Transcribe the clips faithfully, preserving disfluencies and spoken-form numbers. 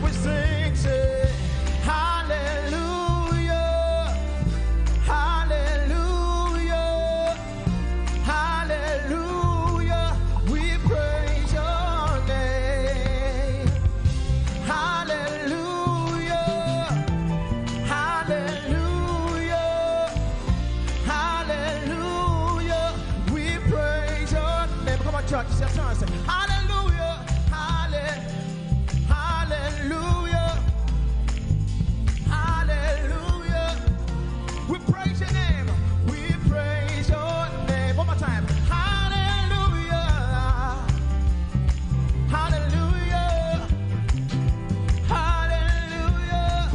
We sing, say, Hallelujah, Hallelujah, Hallelujah. We praise your name. Hallelujah, Hallelujah, Hallelujah. We praise your name. Come on, church. Say, Hallelujah, Hallelujah. Hallelujah. Hallelujah. We praise your name. We praise your name. One more time. Hallelujah. Hallelujah. Hallelujah.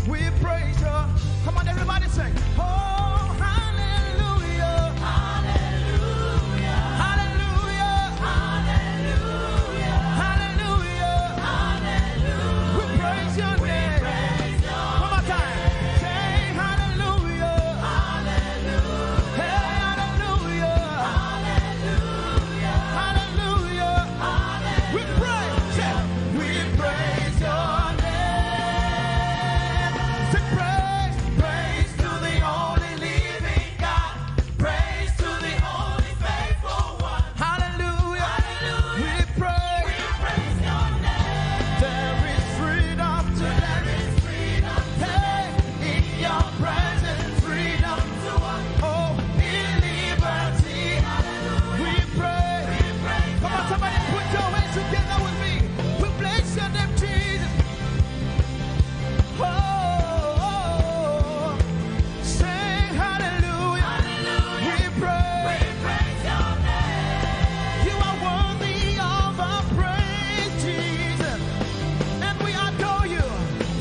We praise you. Come on, everybody sing. Oh, hallelujah. Hallelujah. Hallelujah. We praise your name. One more time. Say hallelujah. Hey, hallelujah. Hallelujah. We praise, say, we praise your name. Say praise, praise to the only living God. Praise to the only faithful one. Hallelujah. Hallelujah. We praise. We praise your name. There is freedom today. There is freedom. Hey, in your presence, freedom to walk. Oh, in liberty. Hallelujah. We praise. We praise. Come on, somebody put your hands together with me. We bless your name, Jesus. Oh, oh, oh. Say hallelujah. Hallelujah. We praise. We praise your name. You are worthy of our praise, Jesus. And we adore you.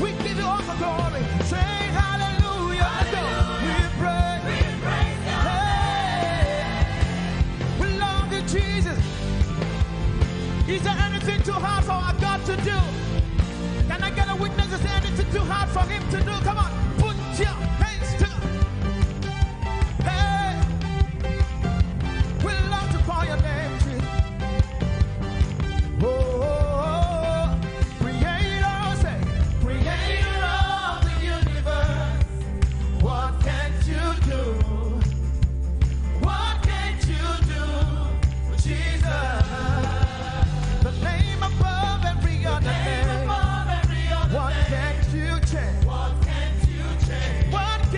We give you all the glory. Say hallelujah. Let's go. Hallelujah. We praise. We praise your name. We love you, Jesus. Is there anything too hard for our God to do? Can I get a witness? Is there anything too hard for him to do? Come on, put your hands together. Hey, we love to call your name, Jesus. Oh, Creator, say, Creator of the universe, what can't you do? What can't you do, Jesus? The name above every other name. What can't you change? What can't you change? What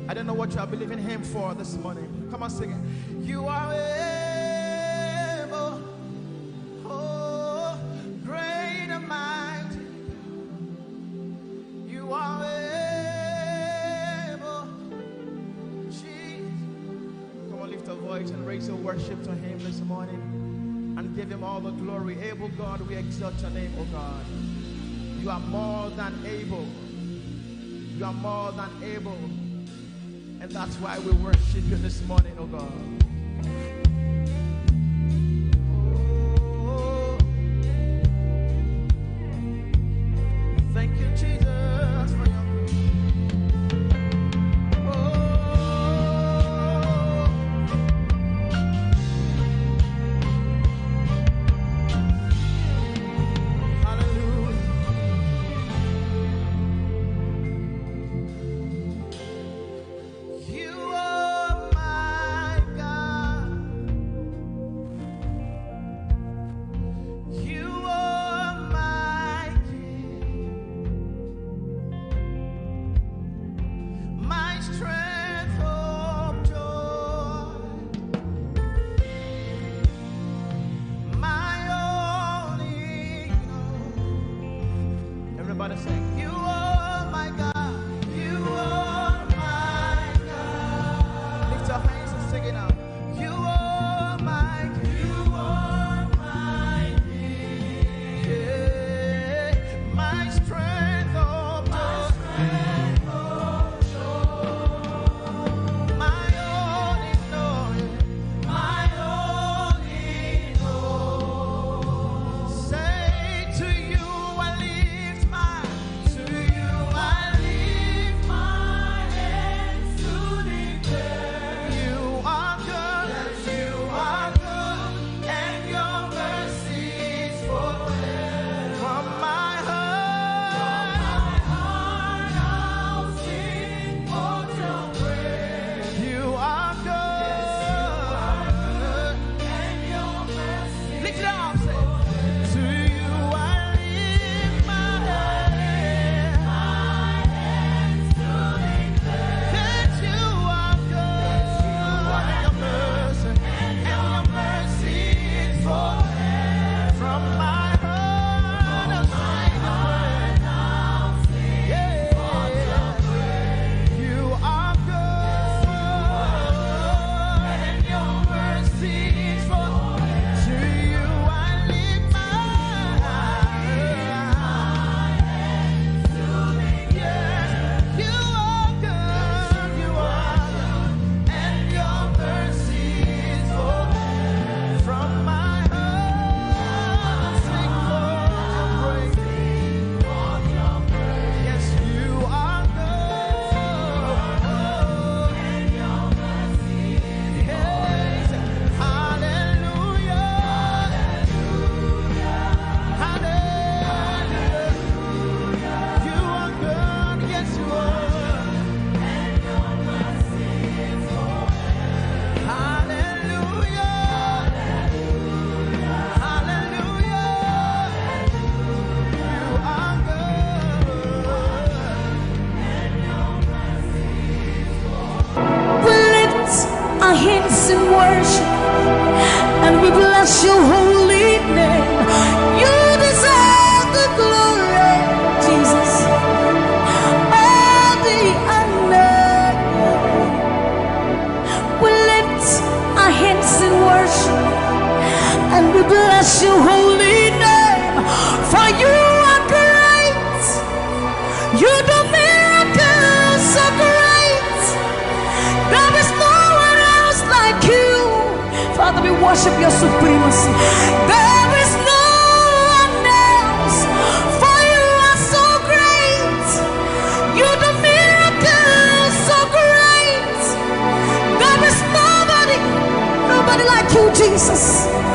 I don't know what you are believing him for this morning. Come on, sing it. You are able. Oh, great and mighty. You are able. Jesus. Come on, lift your voice and raise your worship to him this morning and give him all the glory. Able God, we exalt your name, oh God. You are more than able. You are more than able. And that's why we worship you this morning, oh God. Oh. Thank you, Jesus, for your grace. Oh. Hallelujah. You are my God. You are my King. My strength of joy. My only hope. Everybody sing. You are my God. You are my God. Lift your hands and sing it out. You are my, you are my King. Yeah. My strength of joy. My strength of joy. My only joy. My only hope. Say to you I lift my, to you I lift my hands to declare you are good, you are good, and your mercy is forever. From my heart, from my heart I'll sing for your praise. You are good. Lift it up, say. To you I lift my hands. That you are good. And your mercy, and your mercy is forever. From my heart, I'll sing your praise. Yeah. You are good, and your mercy is forever. To you I lift my eyes. Yes, you are good, you are good, and your mercy is forever. From my heart, I'll sing for your praise. Yes, you are good. Yes. Hallelujah. Hallelujah. You are good. Yes, you are. Hallelujah. Hallelujah. You are good. We lift our hands in worship and we bless your holy name. You deserve the glory, Jesus. All the honor. We lift our hands in worship and we bless your holy name. For you are great. You do miracles so great. There is no one else like you. Father, we worship your supremacy. There is no one else. For you are so great. You do miracles so great. There is nobody, nobody like you, Jesus.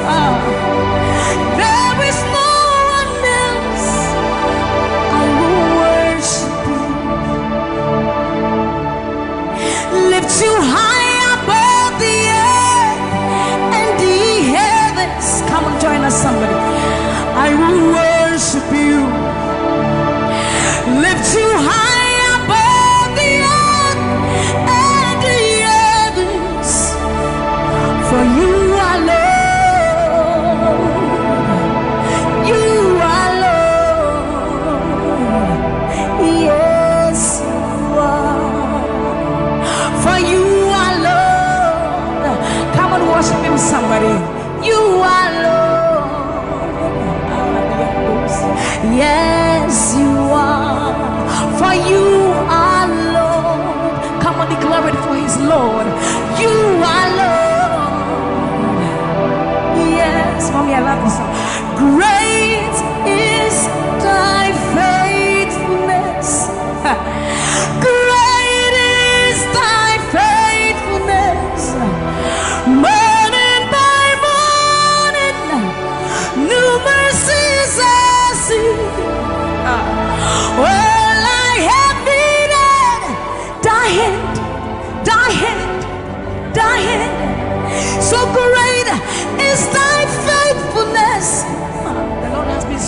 Ah. There is no one else. I will worship you. Lift you high above the earth and the heavens. Come on, join us, somebody. I will worship you. Lift you high above the earth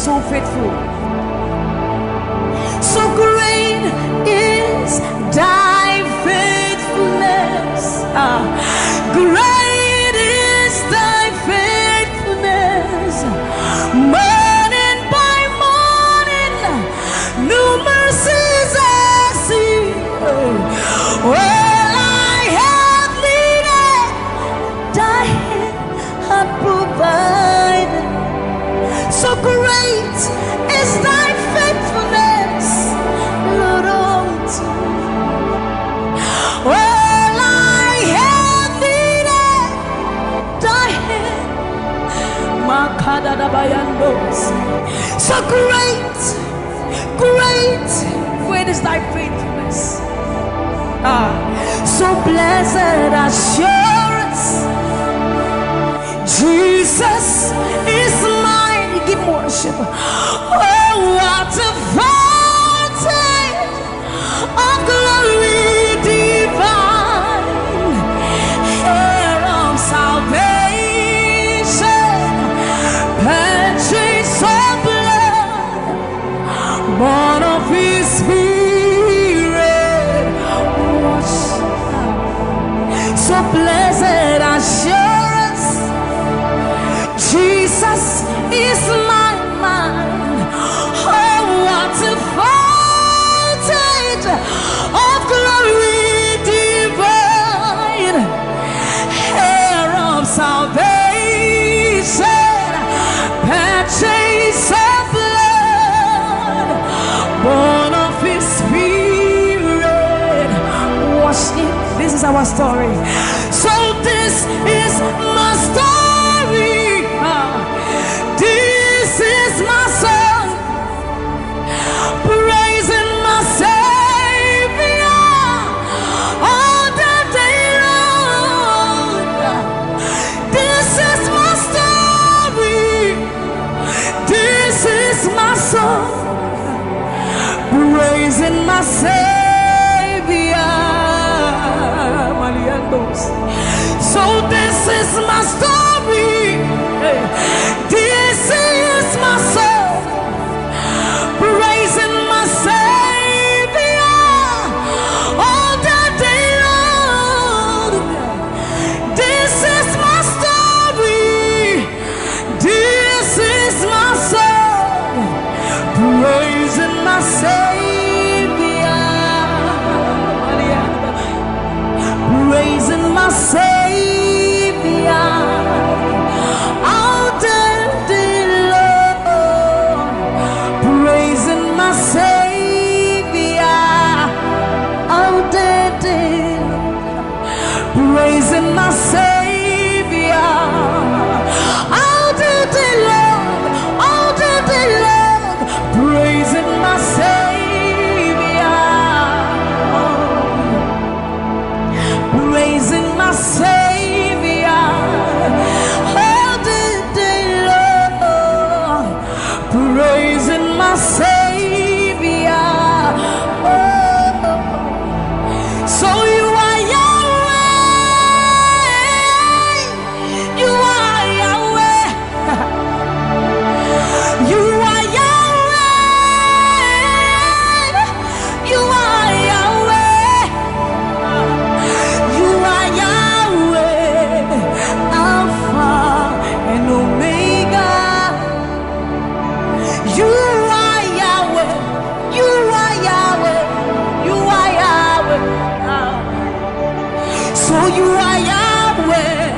So faithful. So great is thy faithfulness. Ah, great is thy faithfulness. Morning by morning, new mercies I see. All I have needed, thy hand hath provided. So great is thy faithfulness, Lord, unto me. All I have needed, thy hand. Makadadabayandos. So great, great, great is thy faithfulness. Ah, so blessed assurance, Jesus is mine. Give worship. Oh, what a foretaste of glory divine, heir of salvation, purchased of blood, born of his spirit, washed. So blessed assurance, Jesus is my man. Oh, what a foretaste of glory divine, heir of salvation, purchased of blood, born of his spirit, washed in. This is our story. So this is my story. Ah, this is my song. Praising my Savior all the day long. This is my story. This is my song. Praising my Savior. Maliandos. So this is my story. Hey. This is my song. Praising my Savior all the day long. This is my story. This is my song. Praising my Savior. Praising my Savior all the day long. Praising my Savior all the day long. Praising my Savior all the day long, all the day long. Praising my Savior. Praising my Savior all the day long. Praising my Savior. Oh. So you are Yahweh. You are Yahweh. You are Yahweh. You are Yahweh. You are Yahweh. Alpha and Omega. You are Yahweh. You are Yahweh. You are Yahweh. Ah. So you are Yahweh,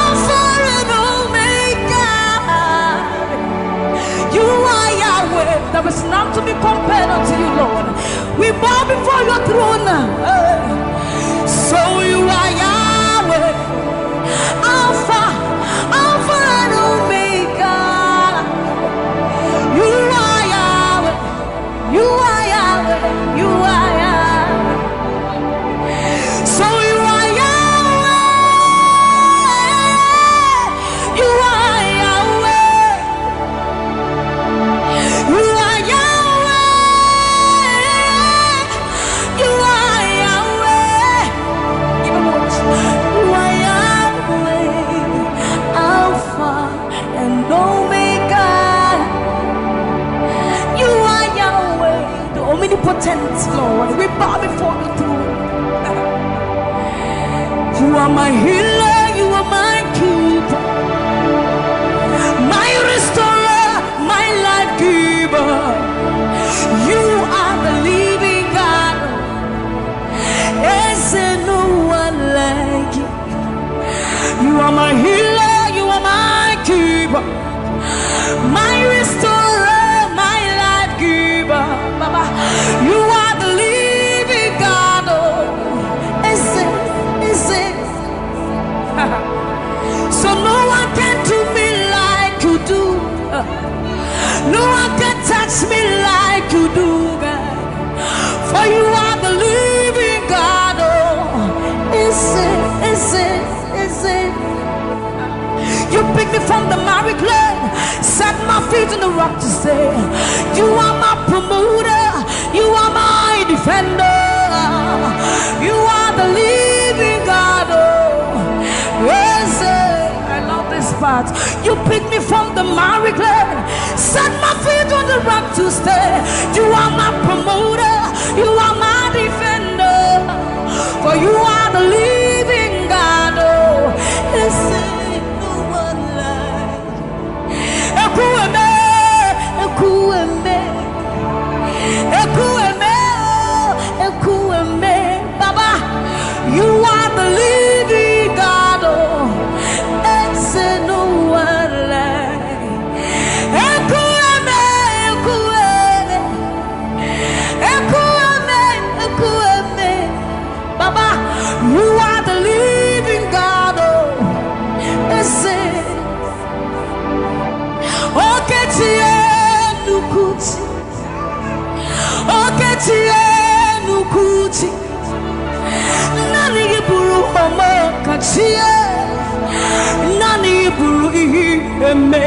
Alpha and Omega. You are Yahweh. There is none to be compared unto you, Lord. We bow before your throne. Eh. So you are Yahweh, Alpha, Alpha and Omega. You are Yahweh. You are Yahweh. You are Yahweh. So you are Yahweh. You are Yahweh. You are Yahweh. You are Yahweh. Give him worship. You are Yahweh, Alpha and Omega. Potent Lord, we bow before the throne. You are my healer, you are my keeper, my restorer, my life giver. You are the living God. Is there no one like you? You are my healer, you are my keeper, my restorer, my life giver. Baba, you are the living God. Oh, is it, is it? So no one can do me like you do. No one can touch me like you do, God. For you are the living God. Oh, is it, is it, is it? You pick me from the miry clay, set my feet on the rock to stay. You are my promoter, you are my defender. You are the living God. Oh, is it? I love this part. You pick me from the miry clay, set my feet on the rock to stay. You are my promoter, you are my defender. For you are the living God. Oh, is there no one like Ekwueme, Ekwueme, Ekwueme, oh, Ekwueme. Baba, you are the living God. Oh, is there no one like Ekwueme, Ekwueme, Ekwueme, Ekwueme. Baba, you are the living God. Oh, is it? Okechi Enukuchi, Okechi Enukuchi. Nani gị bụrụ ọmọkachi e, nani gị bụrụ ihe eme.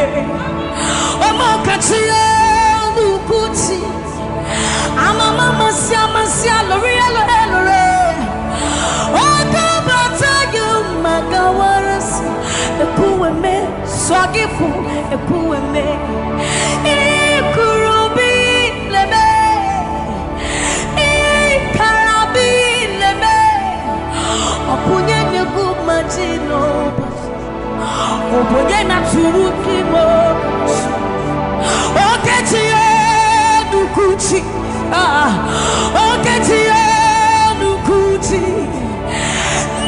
Ọmọkachi Enukuchi. Amama masi amasi alori alori alori. Ogo bata yo magawaras. Ekwueme, swagifu, Ekwueme. Ikurubi leme. Ikarabi leme. Okunye negu majino. Obonye na turuki mo. Okechi Enukuchi. Ah, Okechi Enukuchi.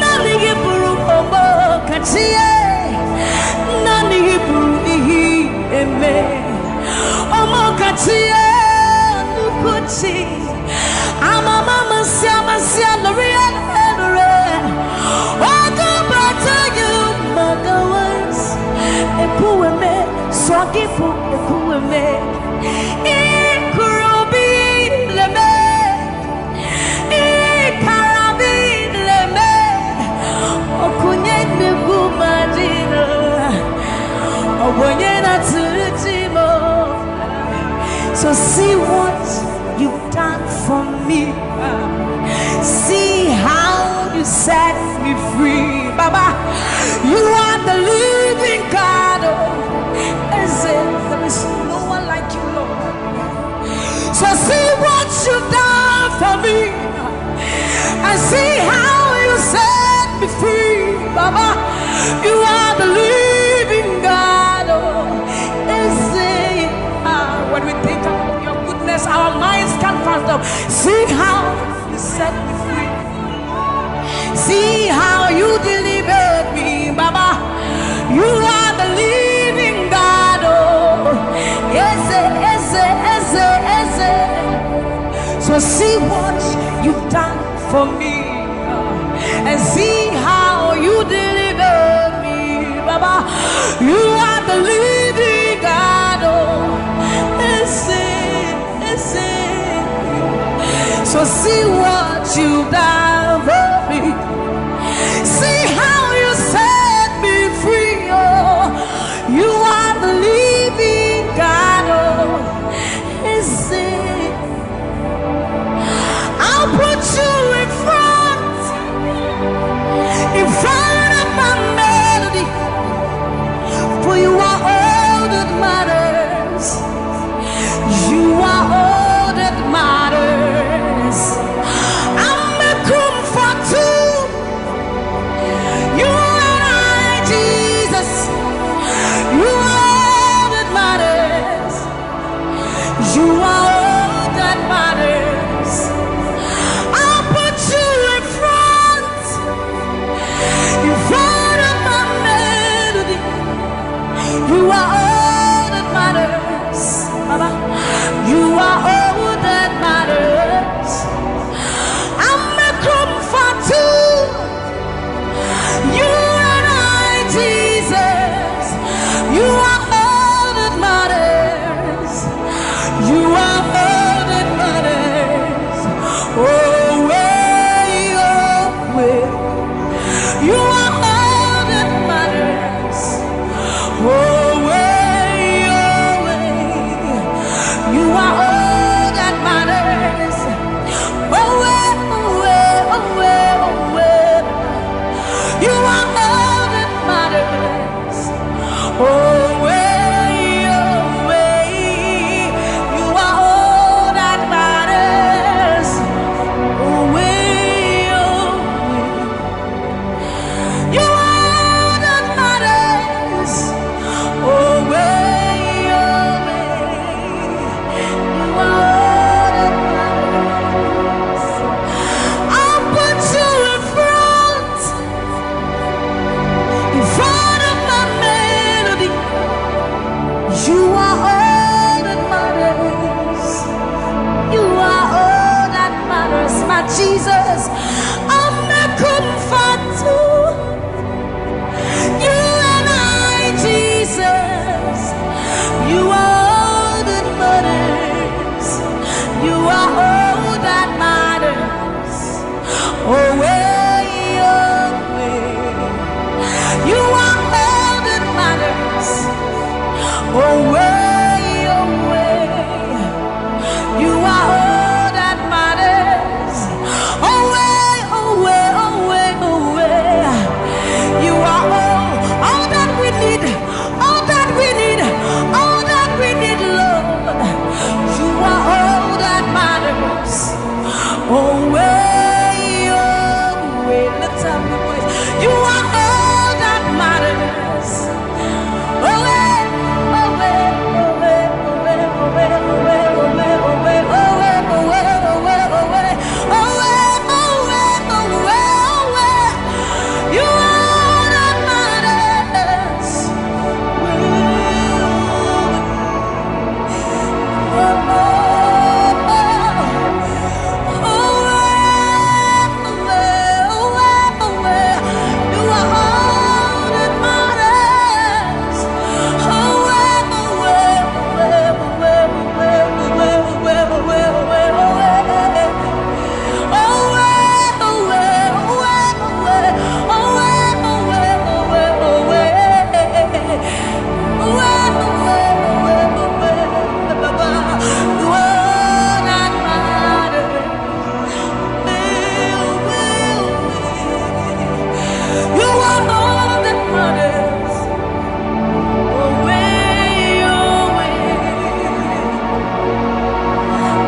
Nani gị bụrụ ọmọkachi e, nani gị bụrụ ihe eme. Ọmọkachi Enukuchi. Amama masi amasi alori alori. Ogo bata yo magawas. Ekwueme, swagifu, Ekwueme. Ikurubi leme. Ikarabi leme. Okunye negu majino. Obonye na turuti mo. So see what you've done for me. See how you set me free. Baba, you are the living God. Oh, is it? There is no one like you, Lord. So see what you've done for me. And see how you set me free. Baba, you are the living God. Oh, is it? Ah, when we think about your goodness, our minds can't fathom. See how you set me free. See how you delivered me, Baba. You are the living God. Oh, eze, eze, eze, eze. So see what you've done for me, and see how you deliver me, Baba. You are the living God. Oh, eze, eze. So see what you've done for me. See how you set me free. Oh, you are the living God. Oh, eze. I'll put you in front, in front of my melody, for you are all that matters. You are all that matters. Jesus, I'm a comfort too. You and I, Jesus, you are all that matters. You are all that matters. Oh, way, oh, way. You are all that matters. Oh, way, oh, way. You are all that matters. Oh, way, oh, way, oh, way, oh, way. You are all, all that we need, all that we need, all that we need, Lord. You are all that matters. Oh, way, oh, way. Lift up your voice. You are all that matters.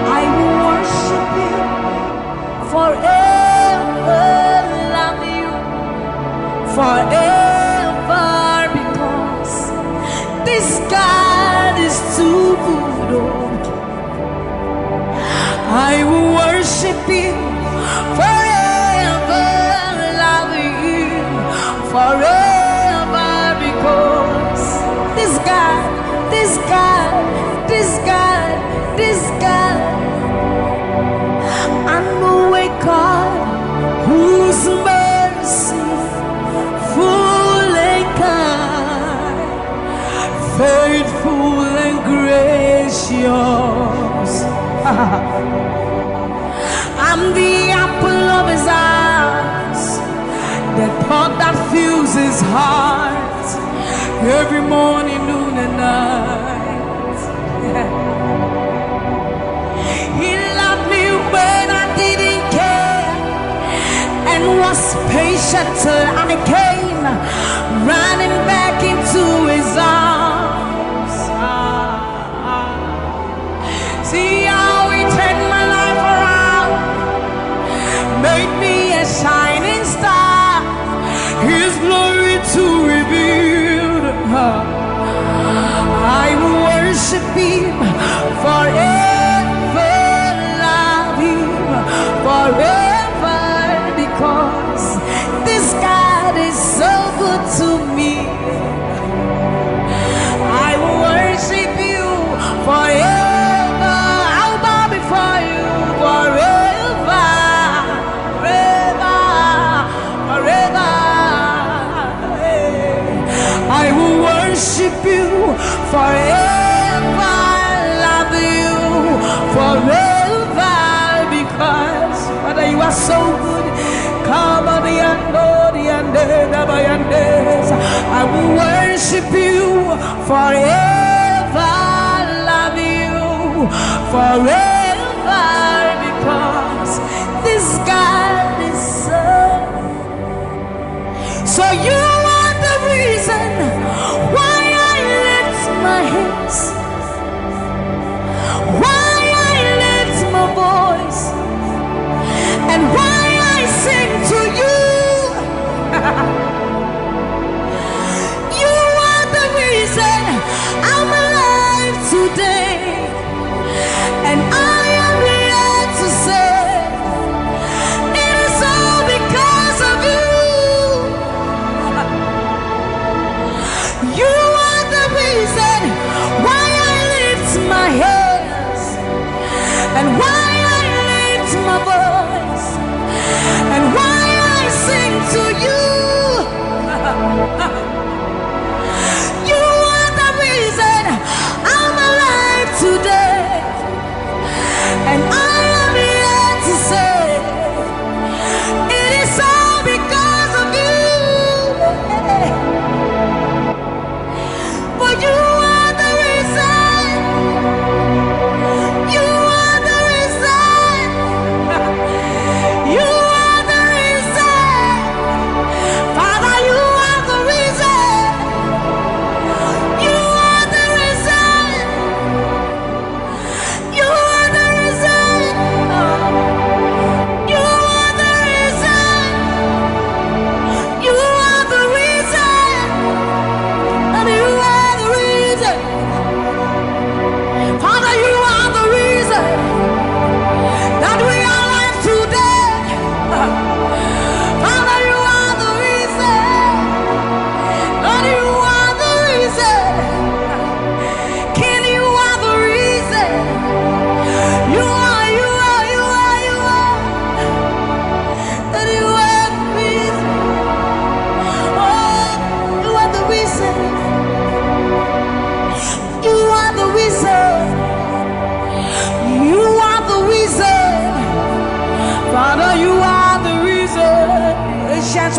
I will worship you forever, love you forever, because this God is too good. Oh. I will worship you forever, love you forever, because this God, this God, this God, this God, I know a God whose mercy full and kind, faithful and gracious. I'm the apple of his eyes, the thought that fills his heart every morning, noon, and night. He loved me when I didn't care and was patient till I came running back into his arms. See how he turned my life around, made me a shining star, his glory to reveal. I will worship him forever, love him forever, because this God is so good to me. I will worship you forever. I'll bow before you forever, forever, forever. I will worship you forever, love you forever, because Father, you are so good. Come on, the Andori and the Dabayandes. I will worship you forever, love you forever, because this God is so. So you are the reason why I lift my hands, why I lift my voice, and why I sing to you. You are the reason I'm alive today, and I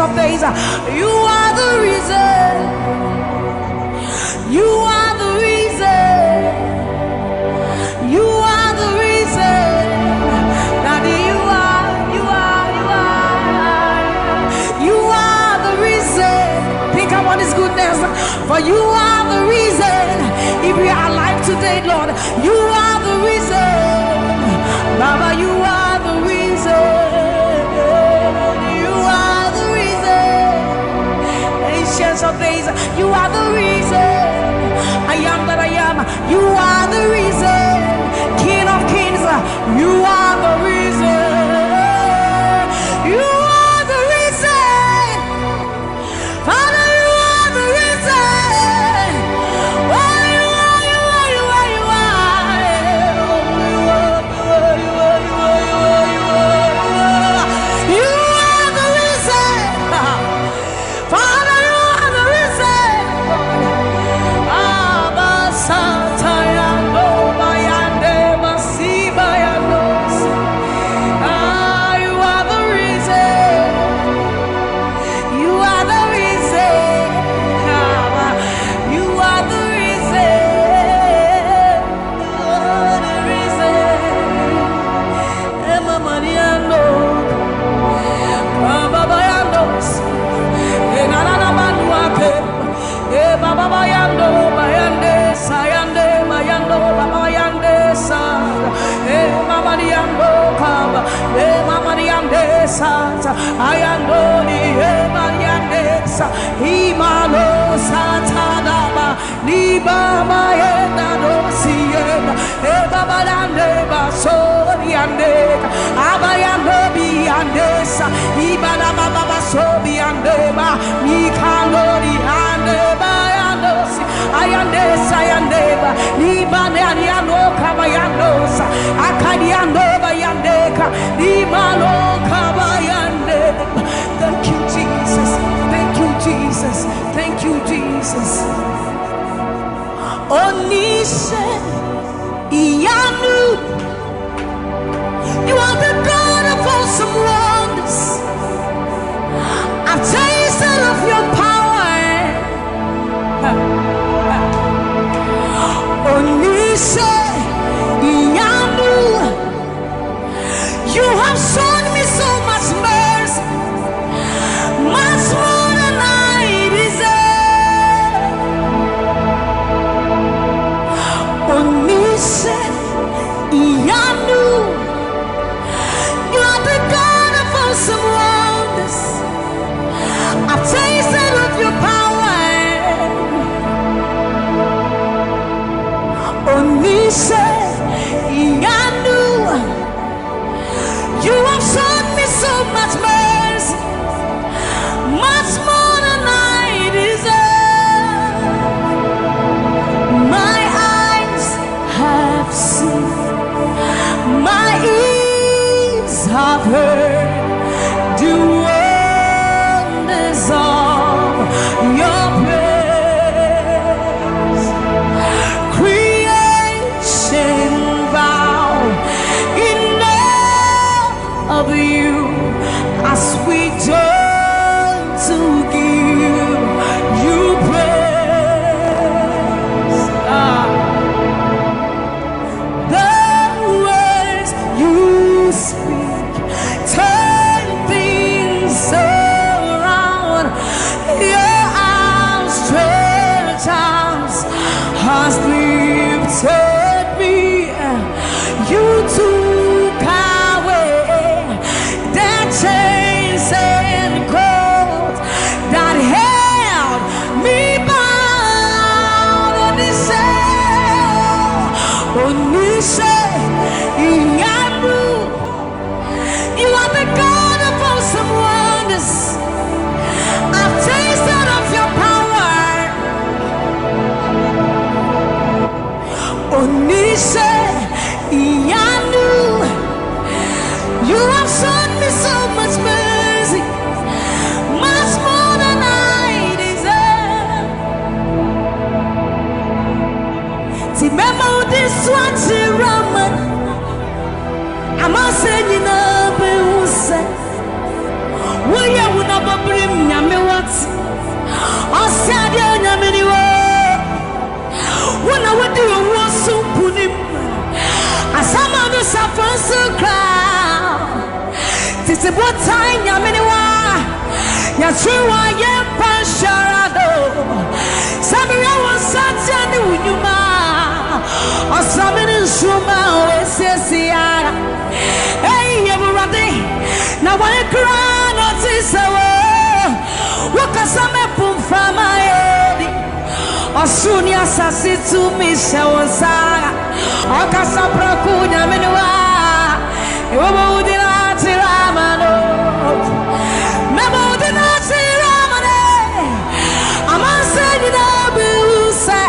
Things. You are the reason. You are the reason. You are the reason. Daddy, you are, you are, you are. You are the reason. Think about his goodness. For you are the reason. If we are alive today, Lord, you are the reason. Baba, you are the reason. You are the reason. Ancients of days, you are the reason. I am that I am. You are the reason. King of kings, you are the reason. You are the reason. Father, you are the reason. Oh, you are, you are, you are, you are. You are the reason. Father, you are the reason. Abba, Satayando, Bayande, Masibayandos. Ah, you are the reason. You are the reason. Abba, you are the reason. You are the reason. Emma Mariano. Baba Bayandos. Enanana Manuake. E Baba Bayando, Bayande, Sayande, Bayando, Baba Bayande, Sa. E Mama Mariando, Kaba. E Mama Mariande, Sa. Ayando, ni, e Mariande, Sa. Imalo, Satadaba. Liba maeda dosieda, eba balande basoriande, abayando biandesa, ibala baba basobiande ba, mikando diande bayandosi, ayandesa yandeba, liba ne ariano kabayandosa, akadiando bayandeka, limalo kabayande. Thank you, Jesus. Thank you, Jesus. Thank you, Jesus. Onise Iyanu, you are the God of awesome wonders. I've tasted of your power. Onise Iyanu, you have shown me so much mercy, much more than I deserve. Onise Iyanu, you are the God of awesome wonders. I've tasted of your power. Onise Iyanu, you have shown me so much mercy, much more than I deserve. My eyes have seen, my ears have heard the wonders of your praise. Creation bow in awe of you as we join to give you praise. Ah. The words you speak turn things around. Your outstretched arms has lifted me. You took away the chains and cords that held me bound. Onise, Onise Iyanu, you are the God of awesome wonders. I've tasted of your power. Onise Iyanu, you have shown me so much mercy, much more than I deserve. Ti mema wo din so akyerɛ ama, ama sɛ nyinaa bɛhu sɛ woyɛ wo na bɔbere Nyame wate. Ɔse adeɛ Nyame ni wo. Wo na wodi owuo so nkonim. Asama no safo nso kra. Tete botan Nyame ni wa. Yɛtwe wa yɛmpa nhyɛra do. Sɛ meyɛ wo nsateɛ ne wo nnwuma. Ɔsame ne nsoroma a wɔasiesie ara. Ei, Awurade, na wɔn kra na ɔte sɛ wo. Wokasa mɛpo mframa adi. Ɔsoro ne asase tumi hyɛ wo nsa. Ɔkasa prɛko Nyame ne wa. Ɛwɔ ma wodi na akyerɛ ama no. Mɛma wodi na akyerɛ ama no. Amansa nyinaa bɛhu sɛ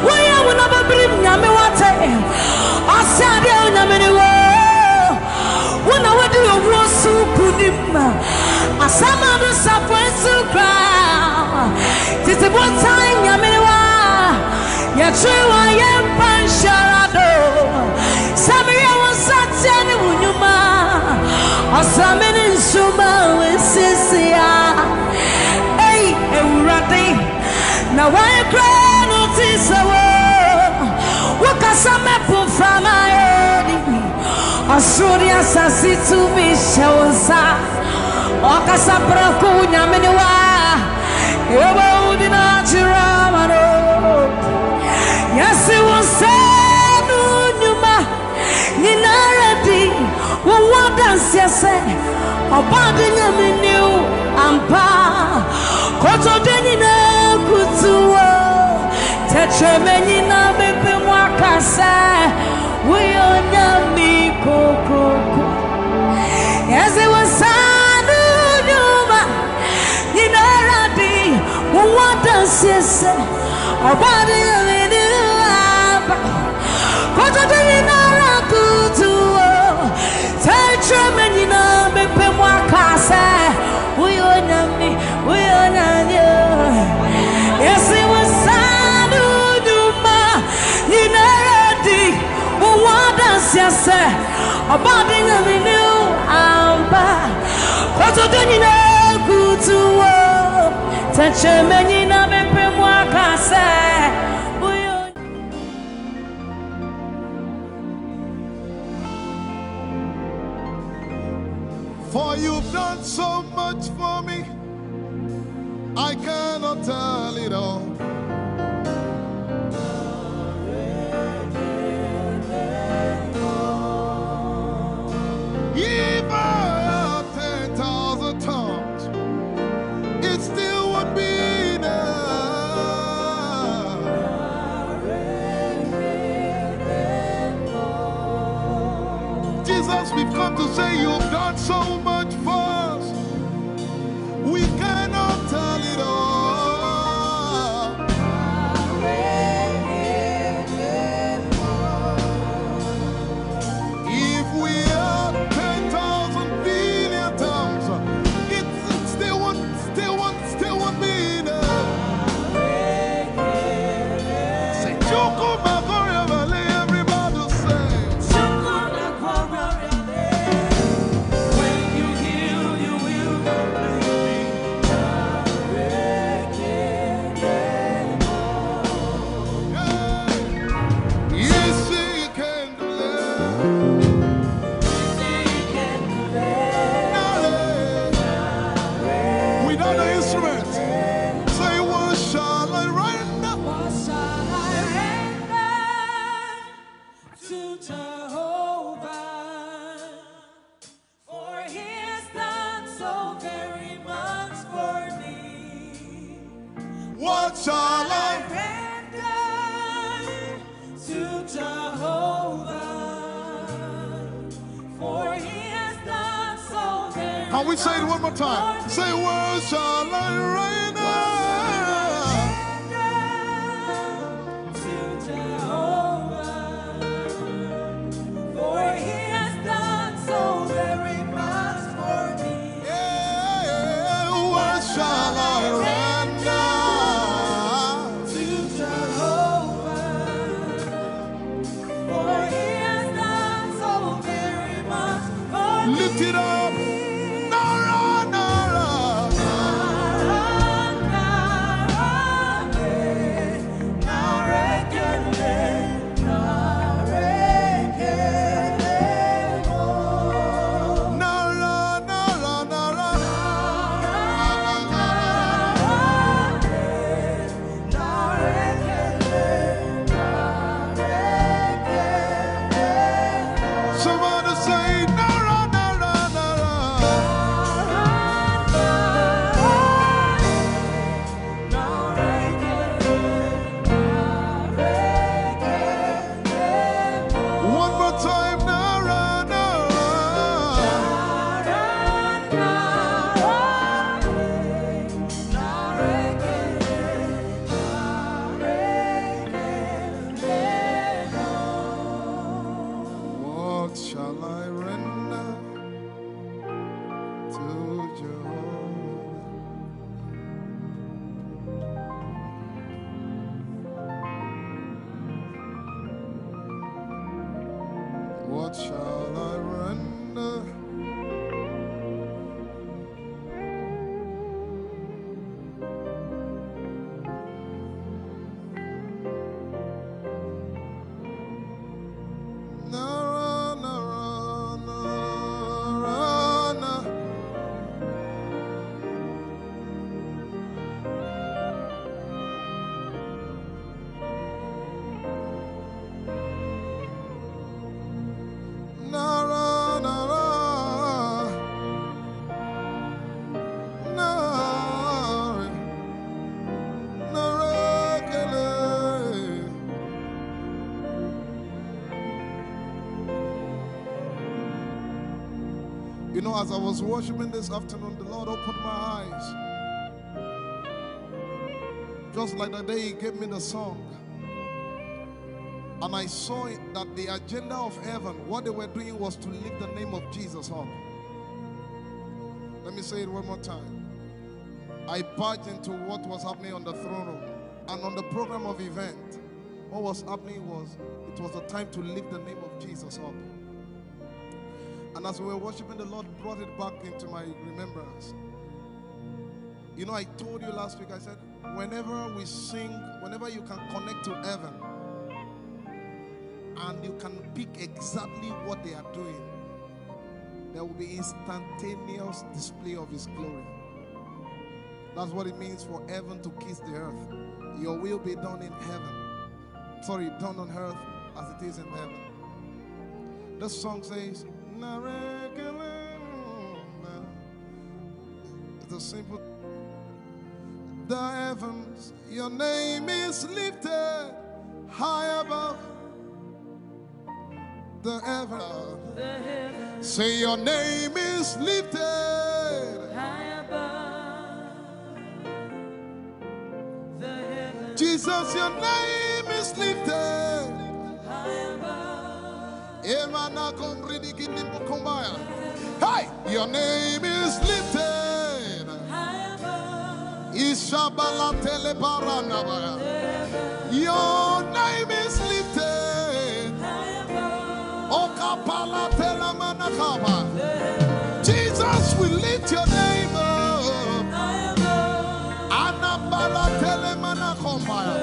woyɛ wo na bɛbirim Nyame wate. Ɔse adeɛ Onyame ne wo. Wo na wodi owuo so nkonim. Asama no safo nso kra. Tete botan Nyame ne wa. Yɛtwe wa yɛmpa nhyɛra do. Sɛ meyɛ wo nsateɛ ne wo nnwuma. Ɔsame ne nsoroma a wɔasiesie ara. Ei, Awurade, na wɔn kra na ɔte sɛ wo. Wokasa mɛpo mframa adi. Ɔsoro ne asase tumi hyɛ wo nsa. Ɔkasa prɛko Nyame ne wa. Ɛwɔ wo di na akyerɛ ama no. Yɛse wo nsa no nnwuma nyinara di. Wo wo adanseɛ sɛ ɔbɔade Nyame ne wo ampa. Kotodwe nyinaa kutu wo. Tɛkyerɛma nyinaa bɛpɛ mu aka sɛ woyɛ Onyame kokroko. Yɛse wo nsa no nnwuma nyinara di. Wo wo adanseɛ sɛ ɔbɔade Nyame ne wo ampa. Kotodwe nyinara kutu wo. Tɛkyerɛma nyinaa bɛpɛ mu aka sɛ woyɛ Onyame, woyɛ Onyame o. Yɛse wo nsa no nnwuma nyinara di. Wo wo adanseɛ sɛ ɔbɔade Nyame ne wo ampa. Kotodwe nyinaa kutu wo. Tɛkyerɛma nyinaa bɛpɛ mu aka sɛ woyɛ For you've done so much for me, I cannot tell it all. If I had ten thousand tongues, it still won't be enough. Jesus, we've come to say you've done so much for us. We cannot tell it all. If we had ten thousand billion tongues, it still won't, still won't, still won't be enough. Say, Chukwuma Korea Valley, everybody say. When you heal, you will completely. Yes, he can do it. Without the instrument, say, what shall I render? What shall I render to Jehovah? For he has done so very much for me. What shall I render to Jehovah? For he has done so very Can we say it one more time? Say, what shall I render? To Jehovah, for he has done so very much for me. Yeah, what shall I render to Jehovah? For he has done so very much for me. Lift it up. Nara, nara. You know, as I was worshiping this afternoon, the Lord opened my eyes. Just like the day He gave me the song. And I saw it that the agenda of heaven, what they were doing was to lift the name of Jesus up. Let me say it one more time. I barged into what was happening on the throne room and on the program of event. What was happening was, it was a time to lift the name of Jesus up. And as we were worshiping, the Lord brought it back into my remembrance. You know, I told you last week, I said, whenever we sing, whenever you can connect to heaven, and you can pick exactly what they are doing, there will be instantaneous display of His glory. That's what it means for heaven to kiss the earth. Your will be done in heaven. Sorry, done on earth as it is in heaven. The song says, "Narekelena." It's a simple. The heavens, your name is lifted high above the heaven. Say, your name is lifted. Jesus, your name is lifted. Emana komridi kinimbo kombaya. Hey, your name is lifted. Ishabala telebaranabaya. Your name is lifted. Okapala telamanakaba. Jesus, we lift your name up. Anabala telemanakombaya.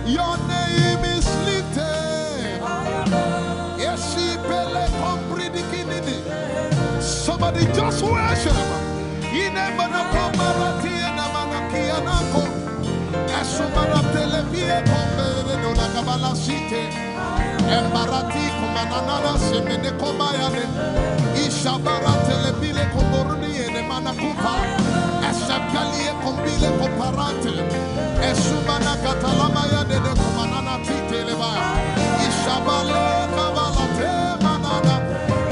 Your name is lifted. Eshipele kompridikinini. Somebody just worship. Inemanakomarati enamanakianako. Esumaratelevieko. Embarati kumanana semene kobayane. Ishabaratele bile koboruni ene manakupa. Esepeli e kombile koparate. Esumana katalama ya nene kumanana titele ba. Ishabale kabalate manana.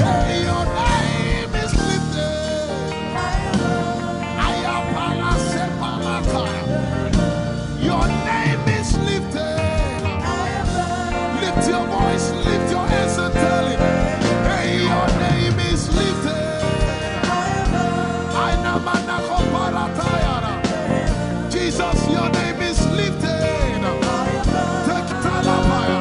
Hey, your name is lifted. Ayapala sepalata. Your name is lifted. Lift your voice, lift your hands and tell Him, hey, your name is lifted. Aina manako paratayara. Jesus, your name is lifted. Take talabaya.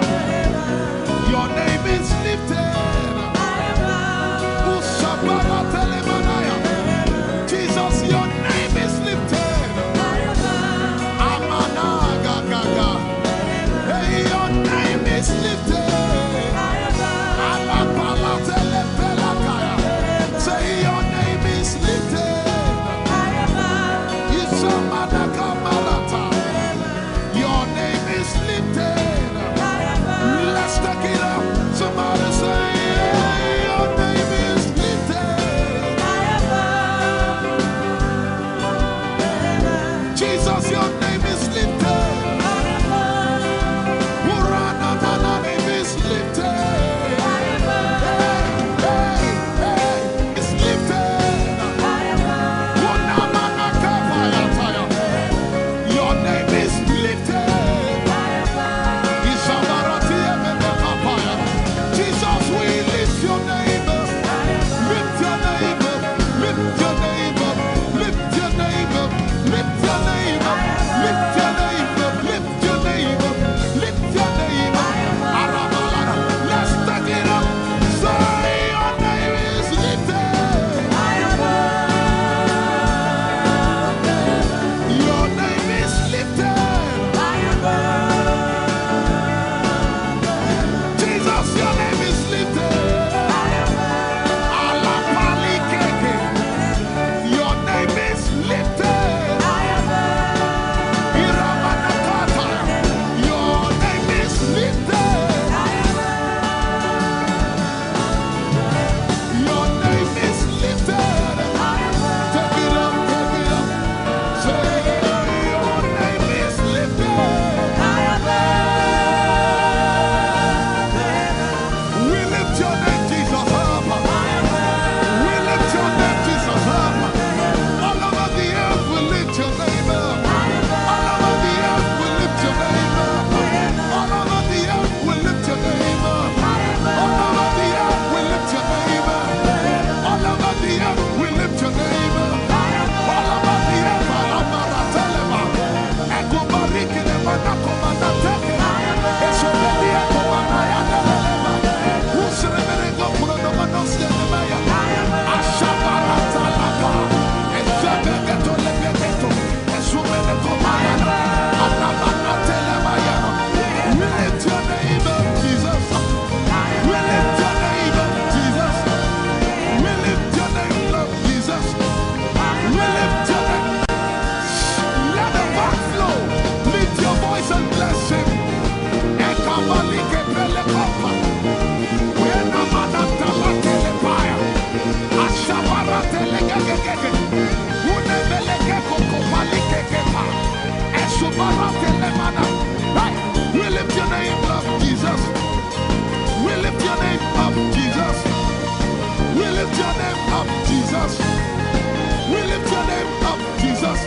We lift your name up, Jesus.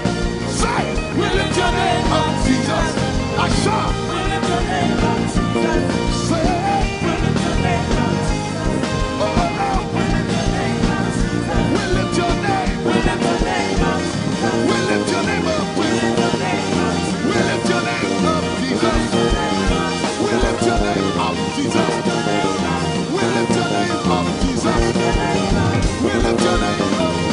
Say, we lift your name up, Jesus. Asha. We lift your name up, Jesus. Say, we lift your name up, Jesus. Oh, Lord. We lift your name up, Jesus. We lift your name. We lift your name up, Jesus. We lift your name up, Jesus. We lift your name up, Jesus. We lift your name up, Jesus. We lift your name up, Jesus.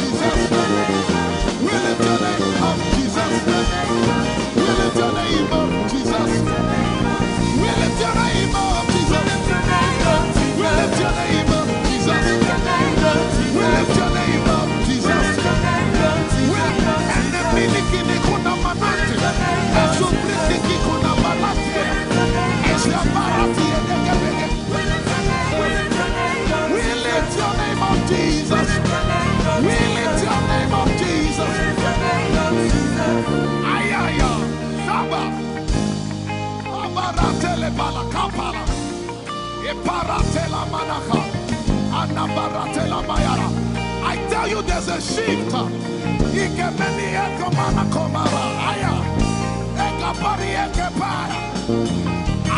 We lift your name up, Jesus. We lift your name up, Jesus. We lift your name up, Jesus. We lift your name up, Jesus. We lift your name up, Jesus. We lift your name up, Jesus. We lift enemy nikini kuna manate. Esupriti kuna manate. Esia barati edekebeke. We lift your name up, Jesus. We lift your name up, Jesus. Ayaya, Saba. Abaratele balakapala. Iparatela manaka. Anabaratela mayara. I tell you, there's a shift. Ikemeni ekomana komara. Aya. Ekapari ekepaya. I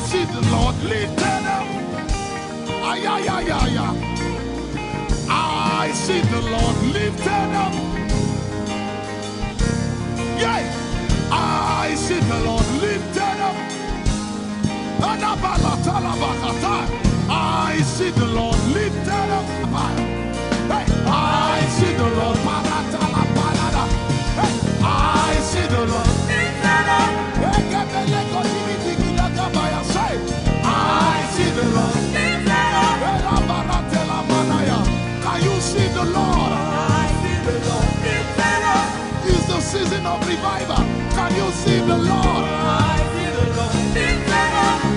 see the Lord lifted up. Ay, ay, ay, ay, ay. I see the Lord lifted up. Yeah, I see the Lord lifted up. Anabalatalabahatai. I see the Lord lifted up. Hey, I see the Lord. Paratalabalada. Hey, I see the Lord. Ekebeleko dibidigidaga baya. Say, I see the Lord. Elabaratelamanaya. Can you see the Lord? I see the Lord. It's the season of revival. Can you see the Lord? I see the Lord.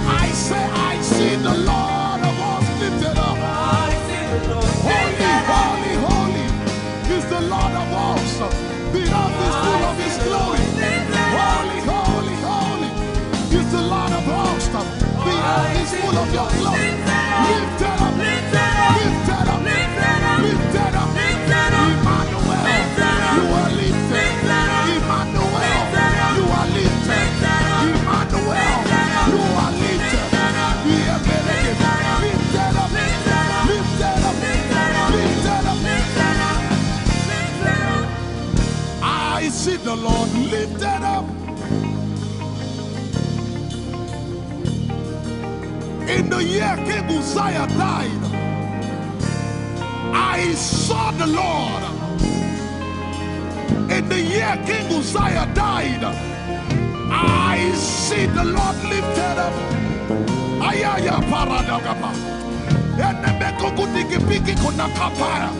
I say, I see the Lord of hosts lifted up. I see the Lord. Holy, holy, holy is the Lord of hosts. The earth is full of his glory. Holy, holy, holy is the Lord of hosts. The earth is full of your glory. Lift it up. Lift it up. Lift it up. Lift it up. Emmanuel, you are lifted. Emmanuel, you are lifted. Emmanuel, you are lifted. Lift it up. Lift it up. Lift it up. Lift it up. I see the Lord lifted up. In the year King Uzziah died, I saw the Lord. In the year King Uzziah died, I see the Lord lifted up. Ayaya paradagaba. Enemekukudikipiki kunakapaya.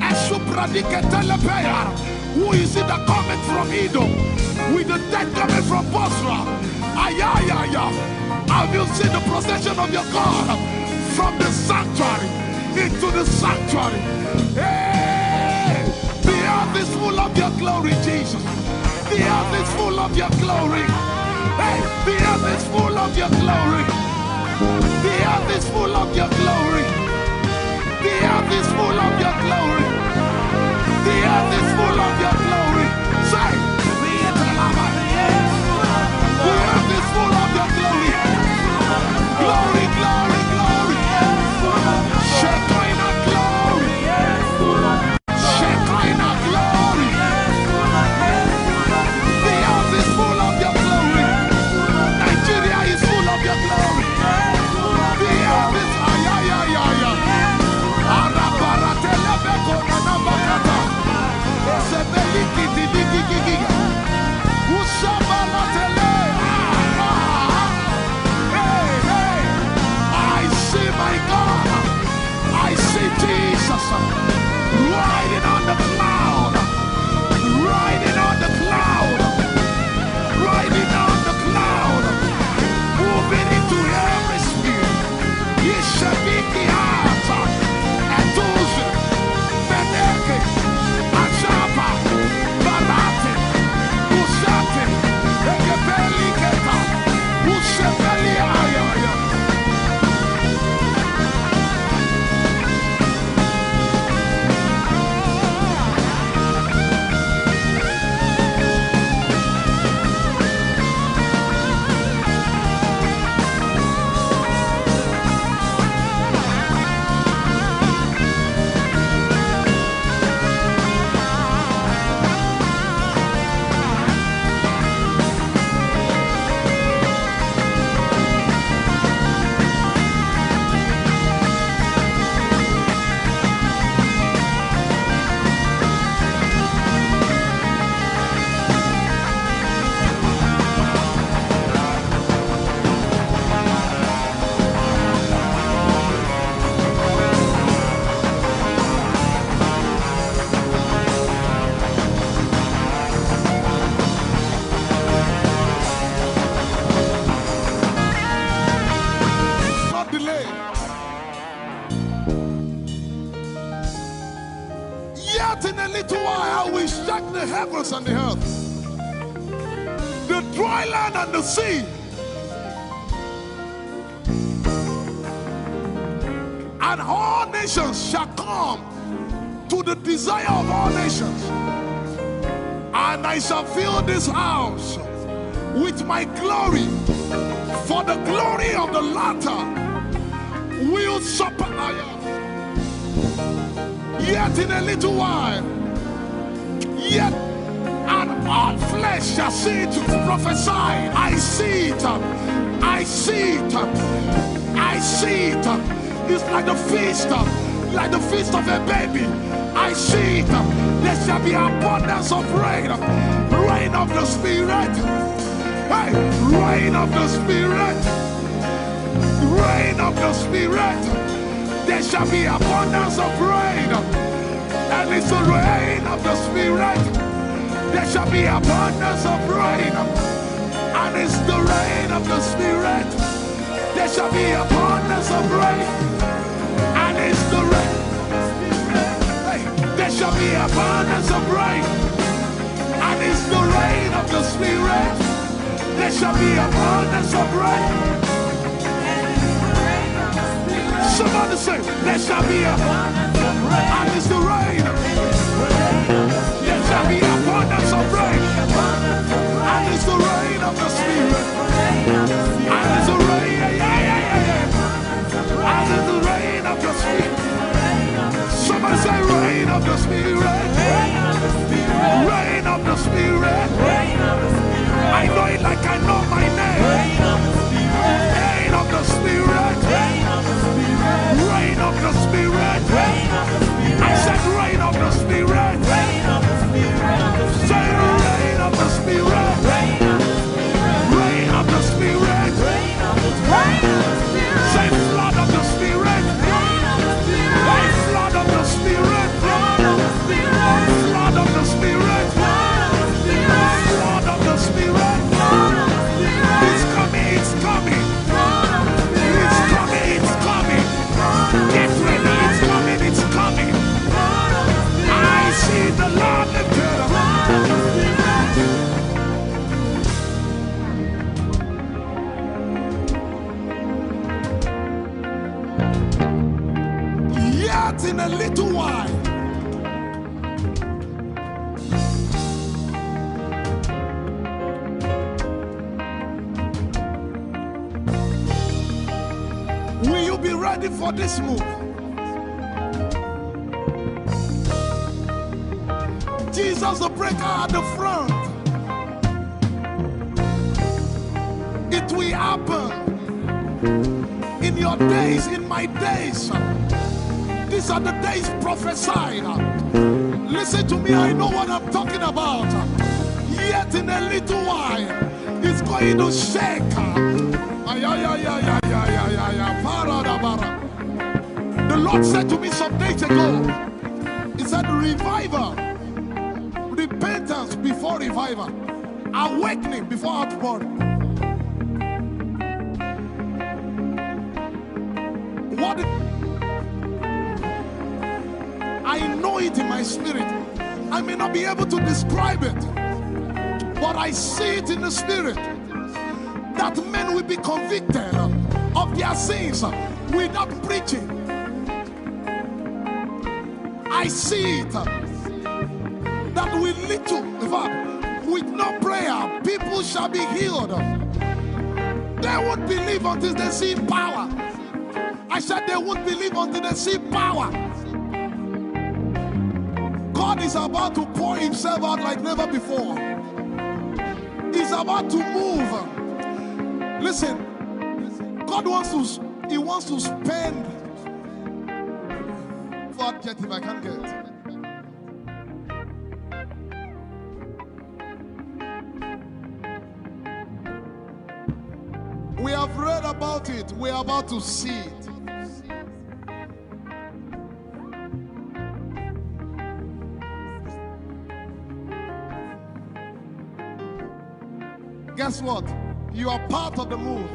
Esupradiketelepeya. Who is it that cometh from Edom with the dead coming from Bozrah? Ayayaya. Have you seen the procession of your God from the sanctuary into the sanctuary? Hey, the earth is full of your glory, Jesus. The earth is full of your glory. Hey, the earth is full of your glory. The earth is full of your glory. The earth is full of your glory. The earth is full of your glory. Say, the earth is full of your glory. Glory, glory, glory. Shekinah glory. Shekinah glory. The earth is full of your glory. Nigeria is full of your glory. The earth is, ay, ay, ay, ay, ay. Araba, In a little while, I will shake the heavens and the earth, the dry land and the sea. And all nations shall come to the desire of all nations. And I shall fill this house with my glory, for the glory of the latter will surpass. Yet in a little while, yet and all flesh shall see it prophesied. I see it. I see it. I see it. It's like the feast, like the feast of a baby. I see it. There shall be abundance of rain, rain of the Spirit. Hey, rain of the Spirit. Rain of the Spirit. There shall be abundance of rain. And it's the rain of the Spirit. There shall be abundance of rain. And it's the rain of the Spirit. There shall be abundance of rain. And it's the rain. Hey, there shall be abundance of rain. And it's the rain of the Spirit. There shall be abundance of rain. Somebody say, there shall be a, and it's the rain. There shall be abundance of rain. And it's the rain of the Spirit. And it's the rain, yeah, yeah, yeah, yeah, yeah. And it's the rain of the Spirit. Somebody say, rain of the Spirit. Rain of the Spirit. I know it like I know my name. Rain of the Spirit. Rain of the Spirit. I said, rain of the Spirit. Say, rain of the Spirit. Rain of the Spirit. Say, flood of the Spirit. Hey, flood of the Spirit. Flood of the Spirit. Flood of the Spirit. Flood of the Spirit. It's coming, it's coming. It's coming, it's coming. Get ready, it's coming, it's coming. I see the Lord lifted up. Yet in a little while, will you be ready for this move? Jesus, the breaker at the front. It will happen in your days, in my days. These are the days prophesied. Listen to me, I know what I'm talking about. Yet in a little while, it's going to shake. Ay, ay, ay, ay, ay, ay, ay, ay, ay, para da bara. The Lord said to me some days ago, He said, revival, repentance before revival, awakening before outpouring. What I know it in my spirit. I may not be able to describe it, but I see it in the spirit that men will be convicted of their sins without preaching. I see it that with little, in fact, with no prayer, people shall be healed. They won't believe until they see power. I said they won't believe until they see power. God is about to pour himself out like never before. He's about to move. Listen, God wants to, he wants to spend. What adjective I can't get. We have read about it. We are about to see it. Guess what? You are part of the move.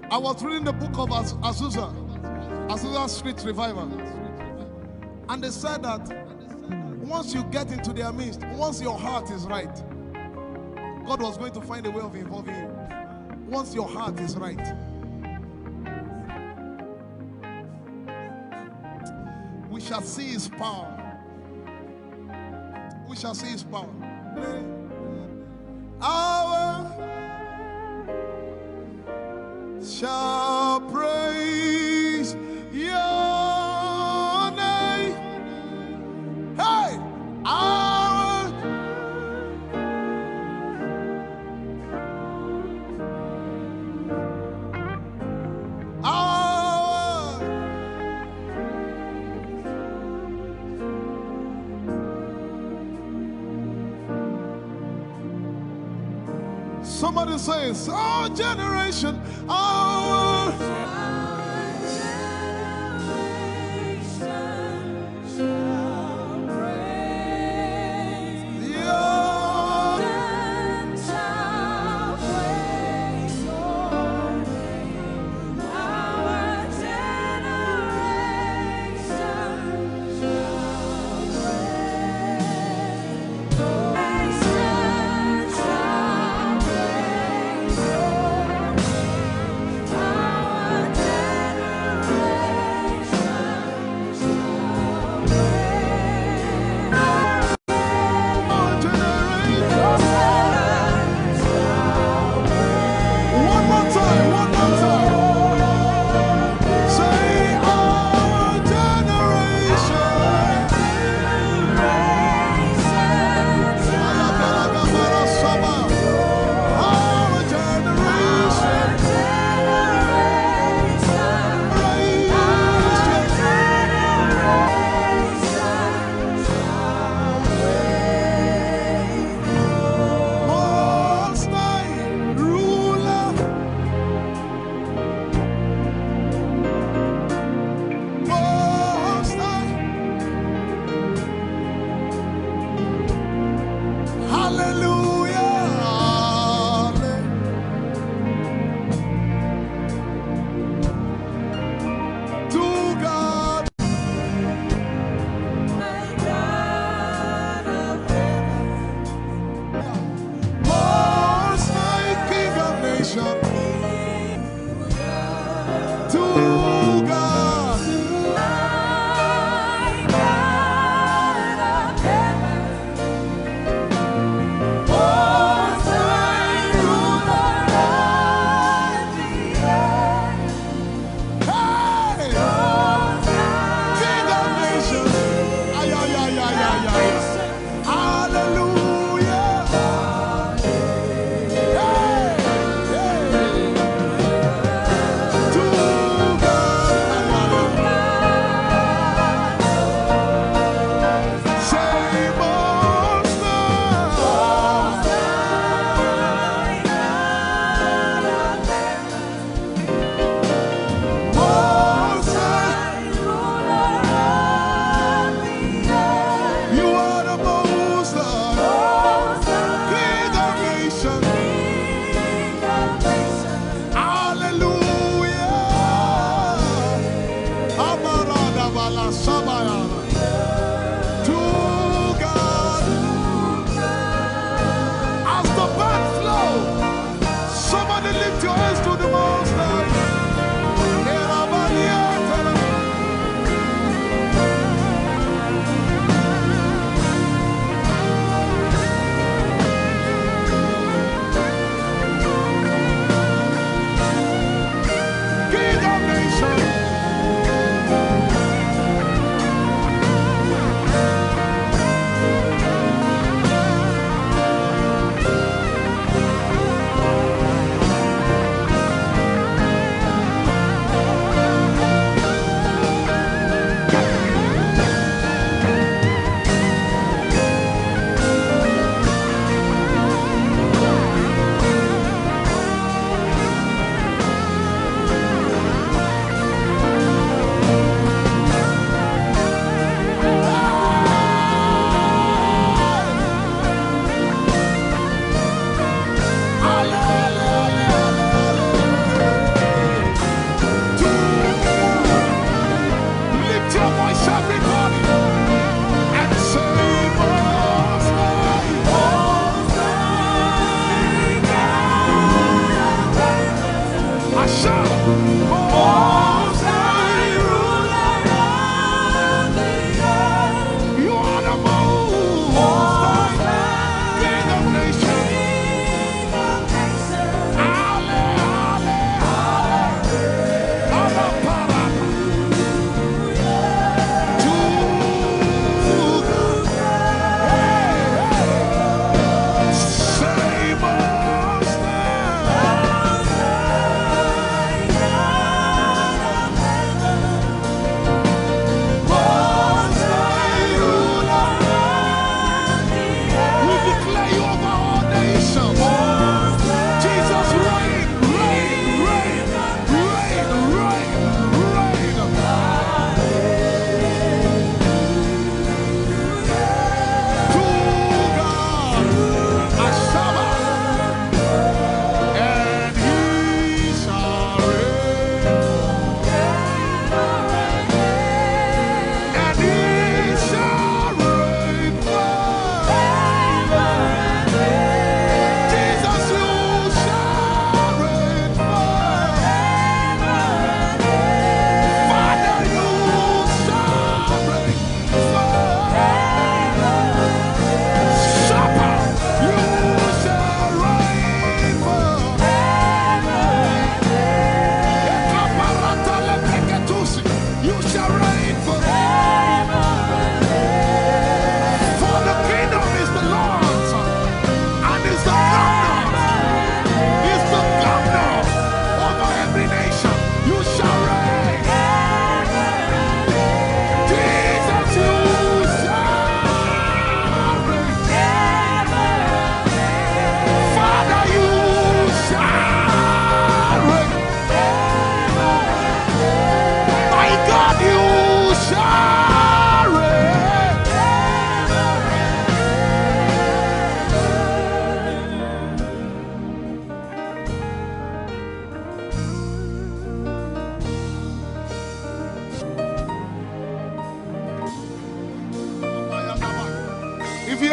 I was reading the book of Az-, Azusa. Azusa Street Revival. And they said that once you get into their midst, once your heart is right, God was going to find a way of involving you. Once your heart is right, we shall see his power. We shall see his power. Our shall praise your name. Hey, our our Somebody says, our generation, our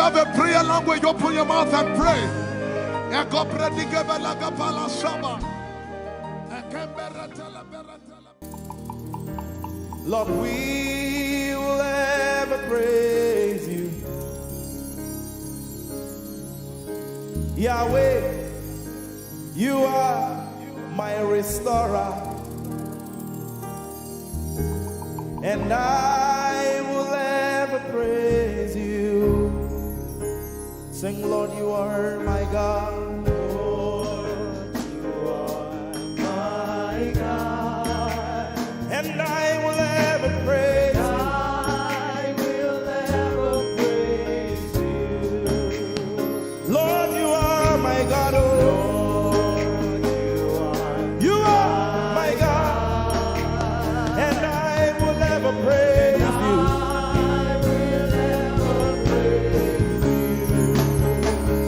Have a prayer language, open your mouth and pray. Ekopredikebalakapalashaba. Ekembereteleberetele. Lord, we will ever praise you. Yahweh, you are my restorer, and I will ever praise you. Sing, Lord, you are my God. Lord, you are my God. And I will ever praise you. I will ever praise you. Lord, you are my God, oh. Lord, you are my God. And I will ever praise you.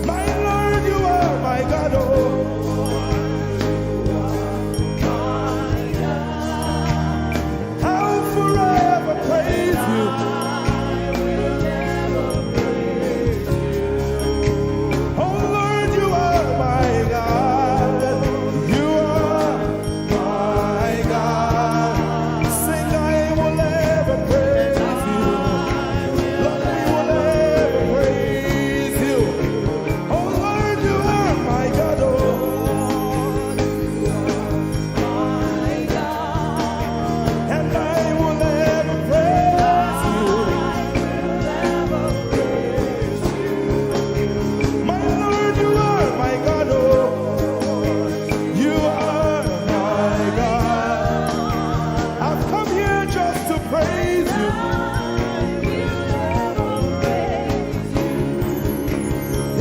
My Lord, you are my God, oh. I'll forever praise you. Oh Lord, you are my God. You are my God. Sing, I will ever praise you. Lord, we will ever praise you. Oh Lord, you are my God. Oh. And I will ever praise you. My Lord, you are my God, oh. You are my God. I've come here just to praise you.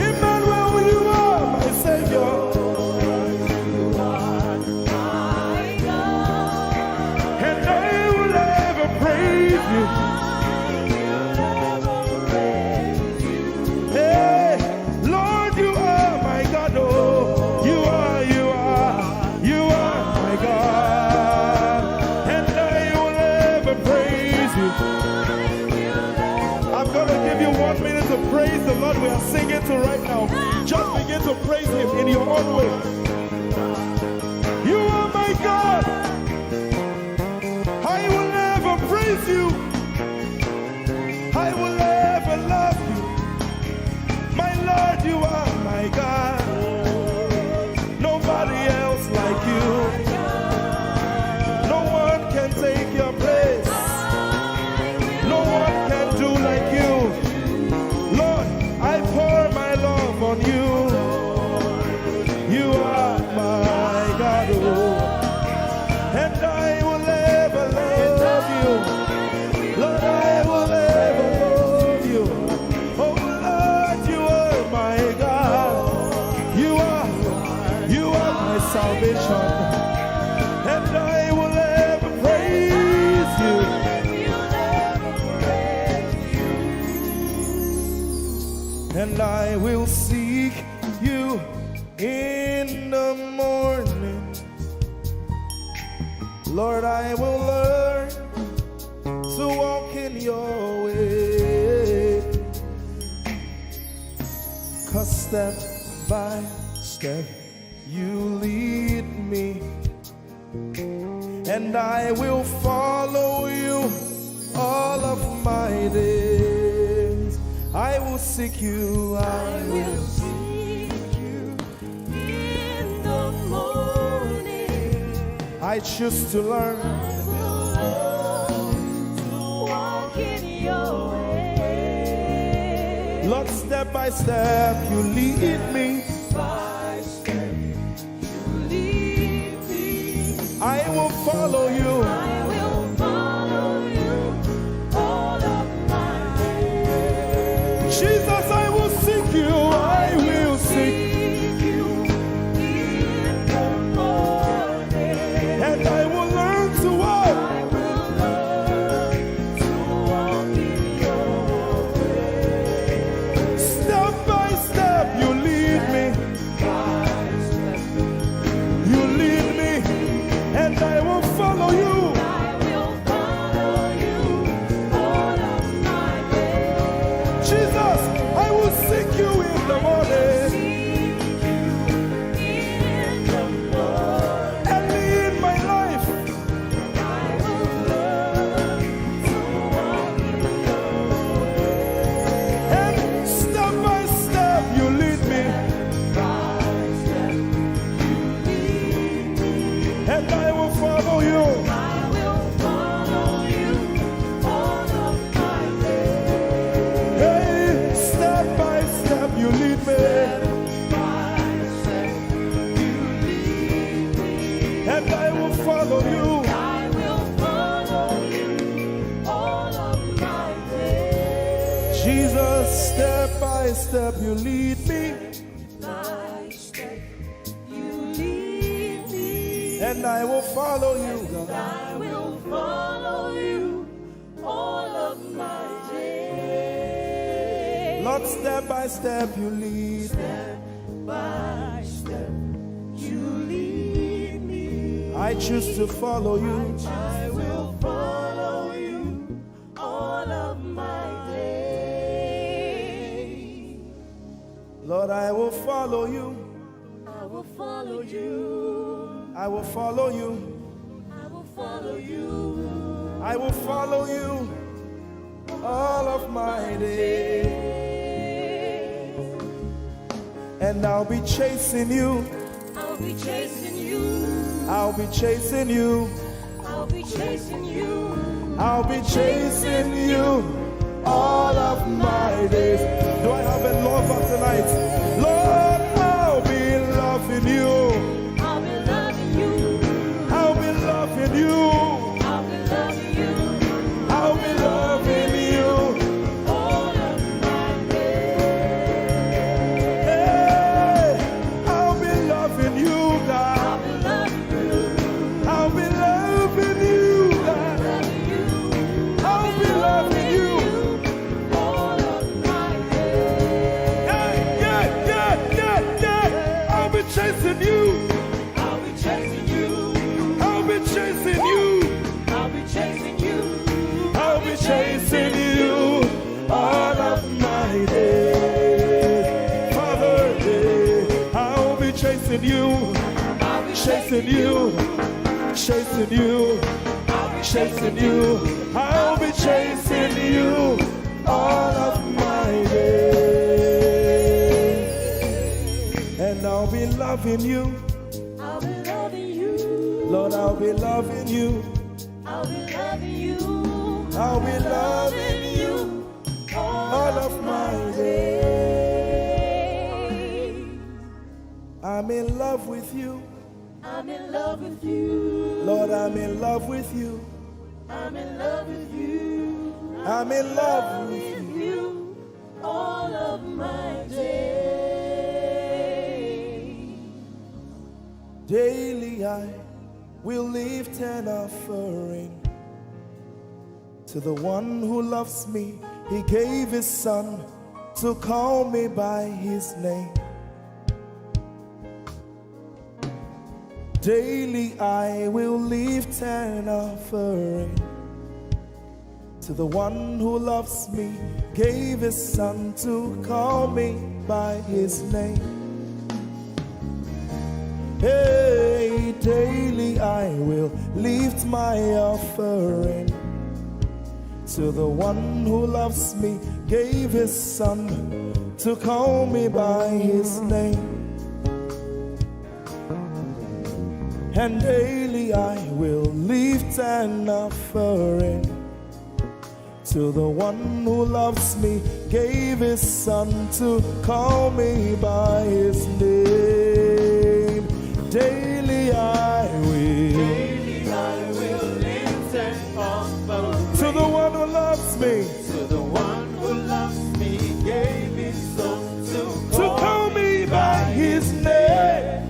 Emmanuel, you are my Savior. And I will ever praise you. Hey, Lord, you are my God, oh. You are, you are, you are my God. And I will ever praise you. I'm gonna give you one minute to praise the Lord we are singing to right now. Just begin to praise him in your own way. You are my God. I will ever praise you. I will ever love you. My Lord, you are my God. Nobody else like you. No one can take your place. No one can do like you. Lord, I pour my love on you. You are my God, oh. And I will ever love you. Lord, I will ever love you. Oh Lord, you are my God. You are, you are my salvation. And I will ever praise you. And I will seek you in the morning. Lord, I will learn to walk in your way. 'Cause step by step, you lead me. And I will follow you all of my days. I will seek you, I will seek you in the morning. I choose to learn. I will learn to walk in your way. Lord, step by step, you lead me. By step, you lead me. I will follow you. I will follow you all of my days. Jesus, I will seek you. I will seek you in the morning. And I will learn to walk. I will learn to walk in your way. Step by step, you lead me. Jesus, step by step you lead me, By step, you lead me. And I will follow you, God. I will follow you all of my days. Lord, step by step you lead. Step by step, you lead me. I choose to follow you. I will follow you all of my days. Lord, I will follow you. I will follow you. I will follow you. I will follow you. I will follow you all of my days. And I'll be chasing you. I'll be chasing you. I'll be chasing you. I'll be chasing you. I'll be chasing you all of my days. Do I have a lover tonight? Lord, I'll be loving you. I'll be loving you. I'll be loving you. I'll be loving you. I'll be loving you. All of my days. Hey, I'll be loving you, God. I'll be loving you. I'll be loving you, God. Loving you. I'll be loving you. All of my days. Yeah, yeah, yeah, yeah, yeah. I'll be chasing you. I'll be chasing you. I'll be chasing you. I'll be chasing you. I'll be chasing you all of my days. Father, yeah, I'll be chasing you, I'll be chasing you, chasing you, chasing you. I'll be chasing you all of my days. And I'll be loving you. I'll be loving you. Lord, I'll be loving you. I'll be loving you. I'll be loving you all of my days. I'm in love with you. I'm in love with you. Lord, I'm in love with you. I'm in love with you. I'm in love with you. You all of my days. Daily I will lift an offering to the one who loves me. He gave his son to call me by his name. Daily I will lift an offering to the one who loves me, gave his son to call me by his name. Hey, daily I will lift my offering to the one who loves me, gave his son to call me by his name. And daily I will lift an offering to the one who loves me, gave his son to call me by his name. Daily I will. Daily I will lift an offering To the one who loves me, to the one who loves me, gave his son to to call me by his name.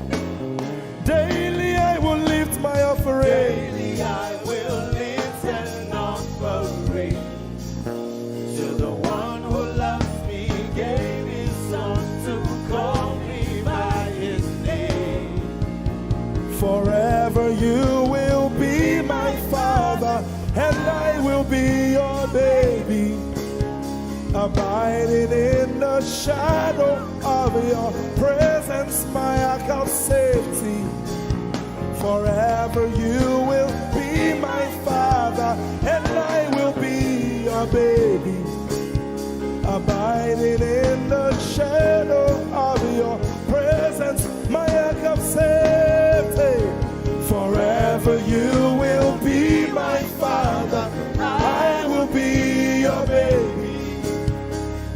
Daily I will lift my offering. Daily I will lift an offering to the one who loves me, gave his son to call me by his name. Forever you will be my father, and I will be your baby. Abiding in the shadow of your presence, my ark of safety. Forever you will be my father, and I will be your baby. Abiding in the shadow of your presence, my ark of safety. Forever you will be my father, I will be your baby.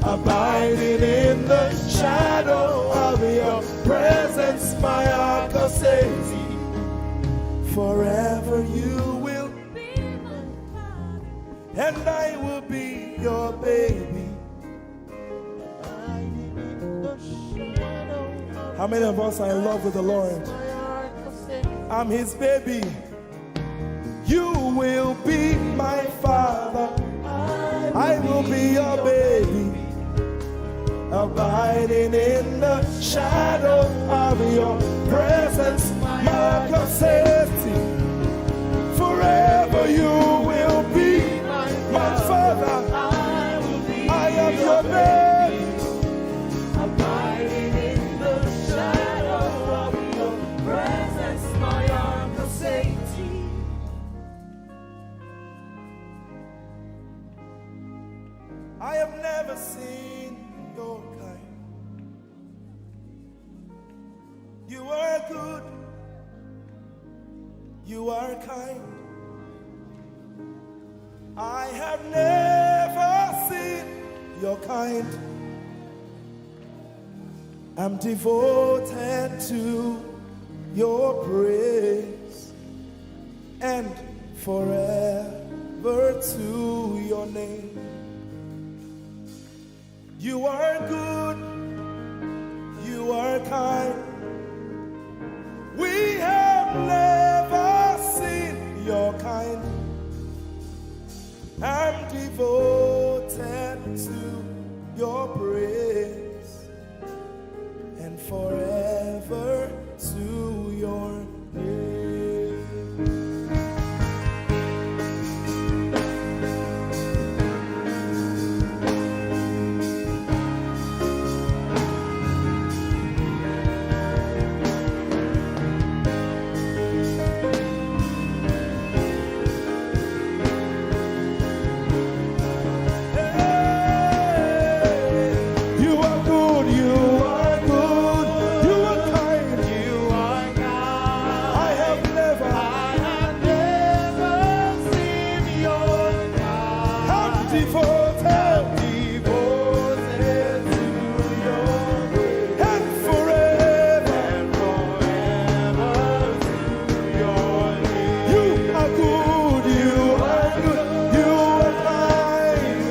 Abiding in the shadow of your presence, my ark of safety. Forever you will, Be my father. And I will be your baby. How many of us are in love with the Lord? I'm his baby. You will be my father. I will be your baby. Abiding in the shadow of your presence, my God says, forever you will be my father. I am your baby. Abiding in the shadow of your presence, my uncle safety. I have never seen your kind. You are good. You are kind. I have never seen your kind. I'm devoted to your praise and forever to your name. You are good, you are kind. We have never seen your kind. I'm devoted to your praise and forever to your name. You are good, you are good, you are kind, you are kind. I have never, I have never seen your kind. I'm devoted, devoted to your grace. And forever, and forever to your name. You are good, you are good, you are kind.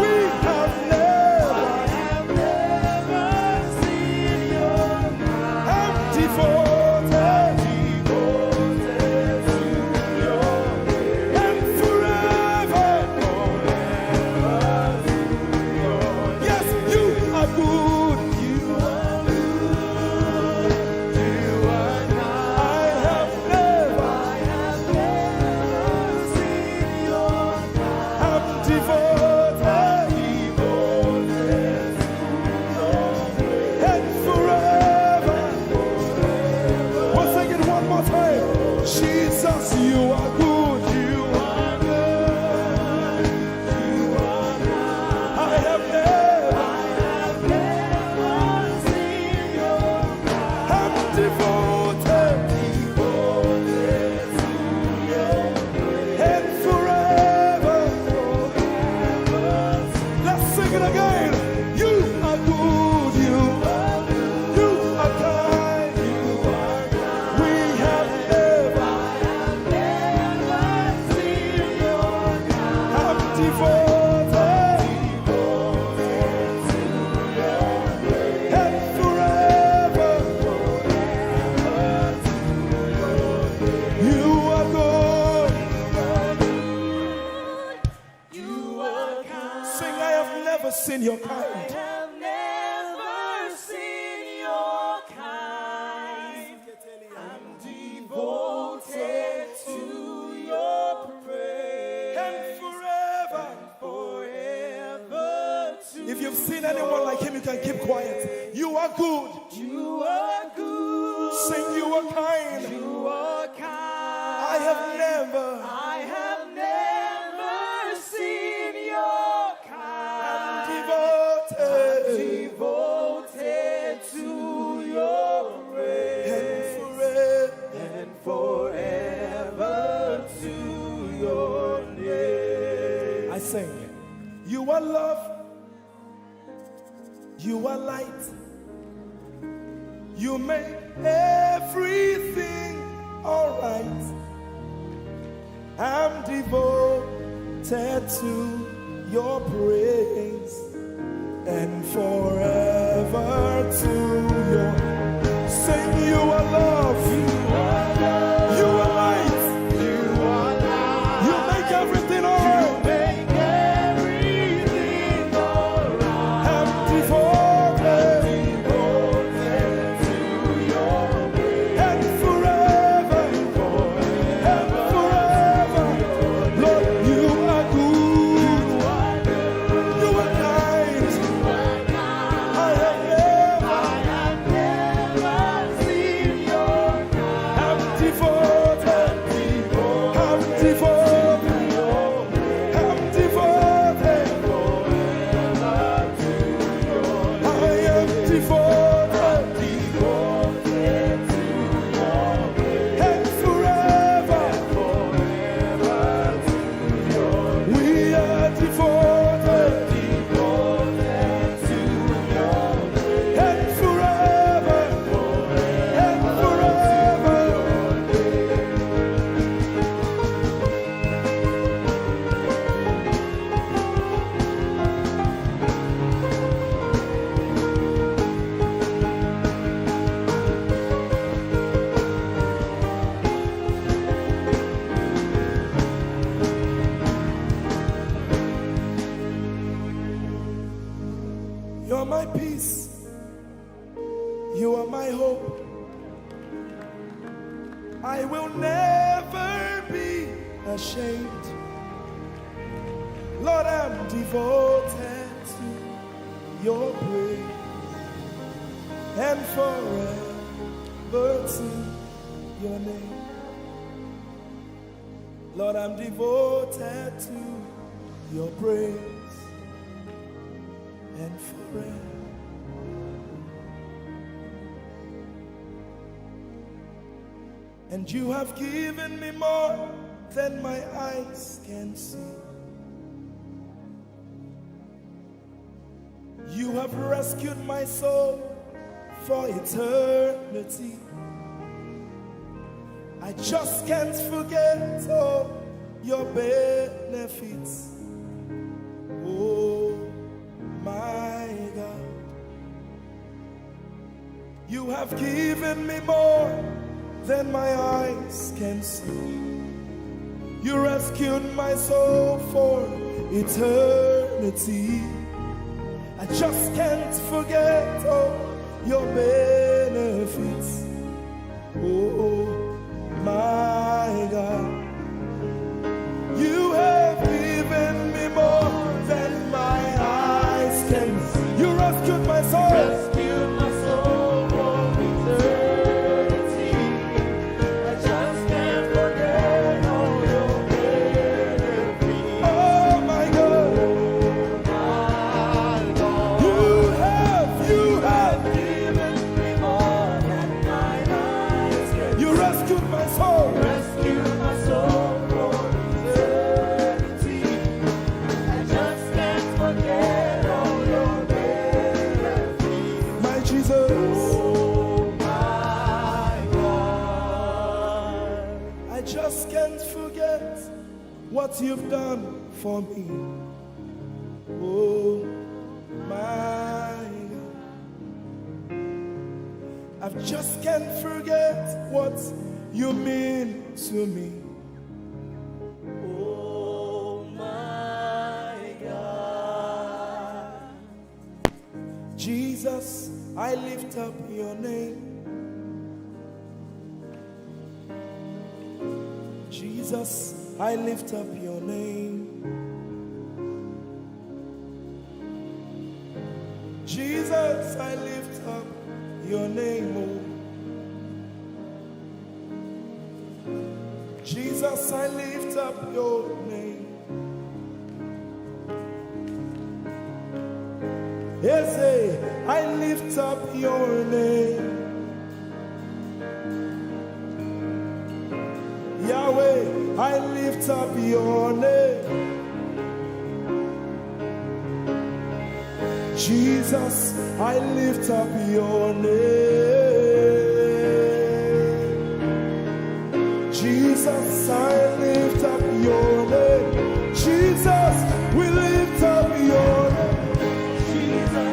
We have never, I have never seen your kind. I'm devoted, devoted to your grace. And forever, forever to your name. Yes, you are good. You are good. You are kind. I have never, I have never seen your kind. I'm devoted, devoted to your grace. And forever. We'll sing it one more time. Jesus, you are good. You are good. I have never, I have never seen your kind. I'm devoted, devoted to your grace. And forever, forever. Let's sing it again. You are good, you are good, you are kind, you are kind. We have never, I have never seen your kind. I'm devoted, devoted to your grace. And forever, forever to your grace. You are good. You are kind. Sing, I have never seen your kind. I have never seen your kind. I'm devoted to your praise. And forever, forever to. If you've seen anyone like him, you can keep quiet. You are good. You are good. Sing, you are kind. You are kind. I have never, I have never seen your kind. I'm devoted, devoted to your praise. And forever, and forever to your name. I sing. You are love. You are light. You make everything alright. I'm devoted to your praise. and forever to your. Sing, you are love. You are light. You make everything all right. I'm devoted. And forever, and forever, Lord, you are good. You are kind. I have never, I'm devoted, I'm devoted, I'm devoted. I am devoted, and forever, we are devoted, and forever, and forever. You're my peace. You are my hope. I will never be ashamed. Lord, I'm devoted to your praise and forever to your name. Lord, I'm devoted to your praise and forever. And you have given me more than my eyes can see. You have rescued my soul for eternity. I just can't forget all your benefits. Oh my God. You have given me more than my eyes can see. You rescued my soul for eternity. I just can't forget all your benefits. Oh my God. You have given me more than my eyes can see. You rescued my soul. Rescued my soul from eternity. I just can't forget all your benefits. Oh my God. My God. You have, you have given me more than my eyes can see. You rescued my soul. Rescued my soul from eternity. I just can't forget all your benefits. My Jesus. Oh my God. I just can't forget what you've done for me. Oh my God. I just can't forget what you mean to me. Oh my God. Jesus, I lift up your name. Jesus, I lift up your name. Jesus, I lift up your name, oh. Jesus, I lift up your name. Eze, I lift up your name. Yahweh, I lift up your name. Jesus, I lift up your name. Jesus, I lift up your name. Jesus, we lift up your name. Jesus,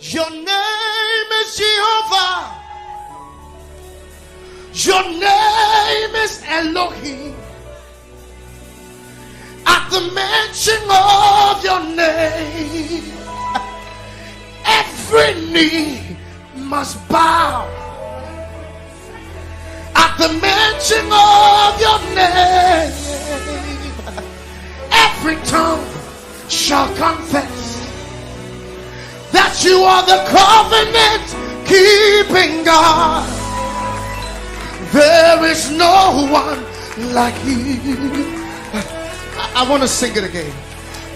Your name is Jehovah. Your name is Elohim. At the mention of your name, every knee must bow. At the mention of your name, every tongue shall confess that you are the covenant keeping God. There is no one like you. I, I want to sing it again.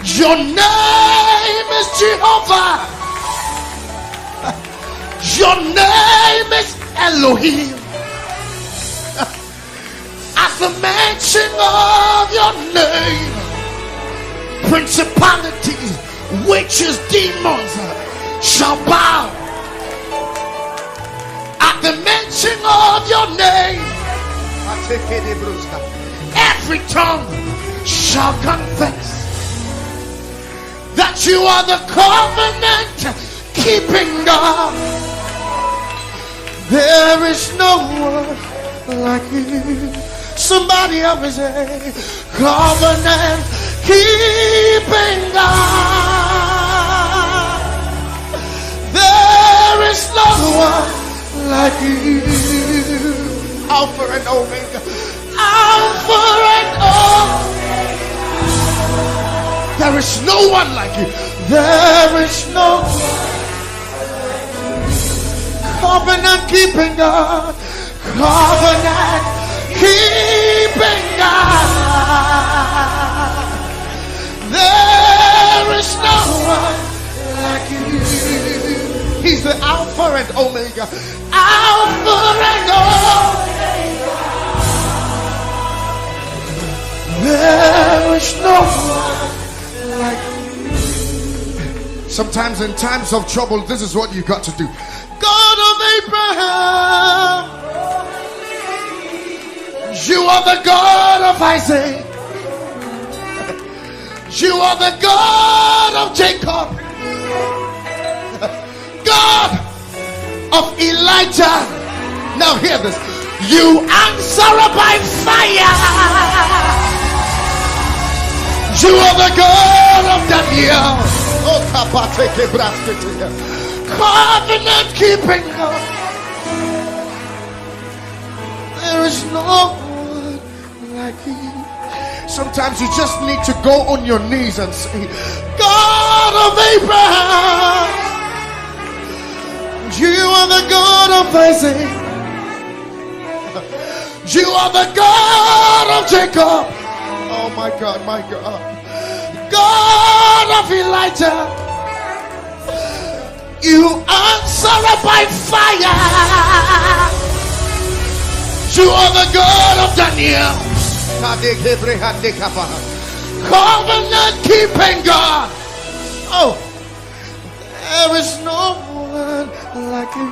Your name is Jehovah. Your name is Elohim. At the mention of your name, principalities, witches, demons shall bow. At the mention of your name, every tongue shall confess that you are the covenant keeping God. There is no one like you. Somebody help me say, covenant keeping God. There is no one like you. Alpha and Omega. Alpha and Omega. There is no one like you. There is no covenant keeping God. Covenant keeping God. There is no one like you. He's the Alpha and Omega. Alpha and Omega. There is no one like you. Sometimes in times of trouble, this is what you got to do. God of Abraham, you are the God of Isaac. You are the God of Jacob. God of Elijah. Now hear this. You answer by fire. You are the God of Daniel. Oh, kapateke braskete. Covenant keeping God. There is no one like you. Sometimes you just need to go on your knees and say, God of Abraham, you are the God of Isaac. You are the God of Jacob. Oh my God, my God. God of Elijah. You answer by fire. You are the God of Daniel. Covenant keeping God. Oh, there is no one like you.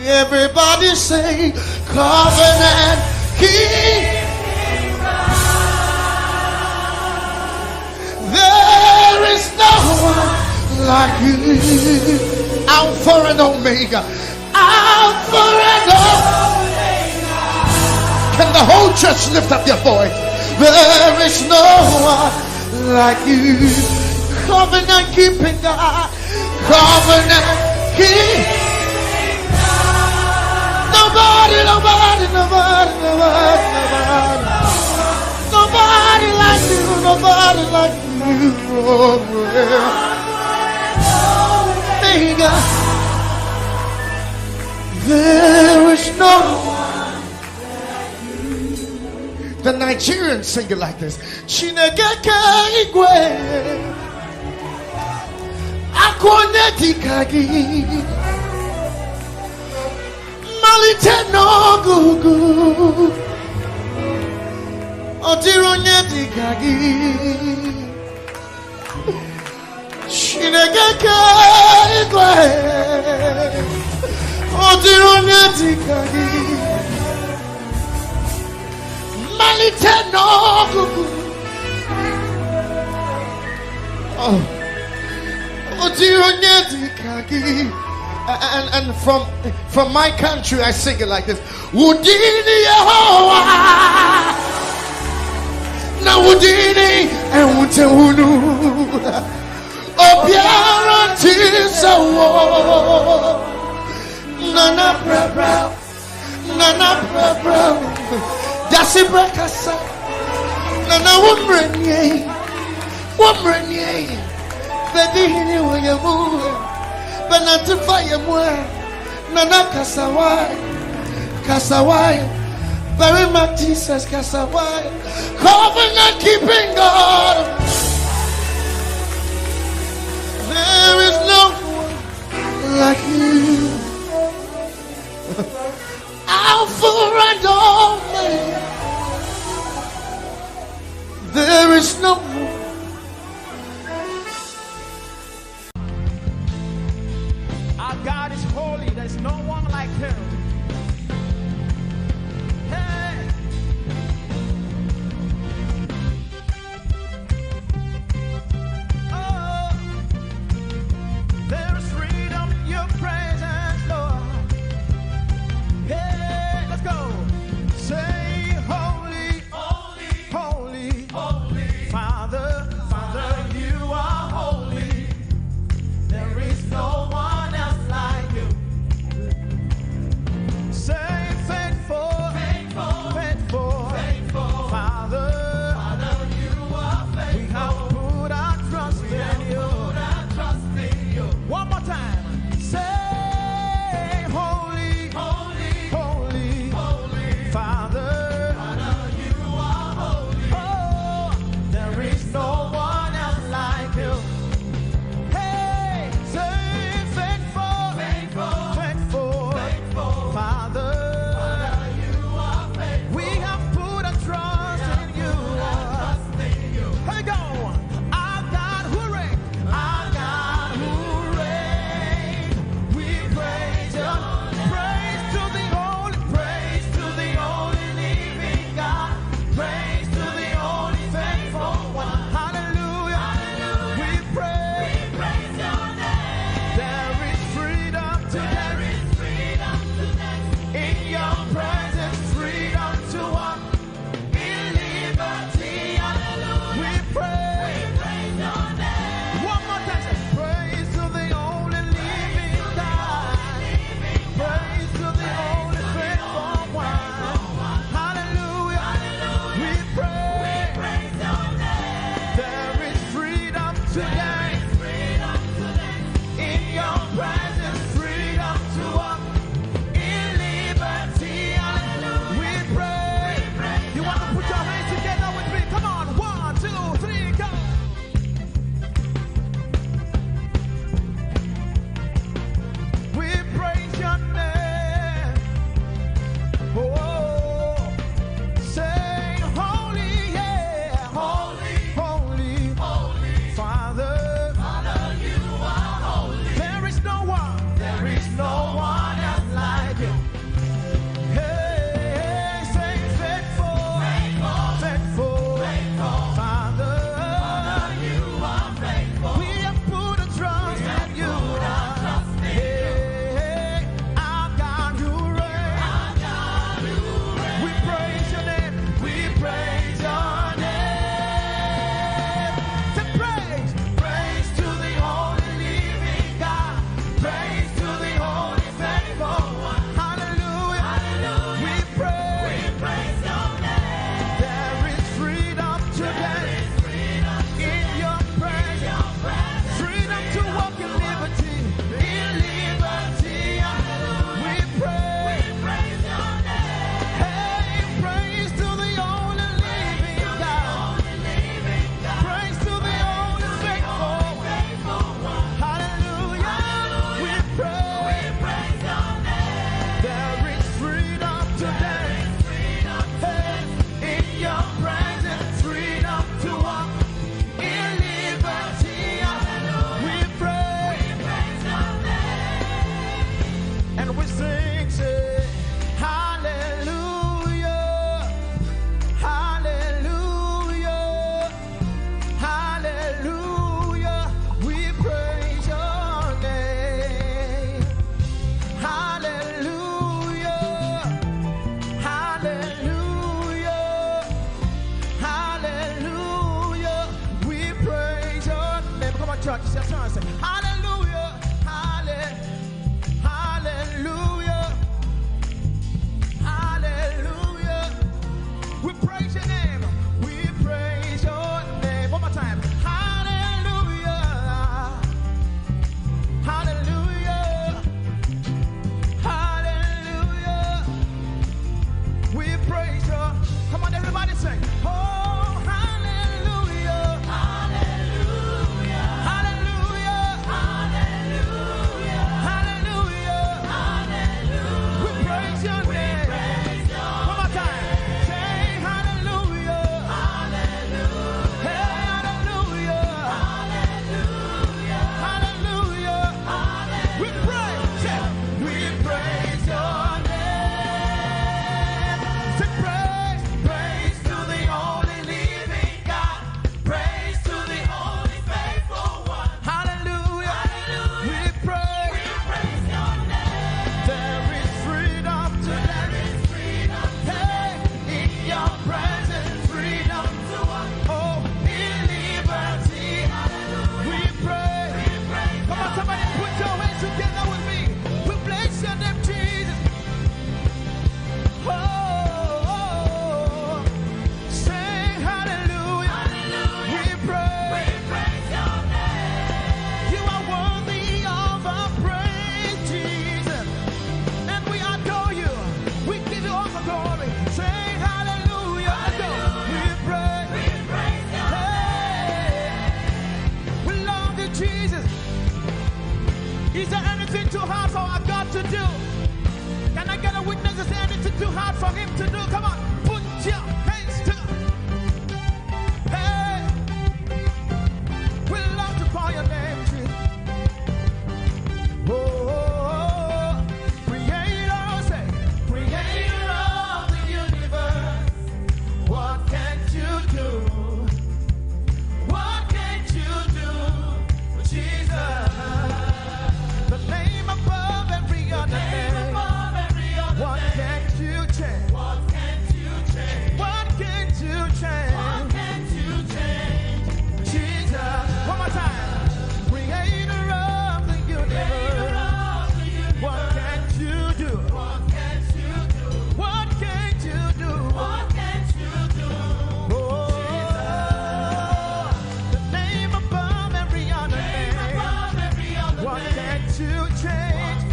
Everybody say, covenant keeping God. There is no one like you. Alpha and Omega. Alpha and Omega. Can the whole church lift up their voice? There is no one like you. Covenant keeping God. Covenant keeping God. Nobody, nobody, nobody, nobody, nobody. Nobody like you, nobody like you. Omega. There is no one. The Nigerians sing it like this. Chineke ke igwe. Akwa onye dịka gị. Mmalite n'ọgụgụ. Ọ dịrị onye dịka gị. Chineke ke igwe. Ọ dịrị onye dịka gị. Mmalite n'ọgụgụ. Oh. Oti onye dị ka gị. And, and from, from my country, I sing it like this. Wudini Yehowa. Na wudini ewute wunu. Obiara tisawo. Nana brabra. Nana brabra. Dasi brakasa. Nana wumrenye. Wumrenye. Bedi hini wayemu. Benatifa yemwe. Nana kasawai. Kasawai. Very much Jesus kasawai. Covenant keeping God. There is no one like you. Alpha and Omega. There is no one. Our God is holy. There's no one like him. Hey. Oh, there's freedom in your presence, Lord. Hey, let's go. Say, holy, holy, holy, holy. Father, Father, you are holy. There is no one else like you. Is there anything too hard for our God to do? Can I get a witness? Is there anything too hard for him to do? Come on, put your hands together. Hey, we love to call your name, Jesus. Oh, creator, say, creator of the universe. What can't you do? What can't you do, Jesus? The name above every other name. What can't you change? What can't you change? What can't you change? Jesus. One more time. Creator of the universe. What can't you do? What can't you do? What can't you do? Oh, the name above every other name. What can't you change?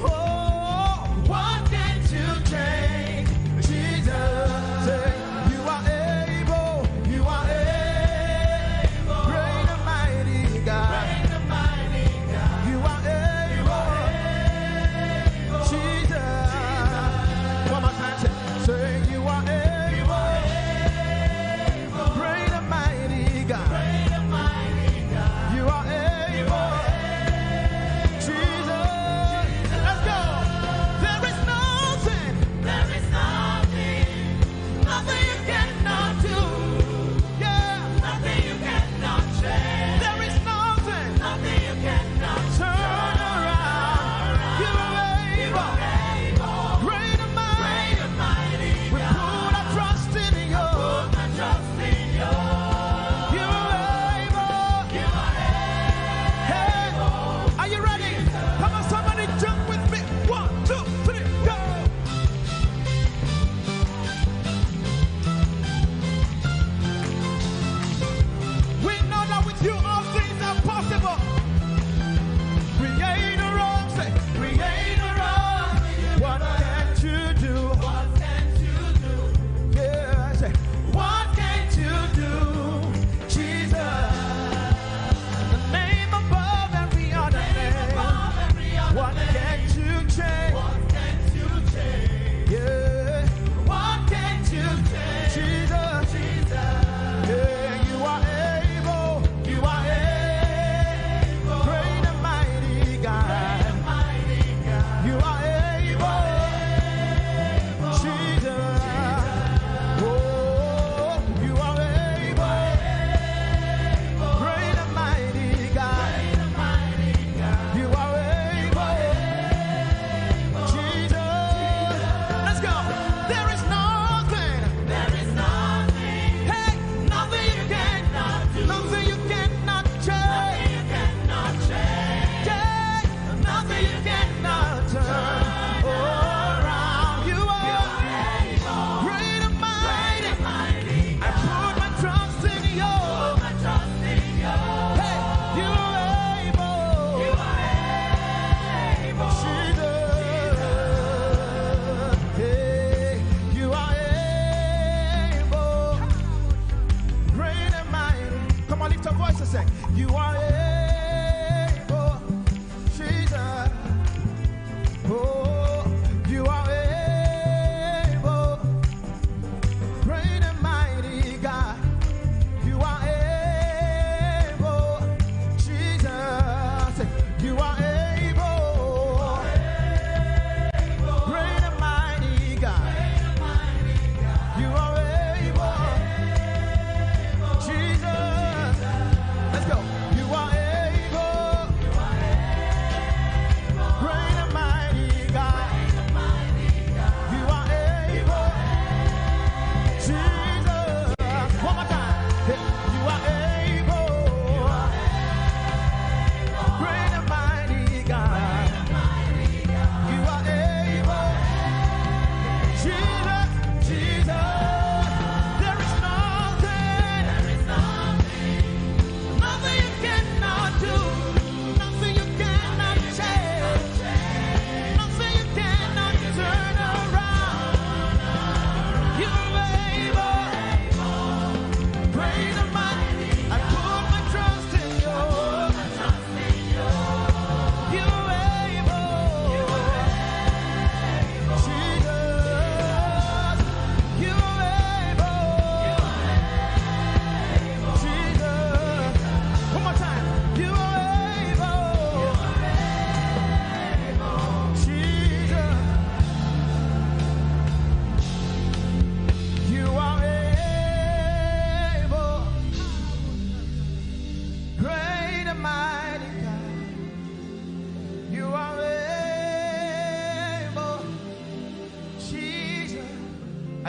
Oh, what can't you change? Jesus, say, you are able, you are able. Great and mighty God. You are able. Jesus. One more time, say, say, you are able. Great and mighty God. You are able. Jesus.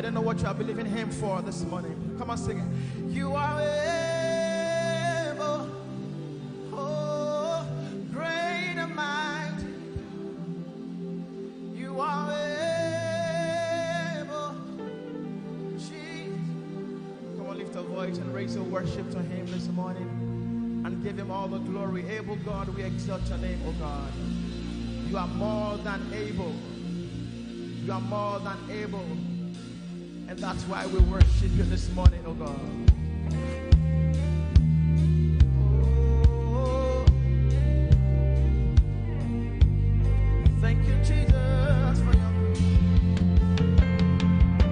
I don't know what you are believing him for this morning. Come on, sing it. You are able. Oh, great and mighty. You are able. Jesus. Come on, lift a voice and raise your worship to him this morning and give him all the glory. Able God, we exalt your name, oh God. You are more than able. You are more than able. And that's why we worship you this morning, oh God. Oh. Thank you, Jesus, for your grace.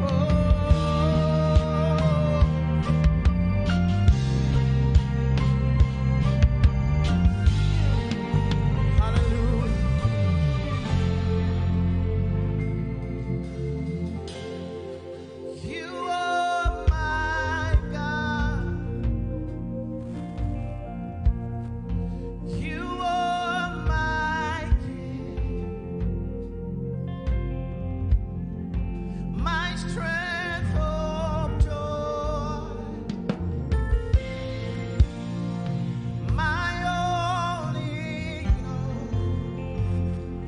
Oh. Hallelujah. You are my God. You are my King. My strength, hope, joy. My only hope.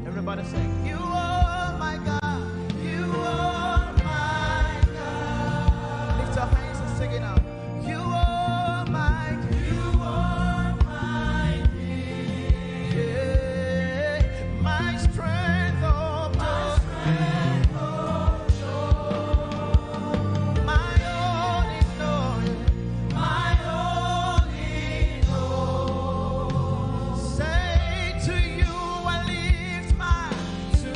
Everybody sing. You are my God. You are my God. Lift your hands and sing it out. You are my, you are my King. Yeah. My strength, oh, my strength, oh, my only Lord. My only Lord. Say to you, I lift my, to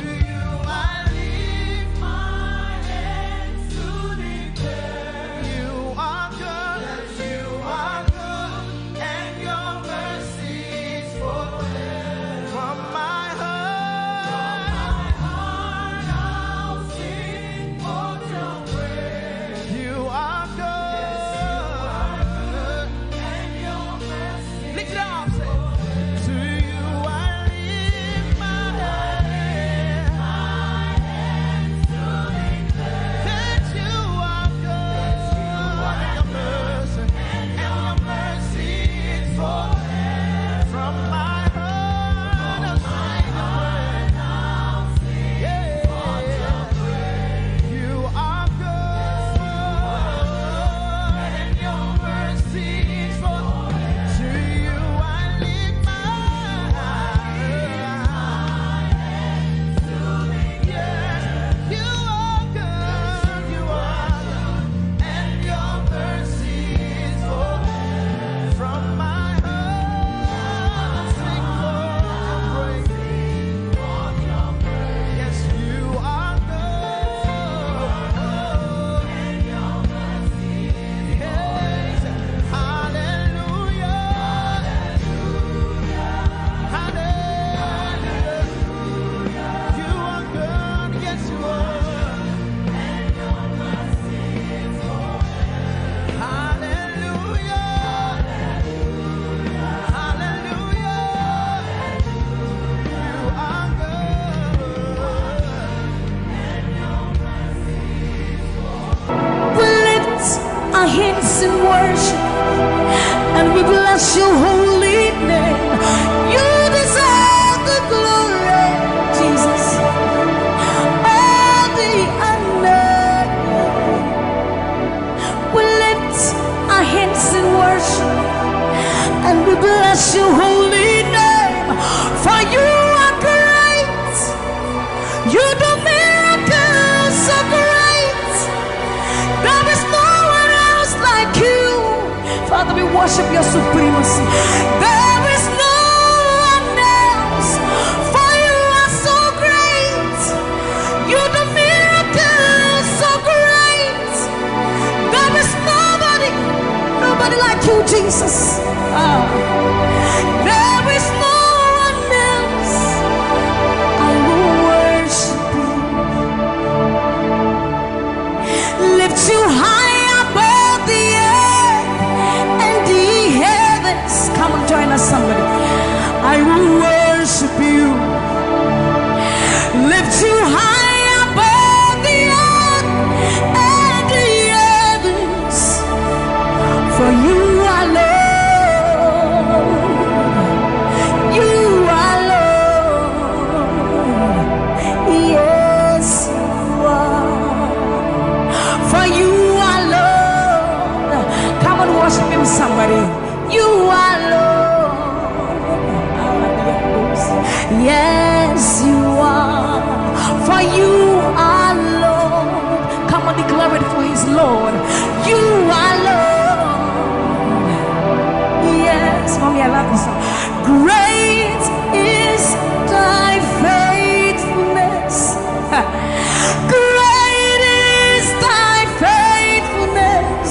Yes, you are. For you are Lord. Come on, declare it for his Lord. You are Lord. Yes, mommy, I love this song. Great is thy faithfulness. Great is thy faithfulness.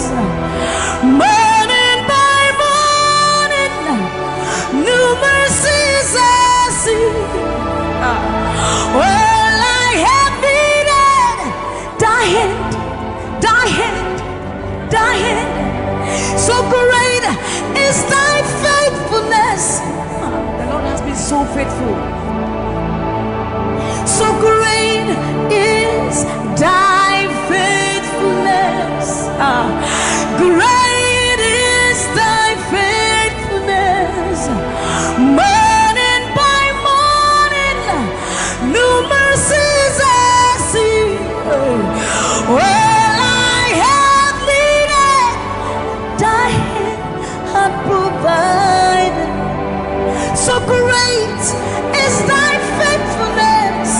Morning by morning, new mercies I see. All I have needed, thy hand, thy hand, thy hand. So great is thy faithfulness. The Lord has been so faithful. So great is thy faithfulness. Ah, great is thy faithfulness. Morning by morning, new mercies I see. All I have needed, thy hand hath provided. So great is thy faithfulness,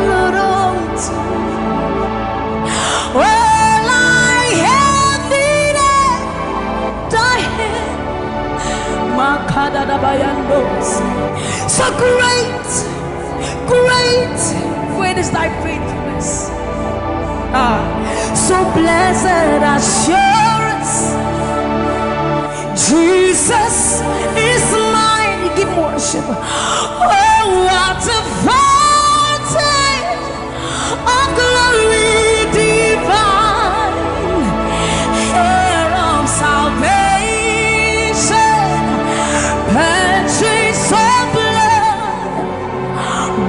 Lord, unto me. All I have needed, thy hand. Makadadabayandos. So great, great, great is thy faithfulness. Ah, so blessed assurance, Jesus is mine. Give worship. Oh, what a foretaste of glory divine, heir of salvation, purchase of blood,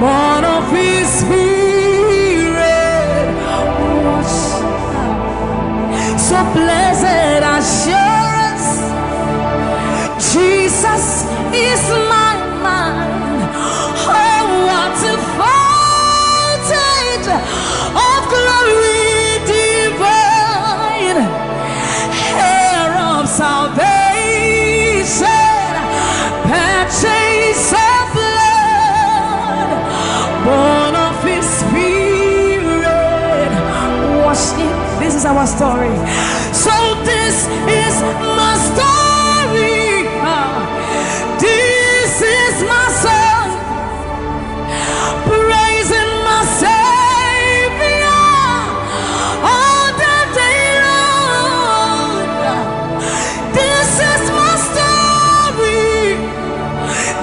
born of his spirit, washed. So blessed assurance, Jesus is my mind. Oh, what a foretaste of glory divine, heir of salvation, purchase of blood, born of his spirit, washed in. This is our story. So this is my story. Ah, this is my song. Praising my Savior all the day long. This is my story.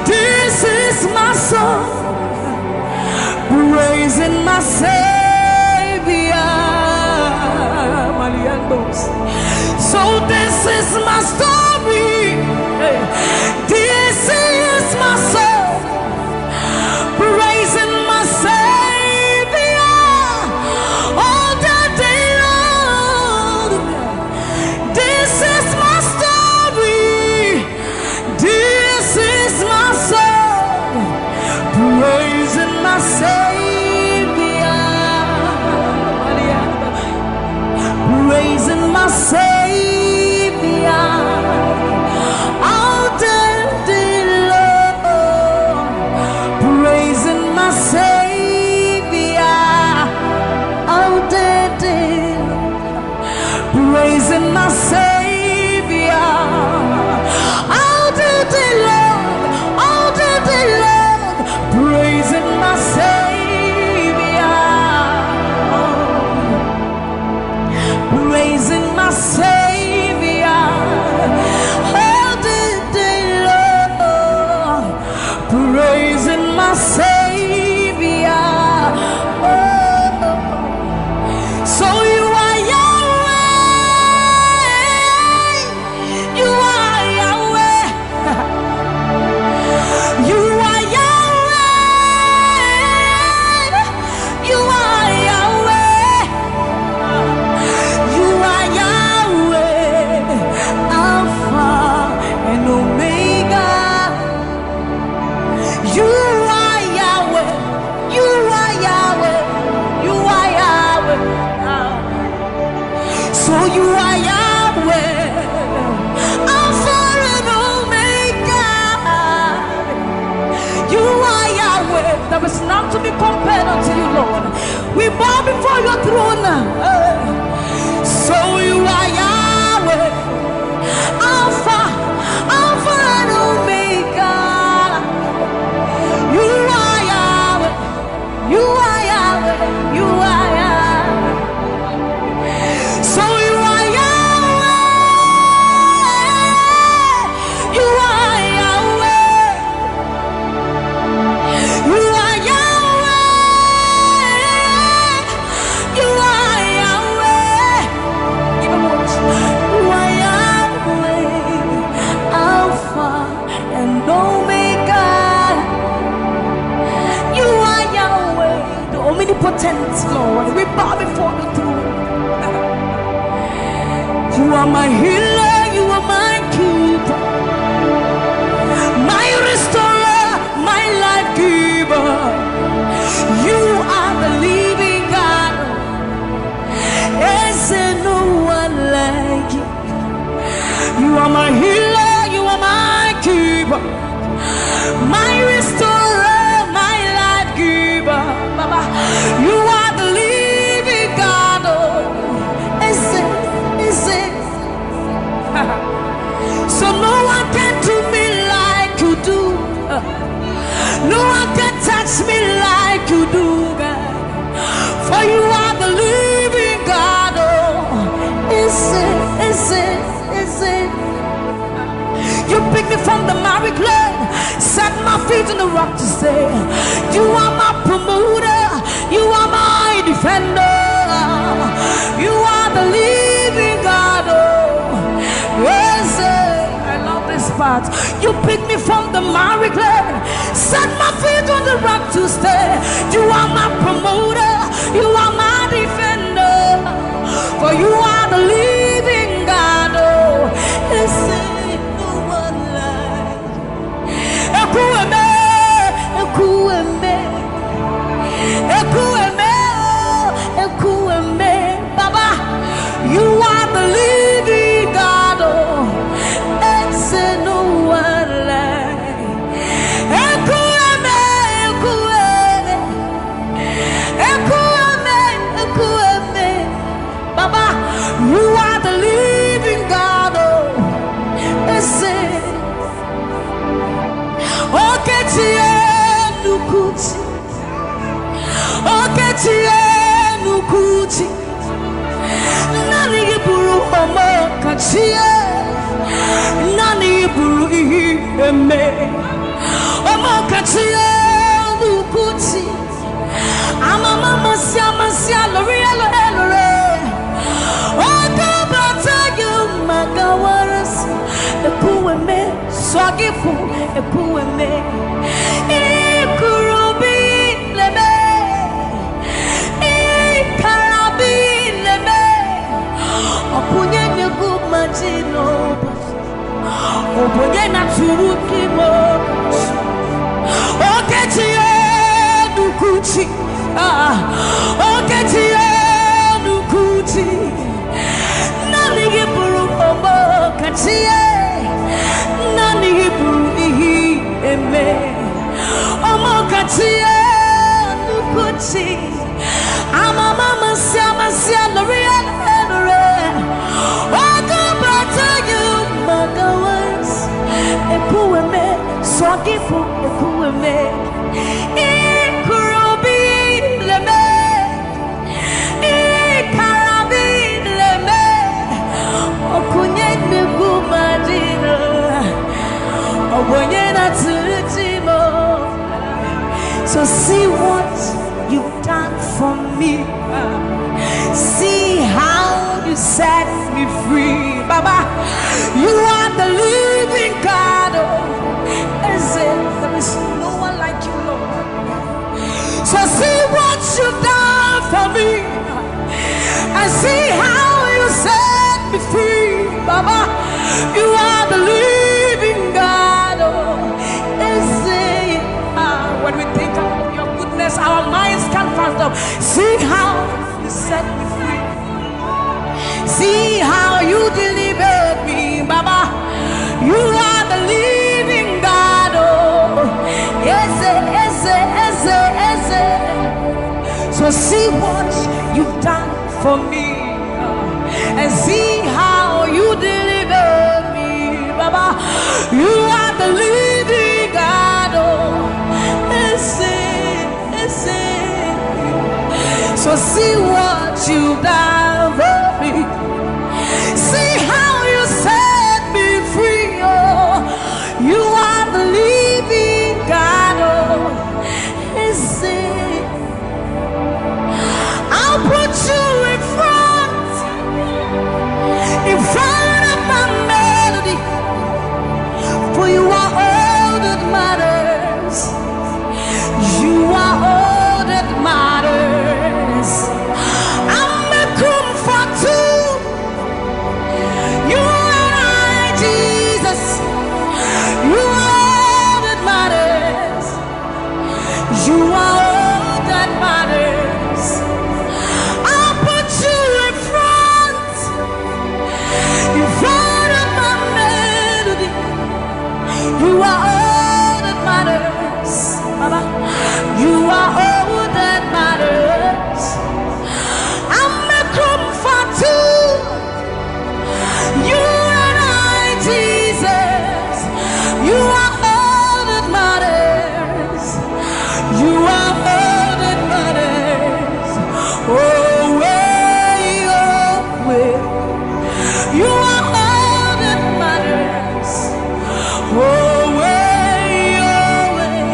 This is my song. Praising my Savior. Maliandos. So this is my story. Hey. This is my song. Praising my Savior all the day long. This is my story. This is my song. Praising my Savior. Praising my Savior all the day long. Praising my Savior all the day long. Praising my Savior all the day long, all the day long. Praising my Savior. Praising my Savior all the day long. Praising my Savior. Oh. So you are Yahweh. You are Yahweh. You are Yahweh. You are Yahweh. You are Yahweh. Alpha and Omega. You are Yahweh. You are Yahweh. You are Yahweh. Ah. So you are Yahweh, Alpha and Omega. You are Yahweh. There is none to be compared unto you, Lord. We bow before your throne. So you are Yahweh, Alpha, Alpha and Omega. You are Yahweh. You are Yahweh. You are Yahweh. So you are Yahweh. You are Yahweh. You are Yahweh. You are Yahweh. Give him worship. You are Yahweh, Alpha and Omega. You are Yahweh, the omnipotent Lord. We bow before the throne. You are my healer, you are my keeper, my restorer, my life giver. You are the living God. Is there no one like you? You are my healer, you are my keeper, my restorer, my life giver. Baba, you are the living God. Oh, is it, is it? So no one can do me like you do. No one can touch me like you do, God. For you are the living God. Oh, is it, is it, is it? You pick me from the miry clay, set my feet on the rock to stay. You are my promoter, you are my defender. You are the living God. Oh, yes, eh. I love this part. You pick me from the miry clay, set my feet on the rock to stay. You are my promoter, you are my defender. For you are the living God. Oh, is there no one like Ekwueme, Ekwueme, Ekwueme, oh, Ekwueme. Baba, you are the living God. Oh, is there no one like Ekwueme, Ekwueme, Ekwueme, Ekwueme. Baba, you are the living God. Oh, is it? Okechi Enukuchi. Okechi Enukuchi. Nani iburu Omokachi e. Nani iburu ihe eme. Omokachi Enukuchi. Amama masia masia lori elo elore. Ogo bata you magawaras. Ekwueme, sogifu, Ekwueme. Ikurubi leme. Ikarabi leme. Okunye negu majino. Obonye na turu kimo. Okechi Enukuchi. Ah, Okechi Enukuchi. Nani iburu Omokachi e. Nani iburu ihe eme. Omokachi Enukuchi. Amama masia masia lori elore. Ogo bata you magawas. Ekwueme, sogifu, Ekwueme. Ikurubi leme. Ikarabi leme. Okunye negu majino. Obonye na turu kimo. So see what you've done for me. See how you set me free. Baba, you are the living God. Oh, is it? There is no one like you, Lord. So see what you've done for me. And see how you set me free. Baba, you are the living God. Oh, is it? Ah, when we think of your goodness, our minds can't fathom. See how you set me free. See how you delivered me, Baba. You are the living God. Oh, yes, yes, yes. See what you've done for me, and see how you deliver me, Baba. You are the living God, oh, ese, ese. So see what you've done for me. See how you set me free, oh. You are the living God, oh, ese. I'll put you in front, in front of my melody, for you are all that matters. You are all that matters. I'm a comfort too. You and I, Jesus. You are all that matters. You are all that matters. I'll put you in front, in front of my melody. You are all that matters, Baba. You are all that matters. I'm a comfort too. You and I, Jesus. You are all that matters. You are all that matters. Oh, way, oh, way. You are all that matters. Oh, way, oh, way.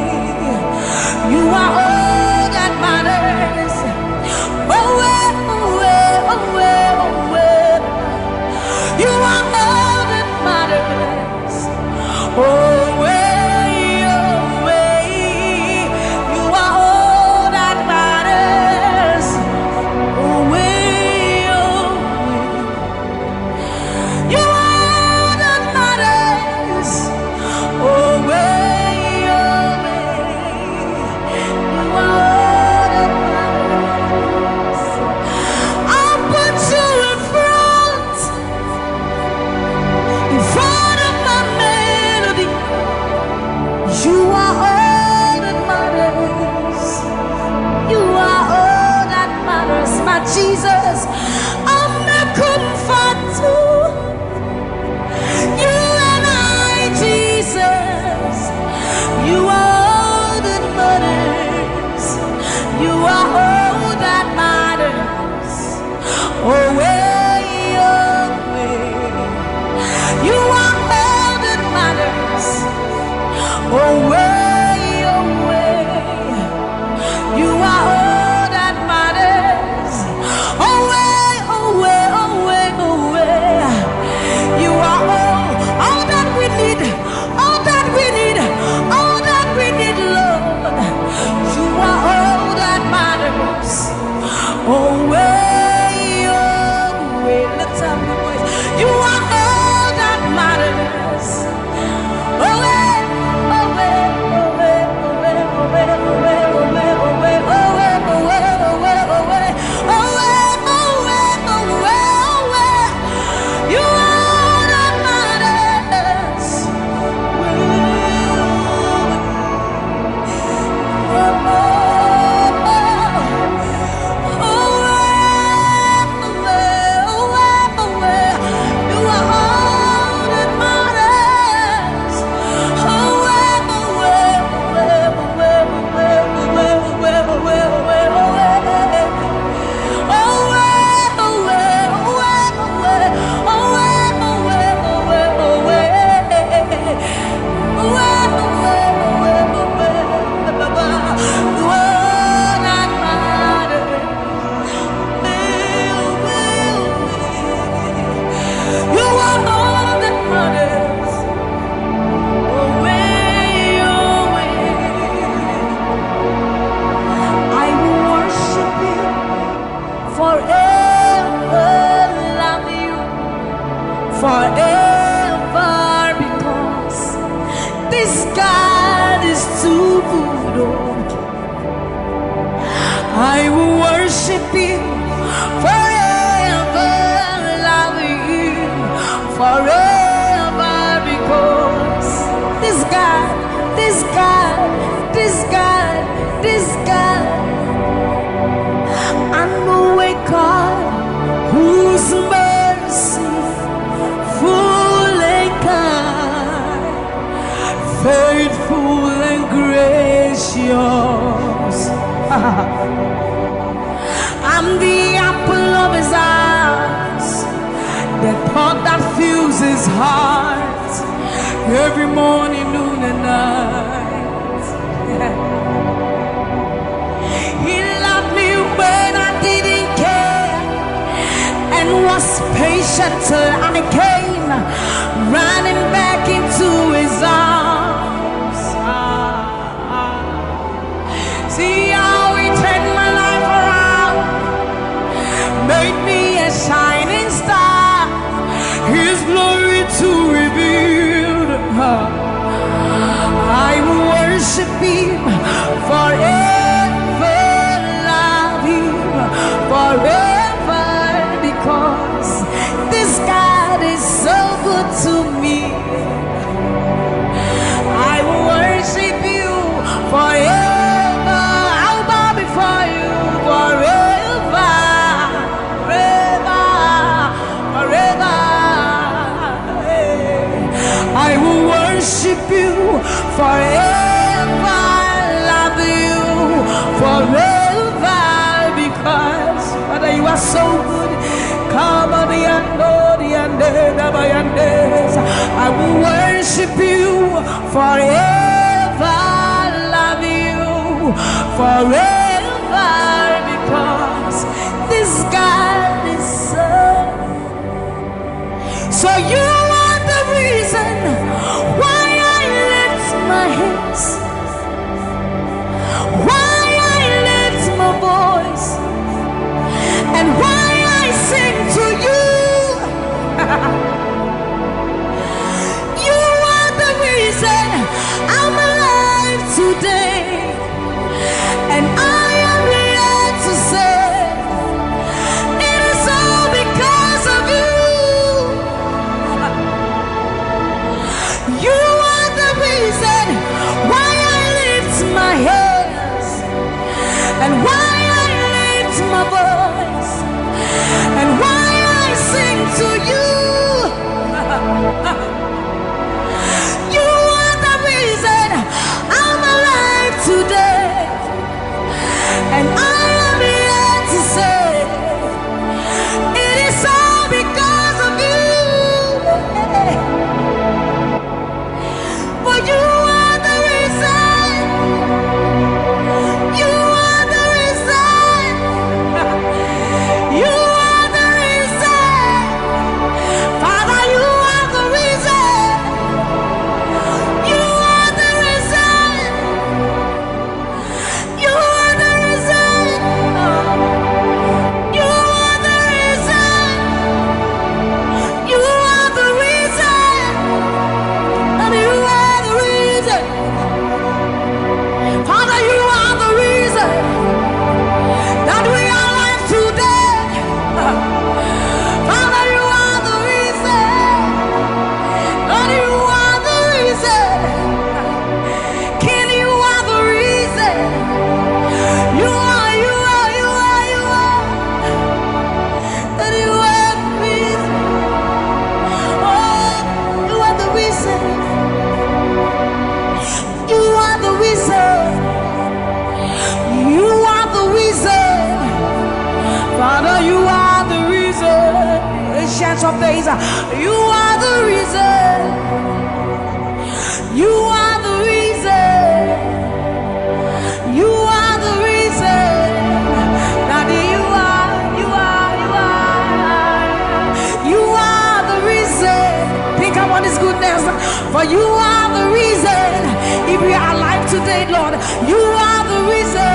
You are all that matters. Oh, way, oh, way, oh, way, oh, way. You are all that matters. Oh, way, oh, way. You are all that matters. Oh, way, oh, way. You are all that matters. Oh, way, oh, way. You are all that matters. I'll put you in front, in front of my melody. You are all that matters. You are all that matters, my Jesus. I'm a comfort too. You and I, Jesus. You are all that matters. You are all that matters. Oh, way, oh, way. You are all that matters. Oh, way, oh, way. You are all that matters. Oh, way, oh, way, oh, way, oh, way. You are all, all that we need. All that we need, all that we need, Lord. You are all that matters. Oh, way, oh, way. Lift up your voice. You are all that matters. Oh, way, oh, way, oh, way. You are all that matters. You are all that matters. Away, away. I will worship you forever, love you forever, because this God is too good. Oh, I will worship you forever, love you forever, because this God, this God, this God, this God. His heart every morning, noon, and night. He loved me when I didn't care and was patient till I came running back into his arms. Ah, ah. See how he turned my life around, made me a shining star, his glory to reveal. I will worship him forever, love him forever, because this God is so good to me. I will worship you forever. I'll bow before you forever, forever, forever. I will worship you forever, love you forever, because Father, you are so good. Come on, the end, oh, the end, eh, the end, eh. I will worship you forever, love you forever, because this God is so. So you are the reason why I lift my hands, why I lift my voice, and why I sing to you. You are the reason I'm alive today, and I am here to say it is all because of you. You are the reason why I lift my hands and why I lift my voice and why I sing to you. You are the reason I'm alive today, and I am here to say it is all because of you. For you are the reason. You are the reason. You are the reason. Father, you are the reason. You are the reason. You are the reason. You are the reason. You are the reason. And you are the reason. Father, you are the reason that we are alive today. Father, you are the reason. God, you are the reason. King, you are the reason. You are, you are, you are, you are. God, you are the reason. Oh, you are the reason. You are the reason. You are the reason. Father, you are the reason. Ancient of days, you are the reason. You are the reason. You are the reason. Daddy, you are, you are, you are. You are the reason. Think about his goodness. For you are the reason. If we are alive today, Lord, you are the reason.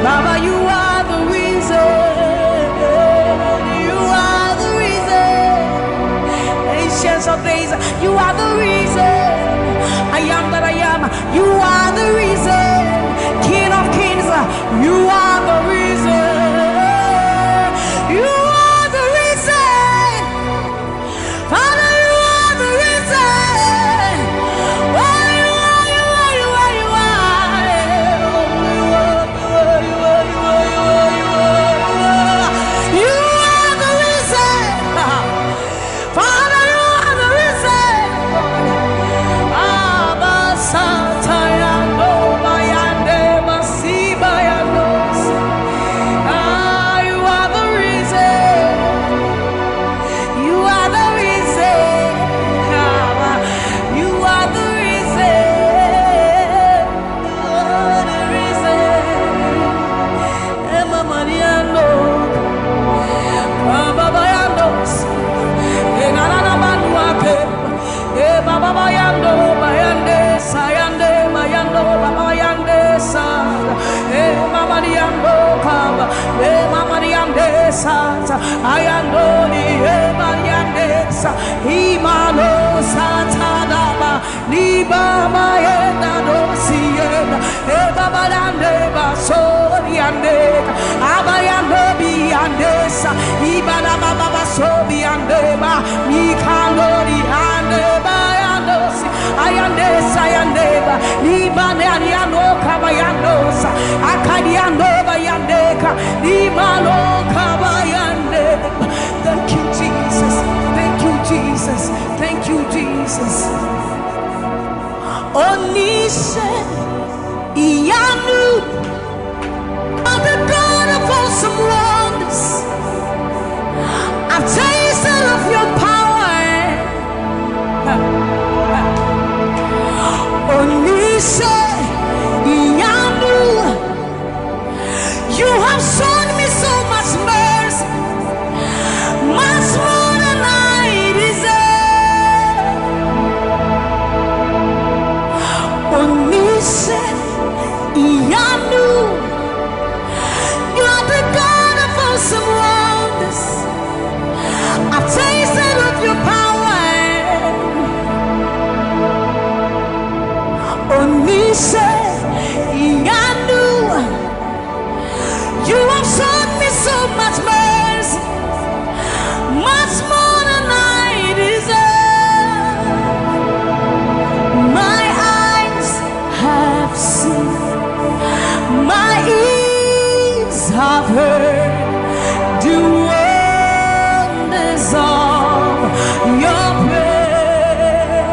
Baba, you are the reason. You are the reason. Ancients of days, you are the reason. I am that I am. You are the reason. King of kings, you are the reason. You are the reason. Father, you are the reason. Oh, you are, you are, you are, you are. You are the reason. Father, you are the reason. Abba, Satayano, Mariando kaba, e mamariandesa, ayandori, e mariandesa, imano satadaba, liba maenda dosienda, e babalande basoriande, abayando biandesa, ibana baba basobiande ba, mikandori ande bayandosi, ayandesa, ayandeba, libane ariano kabayandosa, akadiando bayandeka, limalo kabayandeba. Thank you, Jesus. Thank you, Jesus. Thank you, Jesus. Onise iyanu, are the God of awesome wonders. I've tasted of your power. Onise iyanu, you have shown me so much mercy, much more than I deserve. Onise iyanu, you are the God of awesome wonders. I've tasted of your power. Onise iyanu, you have shown me so much mercy, much more than I deserve. My eyes have seen, my ears have heard the wonders of your praise.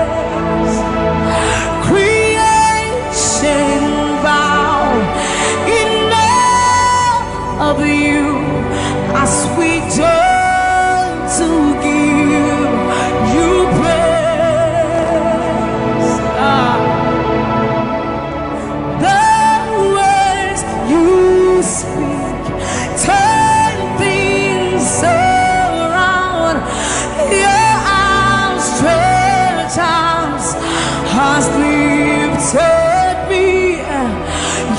Creation bow in awe of you as we join to give you praise. Ah. The words you speak turn things around. Your outstretched arms has lifted me.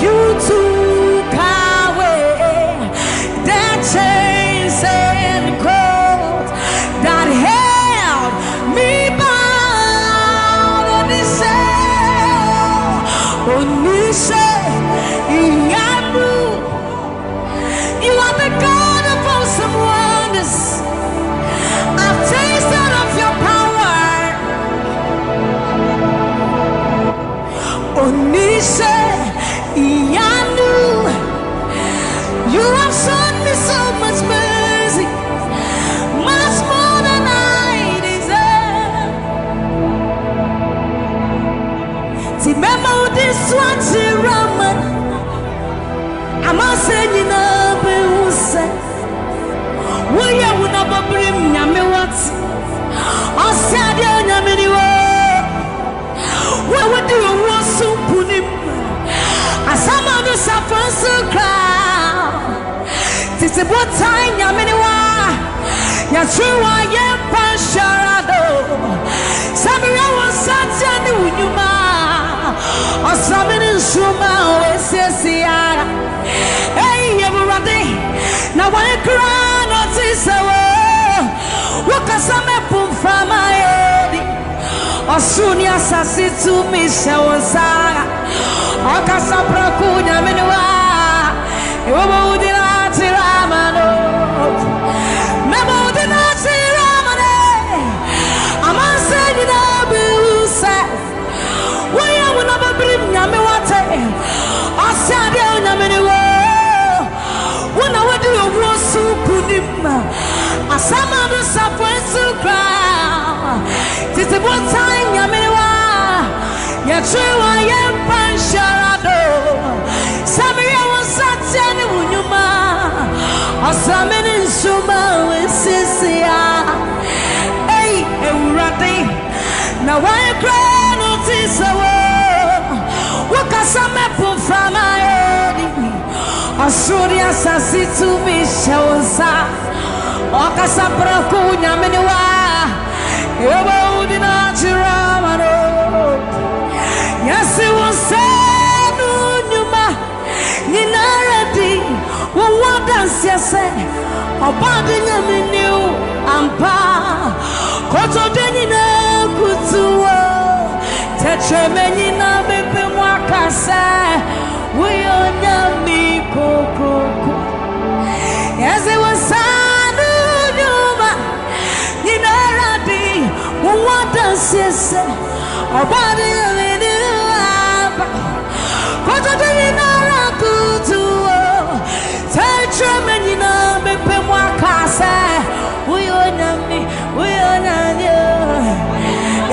You took away the chains and cords that held me bound. Onise, Onise iyanu, you are the God of awesome wonders. I've tasted of your power. Onise iyanu, you have shown me so much mercy, much more than I deserve. Ti mema wo din so akyerɛ ama, amansan nyinaa bɛhu sɛ woyɛ wo na bɔbere mu Nyame, wate. Ɔsɛ adeɛ Onyame ni wo. Wo a wodi owuo so nkonim, asama no safoa so koraa. Tete botan Nyame ne wa, yɛtwe wa yɛmpa nhyɛra do. Sɛ mehwɛ wo nsa tea ne wo nnwuma, ɔsrame ne nsoroma a wɔasiesie ara. Ei, Awurade, na wɔn koraa na ɔte sɛ wo. Wokasa mɛpo mframa adi. Ɔsoro ne asase tumi hyɛ wo nsa. Ɔkasa prɛko Nyame ne wa. Ɛwɔ ma wodi na akyerɛ ama no. Mɛma wodi na akyerɛ ama no. Amansan nyinaa bɛhu sɛ woyɛ wo na bɛbirim Nyame, wate. Ɔsɛ adeɛ Onyame ne wo. Wo na wodi owuo so nkonim. Asama no safoa so koraa. Tete botan Nyame ne wa. Yɛtwe wa yɛmpa nhyɛra do. Sɛ mehwɛ wo nsa tea ne wo nnwuma, ɔsrame ne nsoroma a wɔasiesie ara. Ei, Awurade, na wɔn koraa na ɔte sɛ wo. Wokasa mɛpo mframa adi. Ɔsoro ne asase tumi hyɛ wo nsa. Ɔkasa prɛko Nyame ne wa. Ɛwɔ wo din na akyerɛ ama no. Yɛse wo nsa no nnwuma nyinara di Obadi nyaminiu ampa. Koto denyi na kutuo. Tetreme nyina bɛpɛ mu aka sɛ woyɛ onyame kokroko. Yɛse wo saa no nnwuma nyinara di wo adanseɛ sɛ Obadi nyaminiu ampa. Koto denyi na kutuo. Tetreme nyina bɛpɛ mu aka sɛ woyɛ onyame, woyɛ onyame o.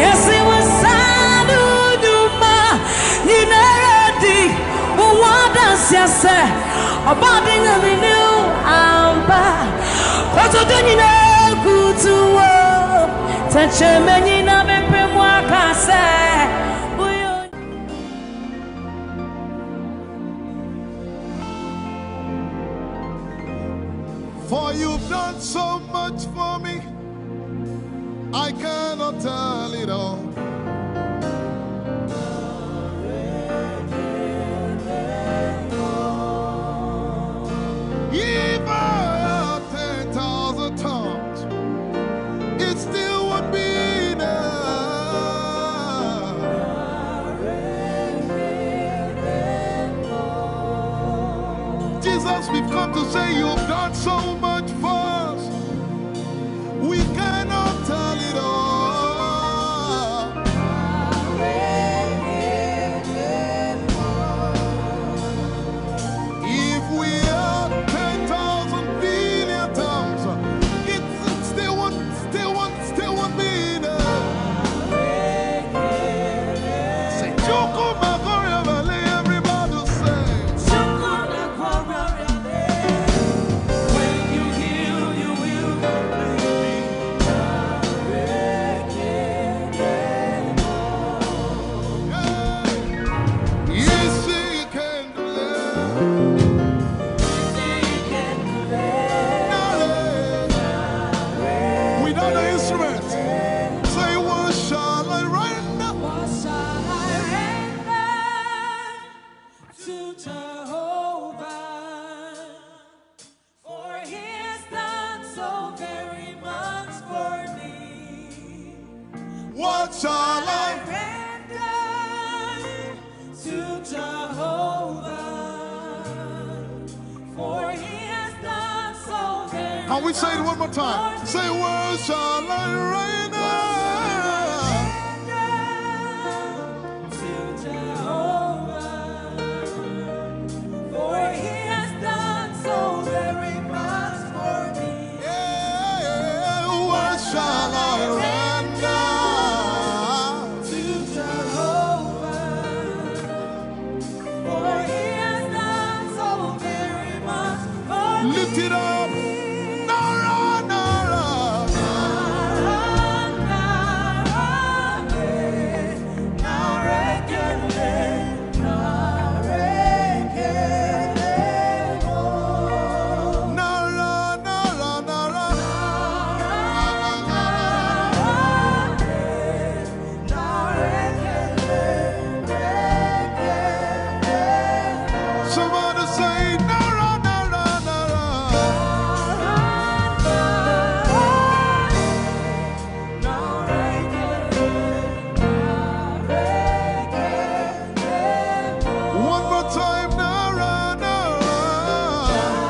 Yɛse wo saa no nnwuma nyinara di wo adanseɛ sɛ Obadi nyaminiu ampa. Koto denyi na kutuo. Tetreme nyina bɛpɛ mu aka sɛ woyɛ onyame. For you've done so much for me, I cannot tell it all. If I had ten thousand tongues, it still won't be enough. Jesus, we've come to say you've done so much for us. We cannot tell it all. If we had ten thousand billion tongues, it still won't, still won't, still won't be enough. Say, Chukwuma Korea Valley, everybody say. When you heal, you will completely. Yes, he can do it. Without the instrument, say, what shall I render? What shall I render to Jehovah? For he has done so very much for me. What shall I render to Jehovah? For he has done so very much for me. Can we say it one more time? Say, what shall I render? To Jehovah, for he has done so very much for me. Yeah, what shall I render to Jehovah? For he has done so very much for me. Lift it up. Nara, nara. Nara, nara, eh. Nara, nara, nara. Somebody say, nara, nara, nara. One more time, nara, nara.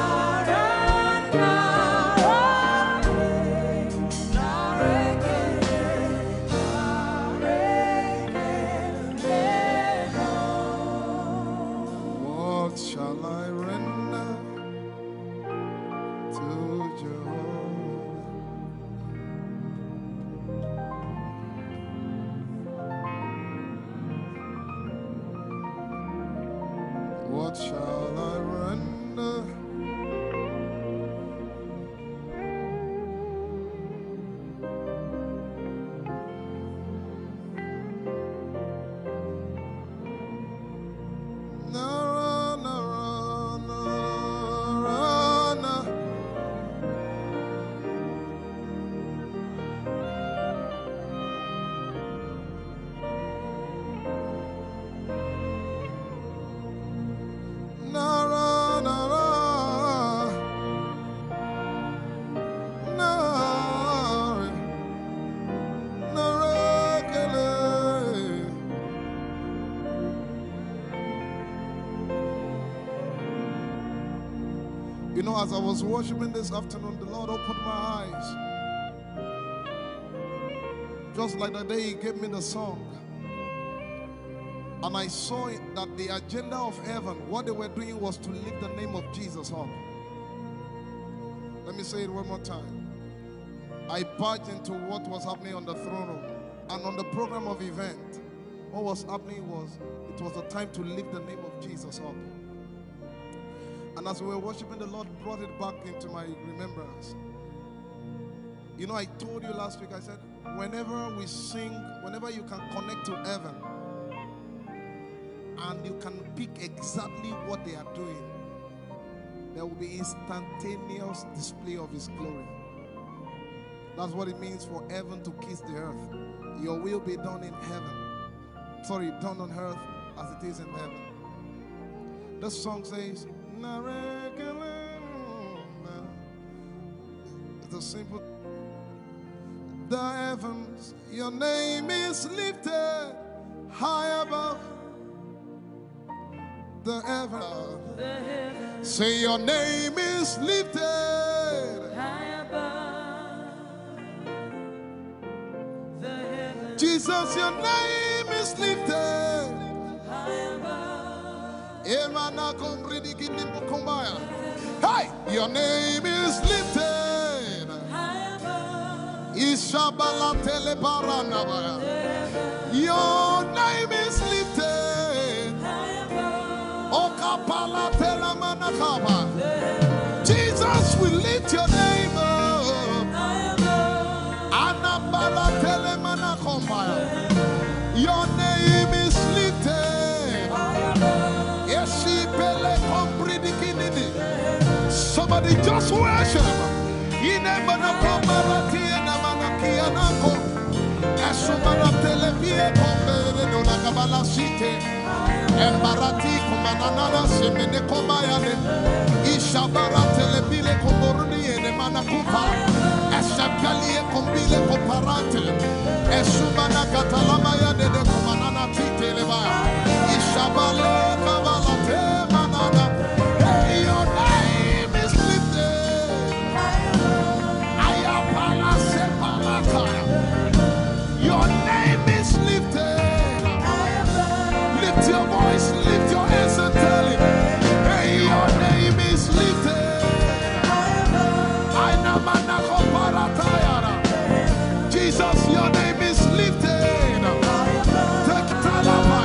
What shall I render to Jehovah? What shall I render? Nara, nara, nara, na. Nara, You know, as I was worshiping this afternoon, the Lord opened my eyes. Just like the day He gave me the song. And I saw it that the agenda of heaven, what they were doing was to lift the name of Jesus up. Let me say it one more time. I barged into what was happening on the throne room and on the program of event. What was happening was, it was a time to lift the name of Jesus up. And as we were worshiping, the Lord brought it back into my remembrance. You know, I told you last week, I said, whenever we sing, whenever you can connect to heaven, and you can pick exactly what they are doing, there will be instantaneous display of His glory. That's what it means for heaven to kiss the earth. Your will be done in heaven. Sorry, done on earth as it is in heaven. The song says, it's a simple, the heavens, your name is lifted high above the heavens. Say, your name is lifted high above the heavens. Jesus, your name is lifted high above. Emana komridi kinimbukumbaya. Hey, your name is lifted. Ishabala telebaranabaya. Your name is lifted. Okapala telamanakaba. Jesus, we lift your name up. Anabala telemanakombaya. Your name is lifted. Esipele kompridikinini. Somebody just worship. Inemanakomaratienamanakianako. Esumanatelepiekomberedonakabalasite. Embarati kumananana semene komayane. Ishabaratelepile komboruniene manakupa. Eshapalie kombile koparate. Esumanakatalamayane de kumanana titeleba. Ishabale kabalate manana. Hey, your name is lifted. Ayapala sepalata. Your name is lifted. Lift your voice, lift your hands and tell Him, hey, your name is lifted. Aina manako paratayara. Jesus, your name is lifted. Take talaba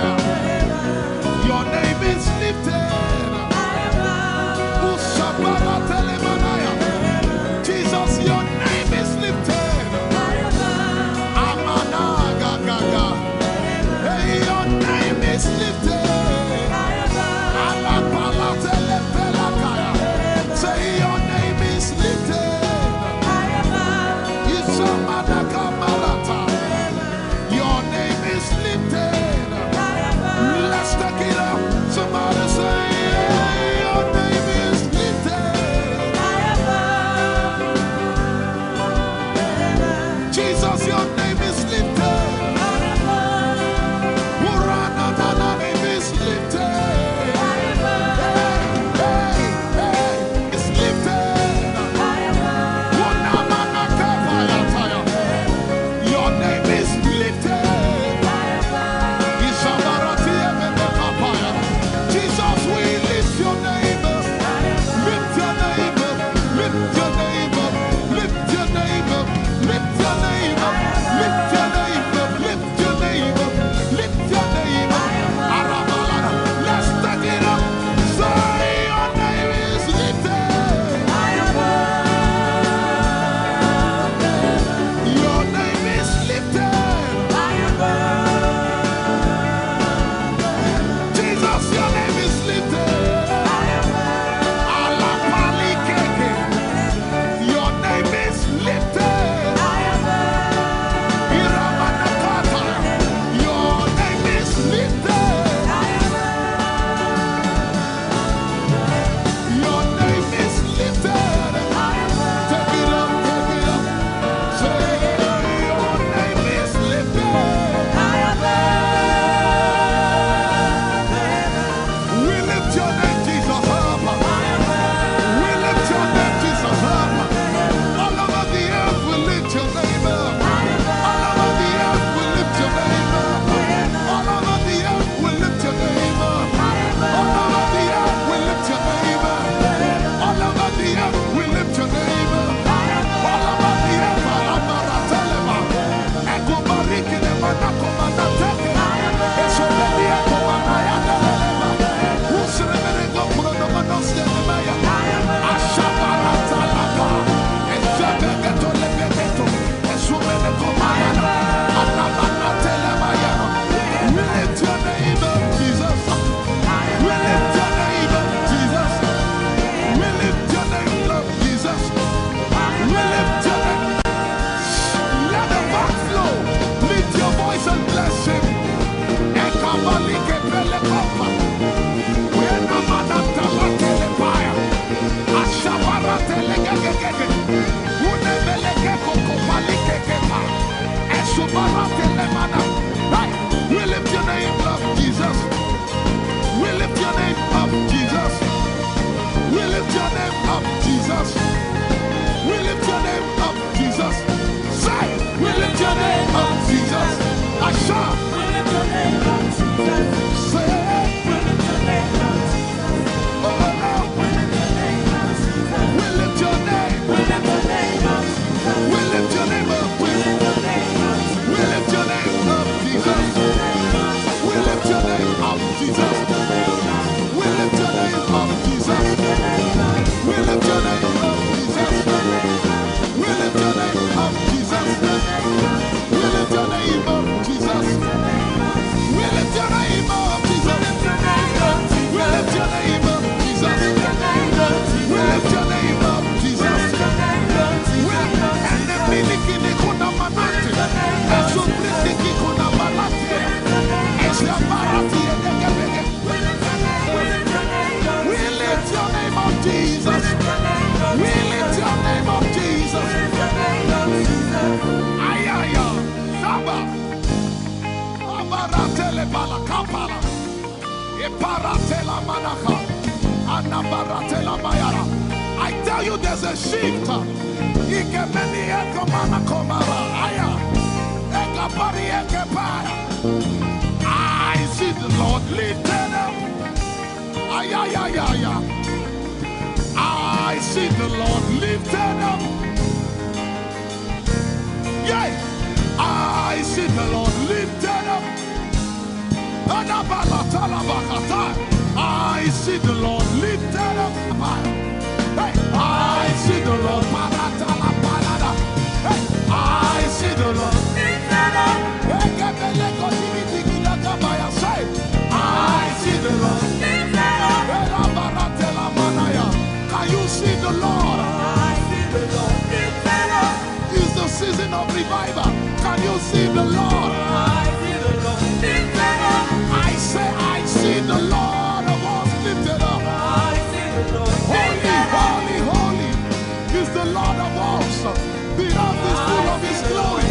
There's a shift. Ikemeni ekomana komara. Aya. Ekapari ekepaya. I see the Lord lifted up. Ay, ay, ay, ay, ay. I see the Lord lifted up. Yeah. I see the Lord lifted up. Adabalatalabahatai. I see the Lord lifted up. Hey, I see the Lord. Paratalabalada. Hey, I see the Lord lifted up. Ekebelekotibitikidakabaya. Say, I see the Lord lifted up. Erabaratelamanaya. Can you see the Lord? I see the Lord lifted up. It's the season of revival. Can you see the Lord? I see the Lord lifted up. I say, I see the Lord of hosts lifted up. I see the Lord lifted up. Holy, holy, holy is the Lord of hosts. The earth is full of his glory.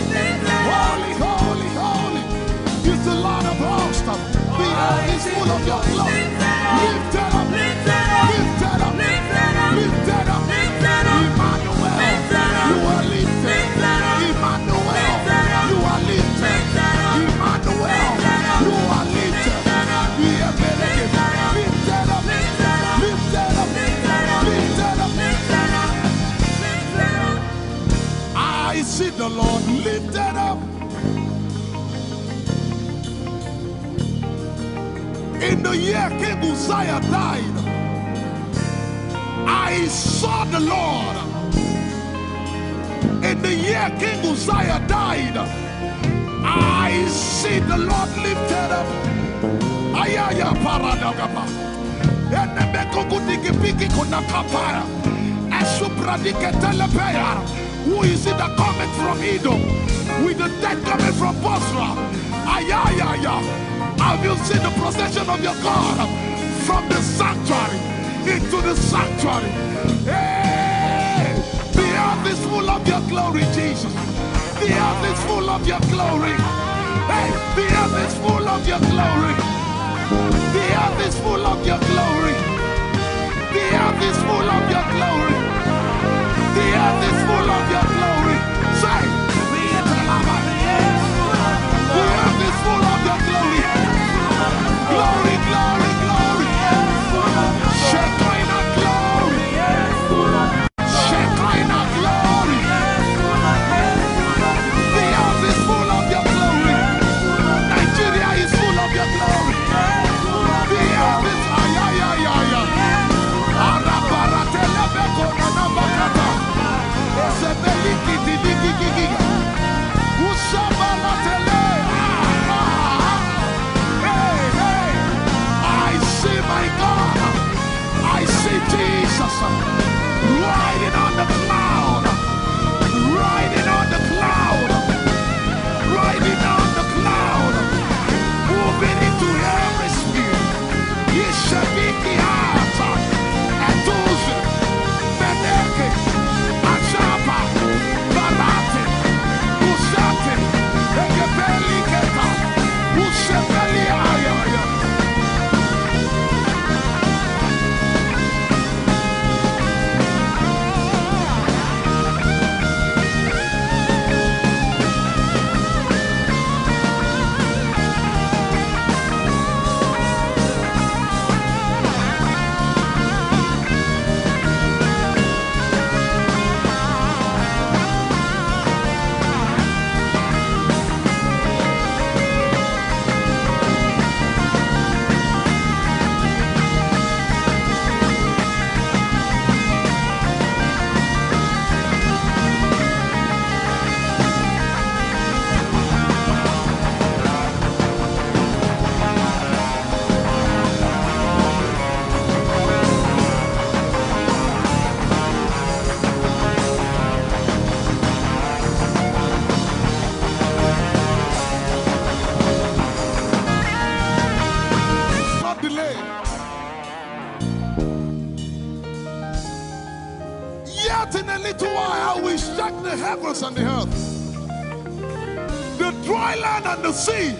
Holy, holy, holy is the Lord of hosts. The earth is full of your glory. Lifted up, lifted up, lifted up, lifted up. Emmanuel, you are lifted. Emmanuel, you are lifted. Emmanuel, you are lifted. Lifted up, lifted up, lifted up, lifted up, lifted up. I see the Lord lifted up. In the year King Uzziah died, I saw the Lord. In the year King Uzziah died, I see the Lord lifted up. Ayaya paradagaba. Enemekukudikipiki kunakapaya. Esupradiketelepeya. Who is it that cometh from Edom with the dead coming from Bozrah? Ayayaya. Have you seen the procession of your God from the sanctuary into the sanctuary? Hey, the earth is full of your glory, Jesus. The earth is full of your glory. Hey, the earth is full of your glory. The earth is full of your glory. The earth is full of your glory. The earth is full of your glory. Say, the earth is full of your glory. Glory, glory, glory. Shekinah glory. Shekinah glory. The earth is full of your glory. Nigeria is full of your glory. The earth is, ay, ay, ay, ay, ay. Arabaratelebeko nanabakata. Esebelikididigigigiga. Usabalatele. Ah, ah, ah. Hey, hey. I see my God. I see Jesus riding on the cloud, riding on the cloud, riding on the cloud, moving into every sphere. Yeshebiki hata, etuze, meneke, achapa, barate, usate, ekepeliketa, usepeli ayaya. Not delay. Yet in a little while I will shake the heavens and the earth, the dry land and the sea.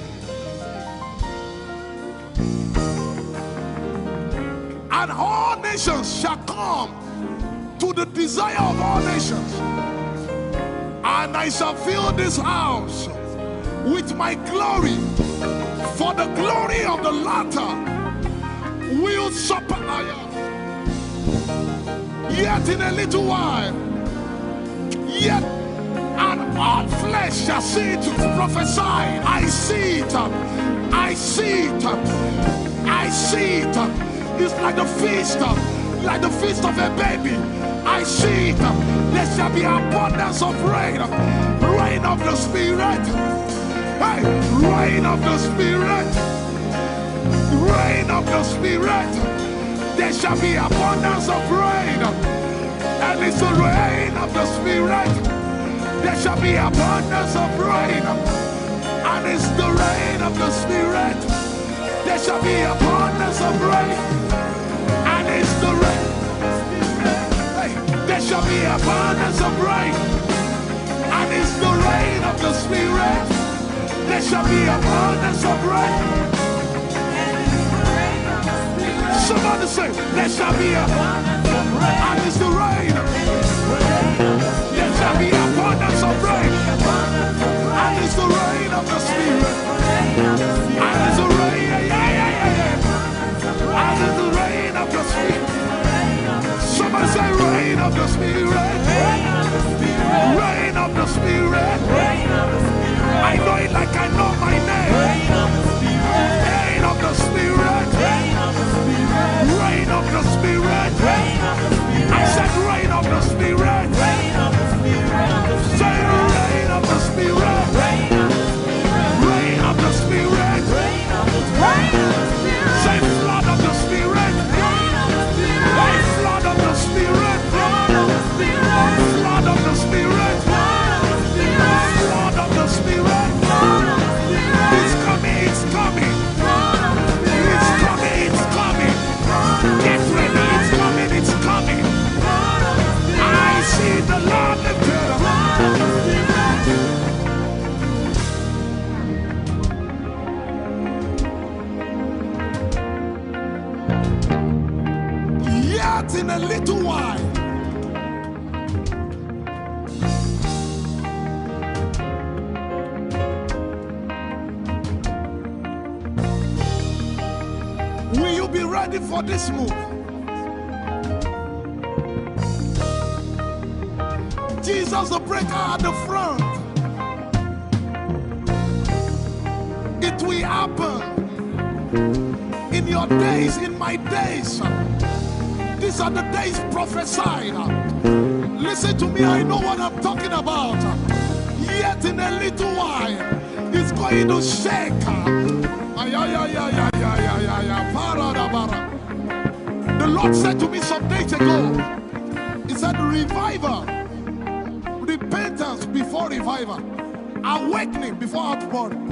And all nations shall come to the desire of all nations. And I shall fill this house with my glory, for the glory of the latter will surpass. Yet in a little while, yet and all flesh shall see it. Prophesy. I see it. I see it. I see it. It's like the feast, like the feast of a baby. I see it. There shall be abundance of rain. Rain of the Spirit. Hey, rain of the Spirit. Rain of the Spirit. There shall be abundance of rain. And it's the rain of the Spirit. There shall be abundance of rain. And it's the rain of the Spirit. There shall be abundance of rain. And it's the rain. Hey, there shall be abundance of rain. And it's the rain of the Spirit. There shall be abundance of rain. Somebody say, there shall be a, and it's the rain. There shall be abundance of rain. And it's the rain of the Spirit. And it's the rain, yeah, yeah, yeah, yeah, yeah. And it's the rain of the Spirit. Somebody say, rain of the Spirit. Rain of the Spirit. I know it like I know my name. Rain of the Spirit. Rain of the Spirit. I said, rain of the Spirit. Say, rain of the Spirit. Rain of the Spirit. Say, flood of the Spirit. Hey, flood of the Spirit. Flood of the Spirit. Flood of the Spirit. It's coming, it's coming. It's coming, it's coming. Get ready, it's coming, it's coming. I see the Lord lifted up. Yet in a little while, will you be ready for this move? Jesus the breaker at the front. It will happen in your days, in my days. These are the days prophesied. Listen to me, I know what I'm talking about. Yet in a little while, it's going to shake. Ay, ay, ay, ay, ay, ay, ay, ay, ay, para, da, bara. The Lord said to me some days ago, He said, revival, repentance before revival, awakening before outpouring.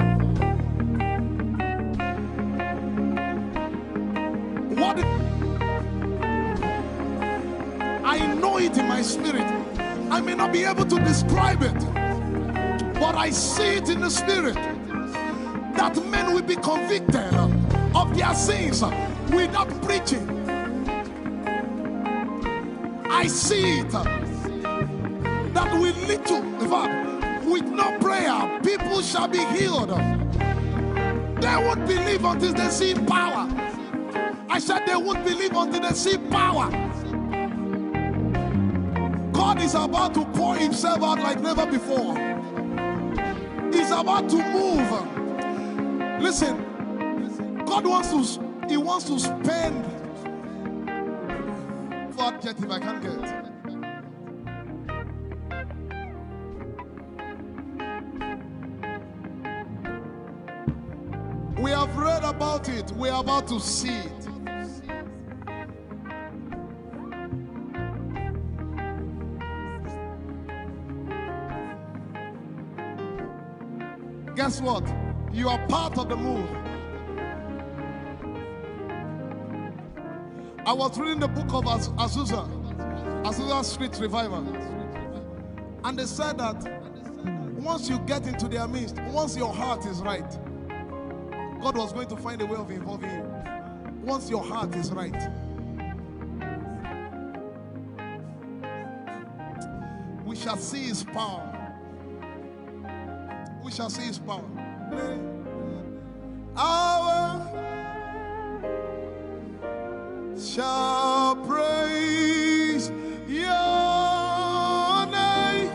What I know it in my spirit. I may not be able to describe it, but I see it in the spirit that men will be convicted of their sins without preaching. I see it that with little, in fact, with no prayer, people shall be healed. They won't believe until they see power. I said they won't believe until they see power. God is about to pour himself out like never before. He's about to move. Listen, God wants to, he wants to spend. What adjective I can't get. We have read about it. We are about to see it. Guess what? You are part of the move. I was reading the book of Az- Azusa, Azusa Street Revival. And they said that once you get into their midst, once your heart is right, God was going to find a way of involving you. Once your heart is right. We shall see his power. We shall see his power. Our shall praise your name.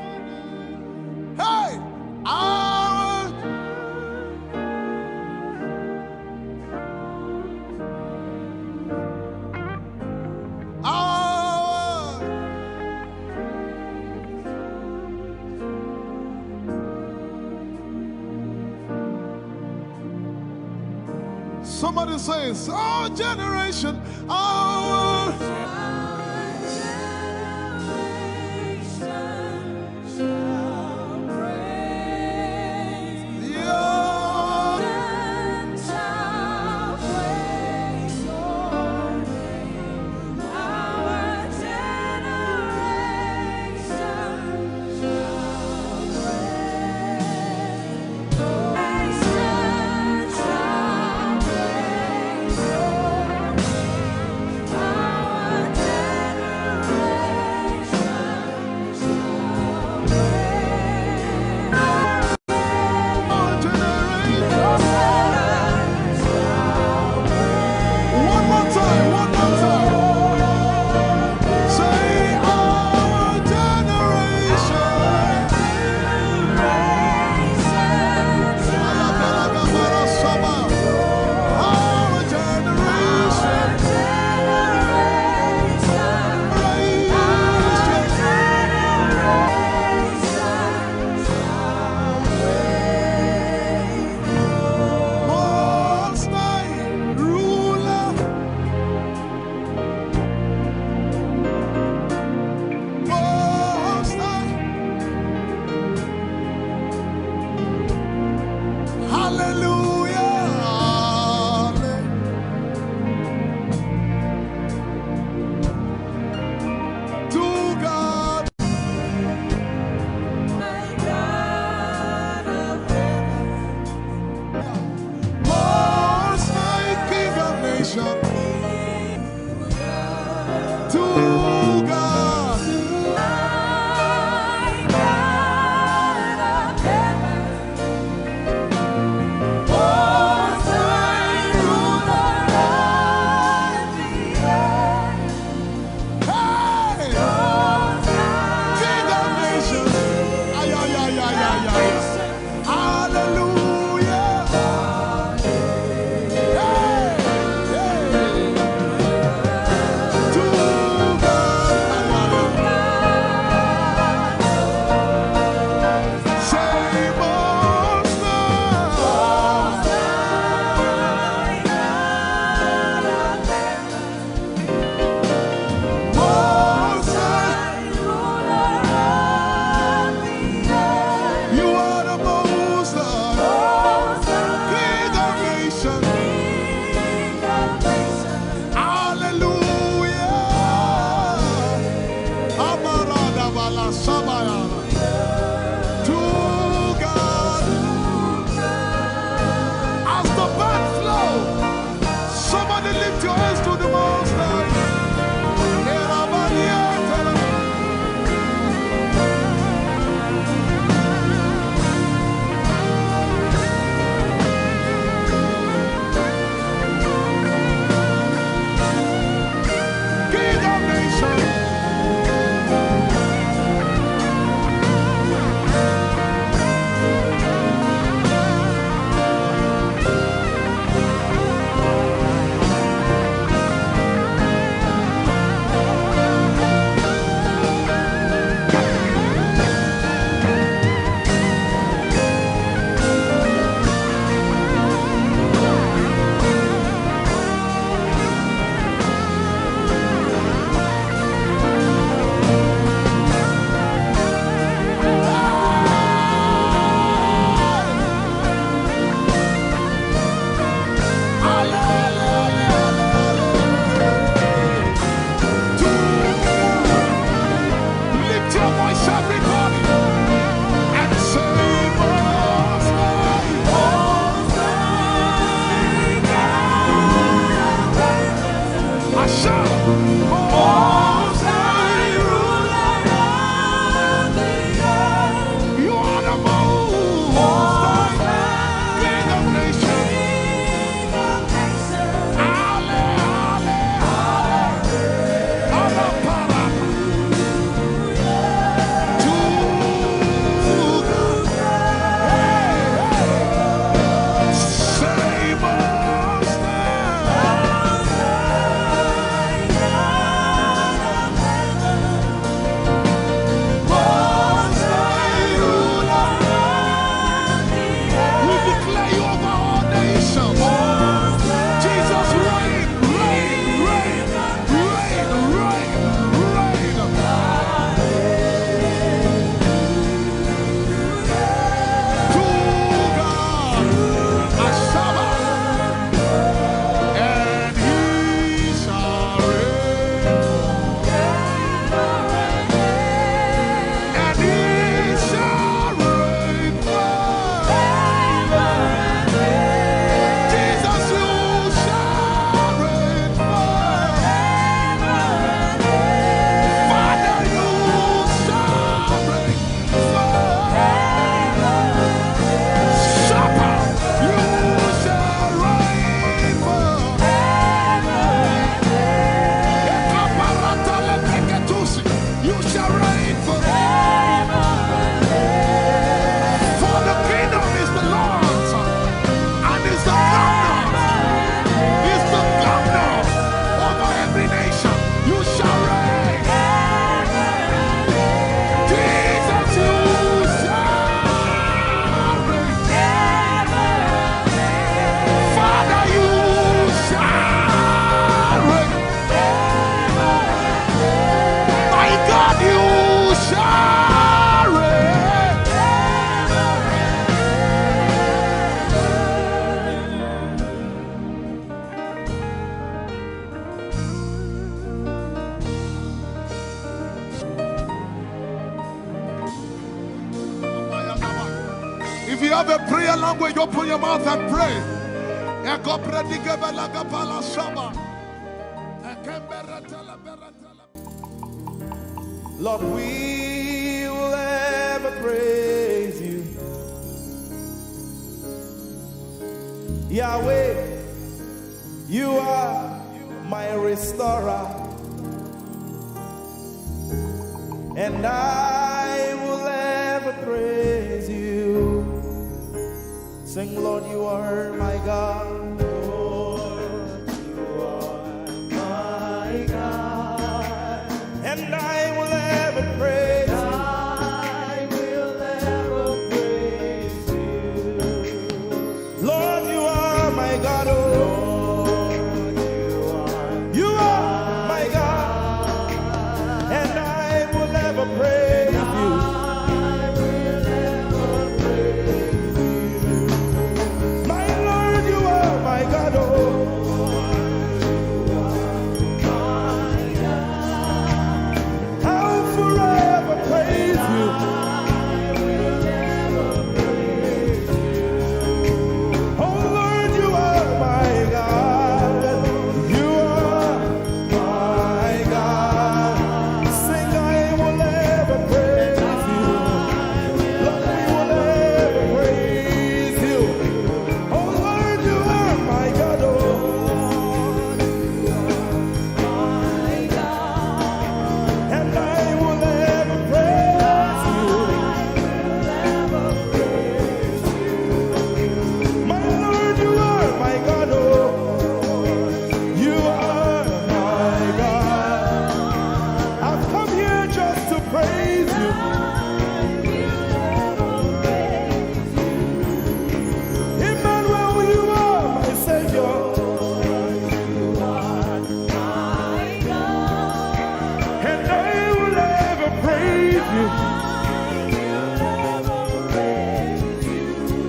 Hey, our our Somebody says, our generation, our generation shall praise your and shall praise your name. Our generation shall praise your name. One more time, one more time. Say, our generation. Our generation. Most High Ruler. Most High. Hallelujah. To God. My God of heaven. Most High King of nations. To God. My God of heaven. Most High Ruler of the earth. Hey! King of nations. Ay, ay, ay, ay, ay, ay, ay. Hallelujah. Hey, hey. To God. You have a prayer language, open your mouth and pray. Ekopredikebalagapala shaba. Ekembereteleberetele. Lord, we will ever praise you. Yahweh, you are my restorer, and I will ever praise you. Sing, Lord, you are my God. Lord, you are my God. And I will ever praise you. I will ever praise you. Lord, you are my God, oh. Lord, you are my God. And I will ever praise you. I will ever praise you. My Lord, you are my God, oh. I'll forever praise you. Oh Lord, you are my God. You are my God. Sing, I will ever praise you. Lord, we will ever praise you. Oh Lord, you are my God, oh. And I will ever praise you. My Lord, you are my God, oh. You are my God. I've come here just to praise you. Emmanuel, you are my Savior. And I will ever praise you.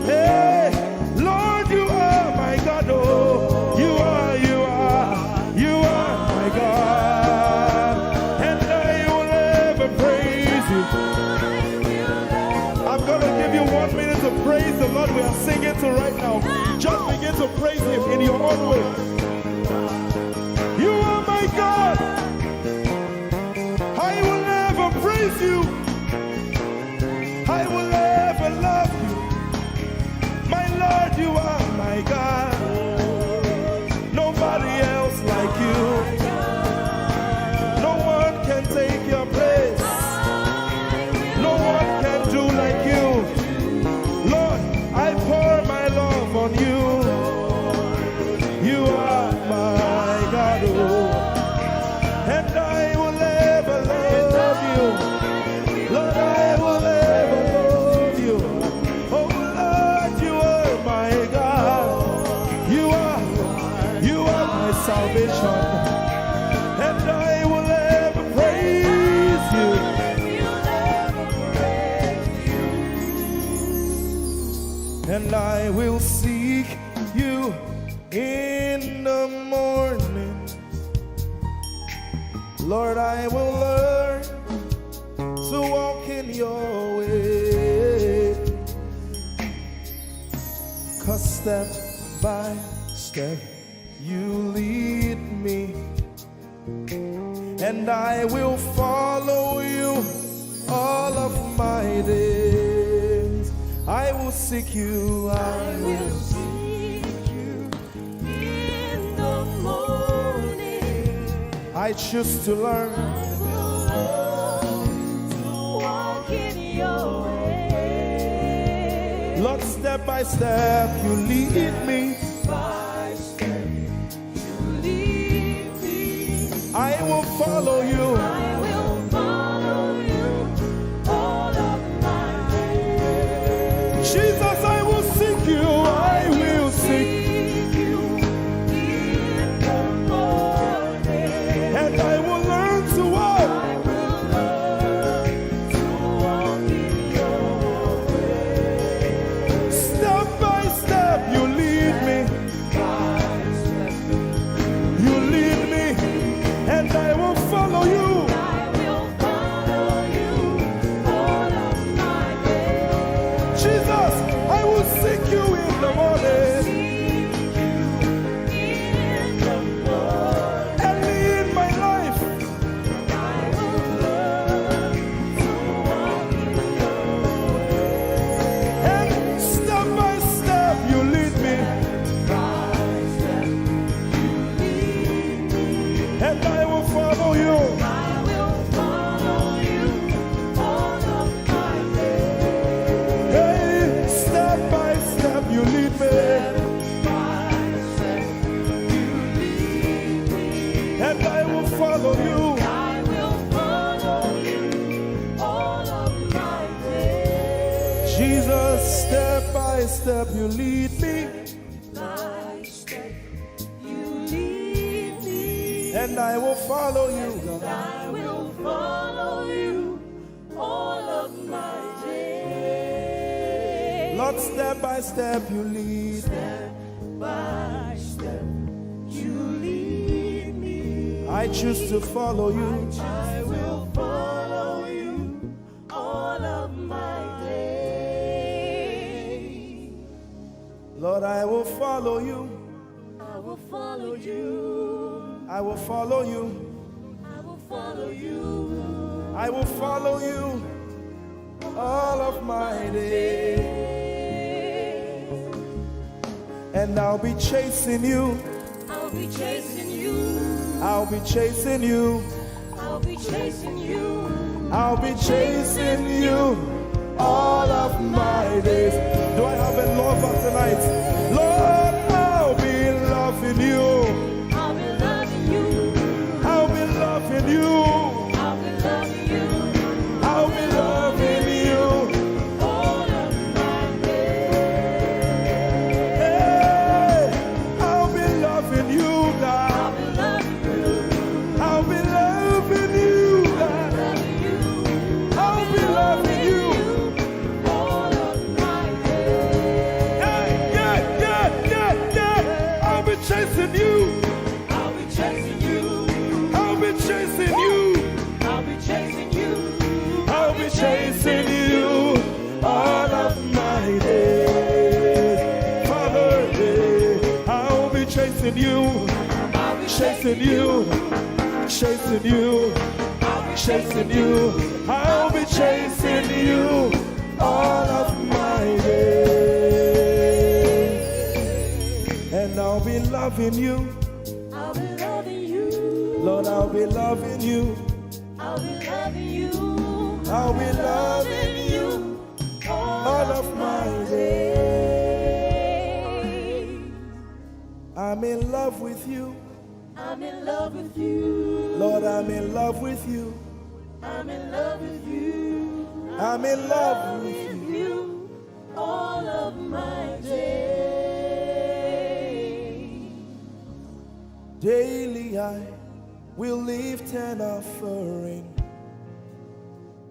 Hey, Lord, you are my God, oh. You are, you are, you are my God. And I will ever praise you. I'm gonna give you one minute to praise the Lord. We are singing to right now. Just begin to praise him in your own way. You are my God. I will ever praise you. I will ever love you. My Lord, you are my God. Nobody else like you. No one can take your place. No one can do like you. Lord, I pour my love on you. You are my God, oh. And I will ever love you. Lord, I will ever love you. Oh Lord, you are my God. You are, you are my salvation. And I will ever praise you. And I will seek you in the morning. Lord, I will learn to walk in your way. 'Cause step by step, you lead me. And I will follow you all of my days. I will seek you. I will seek you in the morning. I choose to learn. I will learn to walk in your way. Lord, step by step, you lead me. By step, you lead me. I will follow you. I will follow you all of my days. Jesus, I will seek you. I will seek you in the morning. And I will learn to walk. I will learn to walk in your way. Step by step, you lead me. You lead me, and I will follow you. Step by step you lead me. By step you lead me. And I will follow you, God. I will follow you all of my days. Lord, step by step you lead. Step by step you lead me. I choose to follow you. I will follow you all of my days. Lord, I will follow you. I will follow you. I will follow you. I will follow you. I will follow you all of my days. And I'll be chasing you. I'll be chasing you. I'll be chasing you. I'll be chasing you. I'll be chasing you all of my days. Do I have a lover tonight? Lord, I'll be loving you. I'll be loving you. I'll be loving you. I'll be loving you. I'll be loving you. All of my days. Hey, I'll be loving you, God. I'll be loving you. I'll be loving you, God. I'll be loving you. All of my days. Yeah, yeah, yeah, yeah, yeah. I'll be chasing you. I'll be chasing you. I'll be chasing you. I'll be chasing you. I'll be chasing you all of my days. Father, yeah, I'll be chasing you. I'll be chasing you. Chasing you. I'll be chasing you. I'll be chasing you all of my days. And I'll be loving you. I'll be loving you. Lord, I'll be loving you. I'll be loving you. I'll be loving you all of my days. I'm in love with you. I'm in love with you. Lord, I'm in love with you. I'm in love with you. I'm in love with you all of my days. Daily I will lift an offering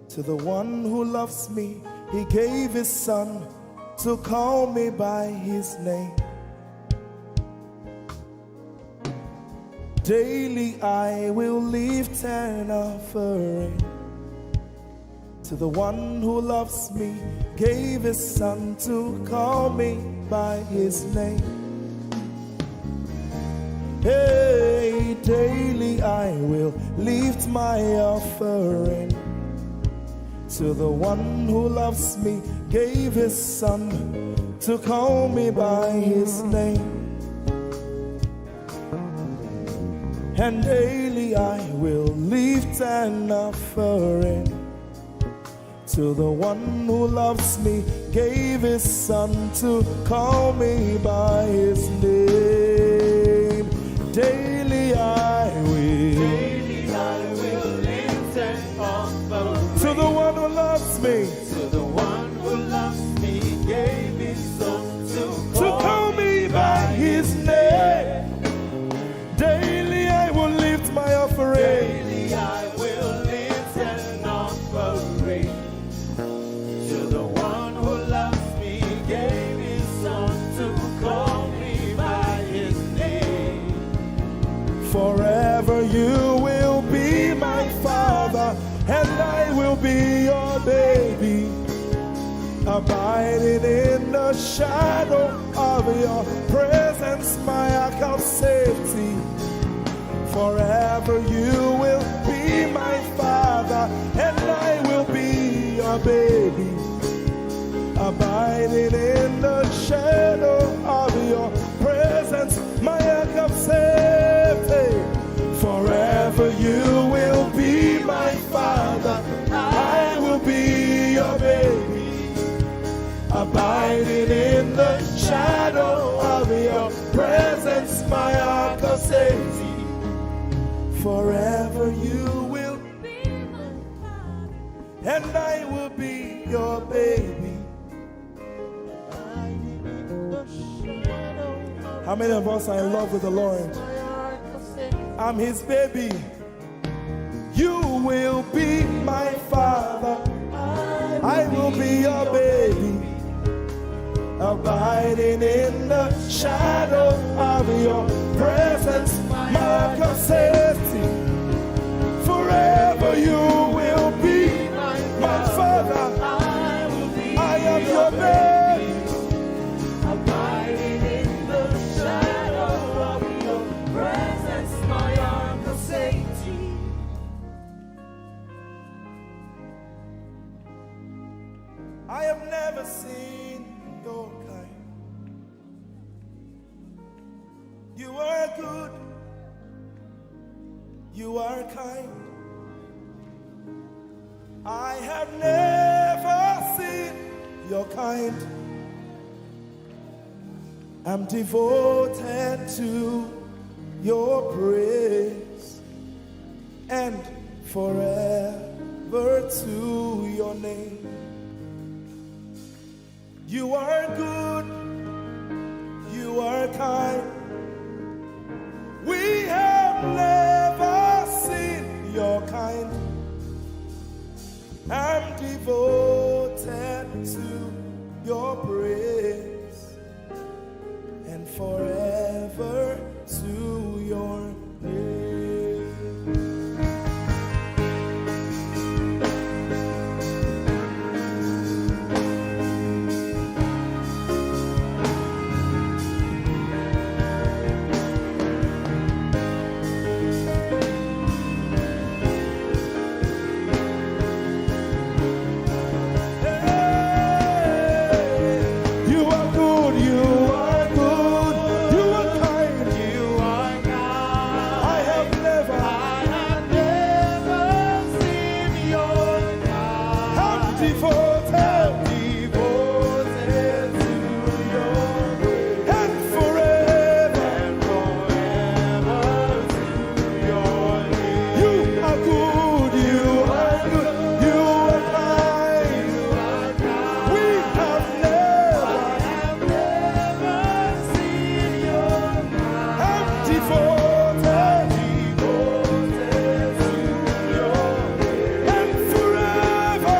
to the one who loves me. He gave his son to call me by his name. Daily I will lift an offering to the one who loves me, gave his son to call me by his name. Hey, daily I will lift my offering to the one who loves me, gave his son to call me by his name. And daily I will lift an offering to the one who loves me, gave his son to call me by his name. Daily I will. Daily I will lift an offering to the one who loves me. To the one who loves me, gave his son to call me by his name. Daily I will lift my offering. Daily I will lift an offering to the one who loves me, gave his son to call me by his name. Forever you will be my father, and I will be your baby. Abiding in the shadow of your presence, my ark of safety. Forever you will be my father, and I will be your baby. Abiding in the shadow of your presence, my ark of safety. Forever you will be my father, I will be your baby. Abiding in the shadow of your presence, my ark of safety. Forever you will be my father, and I will be your baby. Many of us are in love with the Lord. I'm his baby. You will be my father. I will be your baby. Abiding in the shadow of your presence, my God says, forever you will be my father. I am your baby. Abiding in the shadow of your presence, my uncle safety. I have never seen your kind. You are good. You are kind. I have never seen your kind. I'm devoted to your praise and forever to your name. You are good, you are kind. We have never seen your kind. I'm devoted to your praise and forever to your name. You are good, you are good, you are kind, you are kind. I have never, I have never seen your kind. I'm devoted, devoted to your way. And forever, and forever to your name. You are good, you are good, you are kind. We have never, I'm devoted, and forever.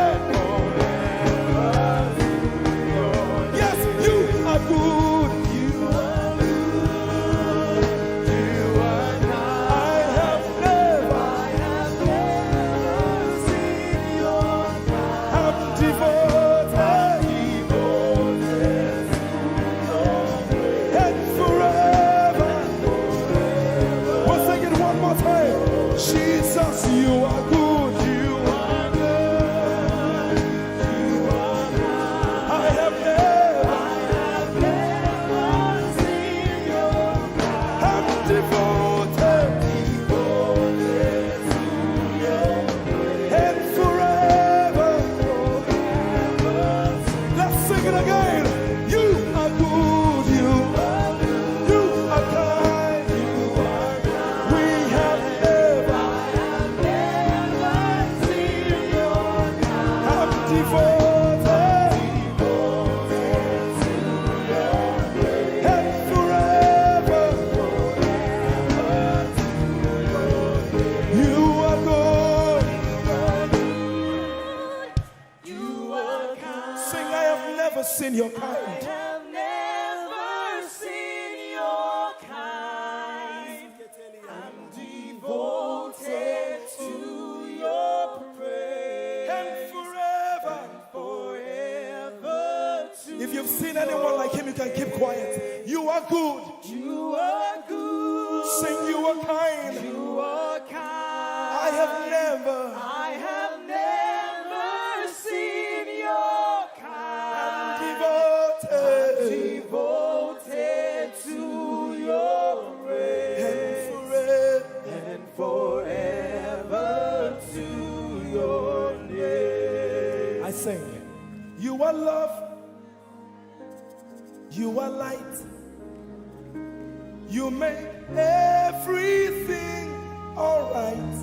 Yes, you are good. You are good. You are kind. I have never, I have never seen your kind. I'm devoted, devoted to your way. And forever. We'll sing it one more time. Jesus, you are good. You are good. I have never, I have never seen your kind. I'm devoted, devoted to your way. And forever, forever. Let's sing it again. You are good, you are good, you are kind, you are kind. We have never, I have never seen your kind. I'm devoted, devoted to your way. And forever, forever to your way. You are good. You are kind. Sing, I have never seen your kind. I have never seen your kind. I'm devoted to your praise. And forever. Forever to. If you've seen anyone like him, you can keep quiet. You are good. You are good. Sing, you are kind. You are kind. I have never, I have never seen your kind. I'm devoted, devoted to your praise. And forever, and forever to your name. I sing. You are love. You are light. You make everything alright.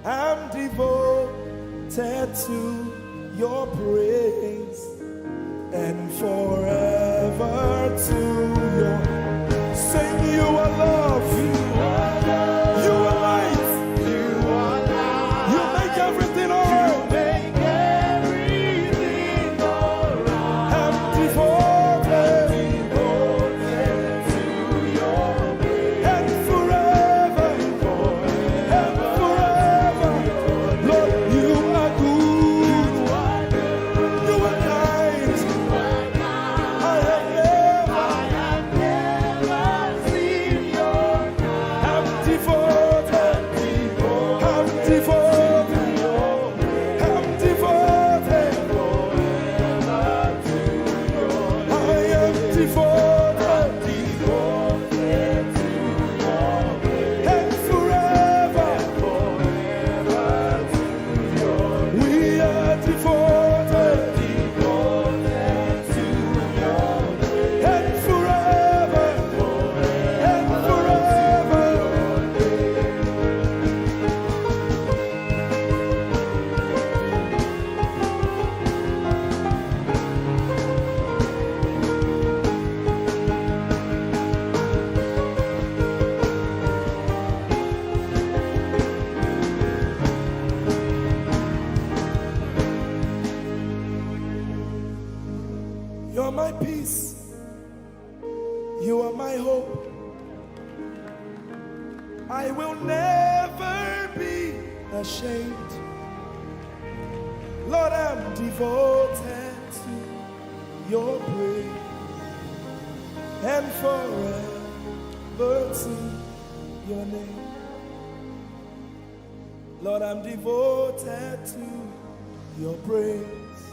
I'm devoted to your praise. and forever to your. Sing, you are love. You are light. You make everything all right. I'm devoted and forever, and forever. Lord, you are good. You are kind. I have never, I'm devoted, I'm devoted, I'm devoted. I am devoted and forever. We are devoted and forever, and forever. You're my peace. You are my hope. I will never be ashamed. Lord, I'm devoted to your praise and forever to your name. Lord, I'm devoted to your praise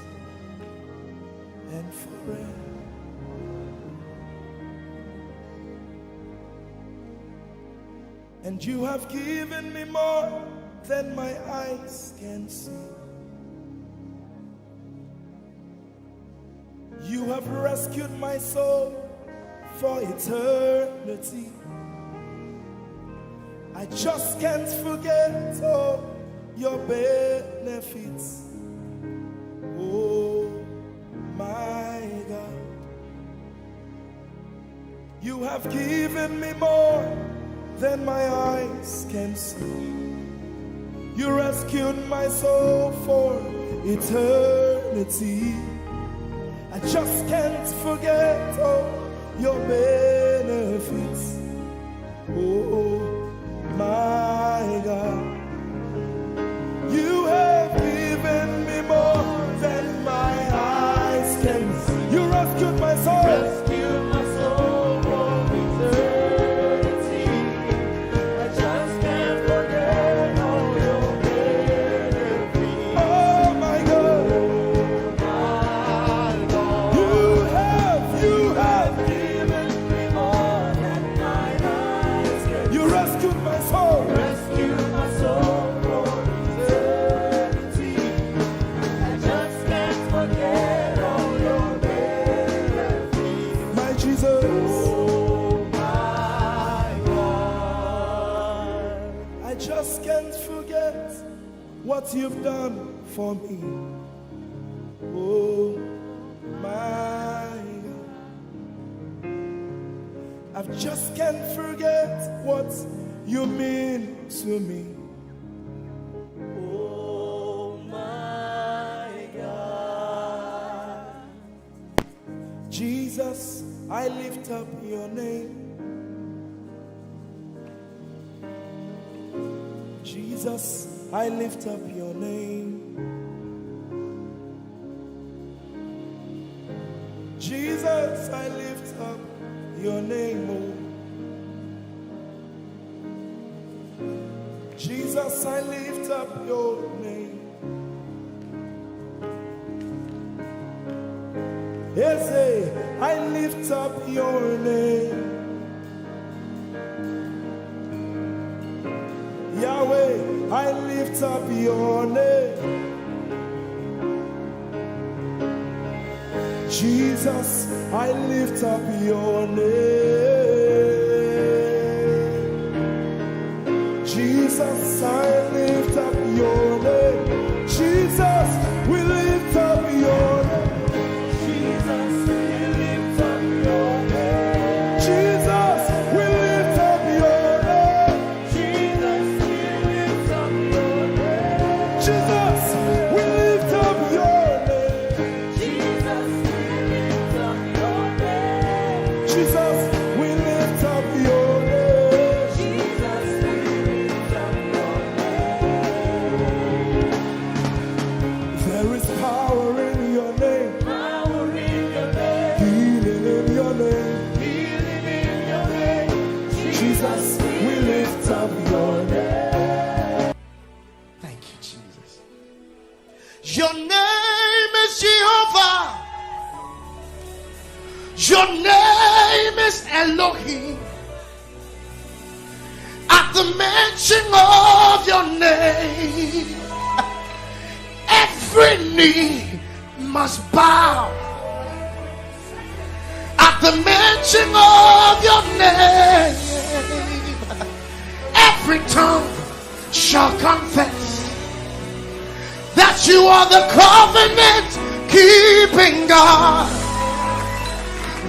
and forever. And you have given me more than my eyes can see. You have rescued my soul for eternity. I just can't forget all your benefits. Oh my God. You have given me more than my eyes can see. You rescued my soul for eternity. I just can't forget all your benefits. Oh my God. You have given me more than my eyes can see. You rescued my soul. Rescued my soul from eternity. I just can't forget all your benefits. Oh my God. My God. You have, you have given me more than my eyes can see. You rescued my soul. Rescued my soul from eternity. I just can't forget all your benefits. My Jesus. Oh my God. I just can't forget what you've done for me. Oh my God. I just can't forget what you mean to me. Oh my God. Jesus, I lift up your name. Jesus, I lift up your name. Jesus, I lift up your name, oh. Jesus, I lift up your name. Eze, I lift up your name. Yahweh, I lift up your name. Jesus, I lift up your name. Jesus, I lift up your name. Jesus, we lift up your name. Jesus, Your name is Jehovah. Your name is Elohim. At the mention of your name, every knee must bow. At the mention of your name, every tongue shall confess that you are the covenant keeping God.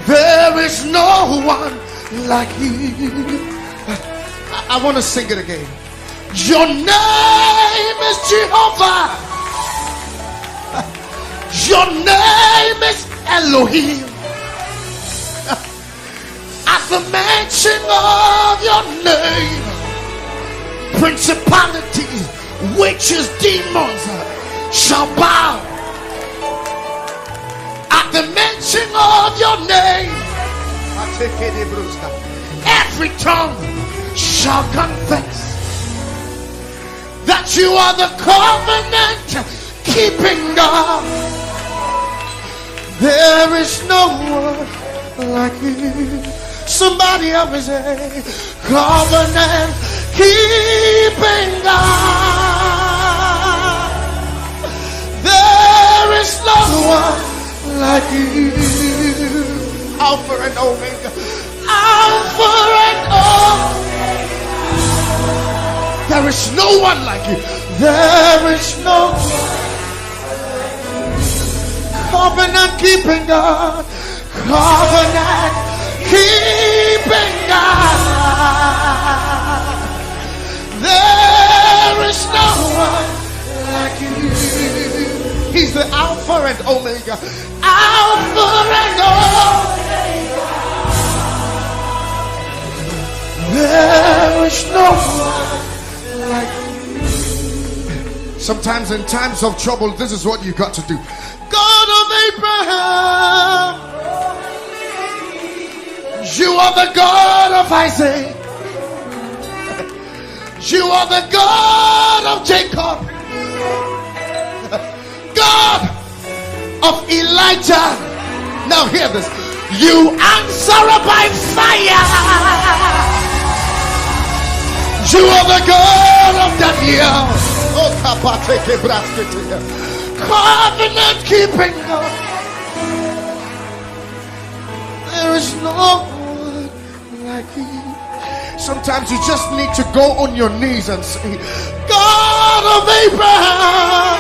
There is no one like you. I, I want to sing it again. Your name is Jehovah. Your name is Elohim. At the mention of your name, principalities, witches, demons shall bow. At the mention of your name, every tongue shall confess that you are the covenant keeping God. There is no one like you. Somebody help me say, covenant keeping God. There is no one like you. Alpha and Omega. Alpha and Omega. There is no one like you. There is no one. Covenant keeping God. Covenant keeping God. There is no one like you. He's the Alpha and Omega. Alpha and Omega. There is no one like you. Sometimes in times of trouble, this is what you got to do. God of Abraham, you are the God of Isaac. You are the God of Jacob. God of Elijah. Now hear this. You answer by fire. You are the God of Daniel. Oh, kapateke braskete. Covenant keeping God. There is no one like you. Sometimes you just need to go on your knees and say, God of Abraham,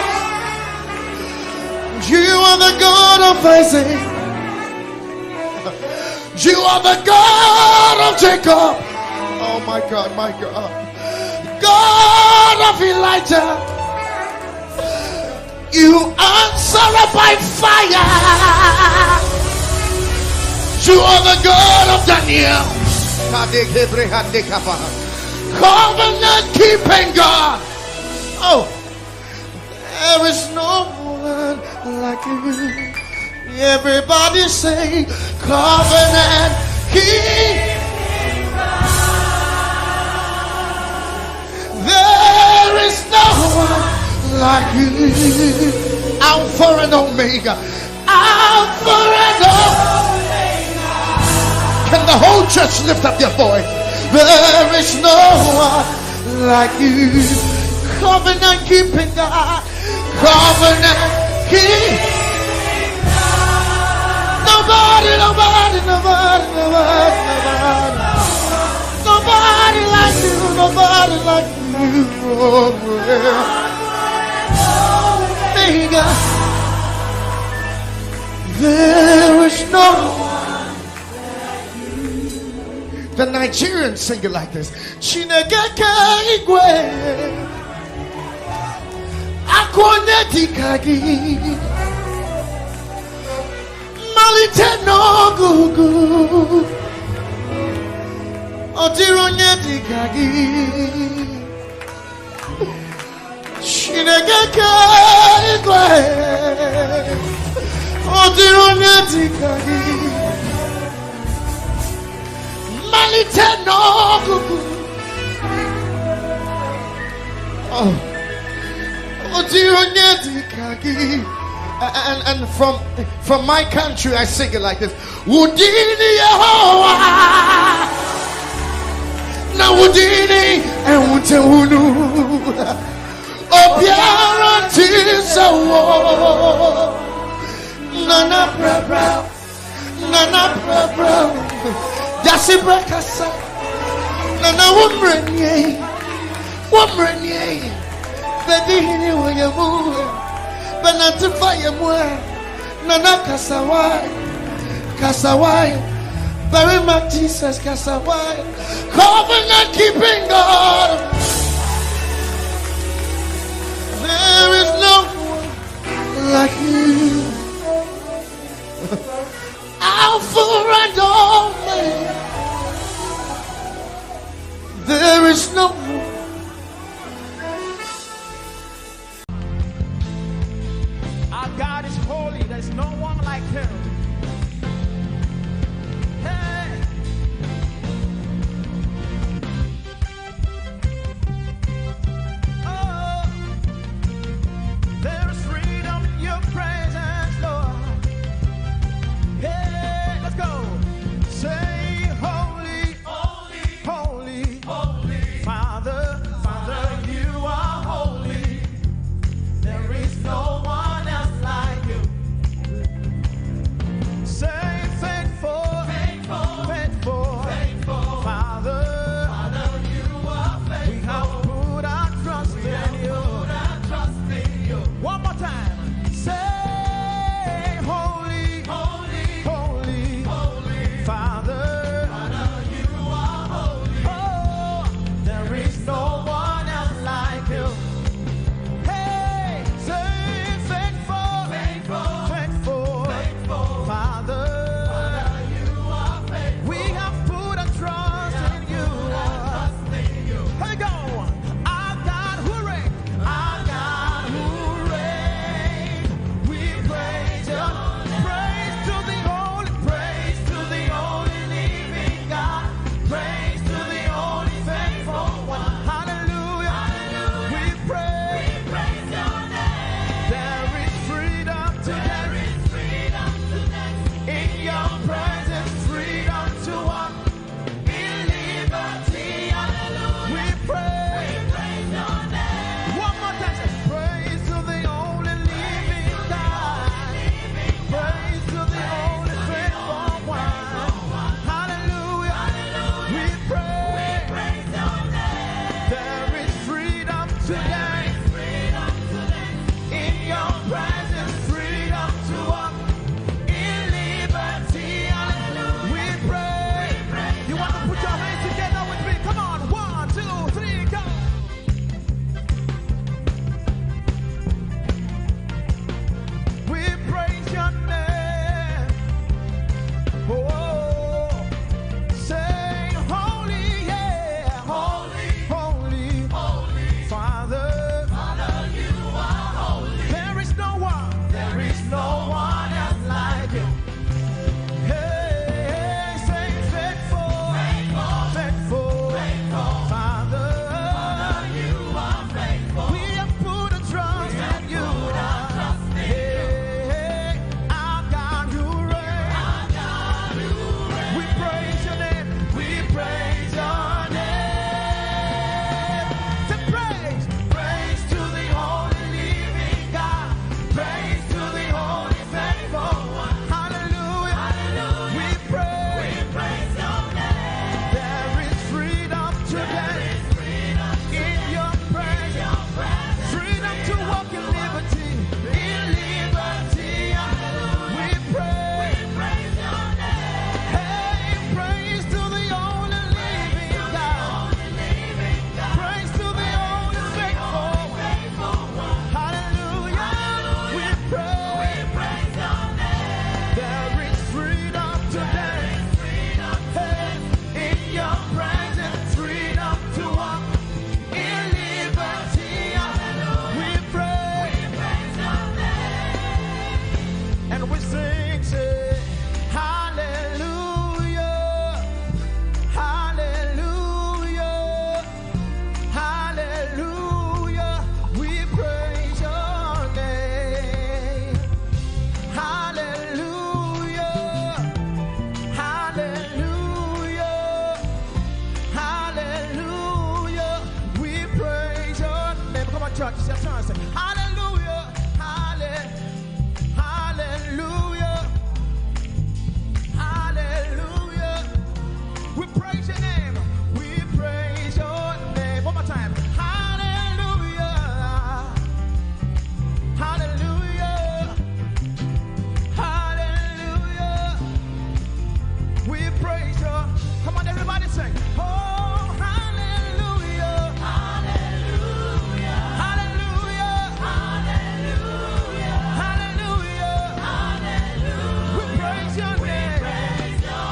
you are the God of Isaac. You are the God of Jacob. Oh my God, my God. God of Elijah. You answer by fire. You are the God of Daniel. Covenant keeping God. Oh, there is no one like you. Everybody say, covenant keeping God. There is no one like you. Alpha and Omega. Alpha and Omega. Can the whole church lift up your voice? There is no one like you. Covenant keeping God. Covenant keeping God. Nobody, nobody, nobody, nobody, nobody. Nobody like you, nobody like you. Oh, yeah. Hey, God. There is no one. The Nigerians sing it like this. Chineke ke igwe. Akwa onye dịka gị. Mmalite n'ọgụgụ. Ọ dịrị onye dịka gị. Chineke ke igwe. Ọ dịrị onye dịka gị. Mmalite n'ọgụgụ. Oh. Odiro Nyeti Kagi. And, and from, from my country, I sing it like this. Wudini Yehowa. Na wudini and wute wunu. Obiara ti se wo. Nana brabra. Nana brabra. Yasi brakasa. Nana wumrenie. Wumrenie. Baby hini wo yamu. Benatifa yamu. Nana kasawai. Kasawai. Very much Jesus kasawai. Covenant keeping God. There is no one like you. Alpha and Omega. There is no one. Our God is holy. There's no one like him. Hey. Oh, there is freedom in your presence, Lord. Hey, let's go. Say, holy, holy, holy, holy. Father, Father, you are holy. There is no one else like you. It's your turn. Say, hallelujah, halle-, hallelujah, hallelujah. We praise your name. We praise your name. One more time. Hallelujah. Hallelujah. Hallelujah. We praise you. Come on, everybody sing. Oh, hallelujah. Hallelujah. Hallelujah. Hallelujah. We praise your name.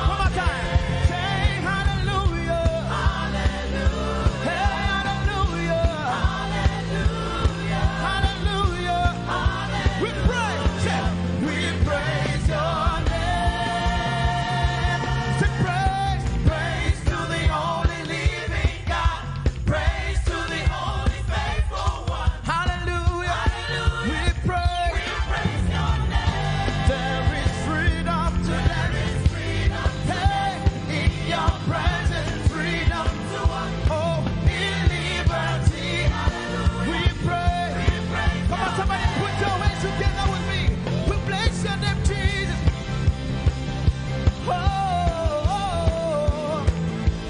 One more time. Say hallelujah. Hey, hallelujah. Hallelujah. We praise, say, we praise your name. Say praise, praise to the only living God. Praise to the only faithful one. Hallelujah. Hallelujah. We praise. We praise your name. There is freedom today. There is freedom. Hey, in your presence, freedom to walk. Oh, in liberty. Hallelujah. We praise. We praise. Come on, somebody put your hands together with me. We bless your name, Jesus. Oh, oh, oh.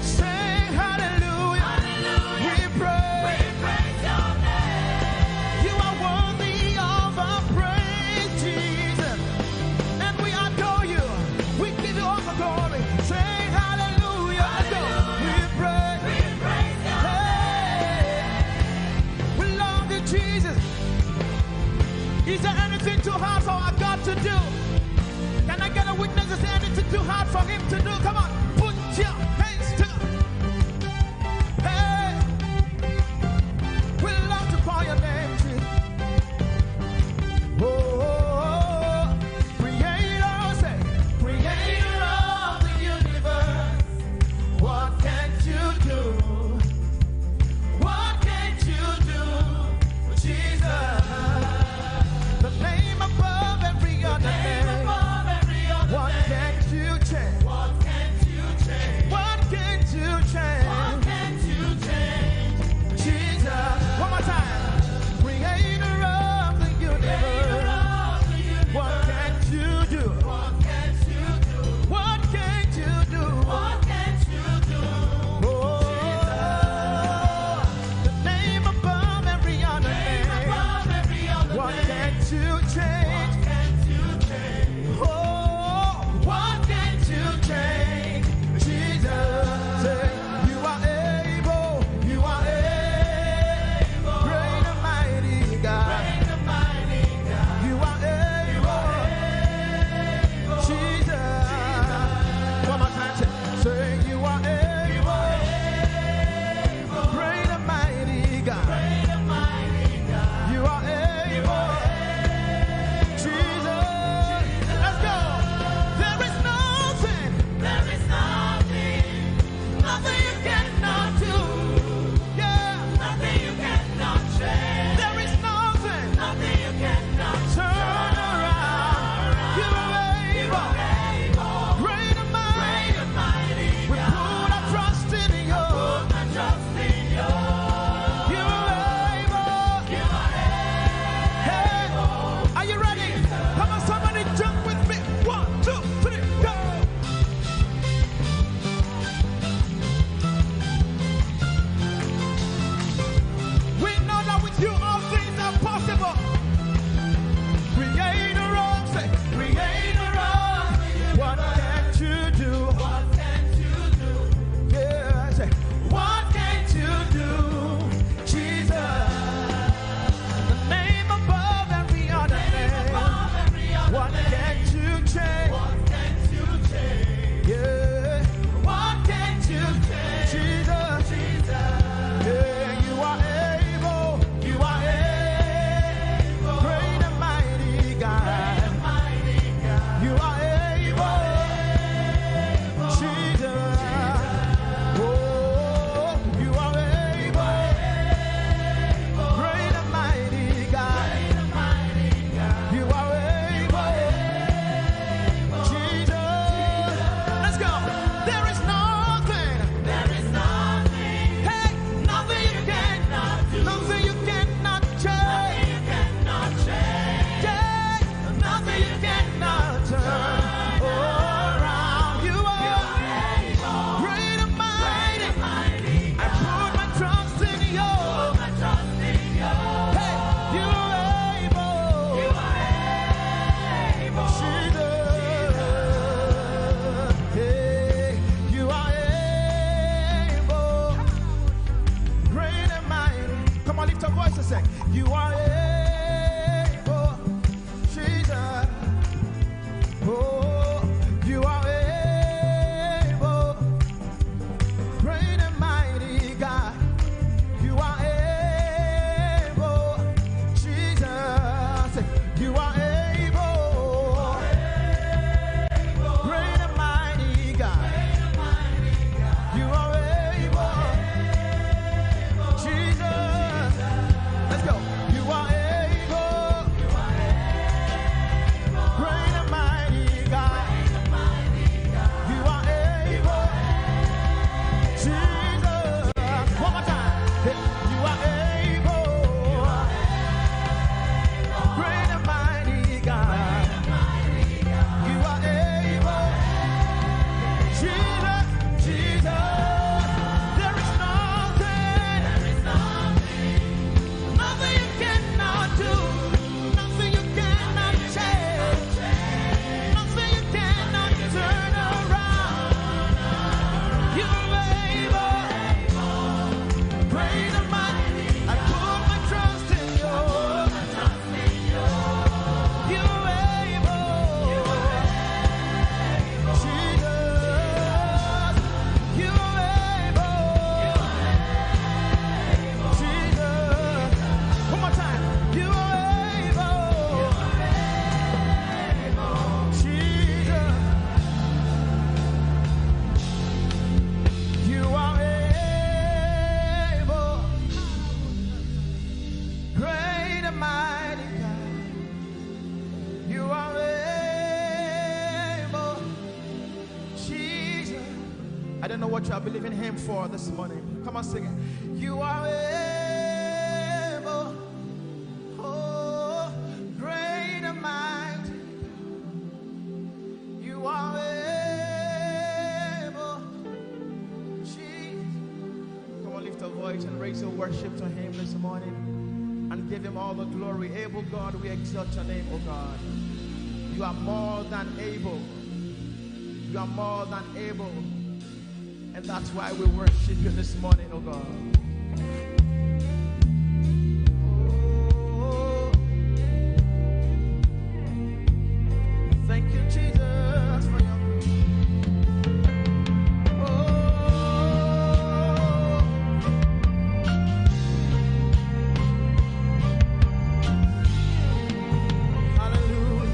Say hallelujah. Hallelujah. We praise. We praise your name. You are worthy of our praise, Jesus. And we adore you. We give you all the glory. Say hallelujah. Let's go. Hallelujah. We praise. We praise your name. Hey. We love you, Jesus. Is there anything too hard for our God to do? Can I get a witness? Is there anything too hard for him to do? Come on, put your hands together. Hey, we love to call your name, Jesus. Oh, creator, say, creator of the universe. What can't you do? What can't you do, Jesus? The name above every other name. What can't you change? What can't you change? What can't you change? Jesus. One more time. Creator of the universe. What can't you do? What can't you do? What can't you do? What can't you do? Oh, the name above every other name. What can't you change? Oh, what can't you change? Jesus, say, you are able, you are able. Great and mighty God. Great and mighty God. You are able. Jesus. One more time, say, say, you are able. Great and mighty God. Great and mighty God. You are able. Jesus. Mighty God, you are able. Jesus, I don't know what you are believing him for this morning. Come on, sing it. You are able. Oh, great and mighty, you are able. Jesus. Come on, lift your voice and raise your worship to him this morning and give him all the glory. Able God, we exalt your name, oh God. You are more than able. You are more than able. And that's why we worship you this morning, oh God. Oh, thank you, Jesus, for your grace. Oh, hallelujah.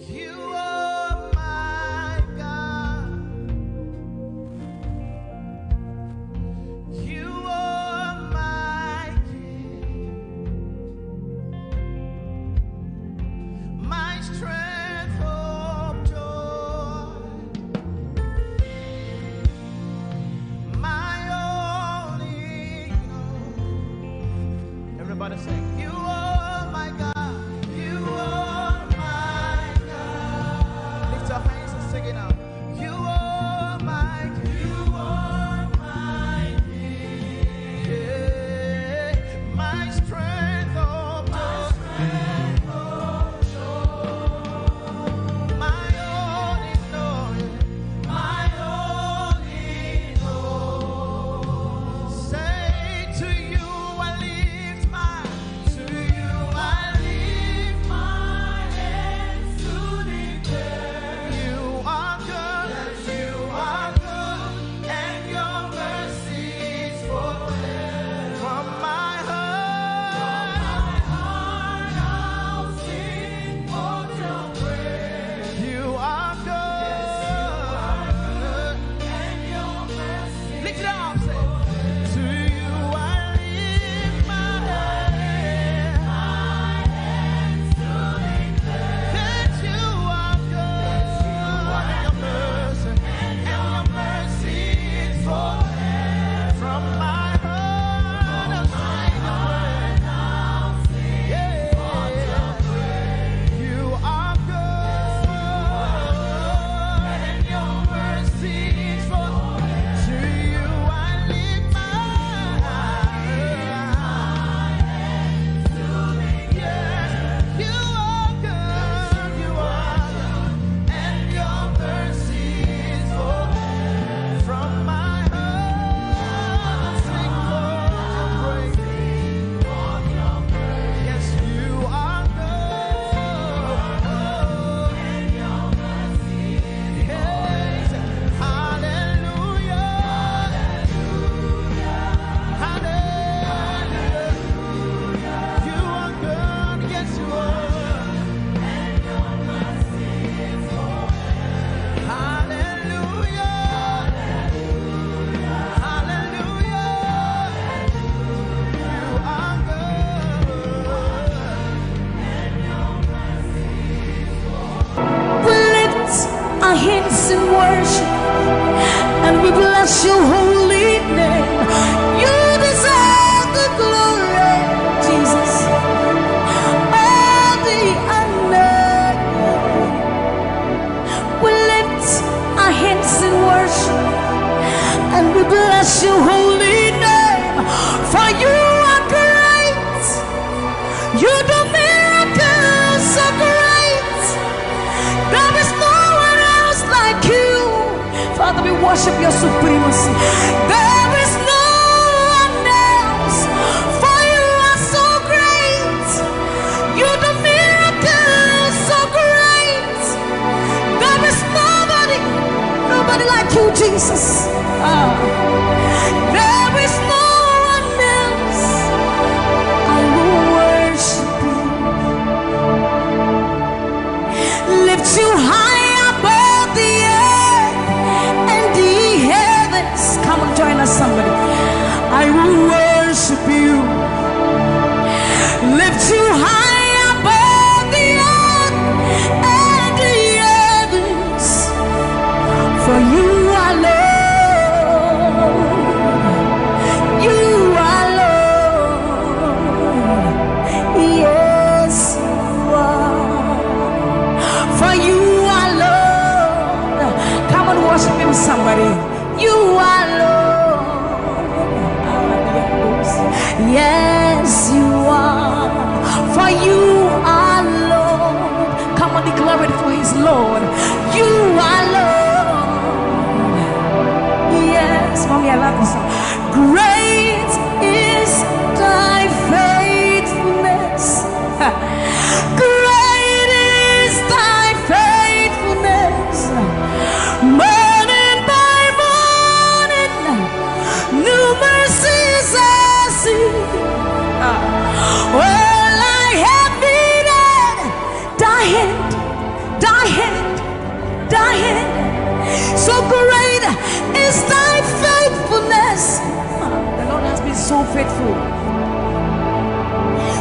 You are my God. You are my King. My strength, hope, joy. My only hope. Everybody sing. You are my God. You are my God. Lift your hands and sing it out. You are my, you are my King. Yeah. My strength, oh, my strength, oh, my only Lord. My only hope. Say, to you I lift my, to you I lift my hands to declare you are good, you are good, and your mercy is forever. From my heart, from my heart I'll sing for your praise. You are good. Lift it up, say, to you I lift my hands. That you are good. And your mercy, and your mercy is forever. From my heart I'll sing your praise. Yeah. You are good, and your mercy is forever. To you I lift my eyes. Yes, you are good, you are good, and your mercy is forever. From my heart, sing for your praise. Yes, you are good. Yes. Hallelujah. Hallelujah. You are good. Yes, you are. Hallelujah. Hallelujah. You are good. We lift our hands in worship and we bless your holy name. You deserve the glory, Jesus. All the honor. We lift our hands in worship and we bless your holy name. For you are great. You do miracles so great. There is no one else like you. Father, we worship your supremacy. There is no one else, for you are so great. You do miracles so great. There is nobody, nobody like you, Jesus. Ah. There is no one else. I will worship you. Lift you high above the earth and the heavens. Come and join us, We worship you. Lift you high above the earth and the heavens. For you are Lord. You are Lord. Yes, you are. For you are Lord. Come on, worship him, somebody. You are Lord. Yes, you are. For you are Lord. Come on, declare it for his Lord. You are Lord. Yes, mommy, I love this song. Great is thy faithfulness. Great is thy faithfulness. Morning by morning, new mercies I see. All I have needed, thy hand, thy hand, thy hand. So great is thy faithfulness. The Lord has been so faithful.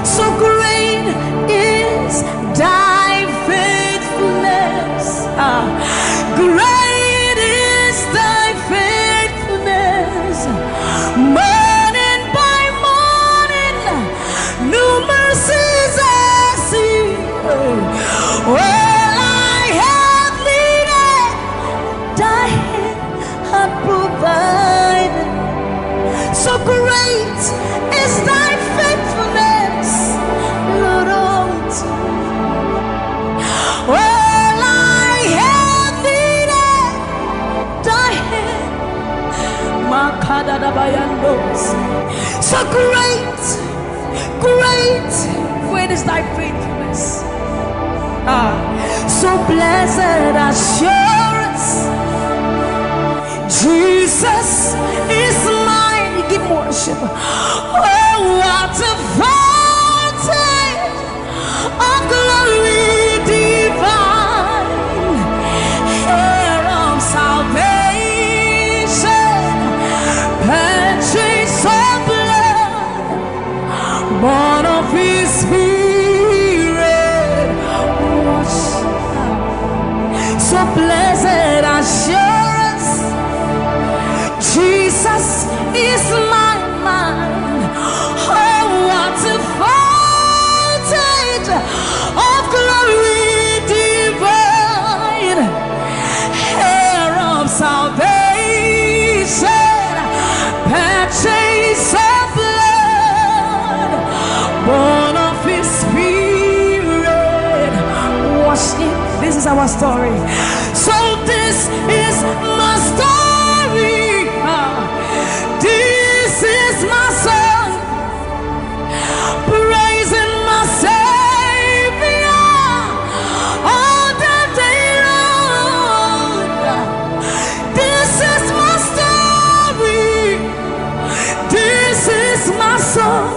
So great is thy faithfulness. Ah, great is thy faithfulness. Morning by morning, new mercies I see. All I have needed, thy hand hath provided. So great is thy faithfulness, Lord, unto me. All I have needed, thy hand. Makadadabayandos. So great, great, great is thy faithfulness. Ah, so blessed assurance, Jesus is mine. Give worship. Oh, what a foretaste of glory divine, heir of salvation, purchase of blood, born of his spirit, washed. So blessed assurance, Jesus is my mind. Oh, what a foretaste of glory divine, heir of salvation, purchase of blood, born of his spirit, washed in. This is our story. So this is my story. Ah, this is my song. Praising my Savior all the day long. This is my story. This is my song.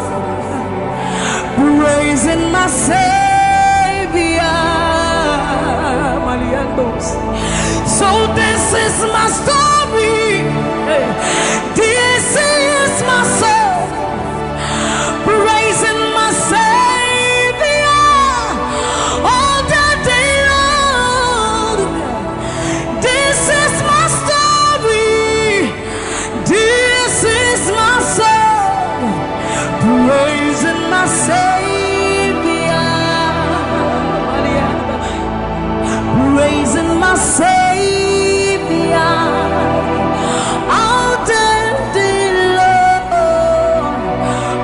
Praising my Savior. Maliandos. So this is my story. Hey. This is my song. Praising my Savior all the day long. This is my story. This is my song. Praising my Savior. Praising my Savior all the day long.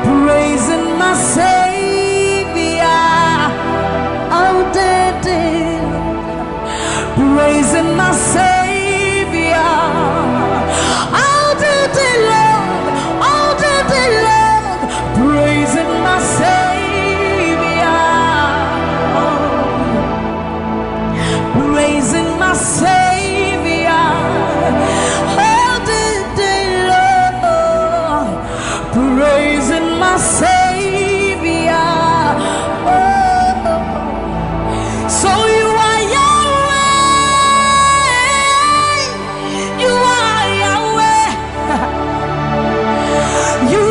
Praising my Savior all the day long. Praising my Savior all the day long, all the day long. Praising my Savior. Praising my Savior all the day long. Praising my Savior. Oh. So you are Yahweh. You are Yahweh. You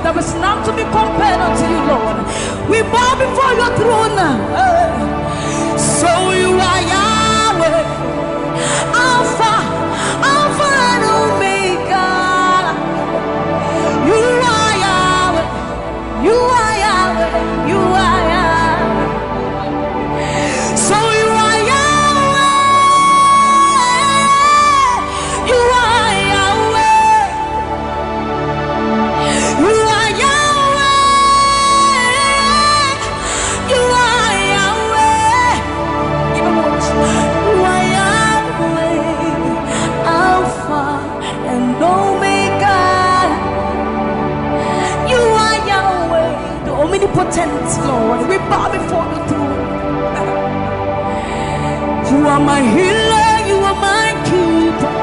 There is none to be compared unto you, Lord. We bow before your throne. So you are Yahweh, Alpha, Alpha and Omega. You are Yahweh. You are Yahweh. You are Yahweh. So you are Yahweh. You are Yahweh. You are Yahweh. You are Yahweh. You are Yahweh. Alpha and Omega. You are Yahweh, the omnipotent Lord. We bow before the throne. You are my healer, you are my keeper,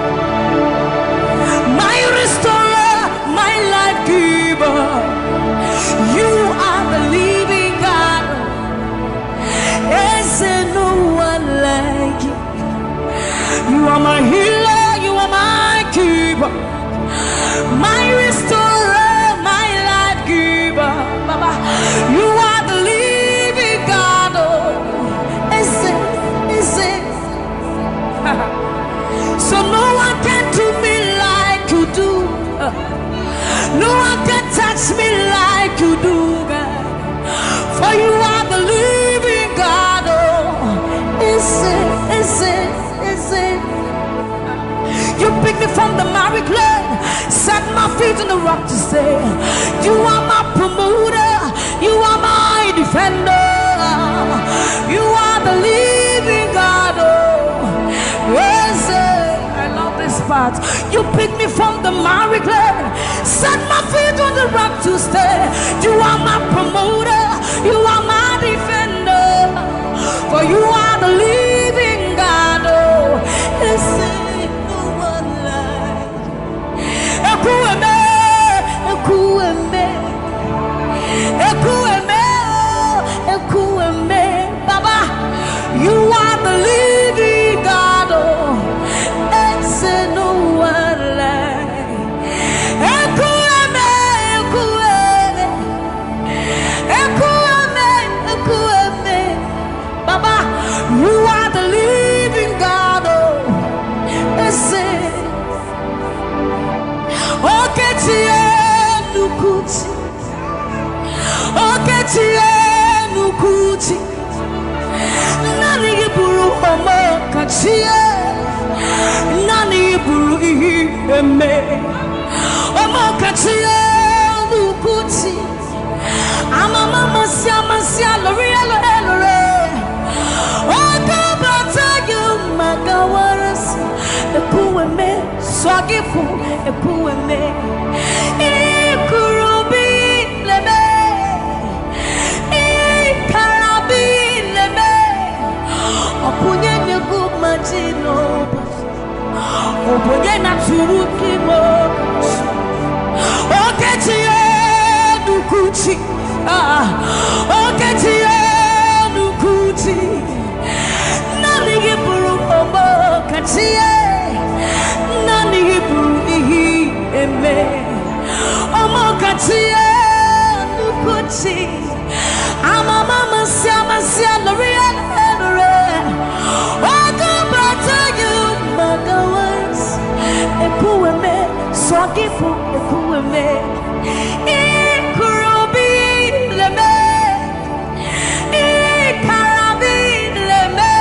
my restorer, my life giver. You are the living God. Is there no one like you? You are my healer, you are my keeper, my restorer, my life giver. Baba, you are the living God. Oh, is it, is it? So no one can do me like you do. No one can touch me like you do, God. For you are the living God. Oh, is it, is it, is it? You pick me from the miry clay, set my feet on the rock to stay. You are my promoter, you are my defender. You are the living God. Oh, yes, eh, I love this part. You pick me from the miry clay, set my feet on the rock to stay. You are my promoter, you are my defender. For you are the living God. Oh, is there no one like Ekwueme, Ekwueme, Ekwueme, oh, Ekwueme. Baba, you are the living God. Oh, is there no one like Ekwueme, Ekwueme, Ekwueme, Ekwueme. Baba, you are the living God. Oh, is it? Okechi Enukuchi. Okechi Enukuchi. Nani iburu Omokachi e. Nani iburu ihe eme. Omokachi Enukuchi. Amama masia masia lori elo elore. Oka bata you magawaras. Ekwueme, swagifu, Ekwueme. Ikurubi leme. Ikarabi leme. Okunye negu majino. Obonye na turuki mo. Okechi Enukuchi. Ah, Okechi Enukuchi. Nani iburu Omokachi e. Nani iburu ihe eme. Omokachi Enukuchi. Amama masia masia lori elore. Oka bata you magawas. Ekwueme, swagifu, Ekwueme. Ikurubi leme. Ikarabi leme.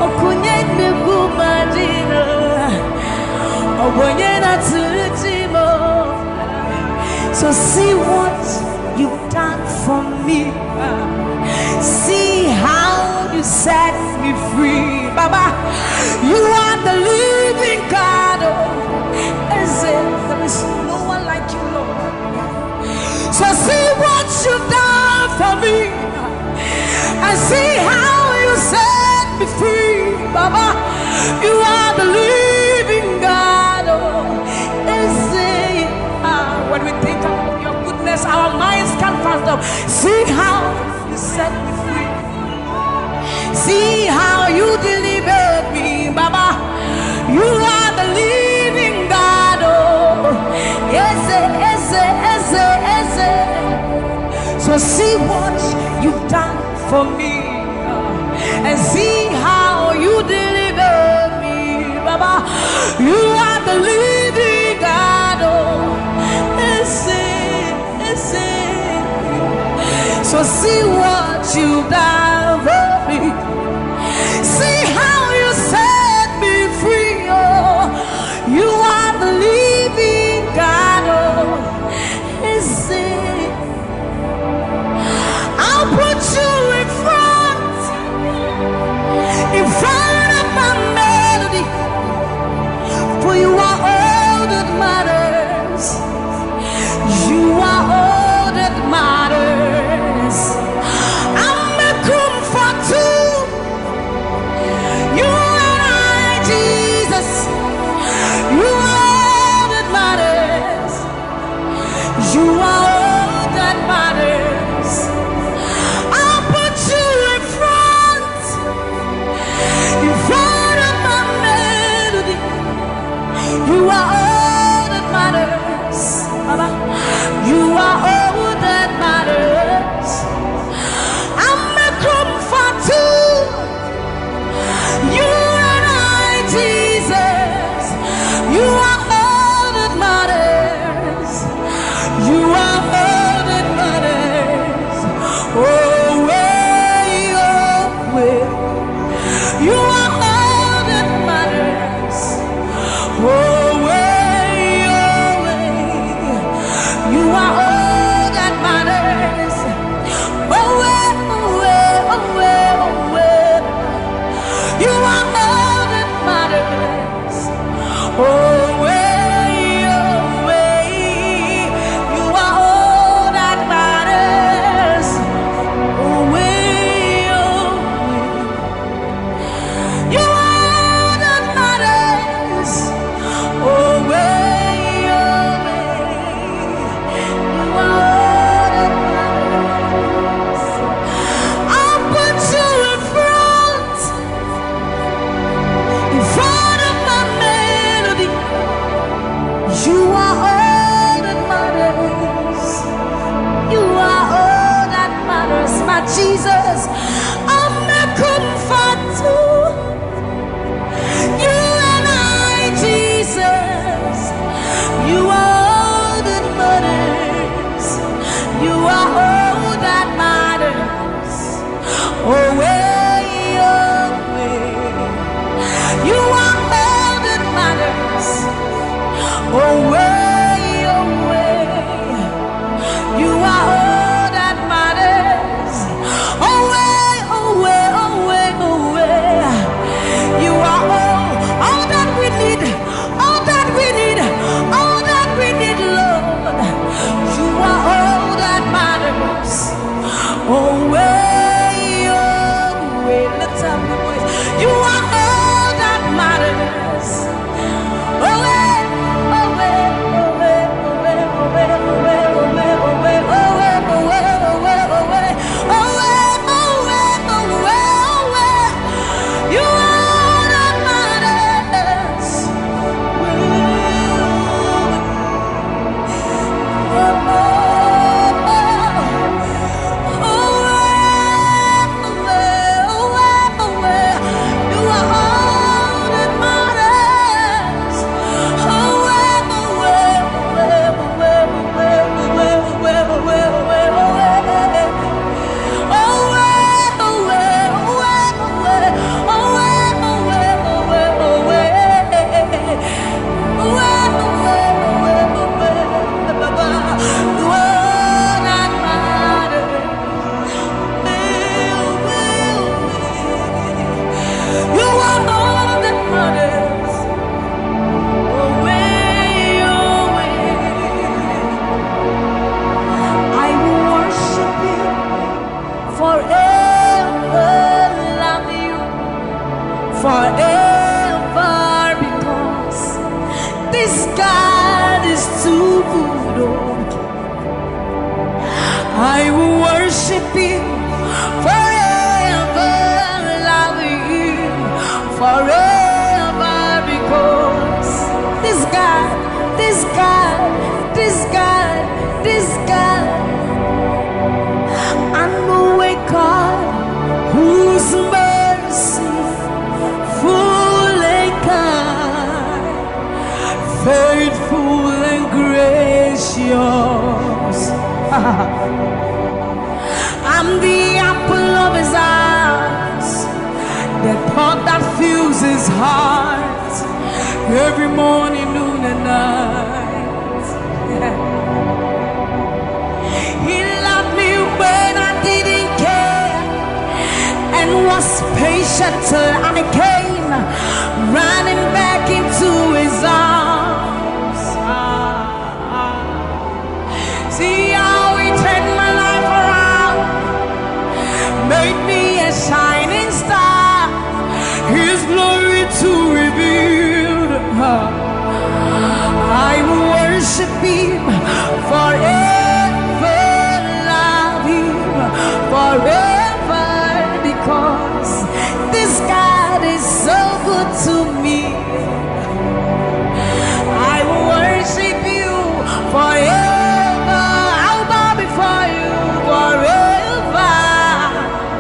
Okunye negu majino. Obonye na turuti mo. So see what you've done for me. See how you set me free. Baba, you are the living God. Oh, is it? There is no one like you, Lord. So see what you've done for me. And see how you set me free. Baba, you are the living God. Oh, is it? Ah, when we think of your goodness, our minds can't fathom. See how you set me free. See how you delivered me, Baba. You are the living God. Oh, eze, eze, eze, To see what you've done for me, uh, and see how you deliver me, Baba. You are the living God, oh, ese, ese. So see what you've done for me. See how you set me free, oh. You are the living God, oh, ese. I'll put you in front, in front of my melody, for you are all that matters. You are all that matters. I'm a comfort too. You are Jesus. You are all that matters. You are all that matters. I'll put you in front, in front of my melody. You are all that matters, Baba. You are all that matters. I'm a comfort too. You and I, Jesus. You are all that matters. You are all that matters. Oh, way, oh, way. You are all that matters. Oh, way, oh, way. You are all that matters. Oh, way, oh, way, oh, way, oh, way. You are all that matters. Oh, way, oh, way. You are all that matters. Oh, way, oh, way. You are all that matters. Oh, way, oh, way. You are all that matters. I'll put you in front, in front of my melody. You are all that matters. You are all that matters, my Jesus. I'm a comfort too. You and I, Jesus. You are all that matters. You are all that matters. Oh, way, oh, way. You are all that matters. Oh, way, oh, way. You are all that matters. Oh, way, oh, way, oh, way, oh, way. You are all, all that we need. All that we need, all that we need, Lord. You are all that matters. Oh, way, oh, way. Lift up your voice. You are all that matters. Oh, way, oh, way, oh, way. You are all that matters. You are all that matters. Away, away. I will worship you forever, love you forever, because this God is too good. Oh, I will worship you forever, love you forever, because this God, this God, this God, this God. Full and gracious. I'm the apple of his eyes, the pot that fills his heart every morning, noon, and night. He loved me when I didn't care and was patient till I came running back into his arms. Ah, ah. See how he turned my life around, made me a shining star, his glory to reveal. I will worship him forever, love him forever, because this God is so good to me. I will worship you forever. I'll bow before you forever,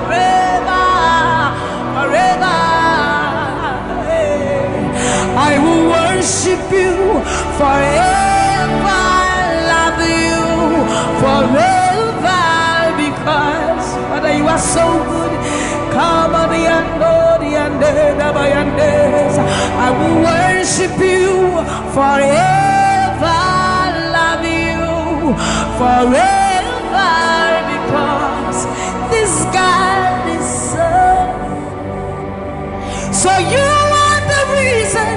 forever, forever. I will worship you forever, love you forever, because Father, you are so good. Come on, the end, oh, the end, eh, the end, eh. I will worship you forever, love you forever, because this God is so. So you are the reason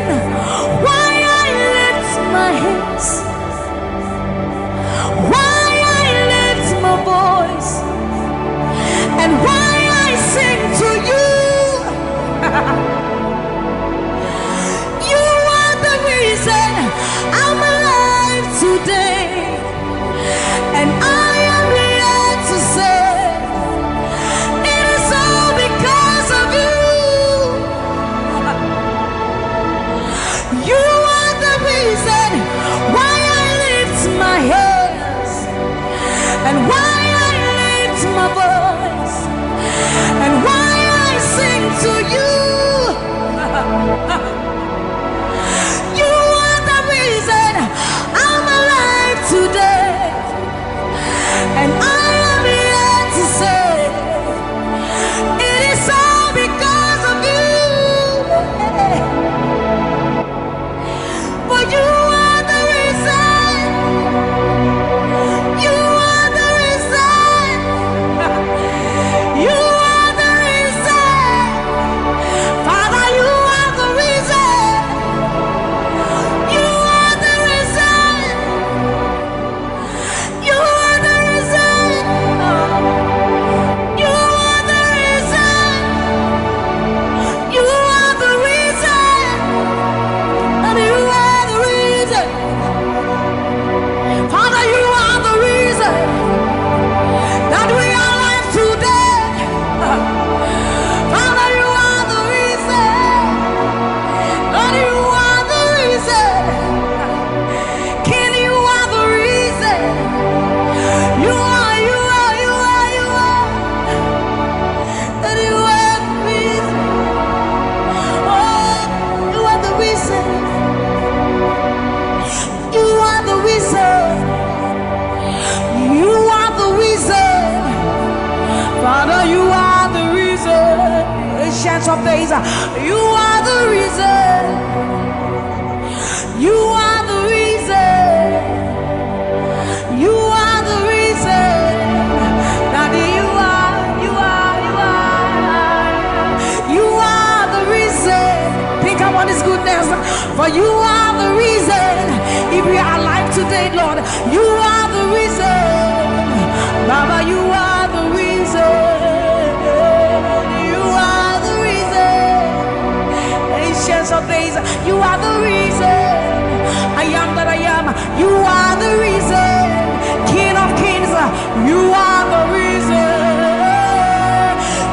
why I lift my hands, why I lift my voice, and why I sing to you. You are the reason I'm alive today. And I am here to say, it is all because of you. You are the reason why I lift my hands and why I lift my voice and why I sing to you. You are the reason I'm alive today. And I am here to say, it is all because of you. For you are the reason. You are the reason. You are the reason. Father, you are the reason. You are the reason. You are the reason. You are the reason. You are the reason. And you are the reason. Father, you are the reason that we are alive today. Father, you are the reason. Lord, you are the reason. King, you are the reason. You are, you are, you are, you are. Lord, you are the reason. Oh, you are the reason. You are the reason. You are the reason. Father, you are the reason. Ancient of days, you are the reason. You are the reason. You are the reason. Daddy, you are, you are, you are. You are the reason. Think about his goodness. For you are the reason. If we are alive today, Lord, you are the reason. Baba, you are the reason. You are the reason. Ancients of days, you are the reason. I am that I am. You are the reason. King of kings, you are the reason.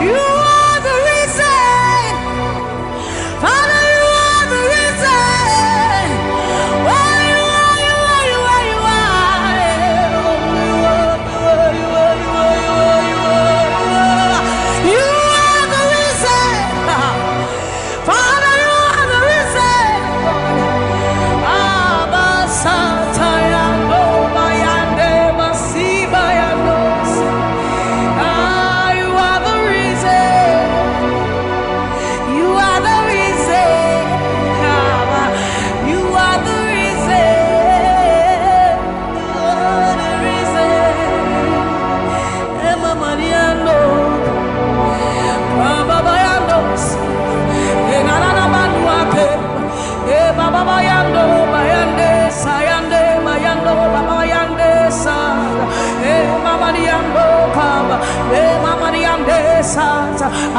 You are the reason. Father, you are the reason. Oh, you are, you are, you are, you are. You are the reason. Father, you are the reason. Abba, Baba yandesa, eh, mama yando kaba, eh, mama yandesa,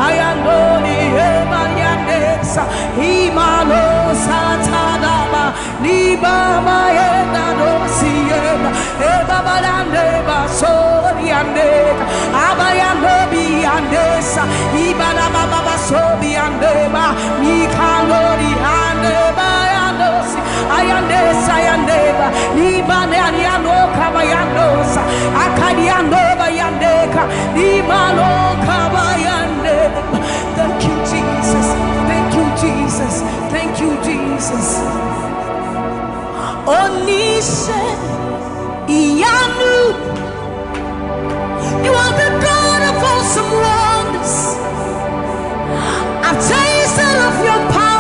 ayando ni, eh, mama yandesa, imano satadaba, ni baba yenda no siena, eh, baba yande ba sori yande, aba yando bi yandesa, ibana baba ba sobi yande ba, ni kando ni ande ba yando si. Ayandesa, ayandeba, libane, ariano, kabayandosa, akadiando, bayandeka, limano, kabayandeba. Thank you, Jesus. Thank you, Jesus. Thank you, Jesus. Onise, iyanu. You are the God of awesome wonders. I've tasted of your power.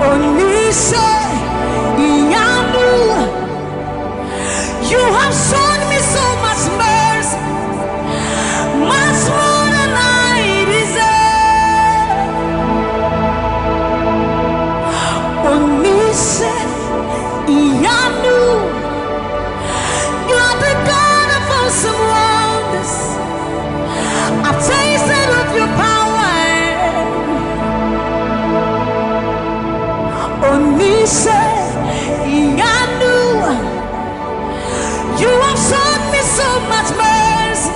Onise, iyanu. You have shown me so much mercy, much more than I deserve. Onise, iyanu. You are the God of awesome wonders. I've tasted of your power. Onise, iyanu. You have shown me so much mercy,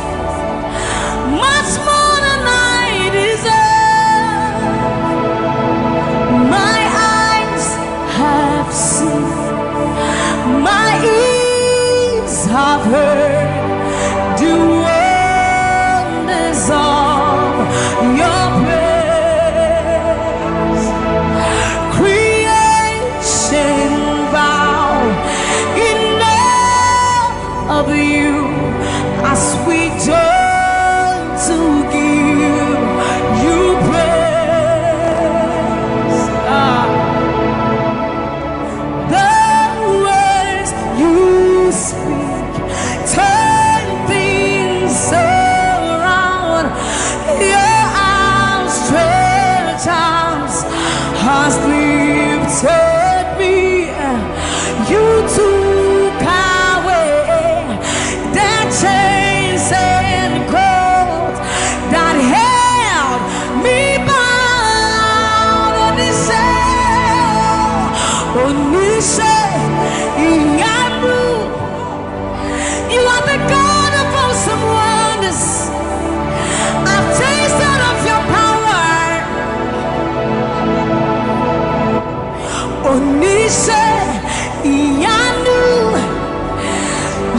much more than I deserve. My eyes have seen, my ears have heard the wonders of your praise. Creation bow in awe of you as we join to give you praise. Ah. The words you speak turn things around. Your outstretched arms has lifted me. You took away the chains and cords that held me bound. Onise, Onise, iyanu. You are the God of awesome wonders. I've tasted of your power. Onise, iyanu.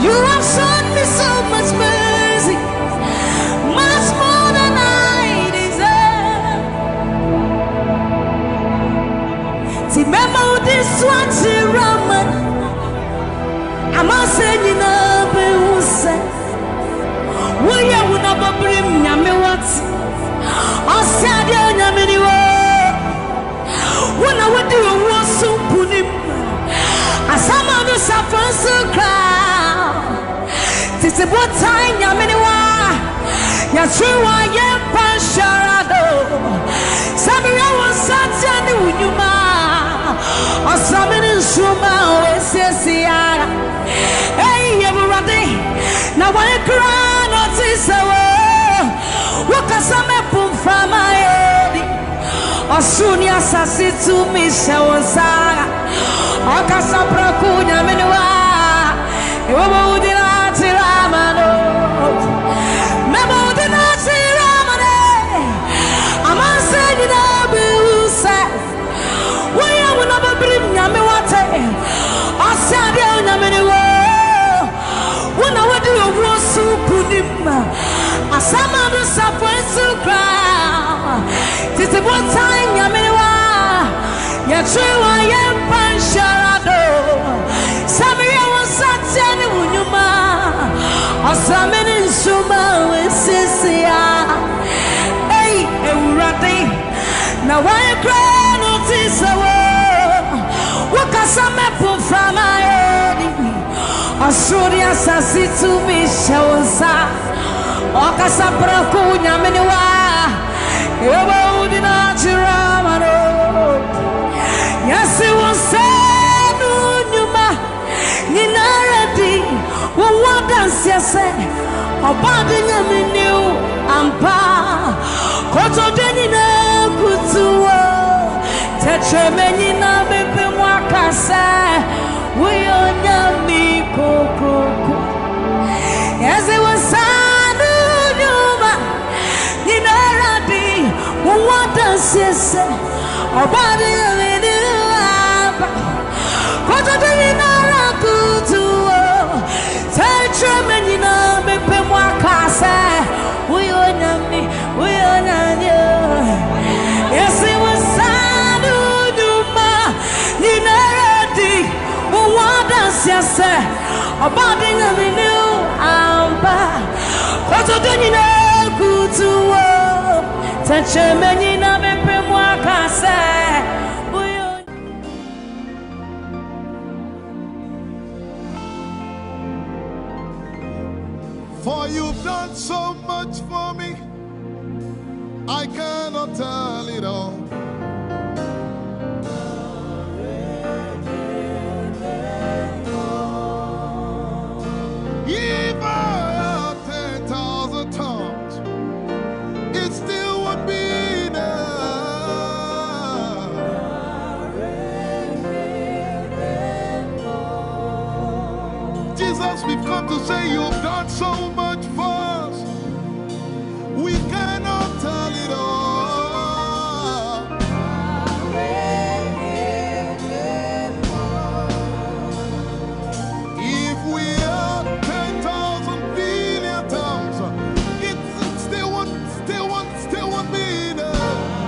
You have shown me so much mercy, much more than I deserve. Ti mema wo de so akyerɛ ama no. Amansan nyinaa bɛhu sɛ woyɛ wo na bɔberem Nyame wate. Ɔsɛ adeɛ Onyame ni wo. Wo na wodi owuo so nkonim. Asama no safo nso koraa. Tete botan Nyame ne wa. Yɛtwe wa yɛmpa nhyɛra do. Sɛ mehwɛ wo nsa tea ne wo nnwuma. Ɔsrame ne nsoroma a wɔasiesie ara. Ei, Awurade, na wɔn koraa na ɔte sɛ wo. Wokasa ma ɛpo mframa yɛ di. Ɔsoro ne asase tumi hyɛ wo nsa. Ɔkasa prɛko Nyame ne wa. Ɛwɔ ma wodi na akyerɛ ama no. Mɛma wodi na akyerɛ ama no. Amansan nyinaa bɛhu sɛ woyɛ wo na bɔberem Nyame wate. Ɔsɛ adeɛ Onyame ne wo. Wo na wodi owuo so nkonim. Asama no safo nso koraa. Tete botan Nyame ne wa. Yɛtwe wa yɛmpa nhyɛra do. Sɛ mehwɛ wo nsa tea ne wo nnwuma. Ɔsrame ne nsoroma a wɔasiesie ara. Ei, Awurade, na wɔn koraa na ɔte sɛ wo. Wokasa ma ɛpo mframa yɛ di. Ɔsoro ne asase tumi hyɛ wo nsa. Ɔkasa prɛko Nyame ne wa. Ɛwɔ wo din na akyerɛ ama no. Yes, Siwonsenu nyuma nyinara di wawada nsiase. Obadi nyaminiu ampa. Koto de nyina kutuwo. Tetreme nyina bepe mwakase. Uyo nyami kokoko. Yesi wasanu nyuma nyinara di wawada nsiase. Obadi nyaminiu ampa. Koto de nyinara kutuwo. Tetreme nyina bepe mwakase. Uyo nyami, uyo nyami. Yesi wasanu nyuma nyinara di wawada nsiase. Obadi nyaminiu ampa. Koto de nyina kutuwo. Tetreme nyina bepe mwakase. Uyo For you've done so much for me, I cannot tell it all. If I had ten thousand tongues, it still won't be enough. Jesus, we've come to say you've done so much for us. We cannot tell it all. If we had ten thousand billion tongues, it still won't, still won't, still won't be enough.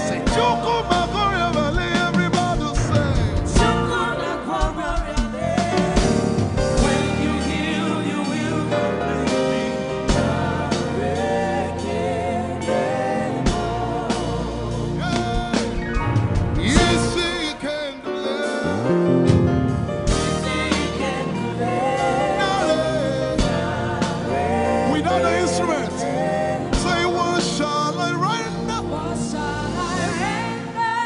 Say, "Chukwu Magoria Valley," everybody say. When you heal, you will completely. Yes, he can do it. Without the instrument, say, "What shall I render?" What shall I render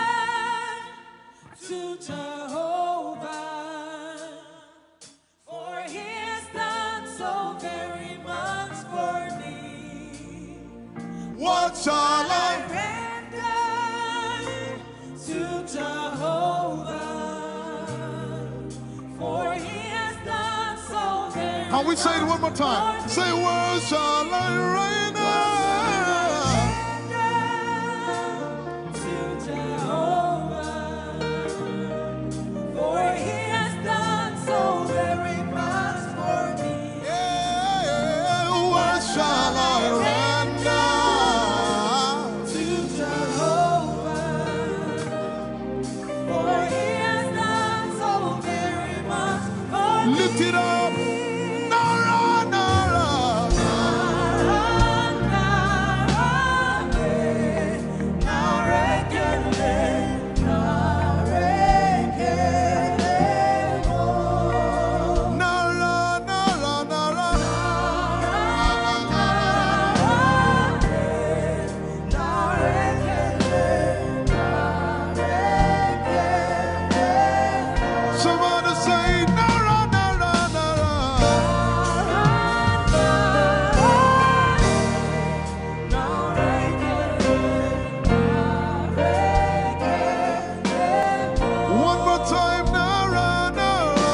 to Jehovah? For he has done so very much for me. What shall I render to Jehovah? For he has done so very Can we say it one more time? Say, "What shall I render?" To Jehovah, for he has done so very much for me. Yeah, what shall I render to Jehovah? For he has done so very much for me. Lift it up. Nara, nara. Nara, nara, nara, nara, nara, nara, nara, nara. Somebody say, "Nara, nara, nara." One more time, "Nara, nara."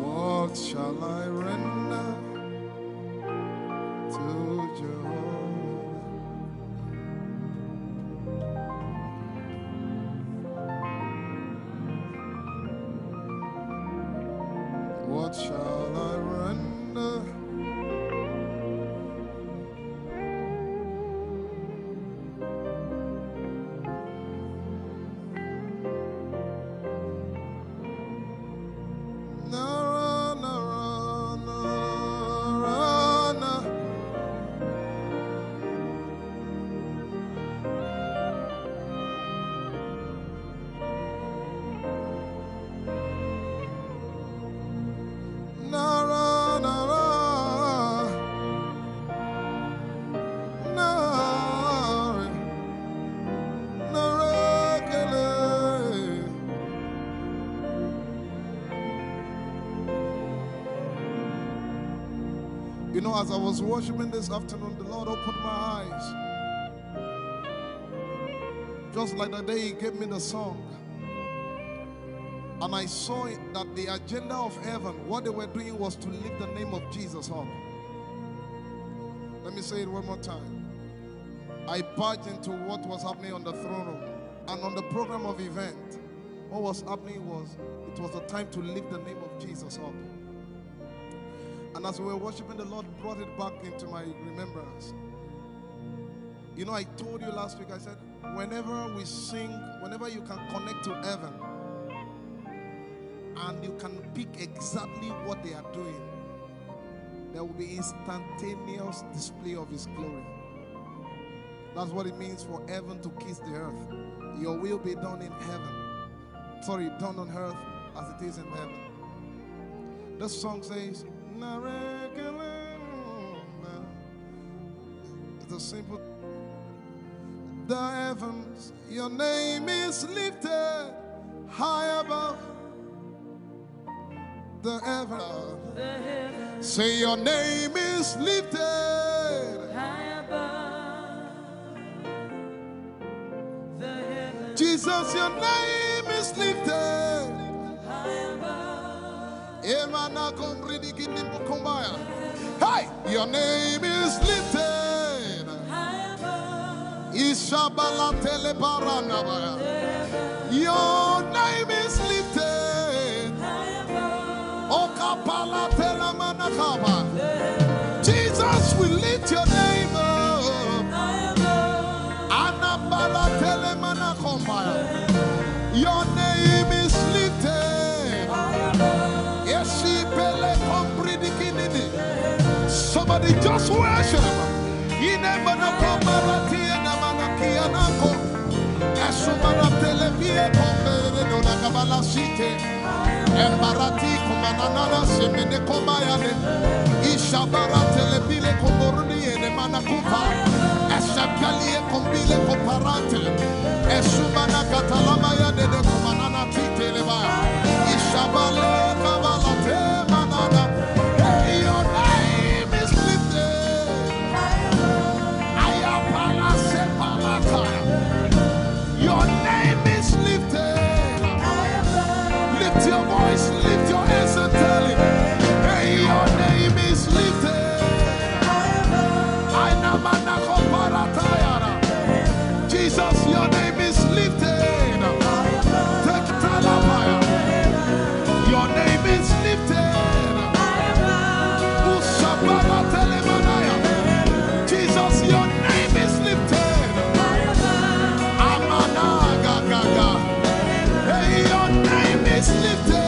What shall I render to Jehovah? What shall I render? Nara, nara, nara, na. You know, as I was worshiping this afternoon, the Lord opened my eyes. Just like the day He gave me the song. And I saw it, that the agenda of heaven, what they were doing was to lift the name of Jesus up. Let me say it one more time. I barged into what was happening on the throne room and on the program of event. What was happening was, it was a time to lift the name of Jesus up. And as we were worshiping, the Lord brought it back into my remembrance. You know, I told you last week, I said, whenever we sing, whenever you can connect to heaven, and you can pick exactly what they are doing, there will be instantaneous display of His glory. That's what it means for heaven to kiss the earth. Your will be done in heaven. Sorry, done on earth as it is in heaven. The song says, it's a simple, the heavens, your name is lifted high above the heaven. Say, your name is lifted high above the heaven. Jesus, your name is lifted high above. Emana kombridi kinimbo kombaya. Hey, your name is lifted high above. Ishabala telebaranabaya. Your name is lifted. Okapala telamanakaba. Jesus, we lift your name up. Anabala telemanakombaya. Your name is lifted. Eshipele kompridikinini. Somebody just worship. Inemanakomaratienamanakianako. Esumanatelepiekomberedonakabalasite. Embarati kumanana semene komayane. Ishabaratelepile komboruni ene manakupa. Eshapalie kombile koparate. Esumana katalama ya dede kumanana titeleba. Ishabale kabalate manana. Hey, your name is lifted. Ayapala sepalata. Your name is lifted. Lift your voice, lift your hands and tell Him, hey, your name is lifted. Aina manako paratayara. Jesus, your name is lifted. Take talabaya. Your name is lifted. Ushabaratelemanaya. Jesus, your name is lifted. Amanagagaga. Hey, your name is lifted.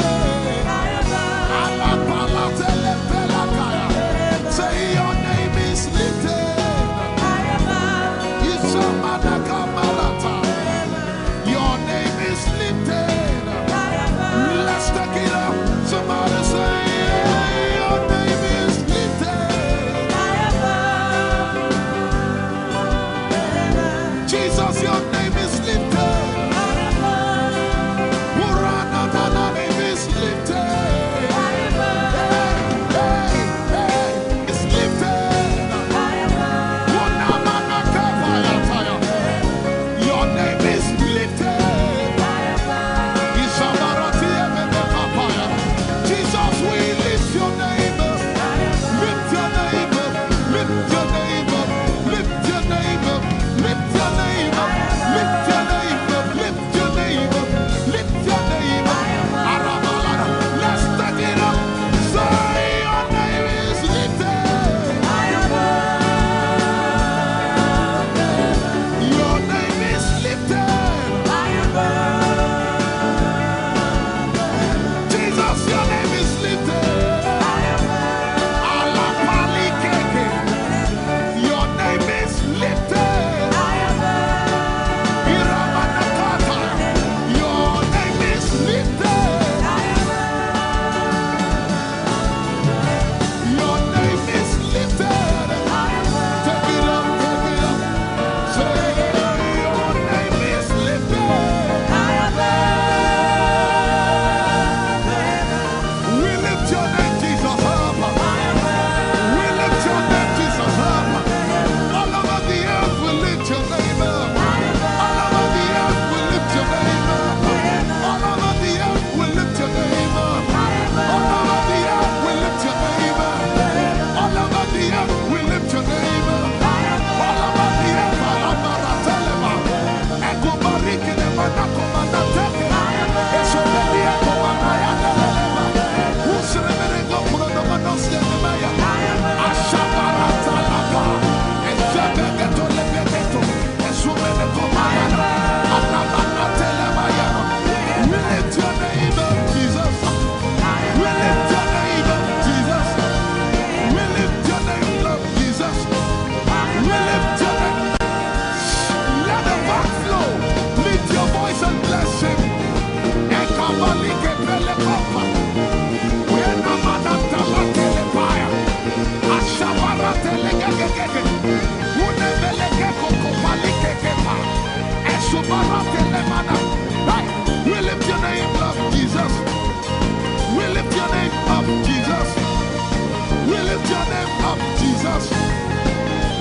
Your name up, Jesus.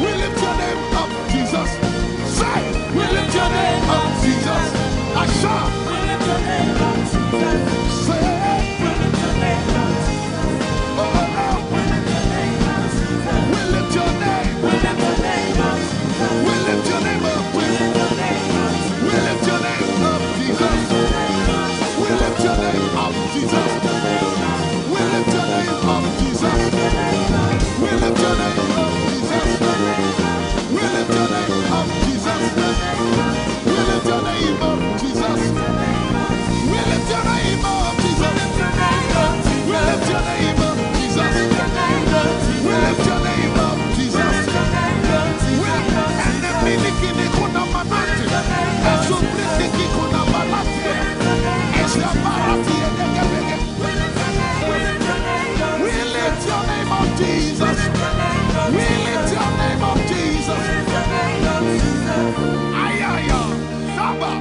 We lift your name up, Jesus. Say, we lift your name up, Jesus. Asha. We lift your name up, Jesus. Say, we lift your name up, Jesus. Oh, oh, oh. We lift your name up, Jesus. We lift your name. We lift your name up, Jesus. We lift your name up, Jesus. We lift your name up, Jesus. We lift your name up, Jesus. We lift your name up, Jesus. We lift your name up, Jesus. We lift your name up, Jesus. We lift your name up, Jesus. We lift your name up, Jesus. We lift your name up, Jesus. We lift your name up, Jesus. We lift, and the milikini kuna manati. Esu pritiki kuna manati. Esu barati edekebeke. We lift your name up, Jesus. We lift your name up, Jesus. Ayaya, Saba.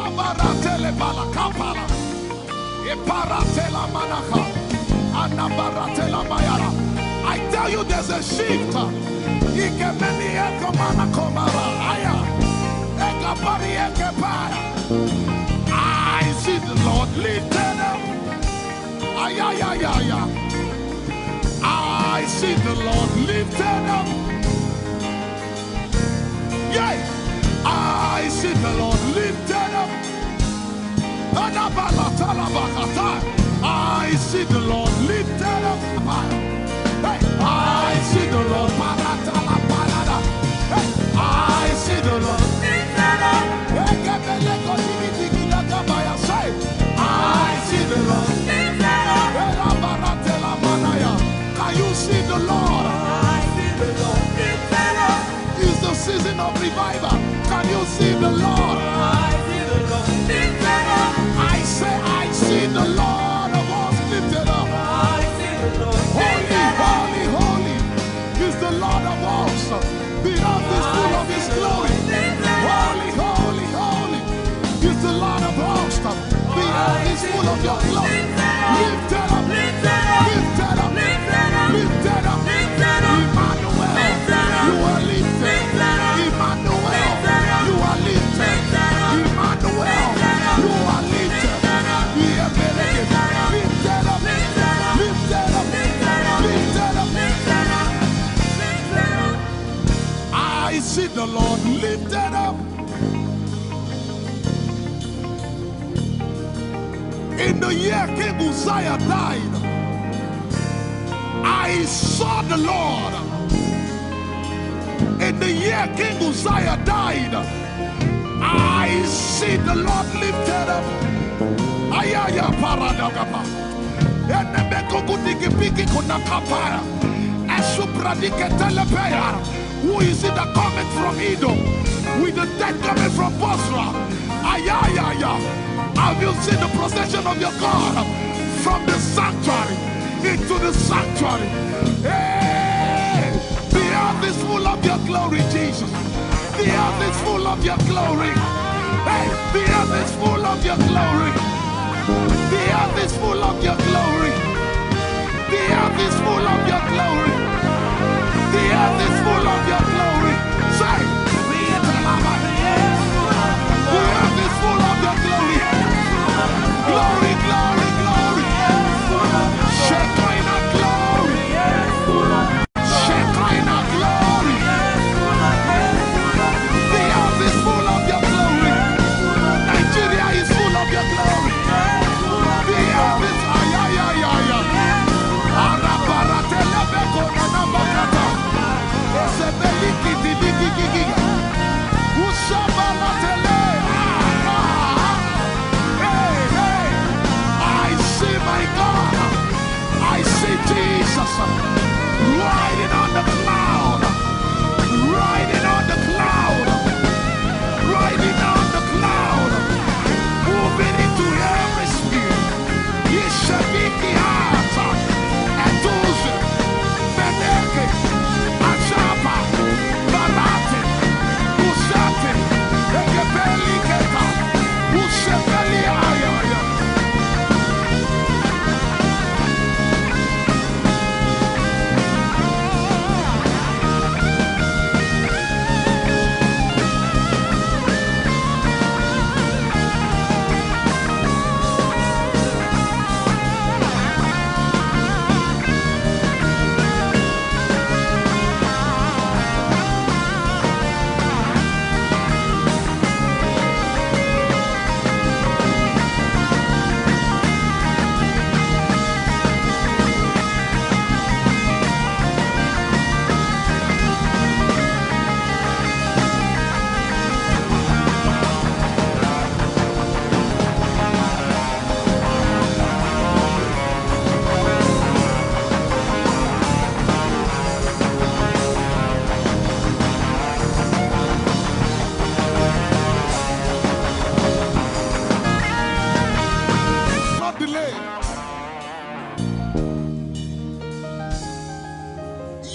Abaratele balakapala. Eparatela manaka. Anabaratela mayara. I tell you, there's a shift. Ikemeni ekomana komara. Aya. Ekapari ekepaya. I see the Lord lifted up. Ay, ay, ay, ay, ay. I see the Lord lifted up. Yeah. I see the Lord lifted up. Adabalatalabahatai. I see the Lord lifted up. Hey, I see the Lord. Paratalabalada. Hey, I see the Lord lifted up. Ekebeleko dibidigidaga baya. Say, I see the Lord. Can you see the Lord? It's the season of revival. Can you see the Lord? I say, I see the Lord of hosts lifted up. Holy, holy, holy is the Lord of hosts. The earth is full of his glory. Holy, holy, holy is the Lord of hosts. The earth is full of your glory. Lift it up. Lift it up. Lift it up. Lift it up. Emmanuel, you are lifted. Emmanuel, you are lifted. Emmanuel, you are lifted. Lift it up. Lift it up. Lift it up. Lift it up. I see the Lord lifted up. In the year King Uzziah died, I saw the Lord. In the year King Uzziah died, I see the Lord lifted up. Ayaya paradagaba. Enemekogudikipiki kunakapaya. Esupradiketelepeya. Who is it that cometh from Edom with the dead coming from Bozrah? Ayayaya. Have you seen the procession of your God from the sanctuary into the sanctuary? Hey, the earth is full of your glory, Jesus. The earth is full of your glory. Hey, the earth is full of your glory. The earth is full of your glory. The earth is full of your glory. The earth is full of your glory. Say, the earth is full of your glory. Glory, glory, glory. Shekinah glory. Shekinah glory. The earth is full of your glory. Nigeria is full of your glory.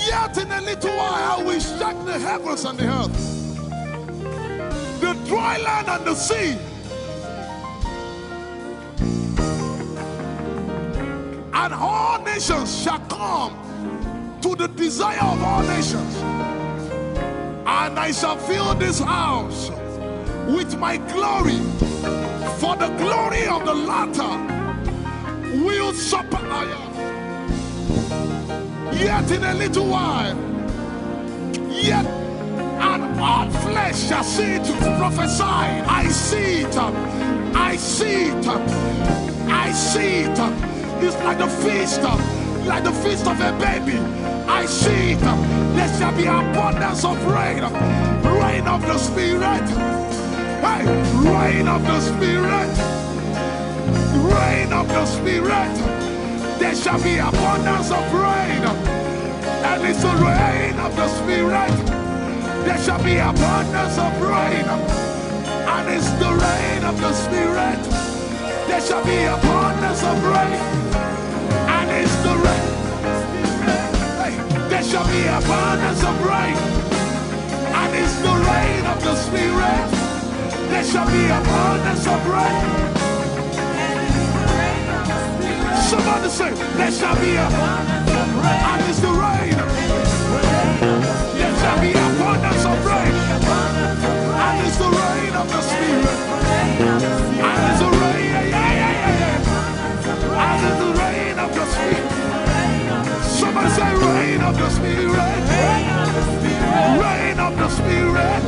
Yet in a little while I will shake the heavens and the earth, the dry land and the sea, and all nations shall come to the desire of all nations, and I shall fill this house with my glory, for the glory of the latter will surpass. Yet in a little while, yet and all flesh shall see it. Prophesy. I see it. I see it. I see it. It's like the feast, like the feast of a baby. I see it. There shall be abundance of rain, rain of the Spirit. Hey, rain of the Spirit, rain of the Spirit. There shall be abundance of rain. And it's the rain of the Spirit. There shall be abundance of rain. And it's the rain of the Spirit. There shall be abundance of rain. And it's the rain. Hey, there shall be abundance of rain. And it's the rain of the Spirit. There shall be abundance of rain. Somebody say, there shall be abundance of rain. And it's the rain. There shall be abundance of rain. And it's the rain of the Spirit. And it's the rain. Yeah, yeah, yeah, yeah, yeah. And it's the rain of the Spirit. Somebody say, rain of the Spirit. Rain of the Spirit.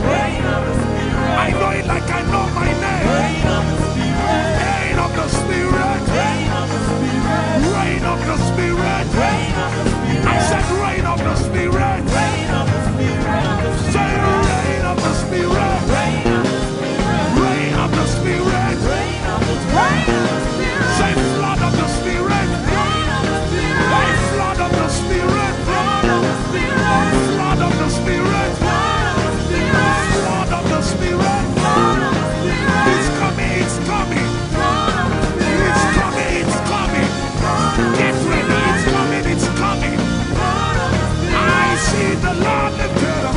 I know it like I know my name. Rain of the Spirit. Rain of the Spirit. I said, rain of the Spirit. Say, rain of the Spirit. Rain of the Spirit. Say, flood of the Spirit. Hey, flood of the Spirit. Flood of the Spirit. Flood of the Spirit. It's coming, it's coming. It's coming, it's coming. Get ready, it's coming, it's coming. I see the Lord lifted up.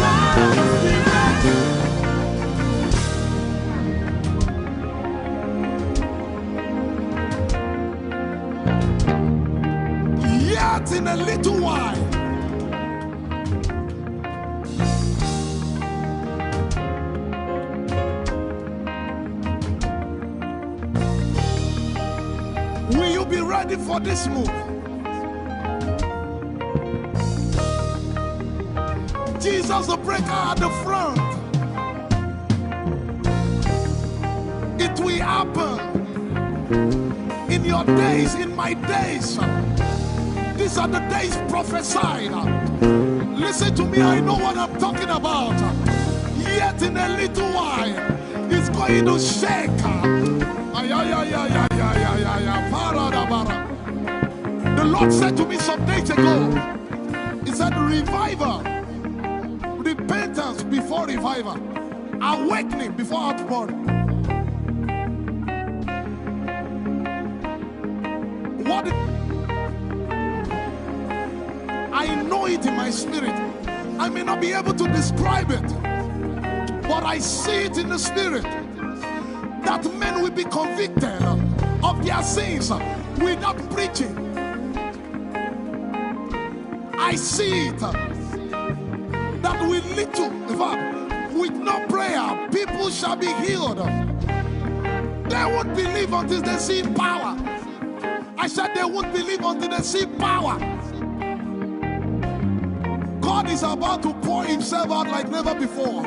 Yet in a little while, will you be ready for this move? Jesus, the breaker at the front. It will happen in your days, in my days. These are the days prophesied. Listen to me, I know what I'm talking about. Yet in a little while, it's going to shake. Ay, ay, ay, ay, ay, ay, ay, ay, ay, para, da, para. The Lord said to me some days ago, He said, revival, repentance before revival, awakening before outpouring. What I know it in my spirit. I may not be able to describe it, but I see it in the spirit that men will be convicted of their sins without preaching. I see it that with little, in fact, with no prayer, people shall be healed. They won't believe until they see power. I said they won't believe until they see power. God is about to pour himself out like never before.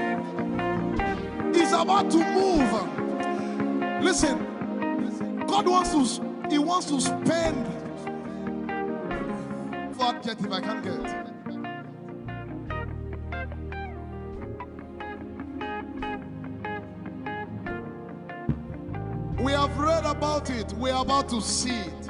He's about to move. Listen, God wants to, he wants to spend. What adjective I can't get. We have read about it. We are about to see it.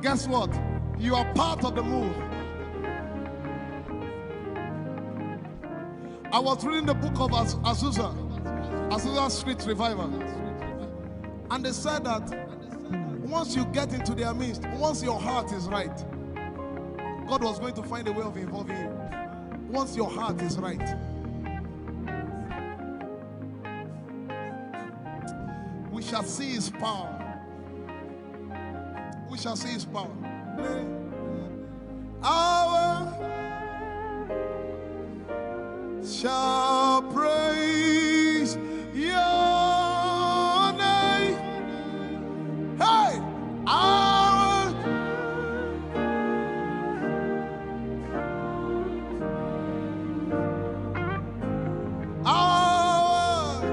Guess what? You are part of the move. I was reading the book of Az- Azusa, Azusa Street Revival. And they said that once you get into their midst, once your heart is right, God was going to find a way of involving you. Once your heart is right, we shall see his power. We shall see his power. Our shall praise your name. Hey, our our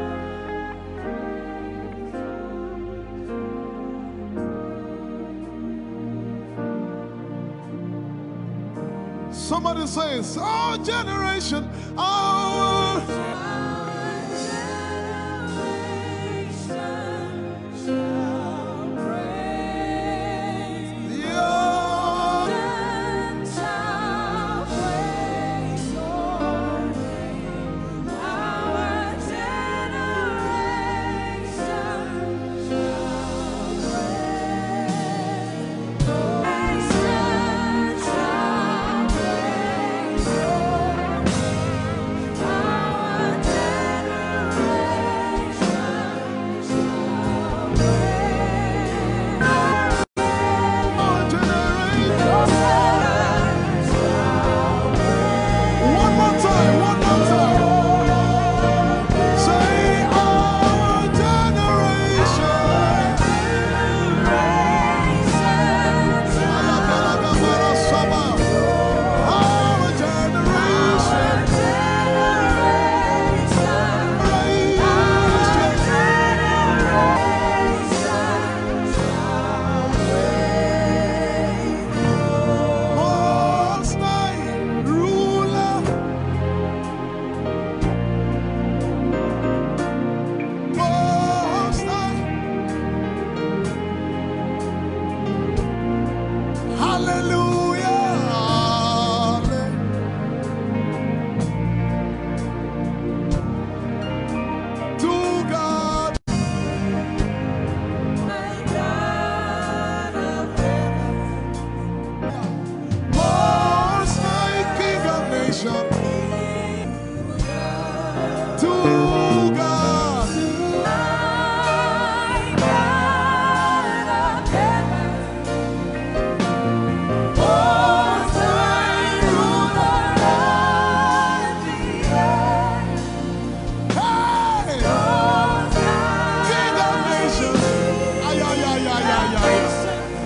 Somebody says, our generation, our generation shall praise your name. Our generation One more time, one more time. Say, our generation. Our generation. Most High ruler. Most High. Hallelujah. To God. My God of heaven. Most High King of nations. To God. My God of heaven. Most High ruler of the earth. Hey! King of nations. Ay, ay, ay, ay, ay, ay.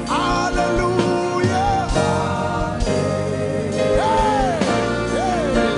Hallelujah. Hey! Hey!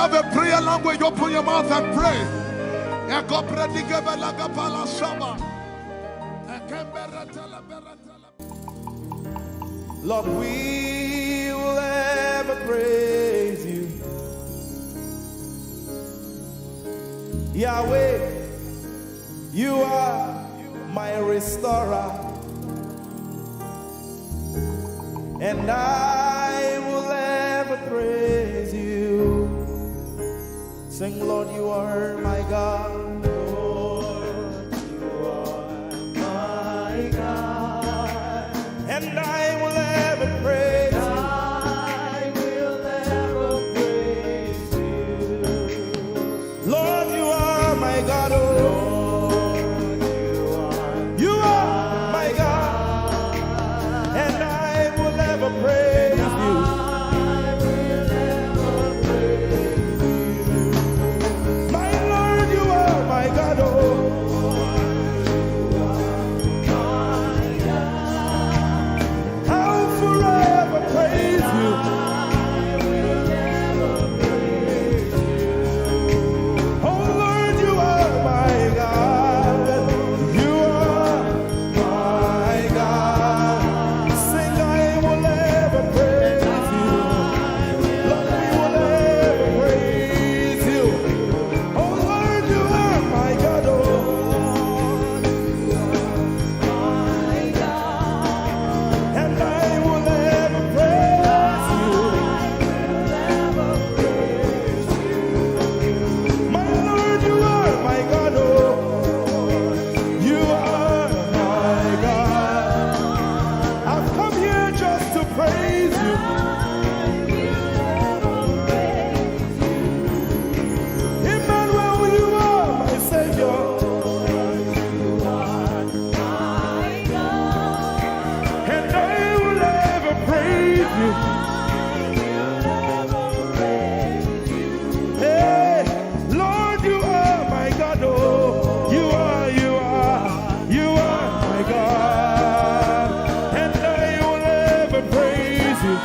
Have a prayer language, open your mouth and pray. Ekopredikebalakapalashaba. Ekembereteleberetele. Lord, we will ever praise you. Yahweh, you are my restorer, and I will ever praise you. Sing, Lord, you are my God. Lord, you are my God. And I will ever praise you. I will ever praise you. Lord, you are my God, oh. Lord, you are my God. And I will ever praise you. I will ever praise you. My Lord, you are my God, oh. I'll forever praise you. Oh Lord, you are my God. You are my God. Sing, I will ever praise you. Lord, we will ever praise you. Oh Lord, you are my God, oh. And I will ever praise you. My Lord, you are my God, oh. You are my God. I've come here just to praise you. Emmanuel, you are my Savior. And I will ever praise you. Hey, Lord, you are my God, oh. You are, you are, you are my God. And I will ever praise you.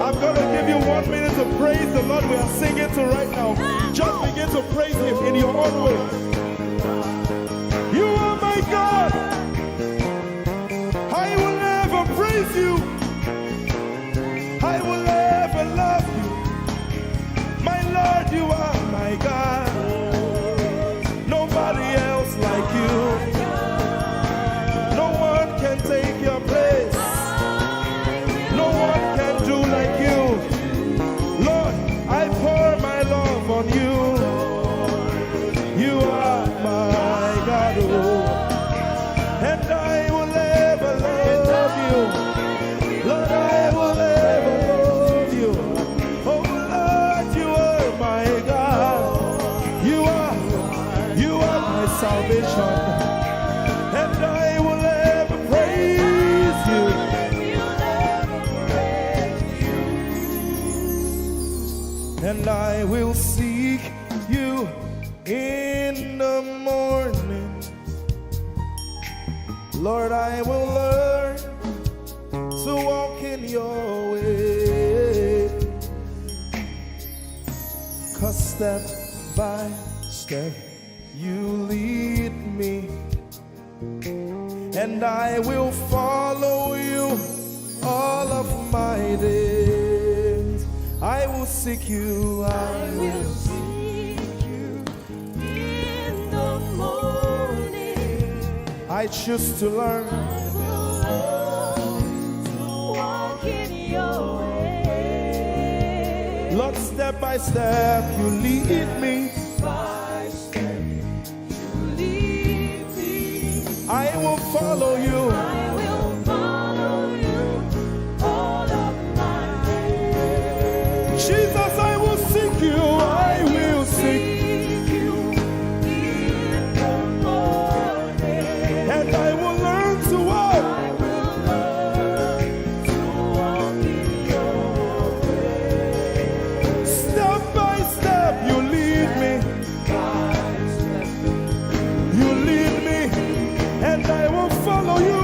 I'm gonna give you one minute to praise the Lord we are singing to right now. Just begin to praise him in your own way. You are my God. I will ever praise you. I will ever love you. My Lord, you are my God. Nobody else like you. No one can take your place. No one can do like you. Lord, I pour my love on you. You are my God, oh. And I will ever love you. Lord, I will ever love you. Oh Lord, you are my God. You are, you are my salvation. And I will ever praise you. And I will seek you in the morning. Lord, I will learn to walk in your way. 'Cause step by step, you lead me. And I will follow you all of my days. I will seek you. I will seek you in the morning. I choose to learn. I will learn to walk in your way. Lord, step by step, you lead me. By step, you lead me. I will follow you. I will follow you all of my days. Jesus, I will seek you. I will seek you in the morning. And I will learn to walk. I will learn to walk in your way. Step by step, you lead me. You lead me, and I will follow you.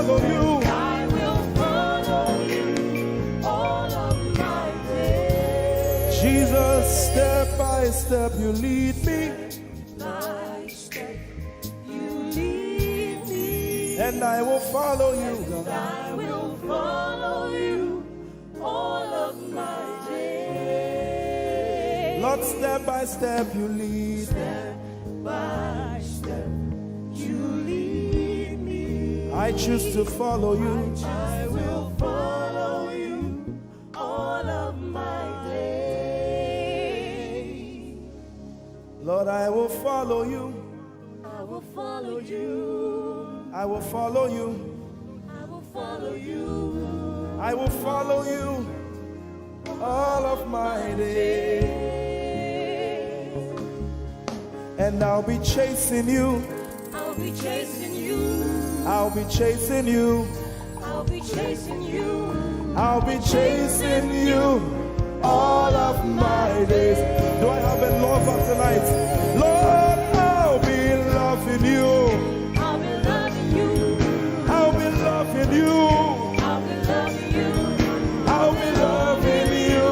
follow you. I will follow you all of my days. Jesus, step by step you lead me. By step you lead me. And I will follow you, God. I will follow you all of my days. Lord, step by step you lead. Step by step you lead me. I choose to follow you. I will follow you all of my days. Lord, I will follow you. I will follow you. I will follow you. I will follow you. I will follow you all of my days. And I'll be chasing you. I'll be chasing you. I'll be chasing you. I'll be chasing you. I'll be chasing you all of my days. Do I have a lover tonight? Lord, I'll be loving you. I'll be loving you. I'll be loving you. I'll be loving you. I'll be loving you.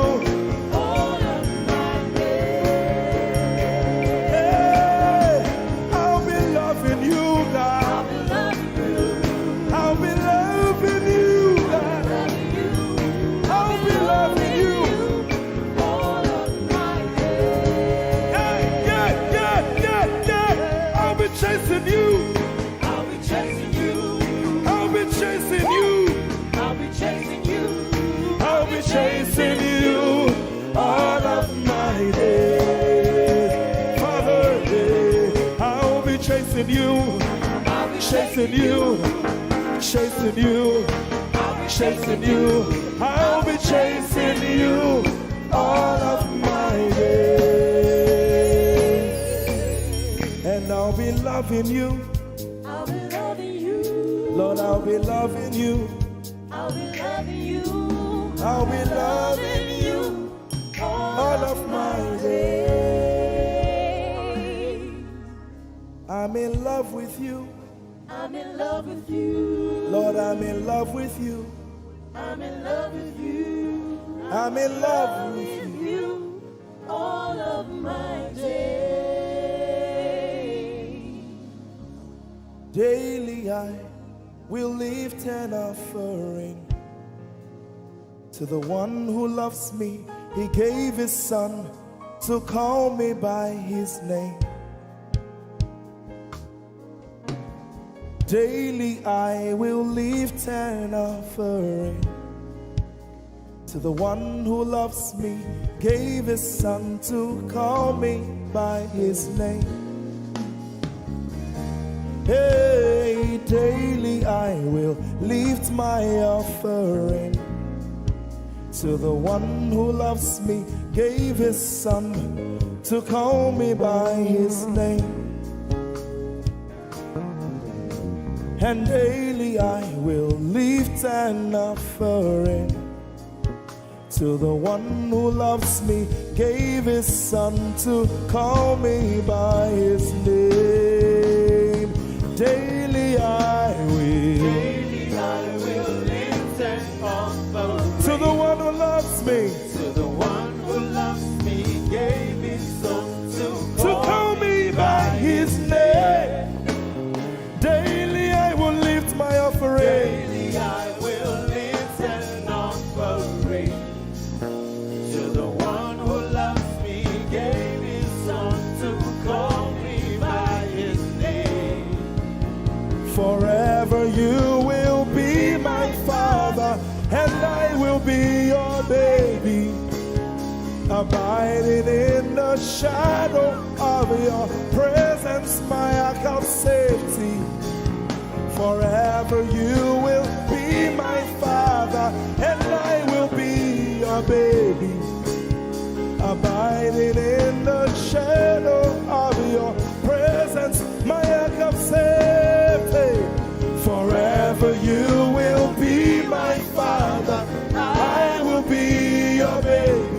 All of my days. Hey, I'll be loving you, God. I'll be loving you. I'll be loving you, God. I'll be loving you. All of my days. Hey, yeah, yeah, yeah, yeah. I'll be chasing you. I'll be chasing you. I'll be chasing you. I'll be chasing you. I'll be chasing you all of my days. Father, yeah, I'll be chasing you. I'll be chasing you. Chasing you. I'll be chasing you. I'll be chasing you all of my days. And I'll be loving you. I'll be loving you. Lord, I'll be loving you. I'll be loving you. I'll be loving you all of my days. I'm in love with you. I'm in love with you. Lord, I'm in love with you. I'm in love with you. I'm in love with you. All of my days. Daily I will lift an offering to the one who loves me. He gave his son to call me by his name. Daily I will lift an offering to the one who loves me, gave his son to call me by his name. Hey, daily I will lift my offering to the one who loves me, gave his son to call me by his name. And daily I will lift an offering to the one who loves me, gave his son to call me by his name. Daily I will. Daily I will lift an offering to the one who loves me. To the one who loves me, gave his son to call me by his name. Daily I will lift my offering. Daily I will lift an offering to the one who loves me, gave his son to call me by his name. Forever you will be my father, and I will be your baby. Abiding in the shadow of your presence, my ark of safety. Forever you will be my father, and I will be your baby. Abiding in the shadow of your presence, my ark of safety. Forever you will be my father, I will be your baby.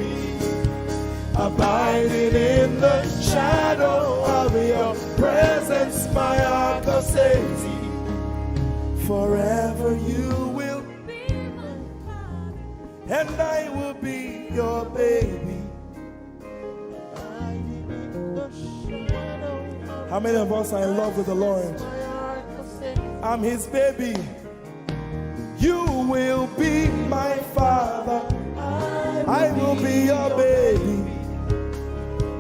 Abiding in the shadow of your presence, my ark of safety. Forever you will be my father, and I will be your baby. How many of us are in love with the Lord? I'm his baby. You will be my father. I will be your baby.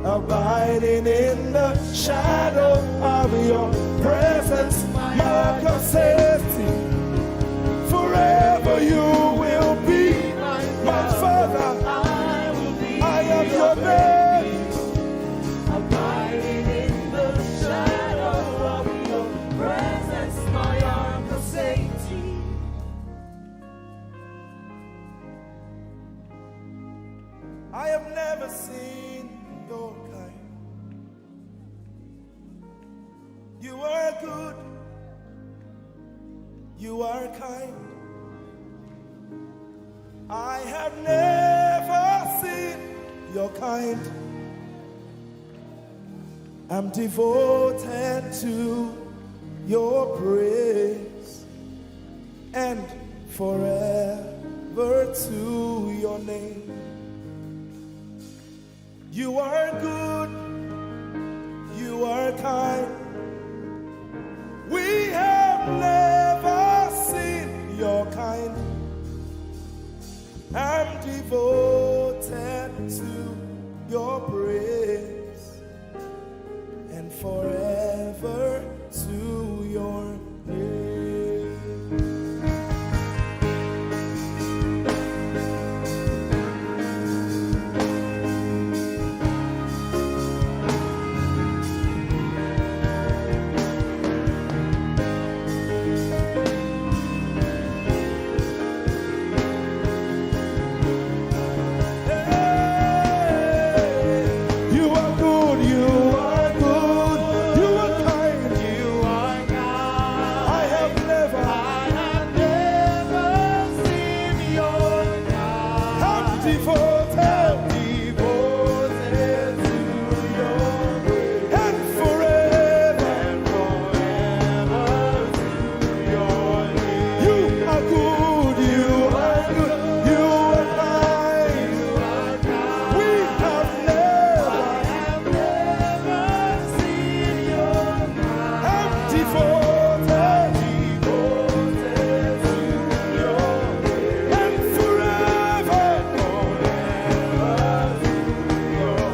Abiding in the shadow of your presence, my God says, forever you will be my father. I am your baby. Abiding in the shadow of your presence, my uncle safety. I have never seen your kind. You are good. You are kind. I have never seen your kind. I'm devoted to your praise and forever to your name. You are good, you are kind. We have never seen your kind. I'm devoted to your praise and forever to your name. You are good, you are good, you are kind, you are kind. I have never, I have never seen your kind. I'm devoted, I'm devoted to your grace. And forever, and forever you are good, you are good, you are kind. We have never, I have never seen your kind. I'm devoted, devoted to your grace. And forever, forever to your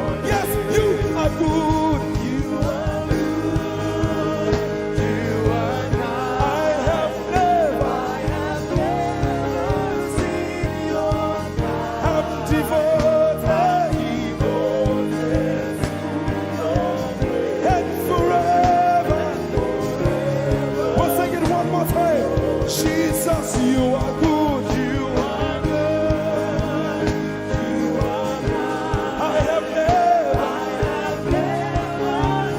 grace. Yes, you are good. You are good. You are kind. I have never, I have never seen your kind. I'm devoted, devoted to your grace. And forever, forever. We'll sing it one more time. Jesus, you are good. You are good. You are kind. I have never, I have never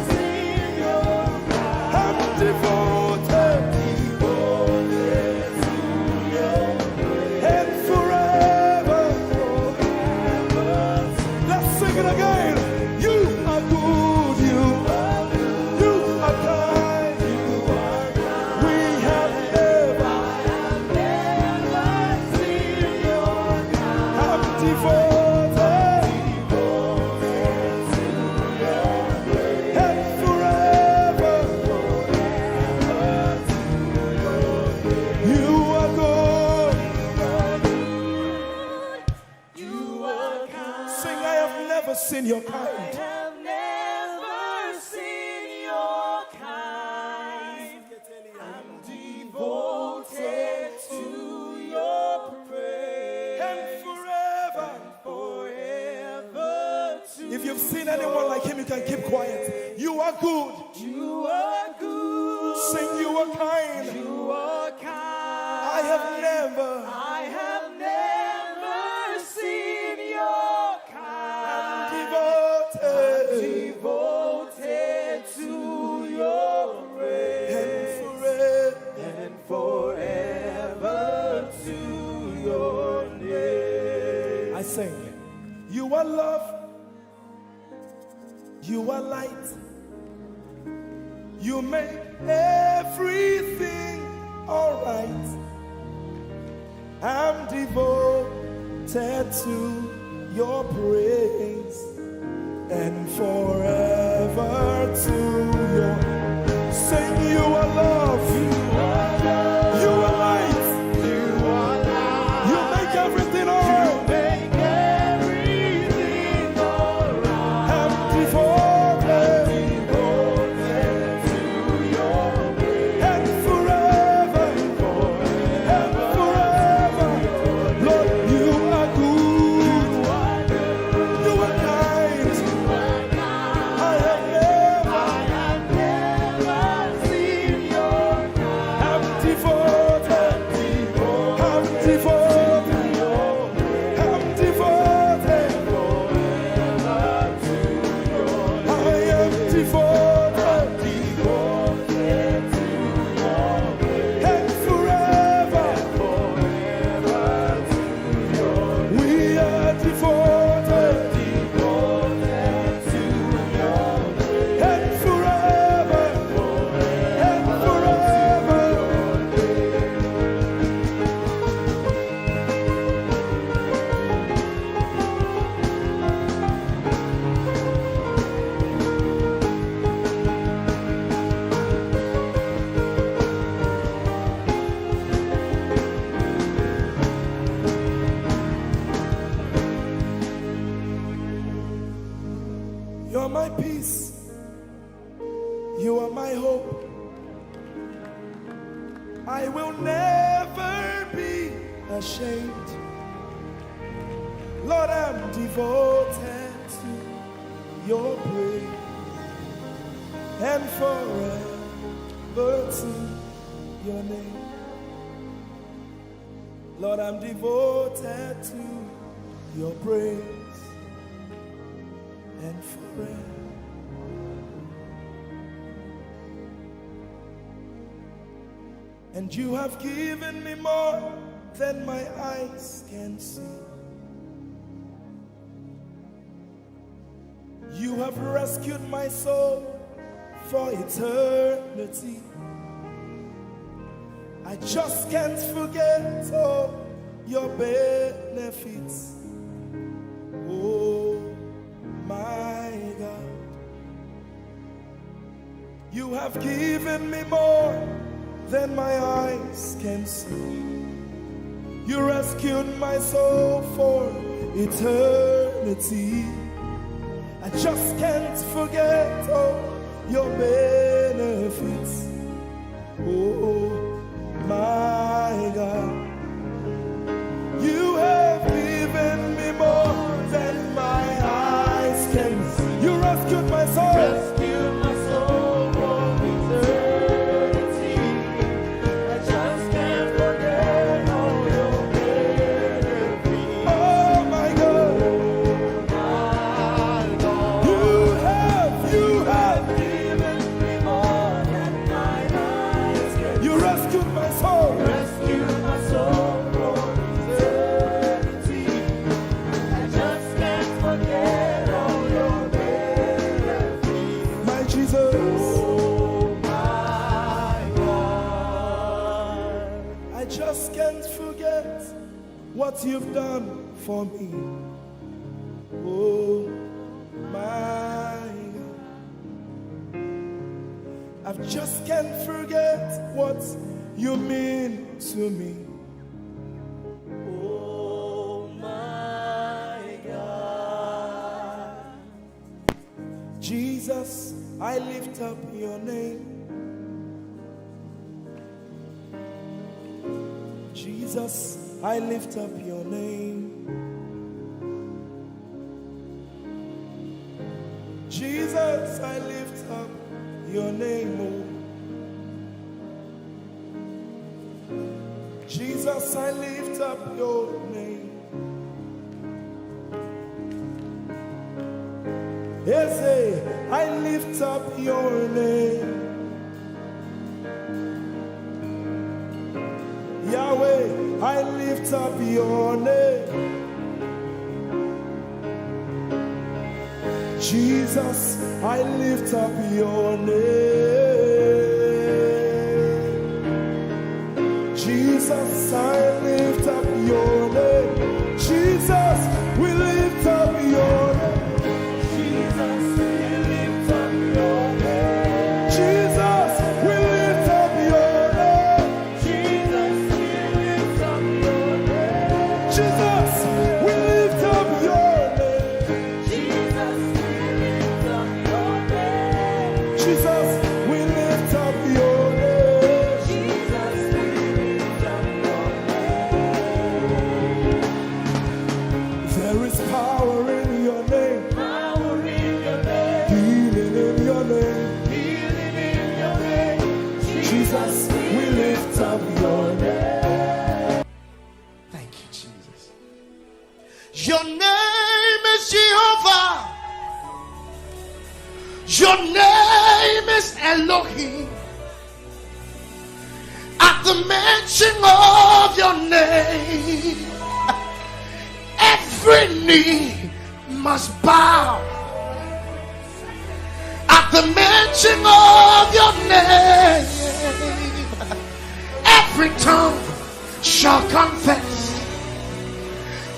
seen your kind. I'm devoted, devoted to your grace. And forever, forever. Let's sing it again. You are good, you are good, you are kind, you are kind. We have never, I have never seen your kind. I'm devoted, devoted to your grace. And forever, forever to your grace. You are good. You are kind. Sing, I have never seen your kind. I have never seen your kind. I'm devoted to your praise. And forever, forever to. If you've seen anyone like him, you can keep quiet. You are good. You are good. Sing, you are kind. You are kind. I have never, I have never seen your kind. I'm devoted, devoted to your grace. And forever, and forever to your name. I sing. You are love. You are light. You make everything all To your praise and forever to your. Sing, you are love. You are light. You make everything all right. I'm devoted. And forever, and forever, Lord, you are good. You are kind. I have never, I'm devoted. I'm devoted. I'm devoted. I am devoted. And forever, we are devoted. And forever, and forever. You're my peace. You are my hope. I will never be ashamed. Lord, I'm devoted to your praise and forever to your name. Lord, I'm devoted to your praise and forever. And you have given me more than my eyes can see. You have rescued my soul for eternity. I just can't forget all your benefits. Oh my God. You have given me more than my eyes can see. You rescued my soul for eternity. I just can't forget all your benefits. Oh my God. You have given me more than my eyes can see. You rescued my soul. Rescued my soul from eternity. I just can't forget all your benefits. Oh my God. Oh my God. You have, you have given me more than my eyes can see. You rescued my soul. Rescued my soul from eternity. I just can't forget all your benefits. My Jesus. Oh my God. I just can't forget what you've done for me. Oh my God. I just can't forget what you mean to me. Oh my God. Jesus, I lift up your name. Jesus, I lift up your name. Jesus, I lift up your name. Oh. Jesus, I lift up your name. Eze, I lift up your name. Yahweh, I lift up your name. Jesus, I lift up your name. Jesus, I lift up your name. Jesus, we lift up your name. Jesus, we lift up your name. Jesus, we lift up your name. Jesus, we lift up your name. Jesus, we lift up your name. Jesus, we lift up your name. Jesus, we lift up your name. Jesus, we lift up your name. There is power in your name. Power in your name. Healing in your name. Healing in your name. Jesus, we lift up your name. Thank you, Jesus. Your name is Jehovah. Your name is Elohim. At the mention of your name, every knee must bow. At the mention of your name, every tongue shall confess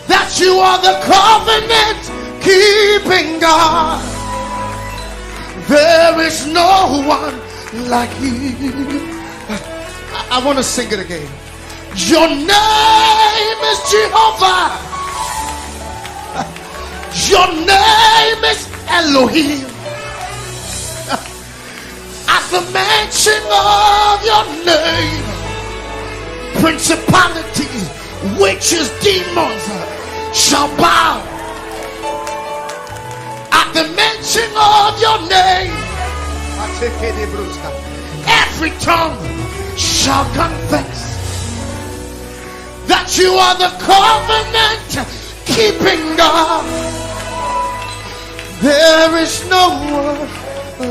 that you are the covenant keeping God. There is no one like you. I, I want to sing it again. Your name is Jehovah. Your name is Elohim. At the mention of your name, principalities, witches, demons shall bow. At the mention of your name, every tongue shall confess that you are the covenant keeping God. There is no one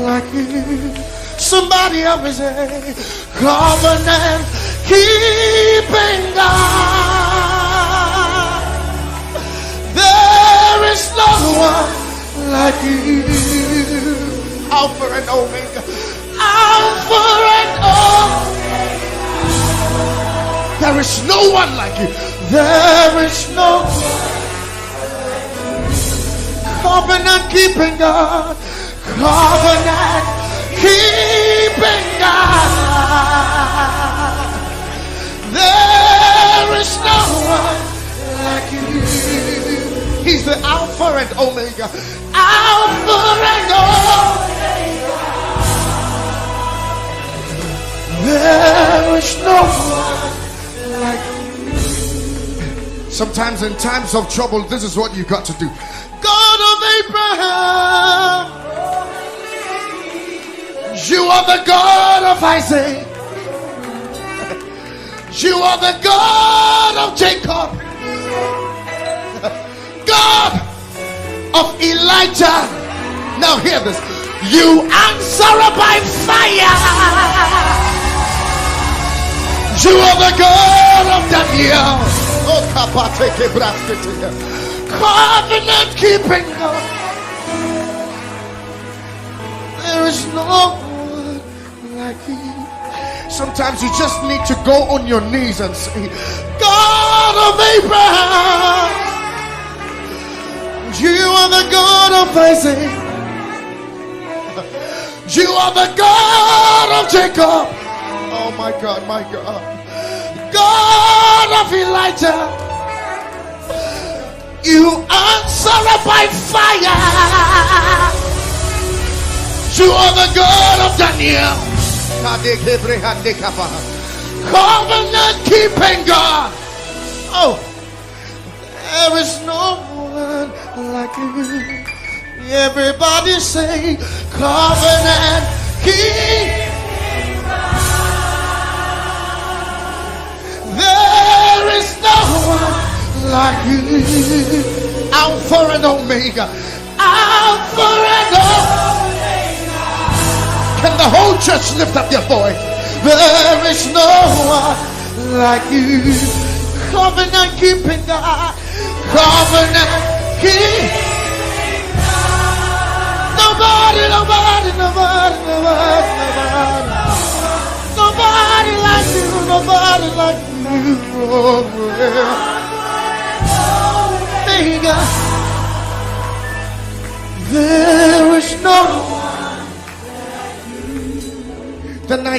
like you. Somebody help me say, covenant keeping God. There is no one like you. Alpha and Omega. Alpha and Omega. There is no one like you. There is no one. Covenant keeping God. Covenant keeping God. There is no one like you. He's the Alpha and Omega. Alpha and Omega. There is no one like you. Sometimes in times of trouble, this is what you got to do. God of Abraham, you are the God of Isaac, you are the God of Jacob, God of Elijah. Now hear this. You answer by fire. You are the God of Daniel. Oh, kapateke braskete. Covenant keeping God. There is no one like you. Sometimes you just need to go on your knees and say, God of Abraham, you are the God of Isaac, you are the God of Jacob. Oh my God, my God. God of Elijah, you answer by fire. You are the God of Daniel. Covenant keeping God. Oh, there is no one like you. Everybody say, covenant keeping God. There is no one like you. Alpha and Omega. Alpha and Omega. Can the whole church lift up their voice? There is no one like you. Covenant keeping God. Covenant keeping God. Nobody, nobody, nobody, nobody, nobody. Nobody like you, nobody like you. Oh, yeah.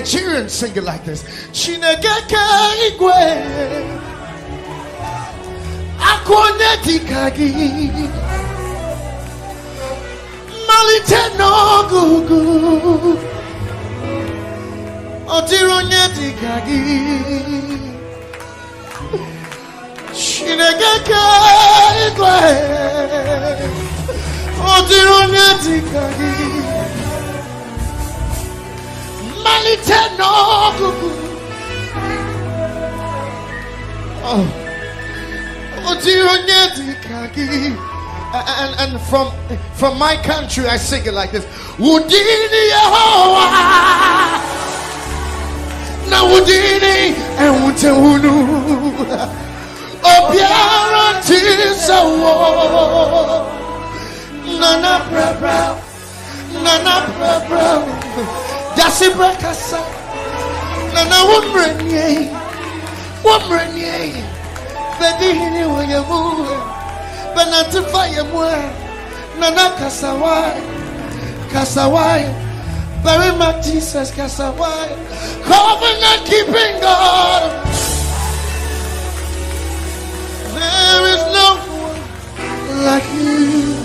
Nigerians sing it like this. Chineke nke igwe, akwa onye dịka gị, mmalite na ọgwụgwụ, ọ dịrị onye dịka gị. Chineke nke igwe, ọ dịrị onye dịka gị, mmalite na ọgwụgwụ, ọ dịrị onye dịka gị. And, and from, from my country, I sing it like this. Wudini Yehowa, na wudini ewute wunu. Obiara tisawo, nana brabra, nana brabra. Dasi brakasa, nana wumrenye, wumrenye. Bedi hini wayemu, benatifa yemwe. Nana Kasawai, Kasawai, very much Jesus Kasawai, covenant keeping God. There is no one like you.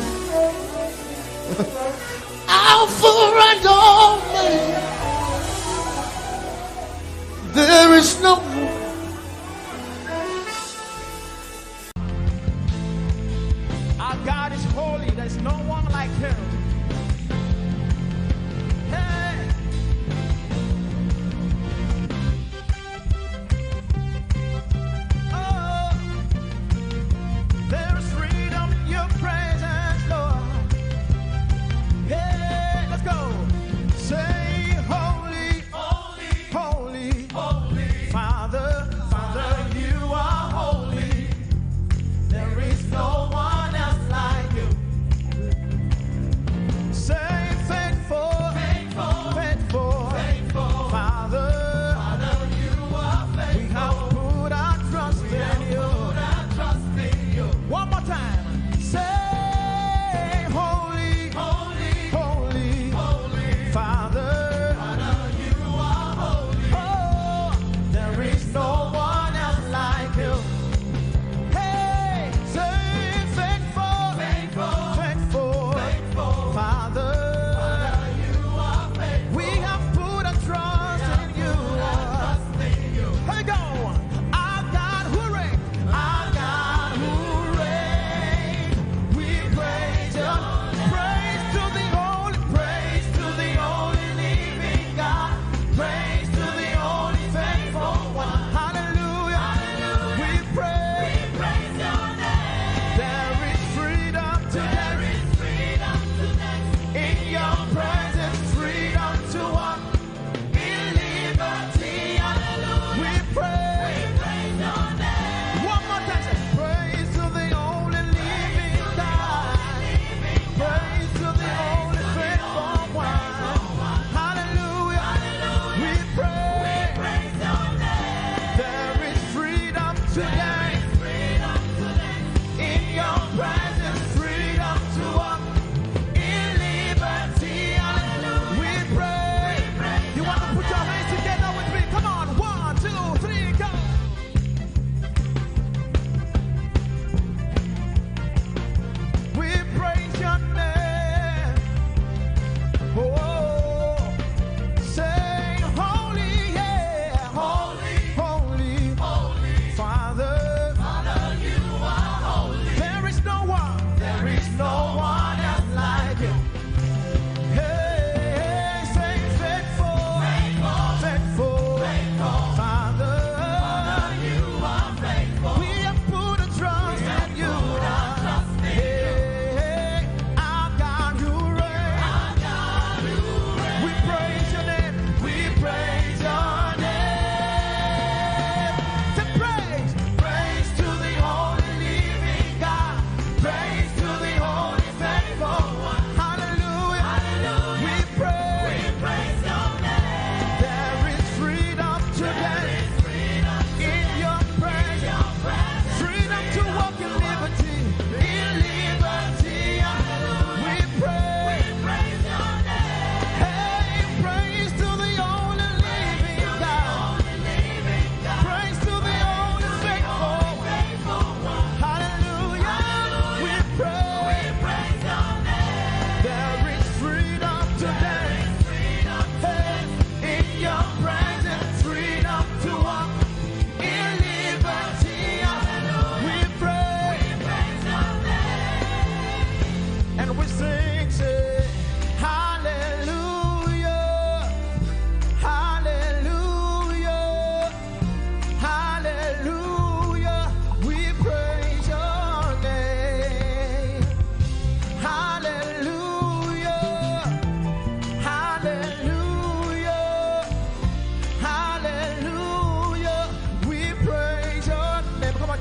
Alpha and Omega. There is no one. Our God is holy. There's no one like him. Hey. Oh, there's freedom in your presence, Lord. Hey, let's go. Say, holy, holy, holy, holy, Father.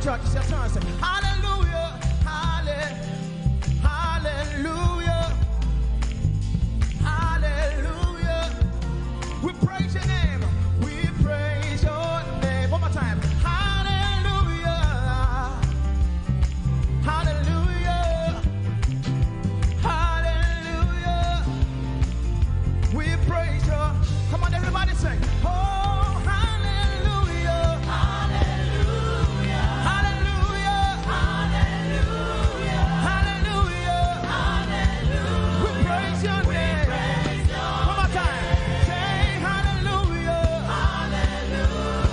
Church, it's your turn. Say, hallelujah, halle-, hallelujah, hallelujah. We praise your name. We praise your name. One more time. Hallelujah. Hallelujah. Hallelujah. We praise you. Come on, everybody sing. Oh, hallelujah. Hallelujah. Hallelujah. Hallelujah. We praise your name. One more time. Say hallelujah.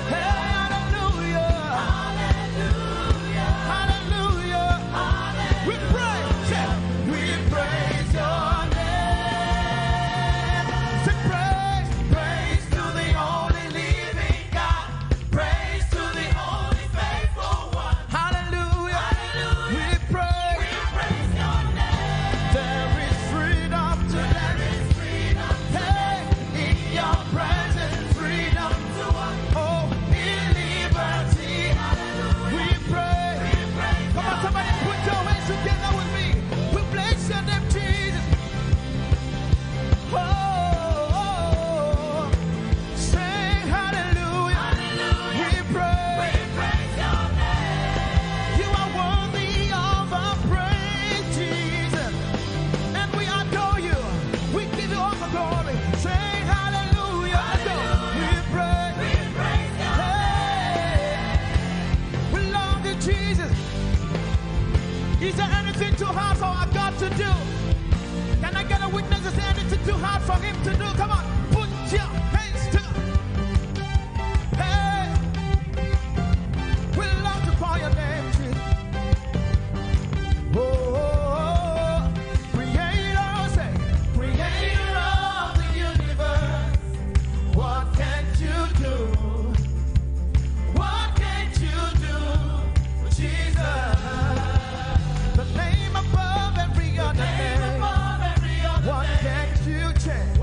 Hey, hallelujah. Hallelujah. We praise, say, we praise your name. Say praise, praise to the only living God. Praise to the only faithful one. Hallelujah. Hallelujah. We praise. We praise your name. There is freedom today. There is freedom today. Hey, in your presence, freedom to walk. Oh, in liberty. Hallelujah. We praise. We praise. Come on, somebody put your hands together with me. We bless your name, Jesus. Oh, oh, oh, oh. Say hallelujah. Hallelujah. We praise. We praise your name. You are worthy of our praise, Jesus. And we adore you. We give you all the glory. Say hallelujah. Hallelujah. We praise. We praise your name. We love you, Jesus. Is there anything too hard for our God to do? Can I get a witness to say anything too hard for him to do? Come on, put your hands to. Hey, we love to call your name, Jesus. Oh, creator, say, creator of the universe. What can't you do? What can't you do, Jesus? The name above every other name. What can't you change?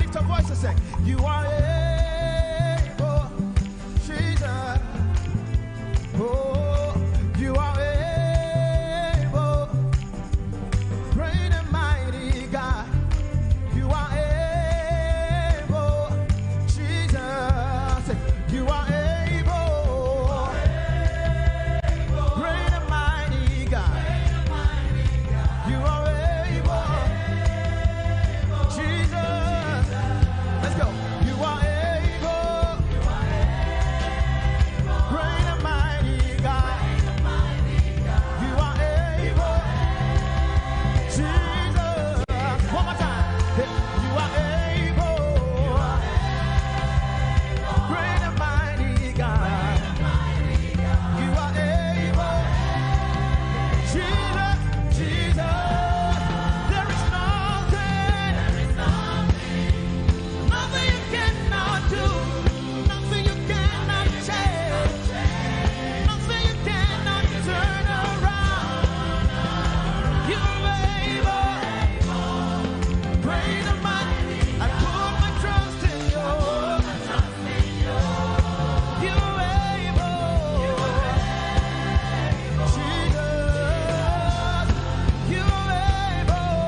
Lift your voice and say, "You are able, Jesus. Oh, you are able. Great and mighty God. You are able, Jesus. You are able. Great and mighty God. You are able, Jesus." Let's go. You are able. Great and mighty God. You are able, Jesus. One more time. You are able. Great and mighty God. You are able. Jesus, Jesus. There is nothing, nothing you cannot do. Nothing you cannot change. Nothing you cannot turn around. You're able. Great and mighty. I put my trust in you. You're able. Jesus, you're able.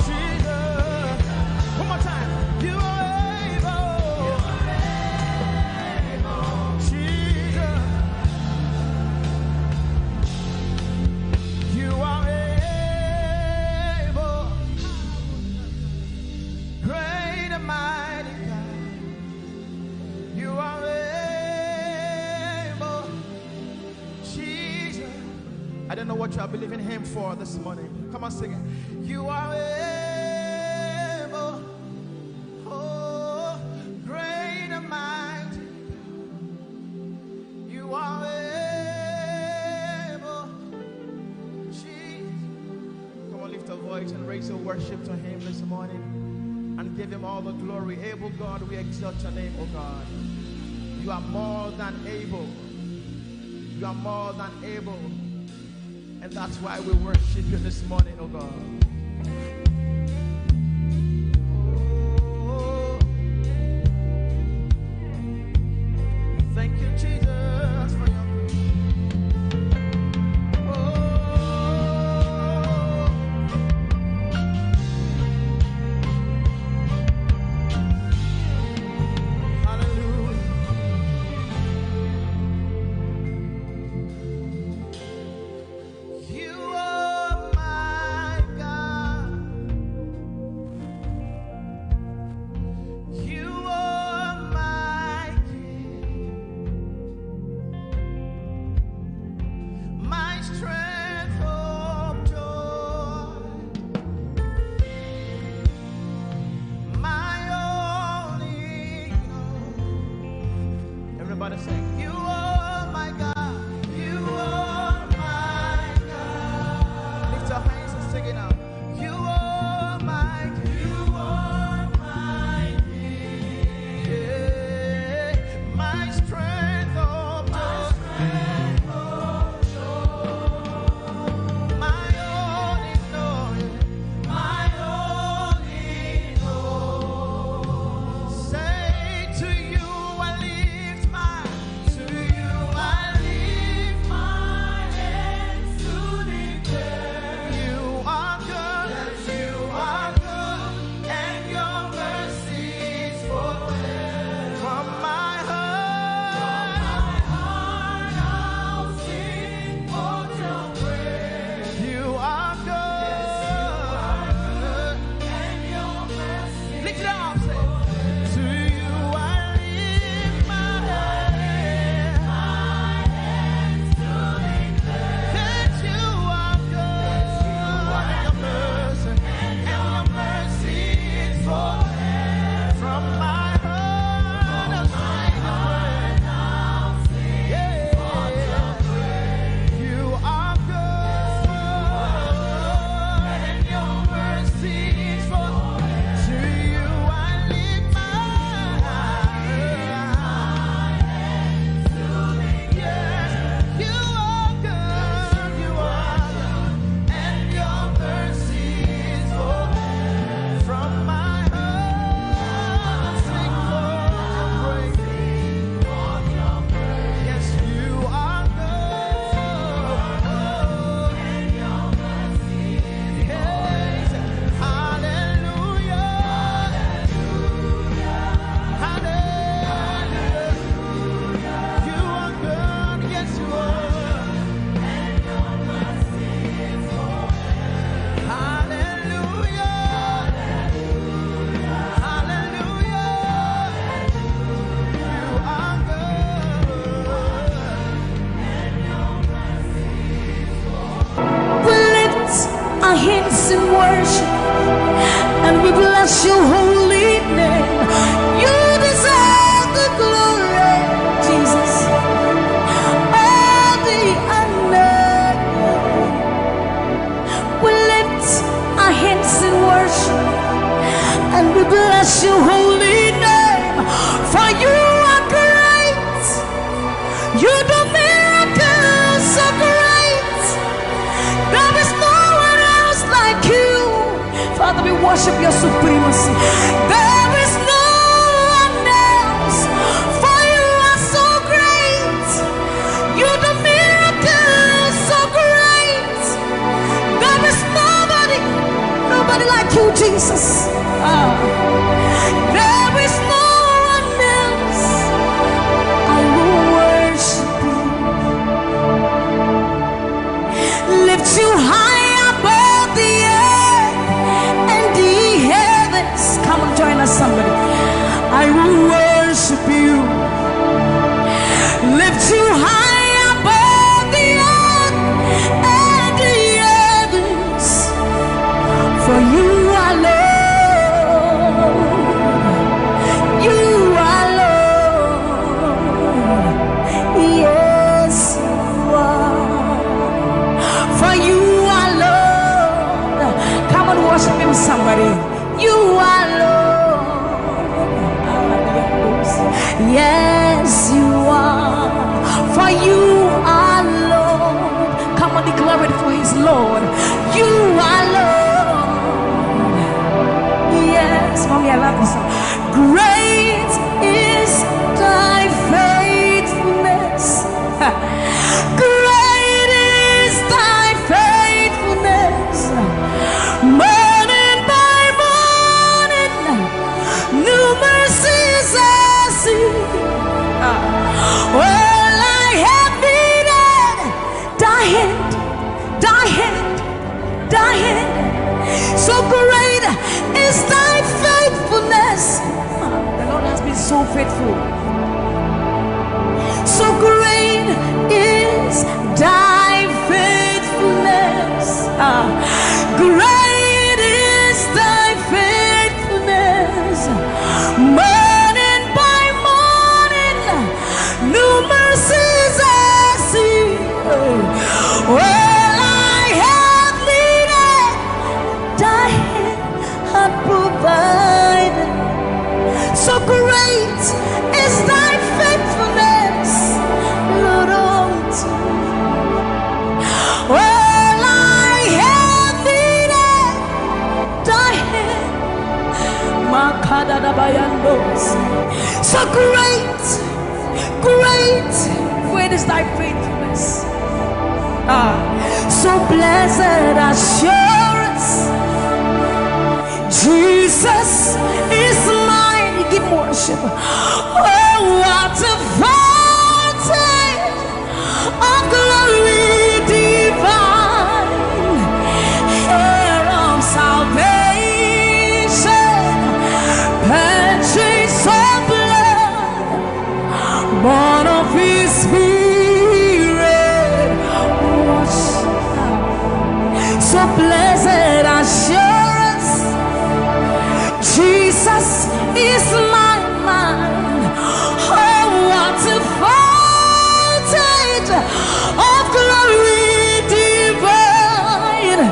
Jesus. One more time. You are able. Jesus. You are able. Great and mighty God. You are able. Jesus. I don't know what you are believing him for this morning. Come on, sing it. You are able. Oh, great and mighty. You are able. Jesus. Come on, lift a voice and raise your worship to him this morning and give him all the glory. Able God, we exalt your name, oh God. You are more than able. You are more than able. And that's why we worship you this morning, oh God. Oh, thank you, Jesus, for your grace. Oh, hallelujah. You are my God. Your holy name. You deserve the glory, Jesus. All the honor. We lift our hands in worship and we bless your holy name. For you are great. You do miracles so great. There is no one else like you. Father, we worship your supremacy. There is no one else. For you are so great. You do miracles so great. There is nobody, nobody like you, Jesus. Ah. There is no one else. I will worship you. Lift you high above the earth and the heavens. Come on, join us, somebody. I will worship you. Lift you high above the earth and the heavens. For you are Lord. You are Lord. Yes, you are. For you are Lord. Come on, worship him, somebody. You are Lord. Yes, you are. For you are Lord. Come on, declare it, for he's Lord. You are Lord. Yes, mommy, I love this song. Great is thy faithfulness. Great is thy faithfulness. Morning by morning, new mercies I see. All I have needed, thy hand, thy hand, thy hand. So great is thy faithfulness. The Lord has been so faithful. So great is thy faithfulness. Ah, great is thy faithfulness. Morning by morning, new mercies I see. All I have needed, thy hand hath provided. So great is thy faithfulness, Lord, unto me. All I have needed, thy hand. Makadadabayandos. So great, great, great is thy faithfulness. Ah, so blessed assurance, Jesus is mine. Give worship. Oh, what a foretaste of glory divine, heir of salvation, purchased of blood, born of his spirit, washed. So blessed assurance, Jesus is my mind. Oh, what a foretaste of glory divine,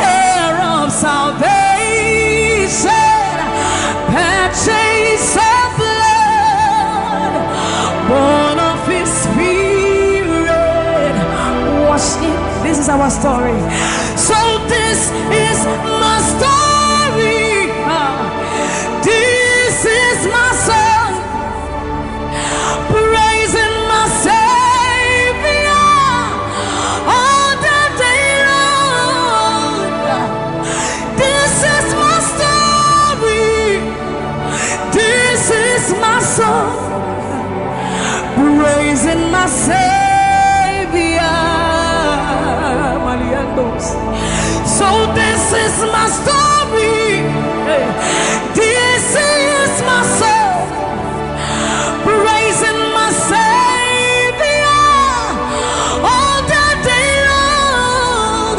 heir of salvation, purchased of blood, born of his spirit. Washed in. This is our story. So this is my story. Ah, this is my song. Praising my Savior all the day long. This is my story. This is my song. Praising my Savior. Maliandos. So this is my story. Hey. This is my song. Praising my Savior all the day long.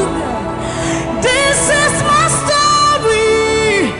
This is my story.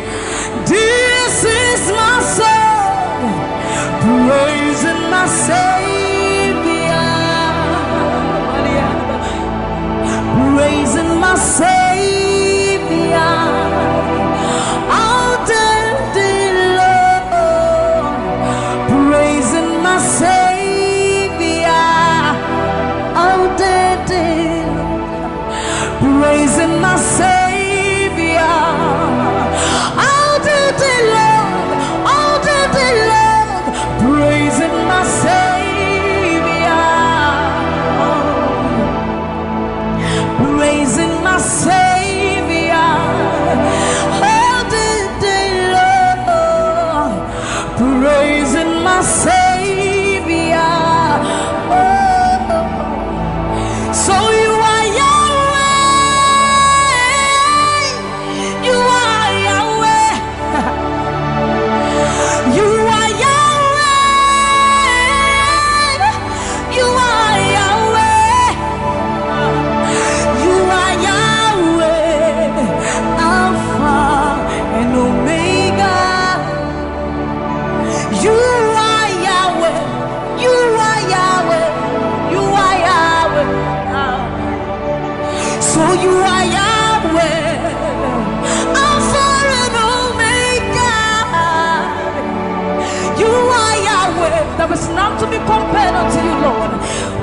There is none to be compared unto you, Lord.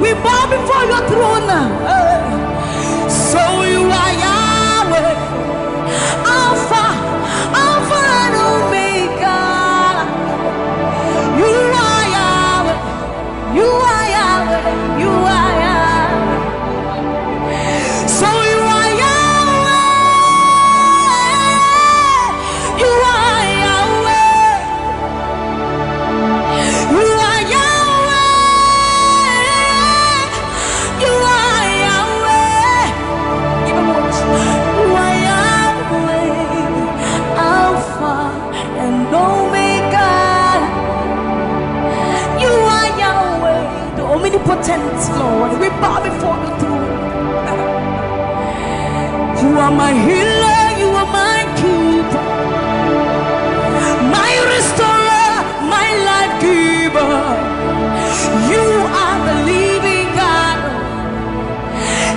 We bow before your throne. So you are Yahweh, Alpha, Alpha and Omega. You are Yahweh. You are Yahweh. You are Yahweh. So you are Yahweh. You are Yahweh. You are Yahweh. You are Yahweh. Give him worship. You are Yahweh, Alpha and Omega. You are Yahweh, the omnipotent Lord. We bow before the throne. You are my healer, you are my keeper, my restorer, my life giver. You are the living God.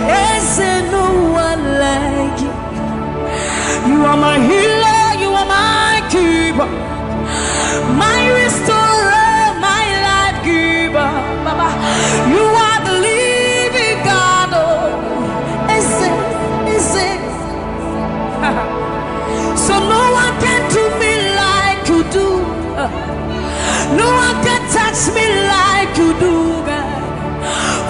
Is there no one like you? You are my healer, you are my keeper, my restorer, my life giver. Baba, you are the living God. Oh, is it, is it? So no one can do me like you do. No one can touch me like you do, God.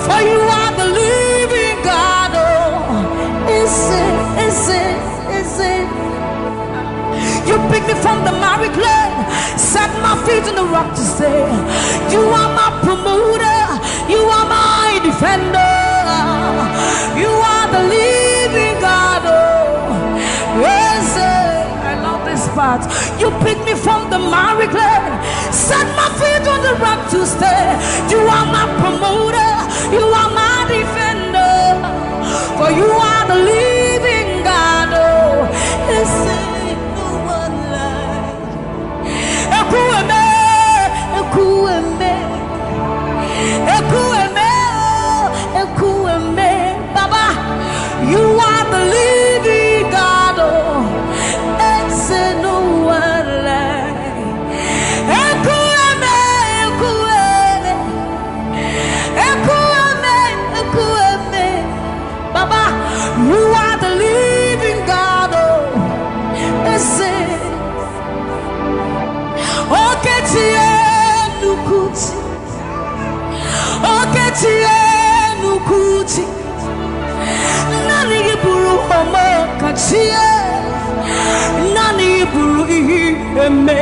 For you are the living God. Oh, is it, is it, is it? You pick me from the miry clay, set my feet on the rock to stay. You are my promoter, you are my defender. You are the living God. Oh, yes, eh, I love this part. You pick me from the miry clay, set my feet on the rock to stay. You are my promoter, you are my defender. For you are the living God. Oh, is there no one like Ekwueme, Ekwueme, Ekwueme, oh, Ekwueme. Baba, you are the living God. Oh, is there no one like Ekwueme, Ekwueme, Ekwueme, Ekwueme. Baba, you are the living God. Oh, is it? Okechi Enukuchi. Okechi Enukuchi. Nani iburu Omokachi e. Nani iburu ihe eme.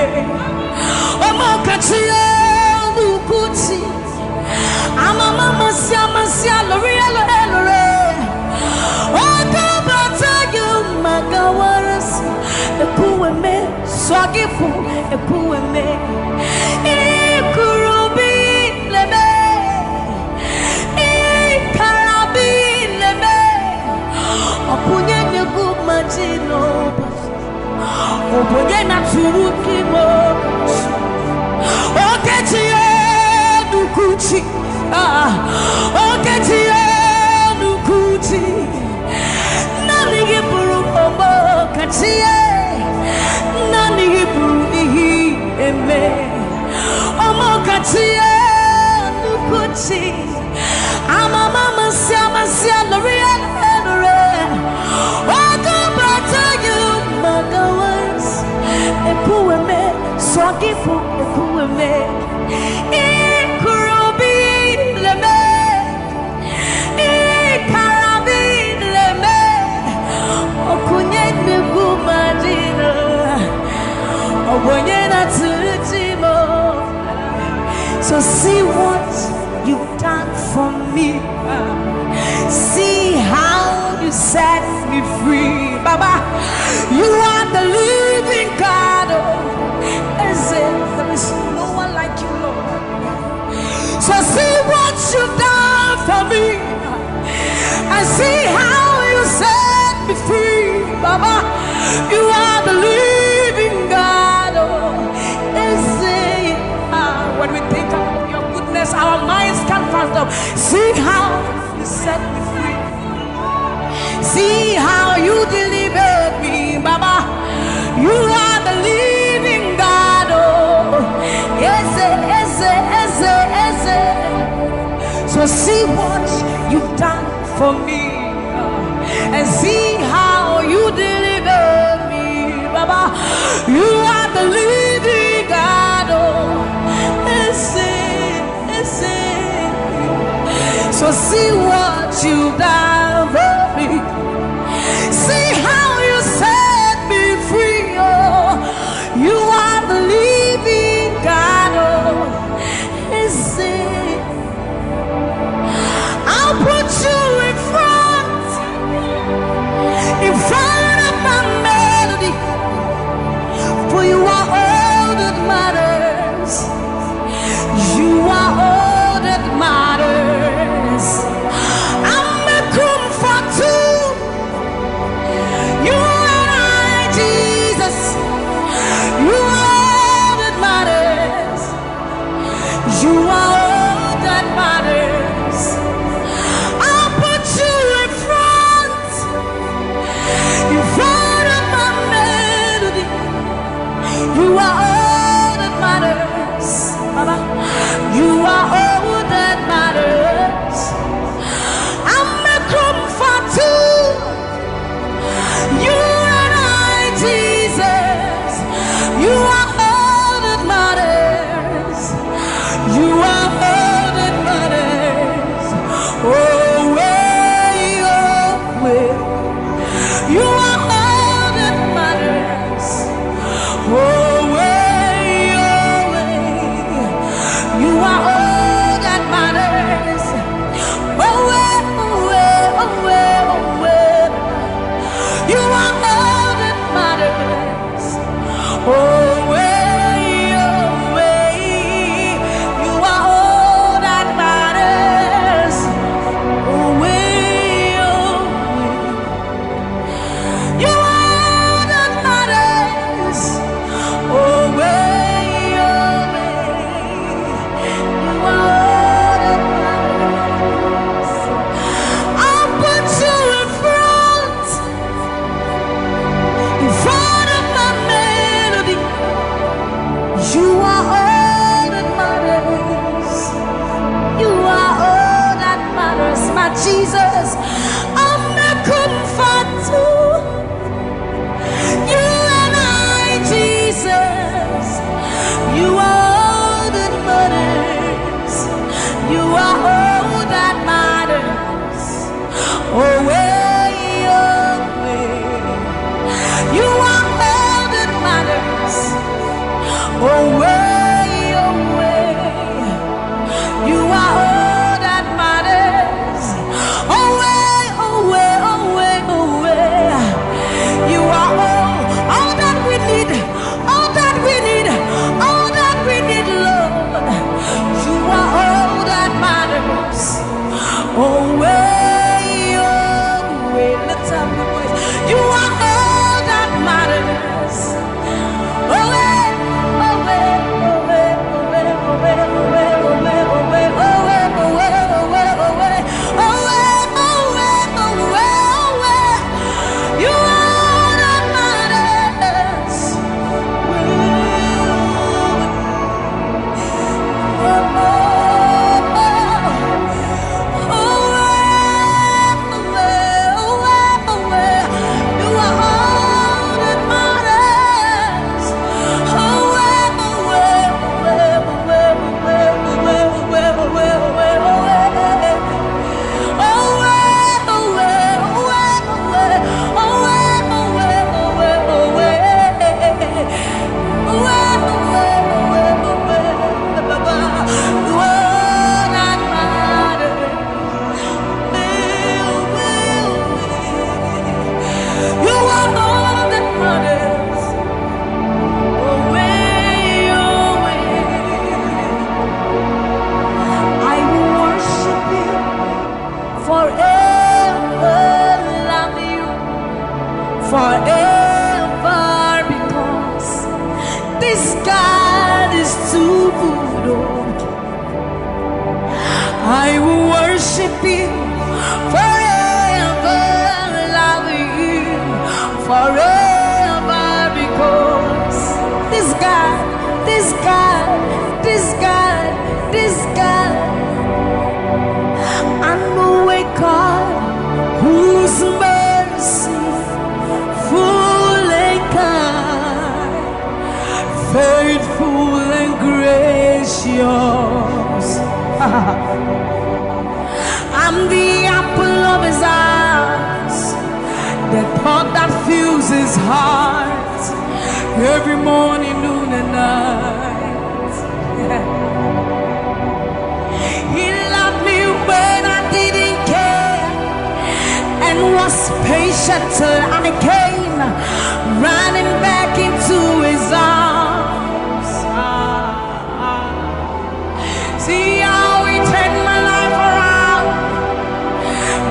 Omokachi Enukuchi. Amama masia masia lori elo elore. Oka bata yo magawaras. Ekwueme, sogifu, Ekwueme. Ikurubi leme. Ikarabi leme. Okunye negu majino. Obonye na turuki mo. Okechi Enukuchi. Ah, Okechi Enukuchi. Nani iburu Omokachi e. Nani iburu ihe eme. Omokachi Enukuchi. Amama masia masia lori elore. Ogo bata you magawas. Ekwueme, sogifu Ekwueme. Ikurubi leme. Ikarabi leme. Okunye negu majino. Obonye na turuti mo. So see what you've done for me. See how you set me free. Baba, you are the living God. Oh, is it? There is no one like you, Lord. So see what you've done for me. And see how you set me free. Baba, you are the living God. Oh, is it? Ah, when we think of your goodness, our minds can't fathom. See how you set me free. See how you delivered me, Baba. You are the living God. Oh, eze, eze, eze, See what you've done for me, and see how you deliver me, Baba. You are the living God, oh, ese, ese. So see what you've done for me. See how you set me free, oh. You are the living God, oh, ese. I'll put you in front, in front of my melody, for you are all that matters. You are all that matters. I'm a comfort too. You and I, Jesus. You are all that matters. You are all that matters. I'll put you in front, in front of my melody. You are all that matters, Baba. You are all that matters. I'm a comfort too. You and I, Jesus. You are all that matters. You are all that matters. Oh, way, oh, way. You are all that matters. Oh, way, oh, way. You are all that matters. Oh, way, oh, way, oh, way, oh, way. You are all that matters. Oh, way, oh, way. You are all that matters. Oh, way, oh, way. You are all that matters. Oh, way, oh, way. You are all that matters. I'll put you in front, in front of my melody. You are all that matters. You are all that matters, my Jesus. I'm a comfort too. You and I, Jesus. You are all that matters. You are all that matters. Oh, way, oh, way. You are all that matters. Oh, way, oh, way. You are all that matters. Oh, way, oh, way, oh, way, oh, way. You are all, all that we need. All that we need, all that we need, Lord. You are all that matters. Oh, way, oh, way. Lift up your voice. You are all that matters. Oh, way, oh, way, oh, way. You are all that matters. You are all that matters. Away, away. I will worship you forever, love you forever, because this God is too good. Oh, I will worship you forever, love you forever, because this God, this God, this God, this God. Faithful and gracious. I'm the apple of his eyes, the thought that fills his heart every morning, noon, and night. He loved me when I didn't care and was patient till I came running back into his arms. See how he turned my life around,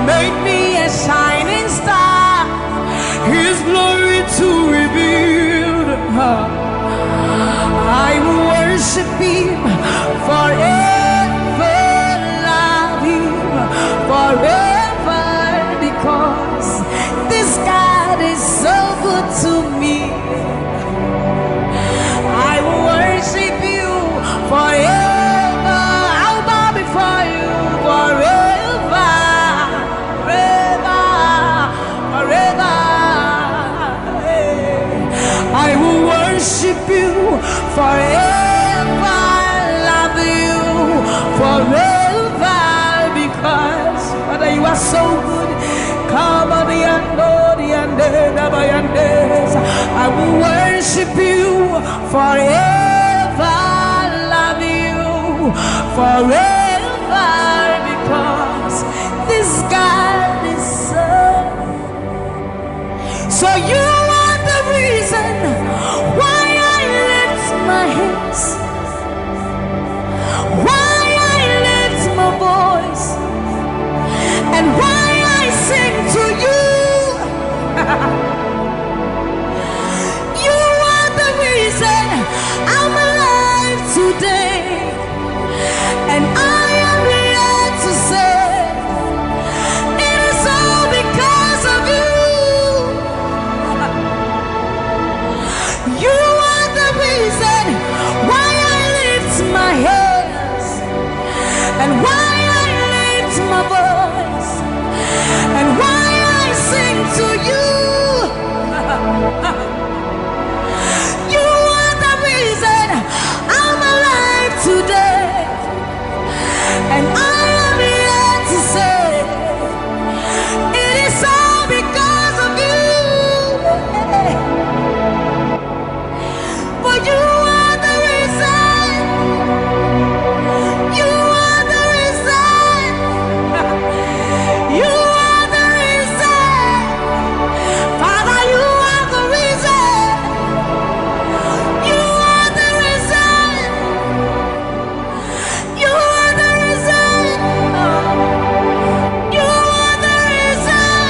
made me a shining star, his glory to reveal. I will worship him forever, love him forever, because this God is so good to me. I will worship you forever. I'll bow before you forever, forever, forever. I will worship you forever, love you forever, because Father, you are so good. Come on, the end, oh, the end, eh, the end, eh. I will worship you forever, love you forever, because this God is so. So you are the reason why I lift my hands, why I lift my voice, and why I sing to you. You are the reason I'm alive today. And I am here to say, it is all because of you. You are the reason why I lift my hands, and why I lift my voice, and why I sing to you. You are the reason I'm alive today. And I am here to say, it is all because of you. For you are the reason. You are the reason. You are the reason. Father, you are the reason. You are the reason. You are the reason. You are the reason.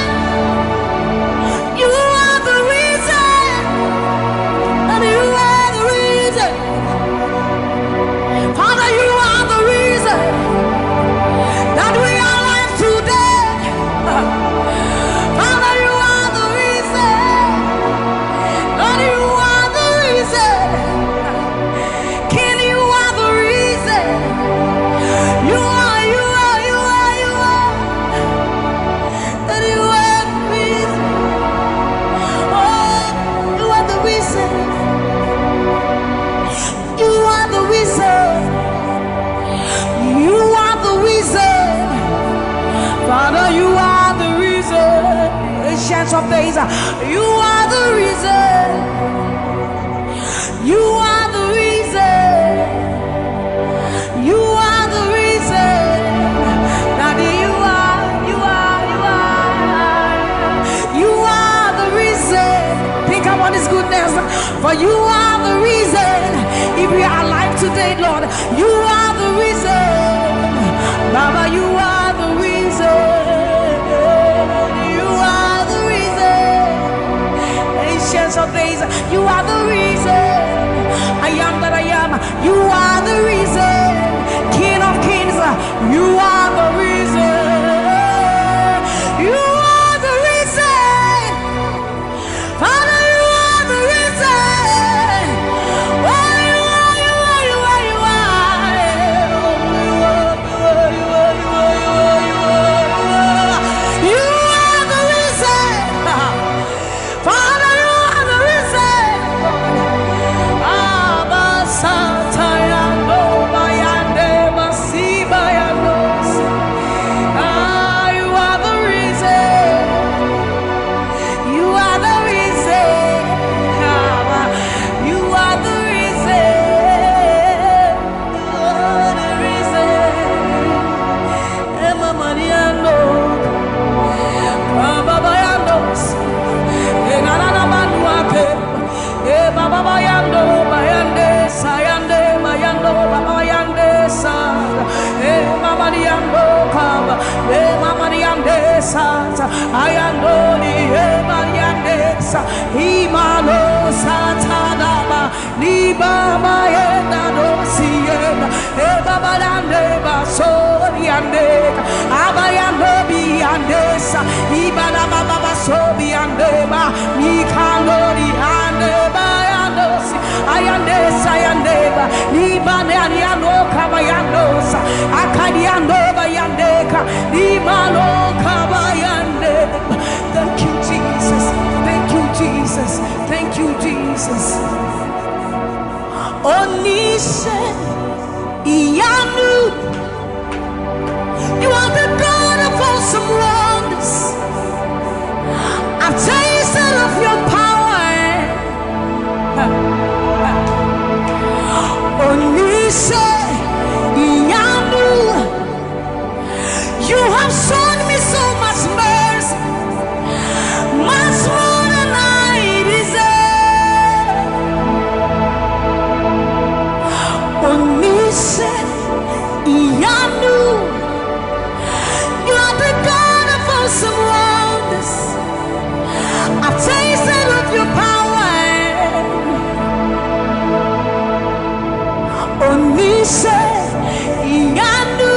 You are the reason. And you are the reason. Father, you are the reason that we are alive today. Father, you are the reason. Lord, you are the reason. King, you are the reason. You are, you are, you are, you are. That you are the reason. Oh, you are the reason. You are the reason. You are the reason. Father, you are the reason. Ancients of days, you are the reason. You are the reason. You are the reason. Daddy, you are, you are, you are. You are the reason. Think about his goodness. For you are the reason. If we are alive today, Lord, you are the reason. Baba, you are the reason. You are the reason. Ancients of days, you are the reason. I am that I am. You are the reason. King of kings, you are the reason. You are the reason. Father, you are the reason. Oh, you are, you are, you are, you are. You are the reason. Father, you are the reason. Ah, Bayando, bayande, sayande, bayando, babayande, sa. Eh, mama diando, kaba. Eh, mama diande, sa. Ayando, ni, eh, bayande, sa. Imalo, sa, tadaba. Ni, baba, yenda, do, sienda. Eh, baba, dande, ba, so, diande. Abayando, biande, sa. Ibana, baba, ba, so, biande, ba. Ni, kando, diande, bayando, si. Ayande, sayande, ba. Ni, bane, ani, ano, kabayando, sa. Akadiando, bayande, ka. Ni, malo, kabayande. Thank you, Jesus. Thank you, Jesus. Thank you, Jesus. Onise Iyanu, you are the God of awesome wonders. I've tasted of your power. Onise Iyanu, you have shown me so much mercy, much more than I deserve. Onise Iyanu, you are the God of awesome wonders. I've tasted of your power. Onise Iyanu,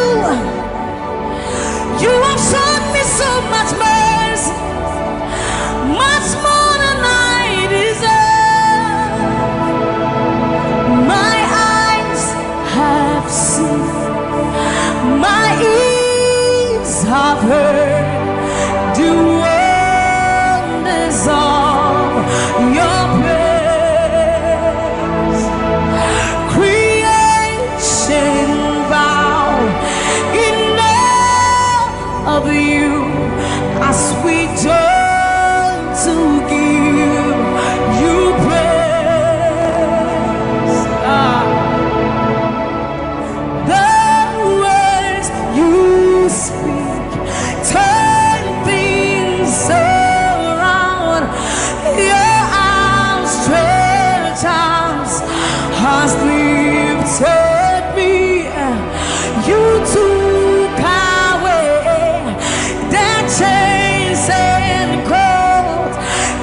you have shown me so much mercy, much more than I deserve. My eyes have seen, my ears have heard the wonders of your praise. Creation bow in awe of you as we join to give you praise. Ah. The words you speak turn things around. Your outstretched arms has lifted me. You took away the chains and cords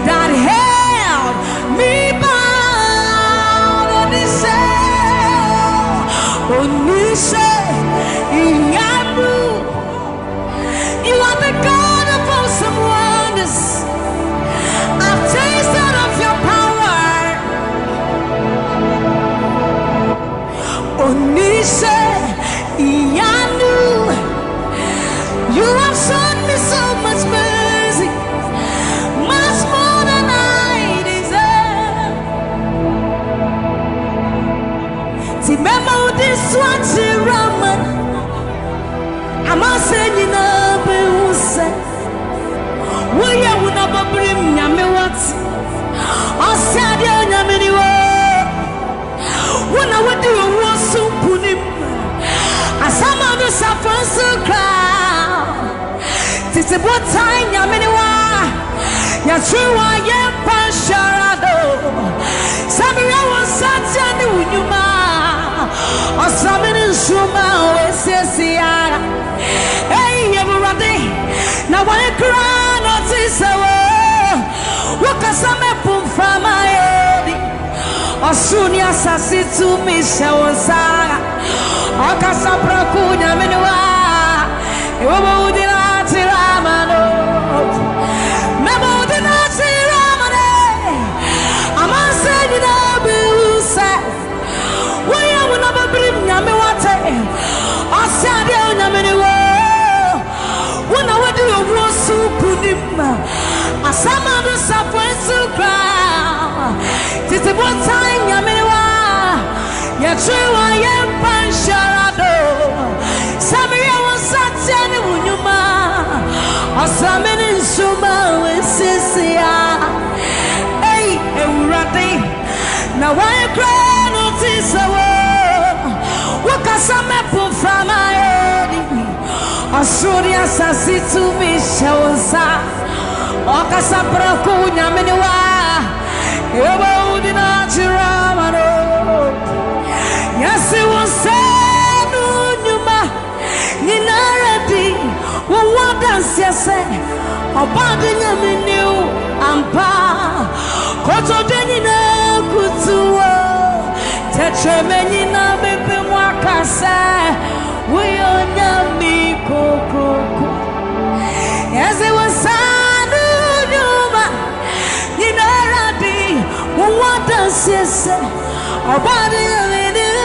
that held me bound. Onise, Onise Iyanu, you are the God of awesome wonders. I've tasted of your power. Onise Iyanu, you have shown me so much mercy, much more than I deserve. Ti mema udi swati raman, amase nyina be usa. Woyɛ wo na bɔbrim nyame wate. Ɔsɛ adeɛ onyame ne wo. Wo na wodi owuo so nkonim. Asama no safo nso kra. Tete botan nyame ne wa. Yɛtwe wa yɛmpa nhyɛra do. Sɛ meyɛ wo nsa tia ne wo nnwuma. Ɔsrame ne nsuma wɔasiesie ara. Ei, Awurade, na wɔn kura na ɔte sɛ wo. Wokasa mɛpo mframa adi. Ɔsoro ne asase tumi hyɛ wo nsa. Ɔkasa prɛko nyame ne wa. Ewo mo di na tira mano. Memo di na tira mane. Amanse nyina be wo sɛ. Woyɛ wo na bɔbrim nyame wate. Ɔsɛ adeɛ onyame ne wo. Wo na wodi owuo so nkonim. Asama no safo nso kra. Tete botan nyame ne wa. Yɛtwe wa yɛmpa nhyɛra do. Sɛ meyɛ wo nsa teɛ ne wo nnwuma. Ɔsrame ne nsuma wɔasiesie a. Ei, Awurade. Na wɔn kura no te sɛ wo. Wokasa mɛpo mframa adi. Ɔsoro ne asase tumi hyɛ wo nsa. Ɔkasa prɛko nyame ne wa. Ebe ụdị na-achịrị amanụ. Ya sị wụsa n'unyuma nyinara dị ụwa dansi ese. Ọba dị nye m new ampa. Koto dị nyina kutuwo. Tetreme nyina bepe mwakase. Uyo nyami kokoko. Ya sị wụsa n'unyuma nyinara dị ụwa dansi ese. Ọba dị nyina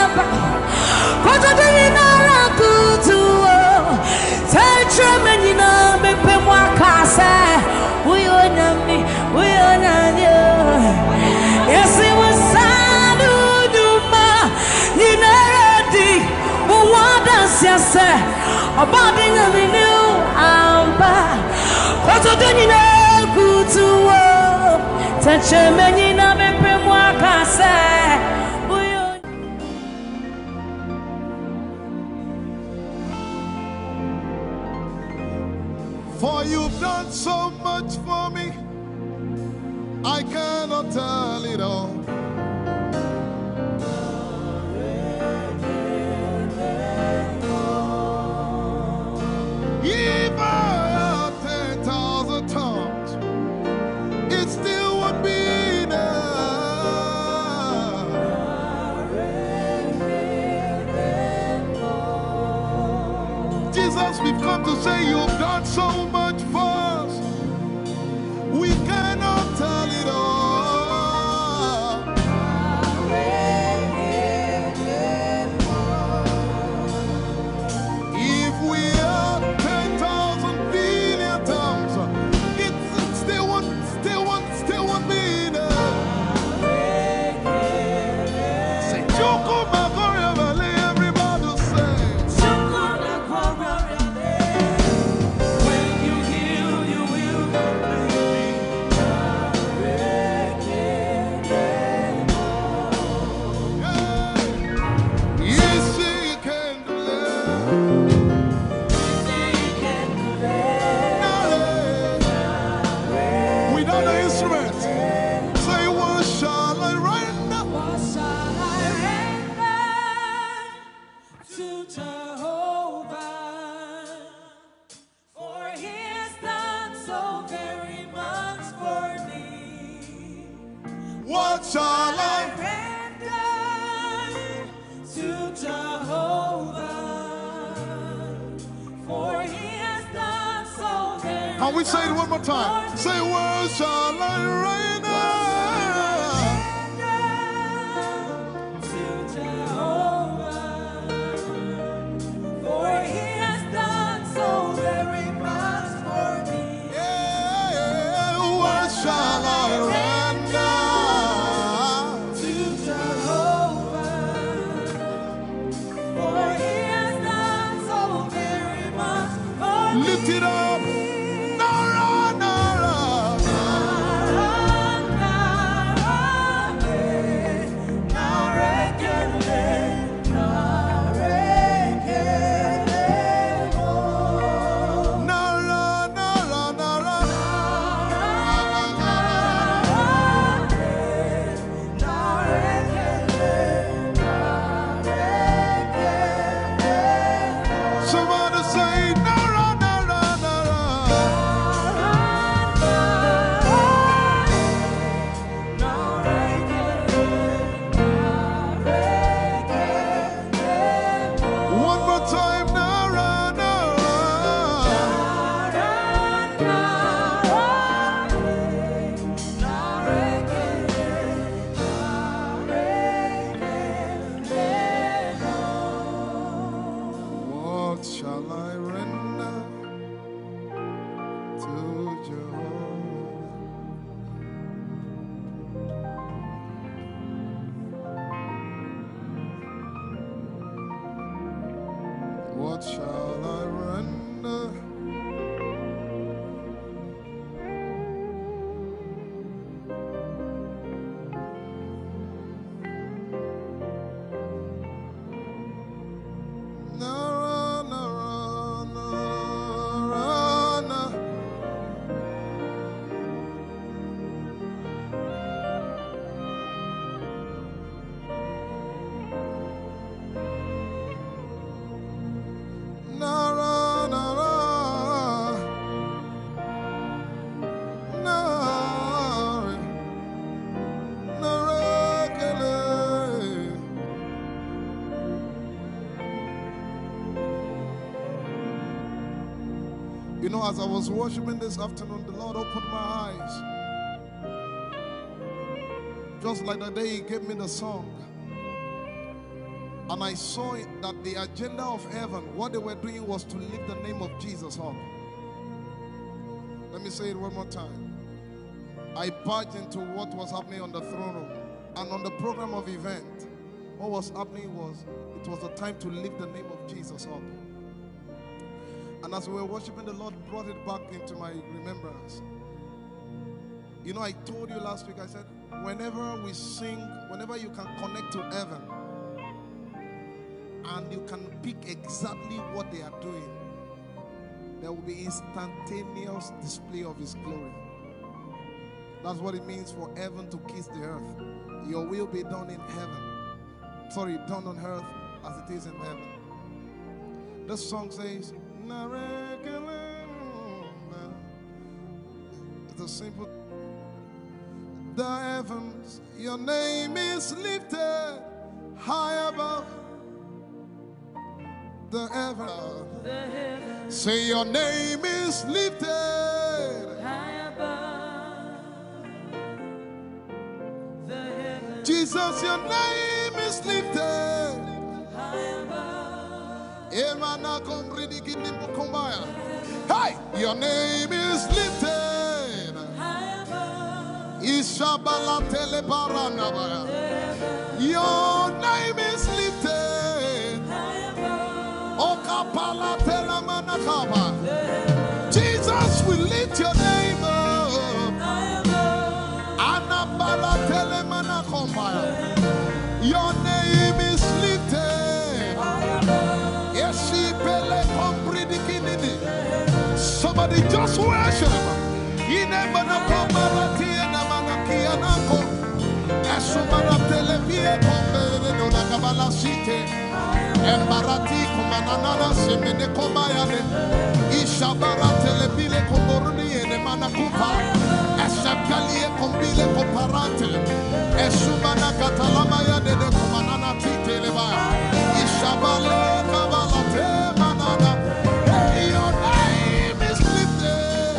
aba. Koto dị nyinara kutuwo. Tetreme nyina bepe mwakase. Uyo nyami, uyo nyami. Ya sị wụsa n'unyuma nyinara dị ụwa dansi ese. Ọba dị nyina aba. Koto dị nyina kutuwo. Tetreme nyina bepe mwakase. Uyo. For you've done so much for me, I cannot tell it all. If I had ten thousand tongues, it still won't be enough. Jesus, we've come to say you've done so much for us. We cannot tell it all. If we had ten thousand billion tongues, it still won't, still won't, still won't be enough. Say, "Chukwu Makoria Valley," everybody say. When you heal, you will completely. Yes, he can do it. Without the instrument, say, "What shall I render?" What shall I render to Jehovah? For he has done so very much for me. What shall I render to Jehovah? For he has done so very much for me. Can we say it one more time? Say, "What shall I render?" To Jehovah, for he has done so very much for me. Yeah, what shall I render to Jehovah? For he has done so very much for me. Lift it up. Nara, nara. Nara, nara, eh. Nara, ekele, nara, ekele, oh. Nara, nara, nara. Nara, nara, eh. Somebody say, "Nara, nara, nara." One more time, "Nara, nara." What shall I render to Jehovah? What shall I render? You know, as I was worshiping this afternoon, the Lord opened my eyes. Just like the day He gave me the song. And I saw it that the agenda of heaven, what they were doing was to lift the name of Jesus up. Let me say it one more time. I barged into what was happening on the throne room and on the program of event. What was happening was, it was a time to lift the name of Jesus up. And as we were worshiping, the Lord brought it back into my remembrance. You know, I told you last week, I said, whenever we sing, whenever you can connect to heaven, and you can pick exactly what they are doing, there will be instantaneous display of His glory. That's what it means for heaven to kiss the earth. Your will be done in heaven. Sorry, done on earth as it is in heaven. This song says, it's a simple, the heavens, your name is lifted high above the heavens. Say, your name is lifted high above the heavens. Jesus, your name is lifted high above. Emana komridi kinimbukumbaya. Hey, your name is lifted. Ishabala telebaranabaya. Your name is lifted. Okapala telamanakaba. Jesus, we lift your name up. Anabala telemanakombaya. Your name is lifted. Esipele kompridikinini. Somebody just worship. Inemanakomaratienamanakianako. Esumaratelevieko. Embarati kumanana semene komayane. Ishabara telebile komoruni ene manakupa. Esepelie kombile koparate. Esumana katalama ya dede kumanana titeleba. Ishabale kabalate manana. Hey, your name is lifted.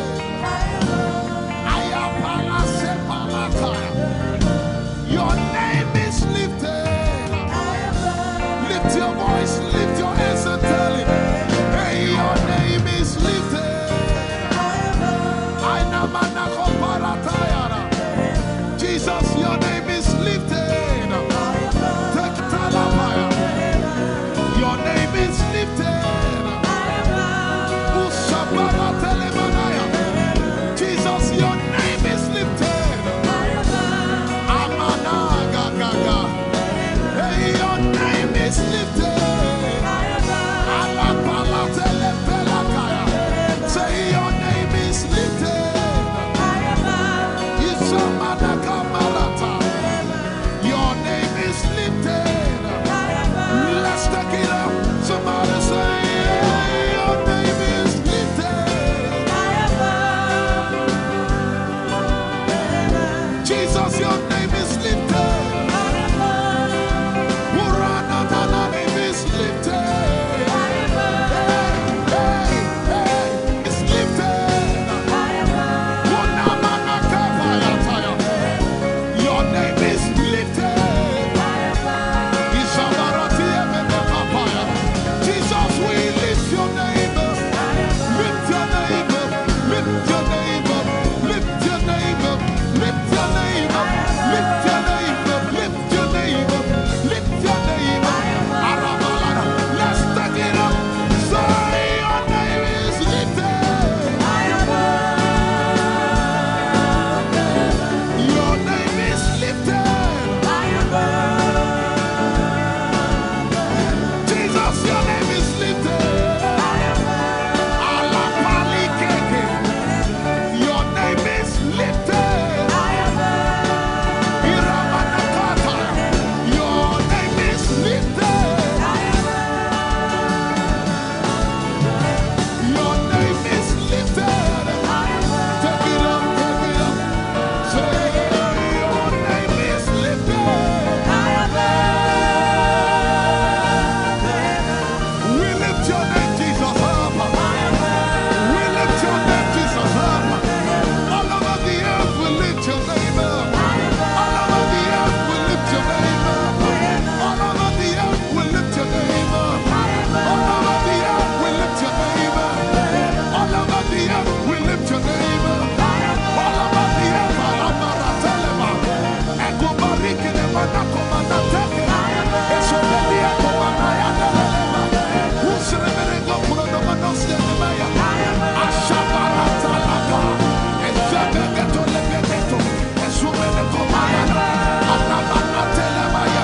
Ayapala sepalata. Your name is lifted. Lift your voice, lift your hands and tell Him, hey, your name is lifted. Aina manako paratayara. Jesus, your name is lifted.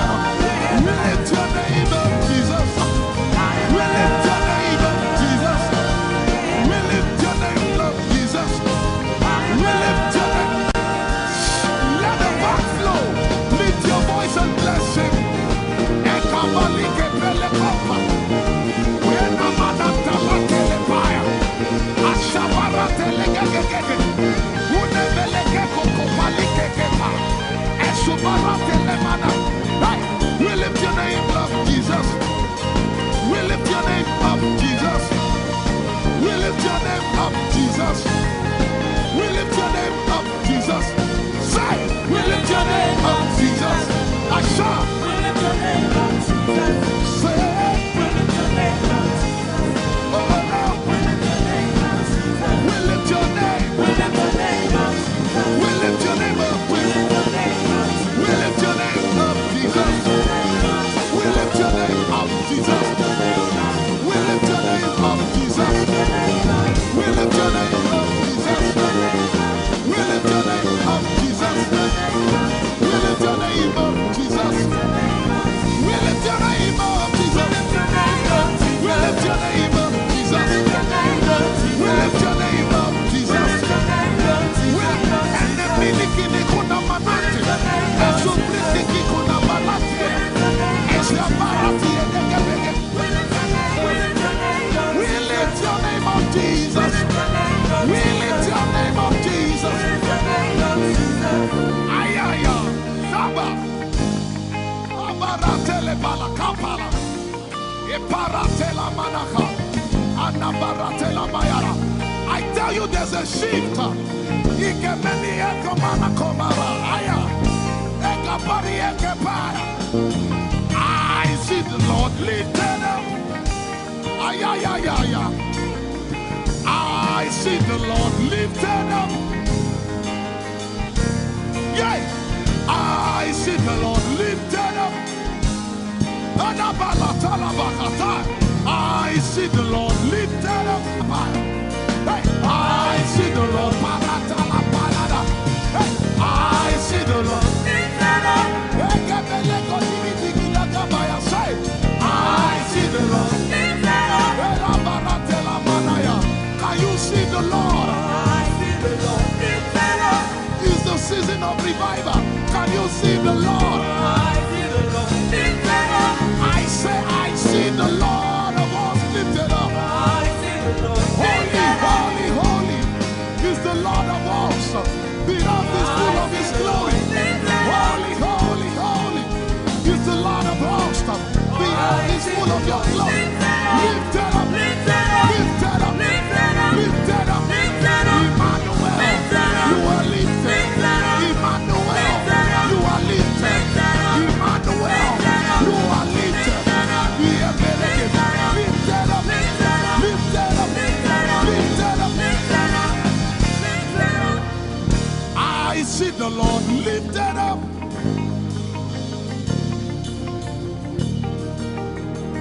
We lift your name up, Jesus. We lift your name up, Jesus. We lift your name up, Jesus. We lift your name. Let the back flow. Lift your voice and bless him. Ekabalike pelekopa. Wena manata la telepaya. Ashabarate legegegege. Unebeleke kokopalike kepa. Esubarate lemana. Hey, we lift your name up, Jesus. We lift your name up, Jesus. We lift your name up, Jesus. We lift your name up, Jesus. Say, we lift your name up, Jesus. Asha. We lift your name up, Jesus. Say, we lift your name up, Jesus. Oh, Lord. We lift your name up, Jesus. We lift your name. We lift your name up, Jesus. We lift your name up, Jesus. We lift your name up, Jesus. We lift your name up, Jesus. We lift your name up, Jesus. We lift your name up, Jesus. We lift your name up, Jesus. We lift your name up, Jesus. We lift your name up, Jesus. We lift your name up, Jesus. We lift your name up, Jesus. We enemy nikini kuna manati. Esu blitiki kuna manati. Esu barati. We lift your name up, Jesus. We lift your name up, Jesus. Ayaya. Saba. Abaratele balakapala. Iparatela manaka. Anabaratela mayara. I tell you, there's a shift. Ikemeni ekomana komara. Aya. Ekapari ekepara. I see the Lord lifted up. Ay, ay, ay, ay, ay. I see the Lord lifted up. Yeah, I see the Lord lifted up. Anabalatalabahatai. I see the Lord lifted up. Hey, I see the Lord. Paratalabalada. Hey, I see the Lord lifted up. Ekebeleko dibidigidaga bayasai. I see the Lord lifted up. Erabaratelamanaya. Can you see the Lord? I see the Lord lifted up. It's the season of revival. Can you see the Lord? I see the Lord lifted up. I say, I see the Lord of hosts lifted up. I see the Lord lifted up. Holy, holy, holy is the Lord of hosts. The earth is full of his glory. Holy, holy, holy is the Lord of hosts. The earth is full of your glory. Lift it up. Lift it up. Lift it up. Lift it up. Emmanuel, you are lifted. Emmanuel, you are lifted. Emmanuel, you are lifted. Lift it up. Lift it up. Lift it up. Lift it up. I see the Lord lifted up.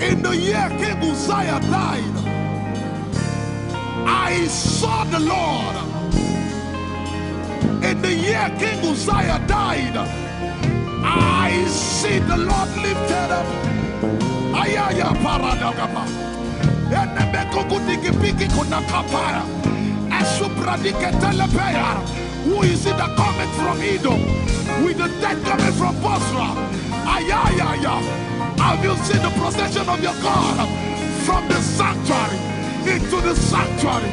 In the year King Uzziah died, I saw the Lord. In the year King Uzziah died, I see the Lord lifted up. Ayaya paradagaba. Enemekukudikipiki kunakapaya. Esupradiketelepeyara. Who is it that cometh from Edom with the dead coming from Bozrah? Ayayaya. Have you seen the procession of your God from the sanctuary into the sanctuary?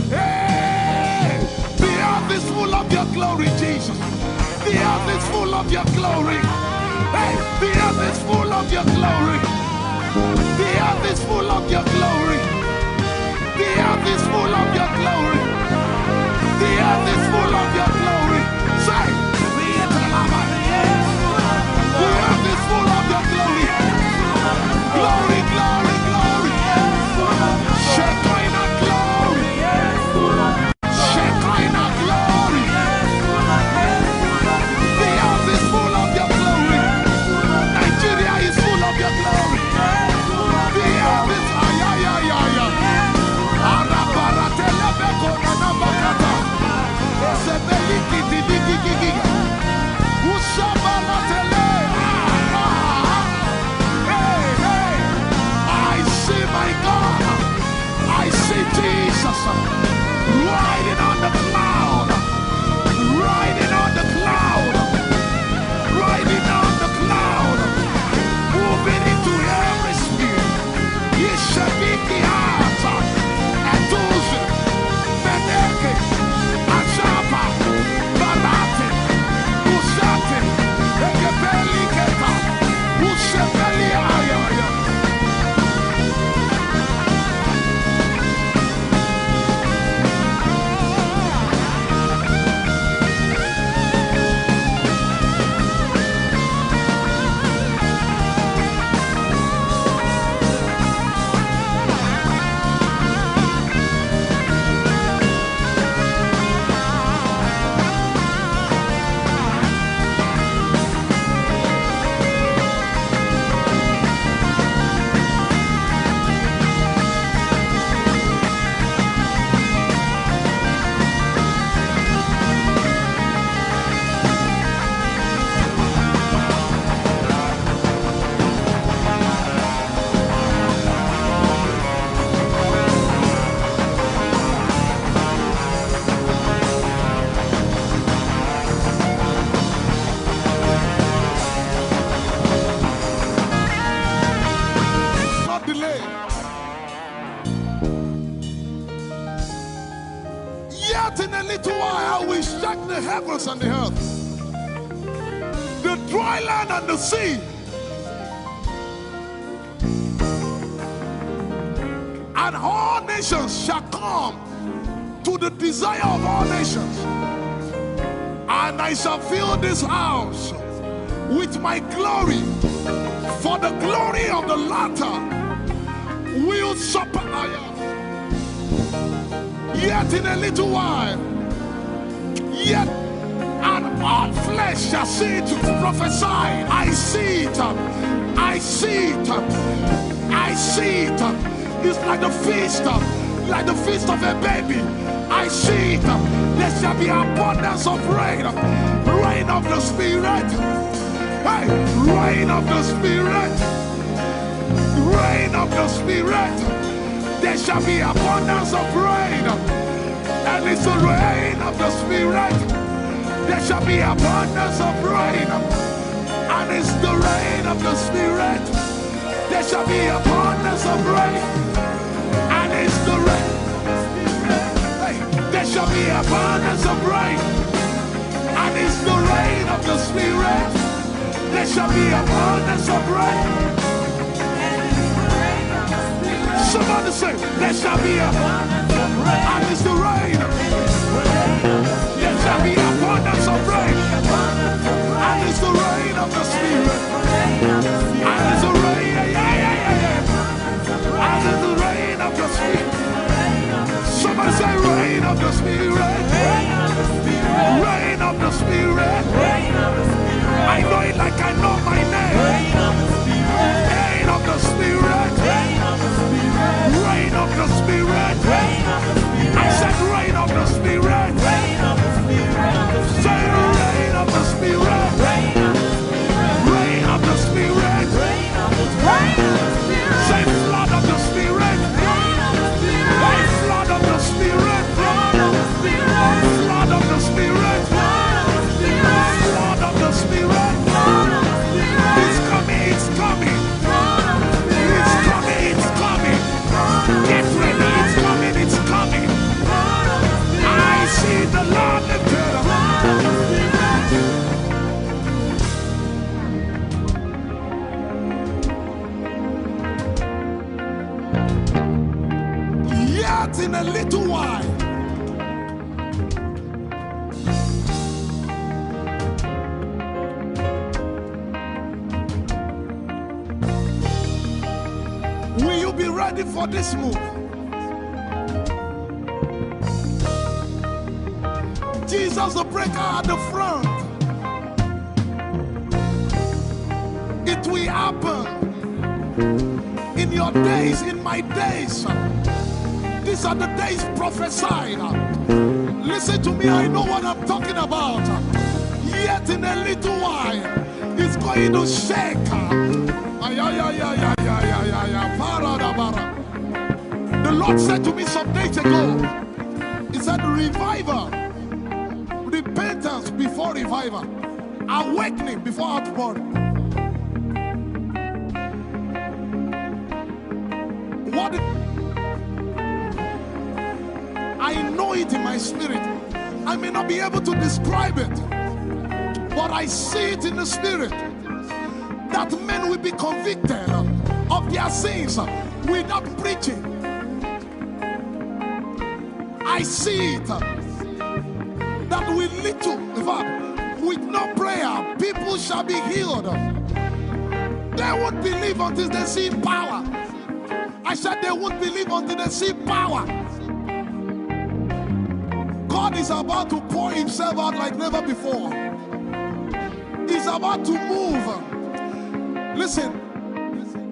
Hey, the earth is full of your glory, Jesus. The earth is full of your glory. Hey, the earth is full of your glory. The earth is full of your glory. The earth is full of your glory. The earth is full of your glory. Say, the earth is full of your glory. Glory, glory, glory. Shekinah glory. Shekinah glory. The earth is full of your glory. Little while I will shake the heavens and the earth, the dry land and the sea. And all nations shall come to the desire of all nations. And I shall fill this house with my glory, for the glory of the latter will surpass. Yet in a little while, yet and all flesh shall see it. Prophesy. I see it. I see it. I see it. It's like the feast, like the feast of a baby. I see it. There shall be abundance of rain, rain of the Spirit. Hey, rain of the Spirit. Rain of the Spirit. There shall be abundance of rain. And it's the rain of the Spirit. There shall be abundance of rain. And it's the rain of the Spirit. There shall be abundance of rain. And it's the rain. Hey, there shall be abundance of rain. And it's the rain of the Spirit. There shall be abundance of rain. Somebody say, there shall be a, and it's the rain. There shall be abundance of rain. And it's the rain of the Spirit. And it's the rain, yeah, yeah, yeah, yeah, yeah. And it's the rain of the Spirit. Somebody say, rain of the Spirit. Rain of the Spirit. I know it like I know my name. Rain of the Spirit. Rain of the Spirit. I said, rain of the Spirit. Say, rain of the Spirit. Rain of the Spirit. Say, flood of the Spirit. Hey, flood of the Spirit. Flood of the Spirit. Flood of the Spirit. It's coming, it's coming. It's coming, it's coming. Get ready, it's coming, it's coming. I see the Lord lifted up. Yet in a little while, will you be ready for this move? Jesus the breaker at the front. It will happen in your days, in my days. These are the days prophesied. Listen to me, I know what I'm talking about. Yet in a little while, it's going to shake. Ay, ay, ay, ay, ay, ay, ay, ay, ay, para da bara. The Lord said to me some days ago, He said, revival, repentance before revival, awakening before outpouring. What I know it in my spirit. I may not be able to describe it, but I see it in the spirit that men will be convicted of their sins without preaching. I see it that with little, in fact, with no prayer, people shall be healed. They won't believe until they see power. I said they won't believe until they see power. God is about to pour himself out like never before. He's about to move. Listen,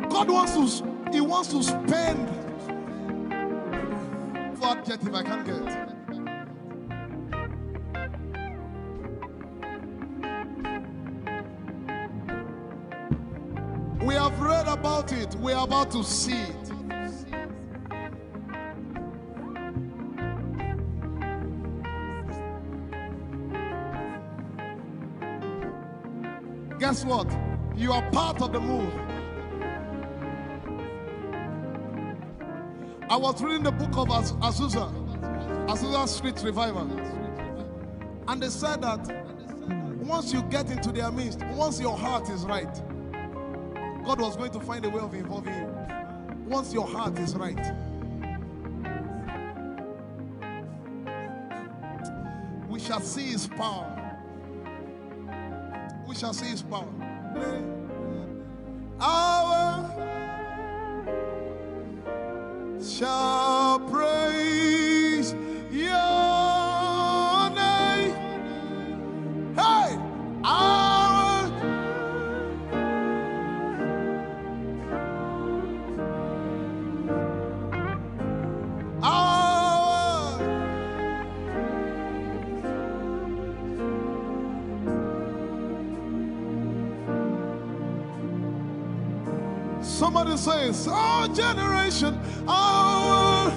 God wants to, he wants to spend. What adjective I can't get. We have read about it. We are about to see it. Guess what? You are part of the move. I was reading the book of Az- Azusa, Azusa Street Revival. And they said that once you get into their midst, once your heart is right, God was going to find a way of involving you. Once your heart is right, we shall see his power. We shall see his power. Our shall praise your name. Hey, our our Somebody says, our generation, our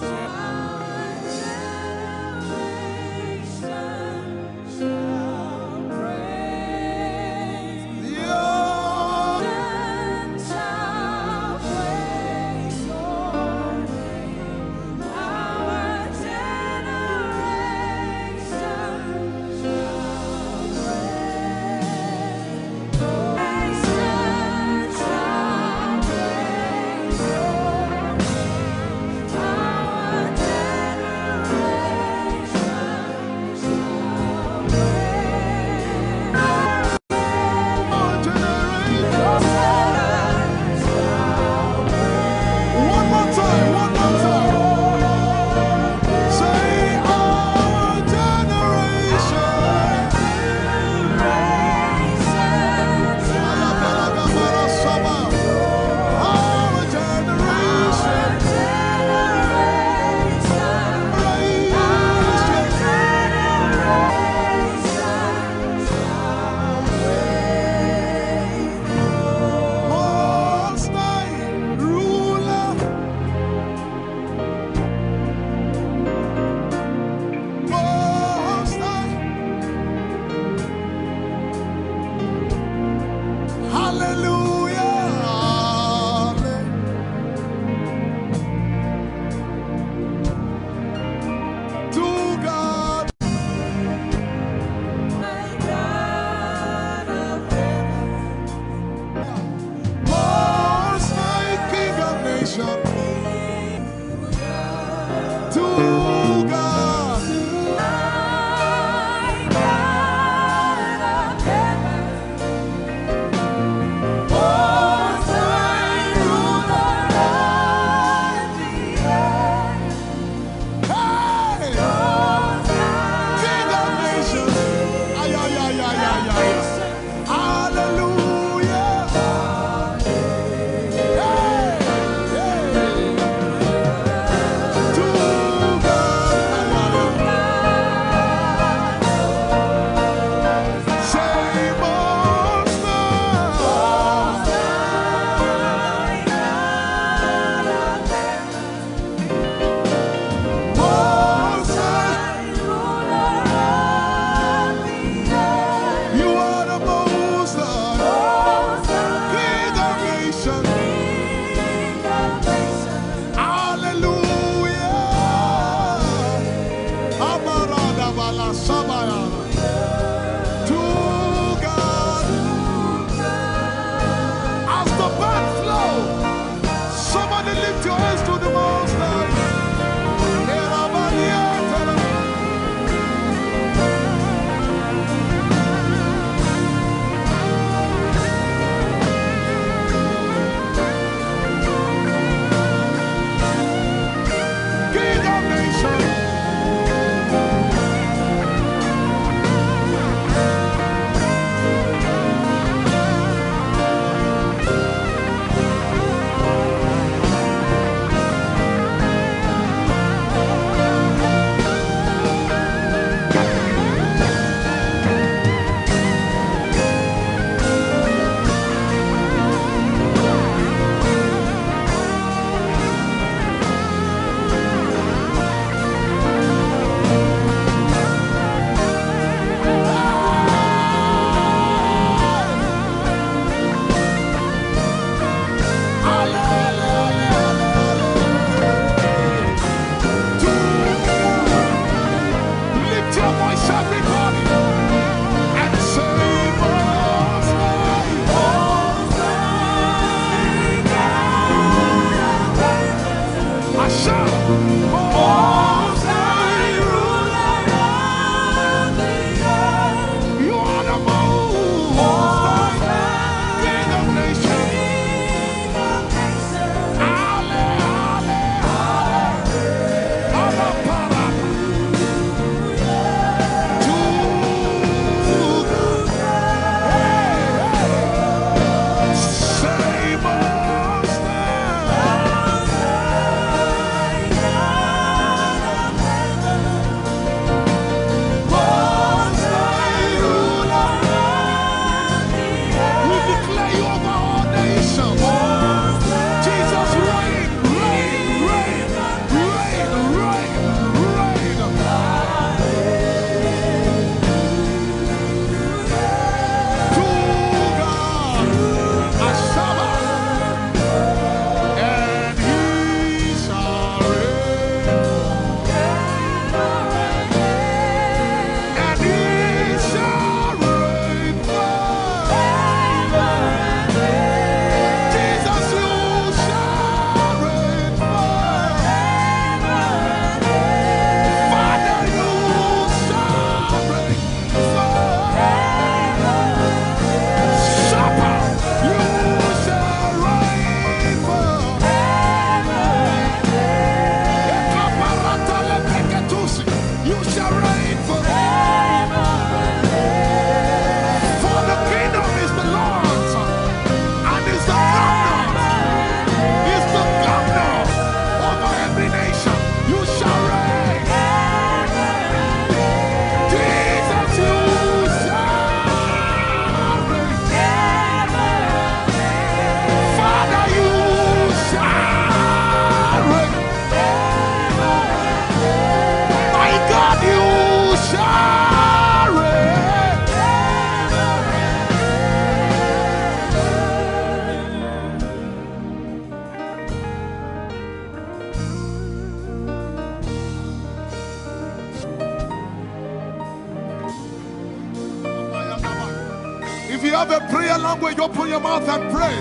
Have a prayer language, open your mouth and pray.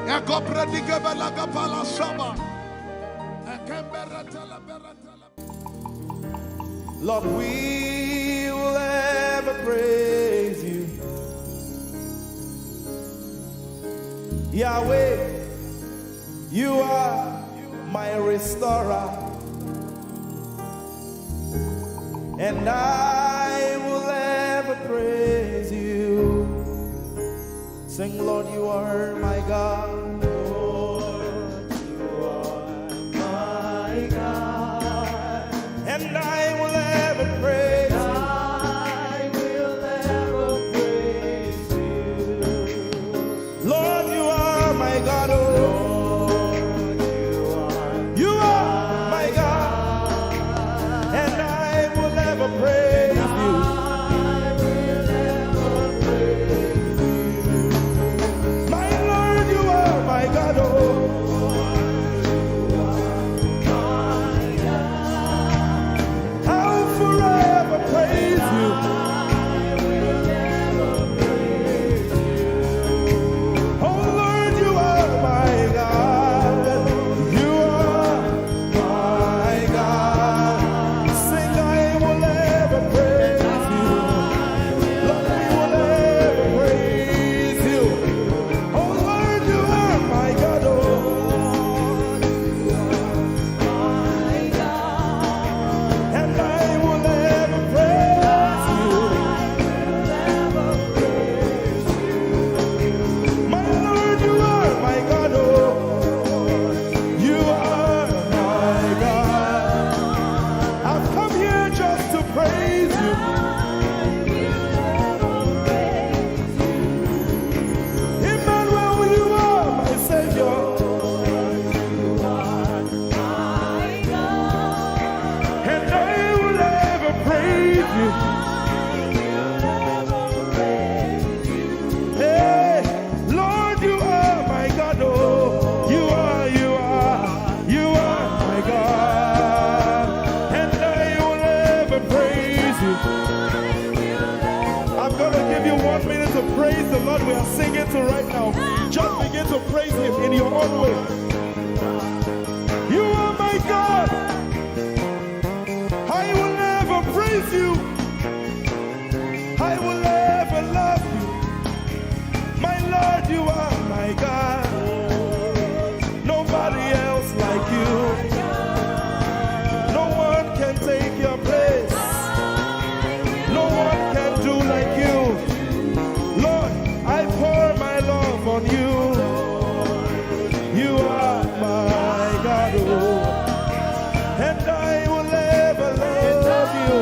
Ekopredikebalakapalashaba. Ekembereteleberetele. Lord, we will ever praise you. Yahweh, you are my restorer, and I will ever praise you. Sing, Lord, you are my God. Lord, you are my God. And I will ever praise you. I will ever praise you. Lord, you are my God. Oh. Lord, you are my God. And I will ever praise you. My Lord, you are my God. Oh. I'll forever praise you. Oh Lord, you are my God. You are my God. Sing, I will ever praise you. Lord, we will ever praise you. Oh Lord, you are my God. Oh. And I will ever praise you. My Lord, you are my God, oh. You are my God. I've come here just to praise you. Emmanuel, you are my Savior. And I will ever praise you. Hey, Lord, you are my God, oh. You are, you are, you are my God. And I will ever praise you. I'm gonna give you one minute to praise the Lord. We are singing to right now. Just begin to praise him in your own way. You are my God. I will ever praise you. I will ever love you. My Lord, you are my God. Nobody else like you. No one can take your place. No one can do like you. Lord, I pour my love on you. You are my God, oh. And I will ever love you.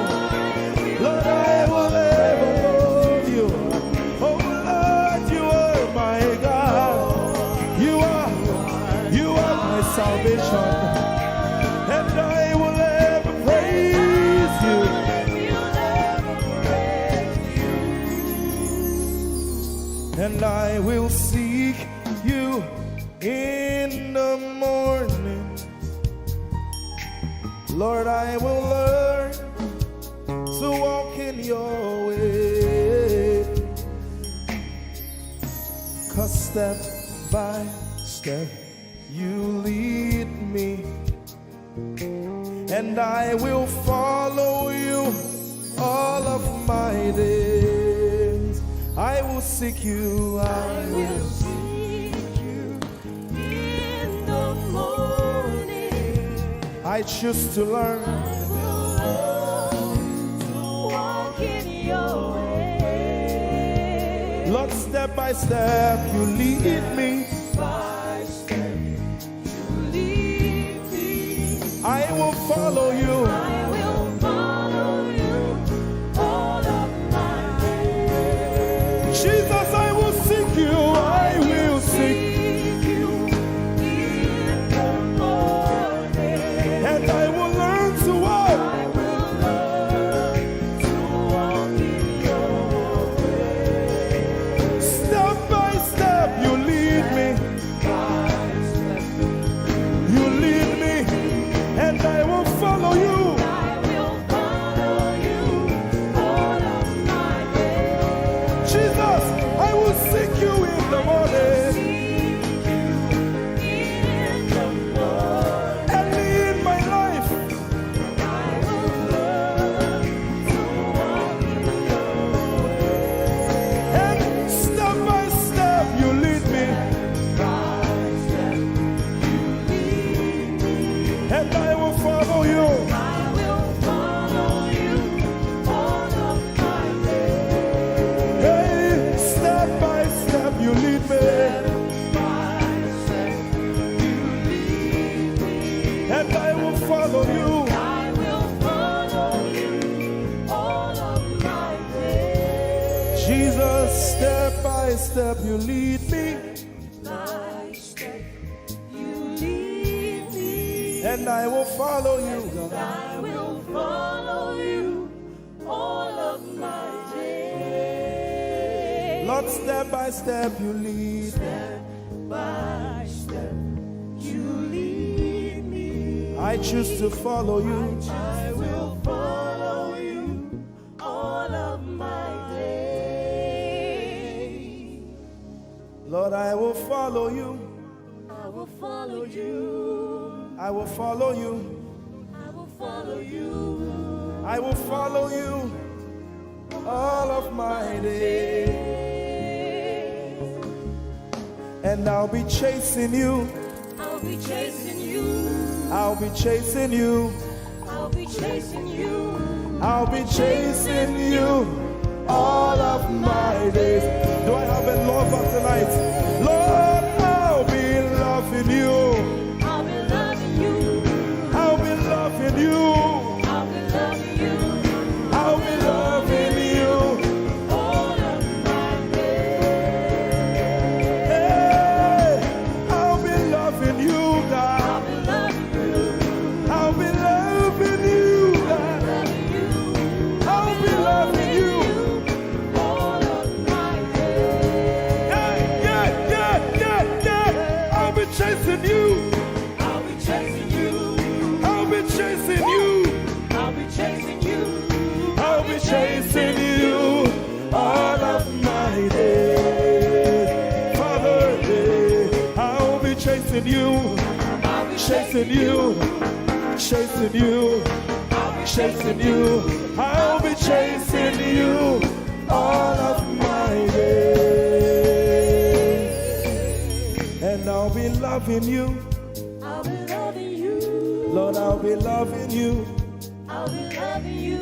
Lord, I will ever love you. Oh Lord, you are my God. You are, you are my salvation. And I will ever praise you. And I will seek you in the morning. Lord, I will learn to walk in your way. 'Cause step by step, you lead me. And I will follow you all of my days. I will seek you. I will seek you in the morning. I choose to learn. I will learn to walk in your way. Lord, step by step, you lead me. By step, you lead me. I will follow you. I will follow you all of my days. Jesus, I will seek you. I will seek you in the morning. And I will learn to walk. I will learn to walk in your way. Step by step, you lead step you lead me. By step you lead me. And I will follow you, God. I will follow you all of my days. Lord, step by step you lead. Step by step you lead me. I choose to follow you. I will follow you all of my days. Lord, I will follow you. I will follow you. I will follow you. I will follow you. I will follow you all of my days. And I'll be chasing you. I'll be chasing you. I'll be chasing you. I'll be chasing you. I'll be chasing you all of my days. Do I have a lover tonight? Lord, I'll be loving you. I'll be loving you. I'll be loving you. I'll be loving you. I'll be loving you all of my days. Hey, I'll be loving you, God. I'll be loving you, God. I'll be loving you. Yeah, yeah, yeah, yeah, yeah. I'll be chasing you. I'll be chasing you. I'll be chasing you. I'll be chasing you. I'll be chasing you all of my days. Father, yeah, I'll be chasing you. I'll be chasing you. Chasing you. I'll be chasing you. I'll be chasing you all of my days. And I'll be loving you. I'll be loving you. Lord, I'll be loving you. I'll be loving you.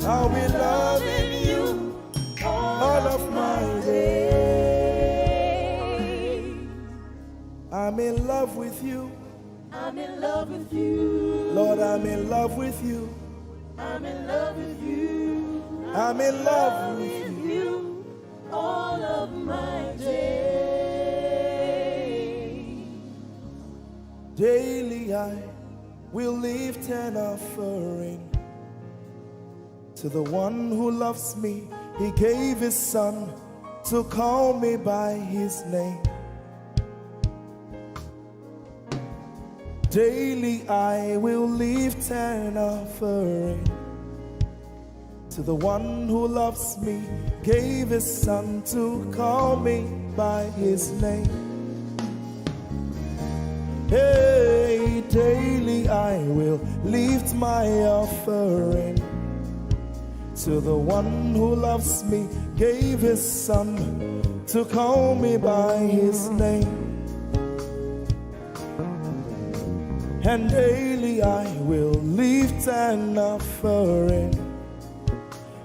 I'll be loving you all of my days. I'm in love with you. I'm in love with you. Lord, I'm in love with you. I'm in love with you. I'm in love with you all of my days. Daily I will lift an offering to the one who loves me. He gave his son to call me by his name. Daily I will lift an offering to the one who loves me, gave his son to call me by his name. Hey, daily I will lift my offering to the one who loves me, gave his son to call me by his name. And daily I will lift an offering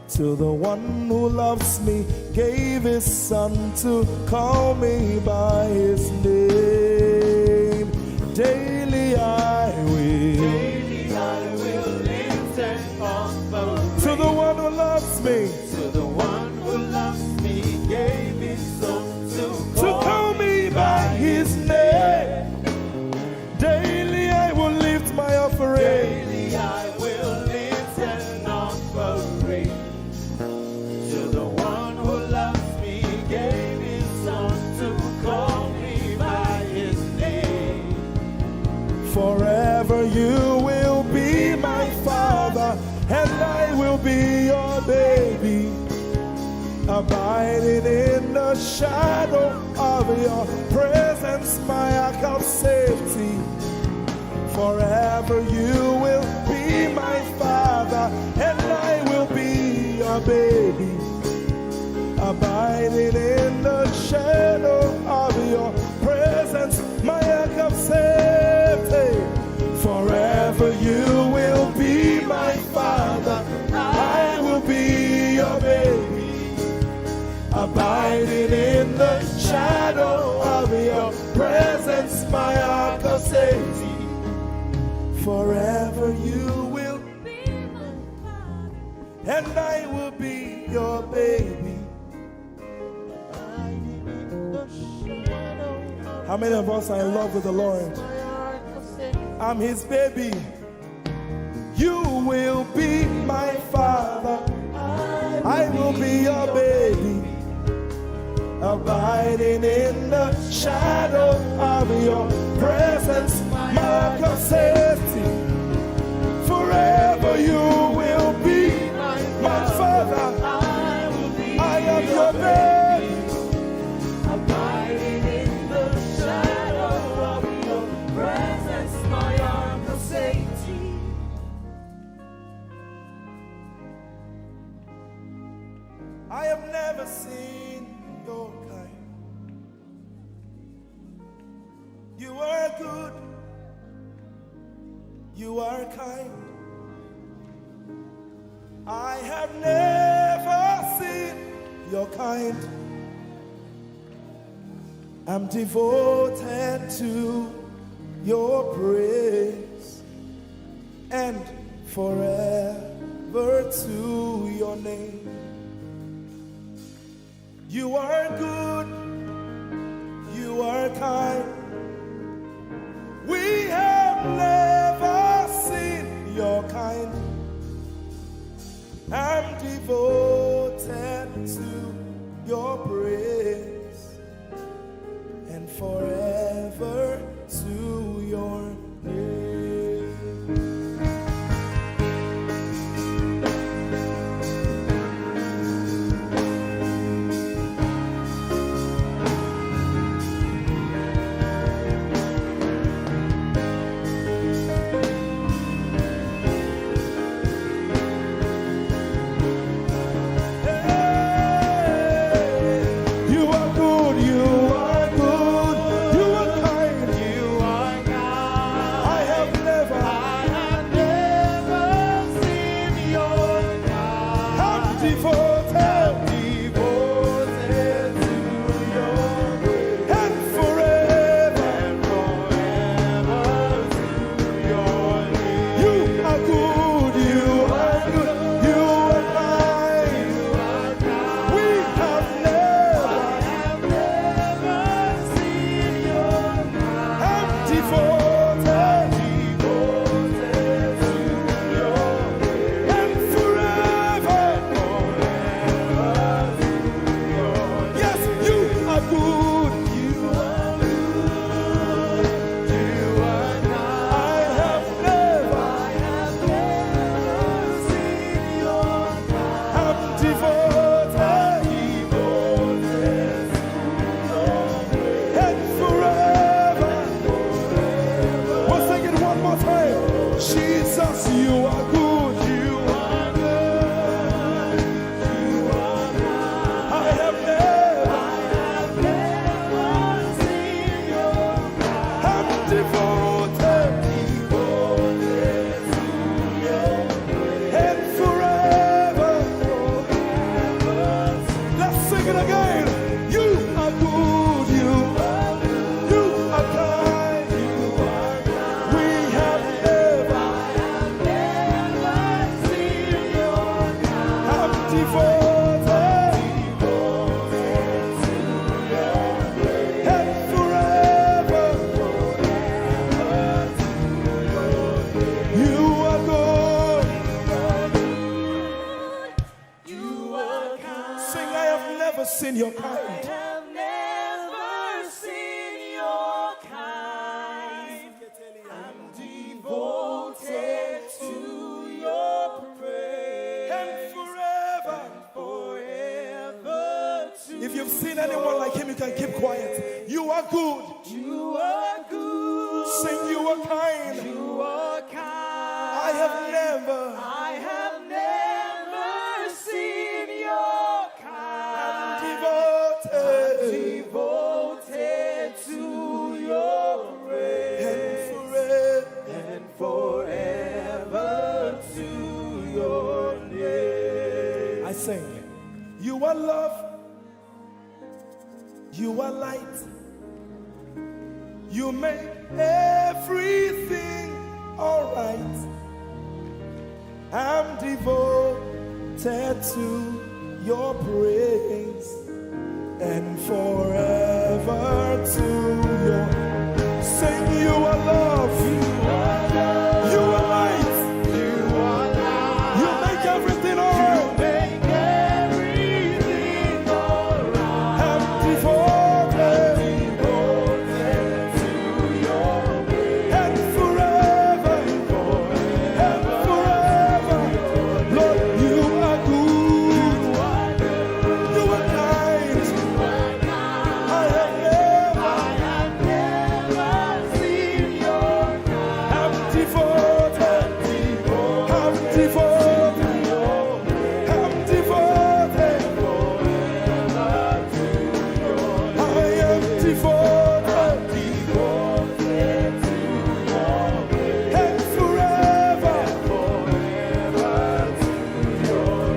to the one who loves me, gave his son to call me by his name. Daily I will. Daily I will lift an offering to the one who loves me. To the one who loves me, gave his son to call me by his name. Daily I will lift my offering. Daily I will lift an offering to the one who loves me, gave his son to call me by his name. Forever you will be my father, and I will be your baby. Abiding in the shadow of your presence, my ark of safety. Forever you will be my father, and I will be your baby. Abiding in the shadow of your presence, my ark of safety. Forever you will be my father, I will be your baby. Abiding in the shadow of your presence, my ark of safety. Forever you will be my father, and I will be your baby. How many of us are in love with the Lord? I'm his baby. You will be my father. I will be your baby. Abiding in the shadow of your presence, my God says, forever you will be my father. I am your baby. Abiding in the shadow of your presence, my uncle safety. I have never seen your kind. You are good. You are kind. I have never seen your kind. I'm devoted to your praise and forever to your name. You are good, you are kind. We have never seen your kind. I'm devoted to your praise and forever to your name. You are good, you are good, you are kind, you are kind. I have never, I have never seen your kind. I'm devoted, devoted to your will. And forever, and forever to your name. You are good, you are good, you are kind. We have never, I have never seen your kind. I'm devoted, devoted to your will. And forever, forever to your will. Yes, you are good. You are good. You are kind. I have never, I have never seen your I'm devoted, devoted to your praise. And forever. We'll sing it one more time. Jesus, you are good. You are good. You are kind. I have never, I have never seen your kind. I'm devoted, devoted to your and forever. Let's sing it again. You are good, you are good, you are kind, you are kind. We have never, I have never seen your kind. I'm devoted, devoted to your praise. And forever, forever. You are good. You are kind. Sing, I have never seen your kind. I have never seen your kind. I'm devoted to your praise. And forever. Forever to If you've seen anyone like him, you can keep quiet. You are good. You are good. Sing, you are kind. You are kind. I have never, I have never seen your kind. I'm devoted, devoted to your praise. And forever, and forever to your name. I sing, you are love. You are light. You make everything alright. I'm devoted to your praise. and forever to your. Sing, you are love. You are light. You make everything all right. I'm devoted. And forever, and forever, Lord, you are good. You are kind. I have never, I'm devoted, I'm devoted, I'm devoted. I am devoted. And forever,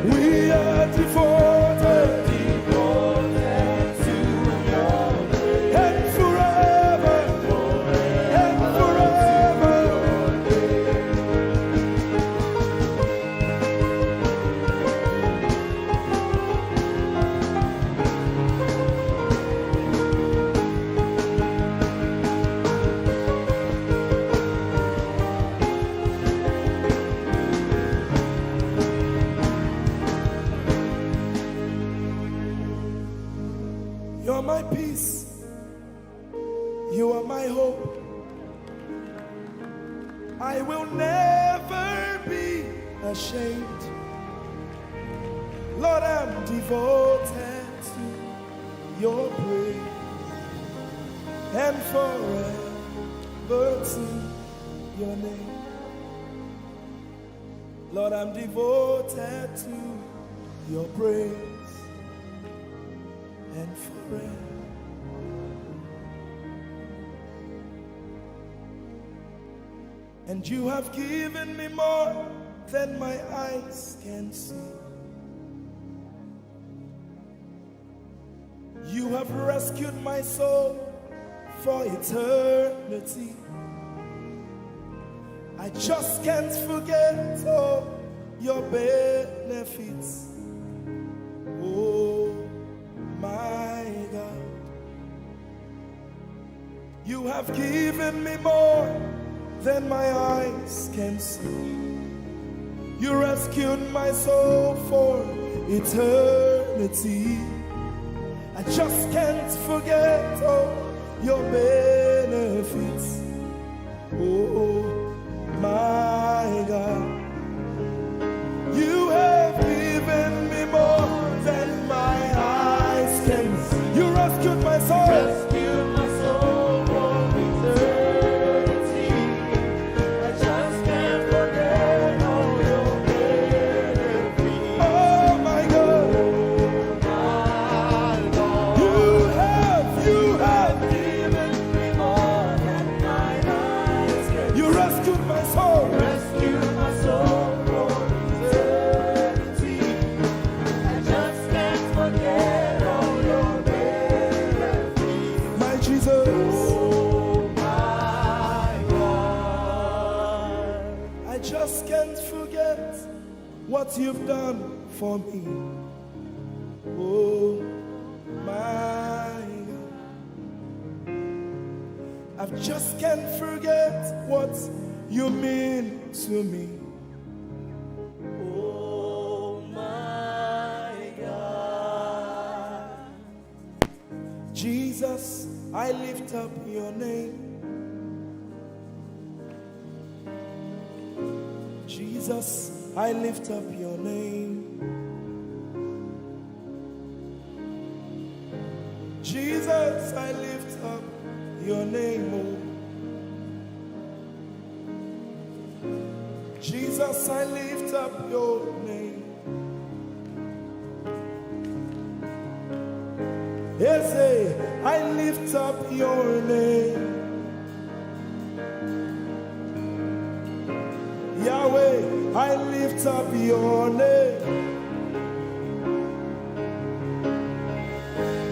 we are devoted. And forever, and forever. You're my peace. You are my hope. I will never be ashamed. Lord, I'm devoted to your praise and forever to your name. Lord, I'm devoted to your praise and forever. And you have given me more than my eyes can see. You have rescued my soul for eternity. I just can't forget all your benefits. Oh, my God. You have given me more than my eyes can see. You rescued my soul for eternity. I just can't forget all your benefits. Oh, my God. You have given me more than my eyes can see. You rescued my soul. Rescued my soul from eternity. I just can't forget all your benefits. Oh, my God. My God. You have, you have given me more than my eyes can see. You rescued my soul. Rescued my soul from eternity. I just can't forget all your benefits. My Jesus. Oh, my God. I just can't forget what you've done for me. Oh, my God. I just can't forget what you mean to me. Oh, my God. Jesus, I lift up your name. Jesus, I lift up your name. Jesus, I lift up your name, oh. Jesus, I lift up your name. Eze, I lift up your name. Yahweh, I lift up your name.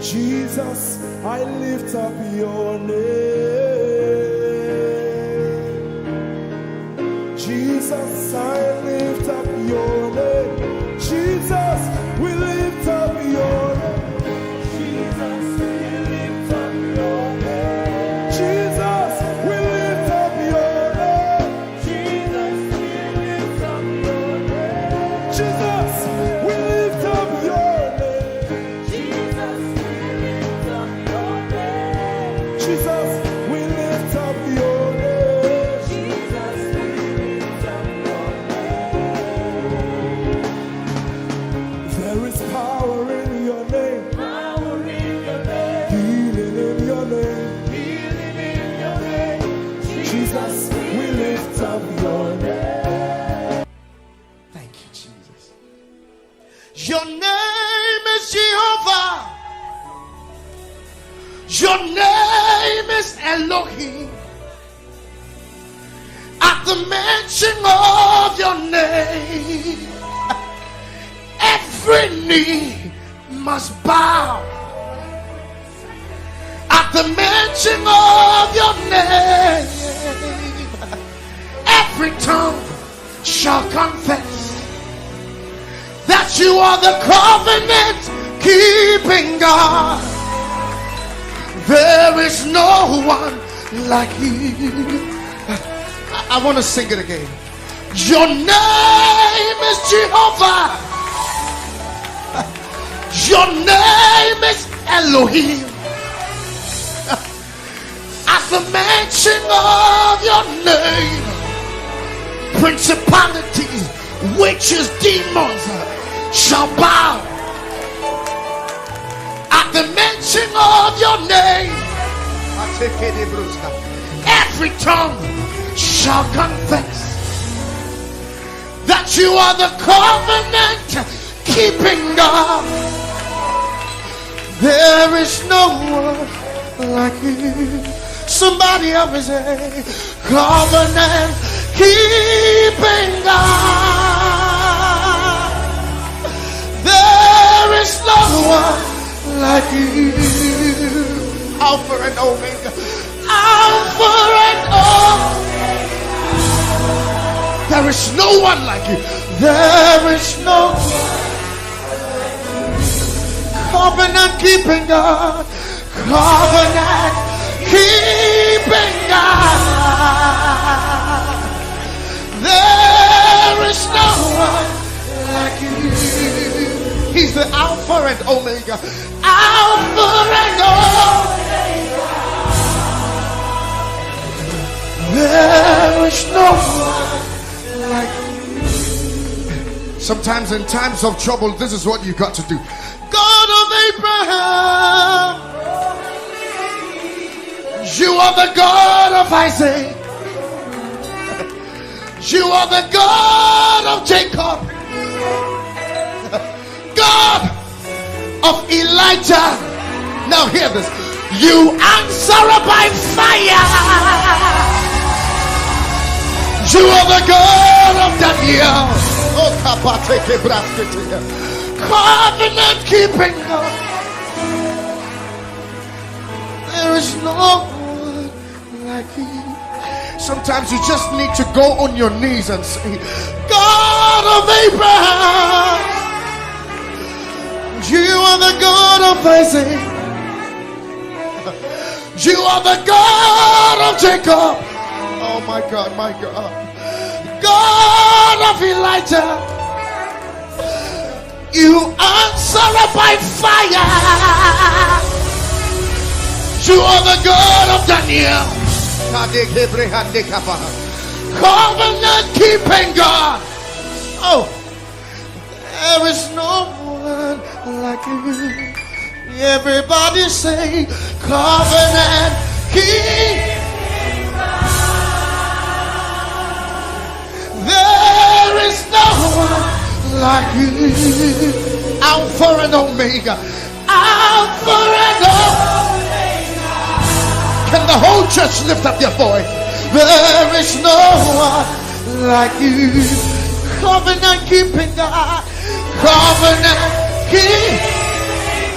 Jesus, I lift up your name. Jesus, I lift up your name. Jesus, we lift up your name. We lift up your name. Jesus, we lift up your name. There is power in your name. Power in your name. Healing in your name. Healing in your name. Jesus, we lift up your name. Thank you, Jesus. Your name is Jehovah. Your name is Elohim. At the mention of your name, every knee must bow. At the mention of your name, every tongue shall confess that you are the covenant keeping God. There is no one like you. I, I want to sing it again. Your name is Jehovah. Your name is Elohim. At the mention of your name, principalities, witches, demons shall bow. At the mention of your name, every tongue shall confess that you are the covenant keeping God. There is no one like you. Somebody help me say, covenant keeping God. There is no one like you. Alpha and Omega. Alpha and Omega. There is no one like you. There is no covenant keeping God. Covenant keeping God. There is no one like you. He's the Alpha and Omega. Alpha and Omega. There is no one like you. Sometimes in times of trouble, this is what you got to do. God of Abraham, you are the God of Isaac, you are the God of Jacob, God of Elijah. Now hear this. You answer by fire. You are the God of Daniel. Oh, kapateke braskete. Covenant keeping God. There is no one like you. Sometimes you just need to go on your knees and say, God of Abraham, you are the God of Isaac, you are the God of Jacob. Oh my God, my God. God of Elijah. You answer by fire. You are the God of Daniel. Covenant keeping God. Oh, there is no one like you. Everybody say, covenant keeping God. There is no one like you. Alpha and Omega. Alpha and Omega. Can the whole church lift up their voice? There is no one like you. Covenant keeping God. Covenant keeping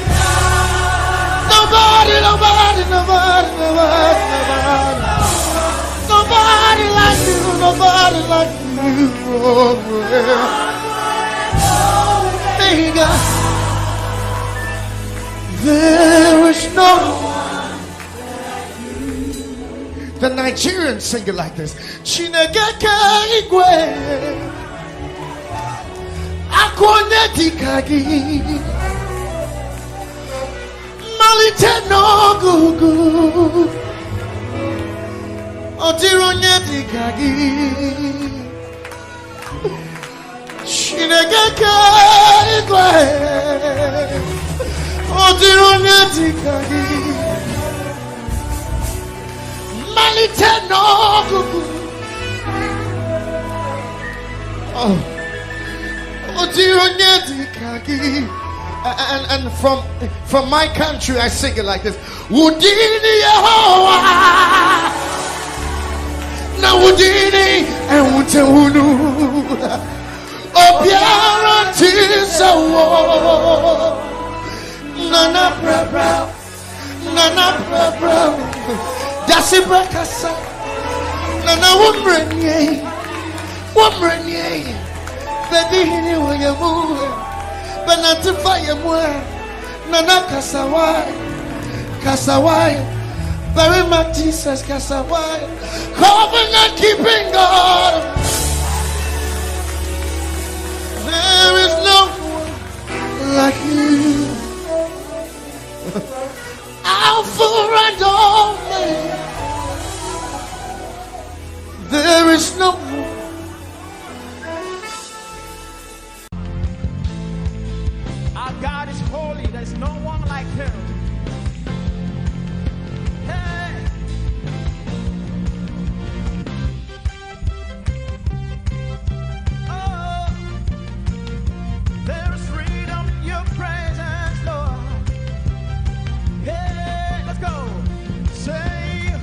God. Nobody, nobody, nobody, nobody, nobody. Nobody like you, nobody like you. Oh, yeah. Hey, God. There is no one. The Nigerians sing it like this. Chineke ke igwe. Akwa onye dịka gị. Mmalite n'ọgụgụ. Chineke nke igwe, ọ dịrị onye dị ka gị. Mmalite n'ọgụgụ. Oh. Ọ dịrị onye dị ka gị. And, and from, from my country, I sing it like this. Ụdịrị Yehowa na ụdịrị ewute unu. Obiara Tisawo. Nana Brabra. Nana Brabra. Dasi Brakasa. Nana Wumrenie. Wumrenie. Baby, hini wo yamu. Banatifa yamu. Nana Kasawai. Kasawai. Very much Jesus Kasawai. Covenant keeping God. There is no one like you. Alpha and Omega. There is no one. Our God is holy. There's no one like him. Hey. Oh, there is freedom in your presence, Lord. Hey, let's go. Say,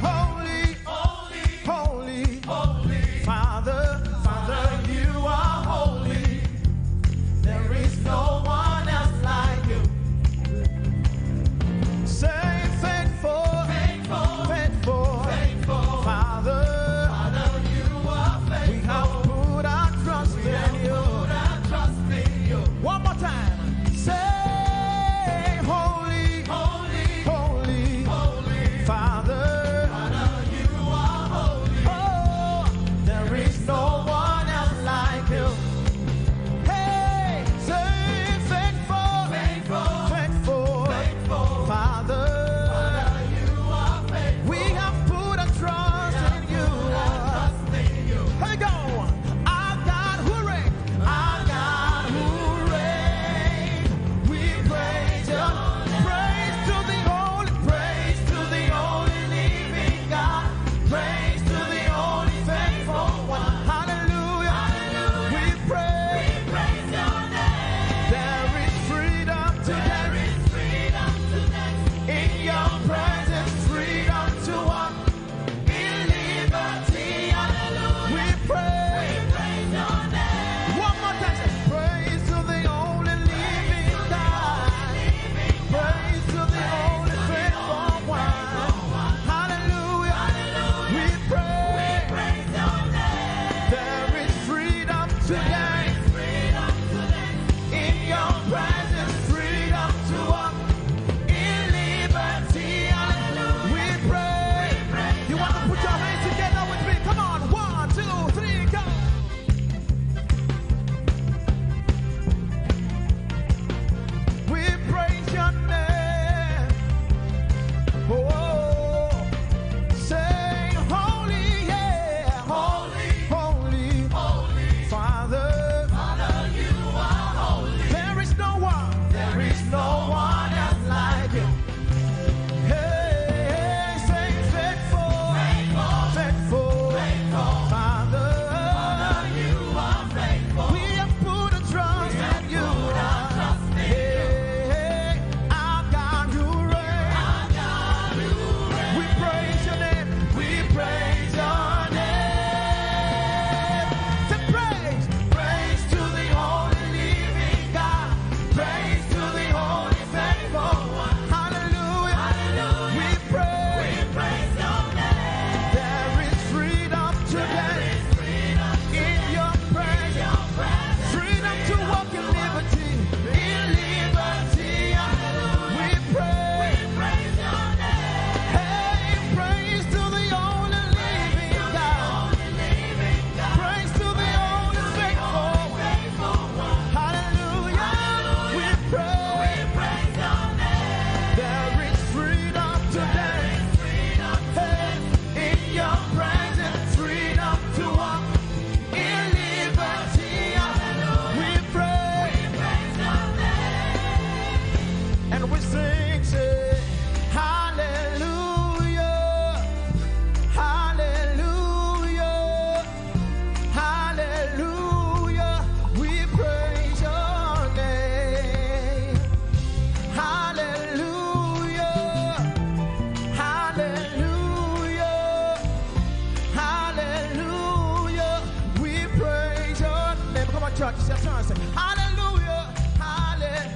Church, it's your turn. Say, hallelujah, halle-,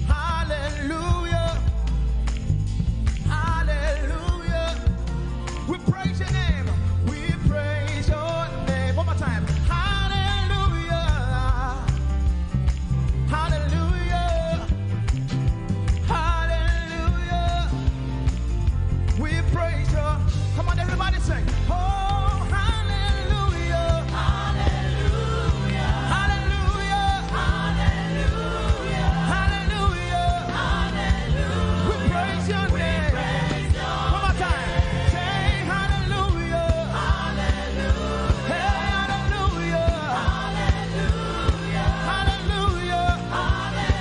hallelujah, hallelujah. We praise your name. We praise your name. One more time. Hallelujah. Hallelujah. Hallelujah. We praise you. Come on, everybody sing. Oh, hallelujah. Hallelujah. Hallelujah. Hallelujah. We praise your name. One more time. Say hallelujah. Hey, hallelujah. Hallelujah.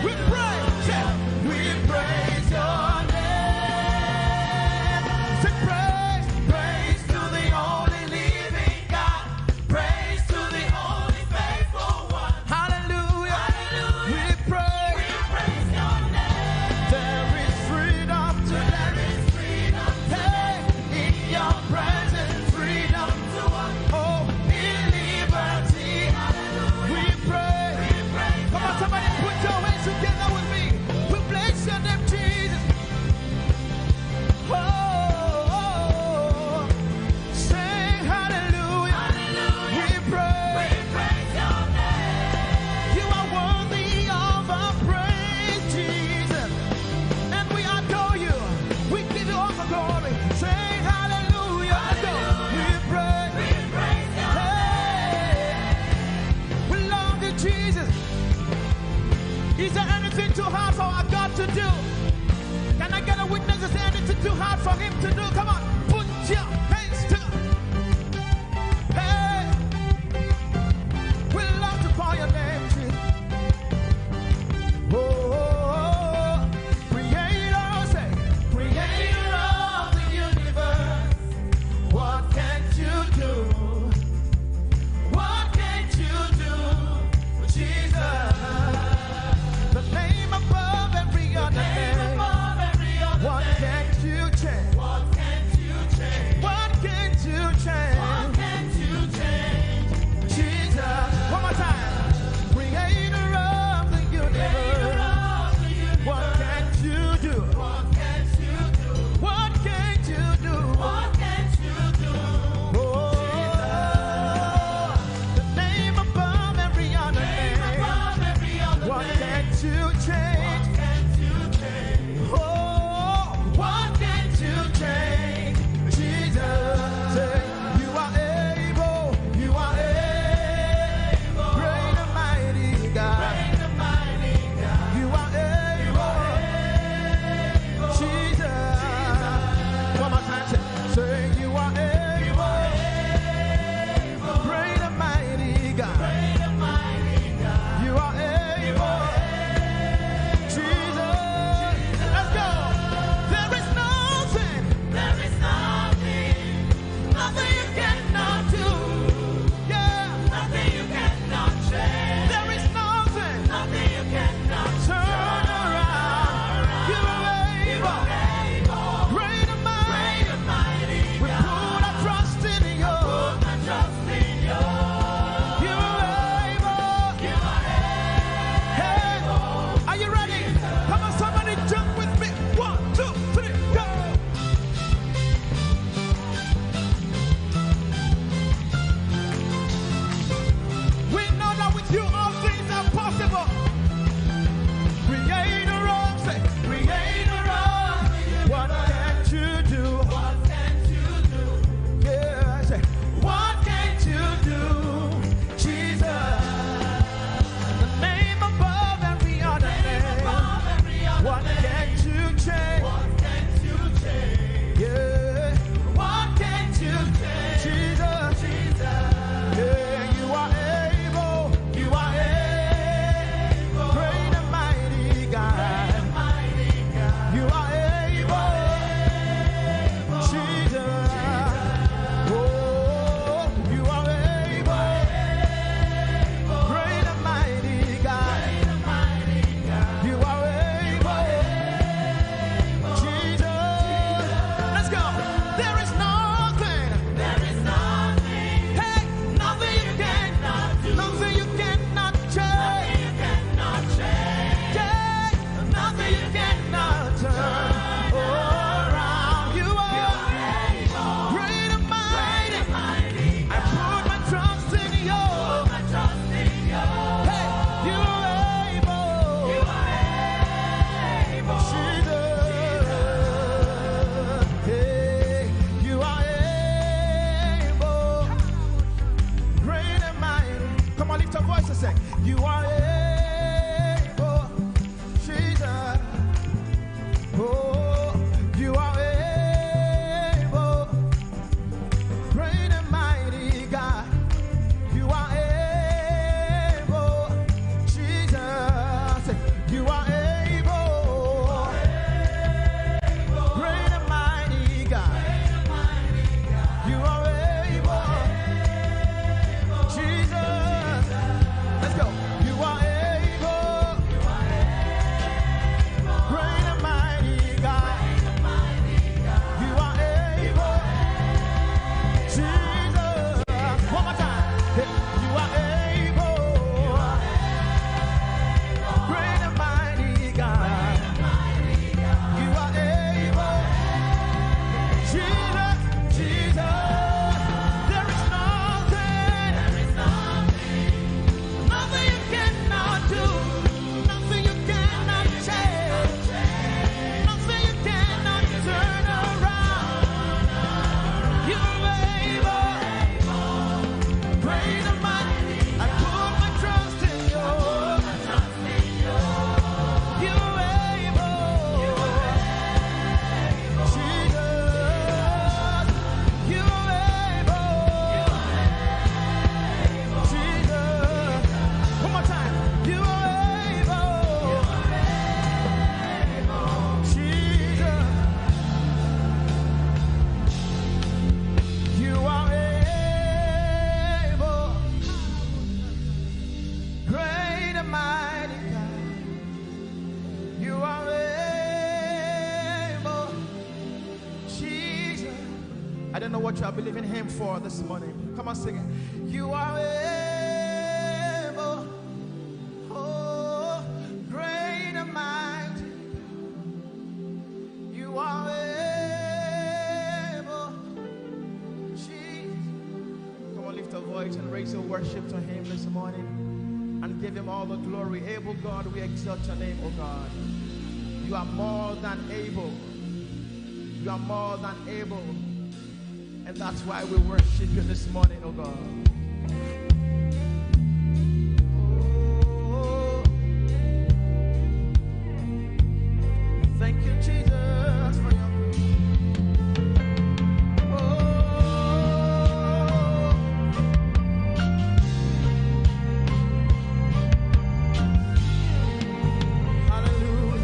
We praise, say, we praise your name. Say praise, praise to the only living God. Praise to the only faithful one. Hallelujah. Hallelujah. We praise. We praise your name. There is freedom today. There is freedom today. Hey, in your presence, freedom to walk. Oh, in liberty. Hallelujah. We praise. We praise. Come on, somebody put your hands together with me. We bless your name, Jesus. Oh, oh, oh. Say hallelujah. Hallelujah. We praise. We praise your name. You are worthy of our praise, Jesus. And we adore you. We give you all the glory. Say hallelujah. Let's go. Hallelujah. We praise. We praise your name. Hey. We love you, Jesus. Is there anything too hard for our God to do? Can I get a witness? Is there anything too hard for him to do? Come on, put your hands together. Hey, we love to call your name, Jesus. Oh, creator, say, creator of the universe. What can't you do? What can't you do, Jesus? The name above every other name. What can't you change? What can't you What you are believing Him for this morning. Come on, sing it. You are able, oh, great and mighty. You are able, Jesus. Come on, lift your voice and raise your worship to Him this morning and give Him all the glory. Able God, we exalt your name, oh God. You are more than able. You are more than able. And that's why we worship you this morning, oh God. Oh, thank you, Jesus, for your grace. Oh, hallelujah.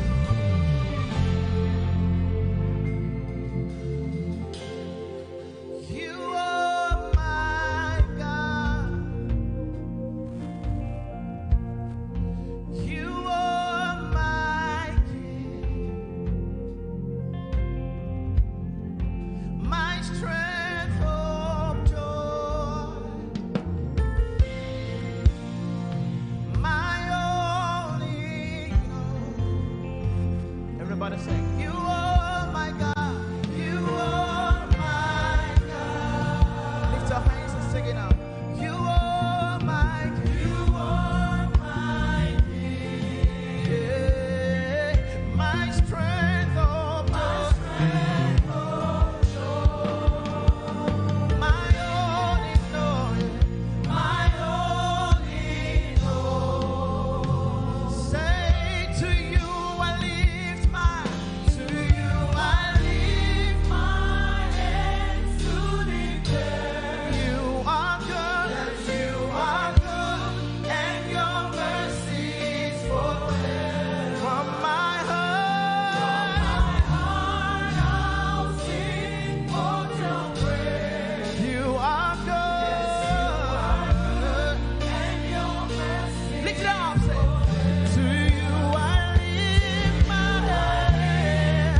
You are my God. You are my King. My strength of joy. My only God. Everybody sing. You are my God. You are my God. Lift your hands and sing it out. You are my, you are my King. Yeah. My strength of joy. My strength of joy. My only Lord. My only Lord. Say, to you I lift my, to you I lift my hands to declare you are good, you are good, and your mercy is forever. From my heart, from my heart I'll sing for your praise. You are good. Lift it up, say, to you I lift my hands.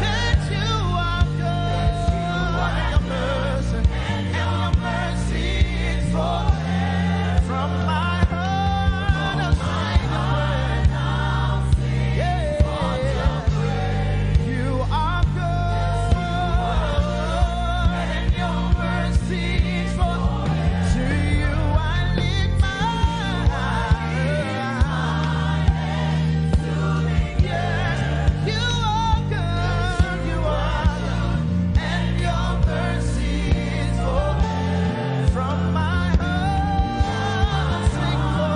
That you are good. And your mercy, and your mercy is forever. From my heart, I sing your praise. Yeah. You are good, and your mercy is forever. To you I lift my eyes. Yes, you are good, you are good, and your mercy is forever. From my heart, I sing for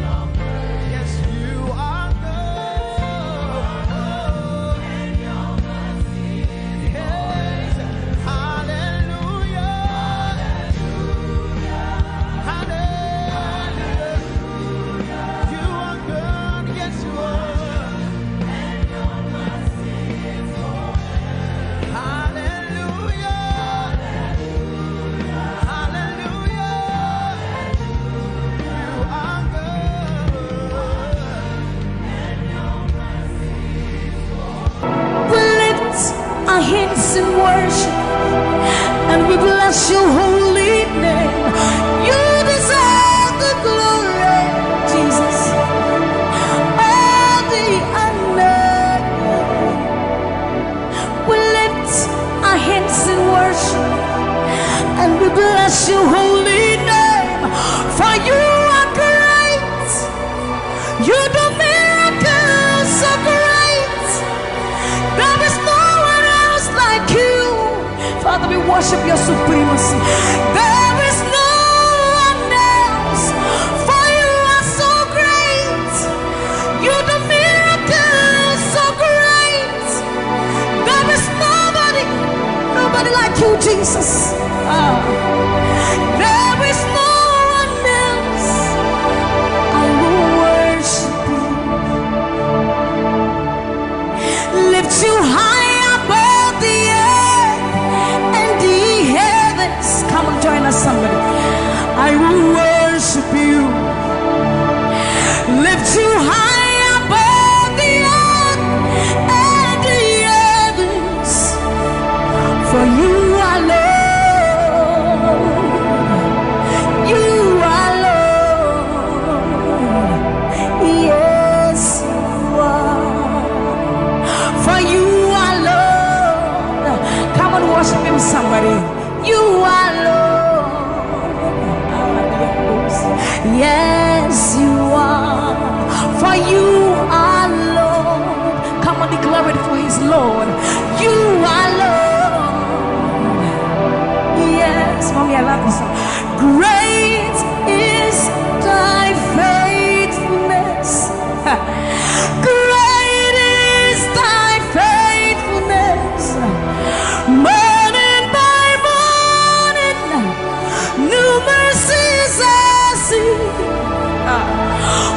your praise. Yes, you are good. Yes. Hallelujah. Hallelujah. You are good. Yes, you are. Hallelujah. Hallelujah. You are good. We lift our hands in worship and we bless your holy name. You deserve the glory, Jesus. All the honor. We lift our hands in worship and we bless your holy name. For you are great. You do miracles so great. There is no one else like you. Father, we worship your supremacy. There is no one else. For you are so great. You do miracles so great. There is nobody, nobody like you, Jesus. Ah. There is no one else. I will worship you. Lift you high above the earth and the heavens. Come on, join us, somebody. I will worship you. Lift you high above the earth and Somebody, you are Lord. Yes, you are. For you are Lord. Come on, declare it for his Lord. You are Lord. Yes, mommy, I love this song. Great is thy faithfulness. Great is thy faithfulness. Morning by morning, new mercies I see.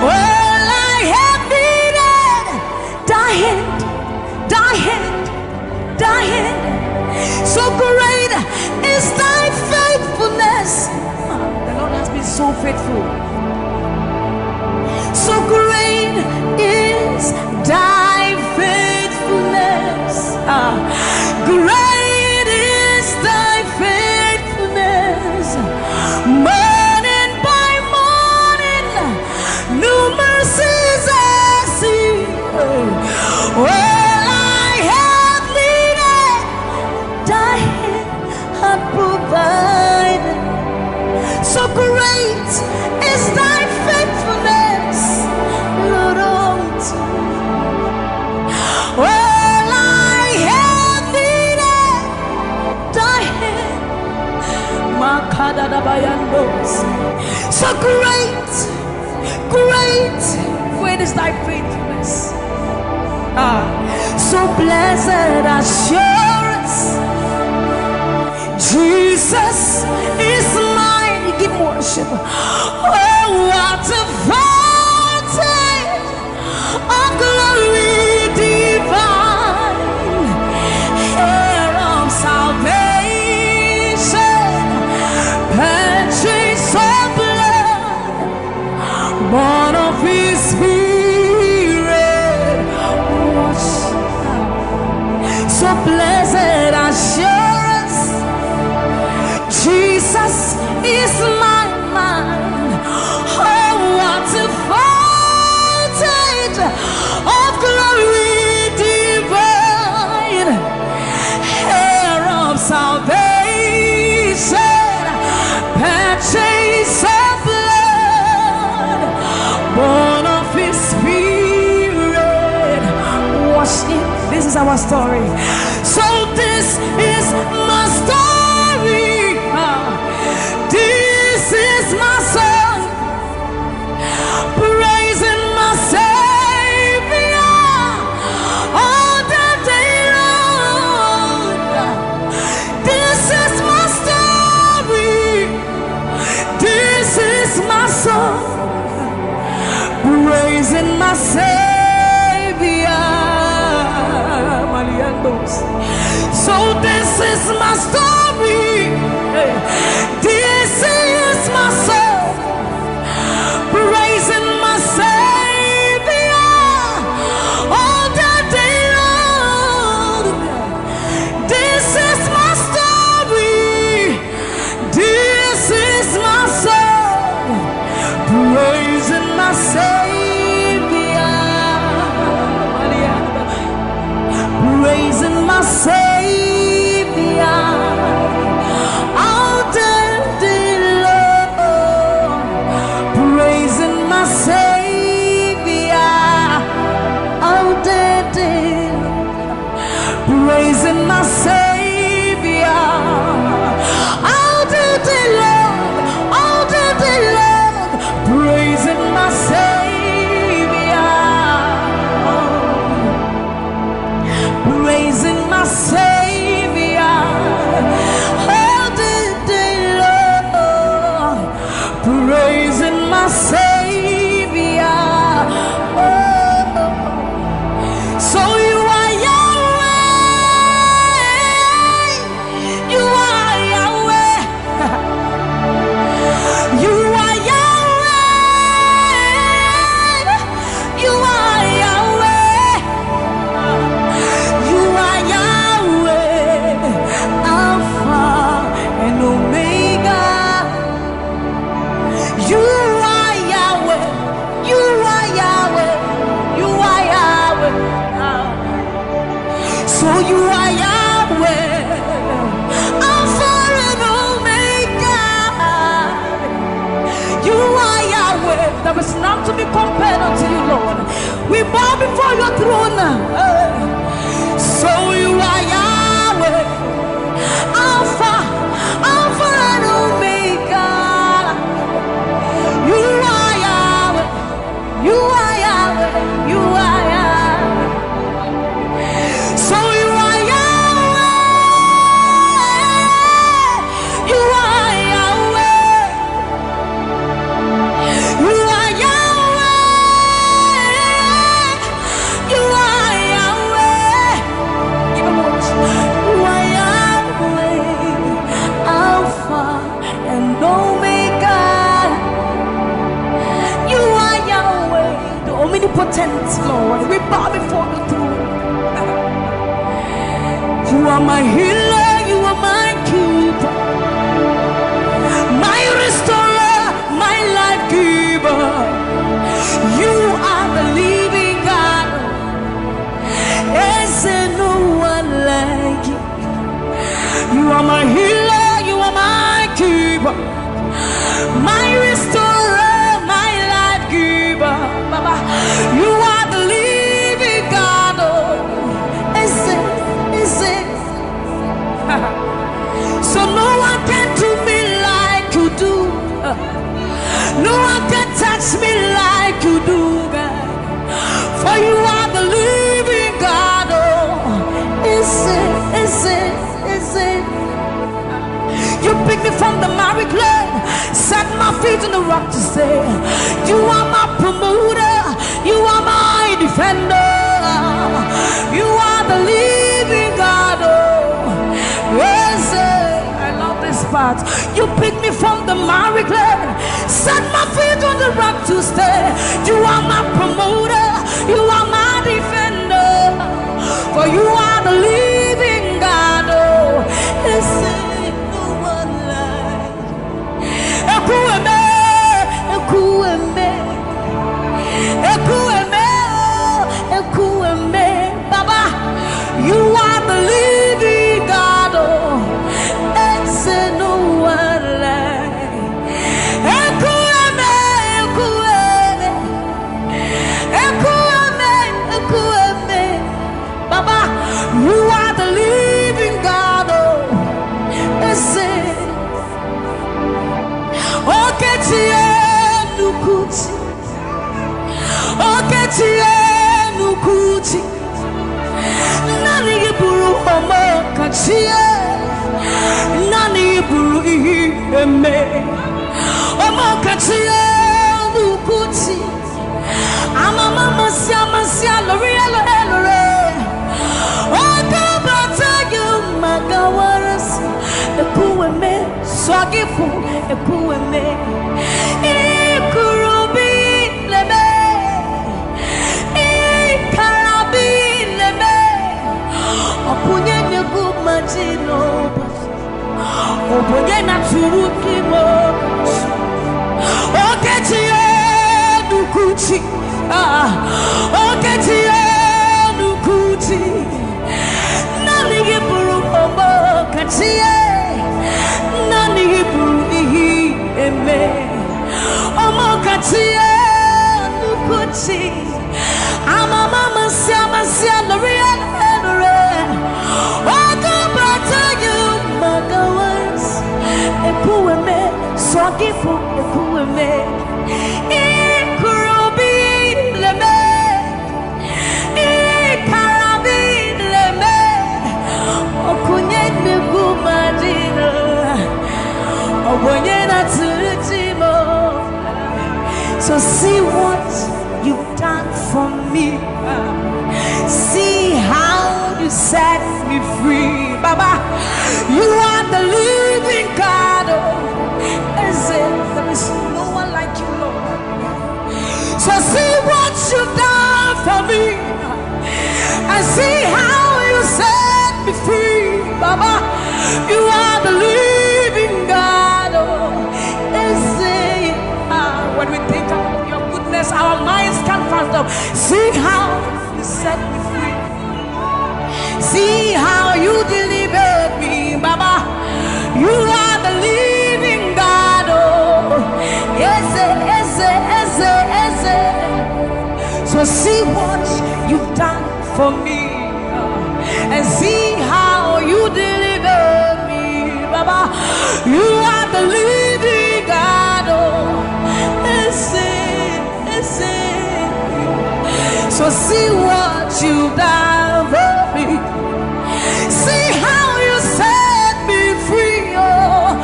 All I have needed, thy hand, thy hand, thy hand. So great is thy faithfulness. The Lord has been so faithful. So great is thy faithfulness. Ah, great is thy faithfulness. Morning by morning, new mercies I see. All I have needed, thy hand hath provided. So great is thy faithfulness, Lord, unto me. All I have needed, thy hand. Makadadabayandos. So great, great, great is thy faithfulness. Ah, so blessed assurance, Jesus is mine. Give worship. Oh, what a foretaste of glory divine, heir of salvation, purchased of blood, born of his spirit, washed. So blessed assurance, Jesus is my mine. Oh, what a foretaste of glory divine, heir of salvation, purchased of blood, born of his spirit, washed in. This is our story. So this is my story. Ah, this is my song. Praising my Savior all the day long. This is my story. This is my song. Praising my Savior. Maliandos. So this is my story. Hey. This is my song. Praising my Savior all the day long. This is my story. This is my song. Praising my Savior. Praising my Savior all the day long. Praising my Savior all the day long. Praising my Savior all the day long, all the day long. Praising my Savior. Praising my Savior all the day long. Praising my Savior. Oh. So you are Yahweh. You are Yahweh. You are Yahweh. You are Yahweh. You are Yahweh. Alpha and Omega. You are Yahweh. You are Yahweh. You are Yahweh. So you are Yahweh. Alpha and Omega. You are Yahweh. There is none to be compared unto you, Lord. We bow before your throne. So you are Yahweh. Alpha, Alpha and Omega. You are Yahweh. You are Yahweh. You are Yahweh. So you are Yahweh. You are Yahweh. You are Yahweh. You are Yahweh. Give him worship. You are Yahweh. Alpha and Omega. You are Yahweh, the omnipotent Lord. We bow before the throne. You are my healer, you are my keeper, my restorer, my life giver. You are the living God. Is there no one like you? You are my healer, you are my keeper, my restorer, my life giver. Baba, you are the living God. Oh, is it, is it? So no one can do me like you do. No one can touch me like you do, God. For you are the living God. Oh, is it, is it, is it? You pick me from the miry clay, set my feet on the rock to stay. You are my promoter, you are my defender, you are the living God. Oh, yes, eh, I love this part. You pick me from the miry clay, set my feet on the rock to stay. You are my promoter, you are my defender, for you are the living God. Oh, is there no one like Ekwueme, Ekwueme, Ekwueme, oh, Ekwueme. Baba, you are the living God. Oh, is there no one like Ekwueme, Ekwueme, Ekwueme, Ekwueme. Baba, you are the living God. Oh, is it? Okechi enukuchi. Okechi enukuchi. Nani gị bụrụ ọmọ kachi e. Nani gị bụrụ ihe eme. Ọmọ kachi enukuchi. Amama masị amasị alụrụ ya lụrụ ya lụrụ ya. Oke bata gị maka warasị. Ekwueme, sọ gị bụ Ekwueme. Ị kụrụ bi leme. Ị kara bi leme. Ọ bụ onye na-egbu mmadụ n'ụbọchị. Ọ bụ onye na-atụrụ gị ime ụbọchị. Okechi enukuchi. Ah, Okechi enukuchi. Nani gị bụrụ ọmọ kachi e. Nani gị bụrụ ihe eme. Ọmọ kachi enukuchi. Amama masị amasị alụrụ ya lụrụ ya. Oke bata gị maka warasị. Ekwueme, sọ gị bụ Ekwueme. Ị kụrụ bi leme. Ị kara bi leme. Ọ bụ onye na-egbu mmadụ n'ụbọchị. Ọ bụ onye na-atụrụ chi m. So see what you've done for me. See how you set me free. Baba, you are the living God. Oh, is it? There is no one like you, Lord. So see what you've done for me. And see how you set me free. Baba, you are the living God. Oh, is it? Ah, when we think about your goodness, our minds can't fathom. See how you set me free. See how you deliver. for me, uh, and see how you deliver me, Baba. You are the living God, oh, is it, is it? So see what you done for me. See how you set me free, oh.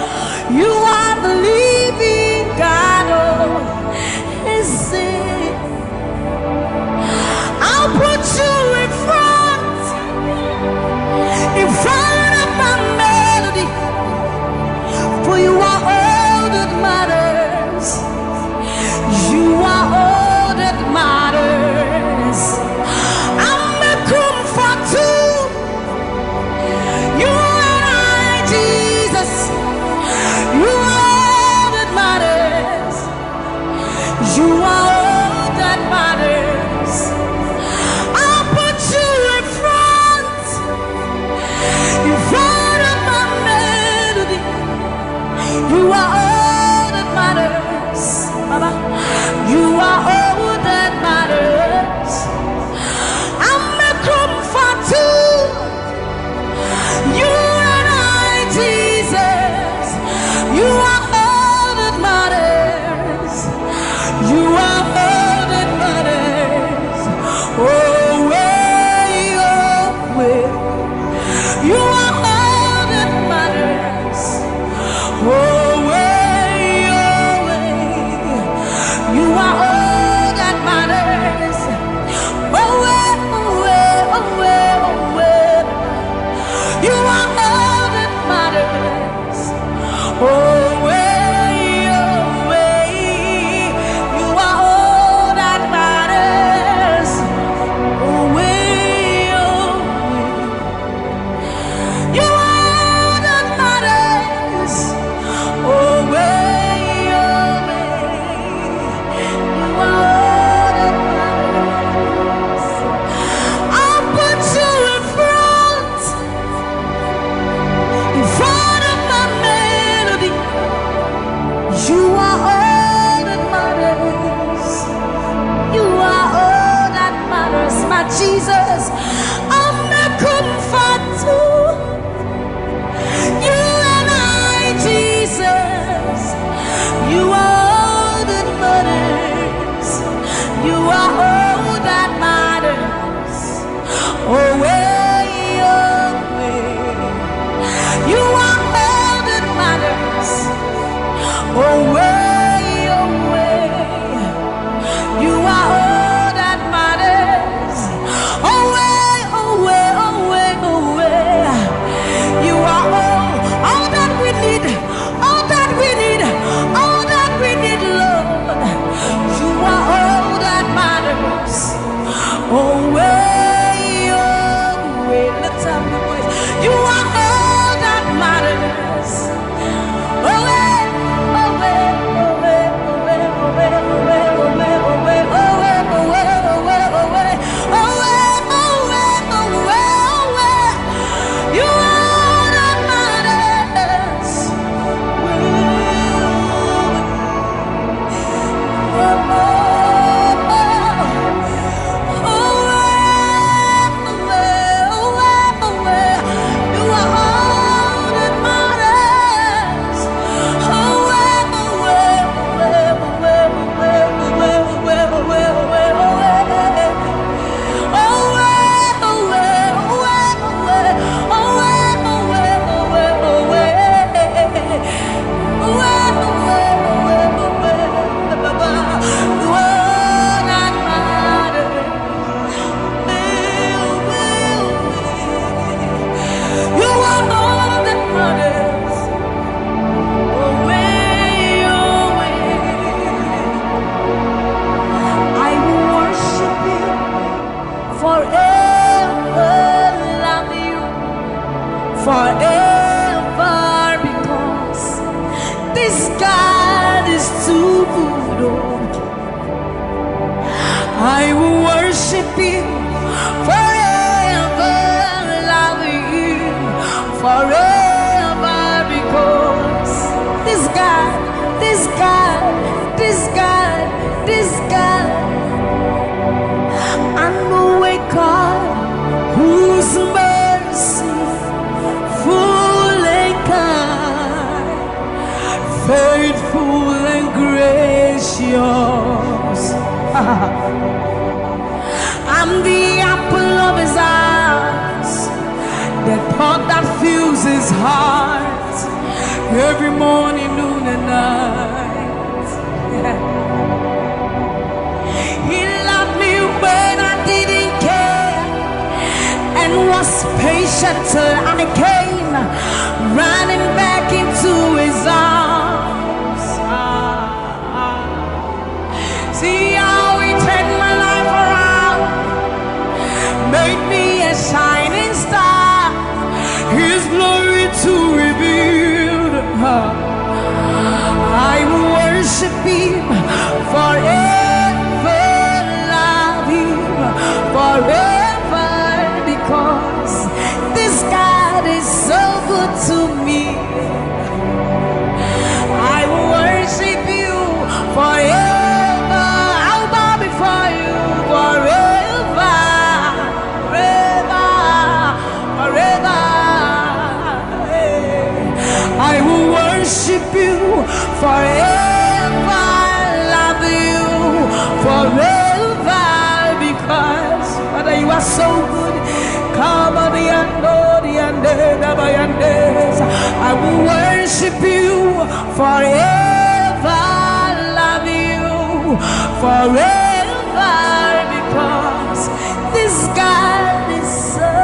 You are the living God, oh, is it? I'll put you in front, in front of my melody, for you are all that matters. You are all that matters. I'm a comfort to you and I, Jesus. You are all that matters. You are all that matters. I'll put you in front, in front of my melody. You are all that matters, Baba. You are all that matters. I'm a comfort to you and I, Jesus. You are all that matters. You are all that matters. Oh, way, oh, way. You are all that matters. Oh, way, oh, way. You are all that matters. Oh, way, oh, way, oh, way, oh, way. You are all that matters. Oh, way, oh, way. You are all that matters. Oh, way, oh, way. You are all that matters. Oh, way, oh, way. You are all that matters. I'll put you in front, in front of my melody. You are all that matters. You are all that matters, my Jesus. I'm a comfort to you and I, Jesus. You are all that matters. You are all that matters. Oh, way, oh, way. You are all that matters. Oh, way, oh, way. You are all that matters. Oh, way, oh, way, oh, way, oh, way. You are all, all that we need. All that we need, all that we need, Lord. You are all that matters. Oh, way, oh, way. Lift up your voice. You are all that matters. Oh, way, oh, way, oh, way. You are all that matters. You are all that matters. Away, away. I will worship you forever, love you forever, because this God is too good. Oh, I will worship you forever, love you forever, because this God, this God, this God, this God, I know a God God that fills his heart every morning, noon, and night. He loved me when I didn't care and was patient till I came running back into his arms. Ah, ah. See how he turned my life around, made me a shining star, his glory to reveal. I will worship him forever, love him forever, because this God is so good to me. I will worship you forever. I'll bow before you forever, forever, forever. I will worship you forever, love you forever, because Father, you are so good. Come on, the and the and the. I will worship you forever, love you forever, because this God is so.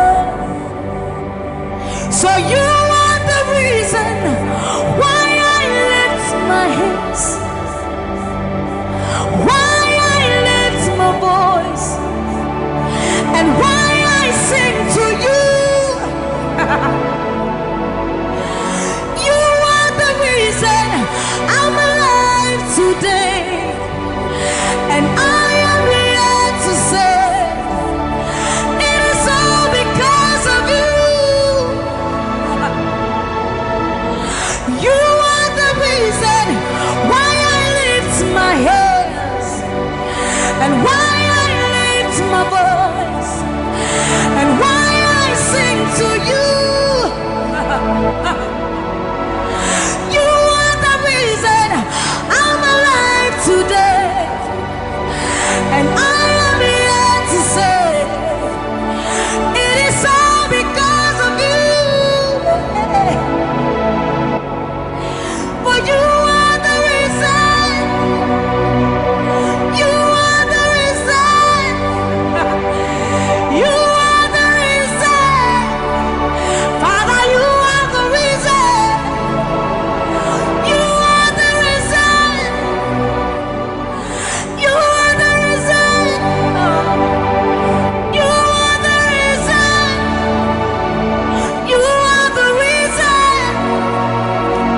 So you are the reason why I lift my hands, why I lift my voice, and why I sing to you. You are the reason I'm alive today. And I am here to say, it is all because of you. You are the reason why I lift my hands and why I lift my voice and why I sing to you. You are the reason I'm alive today. And I am here to say, it is all because of you. For you are the reason. You are the reason. You are the reason. Father, you are the reason. You are the reason. You are the reason. You are the reason. You are the reason.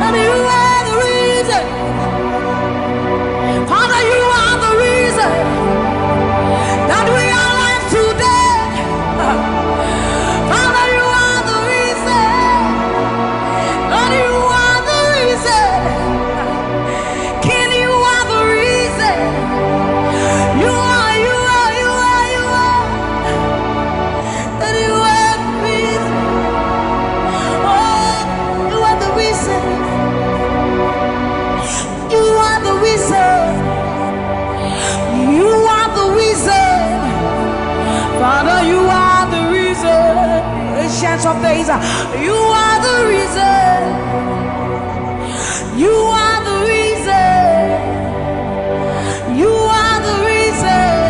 And you are the reason. Father, you are the reason that we are alive today. Father, you are the reason. Lord, you are the reason. King, you are the reason. You are, you are, you are, you are. That you are the reason. Oh, you are the reason. You are the reason. You are the reason. Father, you are the reason. Ancients of days, you are the reason. You are the reason. You are the reason.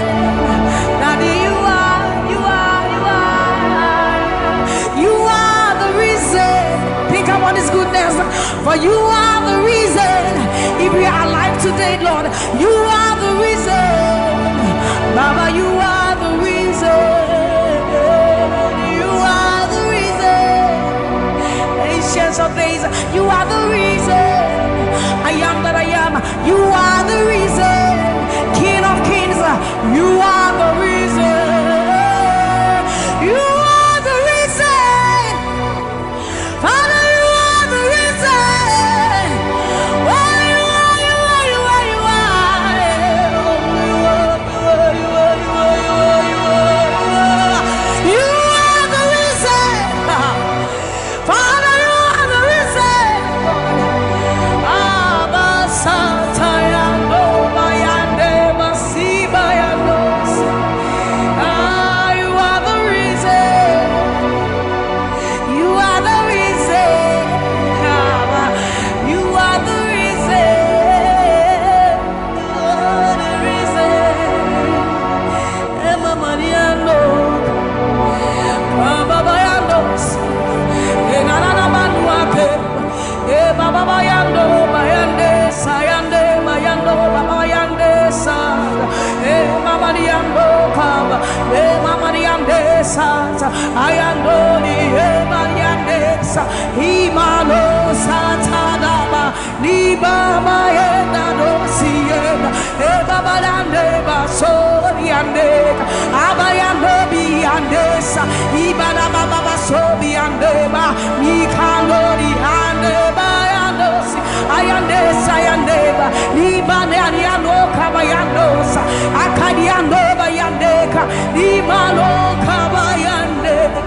Daddy, you are, you are, you are. You are the reason. Think about his goodness. For you are the reason. If we are alive today, Lord, you are the reason. Baba, you are the reason. You are the reason. Ancients of days, you are the reason. I am that I am. You are the reason. King of kings, you are the reason. You are the reason. Father, you are the reason. Oh, you are, you are, you are, you are. You are the reason. Father, you are the reason. Abba, Satayando, Bayande, Masibayando. Ayandori ebariandesa, imano satadaba, libaba yenda dosienda, ebaba yande basoriandeka, abayando biandesa, ibana baba basobiandeba, mikandori andeba yandosi, ayandesa yandeba, libane ariano kabayandosa, akadiando bayandeka, imano kabayandeba.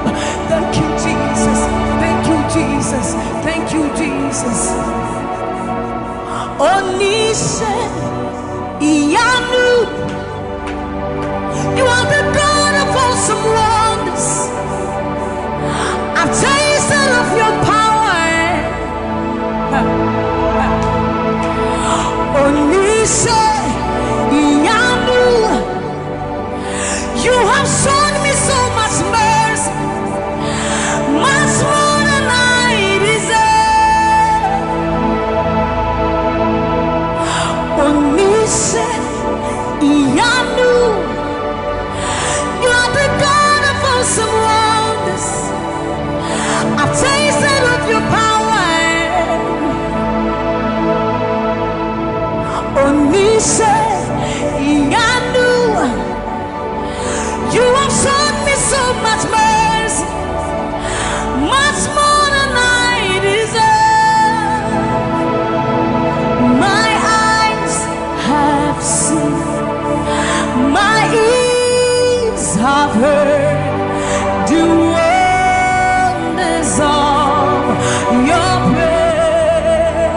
Thank you, Jesus. Thank you, Jesus. Thank you, Jesus. Onise iyanu. You are the God of awesome wonders. I've tasted of your power. Onise iyanu. You have shown me so much mercy, much more than I deserve. Onise iyanu, you are the God of awesome wonders. I've tasted of your power. Onise iyanu. You have shown me so much mercy, much more than I deserve. My eyes have seen, my ears have heard the wonders of your praise.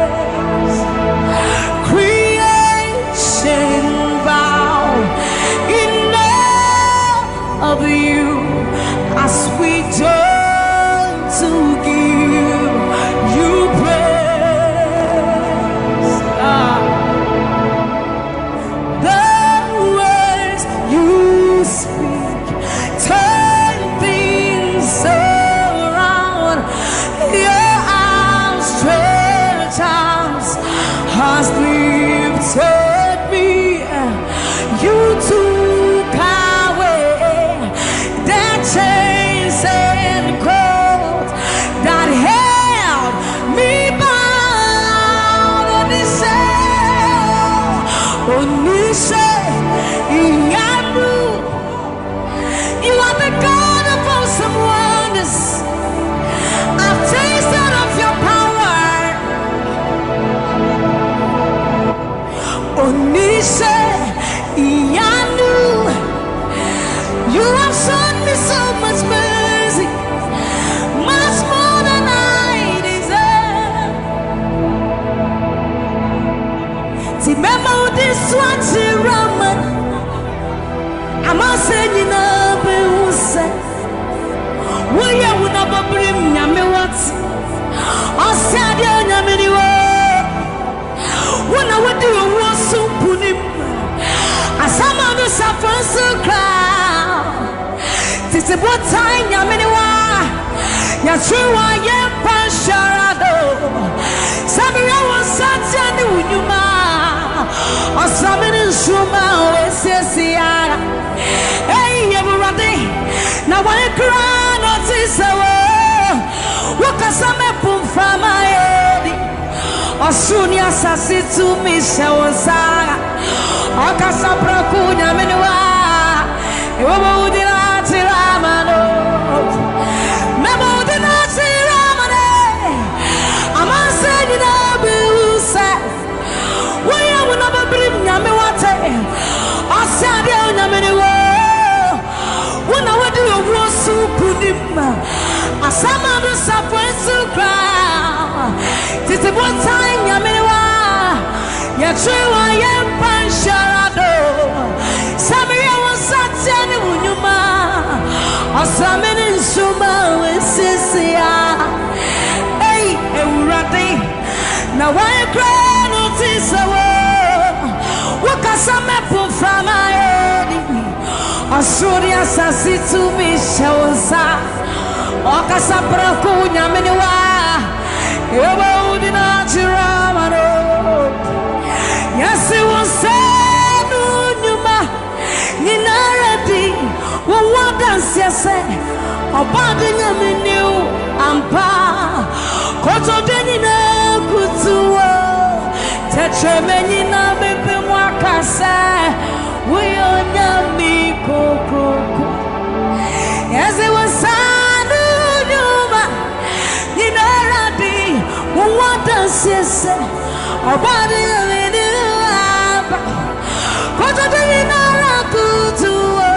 Creation bow in awe of you as we join to give you praise. Ah. The words you speak turn things around. Your outstretched arms has lifted me. You took away the chains and cords that held me bound. Onise, Onise iyanu. You are the God of awesome wonders. I've tasted of your power. Onise iyanu. You have shown me so much mercy, much more than I deserve. Ti mema udiswa tiraman, amase nyina bewuse. Woyɛ wo na bɔbrim nyame wate. Ɔsɛ adeɛ onyame ni wo. Wo na wodi owuo so nkonim. Asama no safo nso kra. Tete botan nyame ne wa. Yɛtwe wa yɛmpa nhyɛra do. Sɛ mmerɛ wo nsa teɛ ne wo nnwuma. Ɔsame ne nsoroma a wɔasiesie ara. Ei, Awurade, na wɔn kra na ɔte sɛ wo. Wokasa mɛpo mframa adi. Ɔsoro ne asase tumi hyɛ wo nsa. Ɔkasa prɛko nyame ne wa. Ewo mo wudi na tira mano. Memo wudi na tira mane. Amanse nyina bi wo sɛ. Woyɛ wo na bɔbrim nyame wate. Ɔsɛ adeɛ onyame ne wo. Wo na wodi owuo so nkonim. Asama no safo nso kra. Tete botan nyame ne wa. Yɛtwe wa yɛmpa nhyɛra do. Sɛ meyɛ wo nsa teɛ ne wo nnwuma. Ɔsame ne nsoma wɔasiesie a. Ei, Awurade, na wɔn kra no te sɛ wo. Wokasa mɛpo mframa adi. Ɔsoro ne asase tumi hyɛ wo nsa. Ɔkasa prɛko nyame ne wa. Ewo wudi na tira mano. Yɛse wo nsa no nnwuma nyinara di. Wo wo adanseɛ sɛ Obadi nyaminiu ampa. Koto denina kutuo. Tetremeni na bepe mwakase. Uyo nyami kokroko. Ezi wasanu nyuma. Ninaradi. Uwada sese. Obadi nyaminiu ampa. Koto denina kutuo.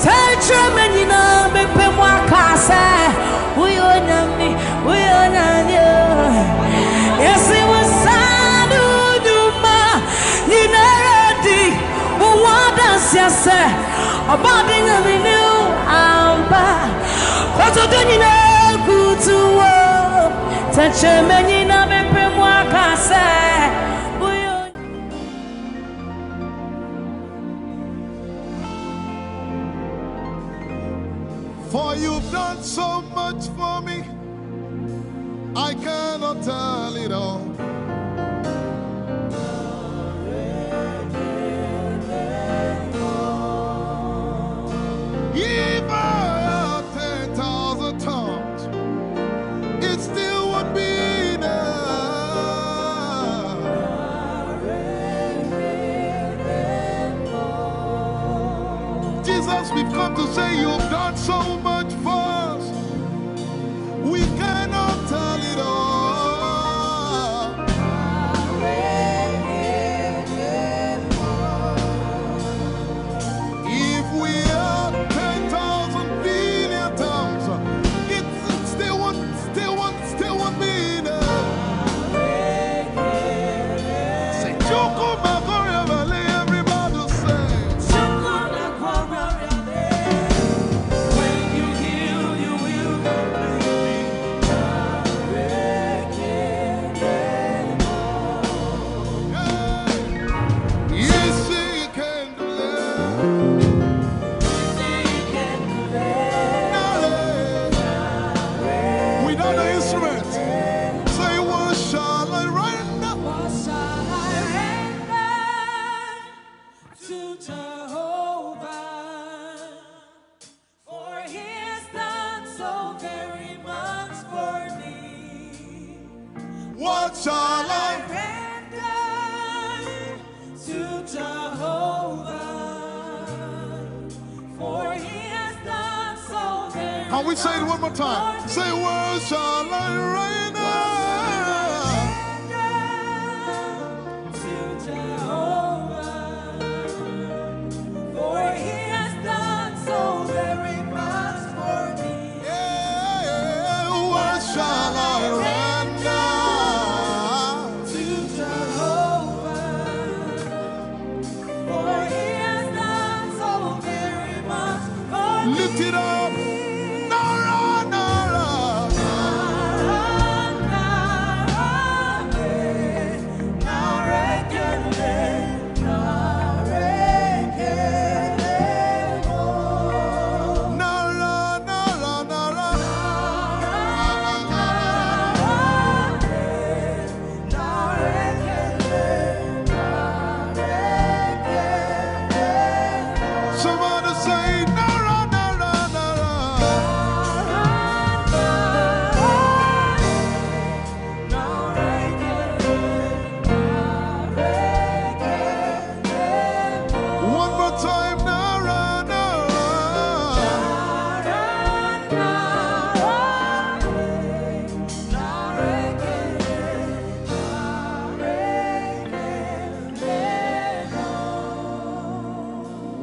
Tetremeni na bepe mwakase. Uyo nyami, uyo nyami. Ezi wasanu nyuma. Ninaradi. Uwada sese. Obadi nyaminiu ampa. Koto denina kutuo. Tetremeni na bepe mwakase. Uyo For you've done so much for me, I cannot tell it all. If I had ten thousand tongues, it still won't be enough. Jesus, we've come to say you've done so much for us. We cannot tell it all. If we had ten thousand billion tongues, it still won't, still won't, still won't be enough. Say, "Chukwuma Koryabale," everybody say. When you heal, you will completely. Yes, he can do that. Without the instrument, say, "What shall I render?" What shall I render to Jehovah? For he has done so very much for me. What shall I render to Jehovah? For he has done so very much for me. Can we say it one more time? Say, "What shall I render?" To Jehovah, for he has done so very much for me. Yeah, what shall I render to Jehovah? For he has done so very much for me. Lift it up. Nara, nara. Nara, nara, eh. Nara, nara, nara. Somebody say, "Nara, nara, nara." One more time, "Nara, nara."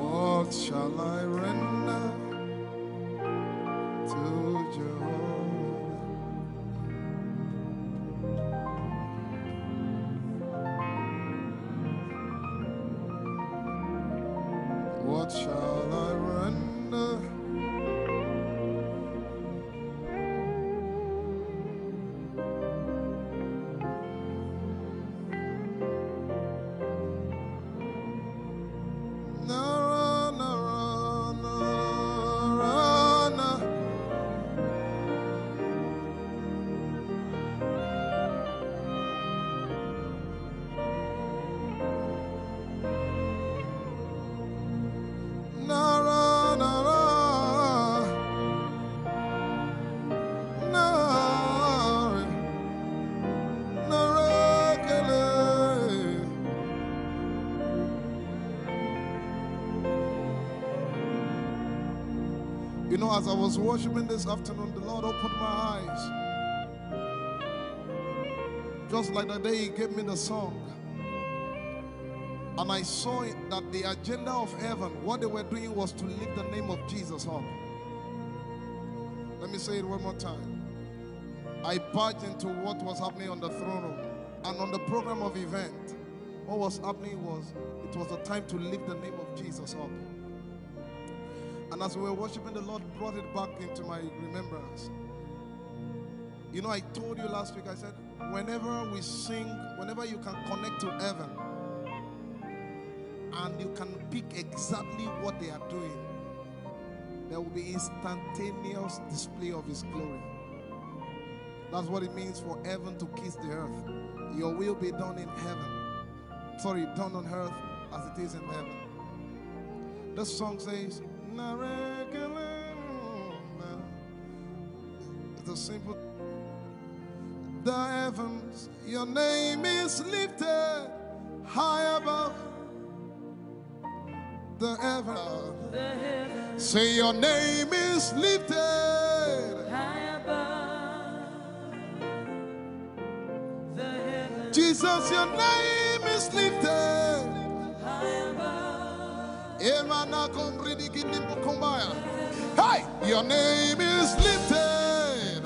What shall I render to Jehovah? What shall I render? Nara, nara, nara, nara. You know, as I was worshiping this afternoon, the Lord opened my eyes. Just like the day He gave me the song. And I saw it that the agenda of heaven, what they were doing was to lift the name of Jesus up. Let me say it one more time. I barged into what was happening on the throne room and on the program of event. What was happening was, it was a time to lift the name of Jesus up. And as we were worshiping, the Lord brought it back into my remembrance. You know, I told you last week, I said, whenever we sing, whenever you can connect to heaven, and you can pick exactly what they are doing, there will be instantaneous display of His glory. That's what it means for heaven to kiss the earth. Your will be done in heaven. Sorry, done on earth as it is in heaven. The song says, "Narekelema." It's a simple. The heavens, your name is lifted high above the heaven. Say, your name is lifted. Jesus, your name is lifted. Emana komridi kini mukumbaya. Hey, your name is lifted.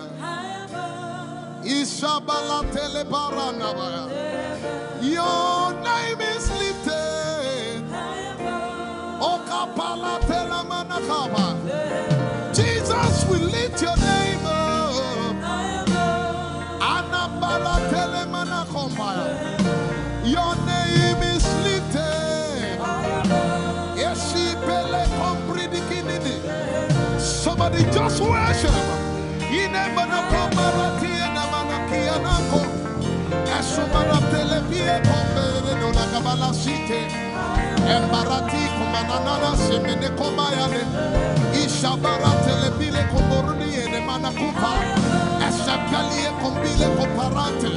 Ishabala telebaranabaya. Your name is lifted. Okapala telamanakaba. Jesus, we lift your name up. Anabala telemanakombaya. Your name is lifted. Eshipele kompridikinini. Somebody just worship. Inemanakomarati enamanakianako. Esumaratele pie kombe no la kabala site. Embarati kumanana semene komayane. Ishabaratele pile komoruni ene manakupa. Esapeli e kombile koparate.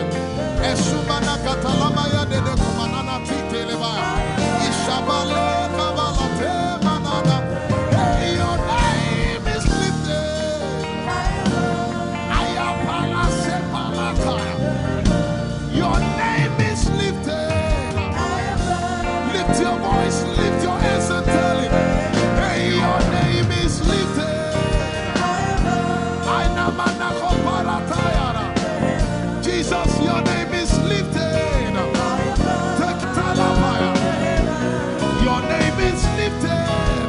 Esumana katalama ya de kumanana titele ba. Ishabale kabalate manana. Hey, your name is lifted. Ayapala sepalata. Your name is lifted. Lift your voice, lift your hands and tell Him, hey, your name is lifted. Aina manako paratayara. Jesus, your name is lifted. Take talabaya. Your name is lifted.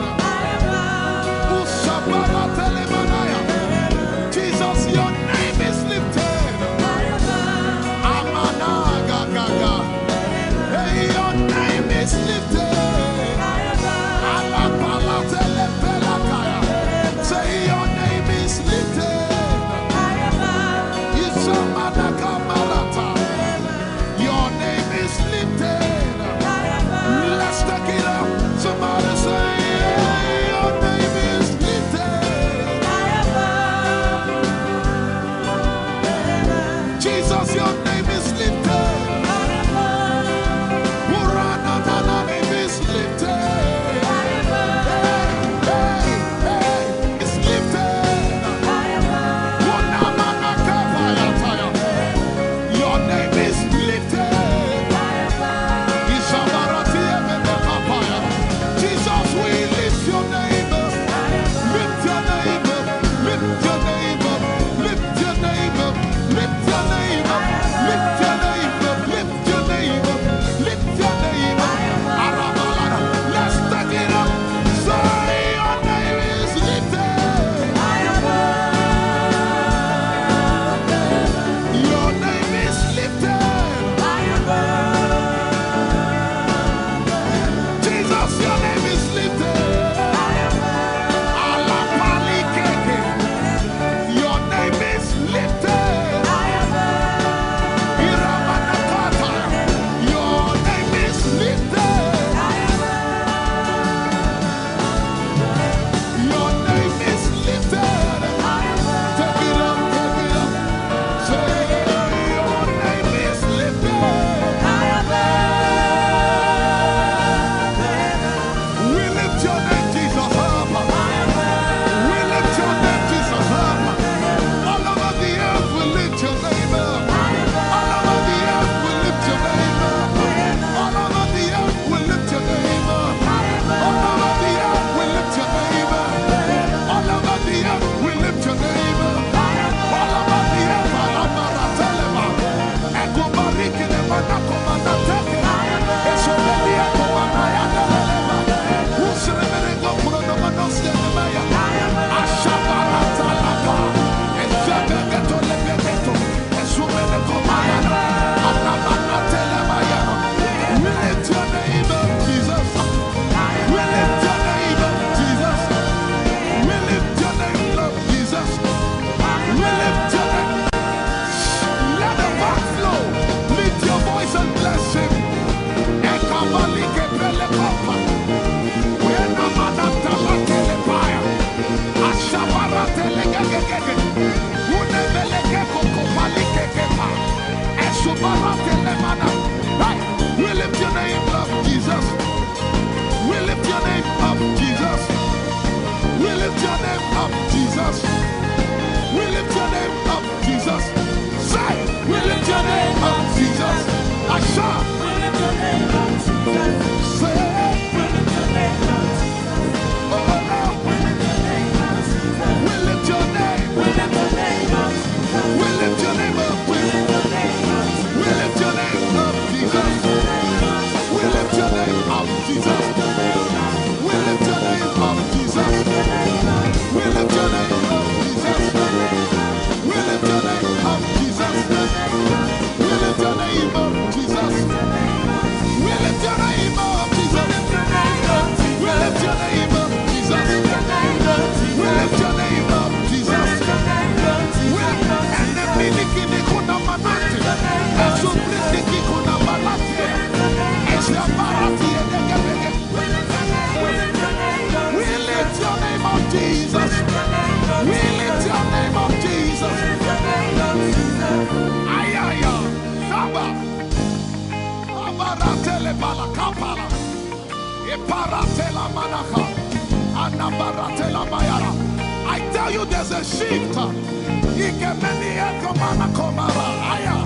Usabara telemanaya. Jesus, your name is lifted. Amana gagaga. Hey, your name is lifted. Alapala telepelakaya. Say, your name is lifted. Isamanaka marata. Your name is lifted. Let's take it up. Somebody say, your name is lifted. Jesus, your name is lifted. Urana name is lifted. Hey, hey, hey, it's lifted. Unamanakapayataya. Your name is lifted. Ishabaratiya menakapaya. Jesus, we lift your name. Lift your name. Lift your name. Lift your name. Lift your name. We lift your name up, Jesus. We lift your name up, Jesus. Ayaya, Saba. Abaratele balakapala. Iparatela manaka. Anabaratela mayara. I tell you, there's a shift. Ikemeni ekomana komara. Aya.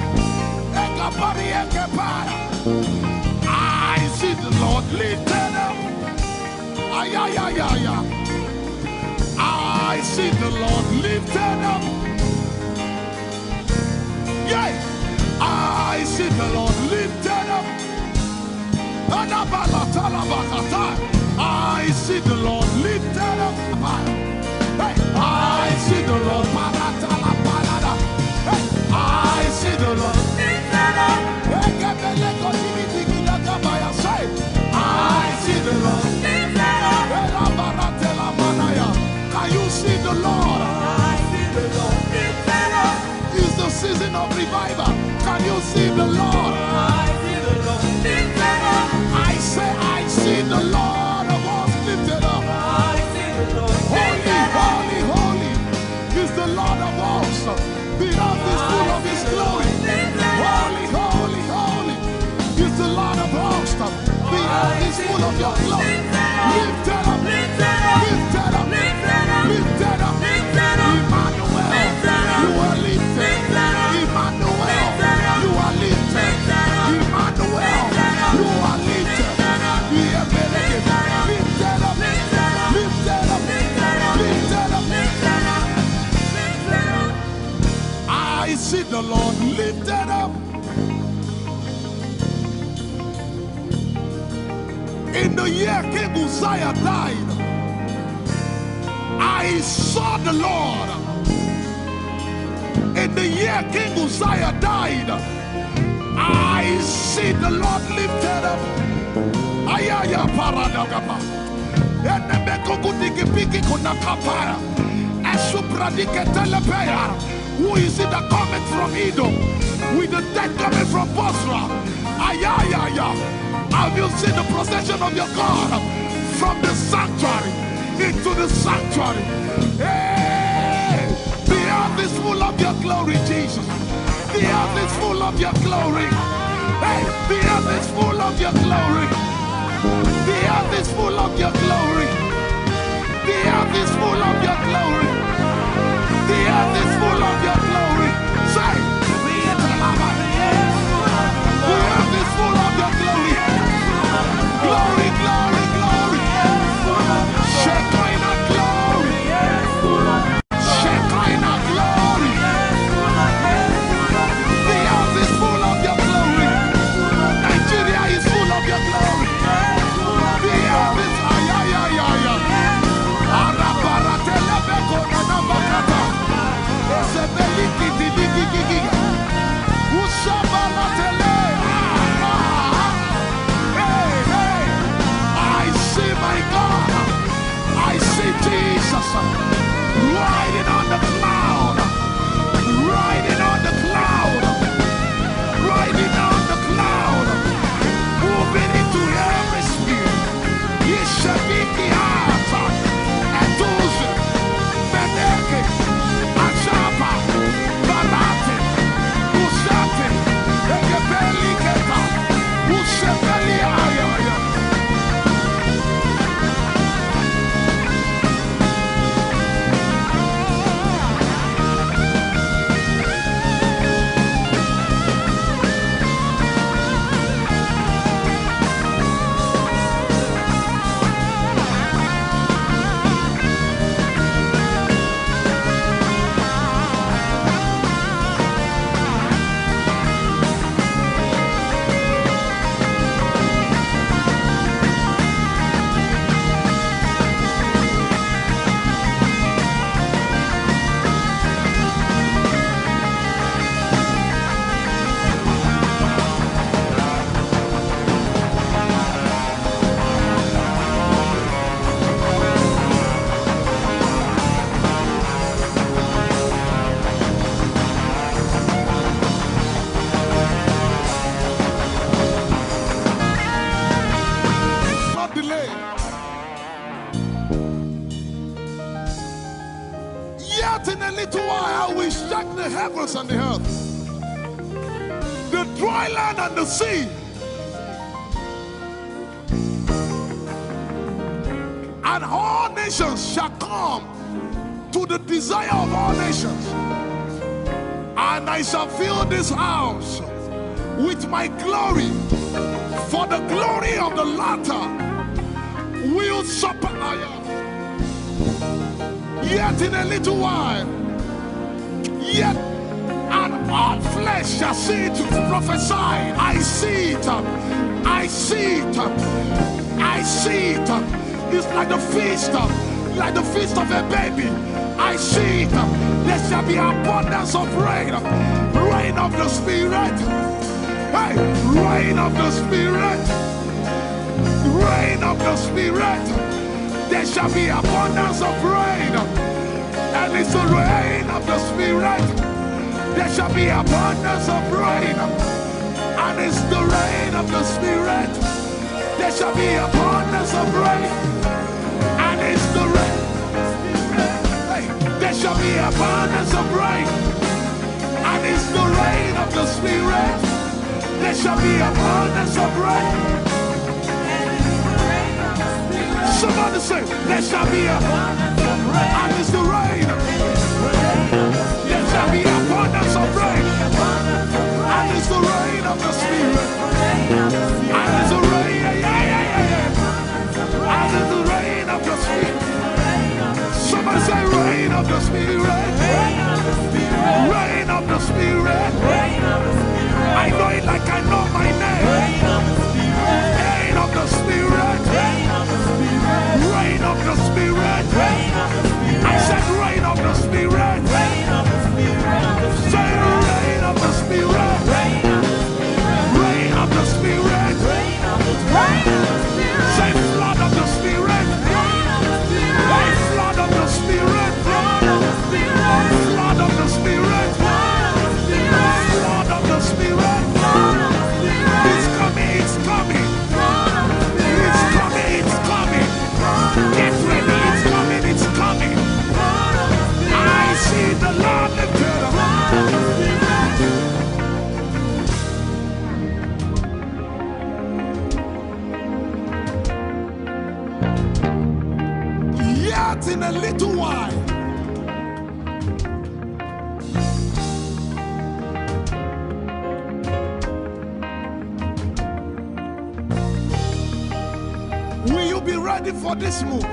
Ekapari ekepaya. I see the Lord lifted up. Ay, ay, ay, ay, ay. I see the Lord lifted up. Yeah. I see the Lord lifted up. Adabalatalabahatai. I see the Lord lifted up. Hey, I see the Lord. Paratalaparada. Hey, I see the Lord. Ekebelekotibidigidakabaya. Say, I see the Lord. Elabaratelamanaya. Can you see the Lord? It's the season of revival. Can you see the Lord? I say, I see the Lord of hosts lifted up. Holy, holy, holy is the Lord of hosts. The earth is full of his glory. Holy, holy, holy is the Lord of hosts. The earth is full of your glory. Lifted up, lifted up, lifted up, lifted up. Emmanuel, you are lifted. Emmanuel, you are lifted. Emmanuel, you are lifted. Lifted up, lifted up, lifted up, lifted up. I see the Lord lifted up. In the year King Uzziah died, I saw the Lord. In the year King Uzziah died, I see the Lord lifted up. Ayaya paradagaba. Enemeko kudikipiki kunakapaya. Esupradike telepeya. Who is it that cometh from Edom? With the dead coming from Bozrah. Ayayaya. Have you seen the procession of your God from the sanctuary into the sanctuary? Hey! The earth is full of your glory, Jesus. The earth is full of your glory. Hey, the earth is full of your glory. The earth is full of your glory. The earth is full of your glory. The earth is full of your glory. Say, the earth is full of your glory. Glory, glory, glory. Shekinah glory. Shekinah glory. The earth is full of your glory. Nigeria is full of your glory. The earth is, ay, ay, ay, ay, ay. Arabaratelebeko nanabakata. Ezebeli heavens and the earth, the dry land and the sea. And all nations shall come to the desire of all nations. And I shall fill this house with my glory, for the glory of the latter will surpass. Yet in a little while, yet and all flesh shall see it. Prophesy. I see it. I see it. I see it. It's like the feast, like the feast of a baby. I see it. There shall be abundance of rain. Rain of the Spirit. Hey, rain of the Spirit. Rain of the Spirit. There shall be abundance of rain. And it's the rain of the Spirit. There shall be abundance of rain. And it's the rain of the Spirit. There shall be abundance of rain. And it's the rain. Hey, there shall be abundance of rain. And it's the rain of the Spirit. There shall be abundance of rain. Somebody say, there shall be a, and it's the rain. There shall be abundance of rain. And it's the rain of the Spirit. And it's the rain, yeah, yeah, yeah, yeah, yeah. And it's the rain of the Spirit. Somebody say, rain of the Spirit. Rain of the Spirit. I know it like I know my name. Rain of the Spirit. Rain of the Spirit. I said, rain of the Spirit. Say, rain of the Spirit. Rain of the Spirit. Say, flood of the Spirit. Hey, flood of the Spirit. Flood of the Spirit. Flood of the Spirit. It's coming, it's coming. It's coming, it's coming. Get ready, it's coming, it's coming. I see the Lord lifted up. Yet in a little while, will you be ready for this move?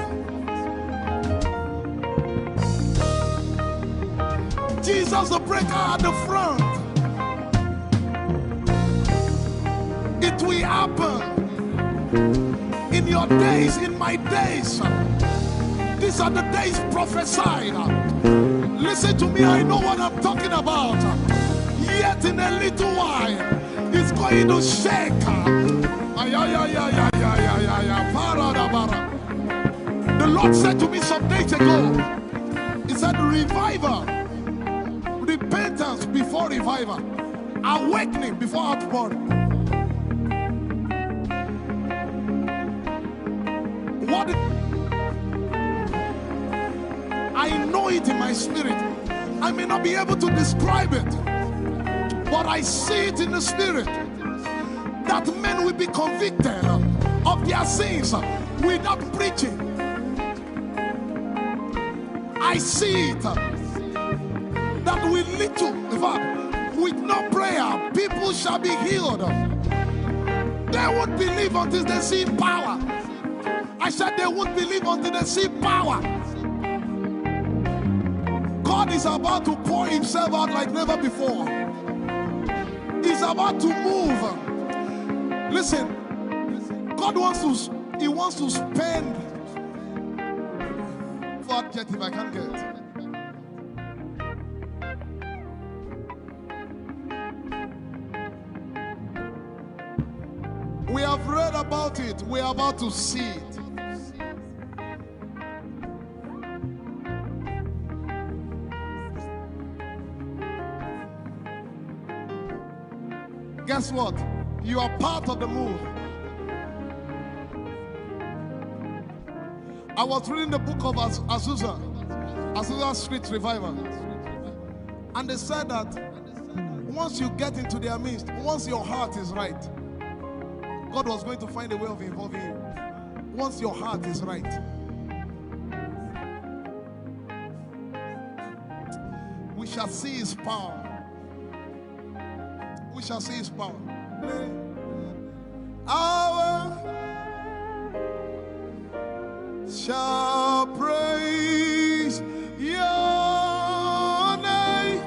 Jesus, the breaker at the front. It will happen in your days, in my days. These are the days prophesied. Listen to me, I know what I'm talking about. Yet in a little while, it's going to shake. Ay, ay, ay, ay, ay, ay, ay, ay, ay, para da bara. The Lord said to me some days ago, He said, revival, repentance before revival, awakening before outpouring. What I know it in my spirit. I may not be able to describe it, but I see it in the spirit that men will be convicted of their sins without preaching. I see it that with little, in fact, with no prayer, people shall be healed. They won't believe until they see power. I said they won't believe until they see power. God is about to pour himself out like never before. He's about to move. Listen, God wants to, he wants to spend. What adjective I can't get. We have read about it. We are about to see it. Guess what? You are part of the move. I was reading the book of Az-, Azusa, Azusa Street Revival. And they said that once you get into their midst, once your heart is right, God was going to find a way of involving you. Once your heart is right, we shall see his power. We shall see his power. Our shall praise your name.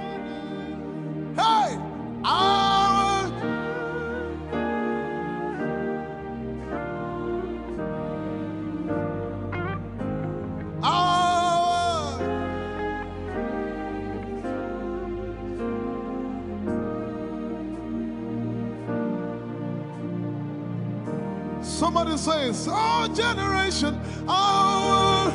Hey, our our Somebody says, our generation, our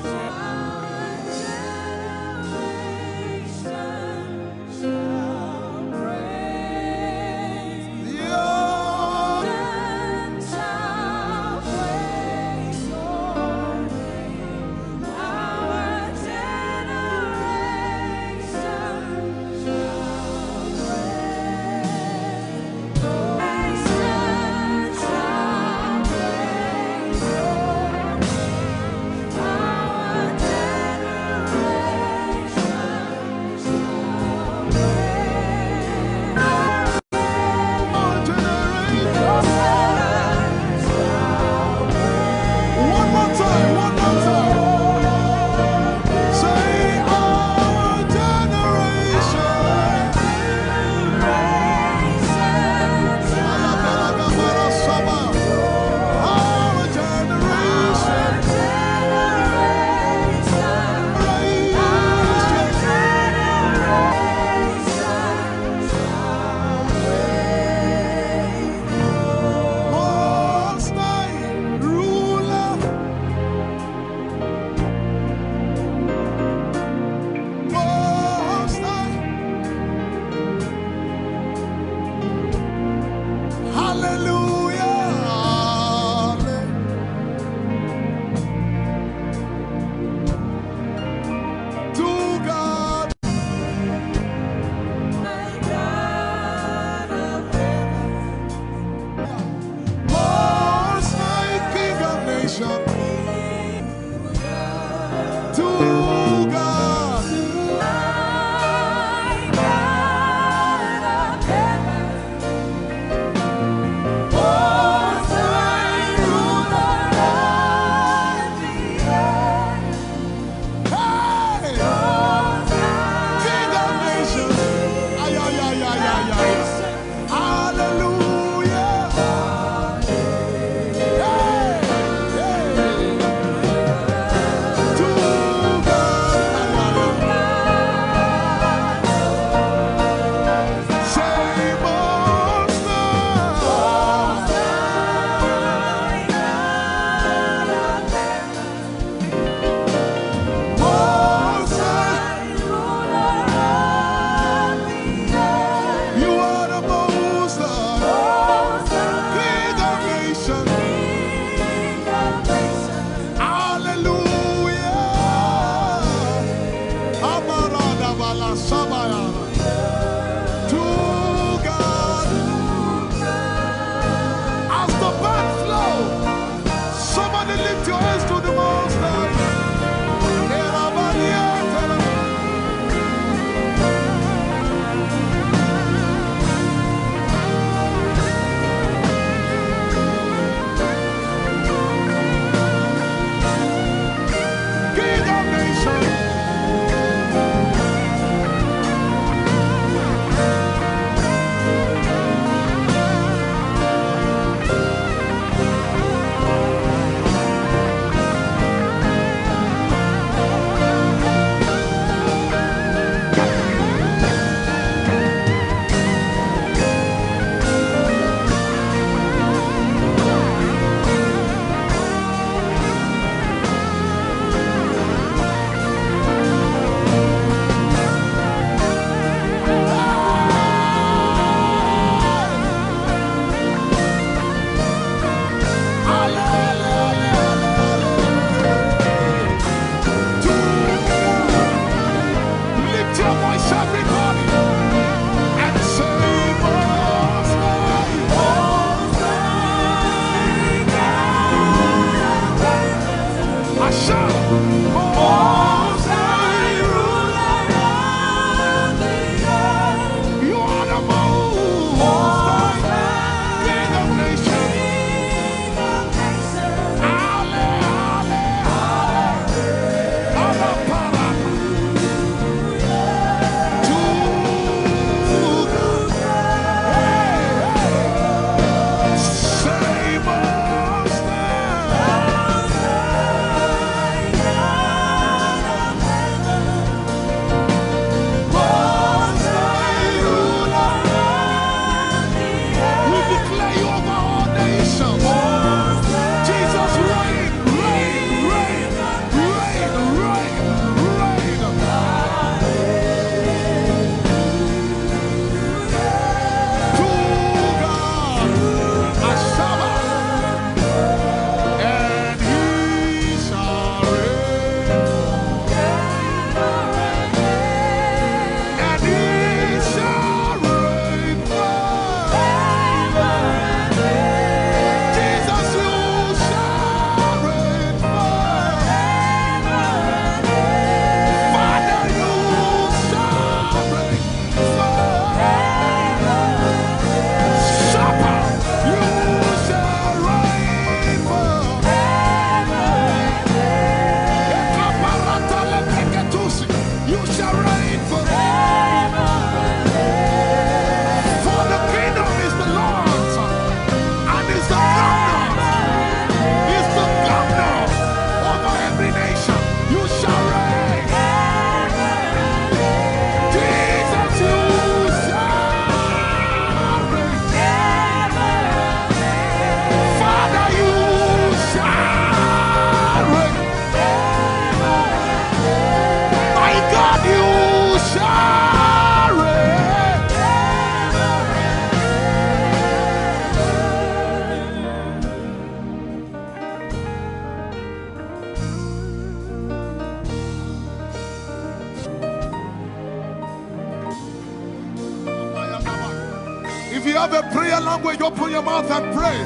If you have a prayer language, open your mouth and pray.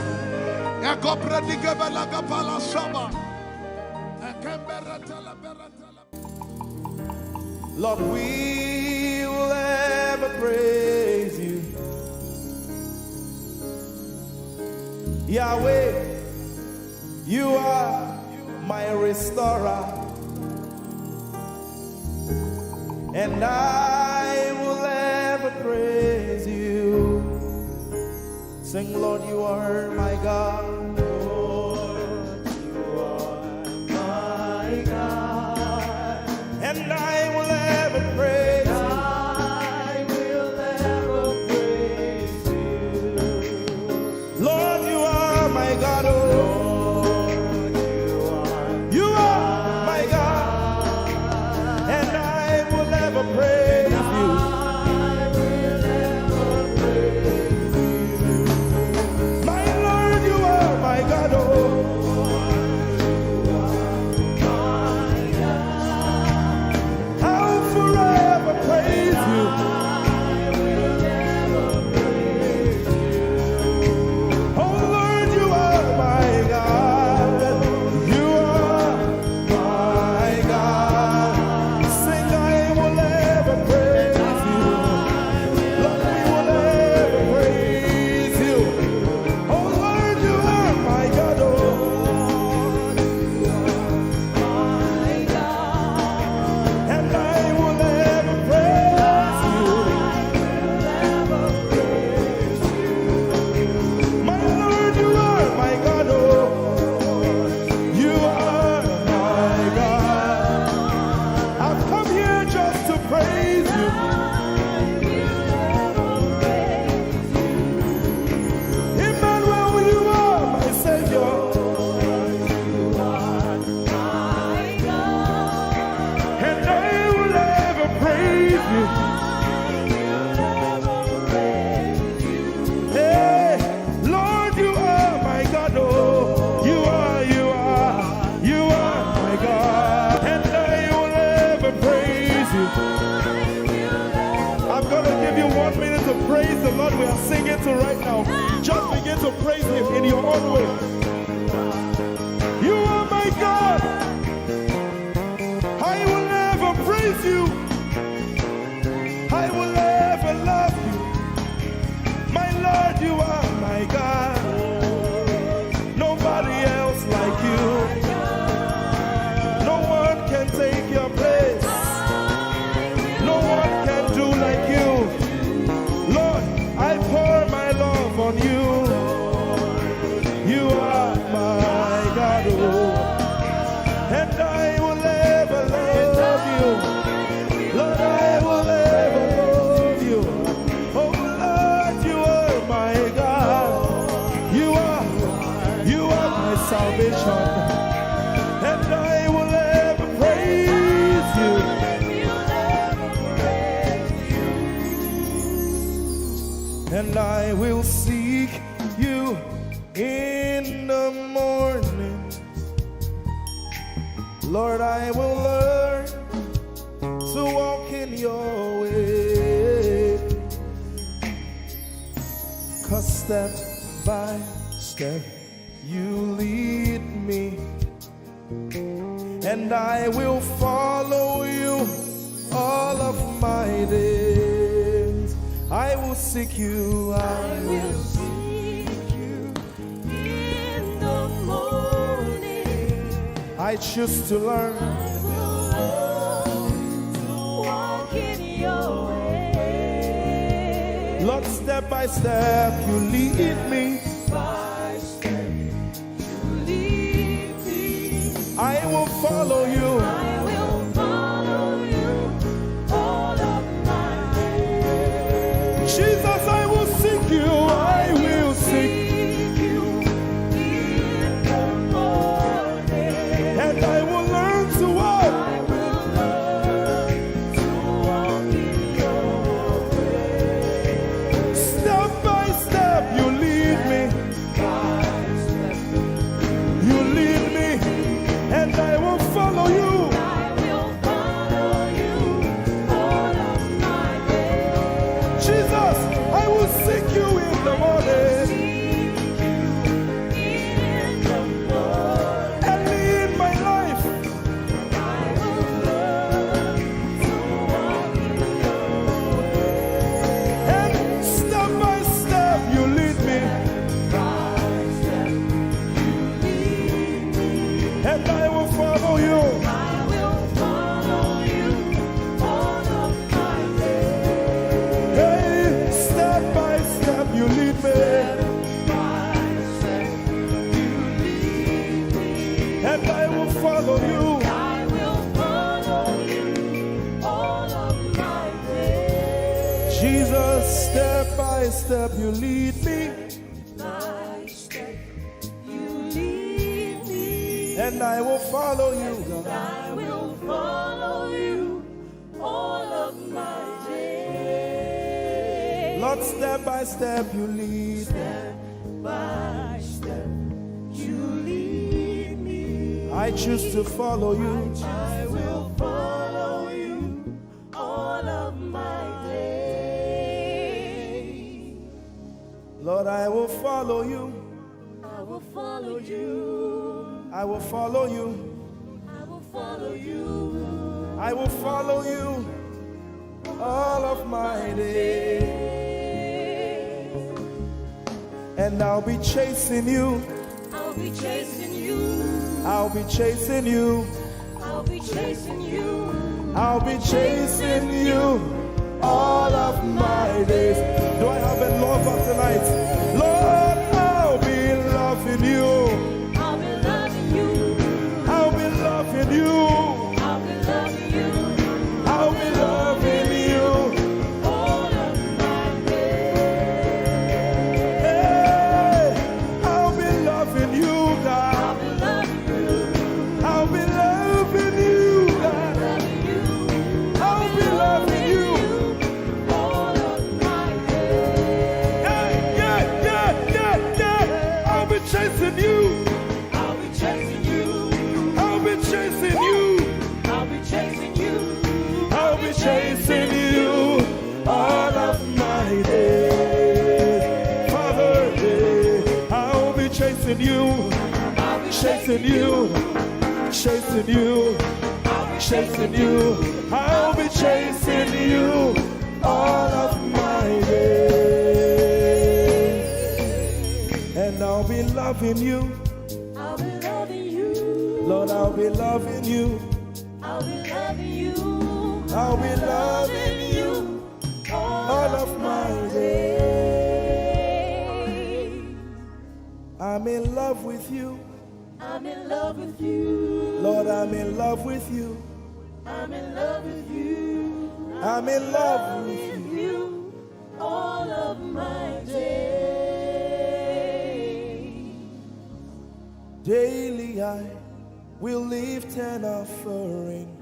Ekopredigebelagapalashaba. Ekembereteleberetele. Lord, we will ever praise you. Yahweh, you are my restorer, and I will ever praise you. Sing, Lord, you are my God. Lord, you are my God. And I will ever praise you. I will ever praise you. Lord, you are my God, oh. Lord, you are my God. And I will ever praise you. I will ever praise you. My Lord, you are my God, oh. I'll forever praise you. Oh Lord, you are my God. You are my God. Sing, I will ever praise you. Lord, we will ever praise you. Oh Lord, you are my God, oh. And I will ever praise you. My Lord, you are my God, oh. You are my God. I've come here just to praise you. Emmanuel, you are my Savior. And I will ever praise you. Hey, Lord, you are my God, oh. You are, you are, you are my God. And I will ever praise you. I'm gonna give you one minute to praise the Lord. We are singing to right now. Just begin to praise him in your own way. You are my God. I will ever praise you. I will ever love you. My Lord, you are my God. Nobody else like you. No one can take your place. No one can do like you. Lord, I pour my love on you. You are my God, oh. And I will ever love you. Lord, I will ever love you. Oh Lord, you are my God. You are, you are my salvation. And I will ever praise you. And I will seek you in the morning. Lord, I will learn to walk in your way. 'Cause step by step, you lead me. And I will follow you all of my days. I will seek you. I will seek you in the morning. I choose to learn. I will learn to walk in your way. Lord, step by step, you lead me. By step, you lead me. I will follow you. I will follow you all of my days. Jesus, I will seek you. I will seek you in the morning. And I will learn to walk. I will learn to walk in your way. Step by step, you lead me. You lead me, and I will follow you. step you lead me, You lead me. And I will follow you, God. I will follow you all of my days. Lord, step by step you lead. Step by step, you lead me. I choose to follow you. I will follow you all of my days. Lord, I will follow you. I will follow you. I will follow you. I will follow you. I will follow you all of my days. And I'll be chasing you. I'll be chasing you. I'll be chasing you. I'll be chasing you. I'll be chasing you all of my days. Do I have a lover tonight? Lord, I'll be loving you. I'll be loving you. I'll be loving you. I'll be loving you. I'll be loving you. All of my days. Hey, I'll be loving you, God. I'll be loving you. I'll be loving you, God. Loving you. I'll be loving you. All of my days. Yeah, yeah, yeah, yeah, yeah. I'll be chasing you. I'll be chasing you. I'll be chasing you. I'll be chasing you. I'll be chasing you all of my days. Father, yeah, I'll be chasing you. I'll be Chasing you, chasing you, chasing you. I'll be chasing you all of my days. And I'll be loving you. I'll be loving you. Lord, I'll be loving you. I'll be loving you. I'll be loving you All all of my days. days. I'm in love with you. I'm in love with you. Lord, I'm in love with you. I'm in love with you. I'm in love with With you. All of my days. Daily I will lift an offering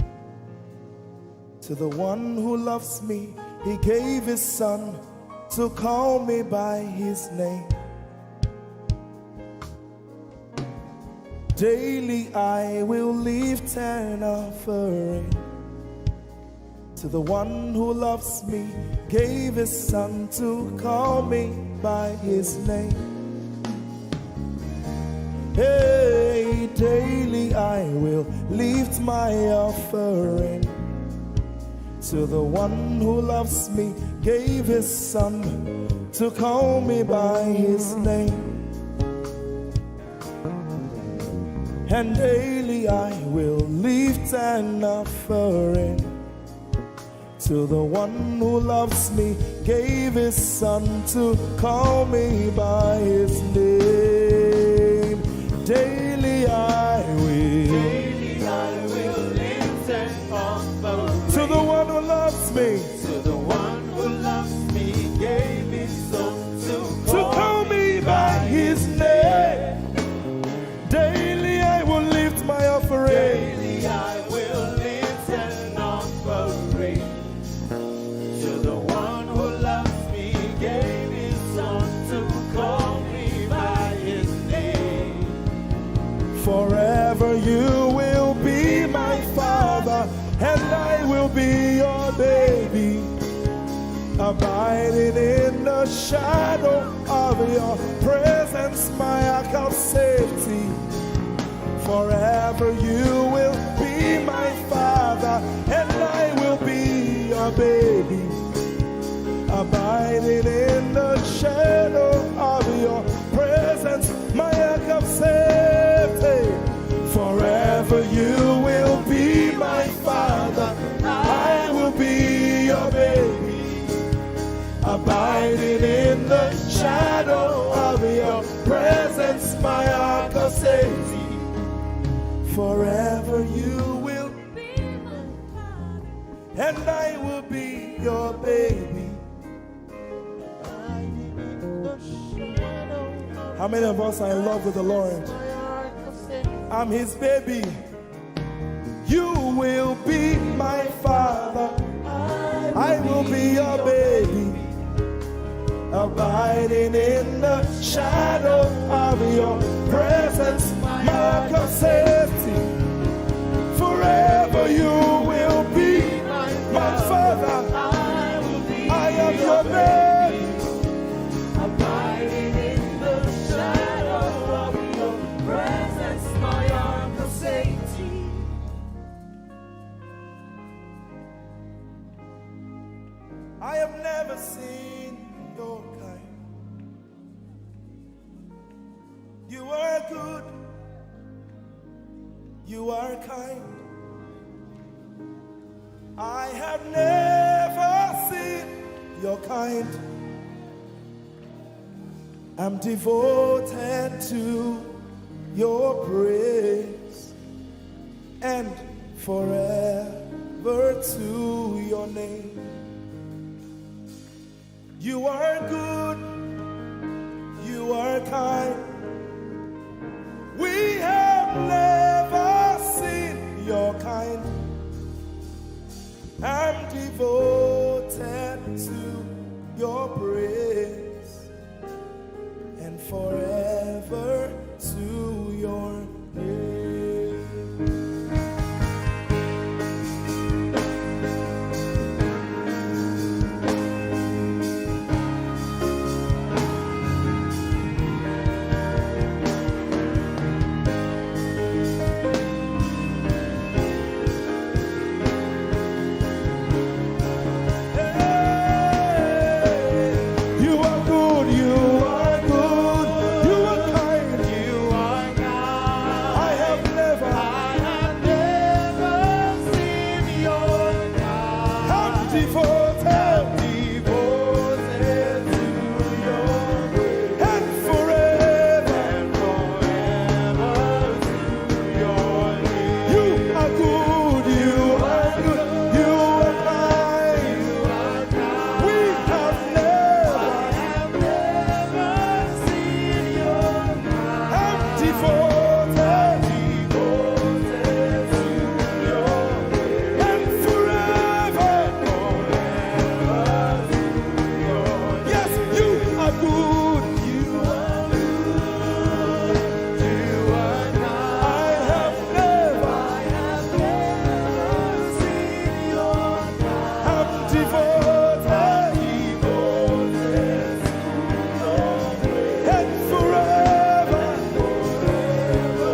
to the one who loves me. He gave his son to call me by his name. Daily I will lift an offering to the one who loves me, gave his son to call me by his name. Hey, daily I will lift my offering to the one who loves me, gave his son to call me by his name. And daily I will lift an offering to the one who loves me, gave his son to call me by his name. Daily I will. Daily I will lift an offering To the one who loves me, to the one who loves me, gave his son to to call me by his name. Daily I will lift my offering. Daily I will lift an offering to the one who loves me, gave his son to call me by his name. Forever you will be my father, and I will be your baby. Abiding in the shadow of your presence, my ark of safety. Forever you will be my father, and I will be your baby. Abiding in the shadow of your presence, my ark of safety. Forever you will be my father, I will be your baby. Abiding in the shadow of your presence, my ark of safety. Forever you will, Be my father. And I will be your baby. How many of us are in love with the Lord? I'm his baby. You will be my father. I will be your baby. Abiding in the shadow of your presence, my mark of safety. Forever you will be my father. I am your baby. Abiding in the shadow of your presence, my arms of safety. I have never seen your kind. You are good. You are kind. I have never seen your kind. I'm devoted to your praise and forever to your name. You are good, you are kind. We have never seen your kind. I'm devoted to your praise and forever to your name. You are good, you are good, you are kind, you are kind. I have never, I have never seen your kind. I'm devoted, devoted to your praise. And forever, and forever to your name. You are good, you are good, you are kind. We have never, I have never seen your kind. I'm devoted, devoted to your praise. And forever, forever to your name. Yes, you are good. You are good. You are kind. I have never, I have never seen your kind. I'm devoted, devoted to your praise. And forever.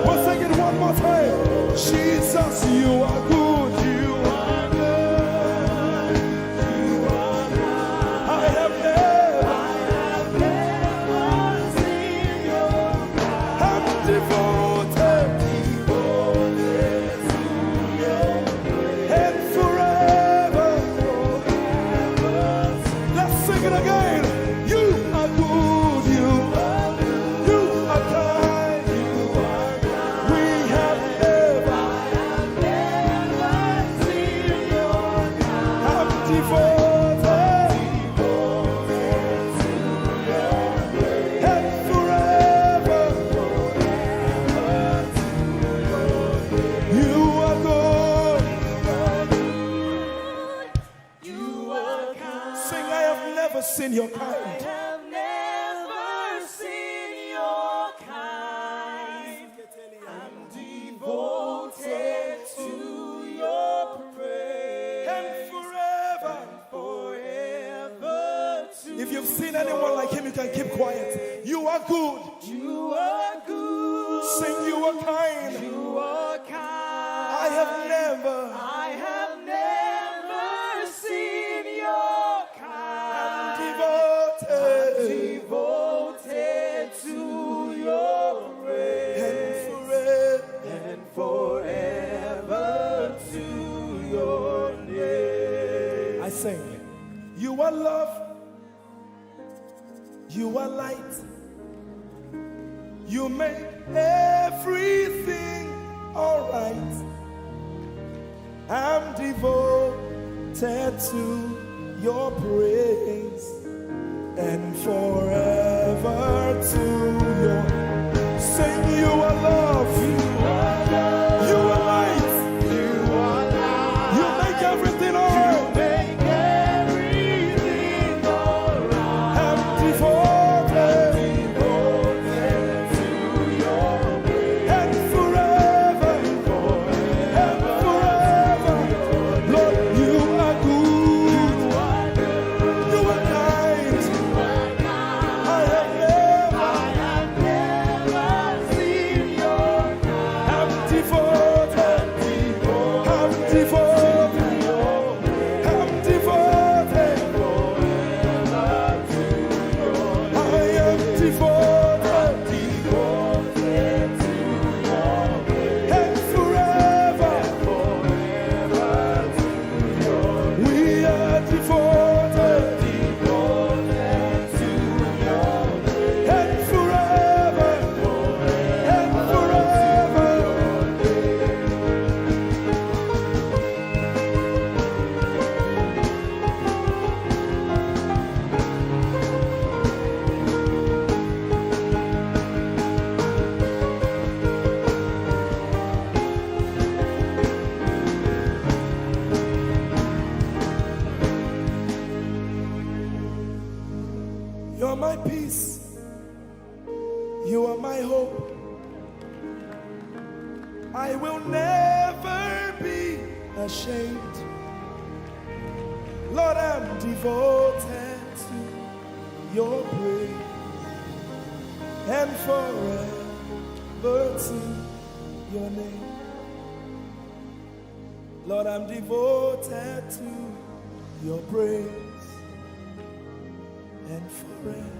We'll sing it one more time. Jesus, you are good. You are good. I have never, I have never seen your kind. I'm devoted, devoted to your praise. And forever, forever. Let's sing it again. You are good, you are good, you are kind, you are kind. We have never, I have never seen your kind. I'm devoted, devoted to your praise. And forever, forever to your praise. You are good. You are kind. Sing, I have never seen your kind. I have never seen your kind. I'm devoted to your praise. And forever, forever to. If you've seen anyone like him, you can keep quiet. You are good. You are good. Sing, you are kind. You are kind. I have never, I have never seen your kind. I'm devoted, devoted to your praise. And forever, and forever to your name. I sing. You are love. You are light. You make everything alright. I'm devoted to your praise and forever to your You are my hope. I will never be ashamed. Lord, I'm devoted to your praise and forever to your name. Lord, I'm devoted to your praise and forever.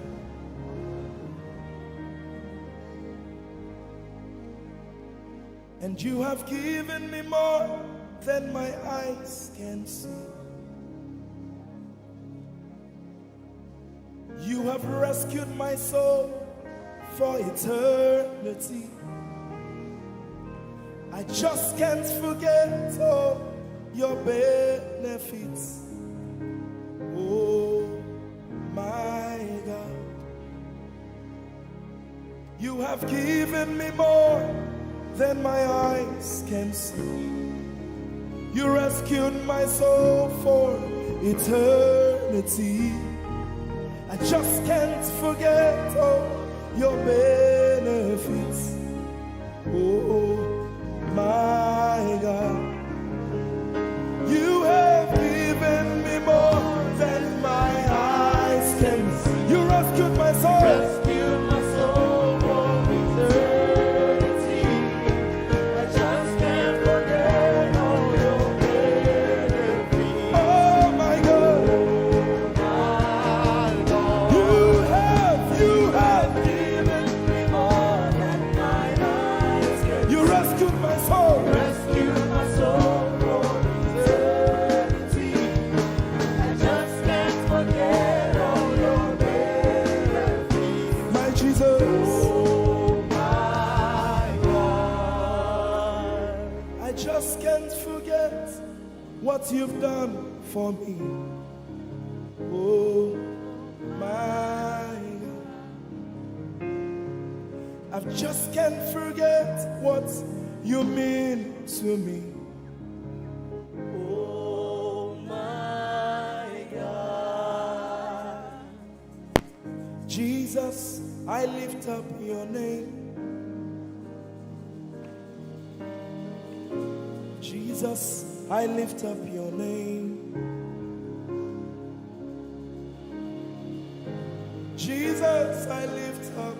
And you have given me more than my eyes can see. You have rescued my soul for eternity. I just can't forget all your benefits. Oh my God. You have given me more than my eyes can see. You rescued my soul for eternity. I just can't forget all your benefits. Oh my God. You have given me more than my eyes can see. You rescued my soul. Rescued my soul from eternity. I just can't forget all your benefits. Oh my God. My God. You have, you have given me more than my eyes can see. You rescued my soul. Rescued my soul from eternity. I just can't forget all your benefits. My Jesus. Oh my God. I just can't forget what you've done for me. Oh my God. I just can't forget what you mean to me. Oh my God. Jesus, I lift up your name. Jesus, I lift up your name. Jesus, I lift up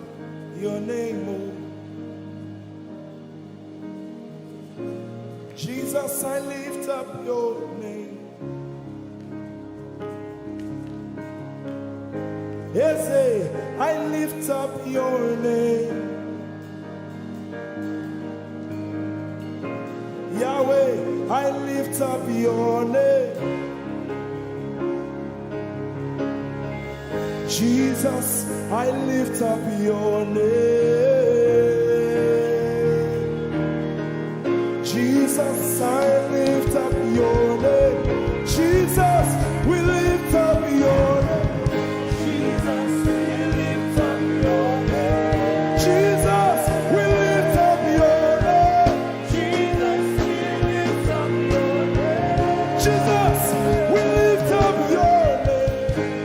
your name, oh. Jesus, I lift up your name. Eze, I lift up your name. Yahweh, I lift up your name. Jesus, I lift up your name. Jesus, I lift up your name. Jesus, we lift up your name. Jesus, we lift up your name. Jesus, we lift up your name. Jesus, we lift up your name. Jesus, we lift up your name.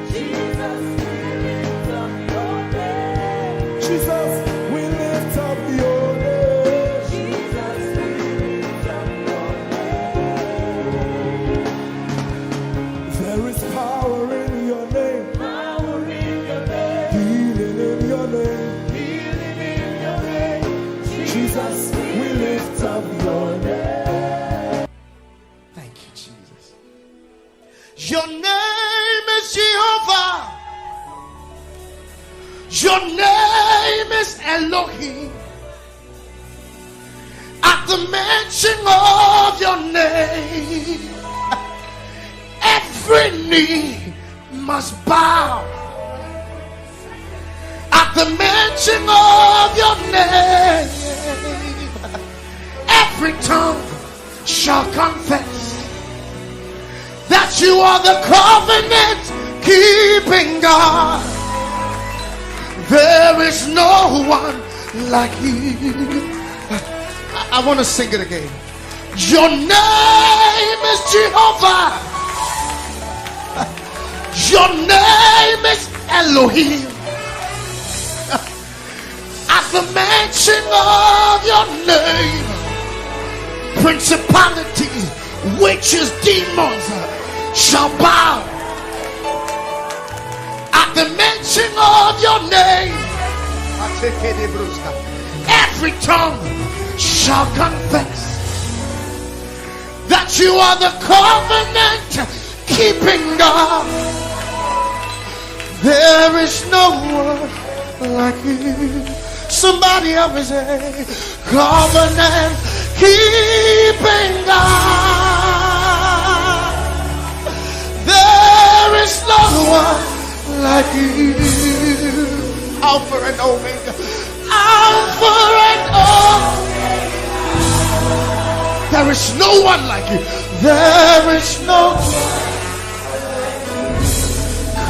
Jesus, we lift up your name. Jesus, we lift up your name. Jesus, we lift up your name. There is power in your name. Power in your name. Healing in your name. Healing in your name. Jesus, we lift up your name. Thank you, Jesus. Your name is Jehovah. Your name is Elohim. At the mention of your name, every knee must bow. At the mention of your name, every tongue shall confess that you are the covenant keeping God. There is no one like you. I, I want to sing it again. Your name is Jehovah. Your name is Elohim. Sing of your name. Principalities, witches, demons shall bow at the mention of your name. Every tongue shall confess that you are the covenant keeping God. There is no one like you. Somebody help me say, covenant keeping God. There is no one like you. Alpha and Omega. Alpha and Omega. There is no one like you. There is no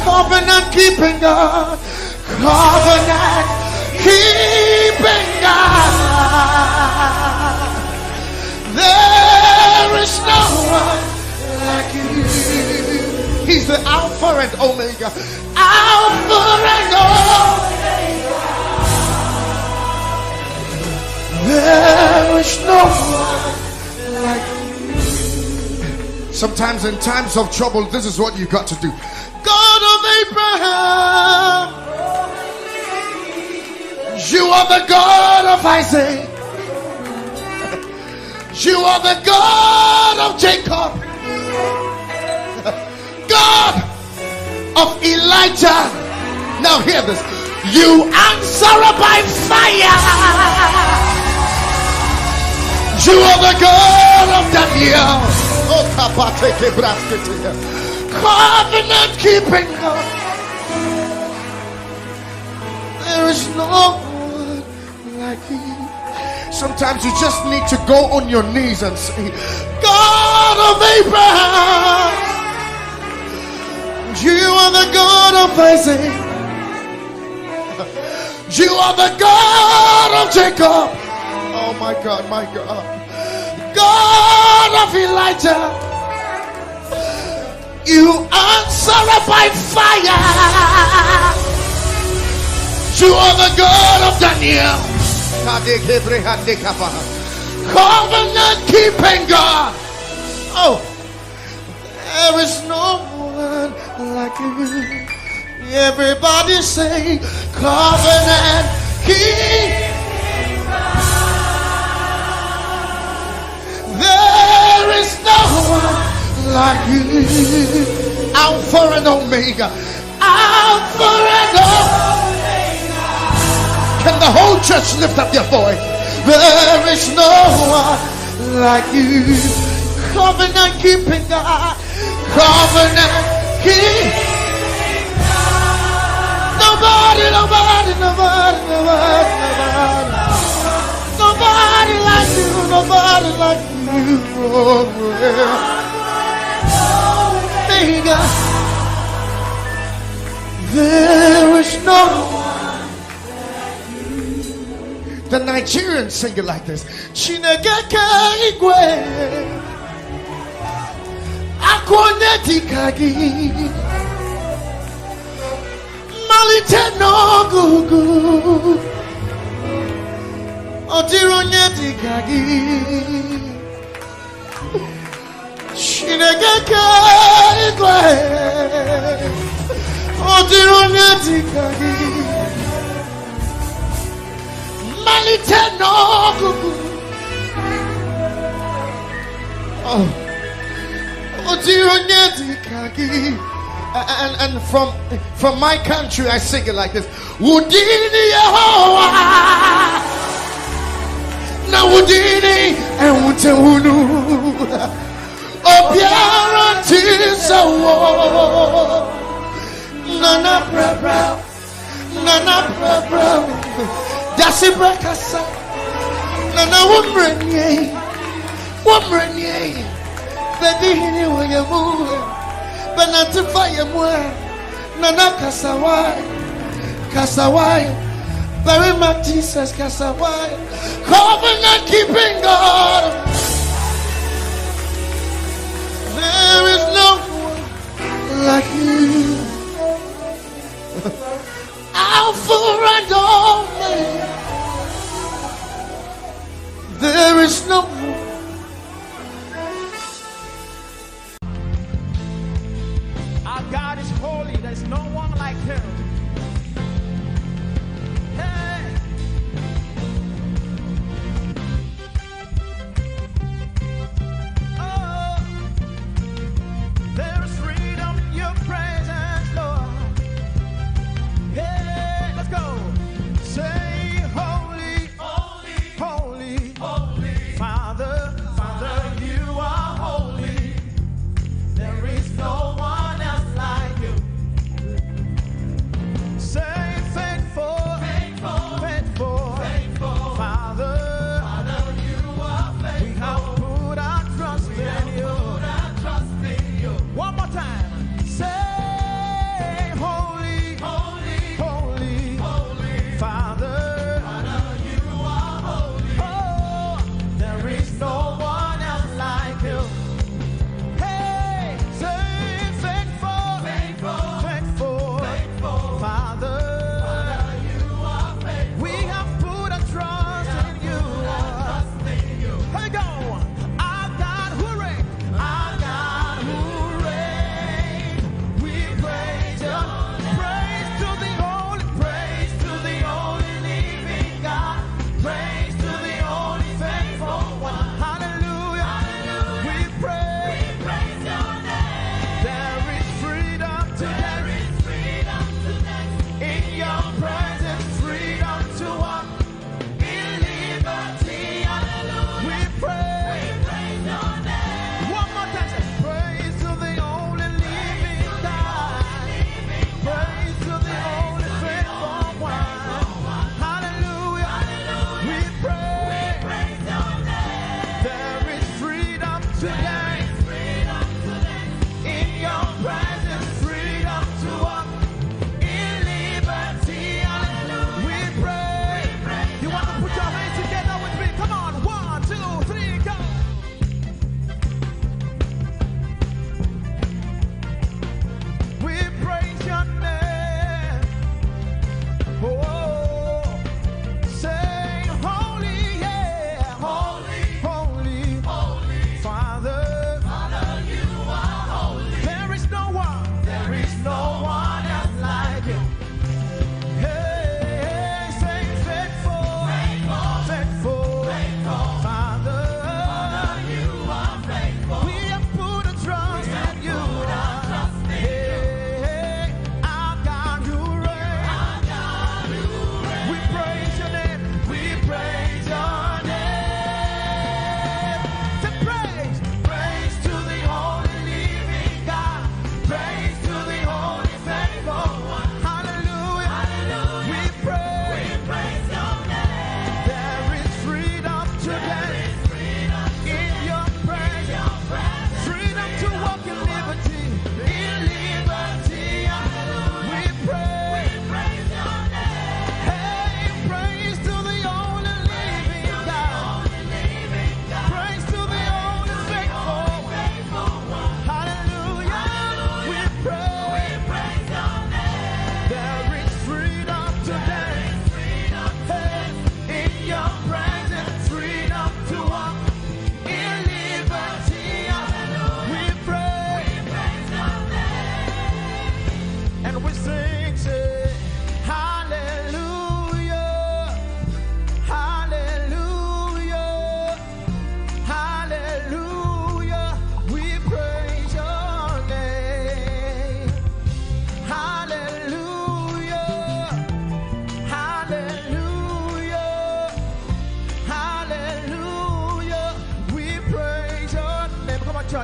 covenant keeping God. Covenant keeping God. There is no one like you. He's the Alpha and Omega. Alpha and Omega. There is no one like you. Sometimes in times of trouble, this is what you got to do. God of Abraham, you are the God of Isaac. You are the God of Jacob. God of Elijah. Now hear this. You answer by fire. You are the God of Daniel. Oh, kapateke braskete. Covenant keeping God. There is no one like you. Sometimes you just need to go on your knees and say, God of Abraham, you are the God of Isaac, you are the God of Jacob. Oh my God, my God. God of Elijah, you answer by fire. You are the God of Daniel. Covenant keeping God. Oh, there is no one like you. Everybody say, covenant keeping God. There is no one like you. Alpha and Omega. Alpha and Omega. Can the whole church lift up their voice? There is no one like you. Covenant keeping God. Covenant keeping. Nobody, nobody, nobody, nobody, nobody. Nobody like you, nobody like you. Oh, yeah. Hey, God. There is no one. The Nigerians sing it like this. Chineke ke igwe, akwa onye dịka gị, mmalite n'ọgụgụ, ọ dịrị onye dịka gị. Chineke ke igwe, ọ dịrị onye dịka gị, mmalite n'ọgụgụ. Oh. Ọ dịrị onye dịka gị. And, and from, from my country, I sing it like this. Wudini Yehowa. Na wudini ewute wunu. Obiara tisawo. Nana brabra. Nana brabra. Dasi brakasa. Nana wumrenye. Wumrenye. Baby hini wayemu. Banatifa yemwe. Nana Kasawai, Kasawai, very much Jesus Kasawai, covenant keeping God. There is no one like you. Alpha and Omega.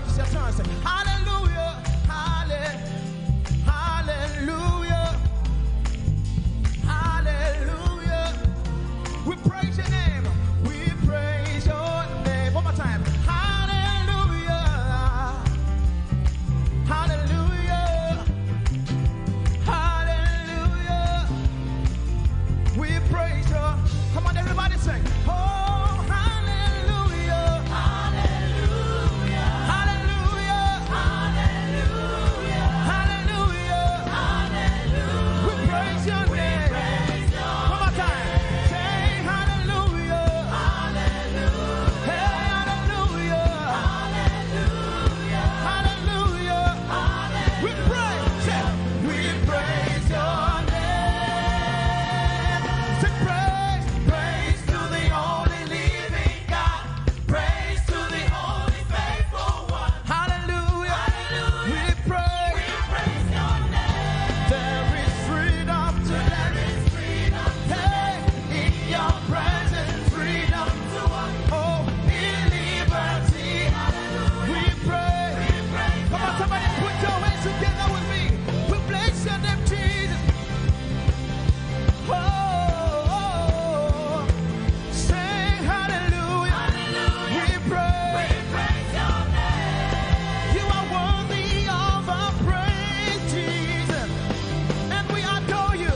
It's your turn. Say, hallelujah, halle-, hallelujah, hallelujah. We praise your name. We praise your name. One more time. Hallelujah. Hallelujah. Hallelujah. We praise you. Come on, everybody sing. Oh, hallelujah. Hallelujah. Hallelujah. Hallelujah. Hallelujah. Hallelujah. We praise your name. One more time. Say hallelujah. Hallelujah. Hey, hallelujah. Hallelujah. Hallelujah. We praise, say, we praise your name. Say, praise, praise to the only living God. Praise to the only faithful one. Hallelujah. Hallelujah. We praise. We praise your name. There is freedom today. There is freedom today. Hey, in your presence, freedom to walk. Oh, in liberty. Hallelujah. We praise. We praise. Come on, somebody put your hands together with me. We bless your name, Jesus. Oh, oh, oh, oh. Say hallelujah. Hallelujah. We praise. We praise your name. You are worthy of our praise, Jesus. And we adore you.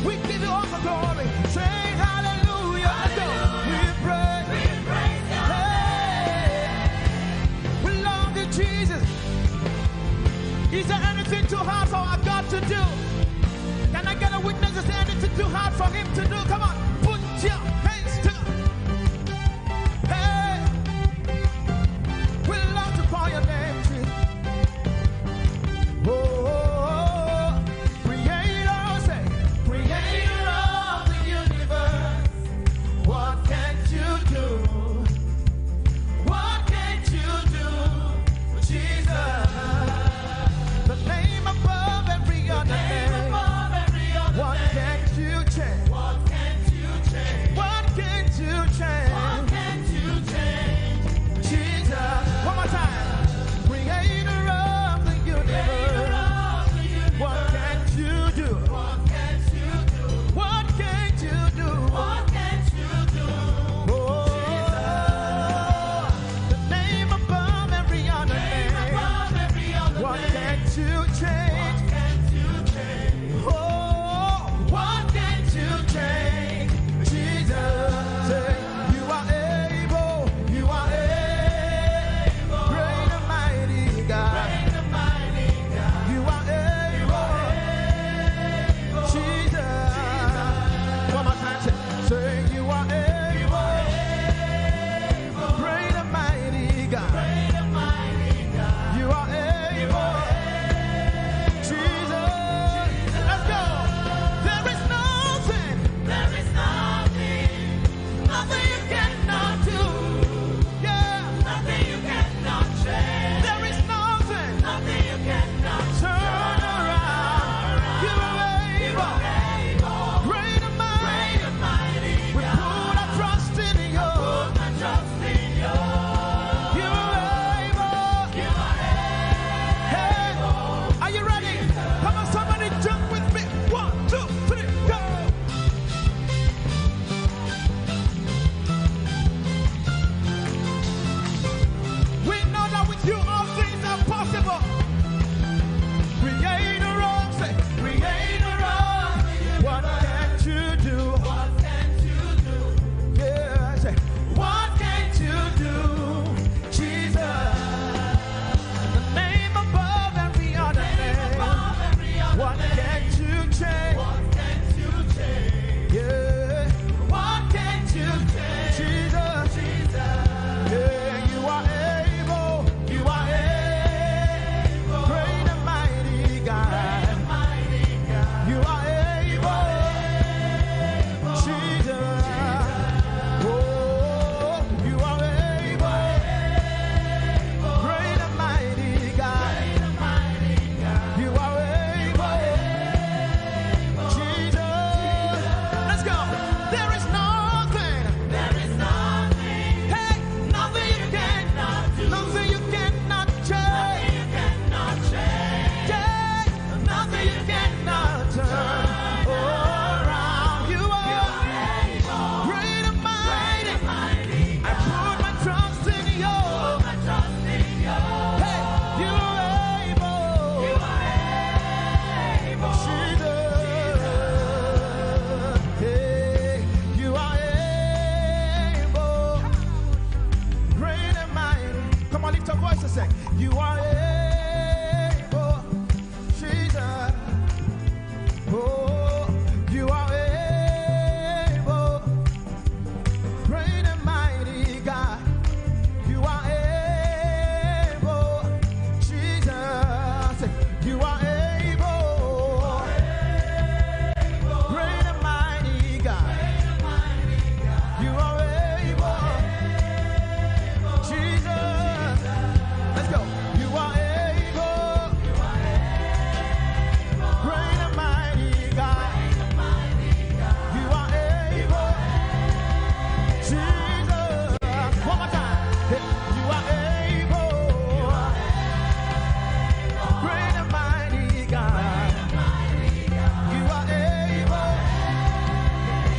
We give you all the glory. Say hallelujah. Let's go. Hallelujah. We praise. We praise your name. Hey. We love you, Jesus. Is there anything too hard for our God to do? Can I get a witness? Is there anything too hard for him to do? Come on, put your hands together. Hey, we love to call your name, Jesus. Oh, Creator, say, Creator of the universe. What can't you do? What can't you do, Jesus? The name above every other name. What can't you change?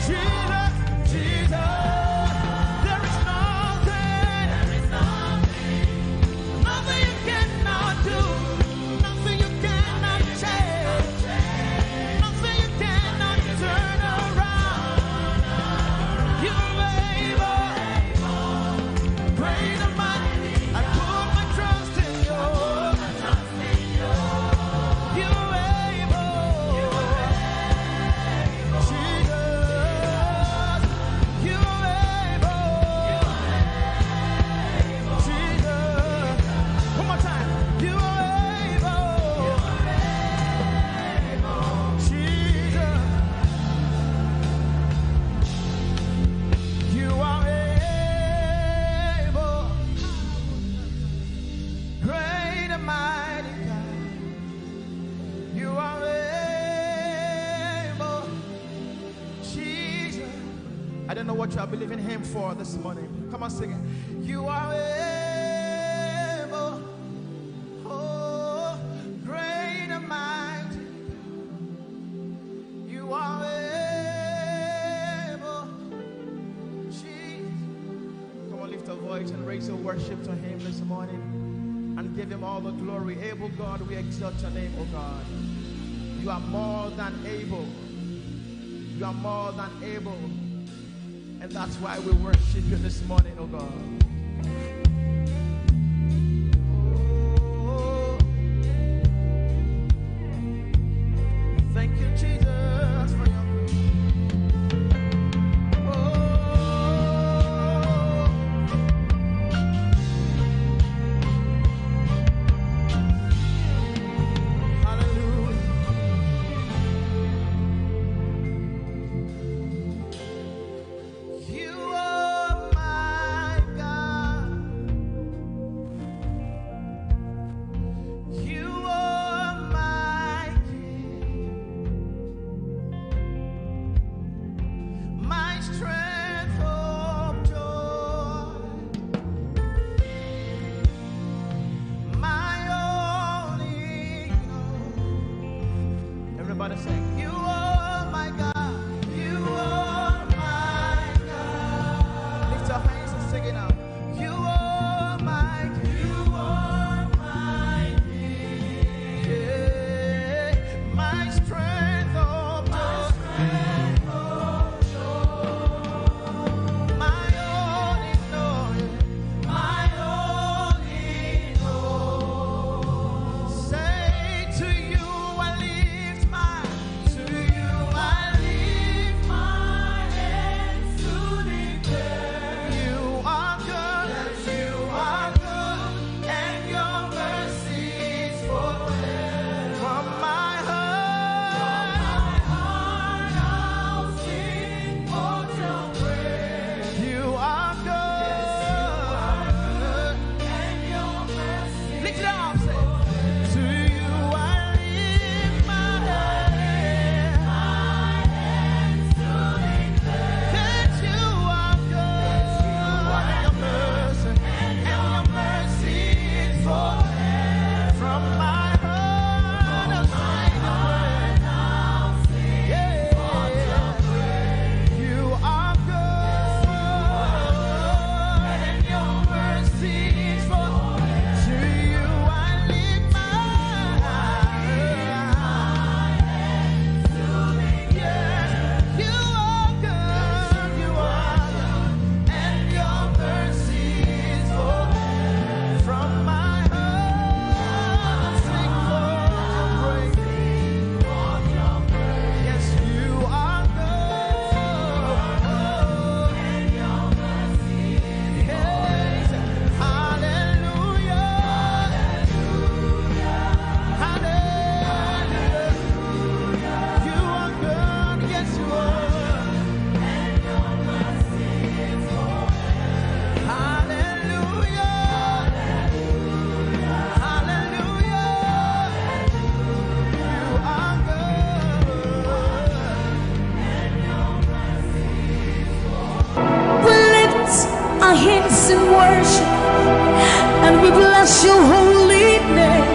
Jesus, Jesus, there is nothing, there is nothing, nothing you cannot do, nothing you cannot change, nothing you cannot turn around. You are able, great and mighty. I put my trust in you. You are able. Jesus, you are able. Jesus. One more time. You are able. Jesus. You are able. Great and mighty God. You are able. Jesus. I don't know what you are believing him for this morning. Come on, sing it. You are able. Oh, great and mighty. You are able. Jesus. Come on, lift your voice and raise your worship to him this morning and give him all the glory. Able God, we exalt your name, oh God. You are more than able. You are more than able. And that's why we worship you this morning, oh God. Oh. Thank you, Jesus, for your grace. Oh. Hallelujah. You are my God. You are my King. My strength of joy. My only hope. Everybody sing. You are my God. You are my God. Lift your hands and sing it out. You are my, you are my King. Yeah. My strength of joy. My strength of joy. My only Lord. My only Lord. Say to you I lift my, to you I lift my hands to declare you are good, you are good, and your mercy is forever. From my heart, from my heart I'll sing forth your praise. You are good. Lift it up, say, to you I lift my hands to declare that you are good. And your mercy, and your mercy is forever. From my heart I'll sing your praise. Yeah. You are good, and your mercy is forever. To you I lift my eyes. Yes, you are good, you are good, and your mercy is forever. From my heart, sing for your praise. Yes, you are good. Yes. Hallelujah. Hallelujah. You are good. Yes, you are. Hallelujah. Hallelujah. You are good. We lift our hands in worship and we bless your holy name.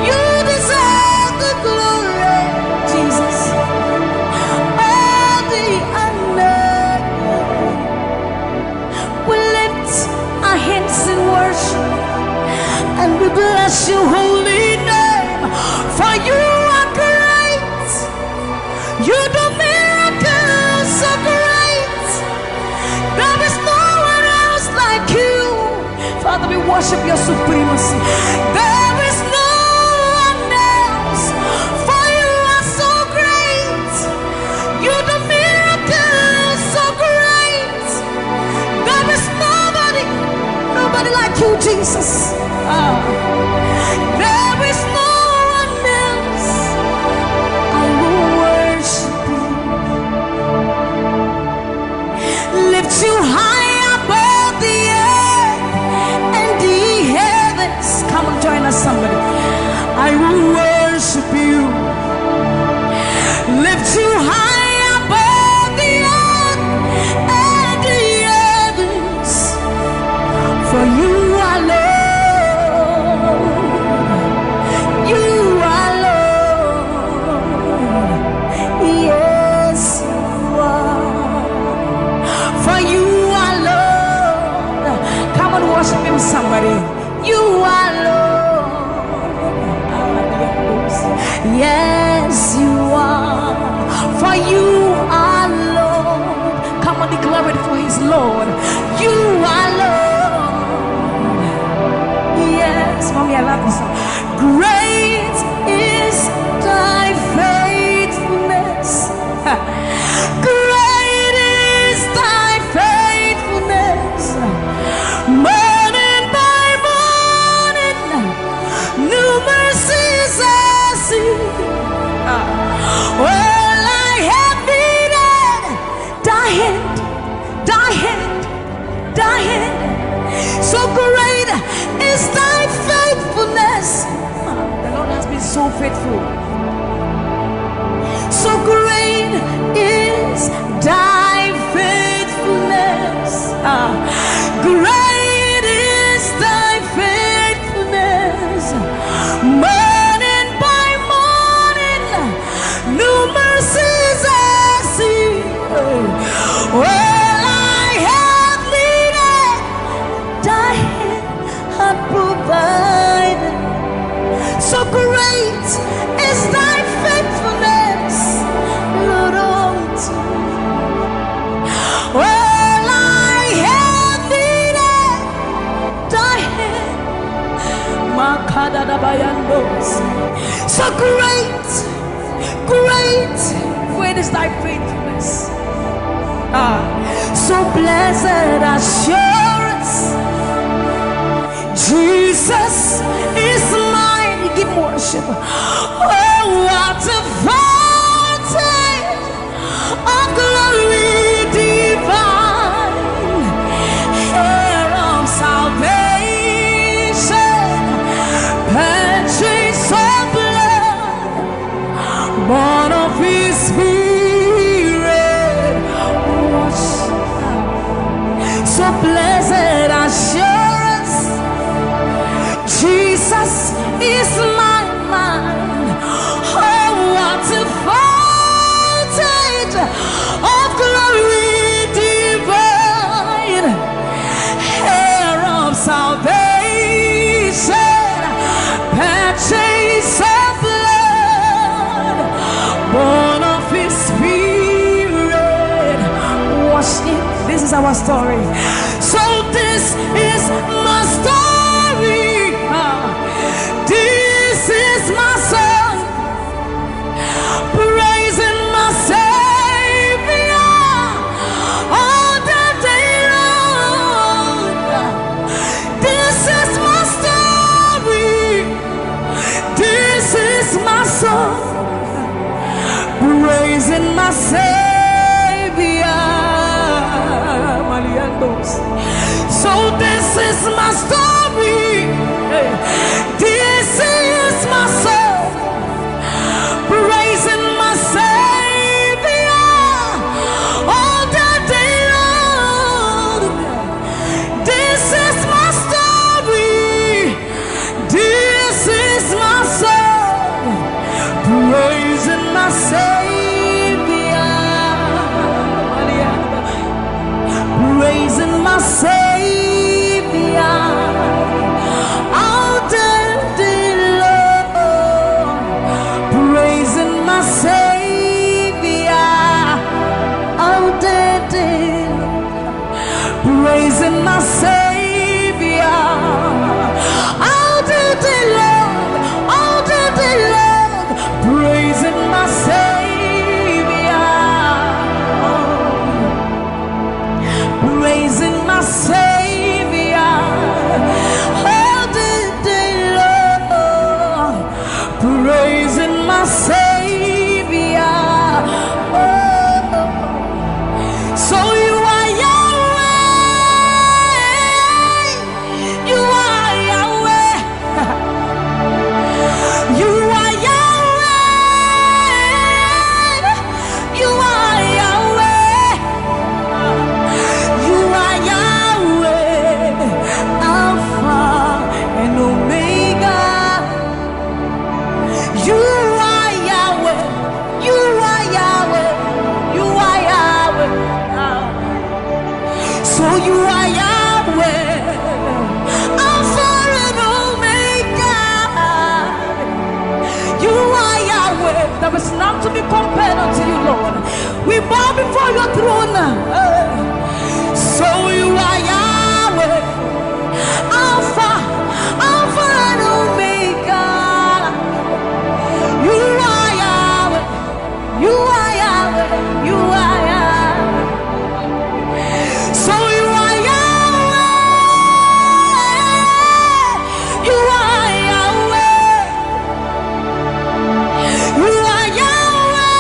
You deserve the glory, Jesus. All the honor. Bless your holy name, for you are great. You do miracles so great. There is no one else like you. Father, we worship your supremacy. There is no one else, for you are so great. You do miracles so great. There is nobody, nobody like you, Jesus. Ah. There is no one else. I will worship you. Lift you high above the earth and the heavens. Come on, join us, somebody. I will worship you. Lift you high above the earth and the heavens. For you are Lord. You are Lord. Yes, you are. For you are Lord. Come on, worship him, somebody. You are Lord. Yes, you are. For you are Lord. Come on, declare it, for he's Lord. You are Lord. Yes, mommy, I love this song. Great is thy faithfulness. Great is thy faithfulness. Morning by morning, new mercies I see. All I have needed, thy hand, thy hand, thy hand. So great is thy faithfulness. The Lord has been so faithful. So great is thy faithfulness. Ah, great is thy faithfulness. Morning by morning, new mercies I see. All I have needed, thy hand hath provided. So great is thy faithfulness, Lord, unto me. All I have needed, thy hand. Makadadabayandos. So great, great, great is thy faithfulness. Ah, so blessed assurance, Jesus is mine. Give worship. Oh, what a foretaste of glory divine, heir of salvation, purchased of blood, born of his spirit, washed. So blessed assurance, Jesus is mine, mine. Oh, what a foretaste of glory divine, heir of salvation, purchased of blood, born of his spirit, washed in. This is our story. So this is my story. Ah, this is my song. Praising my Savior all the day long. This is my story. This is my song. Praising my Savior. Maliandos. So this is my story. Hey. This is my song. Praising my Savior all the day long. This is my story. This is my song. Praising my Savior. Praising my Savior. Oh, you are Yahweh, Alpha and Omega. You are Yahweh. There is none to be compared unto you, Lord. We bow before your throne. So you are Yahweh, Alpha, Alpha and Omega. You are Yahweh. You are Yahweh. You are Yahweh. So you are Yahweh. You are Yahweh. You are Yahweh.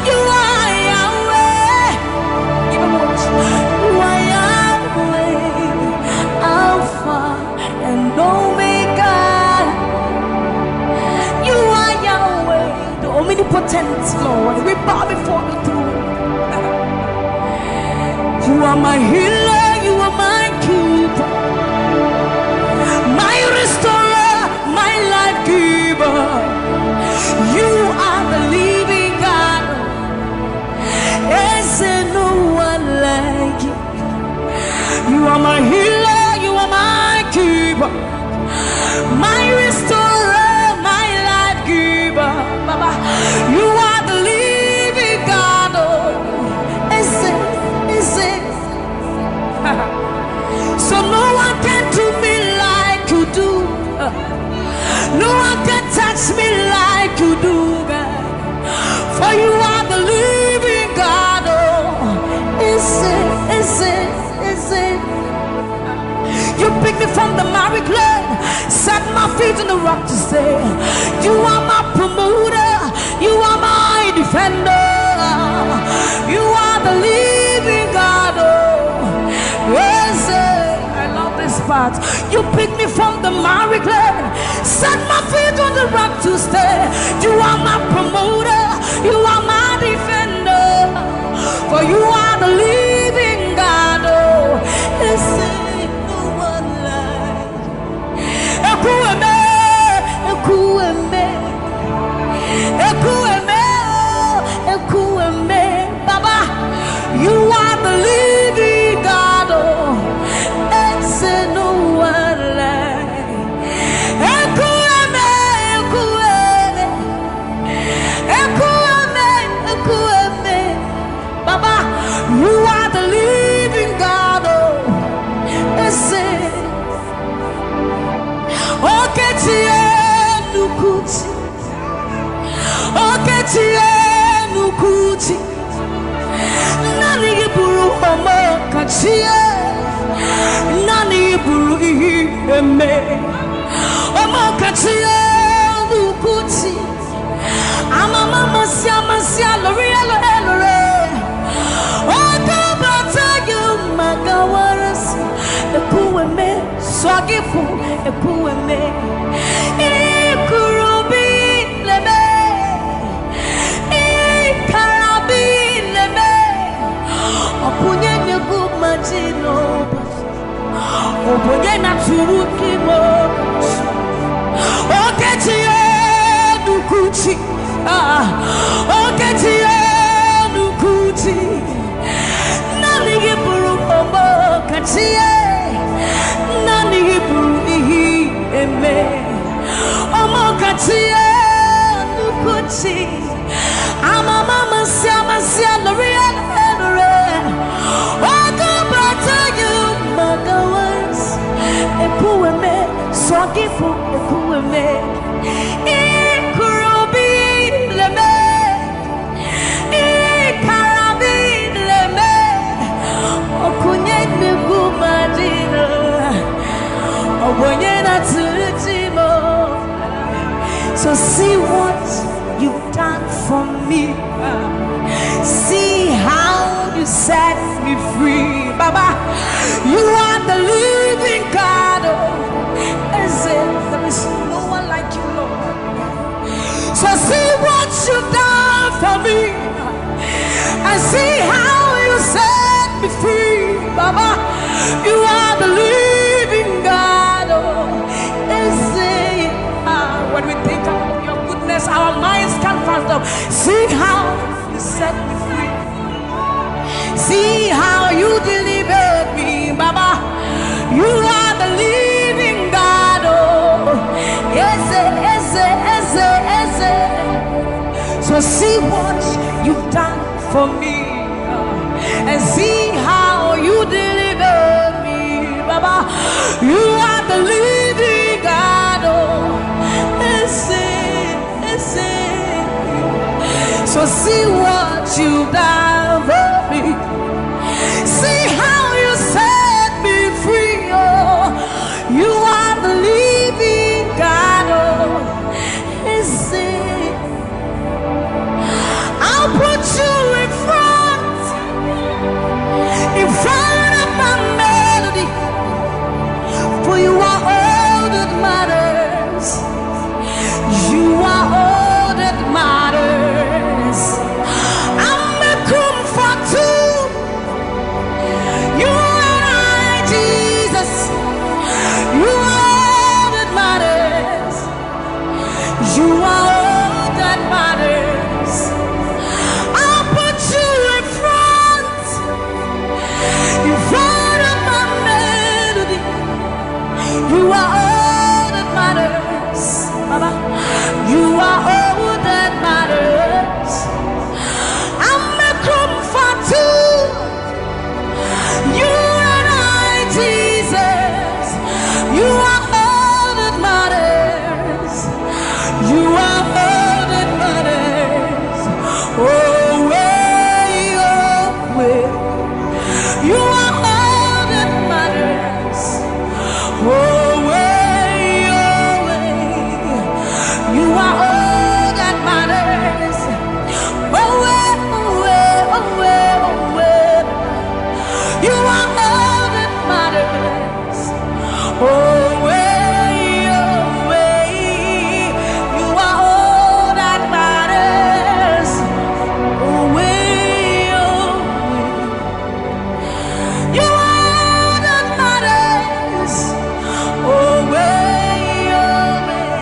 You are Yahweh. Give him worship. You are Yahweh, Alpha and Omega. You are Yahweh, the omnipotent Lord. We bow before the throne. You are my healer, you are my keeper, my restorer, my life giver. You are the living God. Is there no one like you? You are my healer, you are my keeper, my restorer, my life giver. Baba, you are the living God. Oh, is it, is it? So no one can do me like you do. No one can touch me like you do, God. For you are the living God. Oh, is it, is it, is it? You pick me from the miry clay, set my feet on the rock to stay. You are my promoter, you are my defender, you are the living God. Oh, yes, eh, I love this part. You pick me from the miry clay, set my feet on the rock to stay. You are my promoter, you are my defender, for you are the living God. Oh, is there no one like Ekwueme, Ekwueme, Ekwueme, oh, Ekwueme. Baba, you are the living God. Oh, is there no one like Ekwueme, Ekwueme, Ekwueme, Ekwueme. Baba, you are the living God. Oh, is it? Okechi enukuchi. Okechi enukuchi. Nani buru omo kachi e. Nani buru ihi eme. Omo kachi enukuchi. Amama masia masia lori elo elore. Oka bata you magawaras. Ekwueme, swagifu, Ekwueme. Ikurubi leme. Ikarabi leme. Okunye negu majino. Obonye na turuki mo. Okechi enukuchi. Ah, Okechi enukuchi. Nani gị buru omo kachi e. Nani gị buru ihi eme. Omo kachi enukuchi. Amama masia masia lori elore. Ogo bata you magawas. Ekwueme, swagifu Ekwueme. Ikurubi leme. Ikarabi leme. Okunye negu majino. Obonye na turuti mo. So see what you've done for me. See how you set me free. Baba, you are the living God. Oh, is it? There is no one like you, Lord. So see what you've done for me. And see how you set me free. Baba, you are the living God. Oh, is it? Ah, when we think about your goodness, our minds can't fathom. See how you set me free. See See what you've done for me, and see how you deliver me, Baba. You are the living God, oh, ese, ese. So see what you've done for me. See how you set me free, oh. You are the living God, oh, ese. I'll put you in front, in front of my melody, for you are all that matters. You are all that matters. I'm a comfort too. You are I, Jesus. You are all that matters. You are all that matters. I'll put you in front, in front of my melody. You are all that matters, Baba. You are all that matters. I'm a comfort too. You and I, Jesus. You are all that matters. You are all that matters. Oh, way, oh, way. You are all that matters. Oh, way, oh, way. You are all that matters. Oh, way, oh, way, oh, way, oh, way. You are all that matters. Oh, way, oh, way. You are all that matters. Oh, way, oh, way. You are all that matters. Oh, way, oh, way.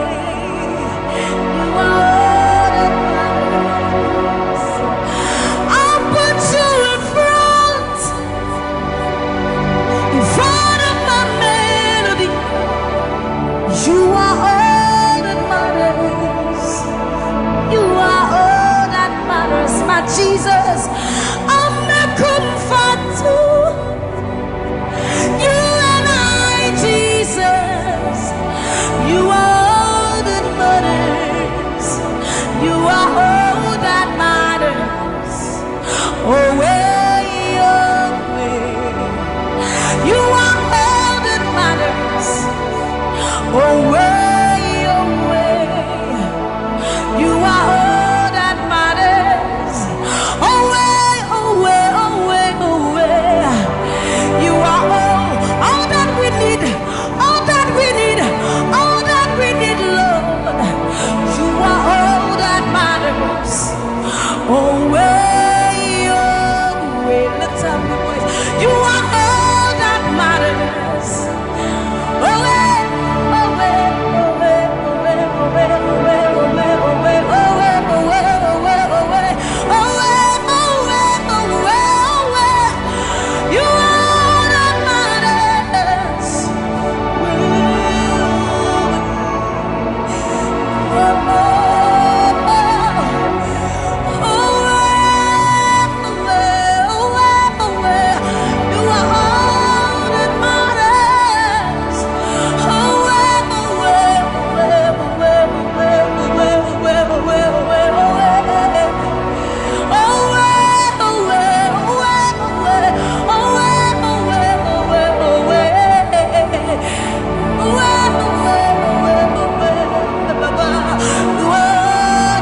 You are all that matters. I'll put you in front, in front of my melody. You are all that matters. You are all that matters, my Jesus. I'm a comfort too. You and I, Jesus. You are all that matters. You are all that matters. Oh, way, oh, way. You are all that matters. Oh, way, oh, way. You are all that matters. Oh, way, oh, way, oh, way, oh, way. You are all, all that we need. All that we need, all that we need, Lord. You are all that matters. Oh, way, oh, way. Lift up your voice. You are all that matters. Oh, way, oh, way, oh, way. You are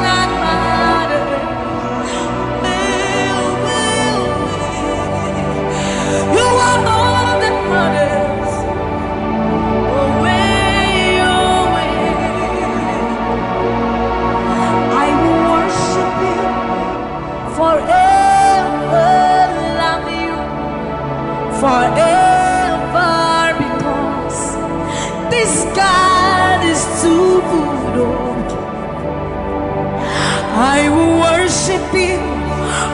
all that matters. You are all that matters. Away, away. I will worship you forever, love you forever, because this God is too good. Oh. I will worship you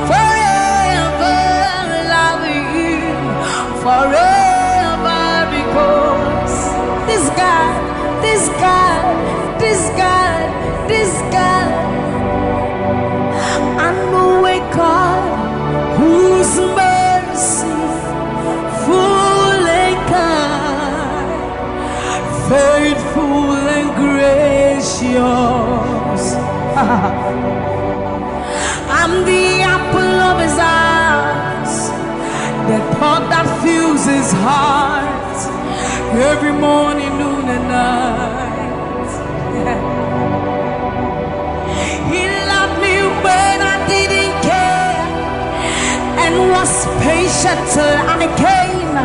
forever, love you forever, because this God, this God, this God, this God. yours. I'm the apple of his eyes, the thought that fills his heart every morning, noon, and night. He loved me when I didn't care and was patient till I came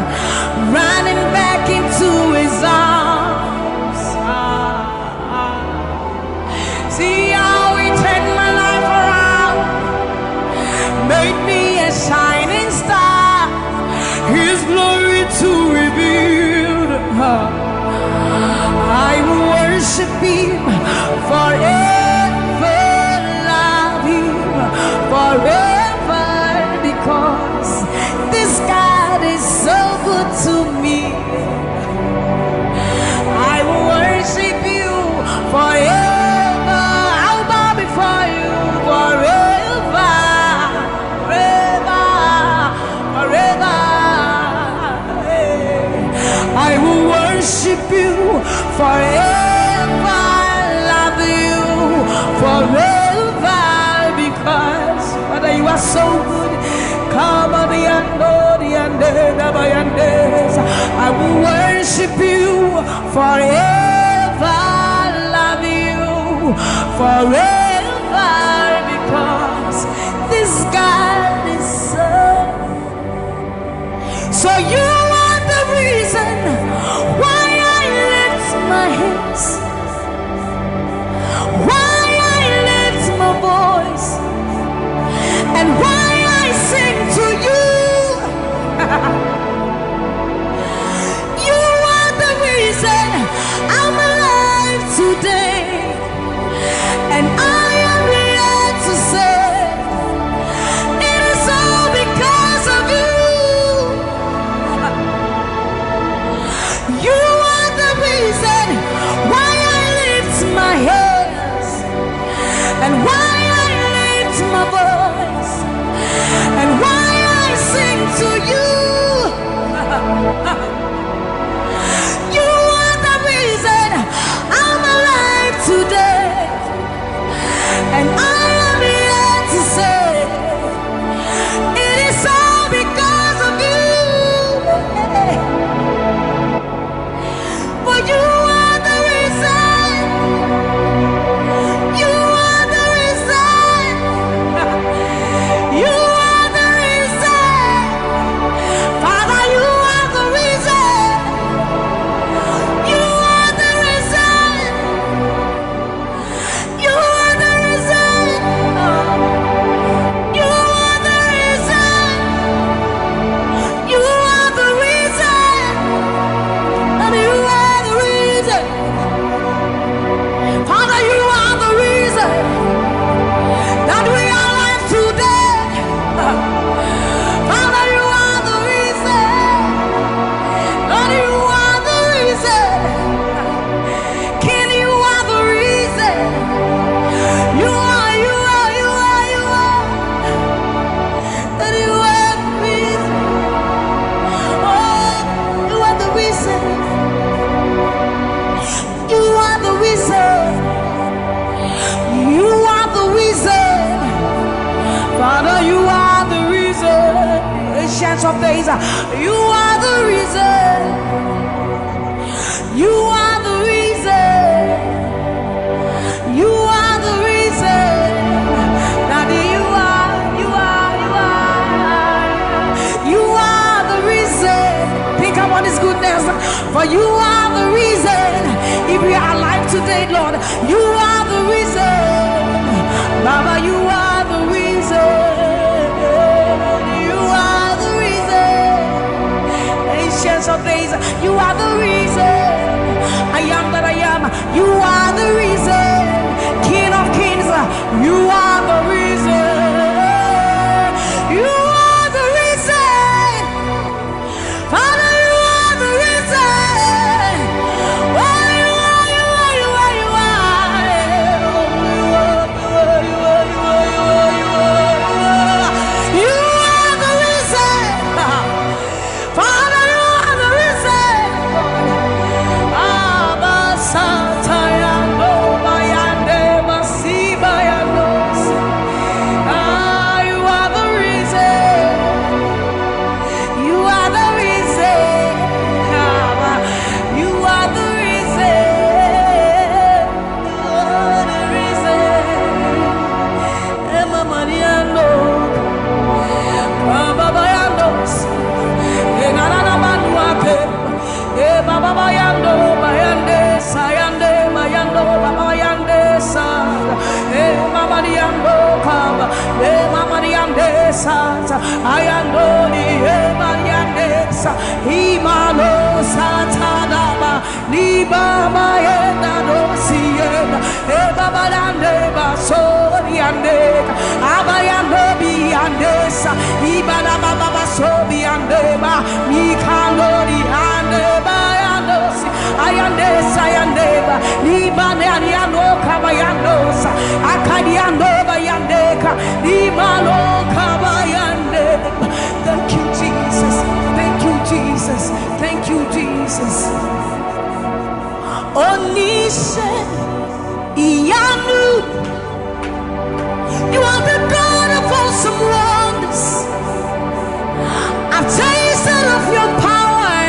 running back into his arms. See how he turned my life around, made me a shining star, his glory to reveal. I will worship him forever, love him forever, because this God is so good to me. I will worship you forever. I'll bow before you forever, forever, forever. I will worship you forever, love you forever, because Father, you are so good. Come on, the end, oh, the end, eh, the end, eh. I will worship you forever, love you forever, because this God is so. So you are the reason why I lift my hands, why I lift my voice, and why I sing to you. You are the reason I'm alive today. And I am here to say, it is all because of you. You are the reason why I lift my hands and why I lift my voice and why I sing to you. You are the reason I'm alive today. And I am here to say, it is all because of you. For you are the reason. You are the reason. You are the reason. Father, you are the reason. You are the reason. You are the reason. You are the reason. You are the reason. And you are the reason. Father, you are the reason that we are alive today. Father, you are the reason. Lord, you are the reason. King, you are the reason. You are, you are, you are, you are. That you are the reason. Oh, you are the reason. You are the reason. You are the reason. Father, you are the reason. Ancients of days, you are the reason. You are the reason. You are the reason. Daddy, you are, you are, you are. You are the reason. Think about his goodness. For you are the reason. If we are alive today, Lord, you are the reason. Baba, you are the reason. You are the reason. Ancients of days, you are the reason. I am that I am. You are the reason. King of kings, you are the reason. You are the reason. Father, you are the reason. Oh, you are, you are, you are, you are. Ayandori, Ebayandesa, Imalo Satadaba, Libama Yenda Dosienda, Ebabayande Basoriande, Abayando Biandesa, Ibana Baba Basobiandeba, Mikandori Andeba Yandosi, Ayandesa Yandeba, Libane Ariano Kabayandosa, Akadiando Bayandeka, Imalo Kabayande. Thank you, Jesus. Thank you, Jesus. Thank you, Jesus. Onise Iyanu. You are the God of awesome wonders. I've tasted of your power.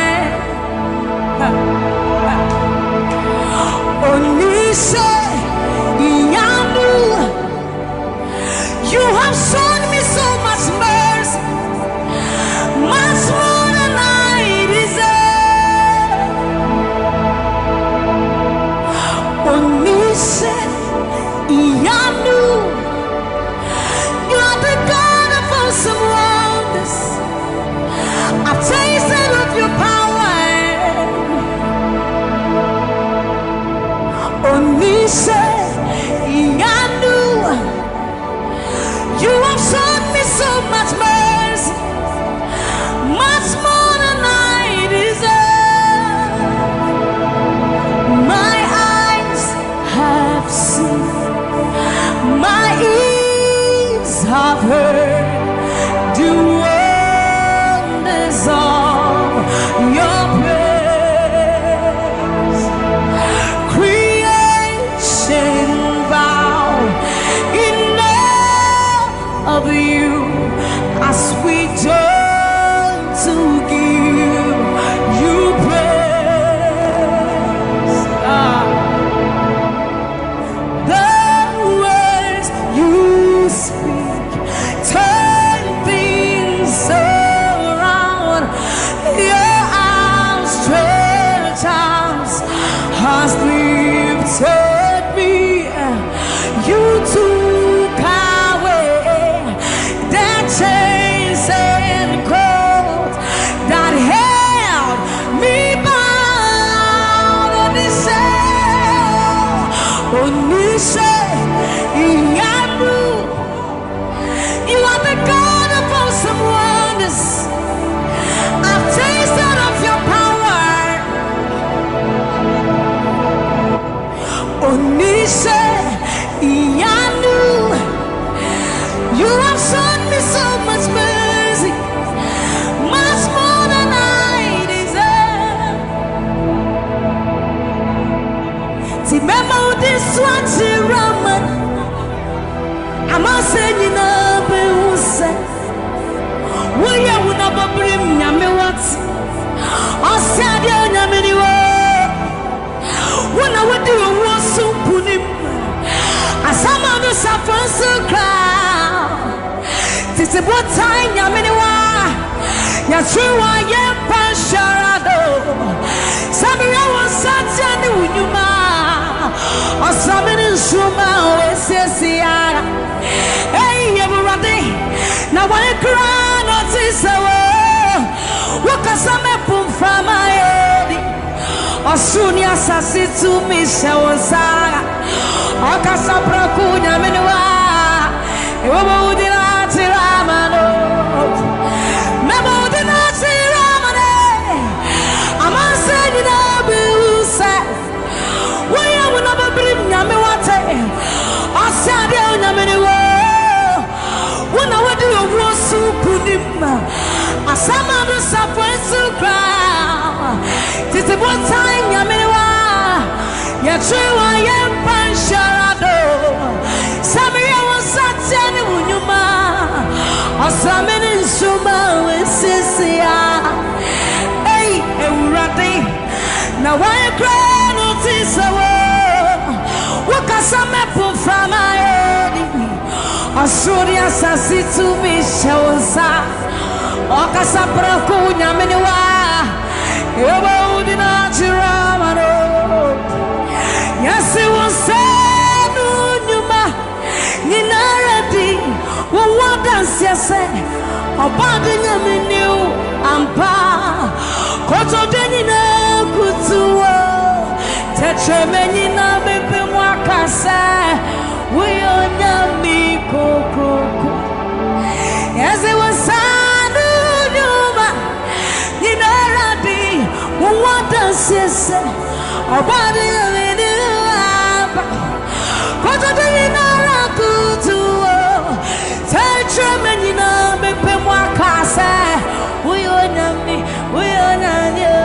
Onise Iyanu. You have shown me so much mercy, much more than I deserve. Onise Iyanu, you are the God of awesome wonders. I've tasted of your power. Onise Iyanu. You have shown me so much mercy, much more than I deserve. My eyes have seen, my ears have heard the wonders of your praise. Creation bow in awe of you as we join to give you praise. Ah. The words you speak turn things around. Your outstretched arms has lifted me. You took away the chains and cords that held me bound. Onise, Onise Iyanu. You are the God of awesome wonders. I've tasted of your power. Onise Iyanu, you have shown me so much mercy, much more than I deserve. Ti mema udiswa chiraman, amase nyina bewuse. Woyɛ wo na bɔbere nyame wate. Ɔsɛ adeɛ onyame ne wo. Wo na wodi owuo so nkonim. Asama no safo nso koraa. Tete botan nyame ne wa. Yɛtwe wɔ yɛmpa nhyɛra do. Sɛ meyɛ wo nsateɛ ne wo nnwuma. Ɔsrame ne nsoroma a wɔasiesie ara. Ei, Awurade, na wɔn koraa na ɔte sɛ wo. Wokasa mɛpo mframa adi. Ɔsoro ne asase tumi hyɛ wo nsa. Ɔkasa prɛko nyame ne wa. Ewo mo di na tira mano. Memo di na tira mane. Amanse nyina bewu sɛ. Woyɛ wo na bɛbirim nyame wate. Ɔsɛ adeɛ onyame ne wo. Wo na wodi owuo so nkonim. Asɛm a no safoe so koraa. Tete botan nyame ne wa. Yɛtwe wɔ yɛmpa nhyɛra do. Sɛ meyɛ wo nsateɛ ne wo nnwuma. Ɔsrame ne nsoroma a wɔasiesie a. Ei, Awurade, na wɔn koraa na ɔte sɛ wo. Wokasa mɛpo mframa a ɛdi. Ɔsoro ne asase tumi hyɛ wo nsa. Ɔkasa prɛko nyame ne wa. Ɛwɔ wo din akyerɛ ama no. Yɛse wo nsa no nnwuma nyinara di. Wo ho adanseɛ Sɛ ɔba de nyame ne wo ampa, kɔtɔdwe nyinaa kutuo, tɛkyerɛma nyinaa bɛpɛ mu aka sɛ woyɛ onyame kokroko. Yɛse wo saa no nnwuma nyinara de wo ho adanseɛ sɛ ɔba de nyame ne wo ampa, kɔtɔdwe nyinara kutuo, tɛkyerɛma nyinaa bɛpɛ mu aka sɛ woyɛ onyame, woyɛ onyame o.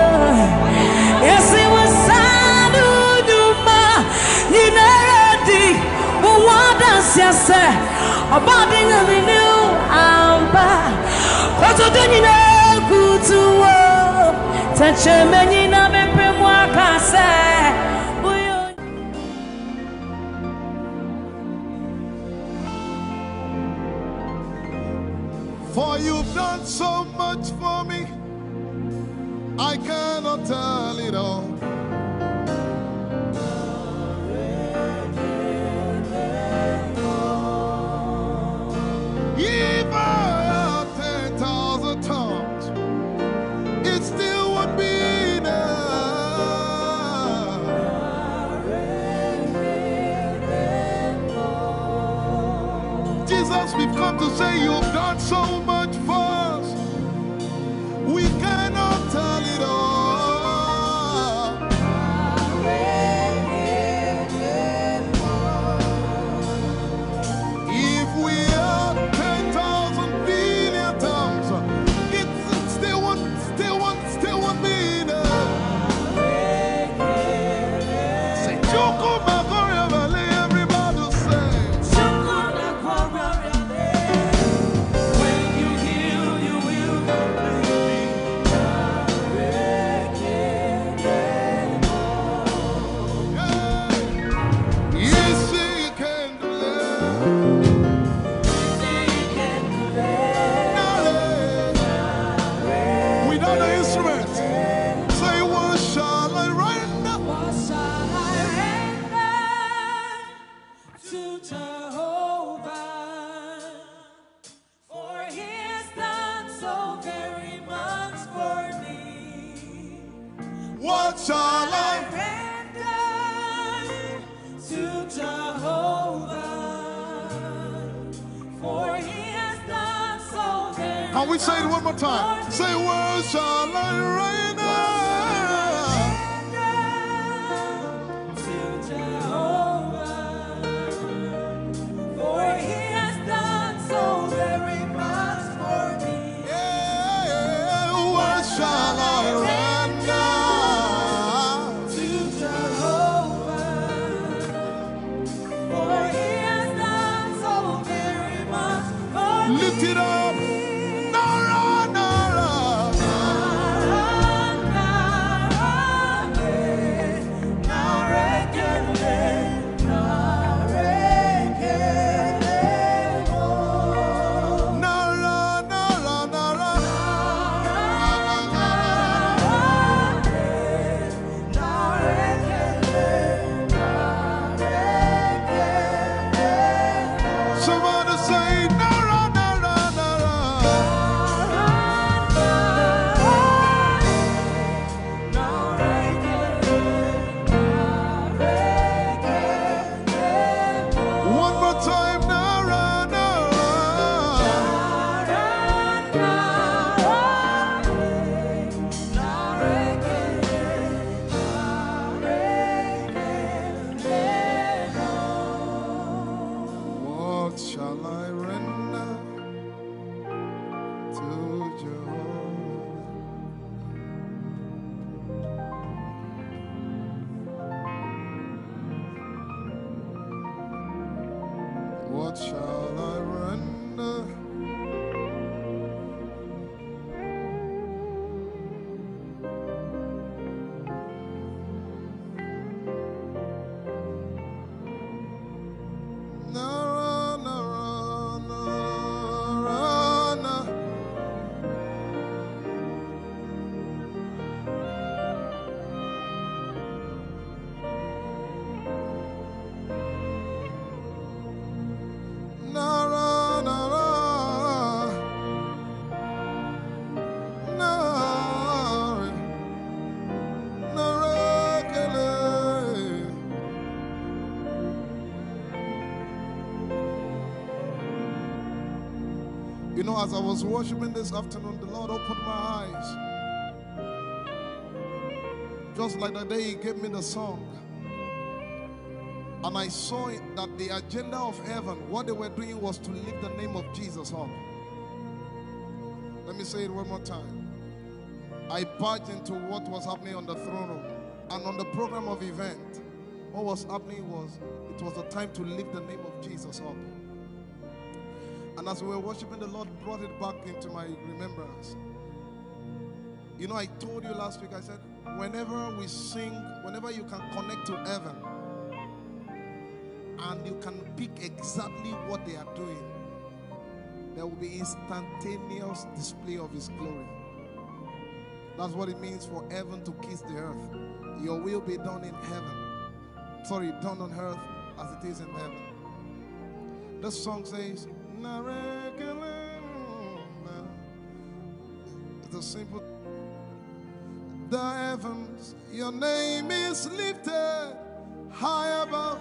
Yɛse wo saa no nnwuma nyinara de wo ho adanseɛ sɛ ɔba de nyame ne wo ampa, kɔtɔdwe nyinaa kutuo, tɛkyerɛma nyinaa bɛpɛ mu aka sɛ woyɛ onyame. For you've done so much for me, I cannot tell it all. If I had ten thousand tongues, it still would be enough. Jesus, we've come to say you've done so much for us. We cannot tell it all. If we had ten thousand billion tongues, it still won't, still won't, still won't be enough. Say, Chukwuma Korea Valley, everybody say. When you heal, you will completely. Yes, he can do it. Without the instrument, say, what shall I render? What shall I render to Jehovah? For he has done so very much for me. What shall I render to Jehovah? For he has done so very much for me. Can we say it one more time? Say, what shall I render? What shall I render to Jehovah? For he has done so very much for me. Yeah, what shall I render to Jehovah? For he has done so very much for me. Lift it up. Nara, nara. Nara, nara, eh. Nara, nara, nara, eh. Nara, nara, nara. Somebody say, nara, nara, nara. One more time, nara, nara. What shall I render to Jehovah? What shall I render? Nara, nara, nara, nara. You know, as I was worshiping this afternoon, the Lord opened my eyes. Just like the day He gave me the song. And I saw it that the agenda of heaven, what they were doing was to lift the name of Jesus up. Let me say it one more time. I barged into what was happening on the throne room and on the program of event. What was happening was, it was a time to lift the name of Jesus up. And as we were worshiping, the Lord brought it back into my remembrance. You know, I told you last week, I said, whenever we sing, whenever you can connect to heaven, and you can pick exactly what they are doing, there will be instantaneous display of His glory. That's what it means for heaven to kiss the earth. Your will be done in heaven. Sorry, done on earth as it is in heaven. This song says, "Narekelena." It's a simple. The heavens, your name is lifted high above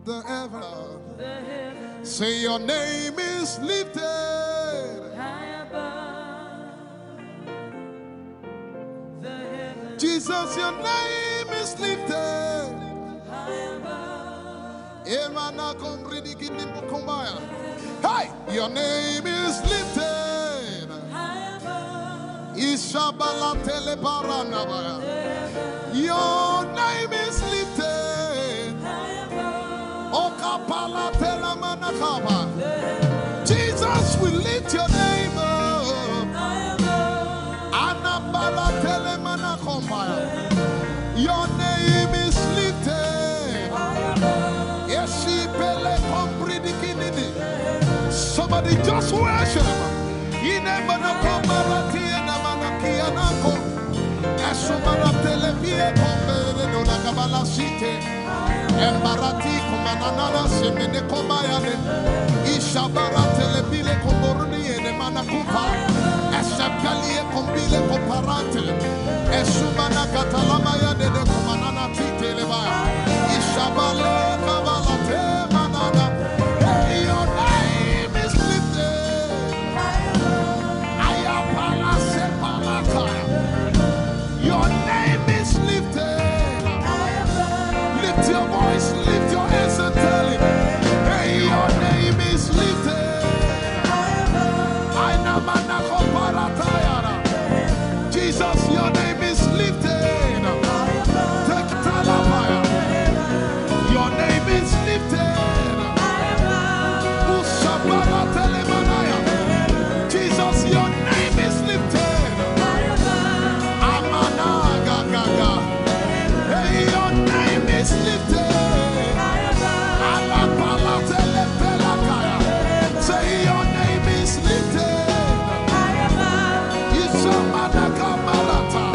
the heavens. Say, your name is lifted high above the heavens. Jesus, your name is lifted high above. Emana komridi kinimbukumbaya. Hey, your name is lifted. Ishabala telebaranabaya. Your name is lifted. Okapala telamanakaba. Jesus, we lift your name up. Anabala telemanakombaya. Your name is lifted. Eshipele kompridikinini. Somebody just worship. Inemanakomaratienamanakianako. Esumaratelevieko. Embarati kumanana semene komayane. Ishabara telebile komoruni ene manakupa. Esepelie kombile koparate. Esumana katalama ya dede kumanana titeleba. Ishabale kabalate manana. Hey, your name is lifted. Ayapala sepalata. Your name is lifted. Lift your voice, lift your hands and tell Him, hey, your name is lifted. Aina manako paratayara. Jesus, your name is lifted. Take talabaya. Your name is lifted. Usabara telemanaya. Jesus, your name is lifted. Amana gagaga. Hey, your name is lifted. Alapala telepelakaya. Say, your name is lifted. Isamana kamarata.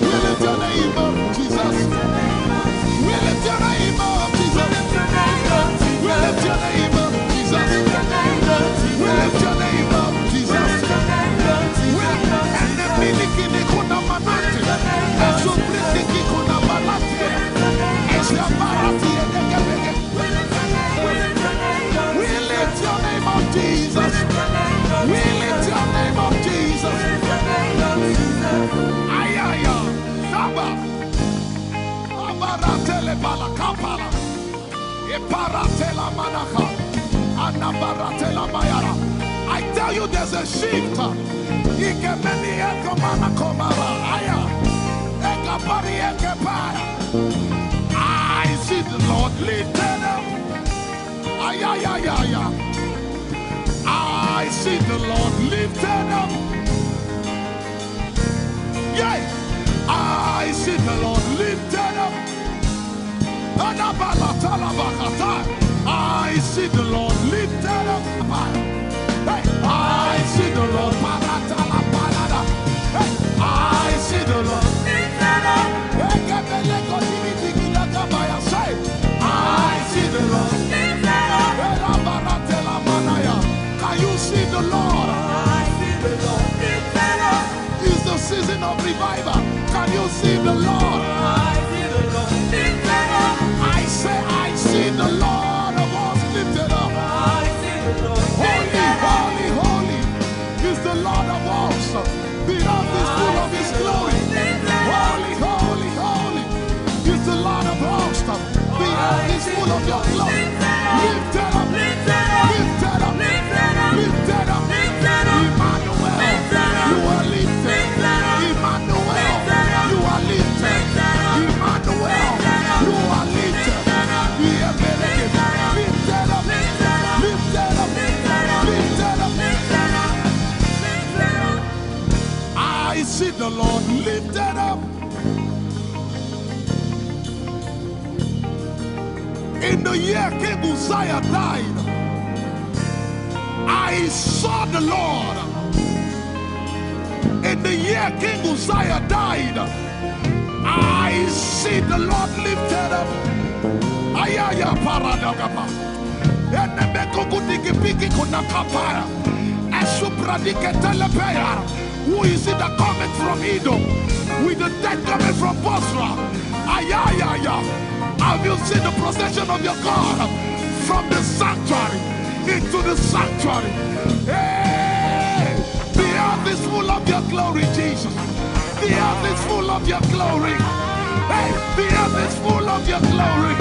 We lift your name up, Jesus. We lift your name up, Jesus. We lift your name up, Jesus. We lift your name up, Jesus. We lift your name up, Jesus. We lift your name up, Jesus. We lift your name up, Jesus. Ayaya, Saba. Abaratele balakapala. Iparatela manaka. Anabaratela mayara. I tell you, there's a shift. Ikemeni ekomana komara. Aya. Ekapari ekepaya. I see the Lord lifted up. Ay, ay, ay, ay, ay. I see the Lord lifted up. Yeah, I see the Lord lifted up. Adabalatalabahatai. I see the Lord lifted up. Hey, I see the Lord. Paratalabalada. Hey, I see the Lord. Ekebelekotibitikinakabaya. Say, I see the Lord. Erabaratelamanaya. Can you see the Lord? It's the season of revival. Can you see the Lord? I say, I see the Lord of hosts lifted up. Holy, holy, holy is the Lord of hosts. The earth is full of his glory. Holy, holy, holy is the Lord of hosts. The earth is full of your glory. Lifted up, lifted up, lifted up, lifted up. Emmanuel, you are lifted. Emmanuel, you are lifted. Emmanuel, you are lifted. Lifted up, lifted up, lifted up, lifted up. I see the Lord lifted up. In the year King Uzziah died, I saw the Lord. In the year King Uzziah died, I see the Lord lifted up. Ayaya paradagaba. Enemekukudikipiki kunakapaya. Esupradiketelepeya. Who is it that cometh from Edom with the ten coming from Bozrah? Ayayaya. Have you seen the procession of your God from the sanctuary into the sanctuary? Hey, the earth is full of your glory, Jesus. The earth is full of your glory. Hey, the earth is full of your glory.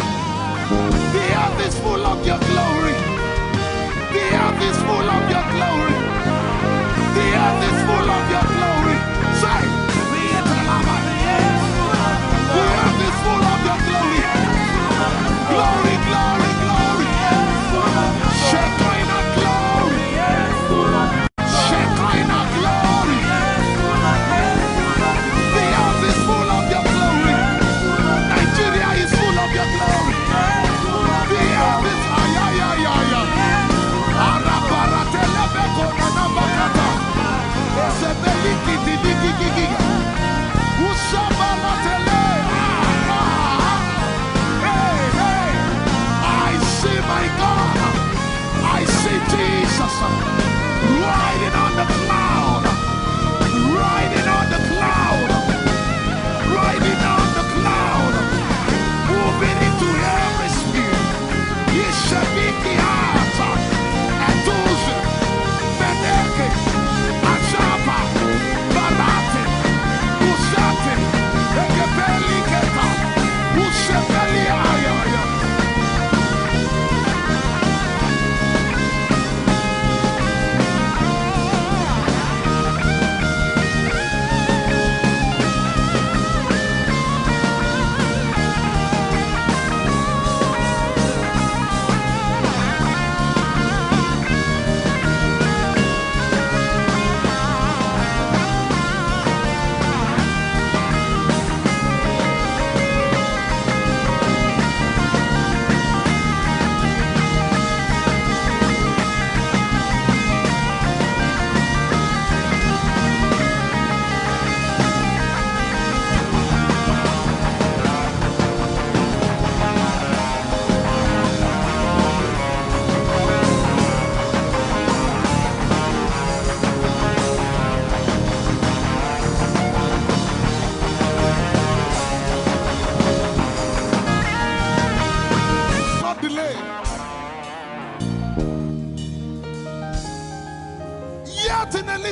The earth is full of your glory. The earth is full of your glory. The earth is full of your glory. Say, the earth is full of your glory. Glory, glory, glory. Shekinah glory. Shekinah glory. The earth is full of your glory. Nigeria is full of your glory. The earth is, ay, ay, ay, ay, ay. Arabaratelebekonanabakata.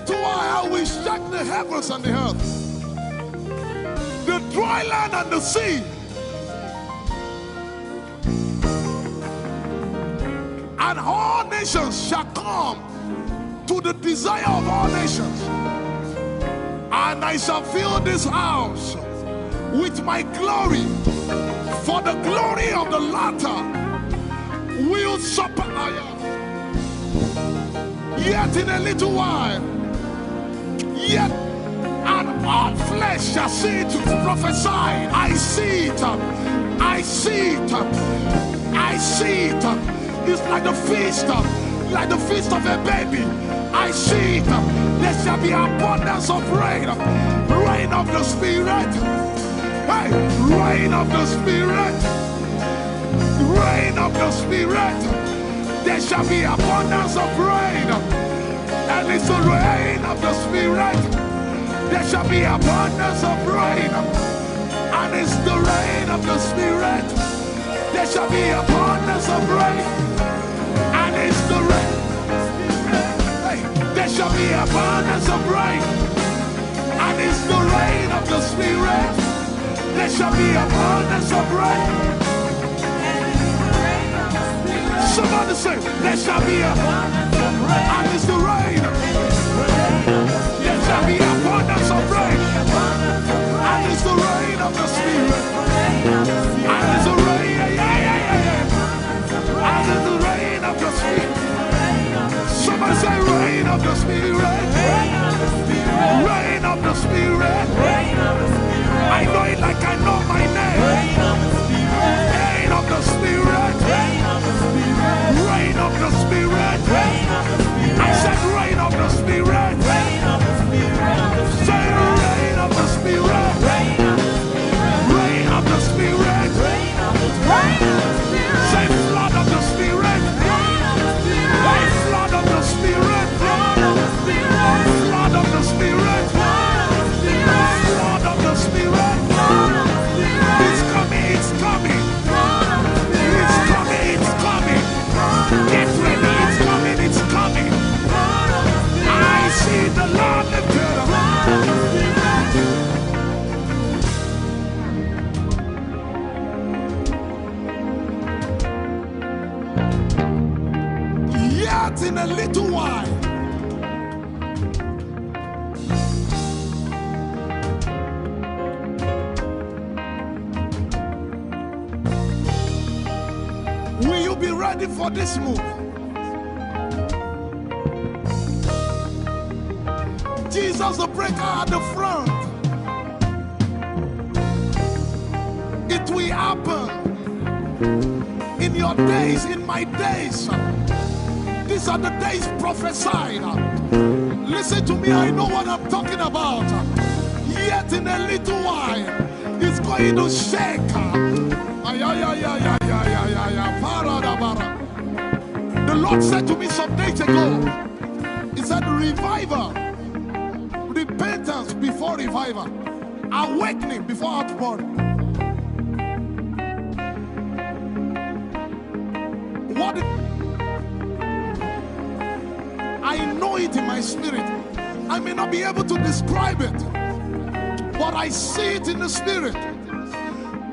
To why I will shake the heavens and the earth, the dry land and the sea. And all nations shall come to the desire of all nations. And I shall fill this house with my glory, for the glory of the latter will surpass. Yet in a little while, yet and all flesh shall see it. Prophesy. I see it. I see it. I see it. It's like the feast, like the feast of a baby. I see it. There shall be abundance of rain, rain of the Spirit. Hey, rain of the Spirit. Rain of the Spirit. There shall be abundance of rain. And it's the rain of the Spirit. There shall be abundance of rain. And it's the rain of the Spirit. There shall be abundance of rain. And it's the rain. Hey, there shall be abundance of rain. And it's the rain of the Spirit. There shall be abundance of rain. Somebody say, there shall be a, and it's the rain. There shall be abundance of rain. And it's the rain of the Spirit. And it's the rain, yeah, yeah, yeah, yeah, yeah. And it's the rain of the Spirit. Somebody say, rain of the Spirit. Rain of the Spirit. I know it like I know my name. Rain of the Spirit. Rain of the Spirit. I said, rain of the Spirit. Say, rain of the Spirit. Rain of the Spirit. Say, flood of the Spirit. Hey, flood of the Spirit. Flood of the Spirit. Flood of the Spirit. It's coming. It's coming. It's coming. It's coming. Get ready. It's coming. It's coming. I see the Lord lifted up. Yet in a little while, will you be ready for this move? Jesus the breaker at the front. It will happen in your days, in my days. These are the days prophesied. Listen to me, I know what I'm talking about. Yet in a little while, it's going to shake. Ay, ay, ay, ay, ay, ay, ay, ay, ay, para da bara. The Lord said to me some days ago, He said, revival, repentance before revival, awakening before outpouring. What I know it in my spirit. I may not be able to describe it, but I see it in the spirit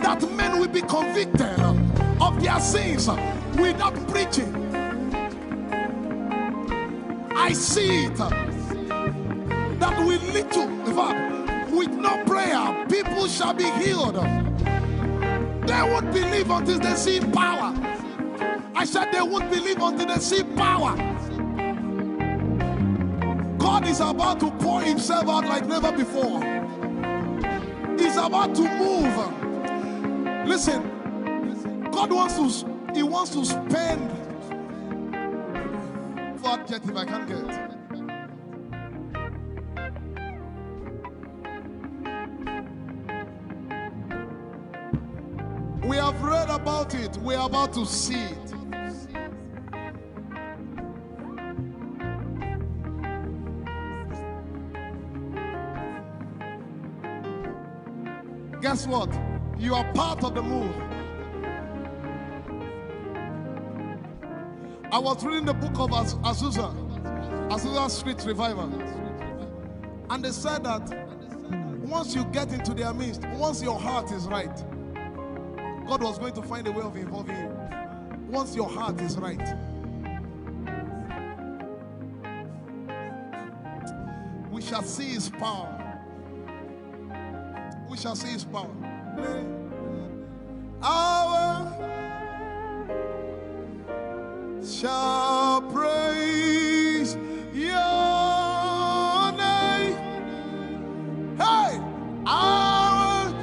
that men will be convicted of their sins without preaching. I see it that with little, in fact, with no prayer, people shall be healed. They won't believe until they see power. I said they won't believe until they see power. God is about to pour himself out like never before. He's about to move. Listen, God wants to, he wants to spend. What adjective I can't get. We have read about it. We are about to see it. Guess what? You are part of the move. I was reading the book of Az-, Azusa, Azusa Street Revival. And they said that once you get into their midst, once your heart is right, God was going to find a way of involving you. Once your heart is right, we shall see his power. We shall see his power. Our shall praise your name. Hey, our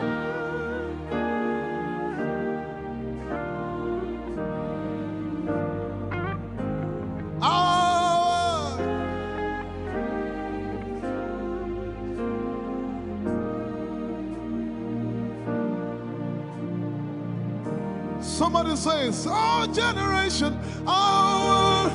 our Somebody says, our generation, our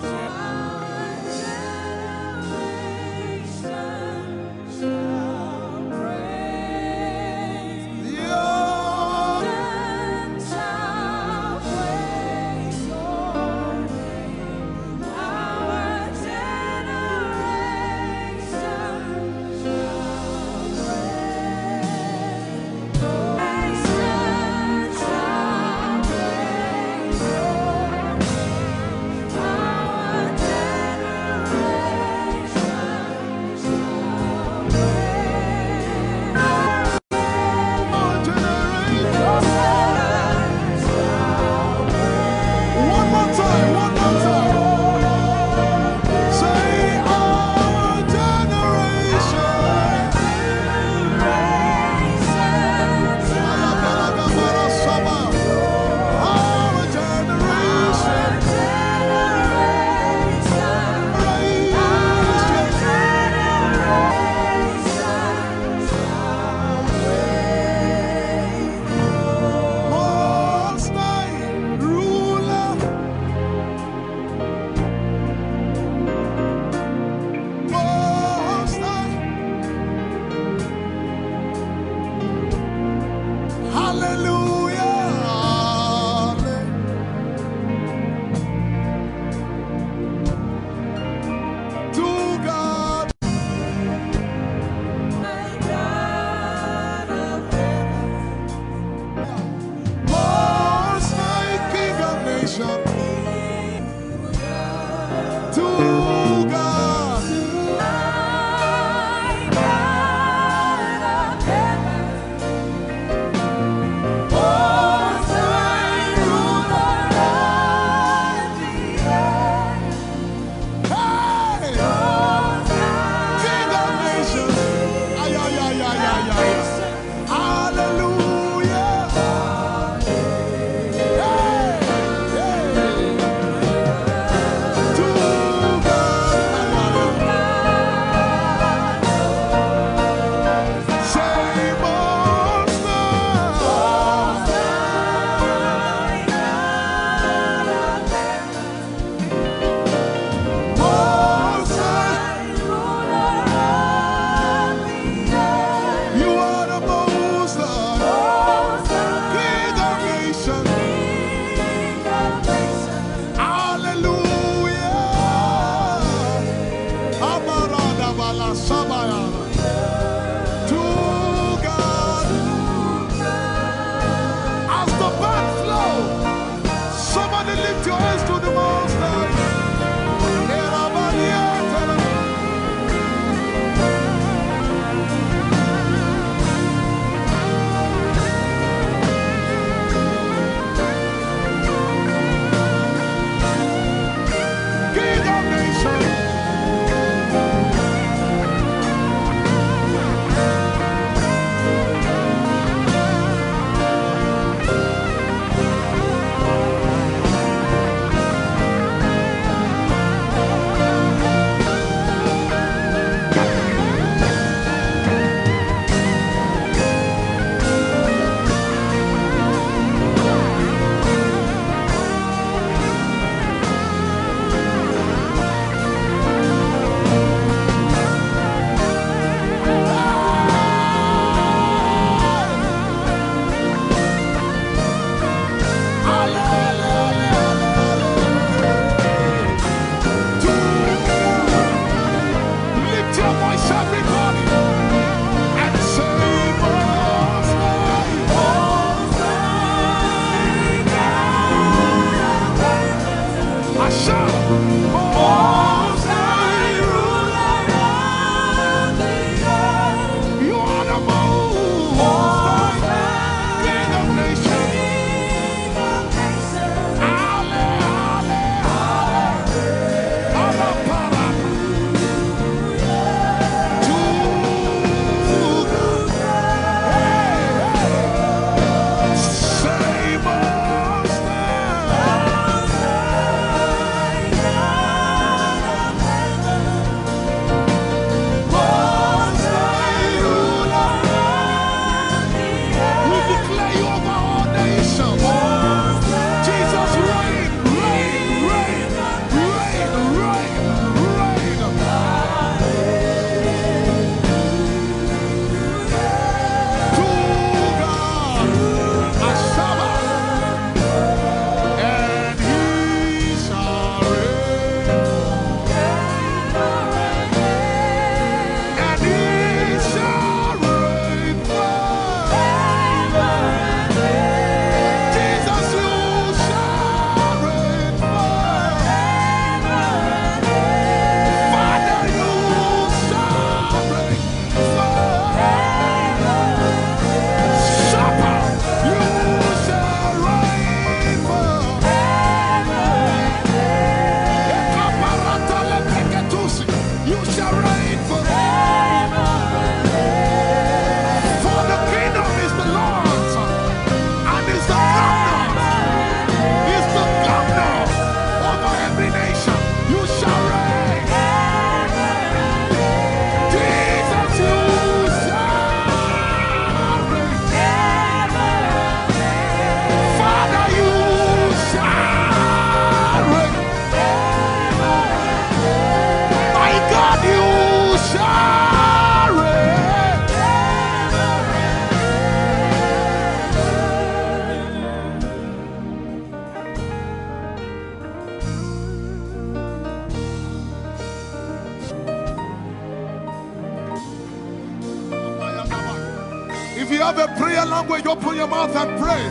If you have a prayer language, open your mouth and pray.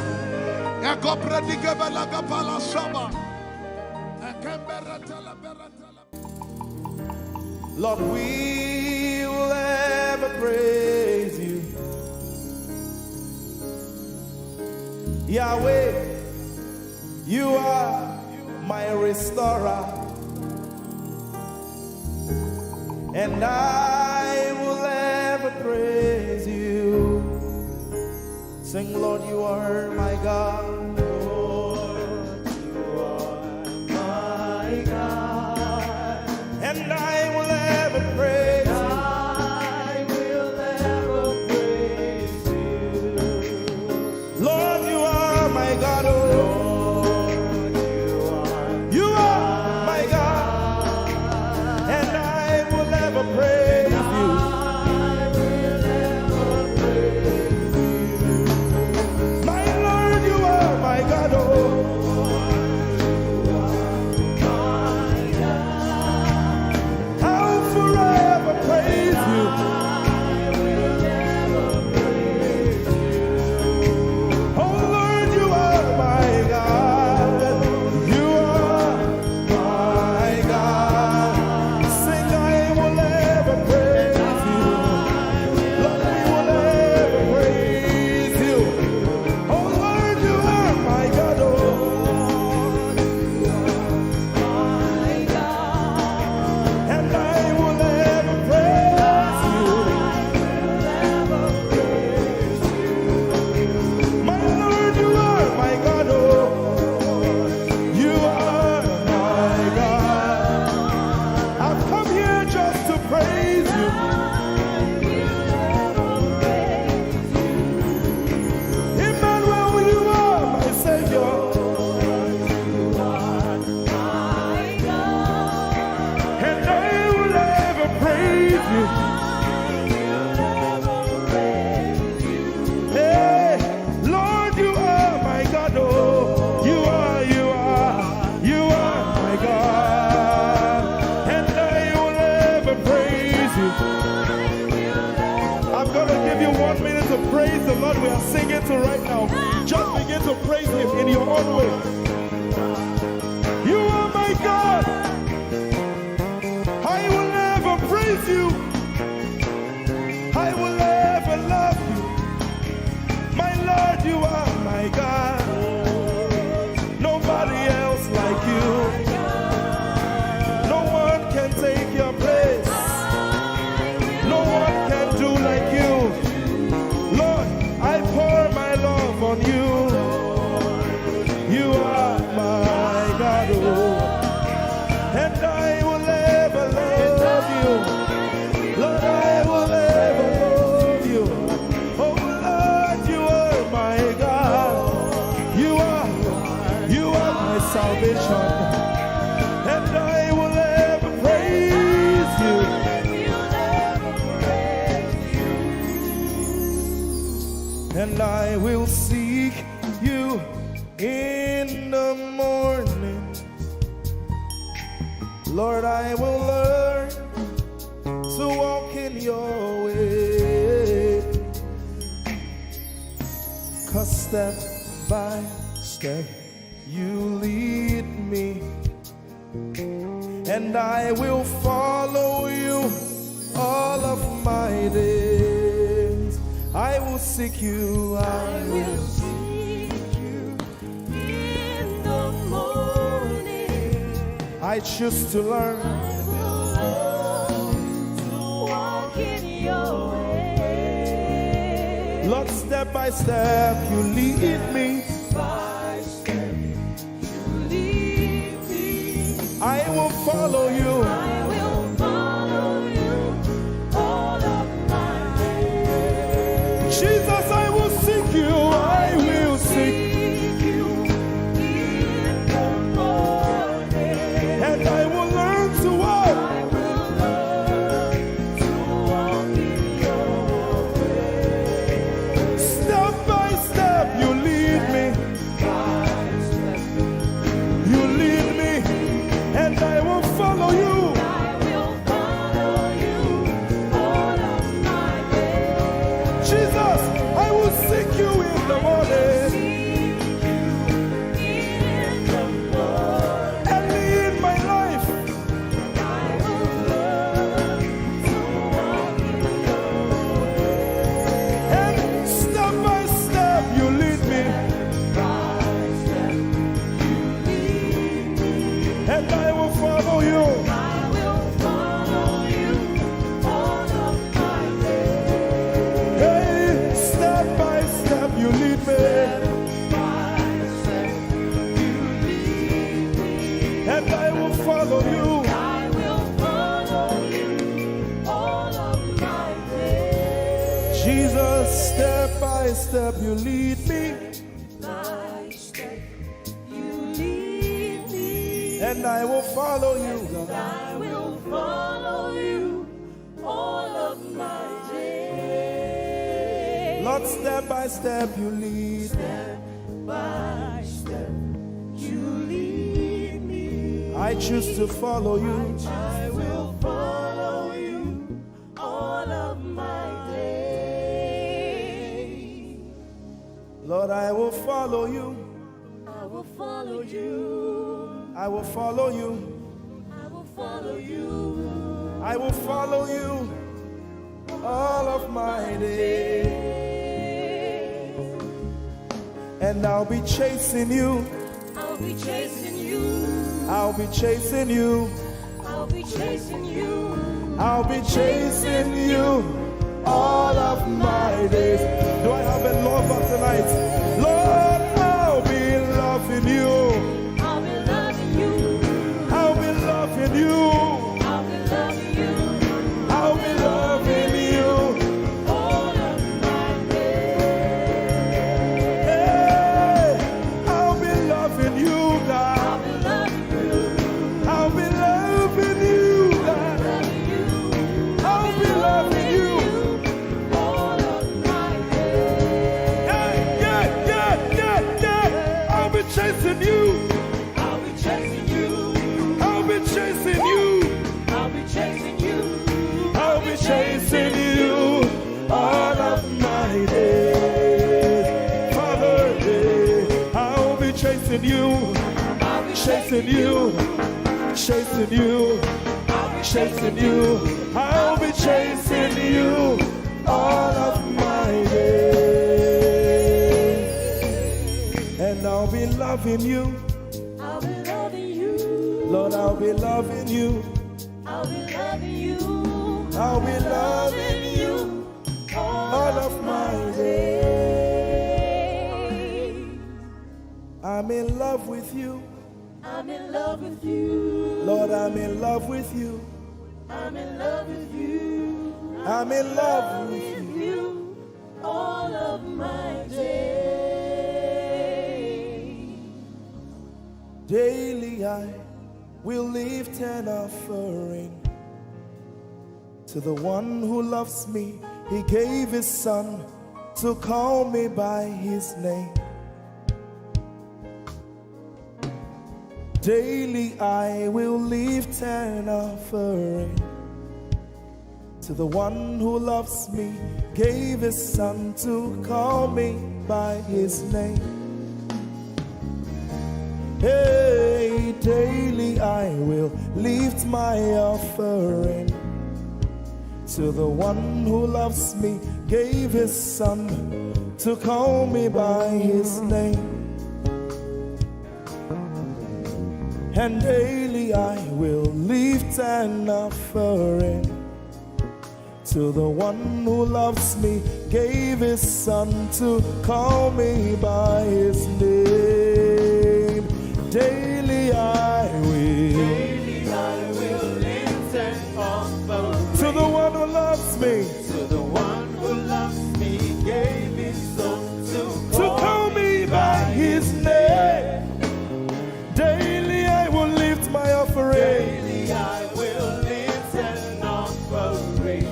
Ekopredikebalagapalashaba. Ekembereteleberetele. Lord, we will ever praise you. Yahweh, you are my restorer, and I will ever praise you. Sing, Lord, you are my God. Lord, you are my God. And I will ever praise you. I will ever praise you. Lord, you are my God. Oh. Lord, you are You are my God, and I will ever praise you. My Lord, you are my God, oh. I'll forever praise you. Oh Lord, you are my God. You are my God. Sing, I will ever praise you. Lord, we will ever praise you. Oh Lord, you are my God. Oh. And I will ever praise you. My Lord, you are my God, oh. You are my God. I've come here just to praise you. Emmanuel, you are my Savior. And I will ever praise you. Hey, Lord, you are my God, oh. You are, you are, you are my God. And I will ever praise you. I'm gonna give you one minute to praise the Lord. We are singing to right now. Just begin to praise him in your own way. You are my God. I will ever praise you. I will ever love you. My Lord, you are my God. Nobody else like you. No one can take your place. No one can do like you. Lord, I pour my love on you. You are my God, oh. And I will ever love you. Lord, I will ever love you. Oh Lord, you are my God. You are, you are my salvation. And I will ever praise you. And I will seek you in the morning. Lord, I will learn to walk in your way. 'Cause step by step, you lead me. And I will follow you all of my days. I will seek you. I will seek you in the morning. I choose to learn. I will learn to walk in your way. Lord, step by step, you lead me. By step, you lead me. I will follow you. I will follow you all of my days. Jesus, I will seek you. I will seek you in the morning. And I will learn to walk. I will learn to walk in your way. Step by step, you lead me. You lead me, and I will follow you. Jesus, step by step you lead me, By step, you lead me. and I will follow you, God. I will follow you all of my days. Lord, step by step you lead. Step by step, you lead me. I choose to follow you. I will follow you all of my days. Lord, I will follow you. I will follow you. I will follow you. I will follow you. I will follow you all of my days. And I'll be chasing you. I'll be chasing you. I'll be chasing you. I'll be chasing you. I'll be chasing you all of my days. Do I have a lover tonight? Lord, I'll be loving you. I'll be loving you. I'll be loving you. I'll be loving you. I'll be loving you. All of my days. Hey, I'll be loving you, God. I'll be loving you. I'll be loving you, God. Loving you. I'll be loving you. All of my days. Yeah, yeah, yeah, yeah, yeah. I'll be chasing you. I'll be chasing you. I'll be chasing you. I'll be chasing you. I'll be chasing you all of my days. Father, yeah, I'll be chasing you, I'll be chasing you, chasing you, chasing you. I'll be chasing you all of my days. And I'll be loving you. I'll be loving you. Lord, I'll be loving you. I'll be loving you. I'll be loving you all of my days. I'm in love with you. I'm in love with you. Lord, I'm in love with you. I'm in love with you. I'm in love with you. You all of my days. Daily I will lift an offering to the one who loves me. He gave his son to call me by his name. Daily I will lift an offering to the one who loves me, gave his son to call me by his name. Hey, daily I will lift my offering to the one who loves me, gave his son to call me by his name. And daily I will lift an offering to the one who loves me, gave his son to call me by his name. Daily I will. Daily I will lift an offering To the one who loves me, to the one who loves me, gave his son to to call me by his name. Daily I will lift my offering. Daily I will lift an offering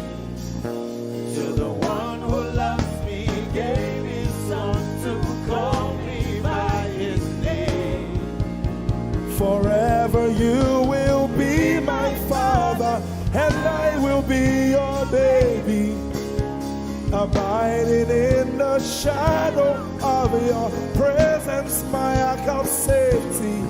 to the one who loves me, gave his son to call me by his name. Forever you will be my father, and I will be your baby. Abiding in the shadow of your presence, my ark of safety.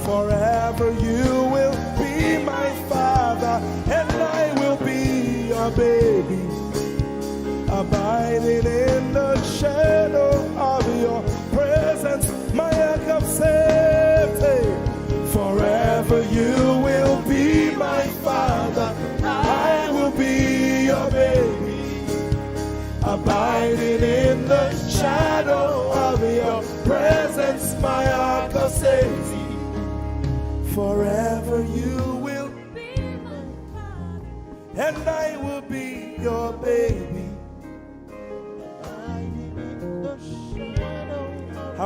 Forever you will be my father, and I will be your baby. Abiding in the shadow of your presence, my ark of safety. Forever you will be my father, I will be your baby. Abiding in the shadow of your presence, my ark of safety. Forever you will, Be my father. and I will be your baby.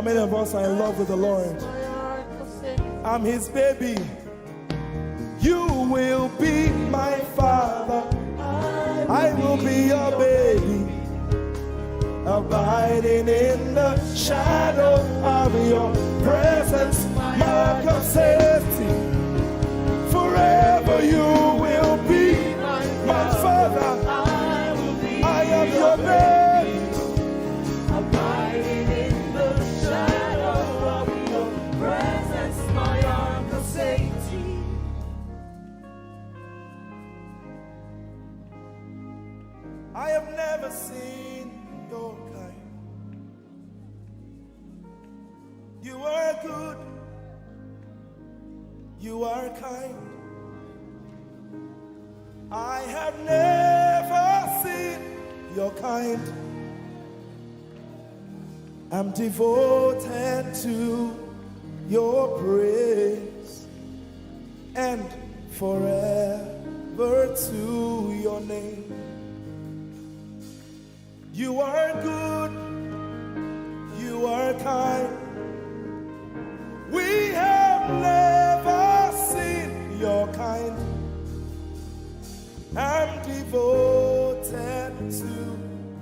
How many of us are in love with the Lord? I'm his baby. You will be my father. I will be your baby. Abiding in the shadow of your presence, my God says, forever you will be my father. I am your baby. Abiding in the shadow of your presence, my uncle Sadie. I have never seen your kind. You are good. You are kind. I have never seen your kind. I'm devoted to your praise and forever to your name. You are good, you are kind. We have never seen your kind. I'm devoted to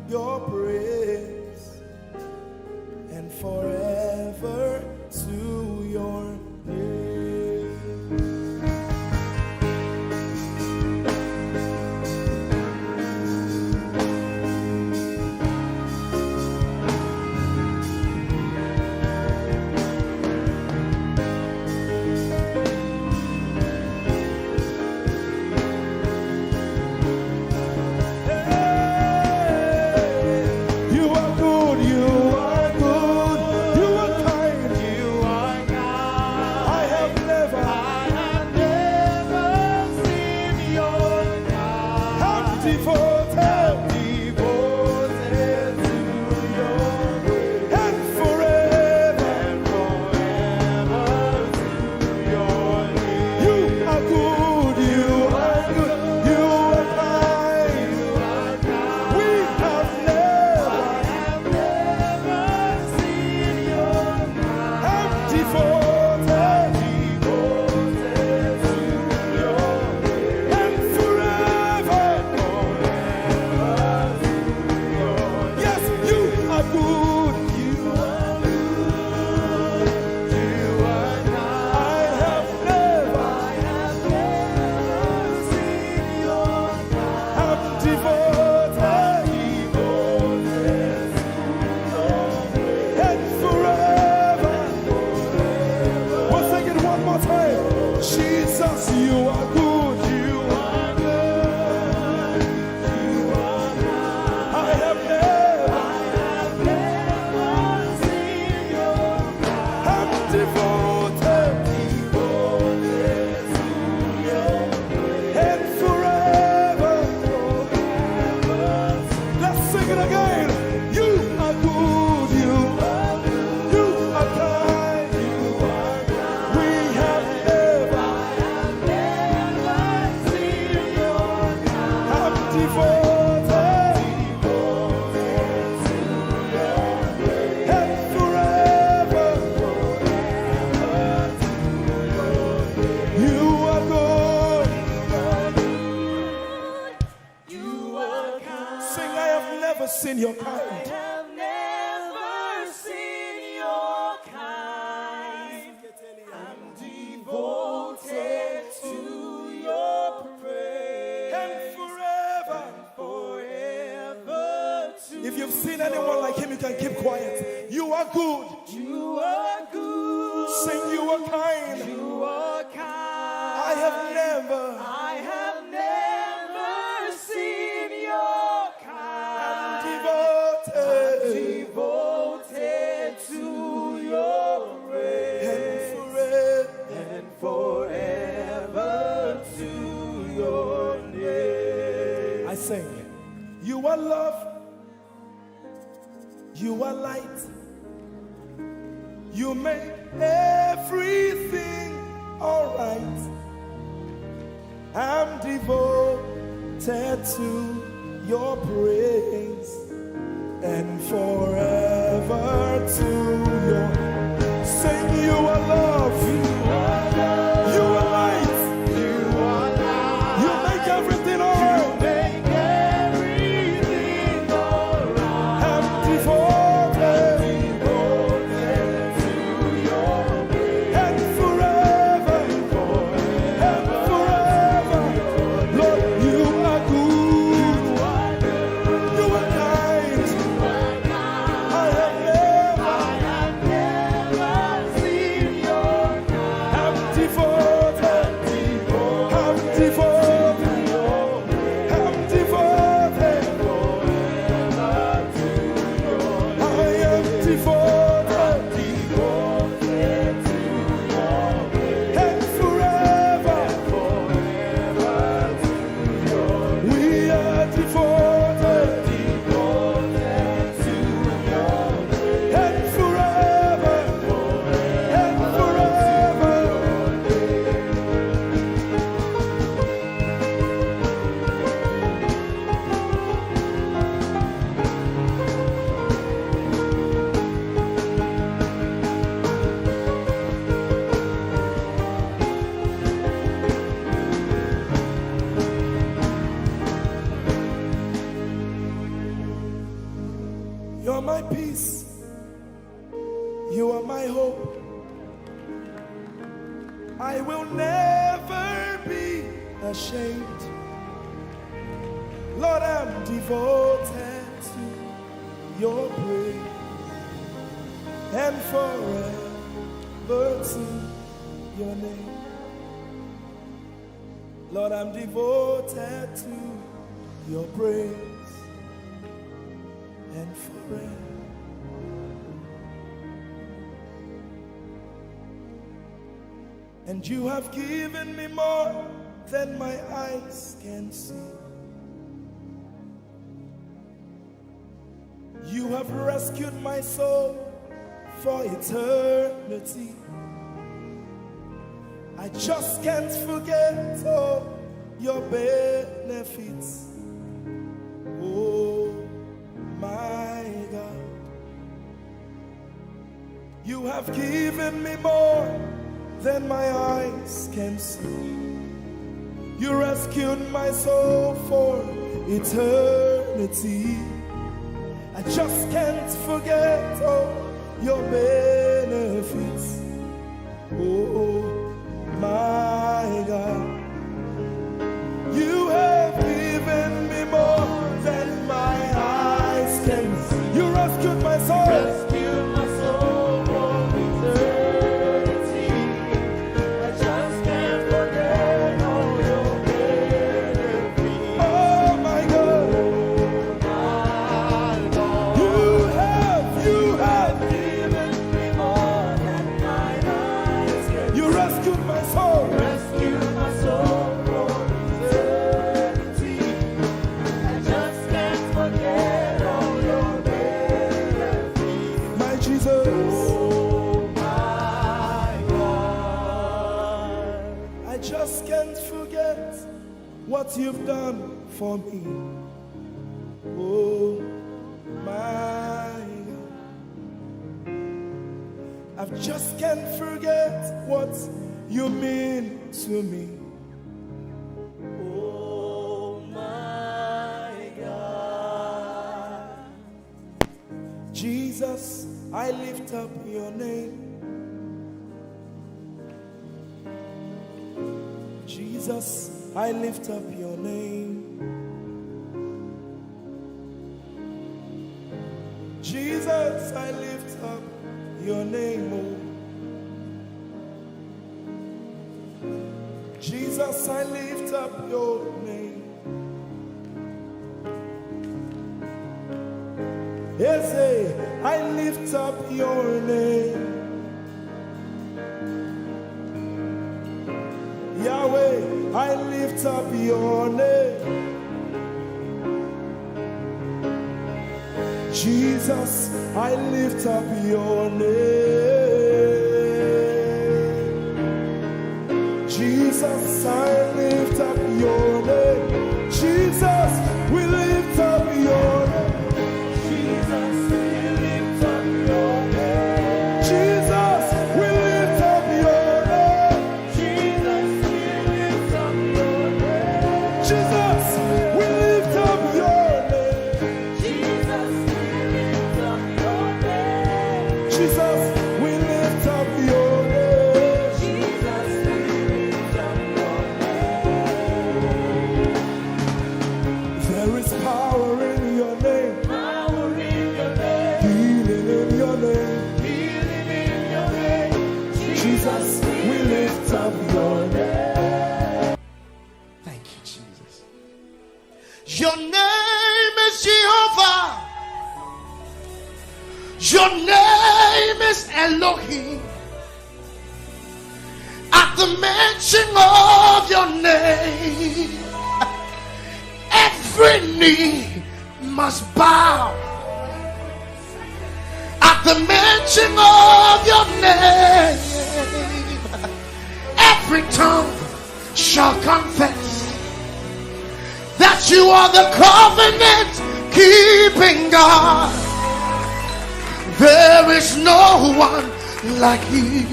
your praise and forever to your name. You are good, you are good, you are kind, you are kind. I have never, I have never seen your kind. I'm devoted, devoted to your grace. And forever, and forever to your name. You are good, you are good, you are kind. We have never, I have never seen your kind. I'm devoted, devoted to your grace. And forever, forever to your name. Yes, you are good. You are good. You are kind. I have never, I have never seen your kind. I'm devoted, devoted to your grace. And forever, forever. We'll sing it one more time. Jesus, you are good. You are good. I have never, I have never seen your kind. I'm devoted, devoted to your grace. And forever, forever. Let's sing it again. You are good, you are good, you are kind, you are kind. We have never, I have never seen your kind. I'm devoted, devoted to your grace. And forever, forever to your grace. You are good. You are kind. Sing, I have never seen your kind. I have never seen your kind. I'm devoted to your praise. And forever, forever to, if you've seen anyone like him, you can keep quiet. You are good. You are good. Sing, you are kind. You are kind. I have never, I have never seen your kind. I'm devoted, devoted to your grace. And forever, and forever to your name. I sing. You are love. You are light. You make everything alright. I'm devoted to your praise and forever to your You're my peace. You are my hope. I will never be ashamed. Lord, I'm devoted to your praise and forever to your name. Lord, I'm devoted to your praise and forever. And you have given me more than my eyes can see. You have rescued my soul for eternity. I just can't forget all your benefits. Oh my God. You have given me more than my eyes can see. You rescued my soul for eternity. I just can't forget all your benefits. Oh my God. You have given me more than my eyes can see. You rescued my soul. Rescued my soul from eternity. I just can't forget all your benefits. Oh my God. My God. You have, you have given me more than my eyes can see. You rescued my soul. Rescued my soul from eternity. I just can't forget all your benefits. My Jesus. Oh my God. I just can't forget what you've done for me. Oh my God. I just can't forget what you mean to me. Oh my God. Jesus, I lift up your name. Jesus, I lift up your name. Jesus, I lift up your name, oh. Jesus, I lift up your name. Yes, eh, I lift up your name. Yahweh, I lift up your name. Jesus, I lift up your name. Jesus, I lift up your name. Jesus, we lift up your name. Jesus, we lift up your name. Jesus, we lift up your name. Jesus, we lift up your name. Jesus, we lift up your name. Jesus, we lift up your name. Jesus, we lift up your name. There is power in your name. Power in your name. Healing in your name. Healing in your name. Jesus, we lift up your name. Thank you, Jesus. Your name is Jehovah. Your name is Elohim. At the mention of your name, every knee must bow. At the mention of your name, every tongue shall confess that you are the covenant keeping God. There is no one like you.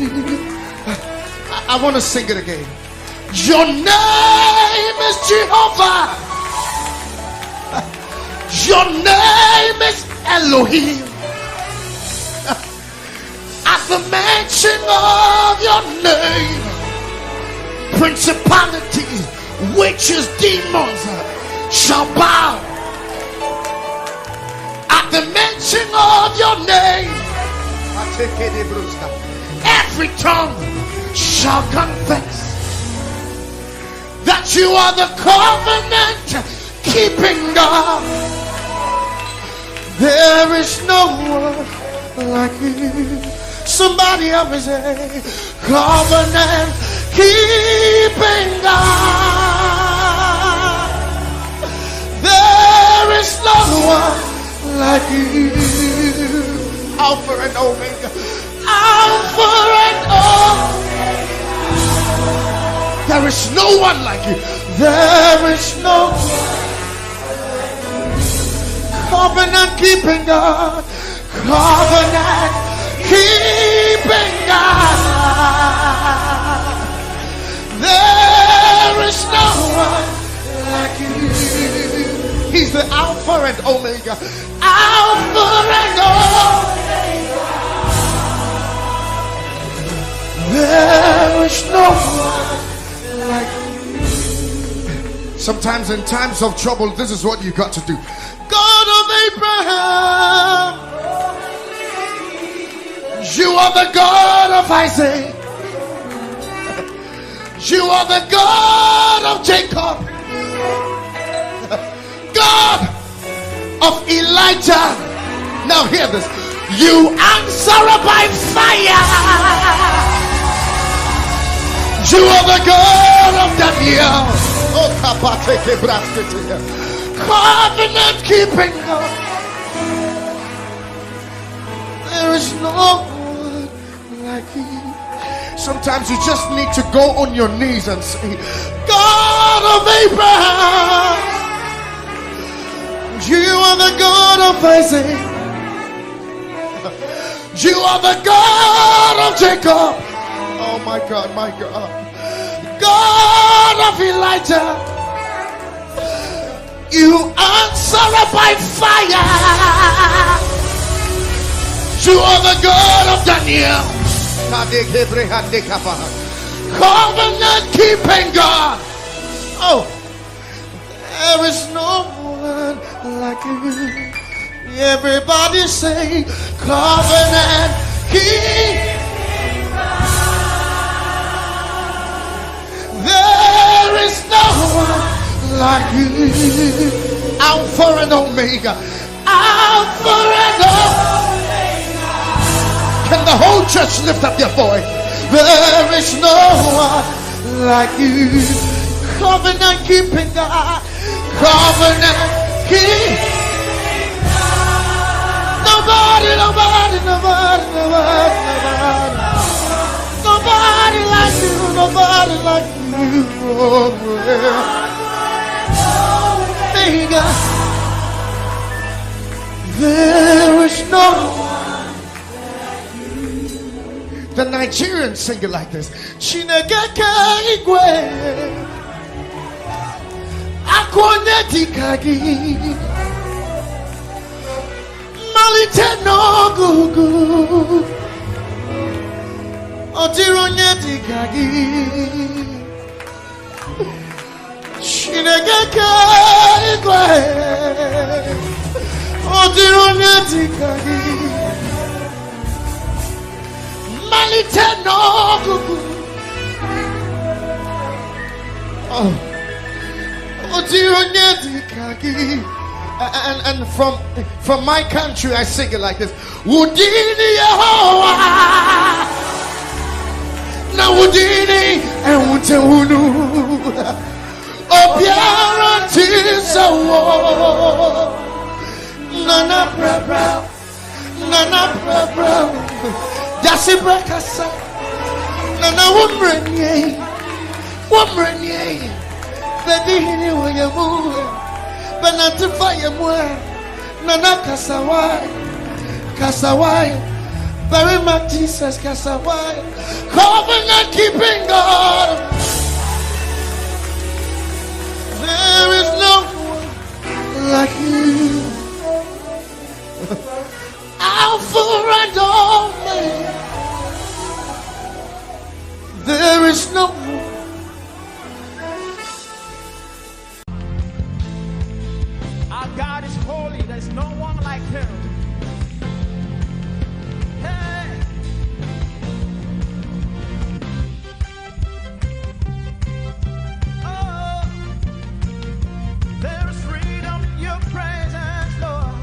I, I want to sing it again. Your name is Jehovah. Your name is Elohim. At the mention of your name, principalities, witches, demons shall bow. At the mention of your name, every tongue shall confess that you are the covenant keeping God. There is no one like you. Somebody help me say, covenant keeping God. There is no one like you. Alpha and Omega. Alpha and Omega. There is no one like you. There is no covenant keeping God. Covenant keeping God. There is no one like you. He's the Alpha and Omega. Alpha and Omega. There is no one like you. Sometimes in times of trouble, this is what you got to do. God of Abraham, you are the God of Isaac. You are the God of Jacob. God of Elijah. Now hear this. You answer by fire. You are the God of Daniel. Oh, kapateke braskete. Covenant keeping God. There is no one like you. Sometimes you just need to go on your knees and say, God of Abraham, you are the God of Isaac, you are the God of Jacob. Oh my God, my God. God of Elijah. You answer by fire. You are the God of Daniel. Covenant keeping God. Oh, there is no one like you. Everybody say, covenant keeping God. There is no one like you. Alpha and Omega. Alpha and Omega. Can the whole church lift up their voice? There is no one like you. Covenant keeping God. Covenant keeping God. Nobody, nobody, nobody, nobody, nobody. Nobody like you, nobody like you. Omega. There is no one. The Nigerians sing it like this. Chineke ke igwe. Akwa onye dịka gị. Mmalite n'ọgụgụ. Ọ dịrị onye dịka gị. Chineke ke igwe. Ọ dịrị onye dịka gị. Mmalite n'ọgụgụ. Oh. Ọ dịrị onye dịka gị. And, and from, from my country, I sing it like this. Wudini Yehowa. Na wudini enwute unu. Obiara tisawo. Nana brabra. Nana brabra. Dasi brakasa. Nana wumrenye. Wumrenye. Baby hini wayamu. Banatifa yamwa. Nana kasawai. Kasawai. Very much Jesus kasawai. Covenant keeping God. There is no one like you. Alpha and Omega. There is no one. Our God is holy. There's no one like him. Hey. Oh, there's freedom in your presence, Lord.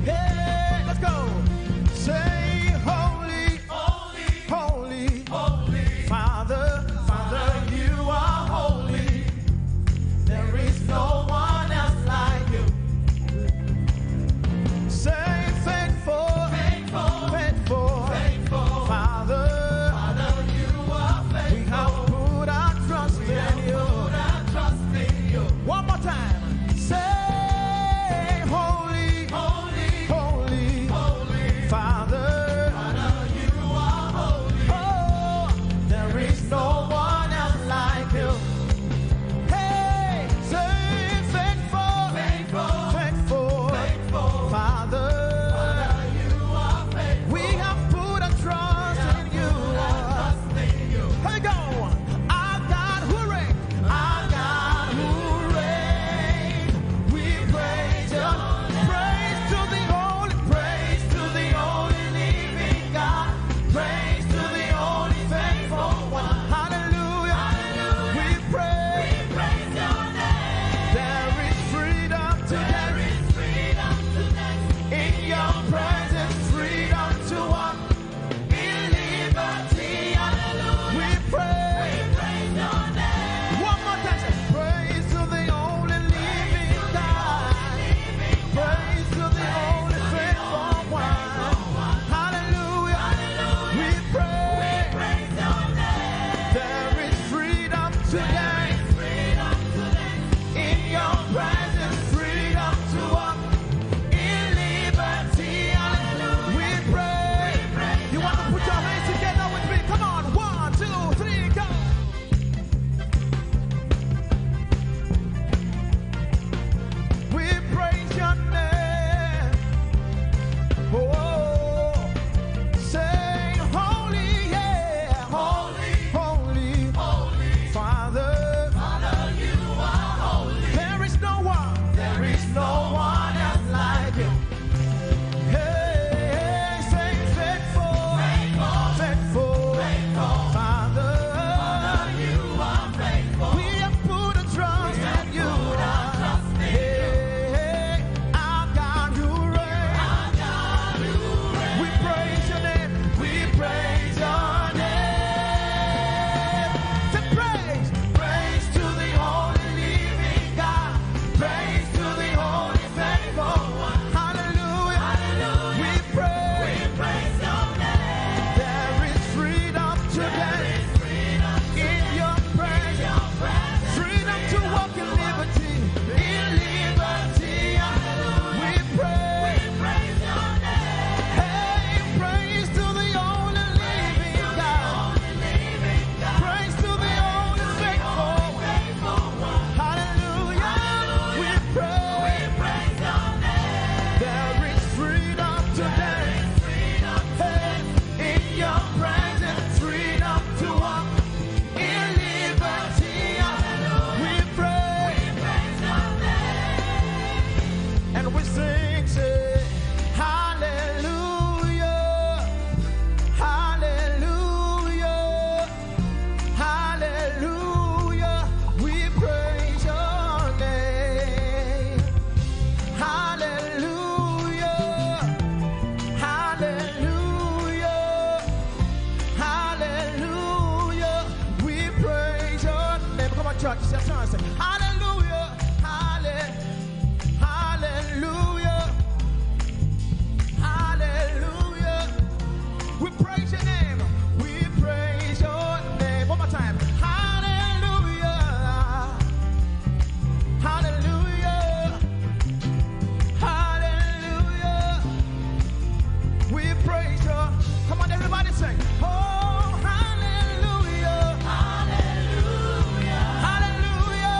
Hey, let's go. Say, "Holy, holy, holy, holy, Father, Father, you are holy. There is no one else like you." Say, "Faithful, faithful, faithful, faithful, Father, Father, you are faithful. We have put our trust in you." One more time. Say, "Holy, holy, holy, holy, Father, Father, you are holy. Oh, there is no one else like you." Hey, say, "Faithful, faithful, faithful, faithful, Father, Father, you are faithful. We have put our trust in you." Here we go. Our God who reigns, our God who reigns. We praise your, praise to the holy, praise to the holy living God. Praise to the only faithful one. Hallelujah. Hallelujah. We praise. We praise your name. There is freedom to dance. There is freedom to dance. In your presence, freedom to walk in liberty. Hallelujah. We praise. We praise your name. One more time, say, "Praise to the only living God." Praise to the only faithful one. Hallelujah. We praise. There is freedom today. In your presence, freedom to walk in liberty. Hallelujah. We praise. You want to put your hands together with me? Come on. One, two, three, go. We praise your name. Oh, say, "Holy, yeah, holy, holy, holy, Father, Father, you are holy. There is no one, there is no one else like you." Hey, say, "Faithful, faithful, faithful, faithful, Father, Father, you are faithful. We have put our trust in you. Hey, our God, you reign. Our God, you reign. We praise your name. We praise your name." Say, "Praise, praise to the only living God. Praise to the only faithful one." Hallelujah. Hallelujah. We praise. We praise your name. There is freedom today. There is freedom in your presence. Freedom to walk in liberty. In liberty. Hallelujah. We praise. We praise your name. Hey, praise to the only living God. Praise to the only faithful. Hallelujah. We praise. There is freedom today. Hey, in your presence, freedom to walk in liberty. We praise. And we sing, say, "Hallelujah, hallelujah, hallelujah." We praise your name. Hallelujah, hallelujah, hallelujah. We praise your name. Come on, church. Say, "Hallelujah, hallelujah." Hallelujah. Hallelujah. We praise your name. We praise your name. One more time. Hallelujah. Hallelujah. Hallelujah. We praise you. Come on, everybody sing. Oh, hallelujah. Hallelujah. Hallelujah.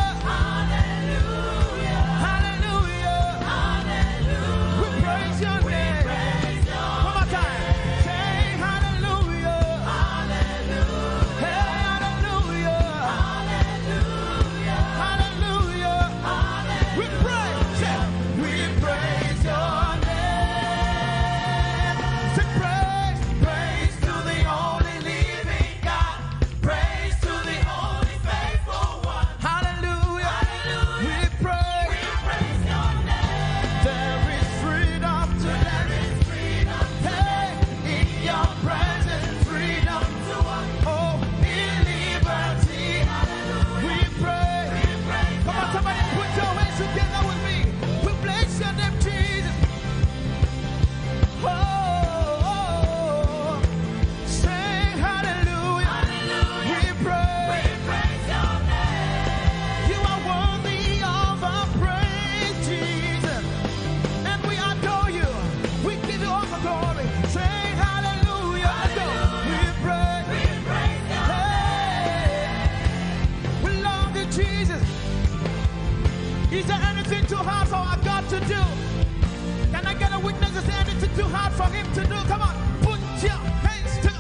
Can I get a witness? Is there anything too hard for him to do? Come on, put your hands to.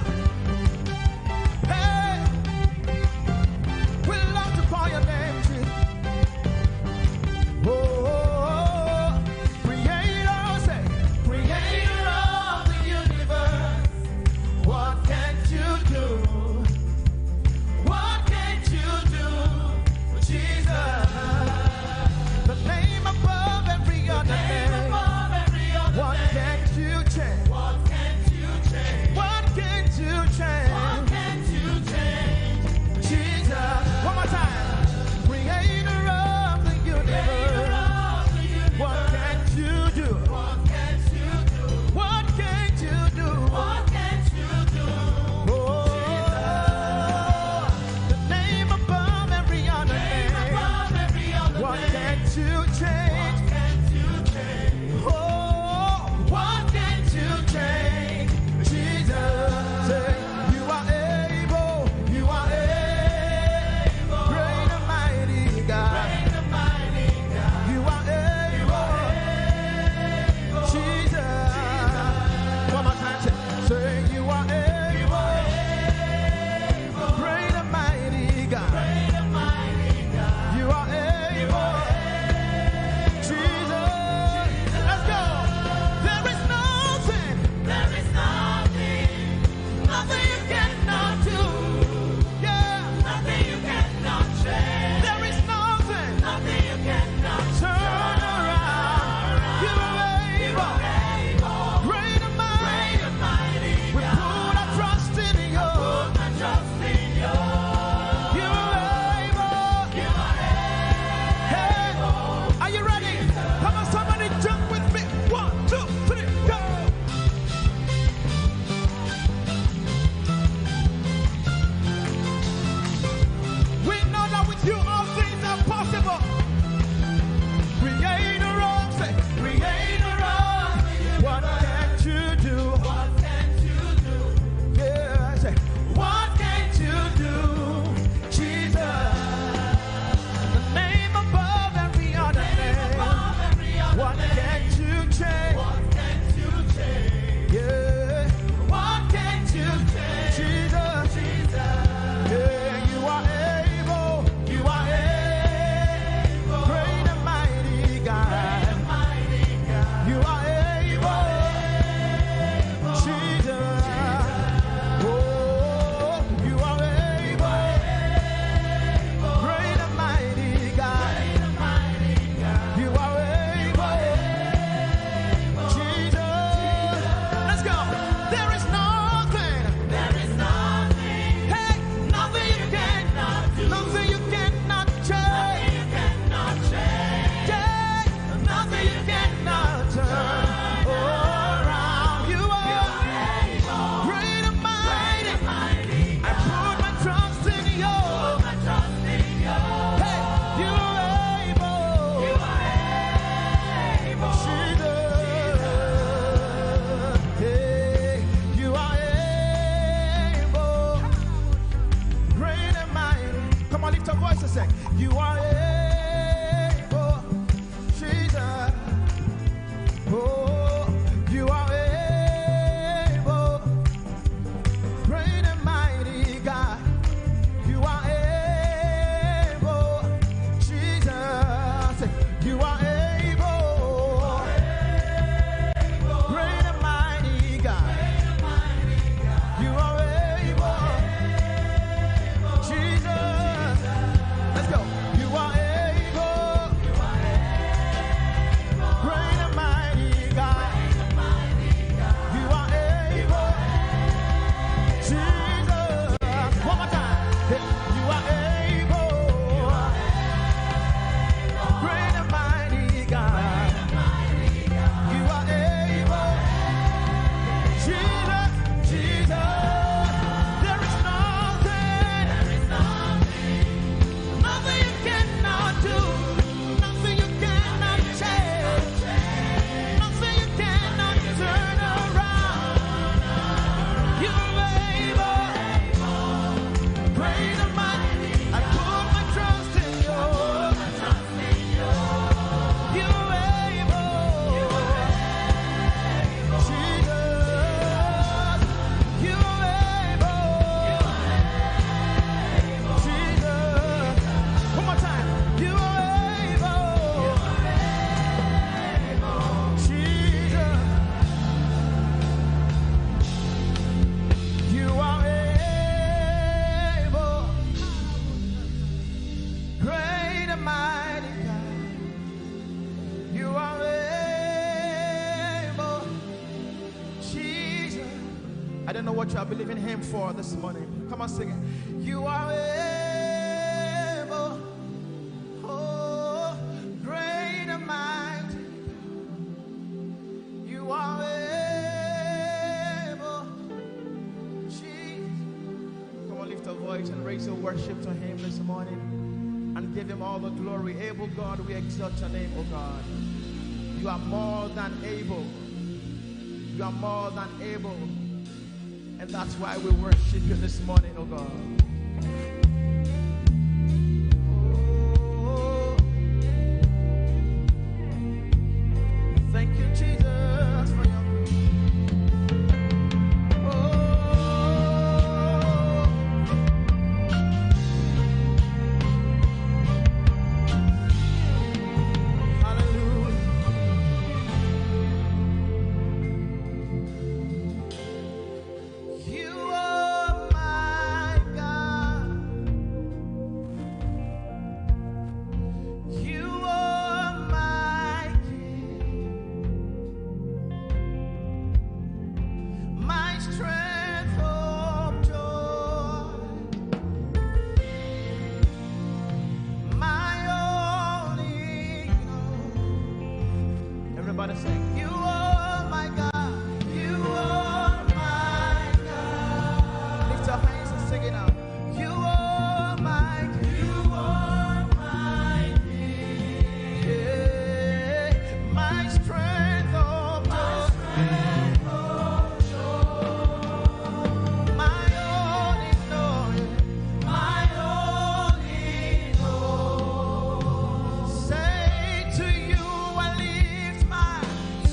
Hey, we love to call your name, Jesus. Oh, Creator, say, Creator of the universe. What can't you do? What can't you do, Jesus? The name above every other name. What can't you change? What can't you change? What can't I don't know what you are believing him for this morning. Come on, sing it. You are able. Oh, great and mighty. You are able. Jesus. Come on, lift a voice and raise your worship to him this morning and give him all the glory. Able God, we exalt your name, oh God. You are more than able. You are more than able. And that's why we worship you this morning, oh God. Oh. Thank you, Jesus, for your. Oh. Hallelujah. You are my God. You are my King. My strength of joy. My all in all. Everybody sing. You are my God. You are my God. Lift your hands and sing it out. You are my, you are my King. Yeah. My strength, oh, my strength, oh, joy. My all in all, my all in all. Say, to you I lift my,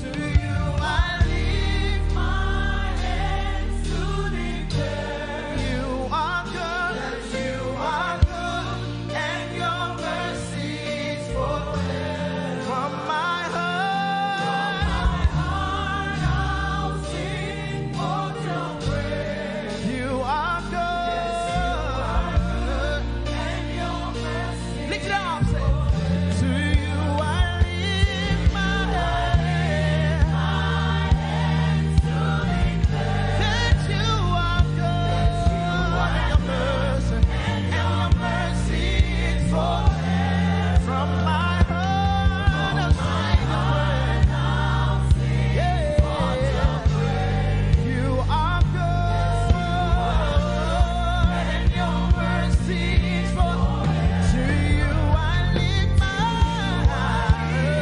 to you I lift my hands to declare you are good, you are good, and your mercy is forever. From my heart, from my heart I'll sing forth your praise. You are good. Yes, you are good. And your mercy. Lift it up, say. To you I lift my hands. That you are good. And your mercy, and your mercy is forever. From my heart, I sing praise. Yeah. You are good, and your mercy is forever. To you I lift my eyes.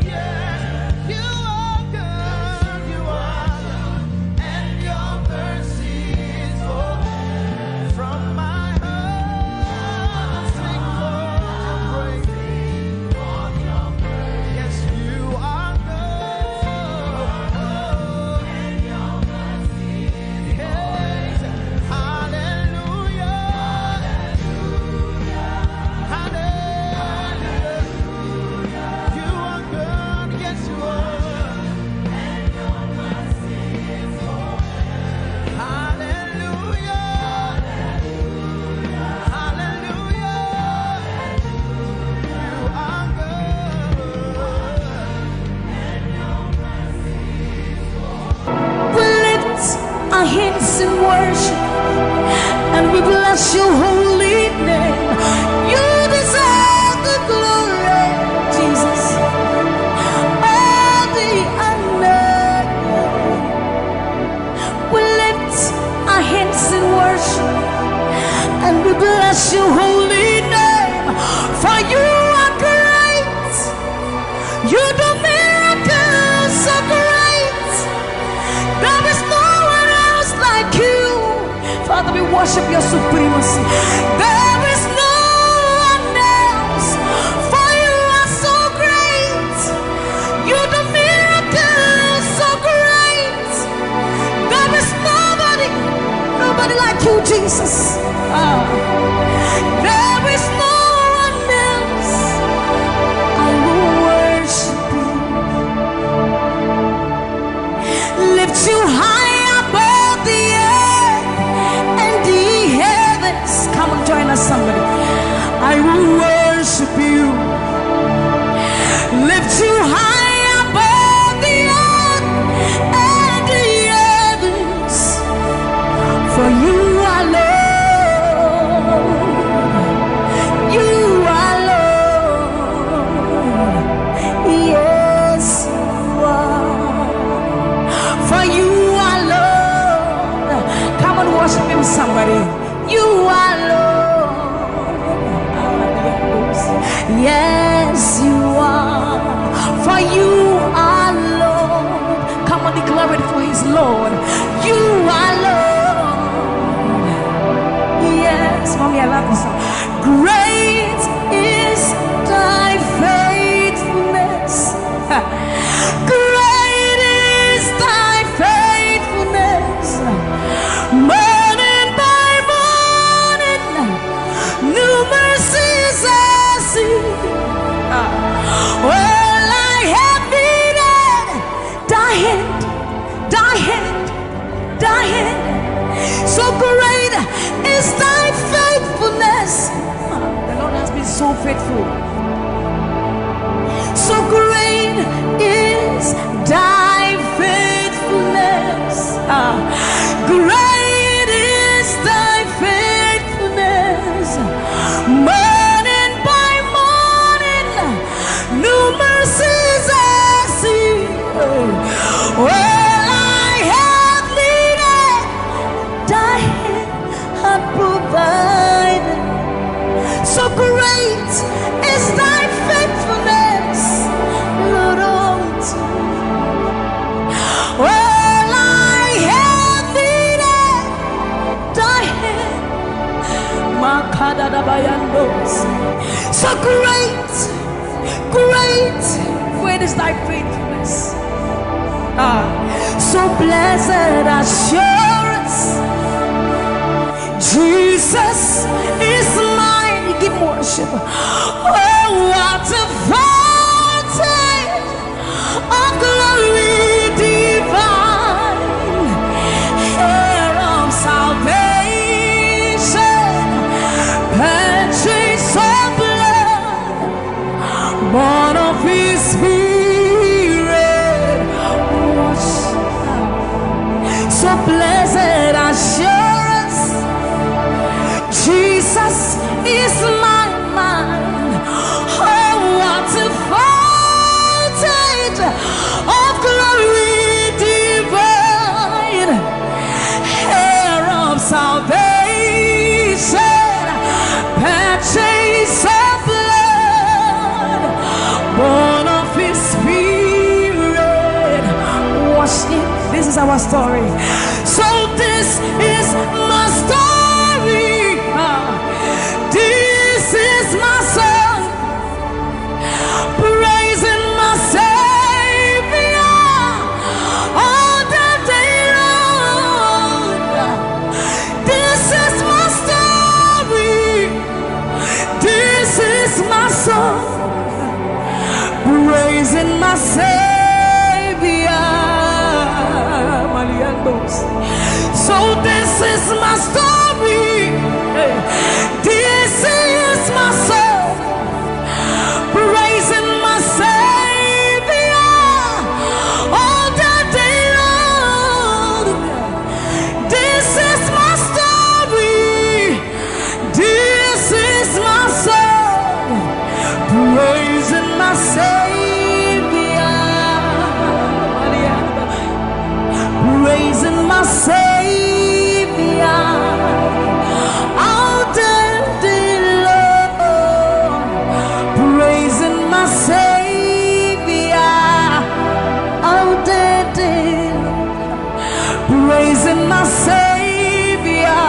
Yes, you are good, you are good, and your mercy is forever. From my heart, I sing forth your praise. Yes, you are good. Yes. Hallelujah. Hallelujah. You are good. Yes, you are. Hallelujah. Hallelujah. You are good. We lift our hands in worship and we bless your holy name. You deserve the glory, Jesus. All the honor. We lift our hands in worship and we bless your holy name. For you are great. You do miracles so great. There is no one else like you. Father, we worship your supremacy. There is no one else. For you are so great. You do miracles so great. There is nobody, nobody like you, Jesus. Ah. There is no one else. I will worship you. Lift you high above the earth and the heavens. Come and join us, somebody. I will worship you. Lift you high above the earth So faithful. So great is thy faithfulness. Ah, great is thy faithfulness. Morning by morning, new mercies I see. All I have needed, thy hand hath provided. So great is thy faithfulness, Lord, unto me. All I have needed, thy hand. Makadadabayandos. So great, great, great is thy faithfulness. Ah, so blessed assurance, Jesus is mine. Give worship. Oh, what a fountain of glory divine, heir of salvation, purchase of blood, born of his spirit, washed. So blessed assurance, Jesus is my mine. Oh, what a fountain of glory divine, heir of salvation, purchase of blood, born of his spirit, washed in. This is our story. So this is my story. Ah, this is my song, praising my Savior all the day long. This is my story. This is my song, praising my Savior. Maliandos. So this is my story. Hey. This is my song, praising my Savior all the day long. This is my story. This is my song, praising my Savior. Praising my Savior all the day long. Praising my Savior all the day long. Praising my Savior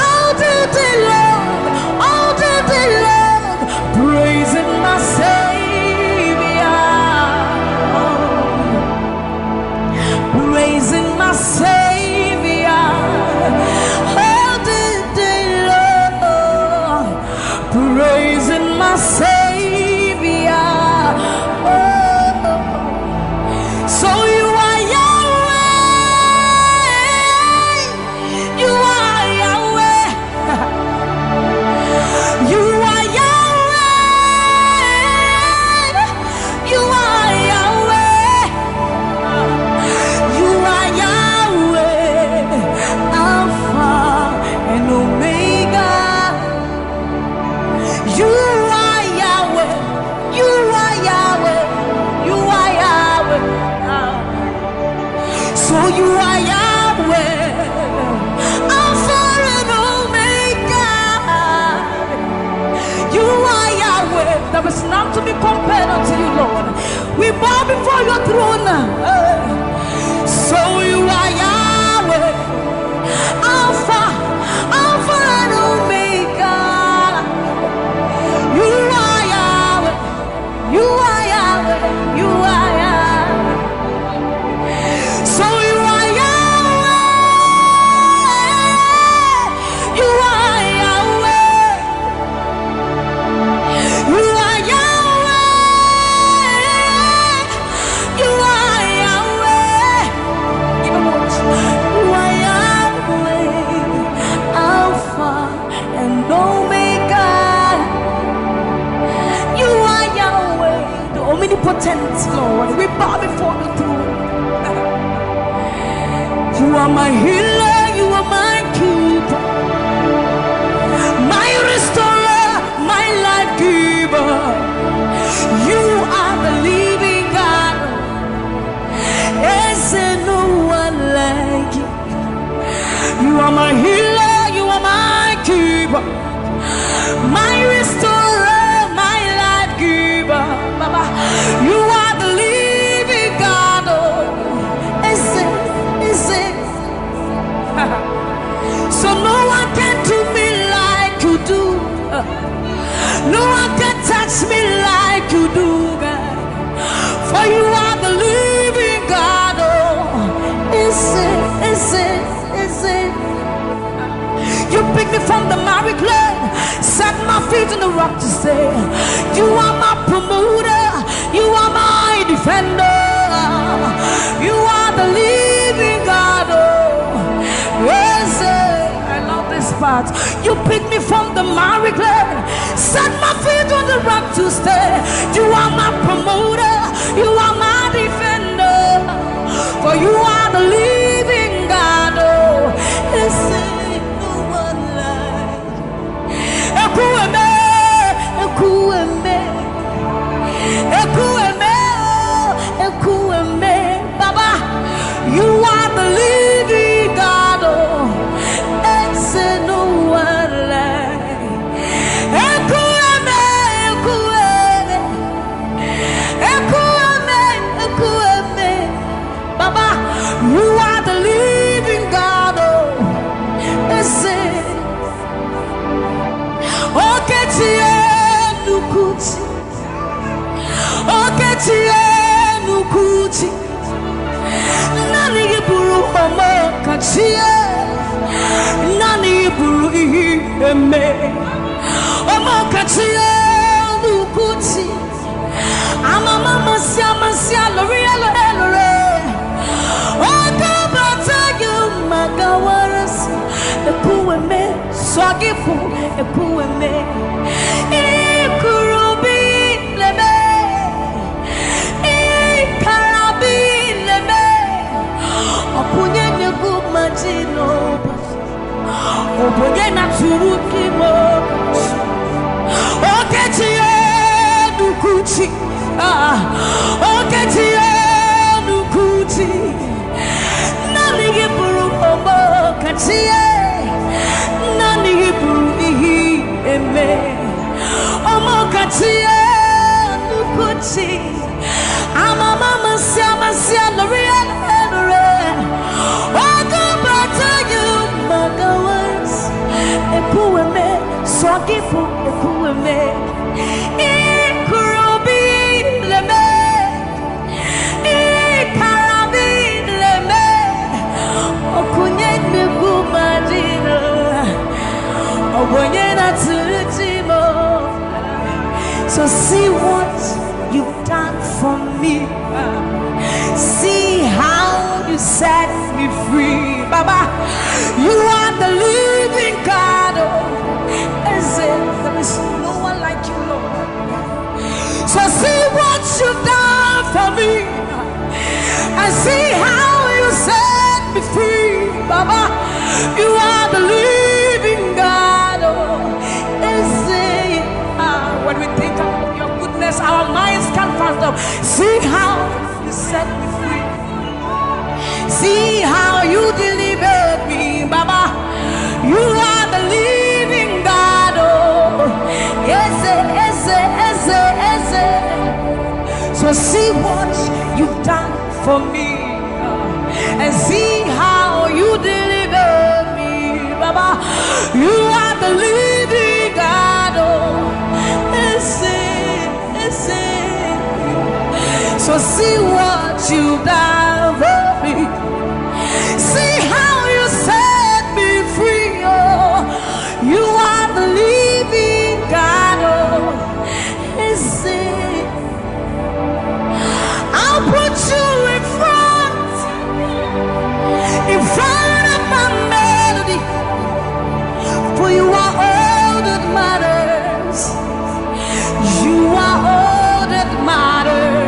all the day long, all the day long. Praising my Savior, praising my Savior all the day long. Praising my Savior. Oh. So you are Yahweh. You are Yahweh. You are Yahweh. You are Yahweh. You are Yahweh. Alpha and Omega. You are Yahweh. You are Yahweh. You are Yahweh. Ah. So you are Yahweh, Alpha and Omega. You are Yahweh. There is none to be compared unto you, Lord. We bow before your throne. So you are Yahweh, Alpha, Alpha and Omega. You are Yahweh. You are Yahweh. You are Yahweh. So you are Yahweh. You are Yahweh. You are Yahweh. You are Yahweh. Give him worship. You are Yahweh, Alpha and Omega. Omnipotent Lord, we bow before the throne. You are my healer, you are my keeper, my restorer, my life giver. You are the living God. Is there no one like you? You are my healer, you are my keeper, my restorer, my life giver. Baba, you are the living God. Oh, is it, is it? So no one can do me like you do. No one can touch me like you do, God. For you are the living God. Oh, is it, is it, is it? You pick me from the miry clay, set my feet on the rock to stay. You are my promoter, you are my defender. You are the living God. Oh, yes, eh, I love this part. You pick me from the miry clay, set my feet on the rock to stay. You are my promoter, you are my defender. For you are the living God. Oh, is there no one like Ekwueme, Ekwueme, Ekwueme, oh, Ekwueme. Baba, you are the living God. Oh, is there no one like Ekwueme, Ekwueme, Ekwueme, Ekwueme. Baba, you are the living God. Oh, is it? Okechi Enukuchi, Okechi Enukuchi. Naanị gị bụrụ ọmọkachi, naanị gị bụrụ ihe eme. Ọmọkachi Enukuchi. Amama masi amasi alori alori alori. Ogo bata yo magawaras. Ekwueme, swagifu, Ekwueme. Ikurubi leme. Ikarabi leme. Okunye negu majino. Obonye na turukimo. Okechi Enukuchi. Ah, Okechi Enukuchi. Naanị gị bụrụ ọmọkachi, naanị gị bụrụ ihe eme. Ọmọkachi Enukuchi. Amama masi amasi alori alori. Ogo bata yo magawas. Ekwueme, swagifu, Ekwueme. Ikurubi leme. Ikarabi leme. Okunye negu majino. Obonye na turutimo. So see what you've done for me. See how you set me free. Baba, you are the living God. Oh, is it? There is no one like you, Lord. So see what you've done for me. And see how you set me free. Baba, you are the living God. Oh, is it? Ah, when we think of your goodness, our minds can't fathom. See how you set me free. See how you delivered me, Baba. You are the living God. Oh, yes, yes, yes, yes. So see what you've done for me, and see how you deliver me, Baba. You are the living God. Oh, ese, ese. So see what you done for me. See how you set me free. Oh, you are the living God. Oh, ese. I'll put you in front, in front of my melody, for you are all that matters. You are all that matters.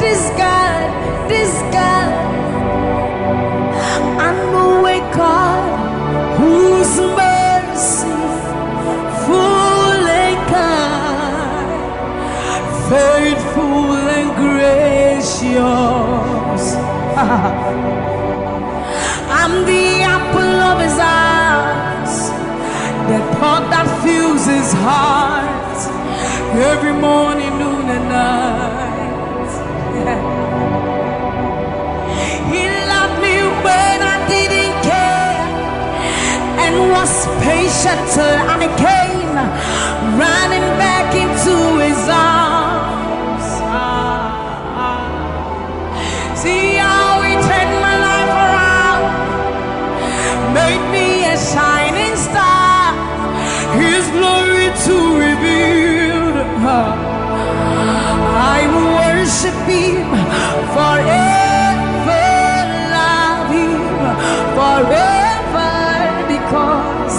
This God, this God, I know a God whose mercy full and kind, faithful and gracious. I'm the apple of his eyes, the thought that fills his heart every morning, noon, and night. He loved me when I didn't care and was patient till I came running back into his arms. See how he turned my life around, made me a shining star, his glory to reveal. I will worship him forever, love him forever, because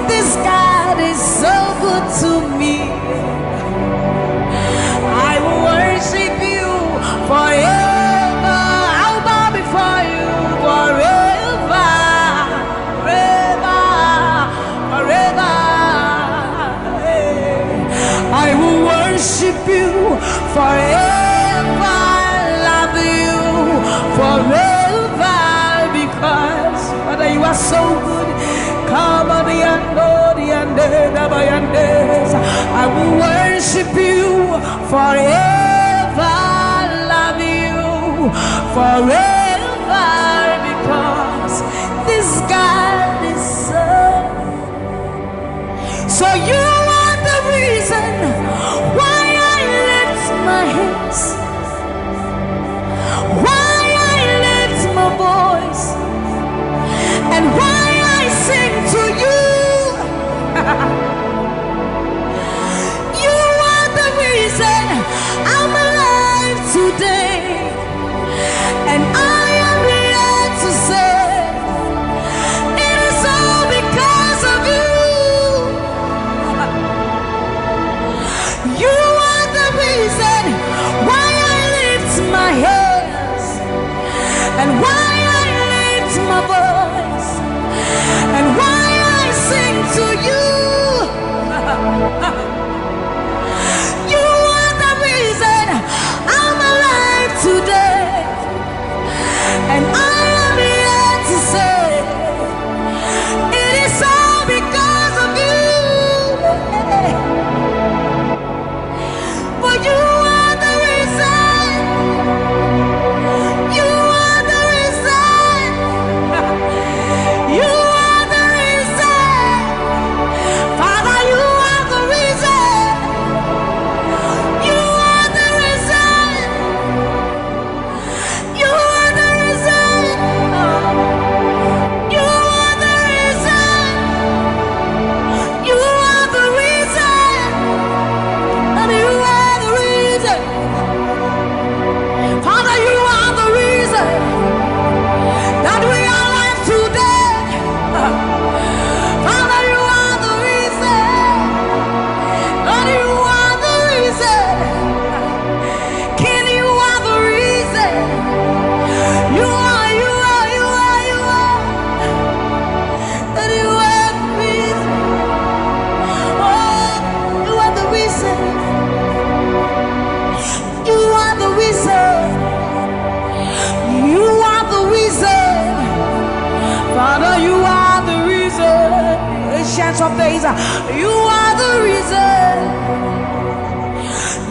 this God is so good to me. I will worship you forever. I'll bow before you forever, forever, forever. I will worship you forever, love you forever, because Father, you are so good. Come on, the end, oh, the end, eh, the end, eh. I will worship you forever, love you forever, because this God is so. So you are the reason why I lift my hands, why I lift my voice, and why I sing to you. You are the reason I'm alive today. And I am here to say, it is all because of you. You are the reason why I lift my hands, and why I lift my voice, and why I sing to you. You are the reason I'm alive today. And I am here to say, it is all because of you. For you are the reason. You are the reason. You are the reason. Father, you are the reason. You are the reason. You are the reason. You are the reason. You are the reason. And you are the reason. Father, you are the reason that we are alive today. Father, you are the reason. Lord, you are the reason. King, you are the reason. You are, you are, you are, you are. And you are the reason. Oh, you are the reason. You are the reason. You are the reason. Father, you are the reason. Ancient of days, you are the reason.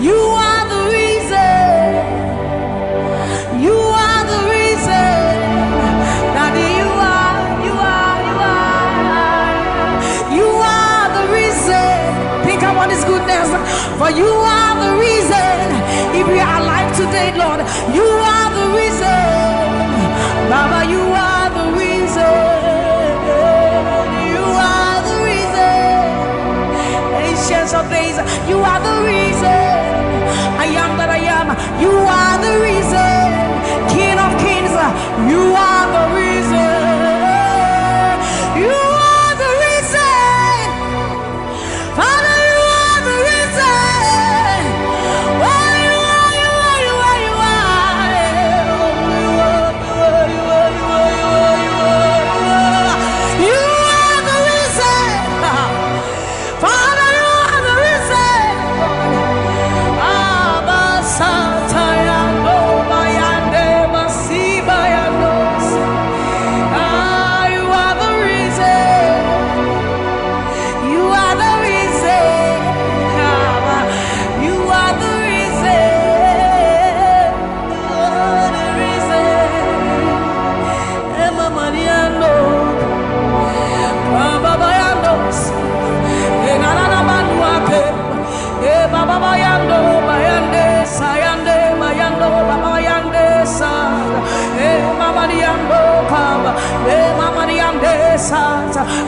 You are the reason. You are the reason. Daddy, you are, you are, you are. You are the reason. Think about his goodness. For you are the reason. If we are alive today, Lord, you are the reason. Baba, you are the reason. You are the reason. Ancients of days, you are the reason. I am that I am. You are the reason. King of kings, you are the reason. You are the reason. Father, you are the reason. Oh, you are, you are, you are, you are.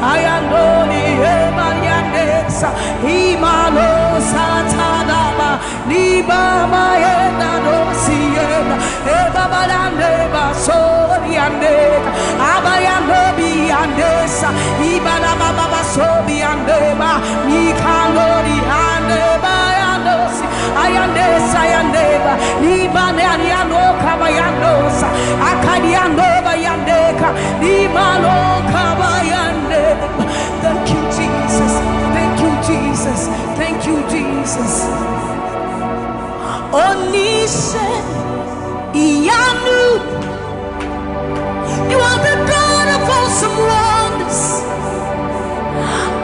Ayandoli ebariandesa, imalo satadaba, libama yenda dosienda, ebabalande basoriandeka, abayando biandesa, ibala baba basobiandeba, mikalori andeba yandosi, ayandesa yandeba, libane ariando kabayandosa, akadiando bayandeka, limalo kabayandeba. Thank you, Jesus. Thank you, Jesus. Thank you, Jesus. Onise iyanu. You are the God of awesome wonders.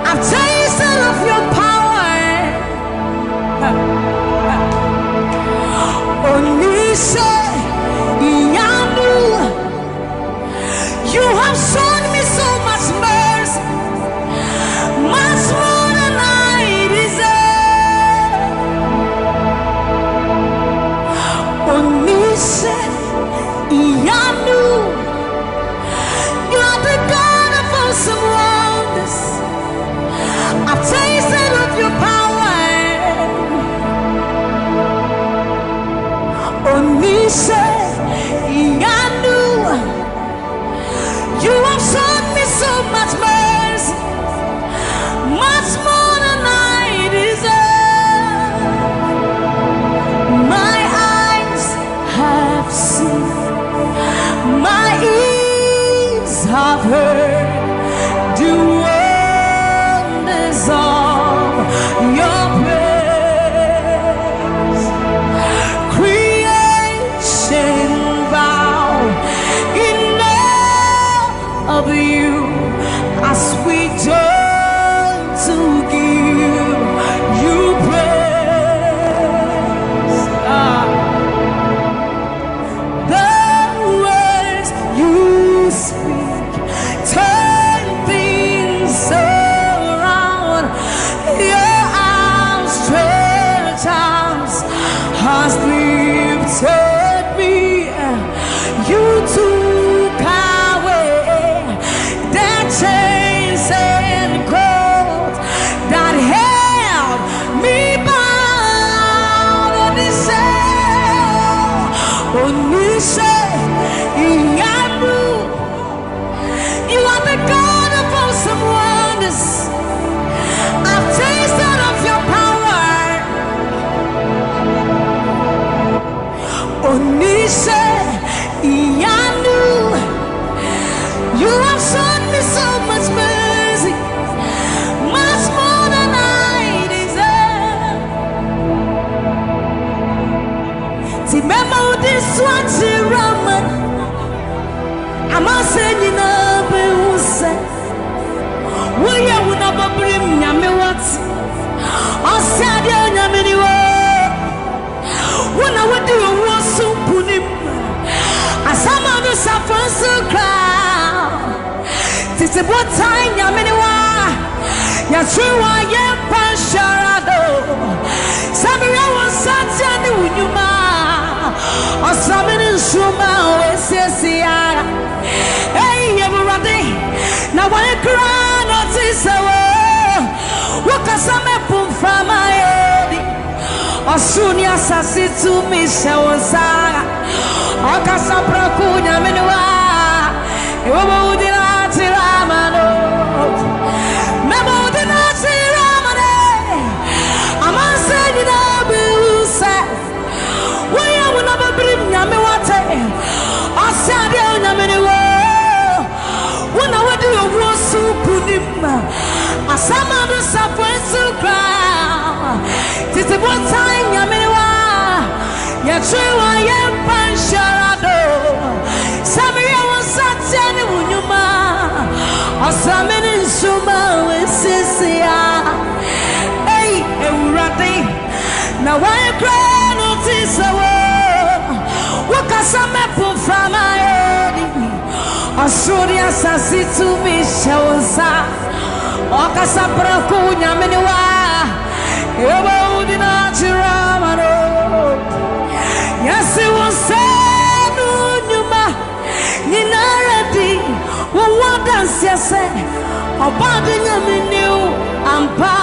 I've tasted of your power. Onise iyanu. You have shown me so much mercy, much more than I deserve. Onise iyanu, you are the God of awesome wonders. I've tasted of your power. Onise iyanu, you have shown me so much mercy, much more than I deserve. My eyes have seen, my ears have heard the wonders of your praise. Creation bow in awe of you as we join to give you praise. Ah. The words you speak turn things around. Your outstretched arms has lifted me. You took away the chains and cords that held me bound. Onise, Onise iyanu, you are the God of awesome wonders. I've tasted of your power. Onise iyanu, you have shown me so much mercy, much more than I deserve. Ti mema udi swati raman, amase nyina be wuse. Woyɛ wo na bɔbere nyame wate. Ɔsɛ adeɛ onyame ne wo. Wo na wodi owuo so nkonim. Asama no safo nso kra. Tete botan nyame ne wa. Yɛtwe wa yɛmpa nhyɛra do. Sɛ meyɛ wo nsa tea ne wo nnwuma. Ɔsame ne nsoroma a wɔasiesie ara. Ei, Awurade, na wɔn kra na ɔte sɛ wo. Wokasa mɛpo mframa adi. Ɔsoro ne asase tumi hyɛ wo nsa. Ɔkasa prɛko nyame no a. Ɛwɔ ma wodi na akyerɛ ama no. Mɛma wodi na akyerɛ ama no. Amansan nyinaa bɛhu sɛ woyɛ wo na bɛbirim nyame wate. Ɔsɛ adeɛ a onyame ne wo. Wo na wodi owuo so nkonim. Asama no safo nso kra. Tete botan nyame ne wa. Yɛtwe wa yɛmpa nhyɛra do. Sɛ meyɛ wo nsa teɛ ne wo nnwuma. Ɔsame ne nsoma wɔasiesie a. Ei, Awurade, na wɔn kra no te sɛ wo. Wokasa mɛpo mframa adi. Ɔsoro ne asase tumi hyɛ wo nsa. Ɔkasa prɛko nyame ne wa. Ɛwɔ wo di na akyerɛ ama no. Yɛse wo nsa no nnwuma nyinara di. Wowɔ danseɛ Sɛ ɔbɔde nyame ne wo ampa,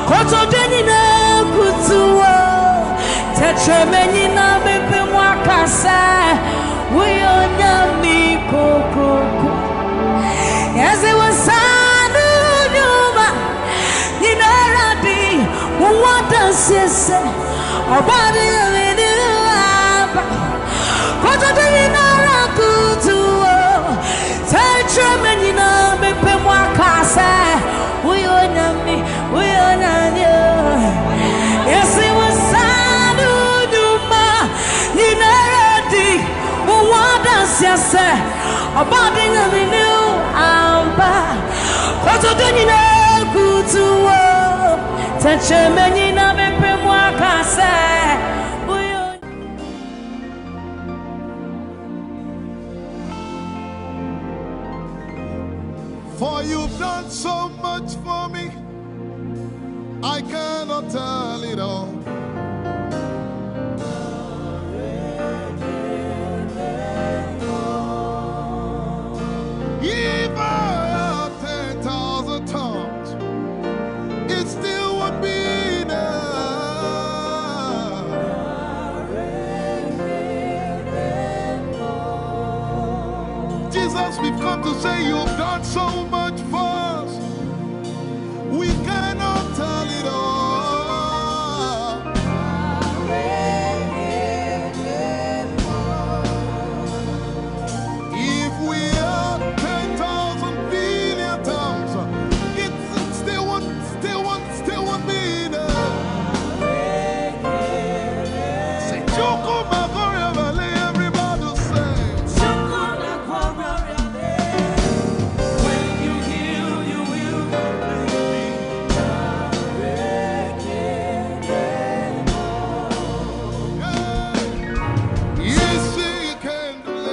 kotodwe nyinaa kutu wo, tɛkyerɛma nyinaa bɛpem aka sɛ woyɛ onyame kokroko. Yɛse wo saa no nnwuma nyinara de wo ho adanseɛ sɛ ɔbɔde nyame ne wo ampa, kotodwe nyinara kutu wo, tɛkyerɛma nyinaa bɛpem aka sɛ woyɛ onyame, woyɛ onyame o. Yɛse wo saa no nnwuma nyinara de wo ho adanseɛ sɛ ɔbɔde nyame ne wo ampa, kotodwe nyinaa kutu wo, tɛkyerɛma nyinaa bɛpem aka sɛ woyɛ For you've done so much for me, I cannot tell it all. If I had ten thousand tongues, it still won't be enough. Jesus, we've come to say you've done so much for us. We cannot tell it all. If we had ten thousand billion tongues, it still won't, still won't, still won't be enough. Say, "Chukwuma Korea Valley," everybody say. When you heal, you will completely. Yes, he can do it.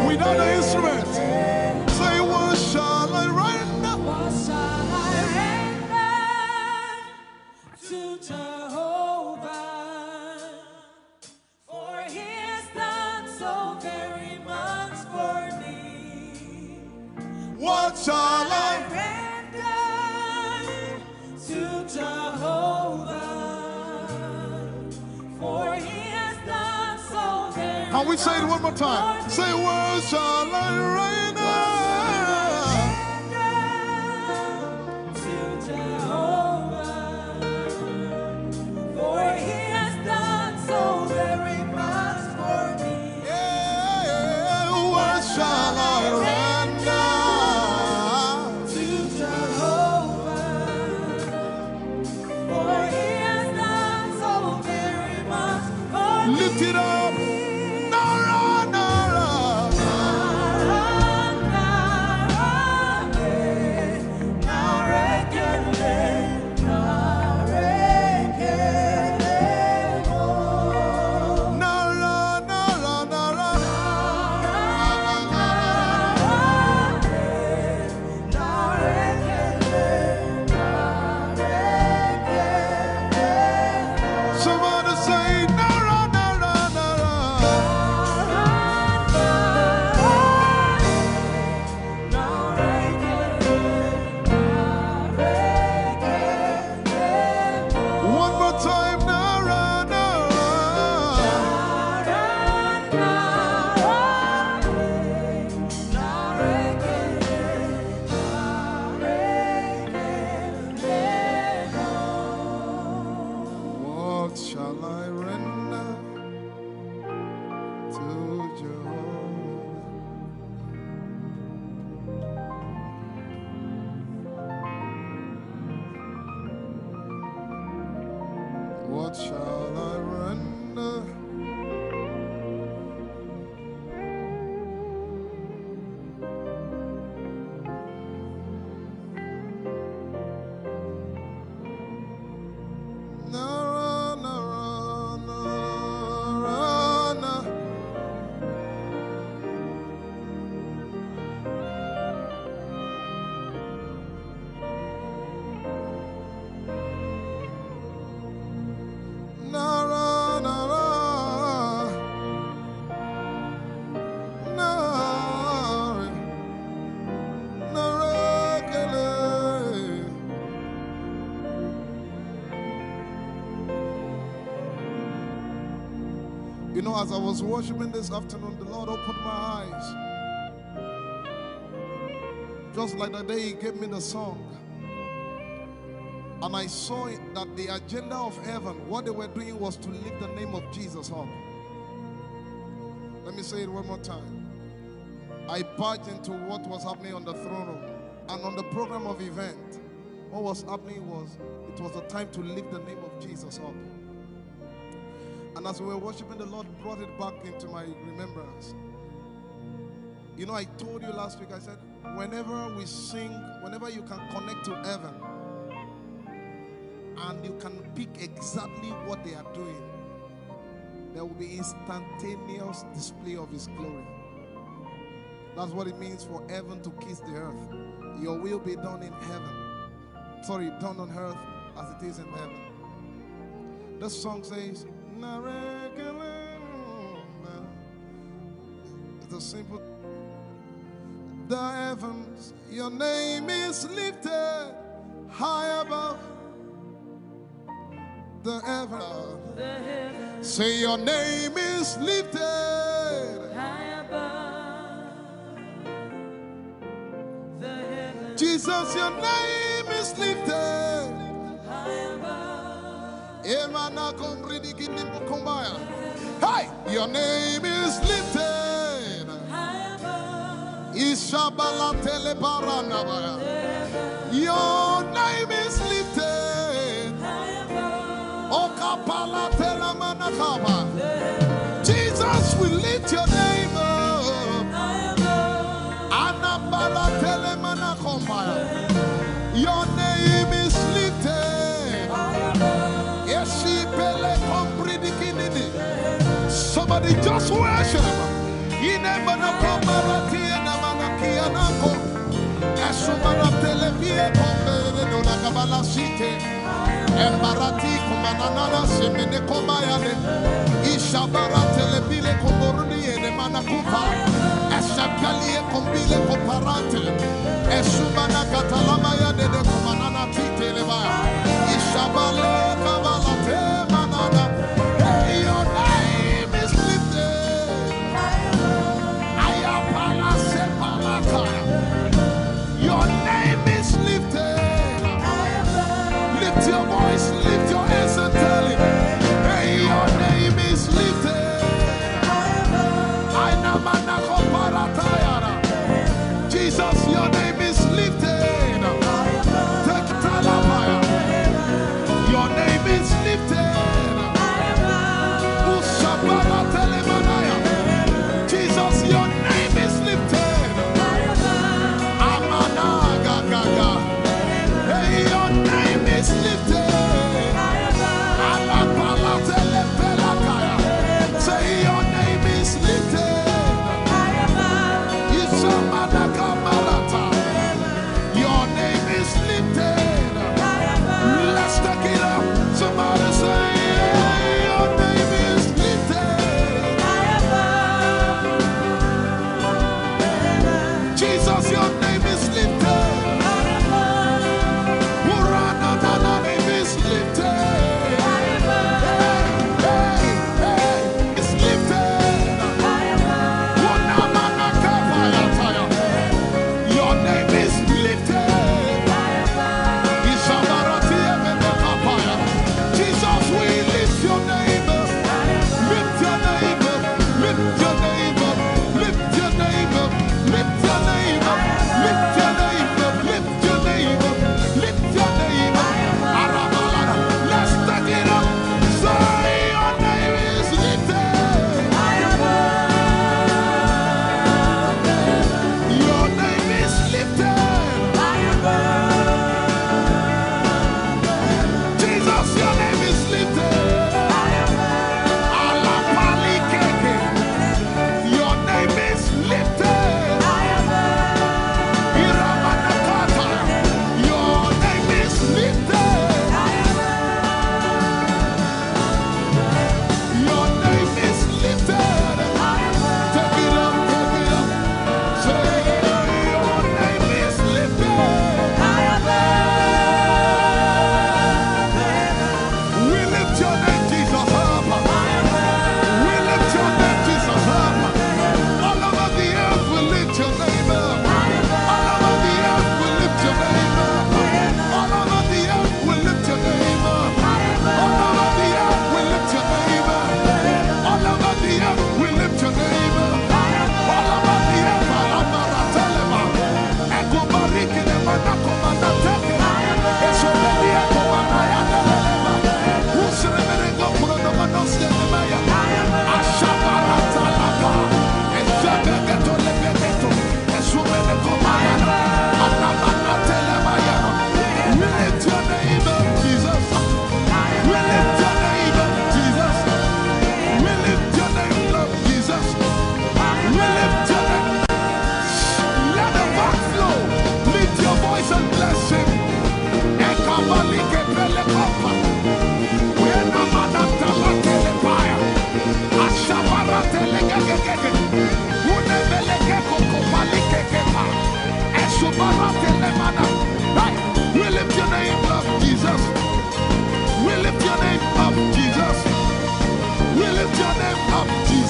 Without the instrument, say, "What shall I render?" What shall I render to Jehovah? For he has done so very much for me. What shall I render to Jehovah? For he has done so very Can we say it one more time? Say, "What shall I render?" To Jehovah, for he has done so very much for me. Yeah, what shall I render to Jehovah? For he has done so very much for me. Lift it up. Nara, nara. Nara, nara, eh. Nara, nara, nara, eh. Nara, nara, nara. Somebody say, "Nara, nara, nara." One more time, "Nara, nara." What shall I render to Jehovah? What shall I render? You know, as I was worshiping this afternoon, the Lord opened my eyes. Just like the day He gave me the song. And I saw it that the agenda of heaven, what they were doing was to lift the name of Jesus up. Let me say it one more time. I barged into what was happening on the throne room and on the program of event. What was happening was, it was a time to lift the name of Jesus up. And as we were worshiping, the Lord brought it back into my remembrance. You know, I told you last week, I said, whenever we sing, whenever you can connect to heaven, and you can pick exactly what they are doing, there will be instantaneous display of His glory. That's what it means for heaven to kiss the earth. Your will be done in heaven. Sorry, done on earth as it is in heaven. The song says, it's a simple, the heavens, your name is lifted high above the heaven. Say, your name is lifted high above the heaven. Jesus, your name is lifted high above. Emana kombridi kinimbo kombaya. Hey, your name is lifted. Ishabala telebaranabaya. Your name is lifted. Okapala telamanakaba. Jesus, we lift your name up. Anabala telemanakombaya. Your name is lifted. Eshipele kompridikinini. Somebody just worship. Ine manako marati ena manaki anako. Esu mana telebie kombere dona kabala site. Embarati kumanana semene komayane. Ishabara telebile komboruni ene manakupa. Eshapalie kombile koparate. Esu mana katalama yane de kumanana titeleba. Ishabale kabalate manana. Hey, your name is lifted. Ayapala sepalata. Your name is lifted. Lift your voice, lift your hands and tell Him, hey, your name is lifted. Aina manako paratayara. Jesus, your name is lifted. Take talabaya.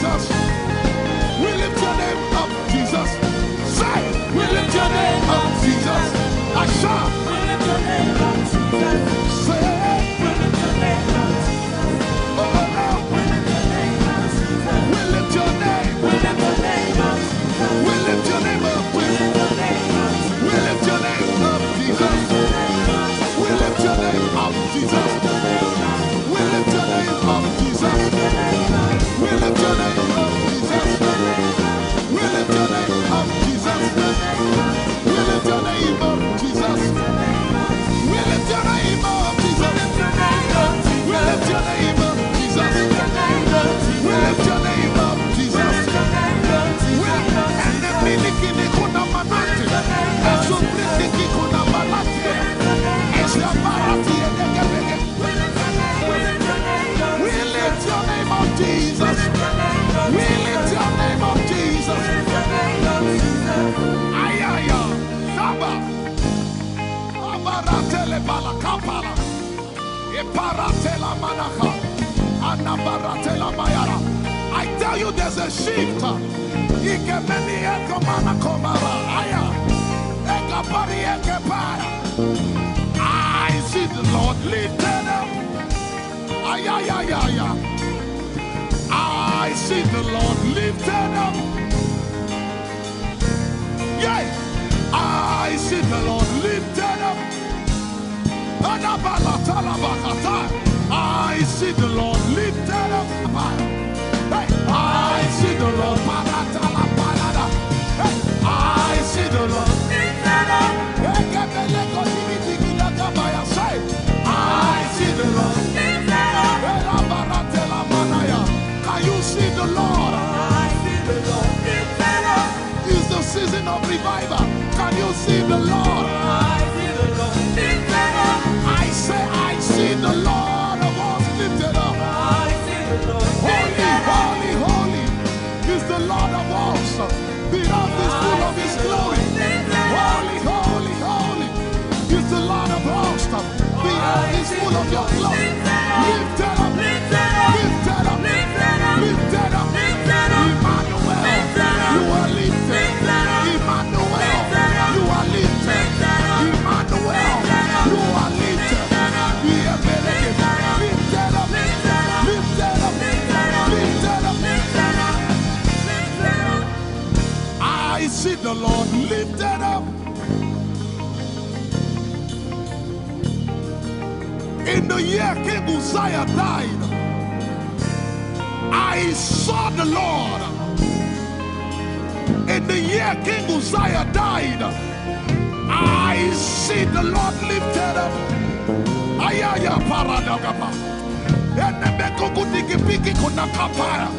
We lift your name up, Jesus. Say, we lift your name up, Jesus. Asha. We lift your name up, Jesus. Say, we lift your name up, Jesus. Oh, Lord. We lift your name up, Jesus. We lift your name. We lift your name up, Jesus. We lift your name up, Jesus. We lift your name up, Jesus. We lift your name up, Jesus. We lift your name up, Jesus. We lift your name up, Jesus. We lift your name up, Jesus. We lift your name up, Jesus. We lift your name up, Jesus. We lift your name up, Jesus. We lift your name up, Jesus. We lift, and the milikini kuna manati. Esu pritiki kuna manati. Esu barati. We lift your name up, Jesus. We lift your name up, Jesus. Ayaya, Shaba. Abaratele balakapala. Iparatela manaka. Anabaratela mayara. I tell you, there's a shift. Ikemeni ekomana komara. Aya. Ekapari ekepaya. I see the Lord lifted up. Ay, ay, ay, ay, ay. I see the Lord lifted up. Yeah, I see the Lord lifted up. Anabalata. I see the Lord lifted up. Hey, I see the Lord. Hey, I see the Lord. Say, I see the Lord. Can you see the Lord? It's the season of revival. Can you see the Lord? I say, I see the Lord of hosts lifted up. Holy, holy, holy is the Lord of hosts. The earth is full of his glory. Holy, holy, holy is the Lord of hosts. The earth is full of your glory. Lift it up, lift it up, lift it up. Emmanuel, you are lifted. Emmanuel, you are lifted. Emmanuel, you are lifted. Lift it up, lift it up, lift it up, lift it up. I see the Lord lifted up. In the year King Uzziah died, I saw the Lord. In the year King Uzziah died, I see the Lord lifted up. Ayaya paradagaba. Enemekukudikipiki kunakapaya.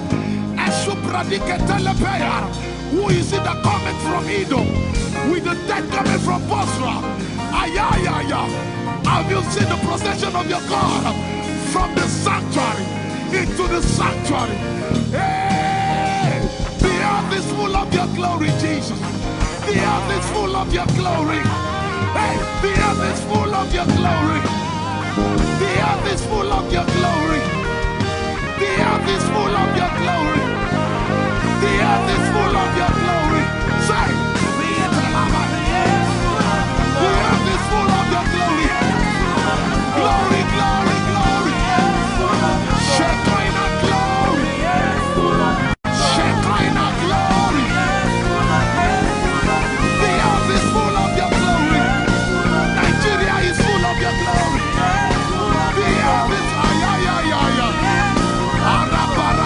Esupradiketelepeyara. Who is it that cometh from Edom with the dead coming from Bozrah? Ayayaya. Have you seen the procession of your God from the sanctuary into the sanctuary? Hey, the earth is full of your glory, Jesus. The earth is full of your glory. Hey, the earth is full of your glory. The earth is full of your glory. The earth is full of your glory. The earth is full of your glory. Say, the earth is full of your glory. Glory, glory, glory. Shekinah glory. Shekinah glory. The earth is full of your glory. Nigeria is full of your glory. The earth is, ay, ay, ay, ay, ay. Arabara.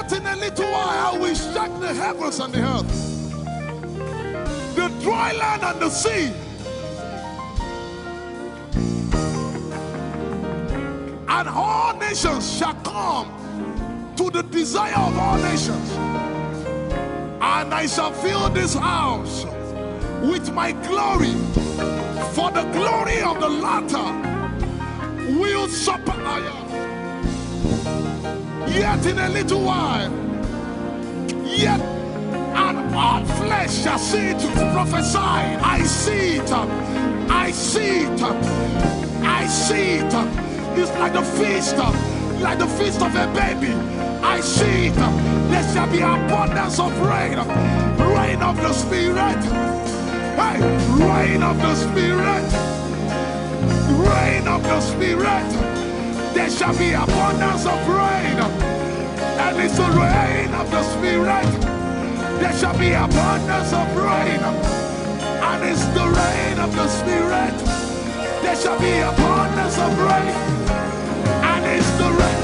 In a little while, I will shake the heavens and the earth, the dry land and the sea. And all nations shall come to the desire of all nations. And I shall fill this house with my glory, for the glory of the latter will surpass. Yet in a little while, yet and all flesh shall see it prophesied. I see it. I see it. I see it. It's like the feast, like the feast of a baby. I see it. There shall be abundance of rain, rain of the Spirit. Hey, rain of the Spirit. Rain of the Spirit. There shall be abundance of rain. And it's the rain of the Spirit. There shall be abundance of rain. And it's the rain of the Spirit. There shall be abundance of rain. And it's the rain.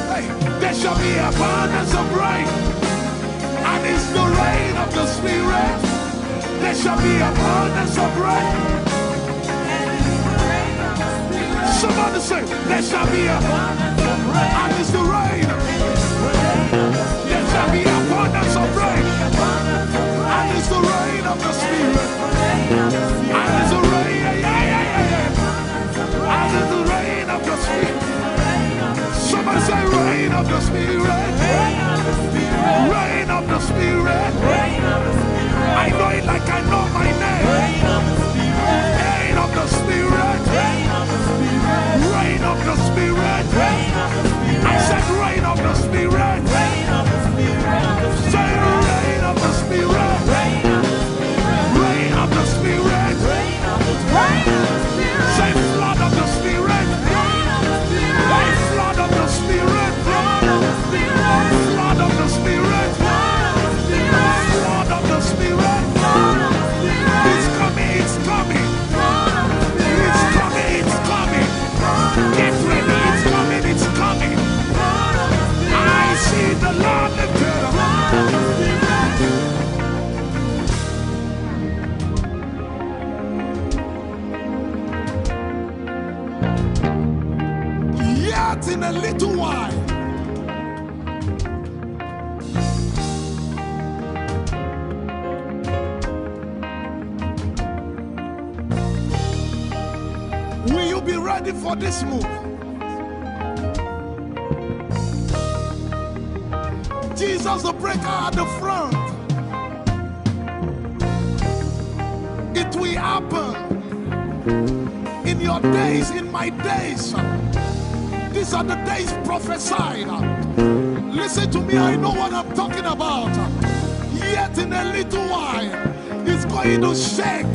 Hey, there shall be abundance of rain. And it's the rain of the Spirit. There shall be abundance of rain. Somebody say, there shall be abundance of rain. And it's the rain. There shall be abundance of rain. And it's the rain of the Spirit. And it's the rain. Yeah, yeah, yeah, yeah, yeah. And it's the rain of the Spirit. Somebody say, rain of the Spirit. Rain of the Spirit. I know it like I know my name. Rain of the Spirit. Rain of the Spirit. I said, rain of the Spirit. Say, rain of the Spirit. Rain of the Spirit. Say, flood of the Spirit. Hey, flood of the Spirit. Flood of the Spirit. Flood of the Spirit. Flood of the Spirit. It's coming. It's coming. It's coming. It's coming. Get ready. It's coming. It's coming. I see the Lord lifted up. Yet in a little while, will you be ready for this move? Jesus, the breaker at the front. It will happen in your days, in my days. These are the days prophesied. Listen to me, I know what I'm talking about. Yet in a little while, it's going to shake.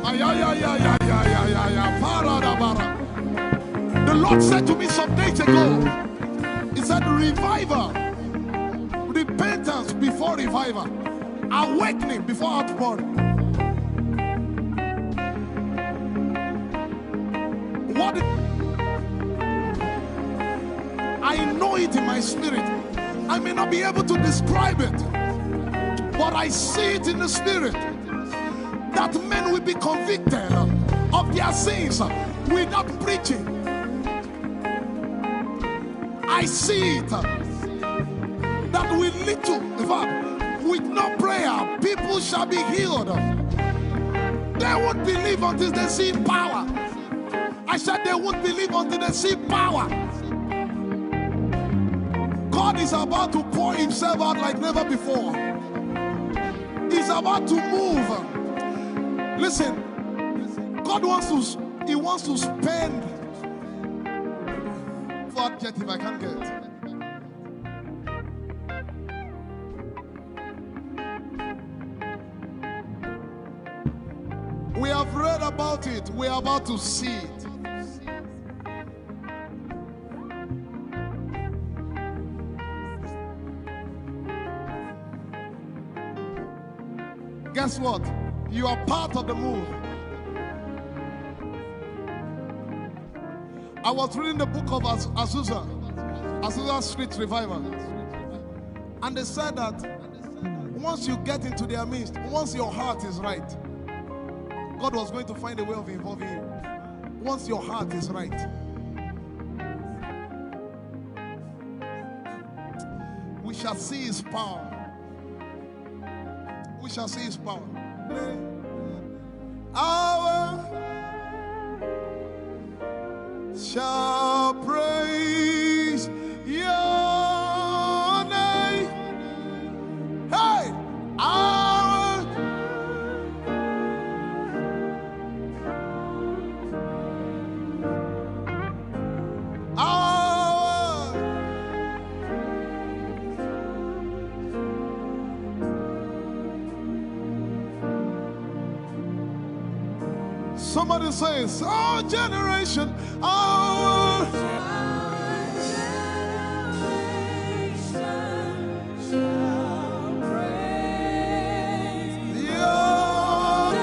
Ay, ay, ay, ay, ay, ay, ay, ay, ay, para da bara. The Lord said to me some days ago, He said, revival, repentance before revival, awakening before outpouring. What I know it in my spirit. I may not be able to describe it, but I see it in the spirit that men will be convicted of their sins without preaching. I see it that with little, in fact, with no prayer, people shall be healed. They won't believe until they see power. I said they won't believe until they see power. God is about to pour himself out like never before. He's about to move. Listen, God wants to, he wants to spend. What adjective I can't get. We have read about it. We are about to see it. Guess what? You are part of the move. I was reading the book of Az- Azusa. Azusa Street Revival. And they said that once you get into their midst, once your heart is right, God was going to find a way of involving you. Once your heart is right, we shall see his power. We shall see his power. Our shall praise your name. Hey, our our Somebody says, our generation, our generation shall praise your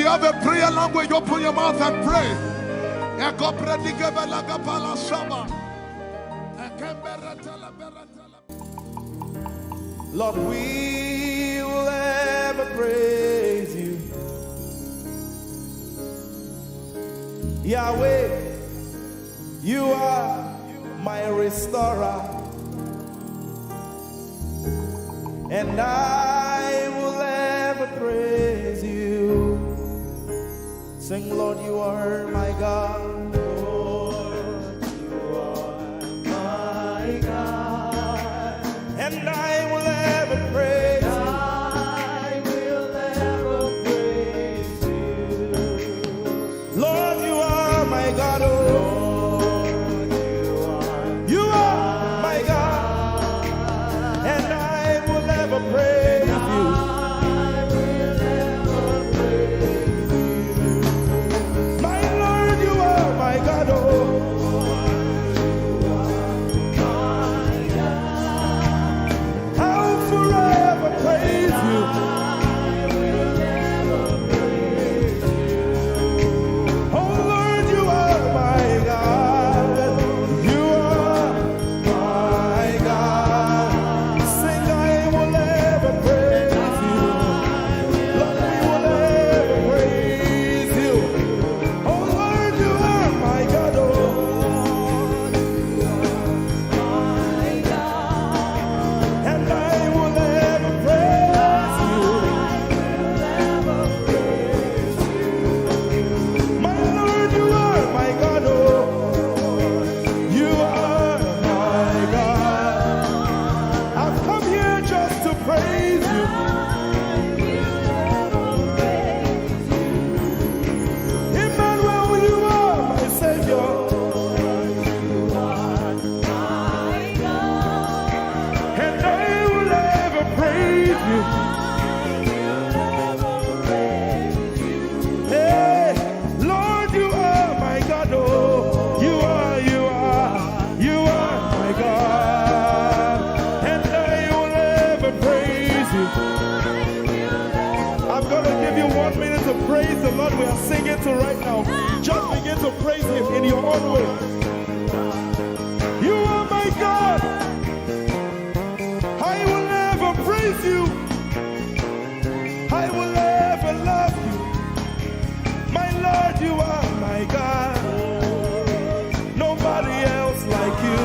You have a prayer language, open your mouth and pray. Ekopredikebalakapalashaba. Ekembereteleberetele. Lord, we will ever praise you. Yahweh, you are my restorer, and I will ever praise you. Sing, Lord, you are my God. Lord, you are my God. And I will ever praise you. I will ever praise you. Lord, you are my God, oh. Lord, you are my God. And I will ever praise you. I will ever praise you. My Lord, you are my God, oh. I'll forever praise you. Oh Lord, you are my God. You are my God. Sing, I will ever praise you. Lord, we will ever praise you. Oh Lord, you are my God, oh. And I will ever praise you. My Lord, you are my God, oh. You are my God. I've come here just to praise you. Emmanuel, you are my Savior. And I will ever praise you. Hey, Lord, you are my God, oh. You are, you are, you are my God. And I will ever praise you. I'm gonna give you one minute to praise the Lord. We are singing to right now. Just begin to praise him in your own way. You are my God. I will ever praise you. I will ever love you. My Lord, you are my God. Nobody else like you.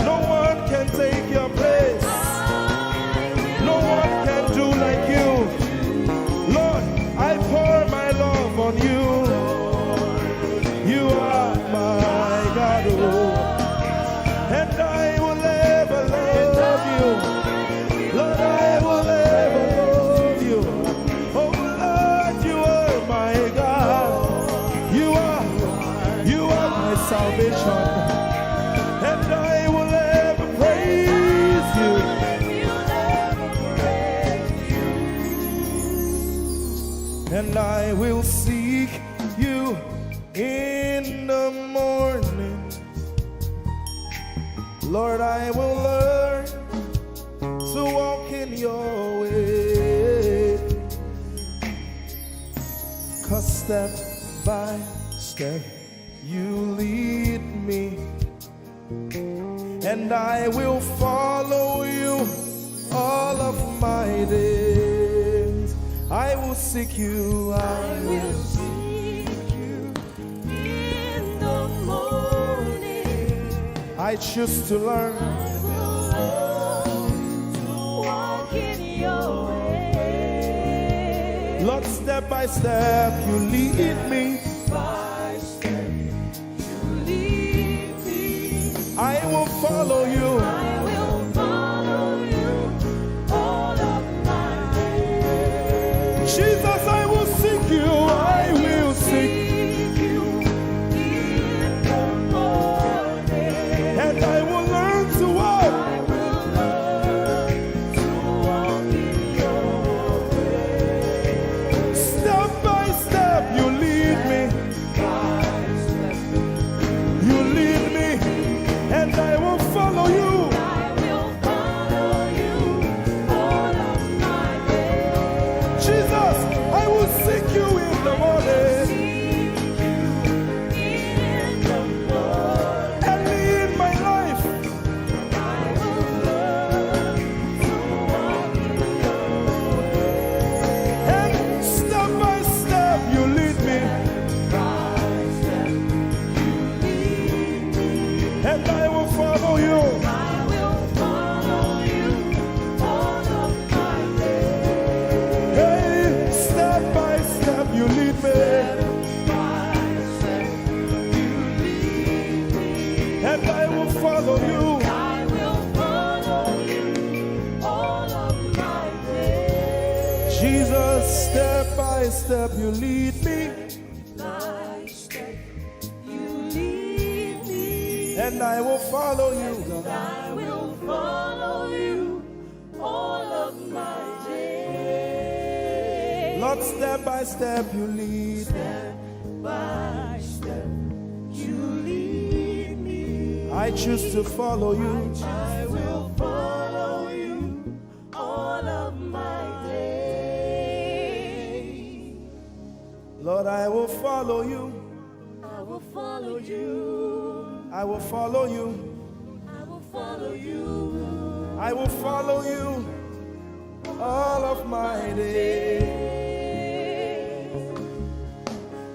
No one can take your place. No one can do like you. Lord, I pour my love on you. You are my God, oh. And I will ever love you. Lord, I will ever love you. Oh Lord, you are my God. You are, you are my salvation. And I will ever praise you. And I will seek you in the morning. Lord, I will learn to walk in your way. 'Cause step by step, you lead me. And I will follow you all of my days. I will seek you, I will seek you in the morning. I choose to learn. I will learn to walk in your way. Lord, step by step, you lead me. By step, you lead me. I will follow you. I will follow you all of my days. Jesus, I will seek you. I will seek you in the morning. And I will learn to walk. I will learn to walk in your way. Step by step, you lead me. You lead me, and I will follow you. Jesus, step by step you lead me, By step, you lead me. And I will follow you, God. I will follow you all of my days. Lord, step by step you lead me. Step by step, you lead me. I choose to follow you. I will follow you all of my days. Lord, I will follow you. I will follow you. I will follow you. I will follow you. I will follow you all of my days.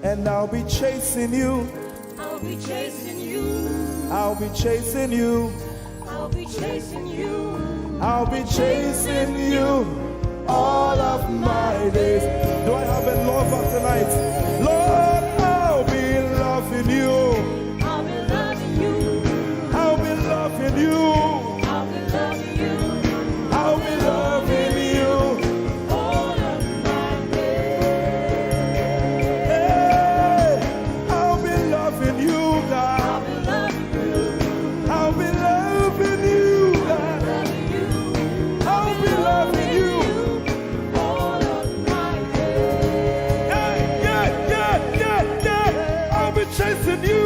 And I'll be chasing you. I'll be chasing you. I'll be chasing you. I'll be chasing you. I'll be chasing you all of my days. Do I have a lover tonight? Lord, I'll be loving you. I'll be loving you. I'll be loving you. I'll be loving you. I'll be loving you. All of my days. Hey, I'll be loving you, I'll God. be loving you. I'll be loving you, God. Loving you. I'll be loving you. All of my days. Yeah, yeah, yeah, yeah, yeah. I'll be chasing you.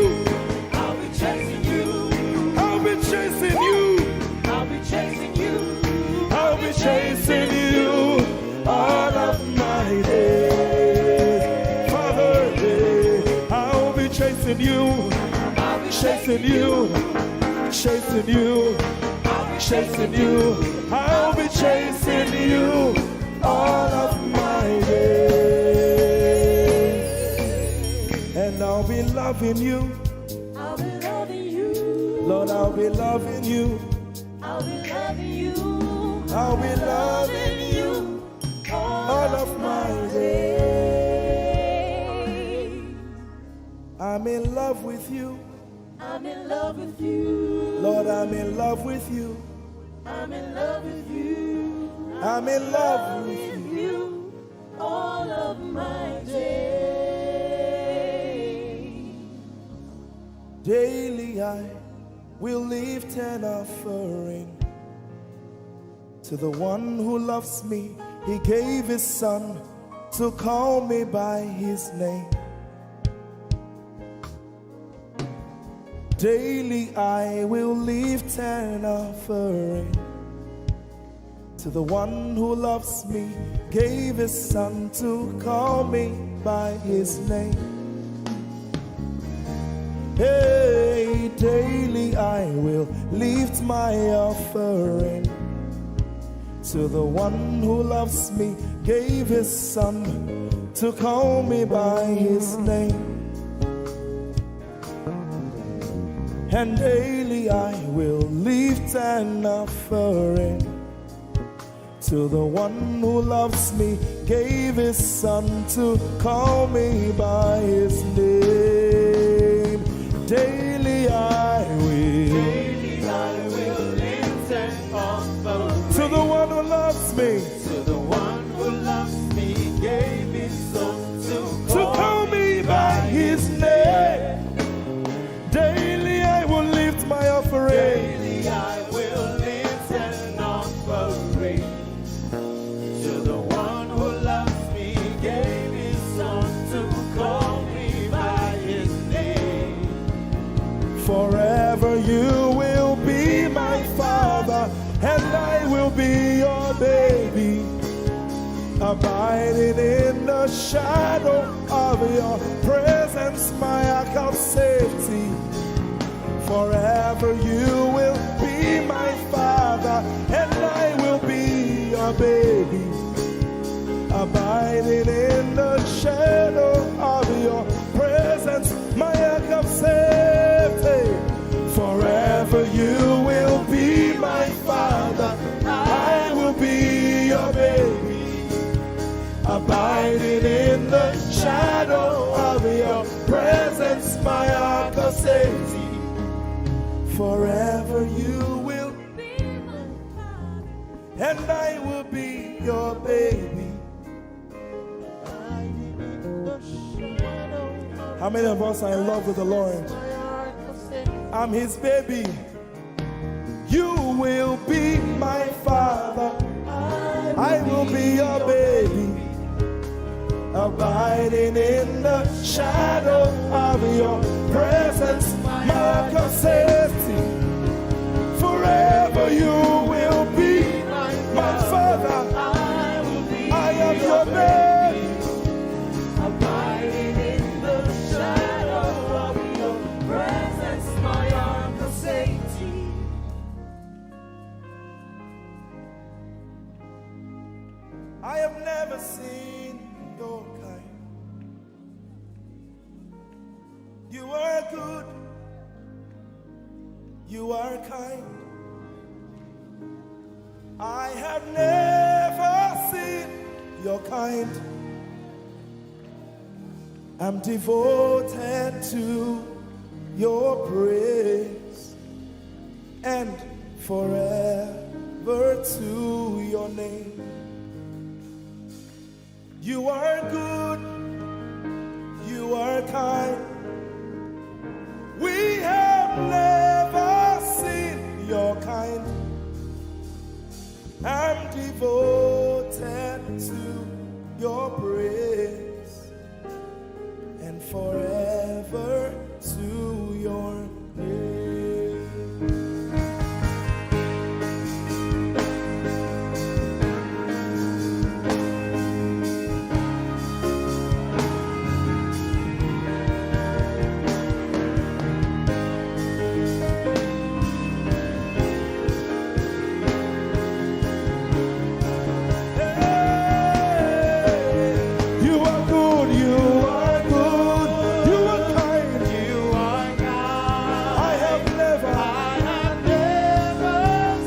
I'll be chasing you. I'll be chasing you. I'll be chasing you. I'll be chasing you all of my days. Father, yeah, I'll be chasing you. I'll be Chasing you. Chasing you. Chasing you. I'll be chasing you all of my days. And I'll be loving you. I'll be loving you. Lord, I'll be loving you. I'll be loving you. I'll be loving you all of my days. I'm in love with you. I'm in love with you. Lord, I'm in love with you. I'm in love with you. I'm in love with you. You all of my days. Daily I will lift an offering to the one who loves me. He gave his son to call me by his name. Daily I will lift an offering to the one who loves me, gave his son to call me by his name. Hey, daily I will lift my offering to the one who loves me, gave his son to call me by his name. And daily I will lift an offering to the one who loves me, gave his son to call me by his name. Daily I will. Daily I will lift an offering To the one who loves me, to the one who loves me, gave his son to to call me by his name. Daily I will lift my offering. Daily I will lift an offering to the one who loves me, gave his son to call me by his name. Forever you will be my father, and I will be your baby. Abiding in the shadow of your presence, my ark of safety. Forever you will be my father, and I will be your baby. Abiding in the shadow of your presence, my ark of safety. Forever you will be my father, I will be your baby. Abiding in the shadow of your presence, my ark of safety. Forever you will, Be my father. And I will be your baby. How many of us are in love with the Lord? I'm his baby. You will be my father. I will be your baby. Abiding in the shadow of your presence, my God says, forever you will be my father. I am your baby. Abiding in the shadow of your presence, my uncle safety. I have never seen your kind. You are good. You are kind. I have never seen your kind. I'm devoted to your praise and forever to your name. You are good, you are kind. We have never seen your kind. I'm devoted to your praise and forever to your name. You are good, you are good, you are kind, you are kind. I have never, I have never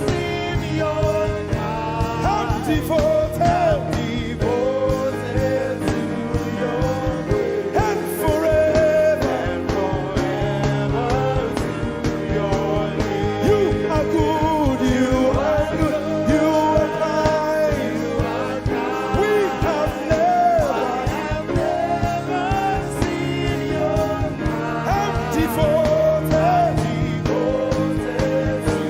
seen your kind. I'm devoted, devoted to your grace. And forever, and forever to your name. You are good, you are good, you are kind. We have never, I have never seen your kind. I'm devoted, devoted to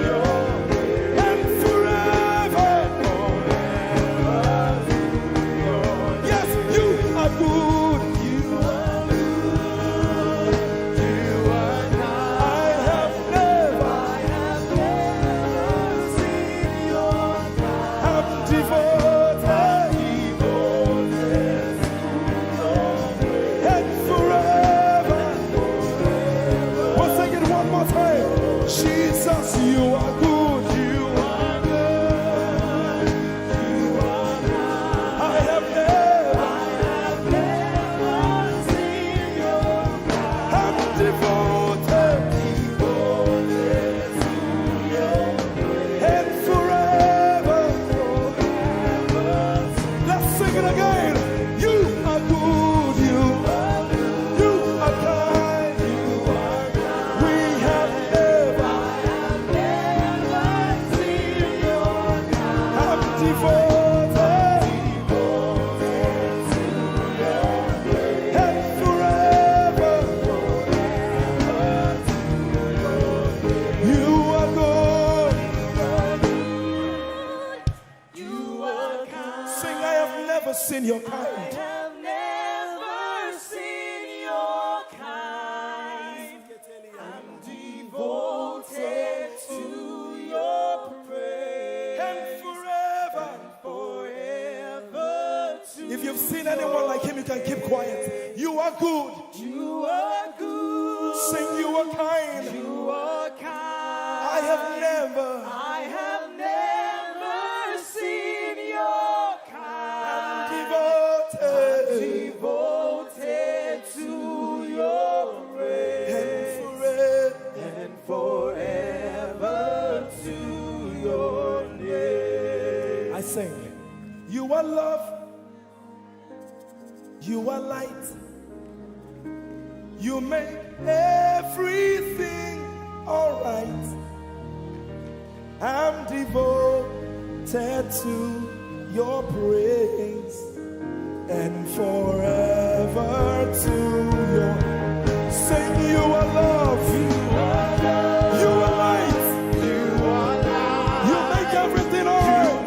your grace. And forever, forever to your name. Yes, you are good. You are good. You are kind. I have never, I have never seen your kind. I'm devoted, devoted to your grace. And forever, forever. We'll sing it one more time. Jesus, you are good. You are good. I have never, I have never seen your kind. I'm devoted, devoted to your grace. And forever, forever. Let's sing it again. You are good, you are good, you are kind, you are kind. We have never, I have never seen your kind. I'm devoted, devoted to your grace. And forever, forever to your grace. You are good. You are kind. Sing, I have never seen your kind. I have never seen your kind. I'm devoted to your praise. And forever, forever to. If you've seen anyone like him, you can keep quiet. You are good. You are good. Sing, you are kind. You are kind. I have never, I have never seen your kind. I'm devoted, devoted to your grace. And forever, and forever to your name. I sing, you are love. You are light. You make everything alright. I'm devoted to your praise. and forever to your sing. You are love. You are light. You make everything all right.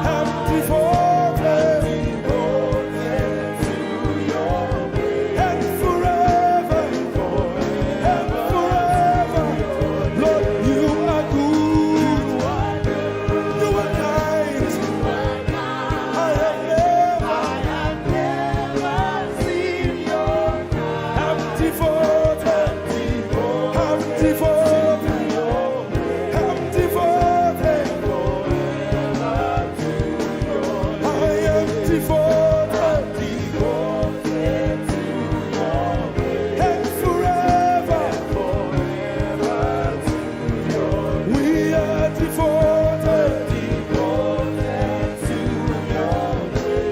I'm devoted. And forever, and forever, Lord, you are good. You are kind. I have never, I'm devoted, I'm devoted, I'm devoted. I am devoted, and forever, we are devoted,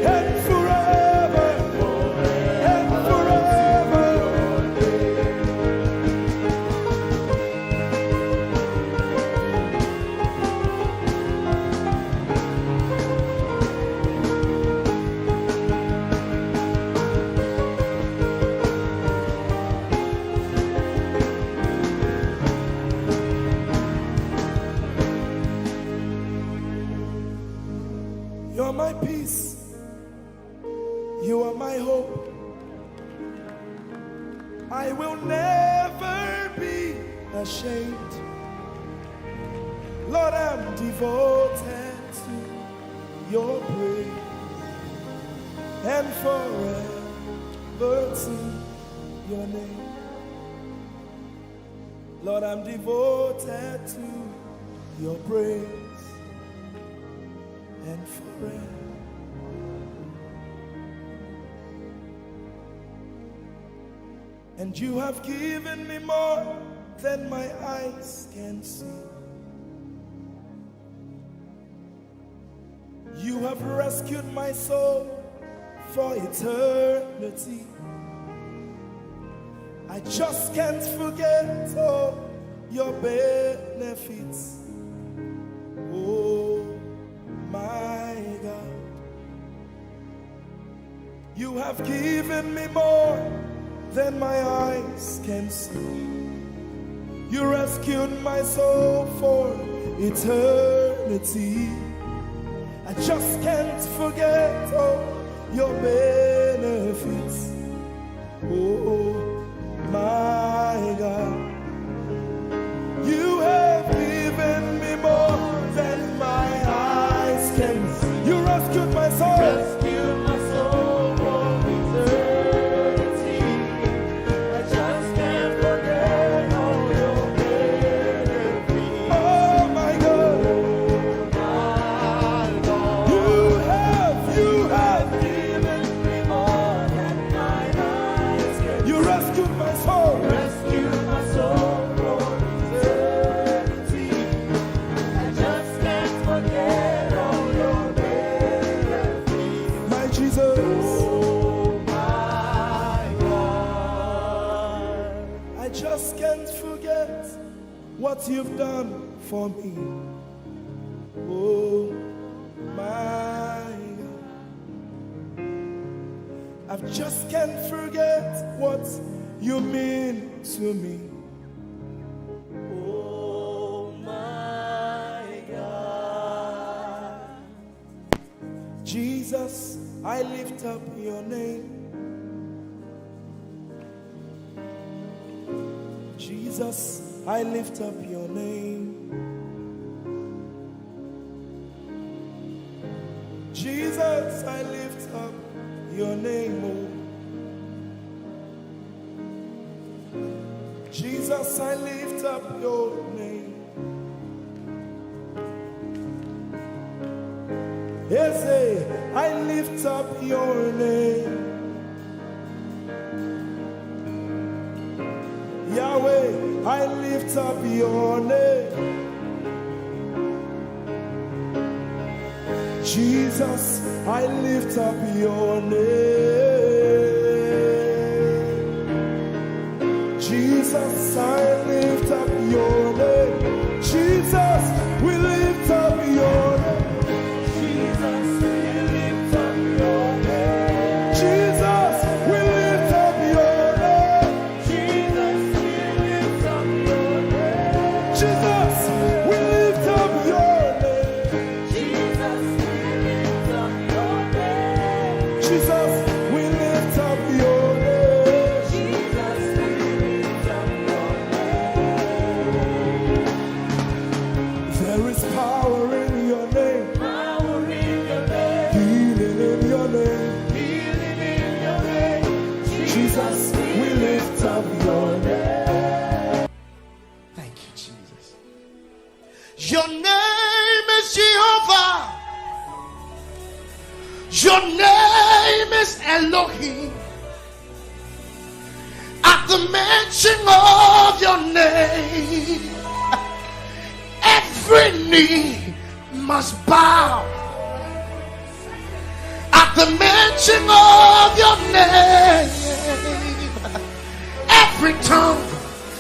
and forever, and forever. You're my peace. You are my hope. I will never be ashamed. Lord, I'm devoted to your praise and forever to your name. Lord, I'm devoted to your praise and forever. And you have given me more than my eyes can see. You have rescued my soul for eternity. I just can't forget all your benefits. Oh my God. You have given me more than my eyes can see. You rescued my soul for eternity. I just can't forget all your benefits. Oh my God. You have given me more than my eyes can see. You rescued my soul. Rescued my soul from eternity. I just can't forget all your benefits. Oh my God. My God. You have, you have given me more than my eyes can see. You rescued my soul. Rescued my soul from eternity. I just can't forget all your benefits. My Jesus. Oh my God. I just can't forget what you've done for me. Oh my God. I just can't forget what you mean to me. Oh my God. Jesus, I lift up your name. Jesus, I lift up your name. Jesus, I lift up your name, oh. Jesus, I lift up your name. Eze, I lift up your name. Yahweh, I lift up your name. Jesus, I lift up your name. Jesus, I lift up your name. Jesus, we lift up your name. Jesus, Your name is Jehovah. Your name is Elohim. At the mention of your name, every knee must bow. At the mention of your name, every tongue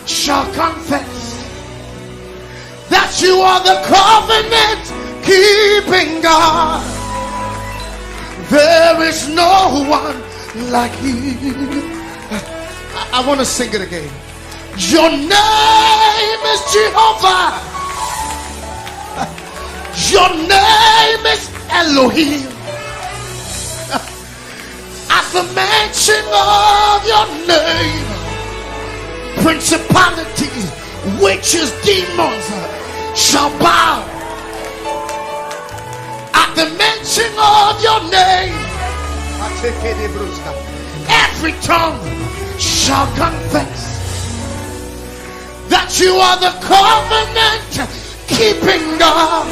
shall confess that you are the covenant keeping God. There is no one like you. I, I want to sing it again. Your name is Jehovah. Your name is Elohim. At the mention of your name, principalities, witches, demons shall bow. At the mention of your name, every tongue shall confess that you are the covenant keeping God.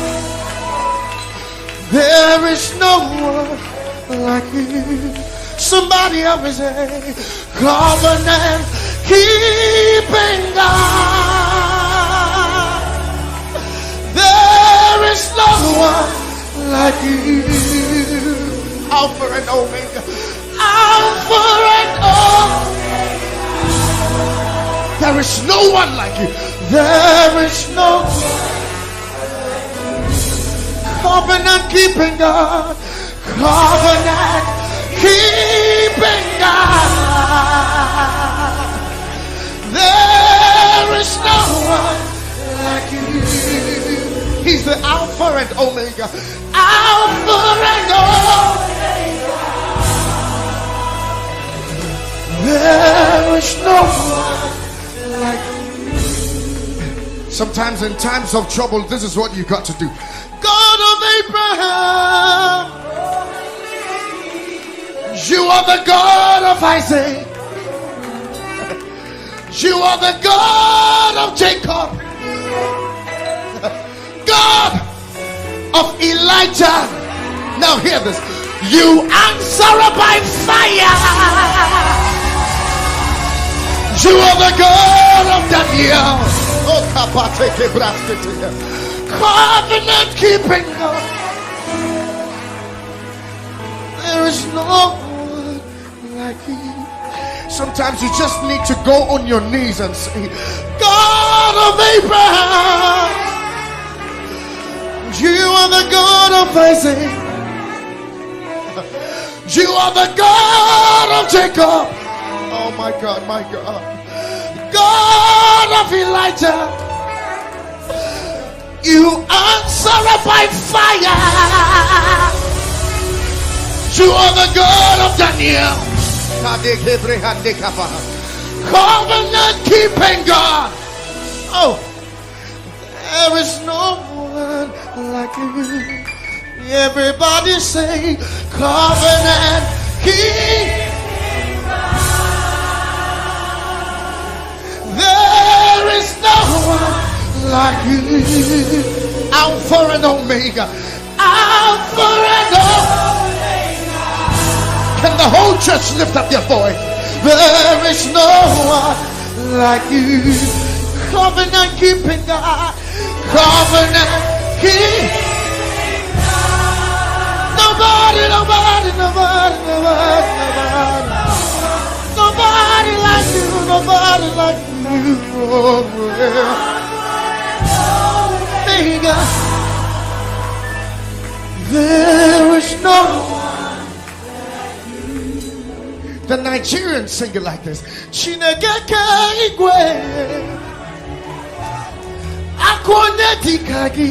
There is no one like you. Somebody help me say, covenant keeping God. There is no one like you. Alpha and Omega. Alpha and Omega. There is no one like you. There is no covenant keeping God. Covenant keeping God. There is no one like you. He's the Alpha and Omega. Alpha and Omega. There is no one like you. Sometimes in times of trouble, this is what you got to do. God of Abraham, you are the God of Isaac. You are the God of Jacob. God of Elijah. Now hear this. You answer by fire. You are the God of Daniel. Oh, kapateke braskete. Covenant keeping God. There is no one like you. Sometimes you just need to go on your knees and say, God of Abraham, you are the God of Isaac. You are the God of Jacob. Oh my God, my God. God of Elijah. You answer by fire. You are the God of Daniel. Covenant keeping God. Oh, there is no one like you. Everybody say, covenant keeping God. There is no one like you. Alpha and Omega. Alpha and Omega. Can the whole church lift up their voice? There is no one like you. Covenant keeping God. Covenant keeping God. Nobody, nobody, nobody, nobody, nobody. Nobody like you, nobody like you. Omega. There is no one. The Nigerians sing it like this. Chineke ke igwe. Akwa onye dịka gị.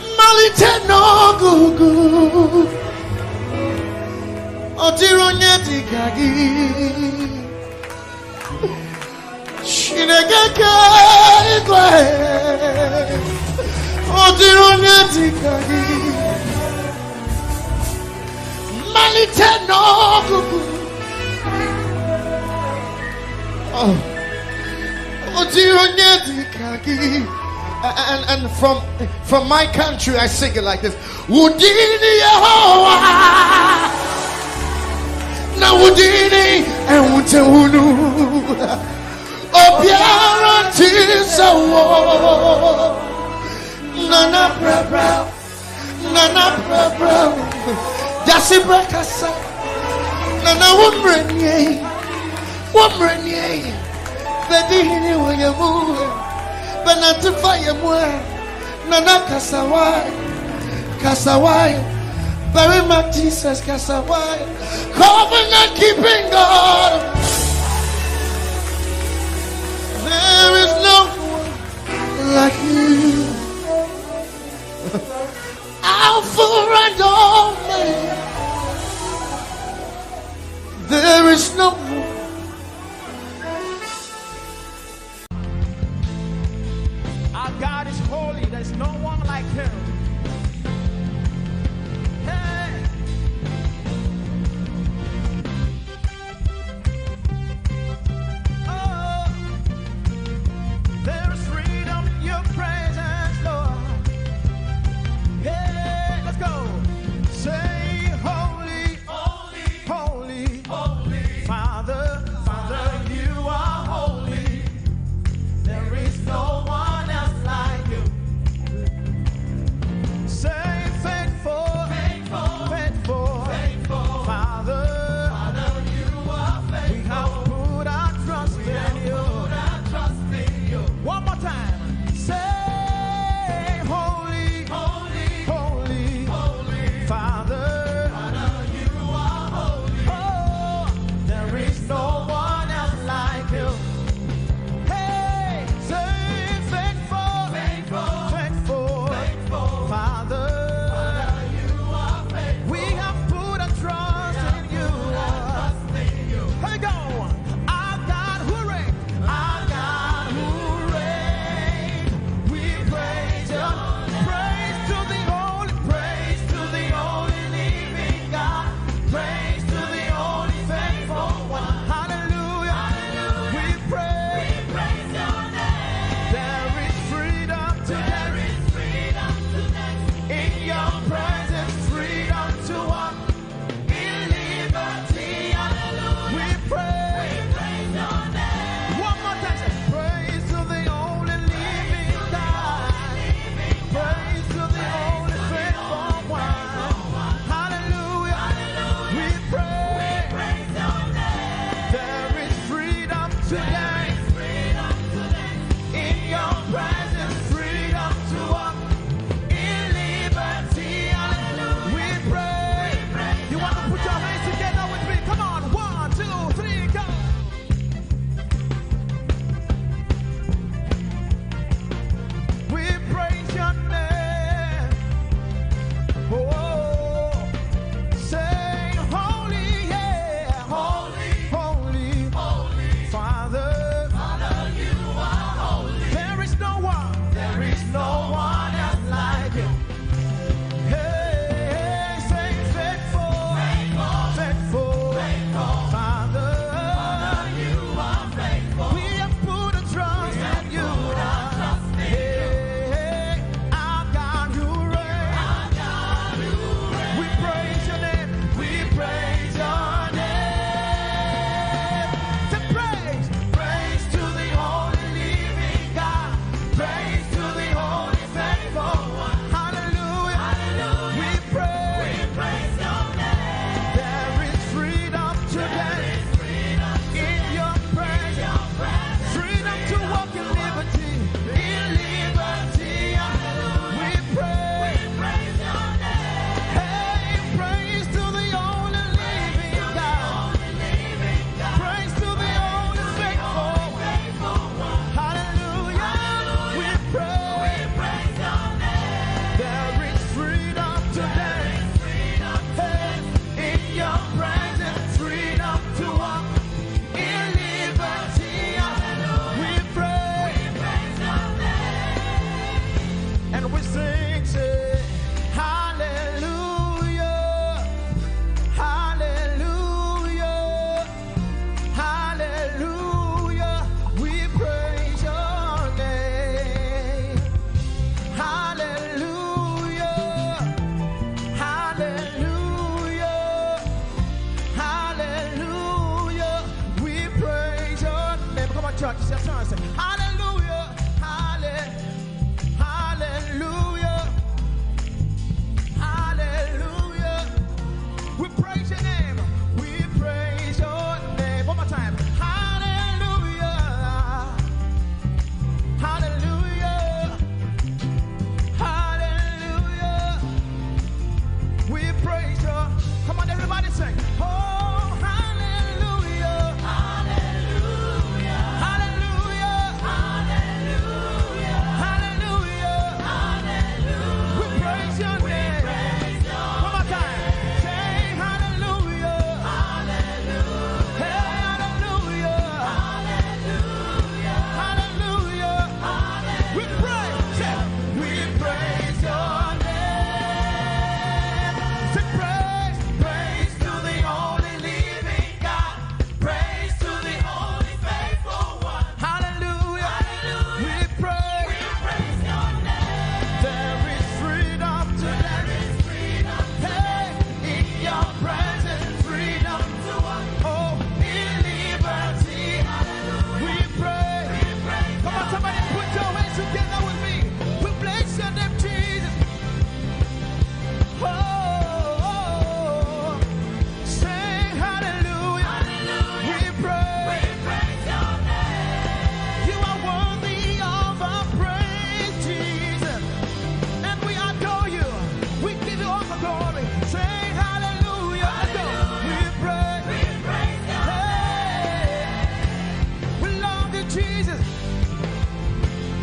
Mmalite n'ọgụgụ. Ọ dịrị onye dịka gị. Chineke ke igwe. Ọ dịrị onye dịka gị. Mmalite n'ọgụgụ. Oh. Oti onye dị ka gị. And, and from, from my country, I sing it like this. Wudini Yehowa. Na wudini ewute wunu. Obiara ti sawo. Nana brabra. Nana brabra. Yasi brakasa. Nana wumrenye. Wumrenye. Bedi hini wanyemu. Benatifa yemwe. Nana kasawai. Kasawai. Very much Jesus kasawai. Covenant keeping God. There is no one like you. Alpha and Omega. There is no one. Our God is holy. There's no one like him. Hey. Oh, there's freedom in your presence, Lord. Hey, let's go. Say, holy, holy, holy, holy. Father, Father, you are holy. There is no one else like you.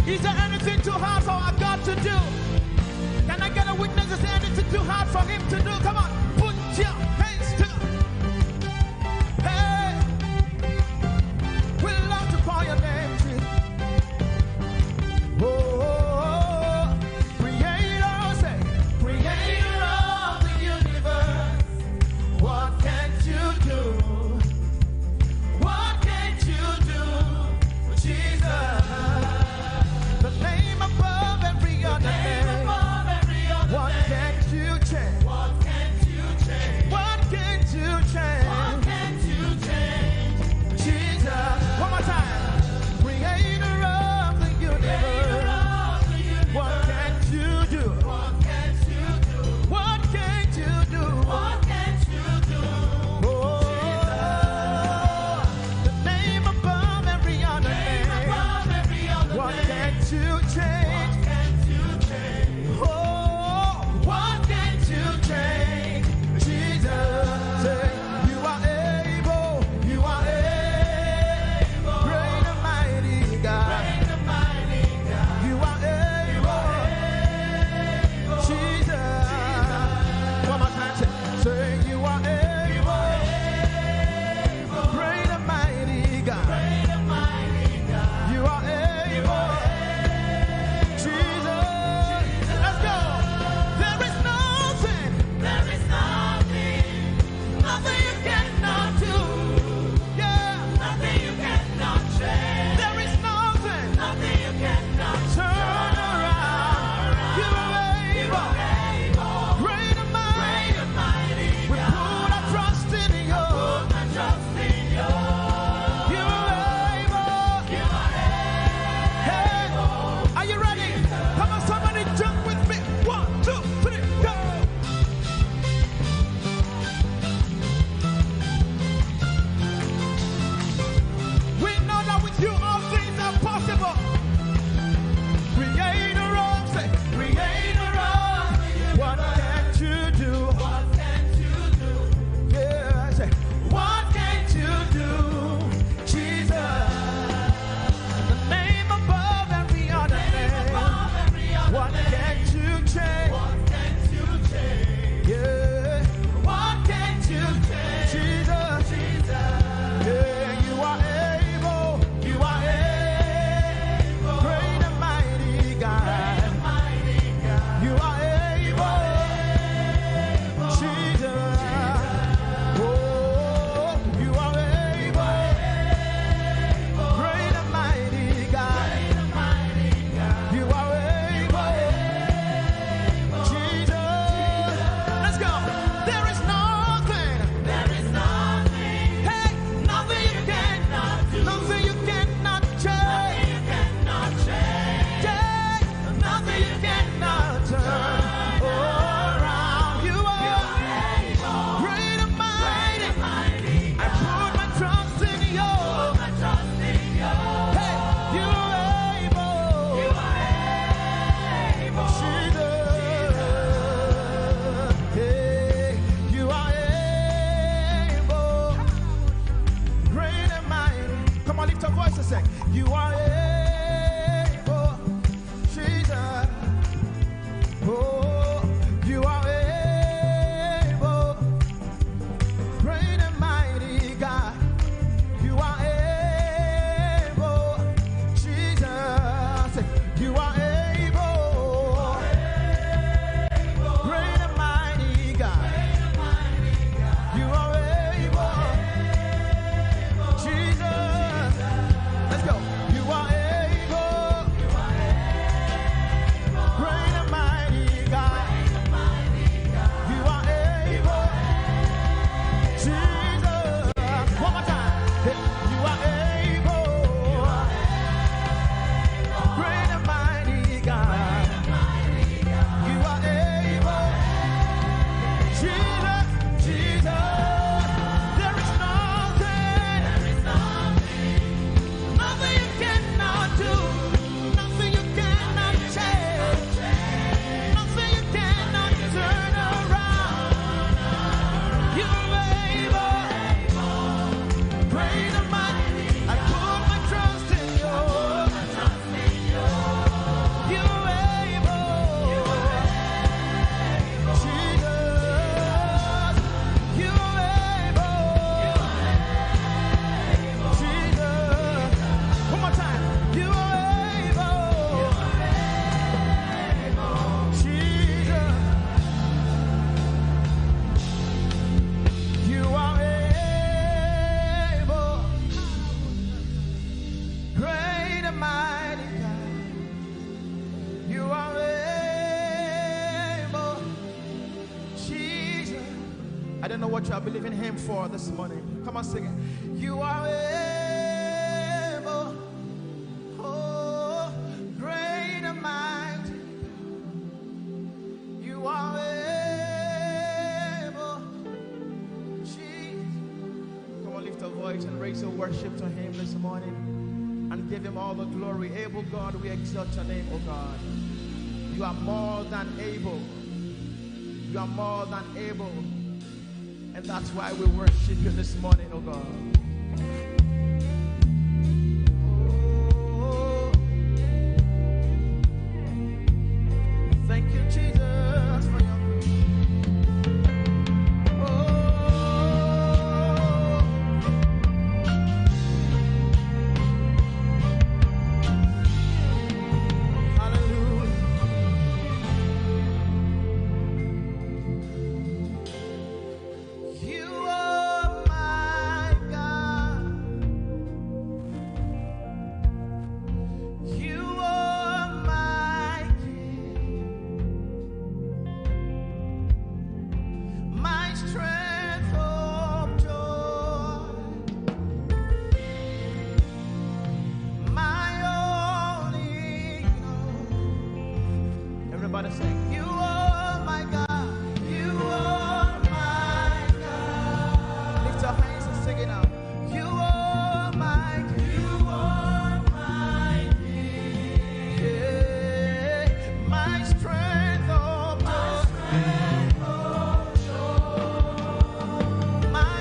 Is there anything too hard for our God to do? Can I get a witness? Is there anything too hard for him to do? Come on, put your hands together. Hey, we love to call your name, Jesus. Oh, creator, say, creator of the universe. What can't you do? What can't you do, Jesus? The name above every other name. What can't you change? What can't you change? What can't you change? Jesus. One more time. Creator of the universe. What can't you do? What can't you do? What can't you do? Oh, the name above every other name. What can't you change? Oh, what can't you change? Jesus, say, you are able, you are able. Great and mighty God. You are able. Jesus. One more time, say, say, you are able. Great and mighty God. You are able. Know what you are believing Him for this morning. Come on, sing it. You are able, oh, great and mighty. You are able, Jesus. Come on, lift a voice and raise your worship to Him this morning and give Him all the glory. Able God, we exalt your name, oh God. You are more than able. You are more than able. And that's why we worship you this morning, oh God. Oh, thank you, Jesus, for your grace. Oh, hallelujah. You are my God. You are my King. My strength, hope, joy. My only God. Everybody sing.